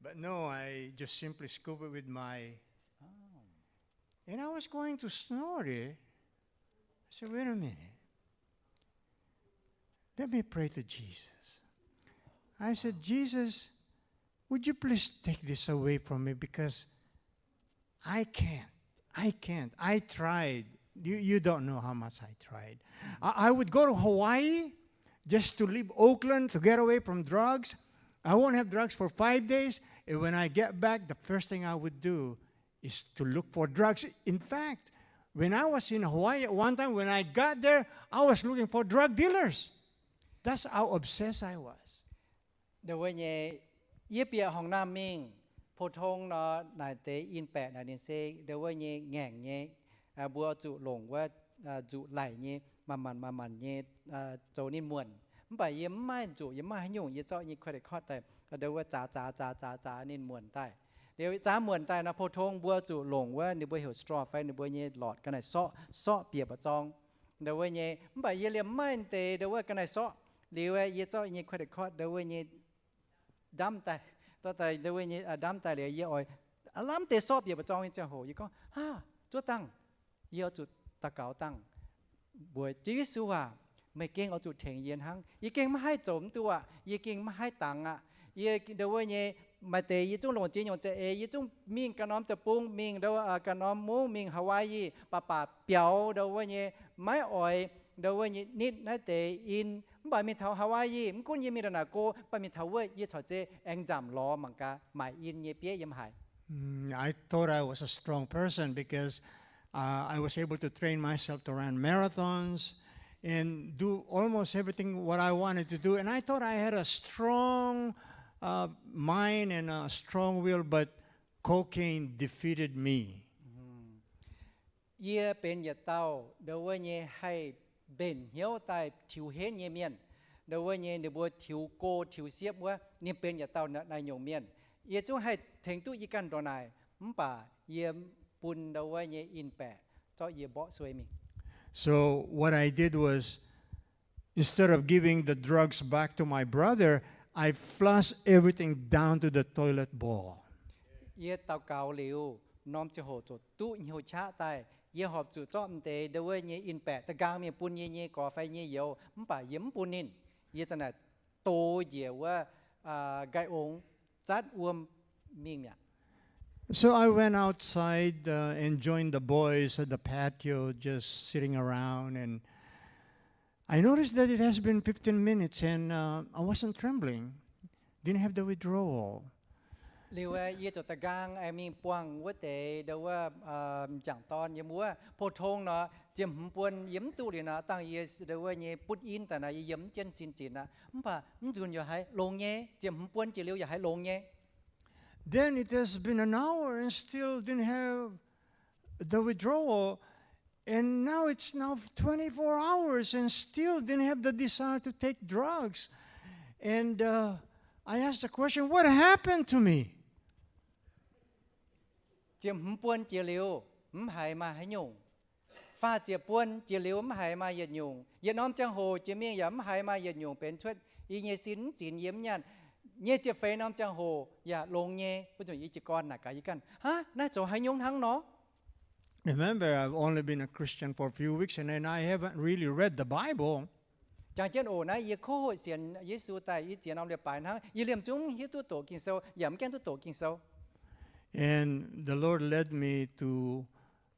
But no, I just simply scoop it with my, and I was going to snort it. I said, wait a minute. Let me pray to Jesus. I said, Jesus, would you please take this away from me, because I can't. I can't. I tried. You, you don't know how much I tried. I, I would go to Hawaii just to leave Oakland, to get away from drugs. I won't have drugs for five days. And when I get back, the first thing I would do is to look for drugs. In fact, when I was in Hawaii one time, when I got there, I was looking for drug dealers. That's how obsessed I was. Ndo wuov nyei, yie bieqc horngc naamh mingh, pou-tong nor naaic deix in baeqc naaic ninh se ndo wuov nyei ngaengc nyei. mbuo oix zuqc longc wuov nzuqc laic nyei, manc-manc manc-manc nyei zoux ninh muonc. Mv baac yie mv maaih nzuqc, yie mv maaih haaix nyungc, yie zorqv nyei credit card daaih, ndo wuov zaax zaax zaax zaax zaax ninh muonc daaih. Liuz zaax muonc daaih nor, pou-tong mbuo zuqc longc wuov ninh mbuo heuc straw fai ninh mbuo nyei lortc ga'naaiv sorqv, sorqv bieqc mba'zorng. Ndo wuov nyei, mv baac yie liemh mv maaih deix ndo wuov ga'naaiv sorqv. Liuz yie zorqv nyei credit card ndo wuov nyei ndamv daaih, dorh daaih ndo wuov nyei ndamv daaih liuz yie oix lamh deix sorqv bieqc mba'zorng nyei ziangh hoc yie gorngv, Aa, zuov dangh, yie oix zuqc daux gaux dangh, mbuox Ziouv Yesu aac, meih gengh oix zuqc tengx yie hnangv. Yie gengh maiv haih zoux mv duqv aqv. Yie gengh maiv haih dangx aqv. Yie ndo wuov nyei, maaih deix yie zungv longc ziex nyungc za'eix, yie zungv mingh ganh norm deic-bung, mingh ndo ganh norm mungv, mingh Hawaii, baac baac biaux ndo wuov nyei, maiv oix ndo wuov nyei nitv naaiv deix in. Mv baac mingh taux Hawaii, mv gunv yie mingh ndongc naaic go, mv baac mingh taux wuov yie corc zeiz aengx nzamc lorz mangc gaax maaic in nyei bieiv yiem haaix. Mm, I thought I was a strong person because uh, I was able to train myself to run marathons and do almost everything what I wanted to do. And I thought I had a strong uh, mind and a strong will, but cocaine defeated me. Yie benx yietc dauh ndo wuov nyei haih mbenc hnyouv daaih tiux henv nyei mienh. Ndo wuov nyei ninh mbuo tiux go tiux siepv wuov, ninh benx yietc dauh naaiv nyungc mienh. Yie zungv haih tengx duqv yie ganh ndongc naaic, mv baac yie bun ndo wuov nyei in-baeqc zorqv yie mborqv suei mingh. So what I did was, instead of giving the drugs back to my brother, I flushed everything down to the toilet bowl. Yie daux gaux liuz, norm ziangh hoc ziouc duqv hnyouv qaqv daaih, yie horpc zuqc zorqv m'deix ndo wuov nyei in-baeqc da'nqaang mingh bun yie nyei gorx fai nyei youz, mv baac yie mv bun ninh. Yie za'naaic dox njiec wuov nqaih ongx, zatv wuom mingh mi'aqv. So I went outside uh, and joined the boys at the patio, just sitting around, and I noticed that it has been fifteen minutes and uh, I wasn't trembling, didn't have the withdrawal. Liuz yie ziouc da'nqaang mingh buangh wuov deix ndo wuov m'jangc dorn yiem wuov. Pou-tong nor, ziepc hmz buon yie mv duqv liuz nor, dangh yie ndo wuov nyei butv in daaih nor, yie yiem jienv sin zinx aqv. Mv baac mv nzunc yaac haiz longx nyei, ziepc hmz buon jiex liuz yaac haiz longx nyei. Then it has been an hour and still didn't have the withdrawal. And now it's now twenty-four hours and still didn't have the desire to take drugs. And uh, I asked the question, what happened to me? Ziepc hmz buon jiex liuz, mv haiz maaih haaix nyungc. Faah ziepc buon jiex liuz, mv haiz maaih yietc nyungc. Yietc norm ziangh hoc jiex mingh yaac mv haiz maaih yietc nyungc benx cuotv yie nyei sin, mv zinx yie mv nyaanh. Nyic ziepc feix norm ziangh hoc yaac longx nyei. Wuov zanc yie jiez gorn naaic gaax yie ganh, Aav, naaiv zoux haaix nyungc hnangv nor? Remember, I've only been a Christian for a few weeks and then I haven't really read the Bible. Jangx jienv oc, naaiv yie kov hoic sienx Yesu daaih i ziex norm leiz-baaix hnangv. Yie liemh zungv mv hiuv duqv doqc Ging-Sou, yaac mv gaengh duqv doqc Ging-Sou. And the Lord led me to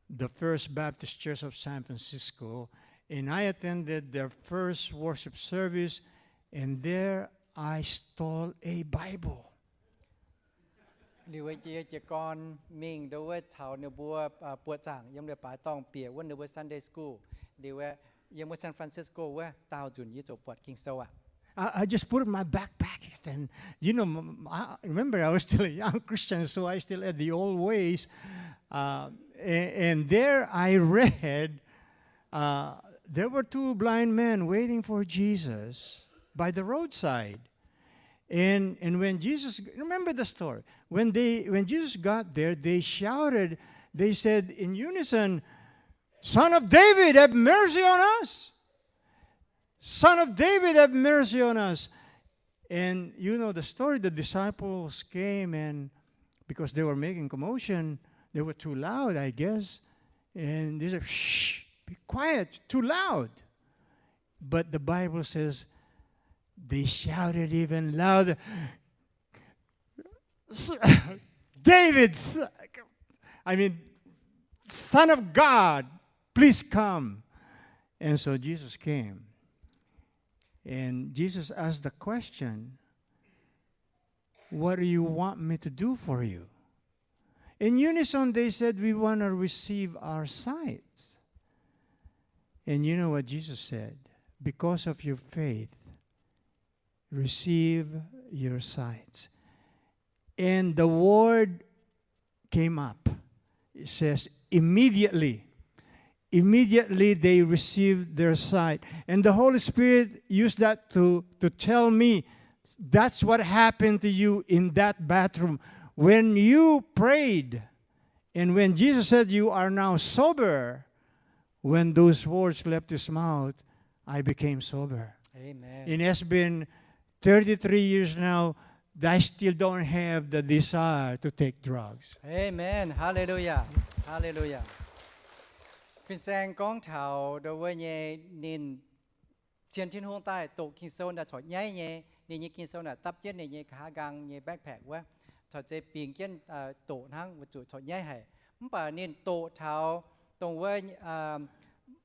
the First Baptist Church of San Francisco, and I attended their first worship service, and there I stole a Bible. Liuz yie jiez gorn mingh ndo wuov caux ninh mbuo buoqc zaangc yiem leiz-baaix dorngh bieqc wuov ninh mbuo Sunday school. Liuz yiem wuov San Francisco wuov daauh nzunc yie ziouc buatc Ging-Sou aqv. I, I just put my backpack and, you know, m-, m-, I, remember I was still a young Christian, so I still had the old ways. Uh, and, and there I read, uh, there were two blind men waiting for Jesus by the roadside. And, and when Jesus, remember the story. When they, when Jesus got there, they shouted, they said in unison, "Son of David, have mercy on us. Son of David, have mercy on us." And you know the story, the disciples came and because they were making commotion, they were too loud, I guess. And they said, "Shh, be quiet, too loud." But the Bible says they shouted even louder, "David's, I mean, Son of God, please come." And so Jesus came. And Jesus asked the question, "What do you want me to do for you?" In unison, they said, "We want to receive our sight." And you know what Jesus said? "Because of your faith, receive your sight." And the word came up. It says, "Immediately, immediately they received their sight. And the Holy Spirit used that to, to tell me, that's what happened to you in that bathroom. When you prayed, and when Jesus said, you are now sober, when those words left his mouth, I became sober. Amen. It has been thirty-three years now, I still don't have the desire to take drugs. Amen. Hallelujah. Hallelujah. Fin-Saeng gorngv taux ndau wuov nyei ninh sienx Tin-Hungh daaih doqc Ging-Sou naaic corc nyaiv nyei. Ninh nyei Ging-Sou naaic dapv jienv ninh nyei nqa'haav nqaang nyei backpack wuov, corc zei bingx jienv doqc hnangv, weic zuqc corc nyaiv haic. Mv baac ninh doqc taux dongh wuov,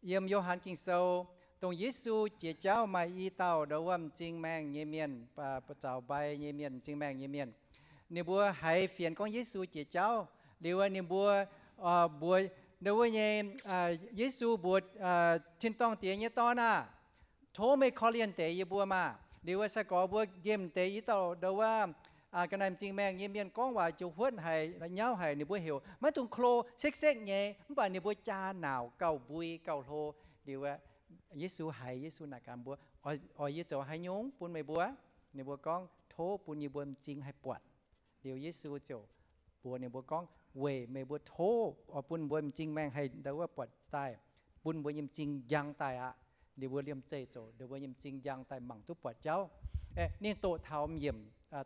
yiem Yo^han Ging-Sou, dongh Yesu jiex jauv maaih i dauh ndau wuov m'zing maengh nyei mienh, buoz-zaux mbai nyei mienh, m'zing maengh nyei mienh. Ninh mbuo haiz fienx gorngv Yesu jiex jauv liuz, ninh mbuo mbuox ndau wuov nyei, Yesu mbuox, Tin-dorngh Diex nyei Dorn aah! Tov meih korv-lienh deix yie mbuo maah! Liuz wuov sai-gorx mbuo nqemh deix i dauh ndau wuov ga'naaiv m'zing maengh nyei mienh gorngv waac joux huotv haic, nyauv haic, ninh mbuo heuc maiv dungx klo, sekv-sekv nyei, mv baac ninh mbuo jaa naauc gauh mbui gauh hlo. Liuz wuov Yesu haiz, Yesu naaic gaax mbuo, Oix yie zoux haaix nyungc bun meih mbuo? Ninh mbuo gorngv, Tov bun yie mbuo m'zing haih buatc. Liuz Yesu ziouc mbuox ninh mbuo gorngv, Weic meih mbuo tov oix bun mbuo m'zing maengh haih ndau wuov buatc daaih, bun mbuo nyei m'zing njang daaih aqv. Ninh mbuo liemh zeih ziouc ndau wuov nyei m'zing njang daaih mangc duqv buatc jauv. Ninh doqc taux m'yiemc,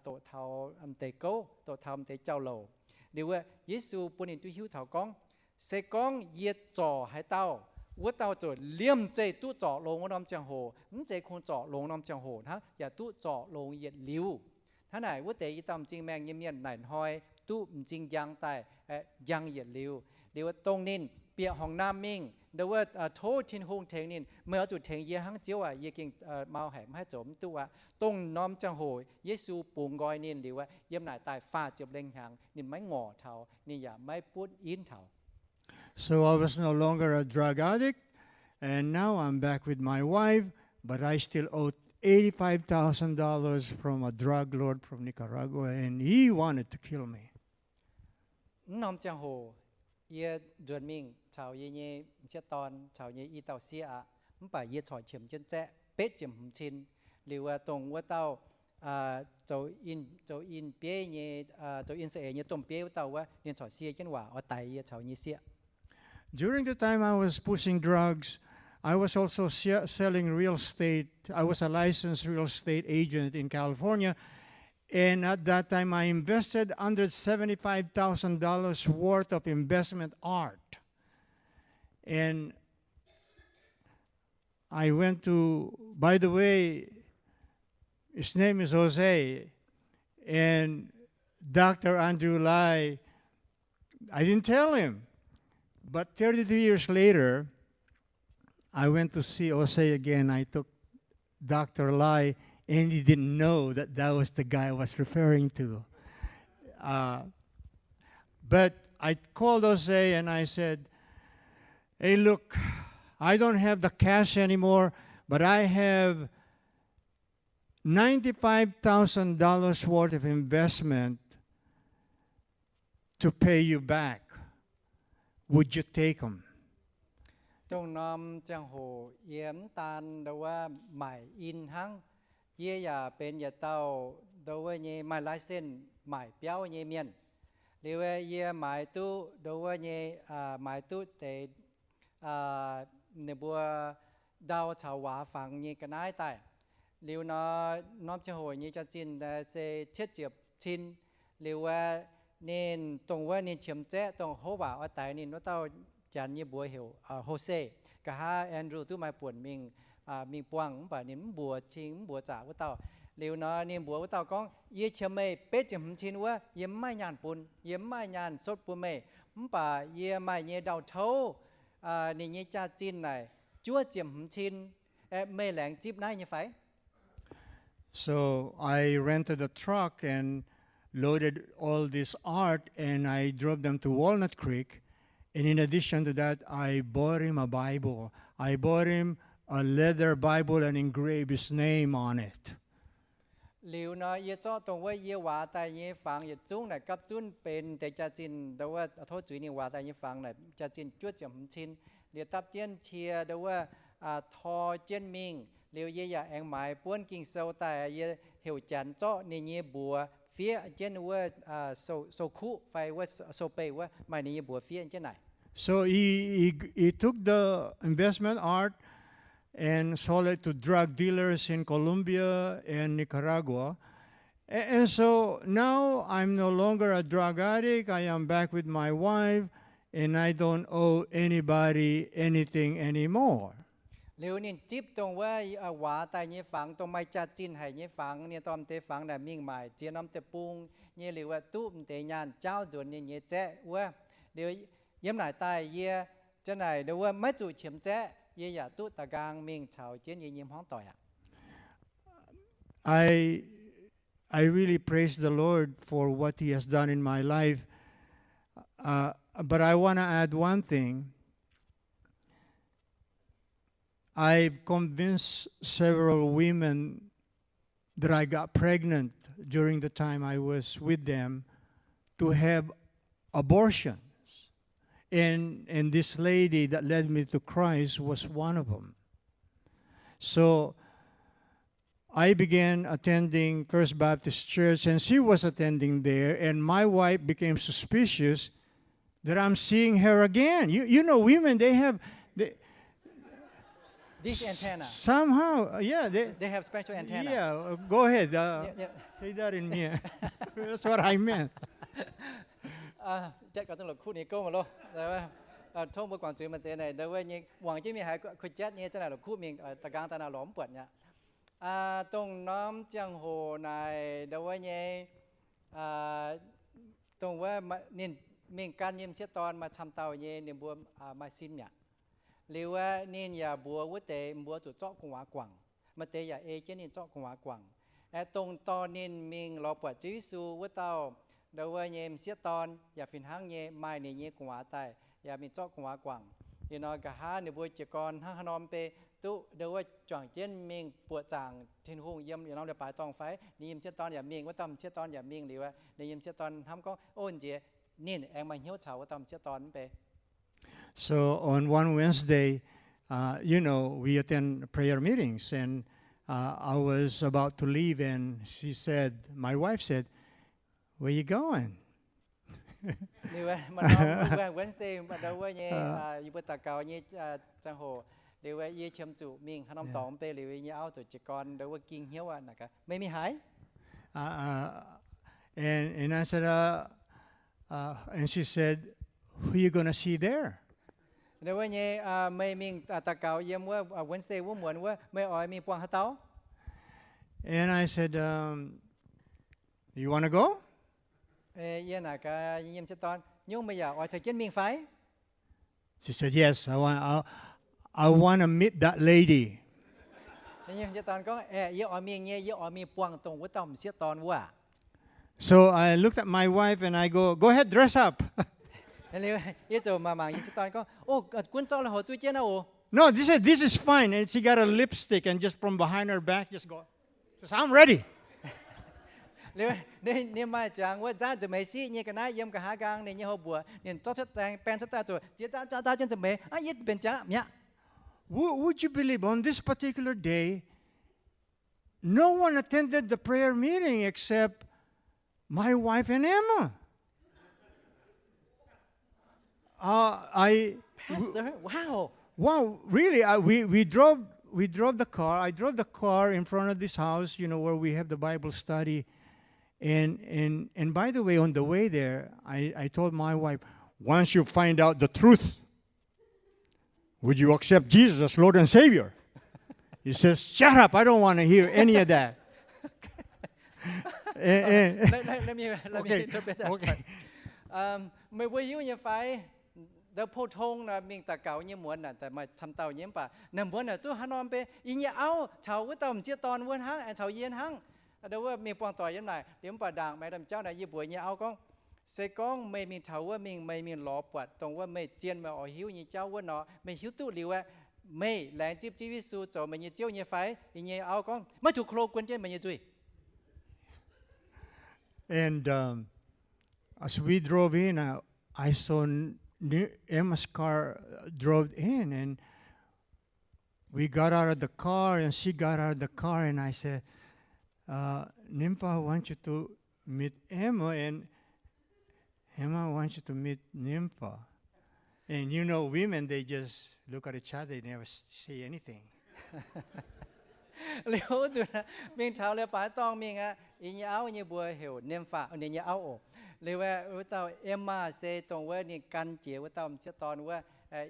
doqc taux m'deix gouv, doqc taux m'deix jauv-louc. Liuz wuov Yesu bun ninh duqv hiuv taux gorngv, Se gorngv yie zorc haaix dauh, wuov dauh ziouc liemh zeih duqv zorc longx wuov norm ziangh hoc, mv zeiz kungx zorc longx norm ziangh hoc hnangv, yaac duqv zorc longx yietc liuz. Hnangv naaic wuov deix i dauh m'zing maengh nyei mienh naaic hnoi duqv m'zing njang daaih, njang yietc liuz. Liuz dongh ninh bieqc horngc naamh mingh, ndau wuov tov Tin-Hungh tengx ninh, Meih oix zuqc tengx yie hnangv, Ziouv aac, yie gengh mau haic, mv haih zoux mv duqv aqv. Dongh norm ziangh hoc Yesu bungx nqoi ninh liuz, yiem naaic daaih faah ziepc lengh hnyangx ninh maiv ngorc taux, ninh yaac maiv butv inv taux. So I was no longer a drug addict, and now I'm back with my wife, but I still owe eighty-five thousand dollars from a drug lord from Nicaragua, and he wanted to kill me. Mv norm ziangh hoc yie nzuonx mingh caux yie nyei m'sieqv dorn caux nyei i dauh sieqv aqv, mv baac yie corc qiemx jienv zaeqv betv ziepc hmz cin. Liuz dongh wuov dauh zoux in bieiv nyei, zoux in saeng nyei domh bieiv wuov dauh wuov, ninh corc sie jienv waac oix daix yie caux nyei sieqv. During the time I was pushing drugs, I was also se- selling real estate. I was a licensed real estate agent in California. And at that time, I invested hundred seventy-five thousand dollars worth of investment art. And I went to, by the way, his name is Jose, and Doctor Andrew Lai, I didn't tell him, but thirty-two years later, I went to see Jose again. I took Doctor Lai, and he didn't know that that was the guy I was referring to. Uh, but I called Jose and I said, Hey, look, I don't have the cash anymore, but I have ninety-five thousand dollars worth of investment to pay you back. Would you take them? Dongh norm ziangh hoc yie mv daan ndau wuov maaic in hnangv, yie yaac benx yietc dauh ndau wuov nyei maaih license maaic biauv nyei mienh. Liuz yie maaiz duqv ndau wuov nyei, maaiz duqv deix ninh mbuo ndau caux waac fangx nyei ga'naaiv daaih. Liuz nor, norm ziangh hoc nyei jaax-zinh se cietv ziepc cin. Liuz wuov, ninh dongh wuov ninh qiemx zaeqv dongh houv waac oix daix ninh wuov dauh janx nyei mbuox heuc Jose. Nqa'haav Andrew duqv maaih buonc mingh, mingh buangh, mv baac ninh mv mbuox cing mv mbuox zaqc wuov dauh. Liuz nor ninh mbuox wuov dauh gorngv, Yie qiemx meih betv ziepc hmz cin wuov, yie mv maaih nyaanh bun, yie mv maaih nyaanh sotv bun meih. Mv baac yie maaih nyei ndau-touv, ninh nyei jaax-zinh naaic juov ziepc hmz cin. Meih laengz zipv naaiv nyei fai? So I rented a truck and loaded all this art and I drove them to Walnut Creek. And in addition to that, I bought him a Bible. I bought him a leather Bible and engraved his name on it. Liuz nor, yie zorqv dongh wuov yie waac daaih nyei fangx yietc zungv naaic gapv zunv benx deix jaax-zinh, ndau wuov tov zuiz ninh waac daaih nyei fangx naaic jaax-zinh juov ziepc hmz cin. liuz dapv jienv qiex ndau wuov, tor jienv mingh. Liuz yie yaac aengx maaiz buonv Ging-Sou daaih, yie heuc Janx zorqv ninh nyei mbuox fiev jienv wuov sou-kuqv fai wuov sou-beih wuov, maaih ninh nyei mbuox fiev jienv naaic. So he, he, he took the investment art and sold it to drug dealers in Colombia and Nicaragua. And, and so now I'm no longer a drug addict. I am back with my wife, and I don't owe anybody anything anymore. Liuz ninh zipv dongh wuov waac daaih nyei fangx, dongh maaih jaax-zinh haic nyei fangx, ninh dorh m'deix fangx naaic mingh maaic ziex norm deic-bung nyei liuz, duqv m'deix nyaanh jaauv nzuonx ninh nyei zaeqv wuov. Liuz yiem naaic daaih yie ziang naaic ndau wuov maiv zuqc qiemx zaeqv, yie yaac duqv da'nqaang mingh caux jienv yie nyei hmuangv doic aqv. I, I really praise the Lord for what He has done in my life. Uh, but I want to add one thing. I've convinced several women that I got pregnant during the time I was with them to have abortions. And, and this lady that led me to Christ was one of them. So I began attending First Baptist Church, and she was attending there, and my wife became suspicious that I'm seeing her again. You, you know, women, they have, they, This antenna. Somehow, uh, yeah, they, They have special antenna. Yeah, uh, go ahead. Uh, Yeah, yeah. Say that in me. That's what I meant. จัดก่อน ต้องหลบคู่นี้ go มา loh. Tov mbuo guangc zuiz maaih deix naaic, ndau wuov nyei, muangx jienv mingh haiz kuh jatv nyei, ziang naaic la'kuqv mingh, da'nqaang daaih naaic lorz mv buatc nyei. Dongh norm ziangh hoc naaic, ndau wuov nyei, dongh wuov ninh mingh gan nyei m'sieqv dorn maaih camv dauh nyei, ninh mbuo maaih sin mi'aqv. Liuz wuov ninh yaac mbuox wuov deix mbuo zuqc zorqv gu'nguaaz guangc. Maaih deix yaac ei jienv ninh zorqv gu'nguaaz guangc. Aeqv, dongh dorh ninh mingh lorz buatc Ziouv Yesu wuov dauh, ndau wuov nyei m'sieqv dorn yaac fih hnangv nyei maaih ninh nyei gu'nguaaz daaih, yaac mingh zorqv gu'nguaaz guangc. Ih hnoi nqa'haav ninh mbuo jiez gorn hnangv haaix nor mv bei duqv ndau wuov juangc jienv mingh buoqc zaangc Tin-Hungh yiem yietc norm leiz-baaix dorngh fai? Ninh nyei m'sieqv dorn yaac mingh, wuov dauh m'sieqv dorn yaac mingh liuz, ninh nyei m'sieqv dorn hnamv gorngv, O, njiec ninh aengx maaih hnyouv caux wuov dauh m'sieqv dorn mv bei. So on one Wednesday, uh, you know, we attend prayer meetings, and uh, I was about to leave, and she said, my wife said, "Where you going?" Liuz maaih norm Wednesday, ndau wuov nyei, yie mbuo daux gaux nyei ziangh hoc, liuz yie qiemx zuqc mingh haaix norm dorngx mv bei, liuz yie nyei auv ziouc jiez gorn ndau wuov ging hnyouv aqv, naaic gaax, Meih mingh haaix? And, and I said, uh, uh, and she said, "Who you gonna see there?" Ndau wuov nyei, meih mingh daux gaux yiem wuov Wednesday wuov muonz wuov, meih oix mingh buangh haaix dauh? And I said, um, "You wanna go?" Yie naaic gaax yie nyei m'sieqv dorn, Nyungc, meih yaac oix caux jienv mingh fai? She said, "Yes, I want, I, I wanna meet that lady." Yie nyei m'sieqv dorn gorngv, Aeqv, yie oix mingh nyei, yie oix mingh buangh dongh wuov dauh m'sieqv dorn wuov aqv. So I looked at my wife and I go, "Go ahead, dress up." Yie ziouc mangc mangc yie m'sieqv dorn gorngv, O, gunv zorqv lui-houx zuov jienv aqv oc. No, she said, "This is fine." And she got a lipstick and just from behind her back, just go, says, "I'm ready." Liuz ninh maaih ziangx wuov nzangv nza'hmeix siqv nyei ga'naaiv yiem nqa'haav nqaang ninh nyei houx mbuoqc, ninh zorqv cuotv daeng baeng cuotv daaih zuqc ziex zaangv zaangv zaangv jienv nza'hmeix, Aav, yie benx ziangx mi'aqv. Would you believe on this particular day, no one attended the prayer meeting except my wife and Emma. Uh, I, Pastor, wow. Wow, really, I, we, we drove, we drove the car. I drove the car in front of this house, you know, where we have the Bible study. And, and, and by the way, on the way there, I, I told my wife, "Once you find out the truth, would you accept Jesus as Lord and Savior?" He says, "Shut up, I don't want to hear any of that." Eh, eh. Let, let, let me, let me Okay, interpret that okay. part. Um, meih mbuo hiuv nyei fai? Ndau pou-tong nor mingh daux gaux nyei muonz naaic, maaih camv dauh nyei mv baac naaic muonz naaic duqv haaix norm bei, yie nyei auv caux wuov dauh m'sieqv dorn wuov hnangv, aengx caux yie hnangv. Ndau wuov mingh buangh doic yiem naaic liuz mv baac ndaangc maaih domh jauv naaic yie mbuox yie nyei auv gorngv, Se gorngv meih mingh taux wuov mingh, meih mingh lorz buatc dongh wuov meih zien meih oix hiuv nyei jauv wuov nor, meih hiuv duqv liuz aeqv, meih laengz zipv Ziouv Yesu zoux meih nyei Ziouv nyei fai? Yie nyei auv gorngv, Maiv zuqc klo guon jienv meih nyei nzuih. And, um, as we drove in, uh, I saw n-, Emma's car drove in, and we got out of the car, and she got out of the car, and I said, uh, Nympha want you to meet Emma, and Emma want you to meet Nympha. And you know, women, they just look at each other, they never say anything. Liuz zuqc mingh taux leiz-baaix dorngh mingh aqv. Yie nyei auv nyei mbuox heuc Nympha, ninh nyei auv oc. Liuz wuov dauh Emma se dongh wuov ninh gan jiex wuov dauh m'sieqv dorn wuov,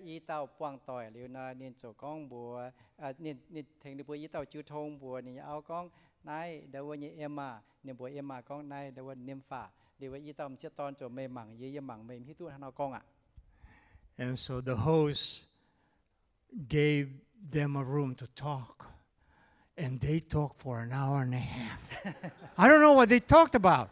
i dauh buangh doic liuz nor, ninh ziouc gorngv mbuox, ninh, ninh tengx ninh mbuo i dauh jiu tong mbuox ninh nyei auv gorngv, naaiv ndau wuov nyei Emma, ninh mbuox Emma gorngv, naaiv ndau wuov Nympha. Liuz wuov i dauh m'sieqv dorn ziouc, meih mangc yie, yie mangc meih, mv hiuv duqv haaix nor gorngv aqv. And so the host gave them a room to talk. And they talked for an hour and a half. I don't know what they talked about.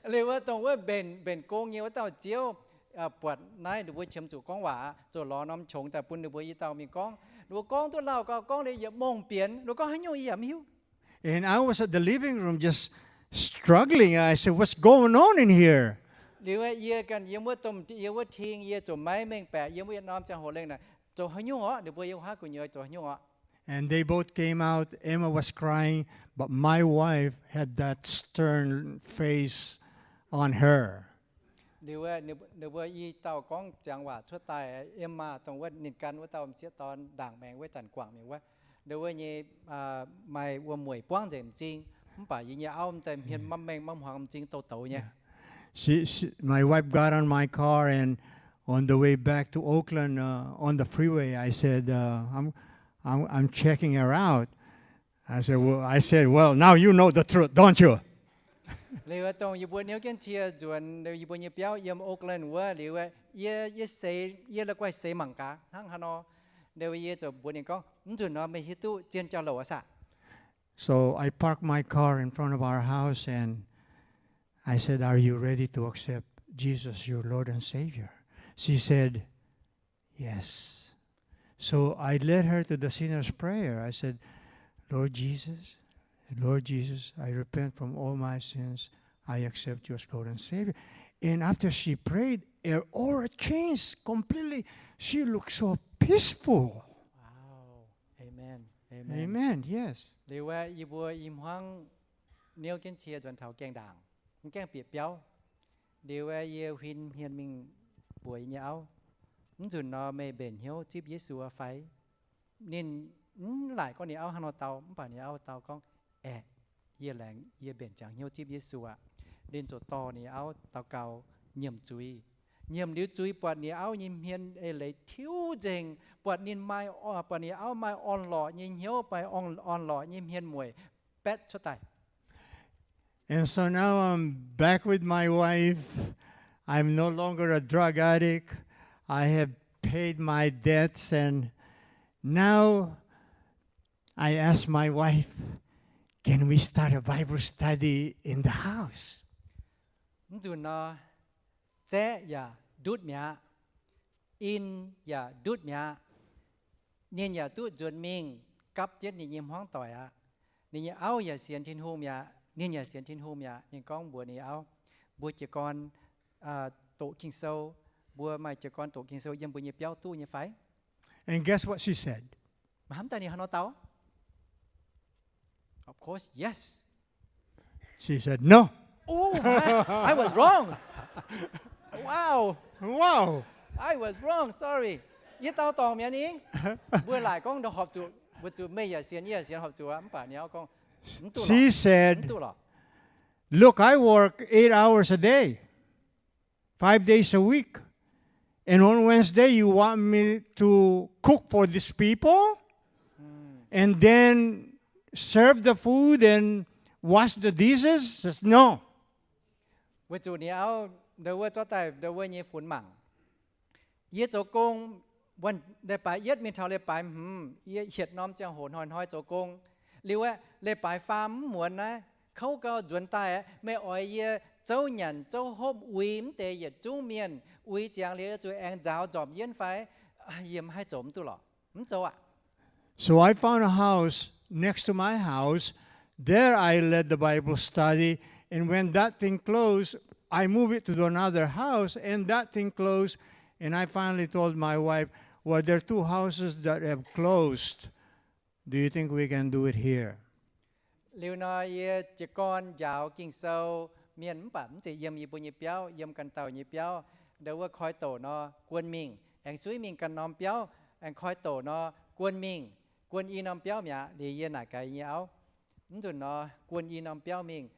Liuz wuov dongh wuov mbenc, mbenc gong nyei wuov dauh ziouv buatc naaiv ninh mbuo qiemx zuqc gorngv waac, ziouc lorz norm qongx daaih bun ninh mbuo i dauh mingh gorngv. Ninh mbuo gorngv duqv lauh gau, gorngv liuz yietc mongh bienx. Ninh mbuo gorngv haaix nyungc yie yaac mv hiuv. And I was at the living room just struggling. I said, what's going on in here? Liuz yie ganh yiem wuov domh, yiem wuov ting, yie ziouc maiv mengh baeqc yiem wuov yietc norm ziangh hoc lengh naaic zoux haaix nyungc orqc, ninh mbuo yiem wuov gu'nyuoz zoux haaix nyungc orqc. And they both came out. Emma was crying, but my wife had that stern face on her. Liuz ninh mbuo i dauh gorngv ziangx waac cuotv daaih, Emma dongh wuov ninh gan wuov dauh m'sieqv dorn ndaangc maengx wuov zanc guangc mingh wuov, ninh wuov nyei maaih wuom-mueic buangv nzengc m'zing, mv baac yie nyei auv m'daaih hmien maiv mengh maiv hmuangx, m'zing douz-douz nyei. She, she, my wife got on my car, and on the way back to Oakland, uh, on the freeway, I said, uh, I'm, I'm, I'm checking her out. I said, well, I said, well, now you know the truth, don't you? Liuz dongh yie mbuo niouv jienv cie nzuonx yie mbuo nyei biauv yiem Oakland wuov, liuz yie, yie seix, yie la'guaih seix mangc gaax hnangv haaix nor. Liuz yie ziouc mbuox ninh gorngv, mv nzunc nor meih hiuv duqv zien jauv-louc aqv saah? So I parked my car in front of our house and I said, are you ready to accept Jesus, your Lord and Savior? She said, yes. So I led her to the sinner's prayer. I said, Lord Jesus, Lord Jesus, I repent from all my sins. I accept you as Lord and Savior. And after she prayed, her aura changed completely. She looked so peaceful. Wow. Amen. Amen. Amen. Yes. Liuz aeqv, yie mbuo i hmuangv niouv jienv cie nzuonx taux gaengh ndaangc, mv gaengh bieqc biauv. Liuz aeqv, yie huin hmien mingh mbuox yie nyei auv, mv nzunc nor meih mbenc hnyouv zipv Yesu fai? Ninh mv laaic gorngv ninh auv hnangv nor dau, mv baac ninh auv dau gorngv, aeqv, yie laengz yie mbenc ziangx hnyouv zipv Yesu aqv. Ninh ziouc dorh ninh auv daux gaux nyiemc zuiz. Nyiemc liuz zuiz buatc ninh auv nyei hmien eix leiz tiuv nzengc, buatc ninh maaih, buatc ninh auv maaih orn-lorqc nyei hnyouv, maaih orn-lorqc nyei hmien mueic baetv cuotv daaih. And so now I'm back with my wife. I'm no longer a drug addict. I have paid my debts, and now I asked my wife, can we start a Bible study in the house? Mv nzunc nor, zaeqv yaac ndutv mi'aqv. In yaac ndutv mi'aqv. Ninh yaac duqv nzuonx mingh gapv jienv ninh nyei hmuangv doic aqv. Ninh nyei auv yaac sienx Tin-Hungh mi'aqv. Ninh yaac sienx Tin-Hungh mi'aqv. Ninh gorngv mbuox ninh auv, mbuo jiez gorn doqc Ging-Sou. Mbuo maaih jiez gorn doqc Ging-Sou yiem mbuo nyei biauv duqv nyei fai? And guess what she said? Mangc hnamv daaih ninh hnangv nor dau. Of course, yes. She said, no. Oh, I, I was wrong. Wow. Wow. I was wrong. Sorry. Yie dau dorngc mi'aqv ni. Mbuo laaic gorngv nor horpc zuqc, weic zuqc meih yaac sienx, yie yaac sienx horpc zuqc aqv. Mv baac ninh auv gorngv, mv duqv lorqc. She said, mv duqv lorqc. Look, I work eight hours a day, five days a week. And on Wednesday, you want me to cook for these people? And then serve the food and wash the dishes? Says, no. Weic zuqc ninh auv ndau wuov zorqv daaih ndau wuov nyei funx mangc. Yie zoux gong, leiz-baaix yietv mingh taux leiz-baaix hmz, yie hietc norm ziangh hoc hnoi-hnoi zoux gong. Liuz aeqv, leiz-baaix faam mv muonz naaiv, kouv gau nzuonx daaih aeqv, meih oix yie zouv nyanc zouv hopv uix mv deix yietc zungv mienh, uix ziangx liuz zuqc aengx nzaaux nzormc yienv fai? Yie mv haih zoux mv duqv lorqc. Mv zoux aqv. So I found a house next to my house. There I led the Bible study. And when that thing closed, I moved it to another house. And that thing closed. And I finally told my wife, "Well, there are two houses that have closed. Do you think we can do it here?" Liuz nor yie jiez gorn njaaux Ging-Sou mienh, mv baac mv zeiz yiem yie mbuo nyei biauv, yiem ganh dauh nyei biauv. Ndau wuov koi douc nor guon mingh, aengx suiv mingh ganh norm biauv, aengx koi douc nor guon mingh, guon i norm biauv mi'aqv. Liuz yie naaic gaax nyei auv, mv nzunc nor guon i norm biauv mingh,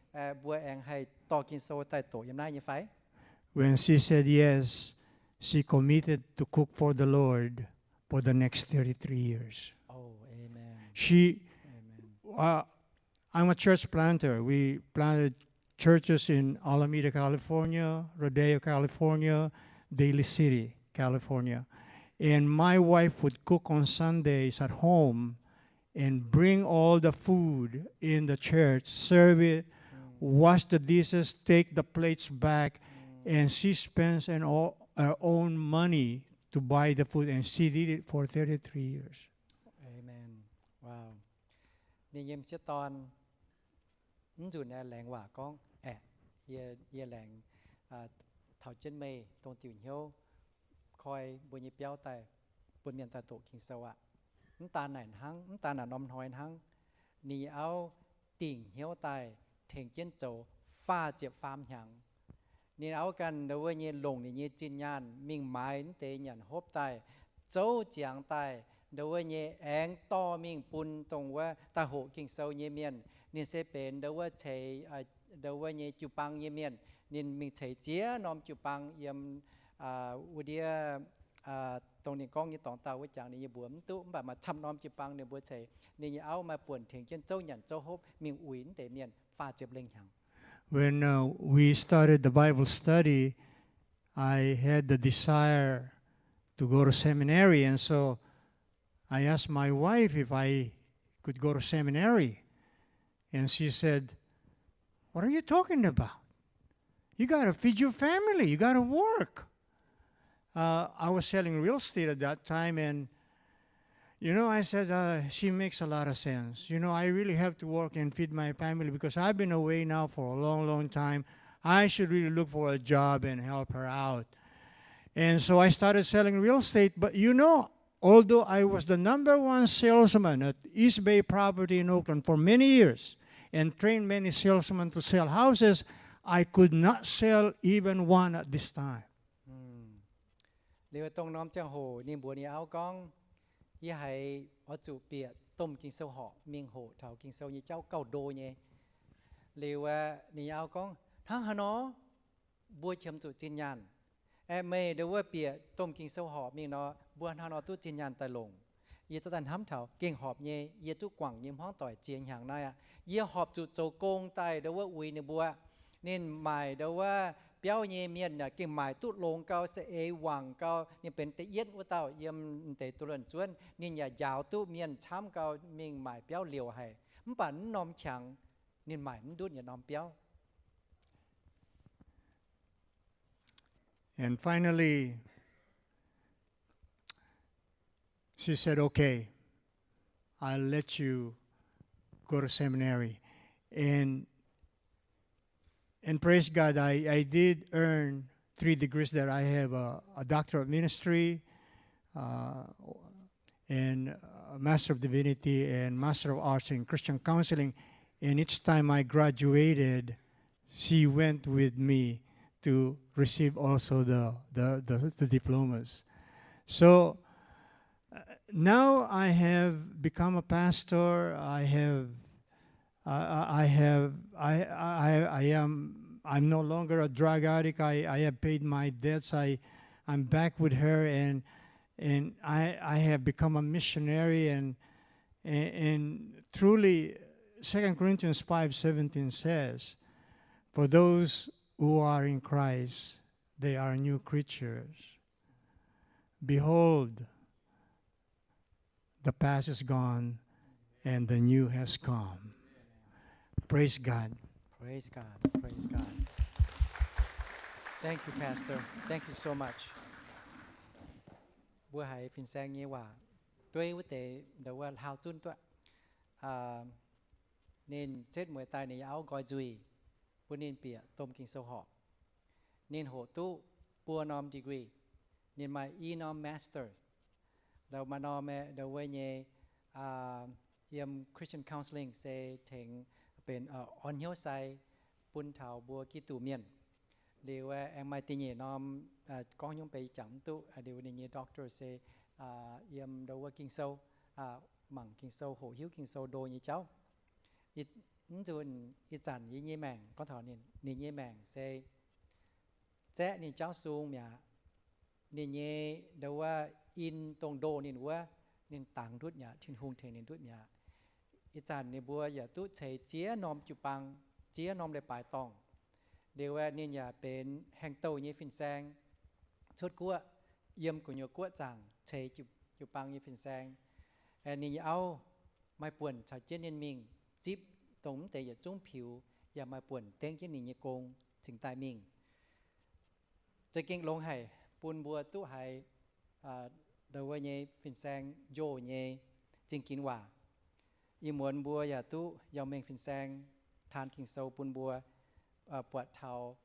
mbuo aengx haih dorh Ging-Sou daaih doqc yiem naaiv nyei fai? When she said yes, she committed to cook for the Lord for the next thirty-three years. Oh, amen. She, amen. Uh, I'm a church planter. We planted churches in Alameda, California, Rodeo, California, Daly City, California. And my wife would cook on Sundays at home and bring all the food in the church, serve it, wash the dishes, take the plates back, and she spends an all, her own money to buy the food, and she did it for thirty-three years. Amen. Wow. Ninh nyei m'sieqv dorn mv nzunc aeqv, laengz waac gorngv, aeqv, yie, yie laengz taux jienv meih dongh diuc hnyouv koi mbuo nyei biauv daaih bun mienh daaih doqc Ging-Sou aqv. Mv daan naaic hnangv, mv daan naaic norm hnoi hnangv, ninh nyei auv dingc hnyouv daaih tengx jienv zoux faah ziepc faam hnyangx. Ninh auv ganh ndau wuov nyei longc ninh nyei zinh nyaanh mingh maaiz mv deix nyanc hopv daaih, zouv ziangx daaih, ndau wuov nyei aengx dorh mingh bun dongh wuov daaih hoqc Ging-Sou nyei mienh. Ninh se benx ndau wuov ceix, ndau wuov nyei jiu-baang nyei mienh. Ninh mingh ceix ziex norm jiu-baang yiem wuov ndiev, dongh ninh gorngv nyei dorngx dauh wuov jangx ninh nyei mbuox mv duqv, mv baac maaih camv norm jiu-baang ninh mbuo ceix. Ninh nyei auv maaih buonc tengx jienv zouv nyanc zouv hopv mingh uix mv deix mienh faah ziepc lengh hnyangx. When uh, we started the Bible study, I had the desire to go to seminary, and so I asked my wife if I could go to seminary. And she said, "What are you talking about? You got to feed your family. You got to work." Uh, I was selling real estate at that time, and you know, I said, uh, "She makes a lot of sense. You know, I really have to work and feed my family because I've been away now for a long, long time. I should really look for a job and help her out." And so I started selling real estate. But you know, although I was the number one salesman at East Bay Property in Oakland for many years and trained many salesmen to sell houses, I could not sell even one at this time. Liuz dongh norm ziangh hoc ninh mbuox ninh auv gorngv, yie haiz oix zuqc bieqc domh Ging-Sou horqc mingh hoqc taux Ging-Sou nyei jauv gauh ndo nyei. Liuz ninh nyei auv gorngv, hnangv haaix nor mbuo qiemx zuqc zinh nyaanh? Aeqv, meih ndau wuov bieqc domh Ging-Sou horqc mingh nor, mbuo hnangv haaix nor duqv zinh nyaanh daaih longc? Yie za'gengh hnamv taux gengh horpc nyei, yie duqv guangc nyei hmuangv doic ziex hnyangx naaiv aqv. Yie horpc zuqc zoux gong daaih ndau wuov uix ninh mbuo. Ninh maaic ndau wuov biauv nyei mienh yaac gengh maaic duqv longx gau, saeng-eix wangc gau. Ninh benx da'yietv wuov dauh yiem deix duqv luonx zuonv. Ninh yaac njaaux duqv mienh camv gau mingh maaic biauv liouc haic. Mv baac mv norm qangx ninh maaic mv ndutv yietc norm biauv. And finally, she said, "Okay, I'll let you go to seminary." And, and praise God, I, I did earn three degrees there. I have a, a Doctor of Ministry, uh, and a Master of Divinity and Master of Arts in Christian Counseling. And each time I graduated, she went with me to receive also the, the, the, the diplomas. So, uh, now I have become a pastor. I have, I, I, I have, I, I, I am, I'm no longer a drug addict. I, I have paid my debts. I, I'm back with her, and, and I, I have become a missionary. And, and, and truly, Second Corinthians five seventeen says, "For those who are in Christ, they are new creatures. Behold, the past is gone and the new has come." Praise God. Praise God. Praise God. Thank you, Pastor. Thank you so much. Mbuo haiz fin-saeng nyei waac dueiv wuov deix ndau wuov hlaau zunv duqv. Ninh setv mueiz daaih ninh nyei auv nqoi nzuih, bun ninh bieqc domh Ging-Sou horqc. Ninh hoqc duqv buo norm degree. Ninh maaih i norm master. Ndau maaih norm aeqv, ndau wuov nyei yiem Christian counselling se tengx benx orn hnyouv sai bun taux mbuo Giduc mienh. Liuz aengx maaih da'nyeic norm, gorngv nyungc beiv jangx mv duqv, liuz ninh nyei doctor se yiem ndau wuov Ging-Sou, mangc Ging-Sou, hoqc hiuv Ging-Sou ndo nyei jauv. Mv nzunc ih zanc yie nyei maengc, gorngv taux ninh nyei maengc se zaeqv ninh jauv sung mi'aqv. Ninh nyei ndau wuov in dongh ndo ninh wuov, ninh dangx ndutv mi'aqv. Tin-Hungh tengx ninh ndutv mi'aqv. Ih zanc ninh mbuo yaac duqv ceix ziex norm jiu-baang, ziex norm leiz-baaix dorngh. Liuz aeqv, ninh yaac benx haengh douh nyei fin-saeng cuotv guoqv, yiem gu'nyuoz guoqv zaangc ceix jiu-baang nyei fin-saeng. Ninh nyei auv maaih buonc caux jienv ninh mingh zipv dongh mv deix yietc zungv piux, yaac maaih buonc dengv jienv ninh nyei gong cingx daaih mingh. Za'gengh longx haic bun mbuo duqv haiz ndau wuov nyei fin-saeng njoh nyei zingh ginx waac. Ih muonz mbuo yaac duqv Iau-Mengh fin-saeng taan Ging-Sou bun mbuo, buatc taux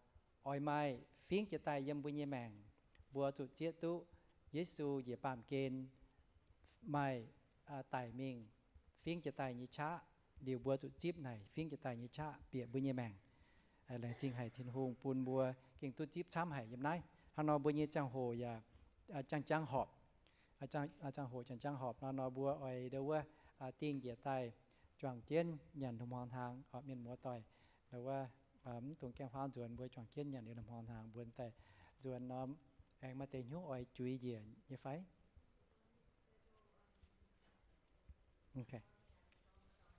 oix maaih fingx jiex daaih yiem mbuo nyei maengc, mbuo zuqc zieqv duqv Yesu njiec baamh gen maaih daic mingh fingx jiex daaih nyei qaqv. Liuz mbuo zuqc zipv naaic fingx jiex daaih nyei qaqv bieqc mbuo nyei maengc. Laengz zingh haic Tin-Hungh bun mbuo gengh duqv zipv camv haic yiem naaiv. Hnangv nor mbuo nyei ziangh hoc yaac jangx-jangx horpc. Ziangh hoc jangx-jangx horpc nor, nor mbuo oix ndau wuov dingh njiec daaih juangc jienv nyanc lomh horngh hnaangx. Mienh muoz-doic, ndau wuov mv dungx gaengh huaang nzuonx, mbuo juangc jienv nyanc liuz lomh horngh hnaangx mbuo daaih nzuonx nor, aengx maaih deix hnyouv oix juix njiec nyei fai?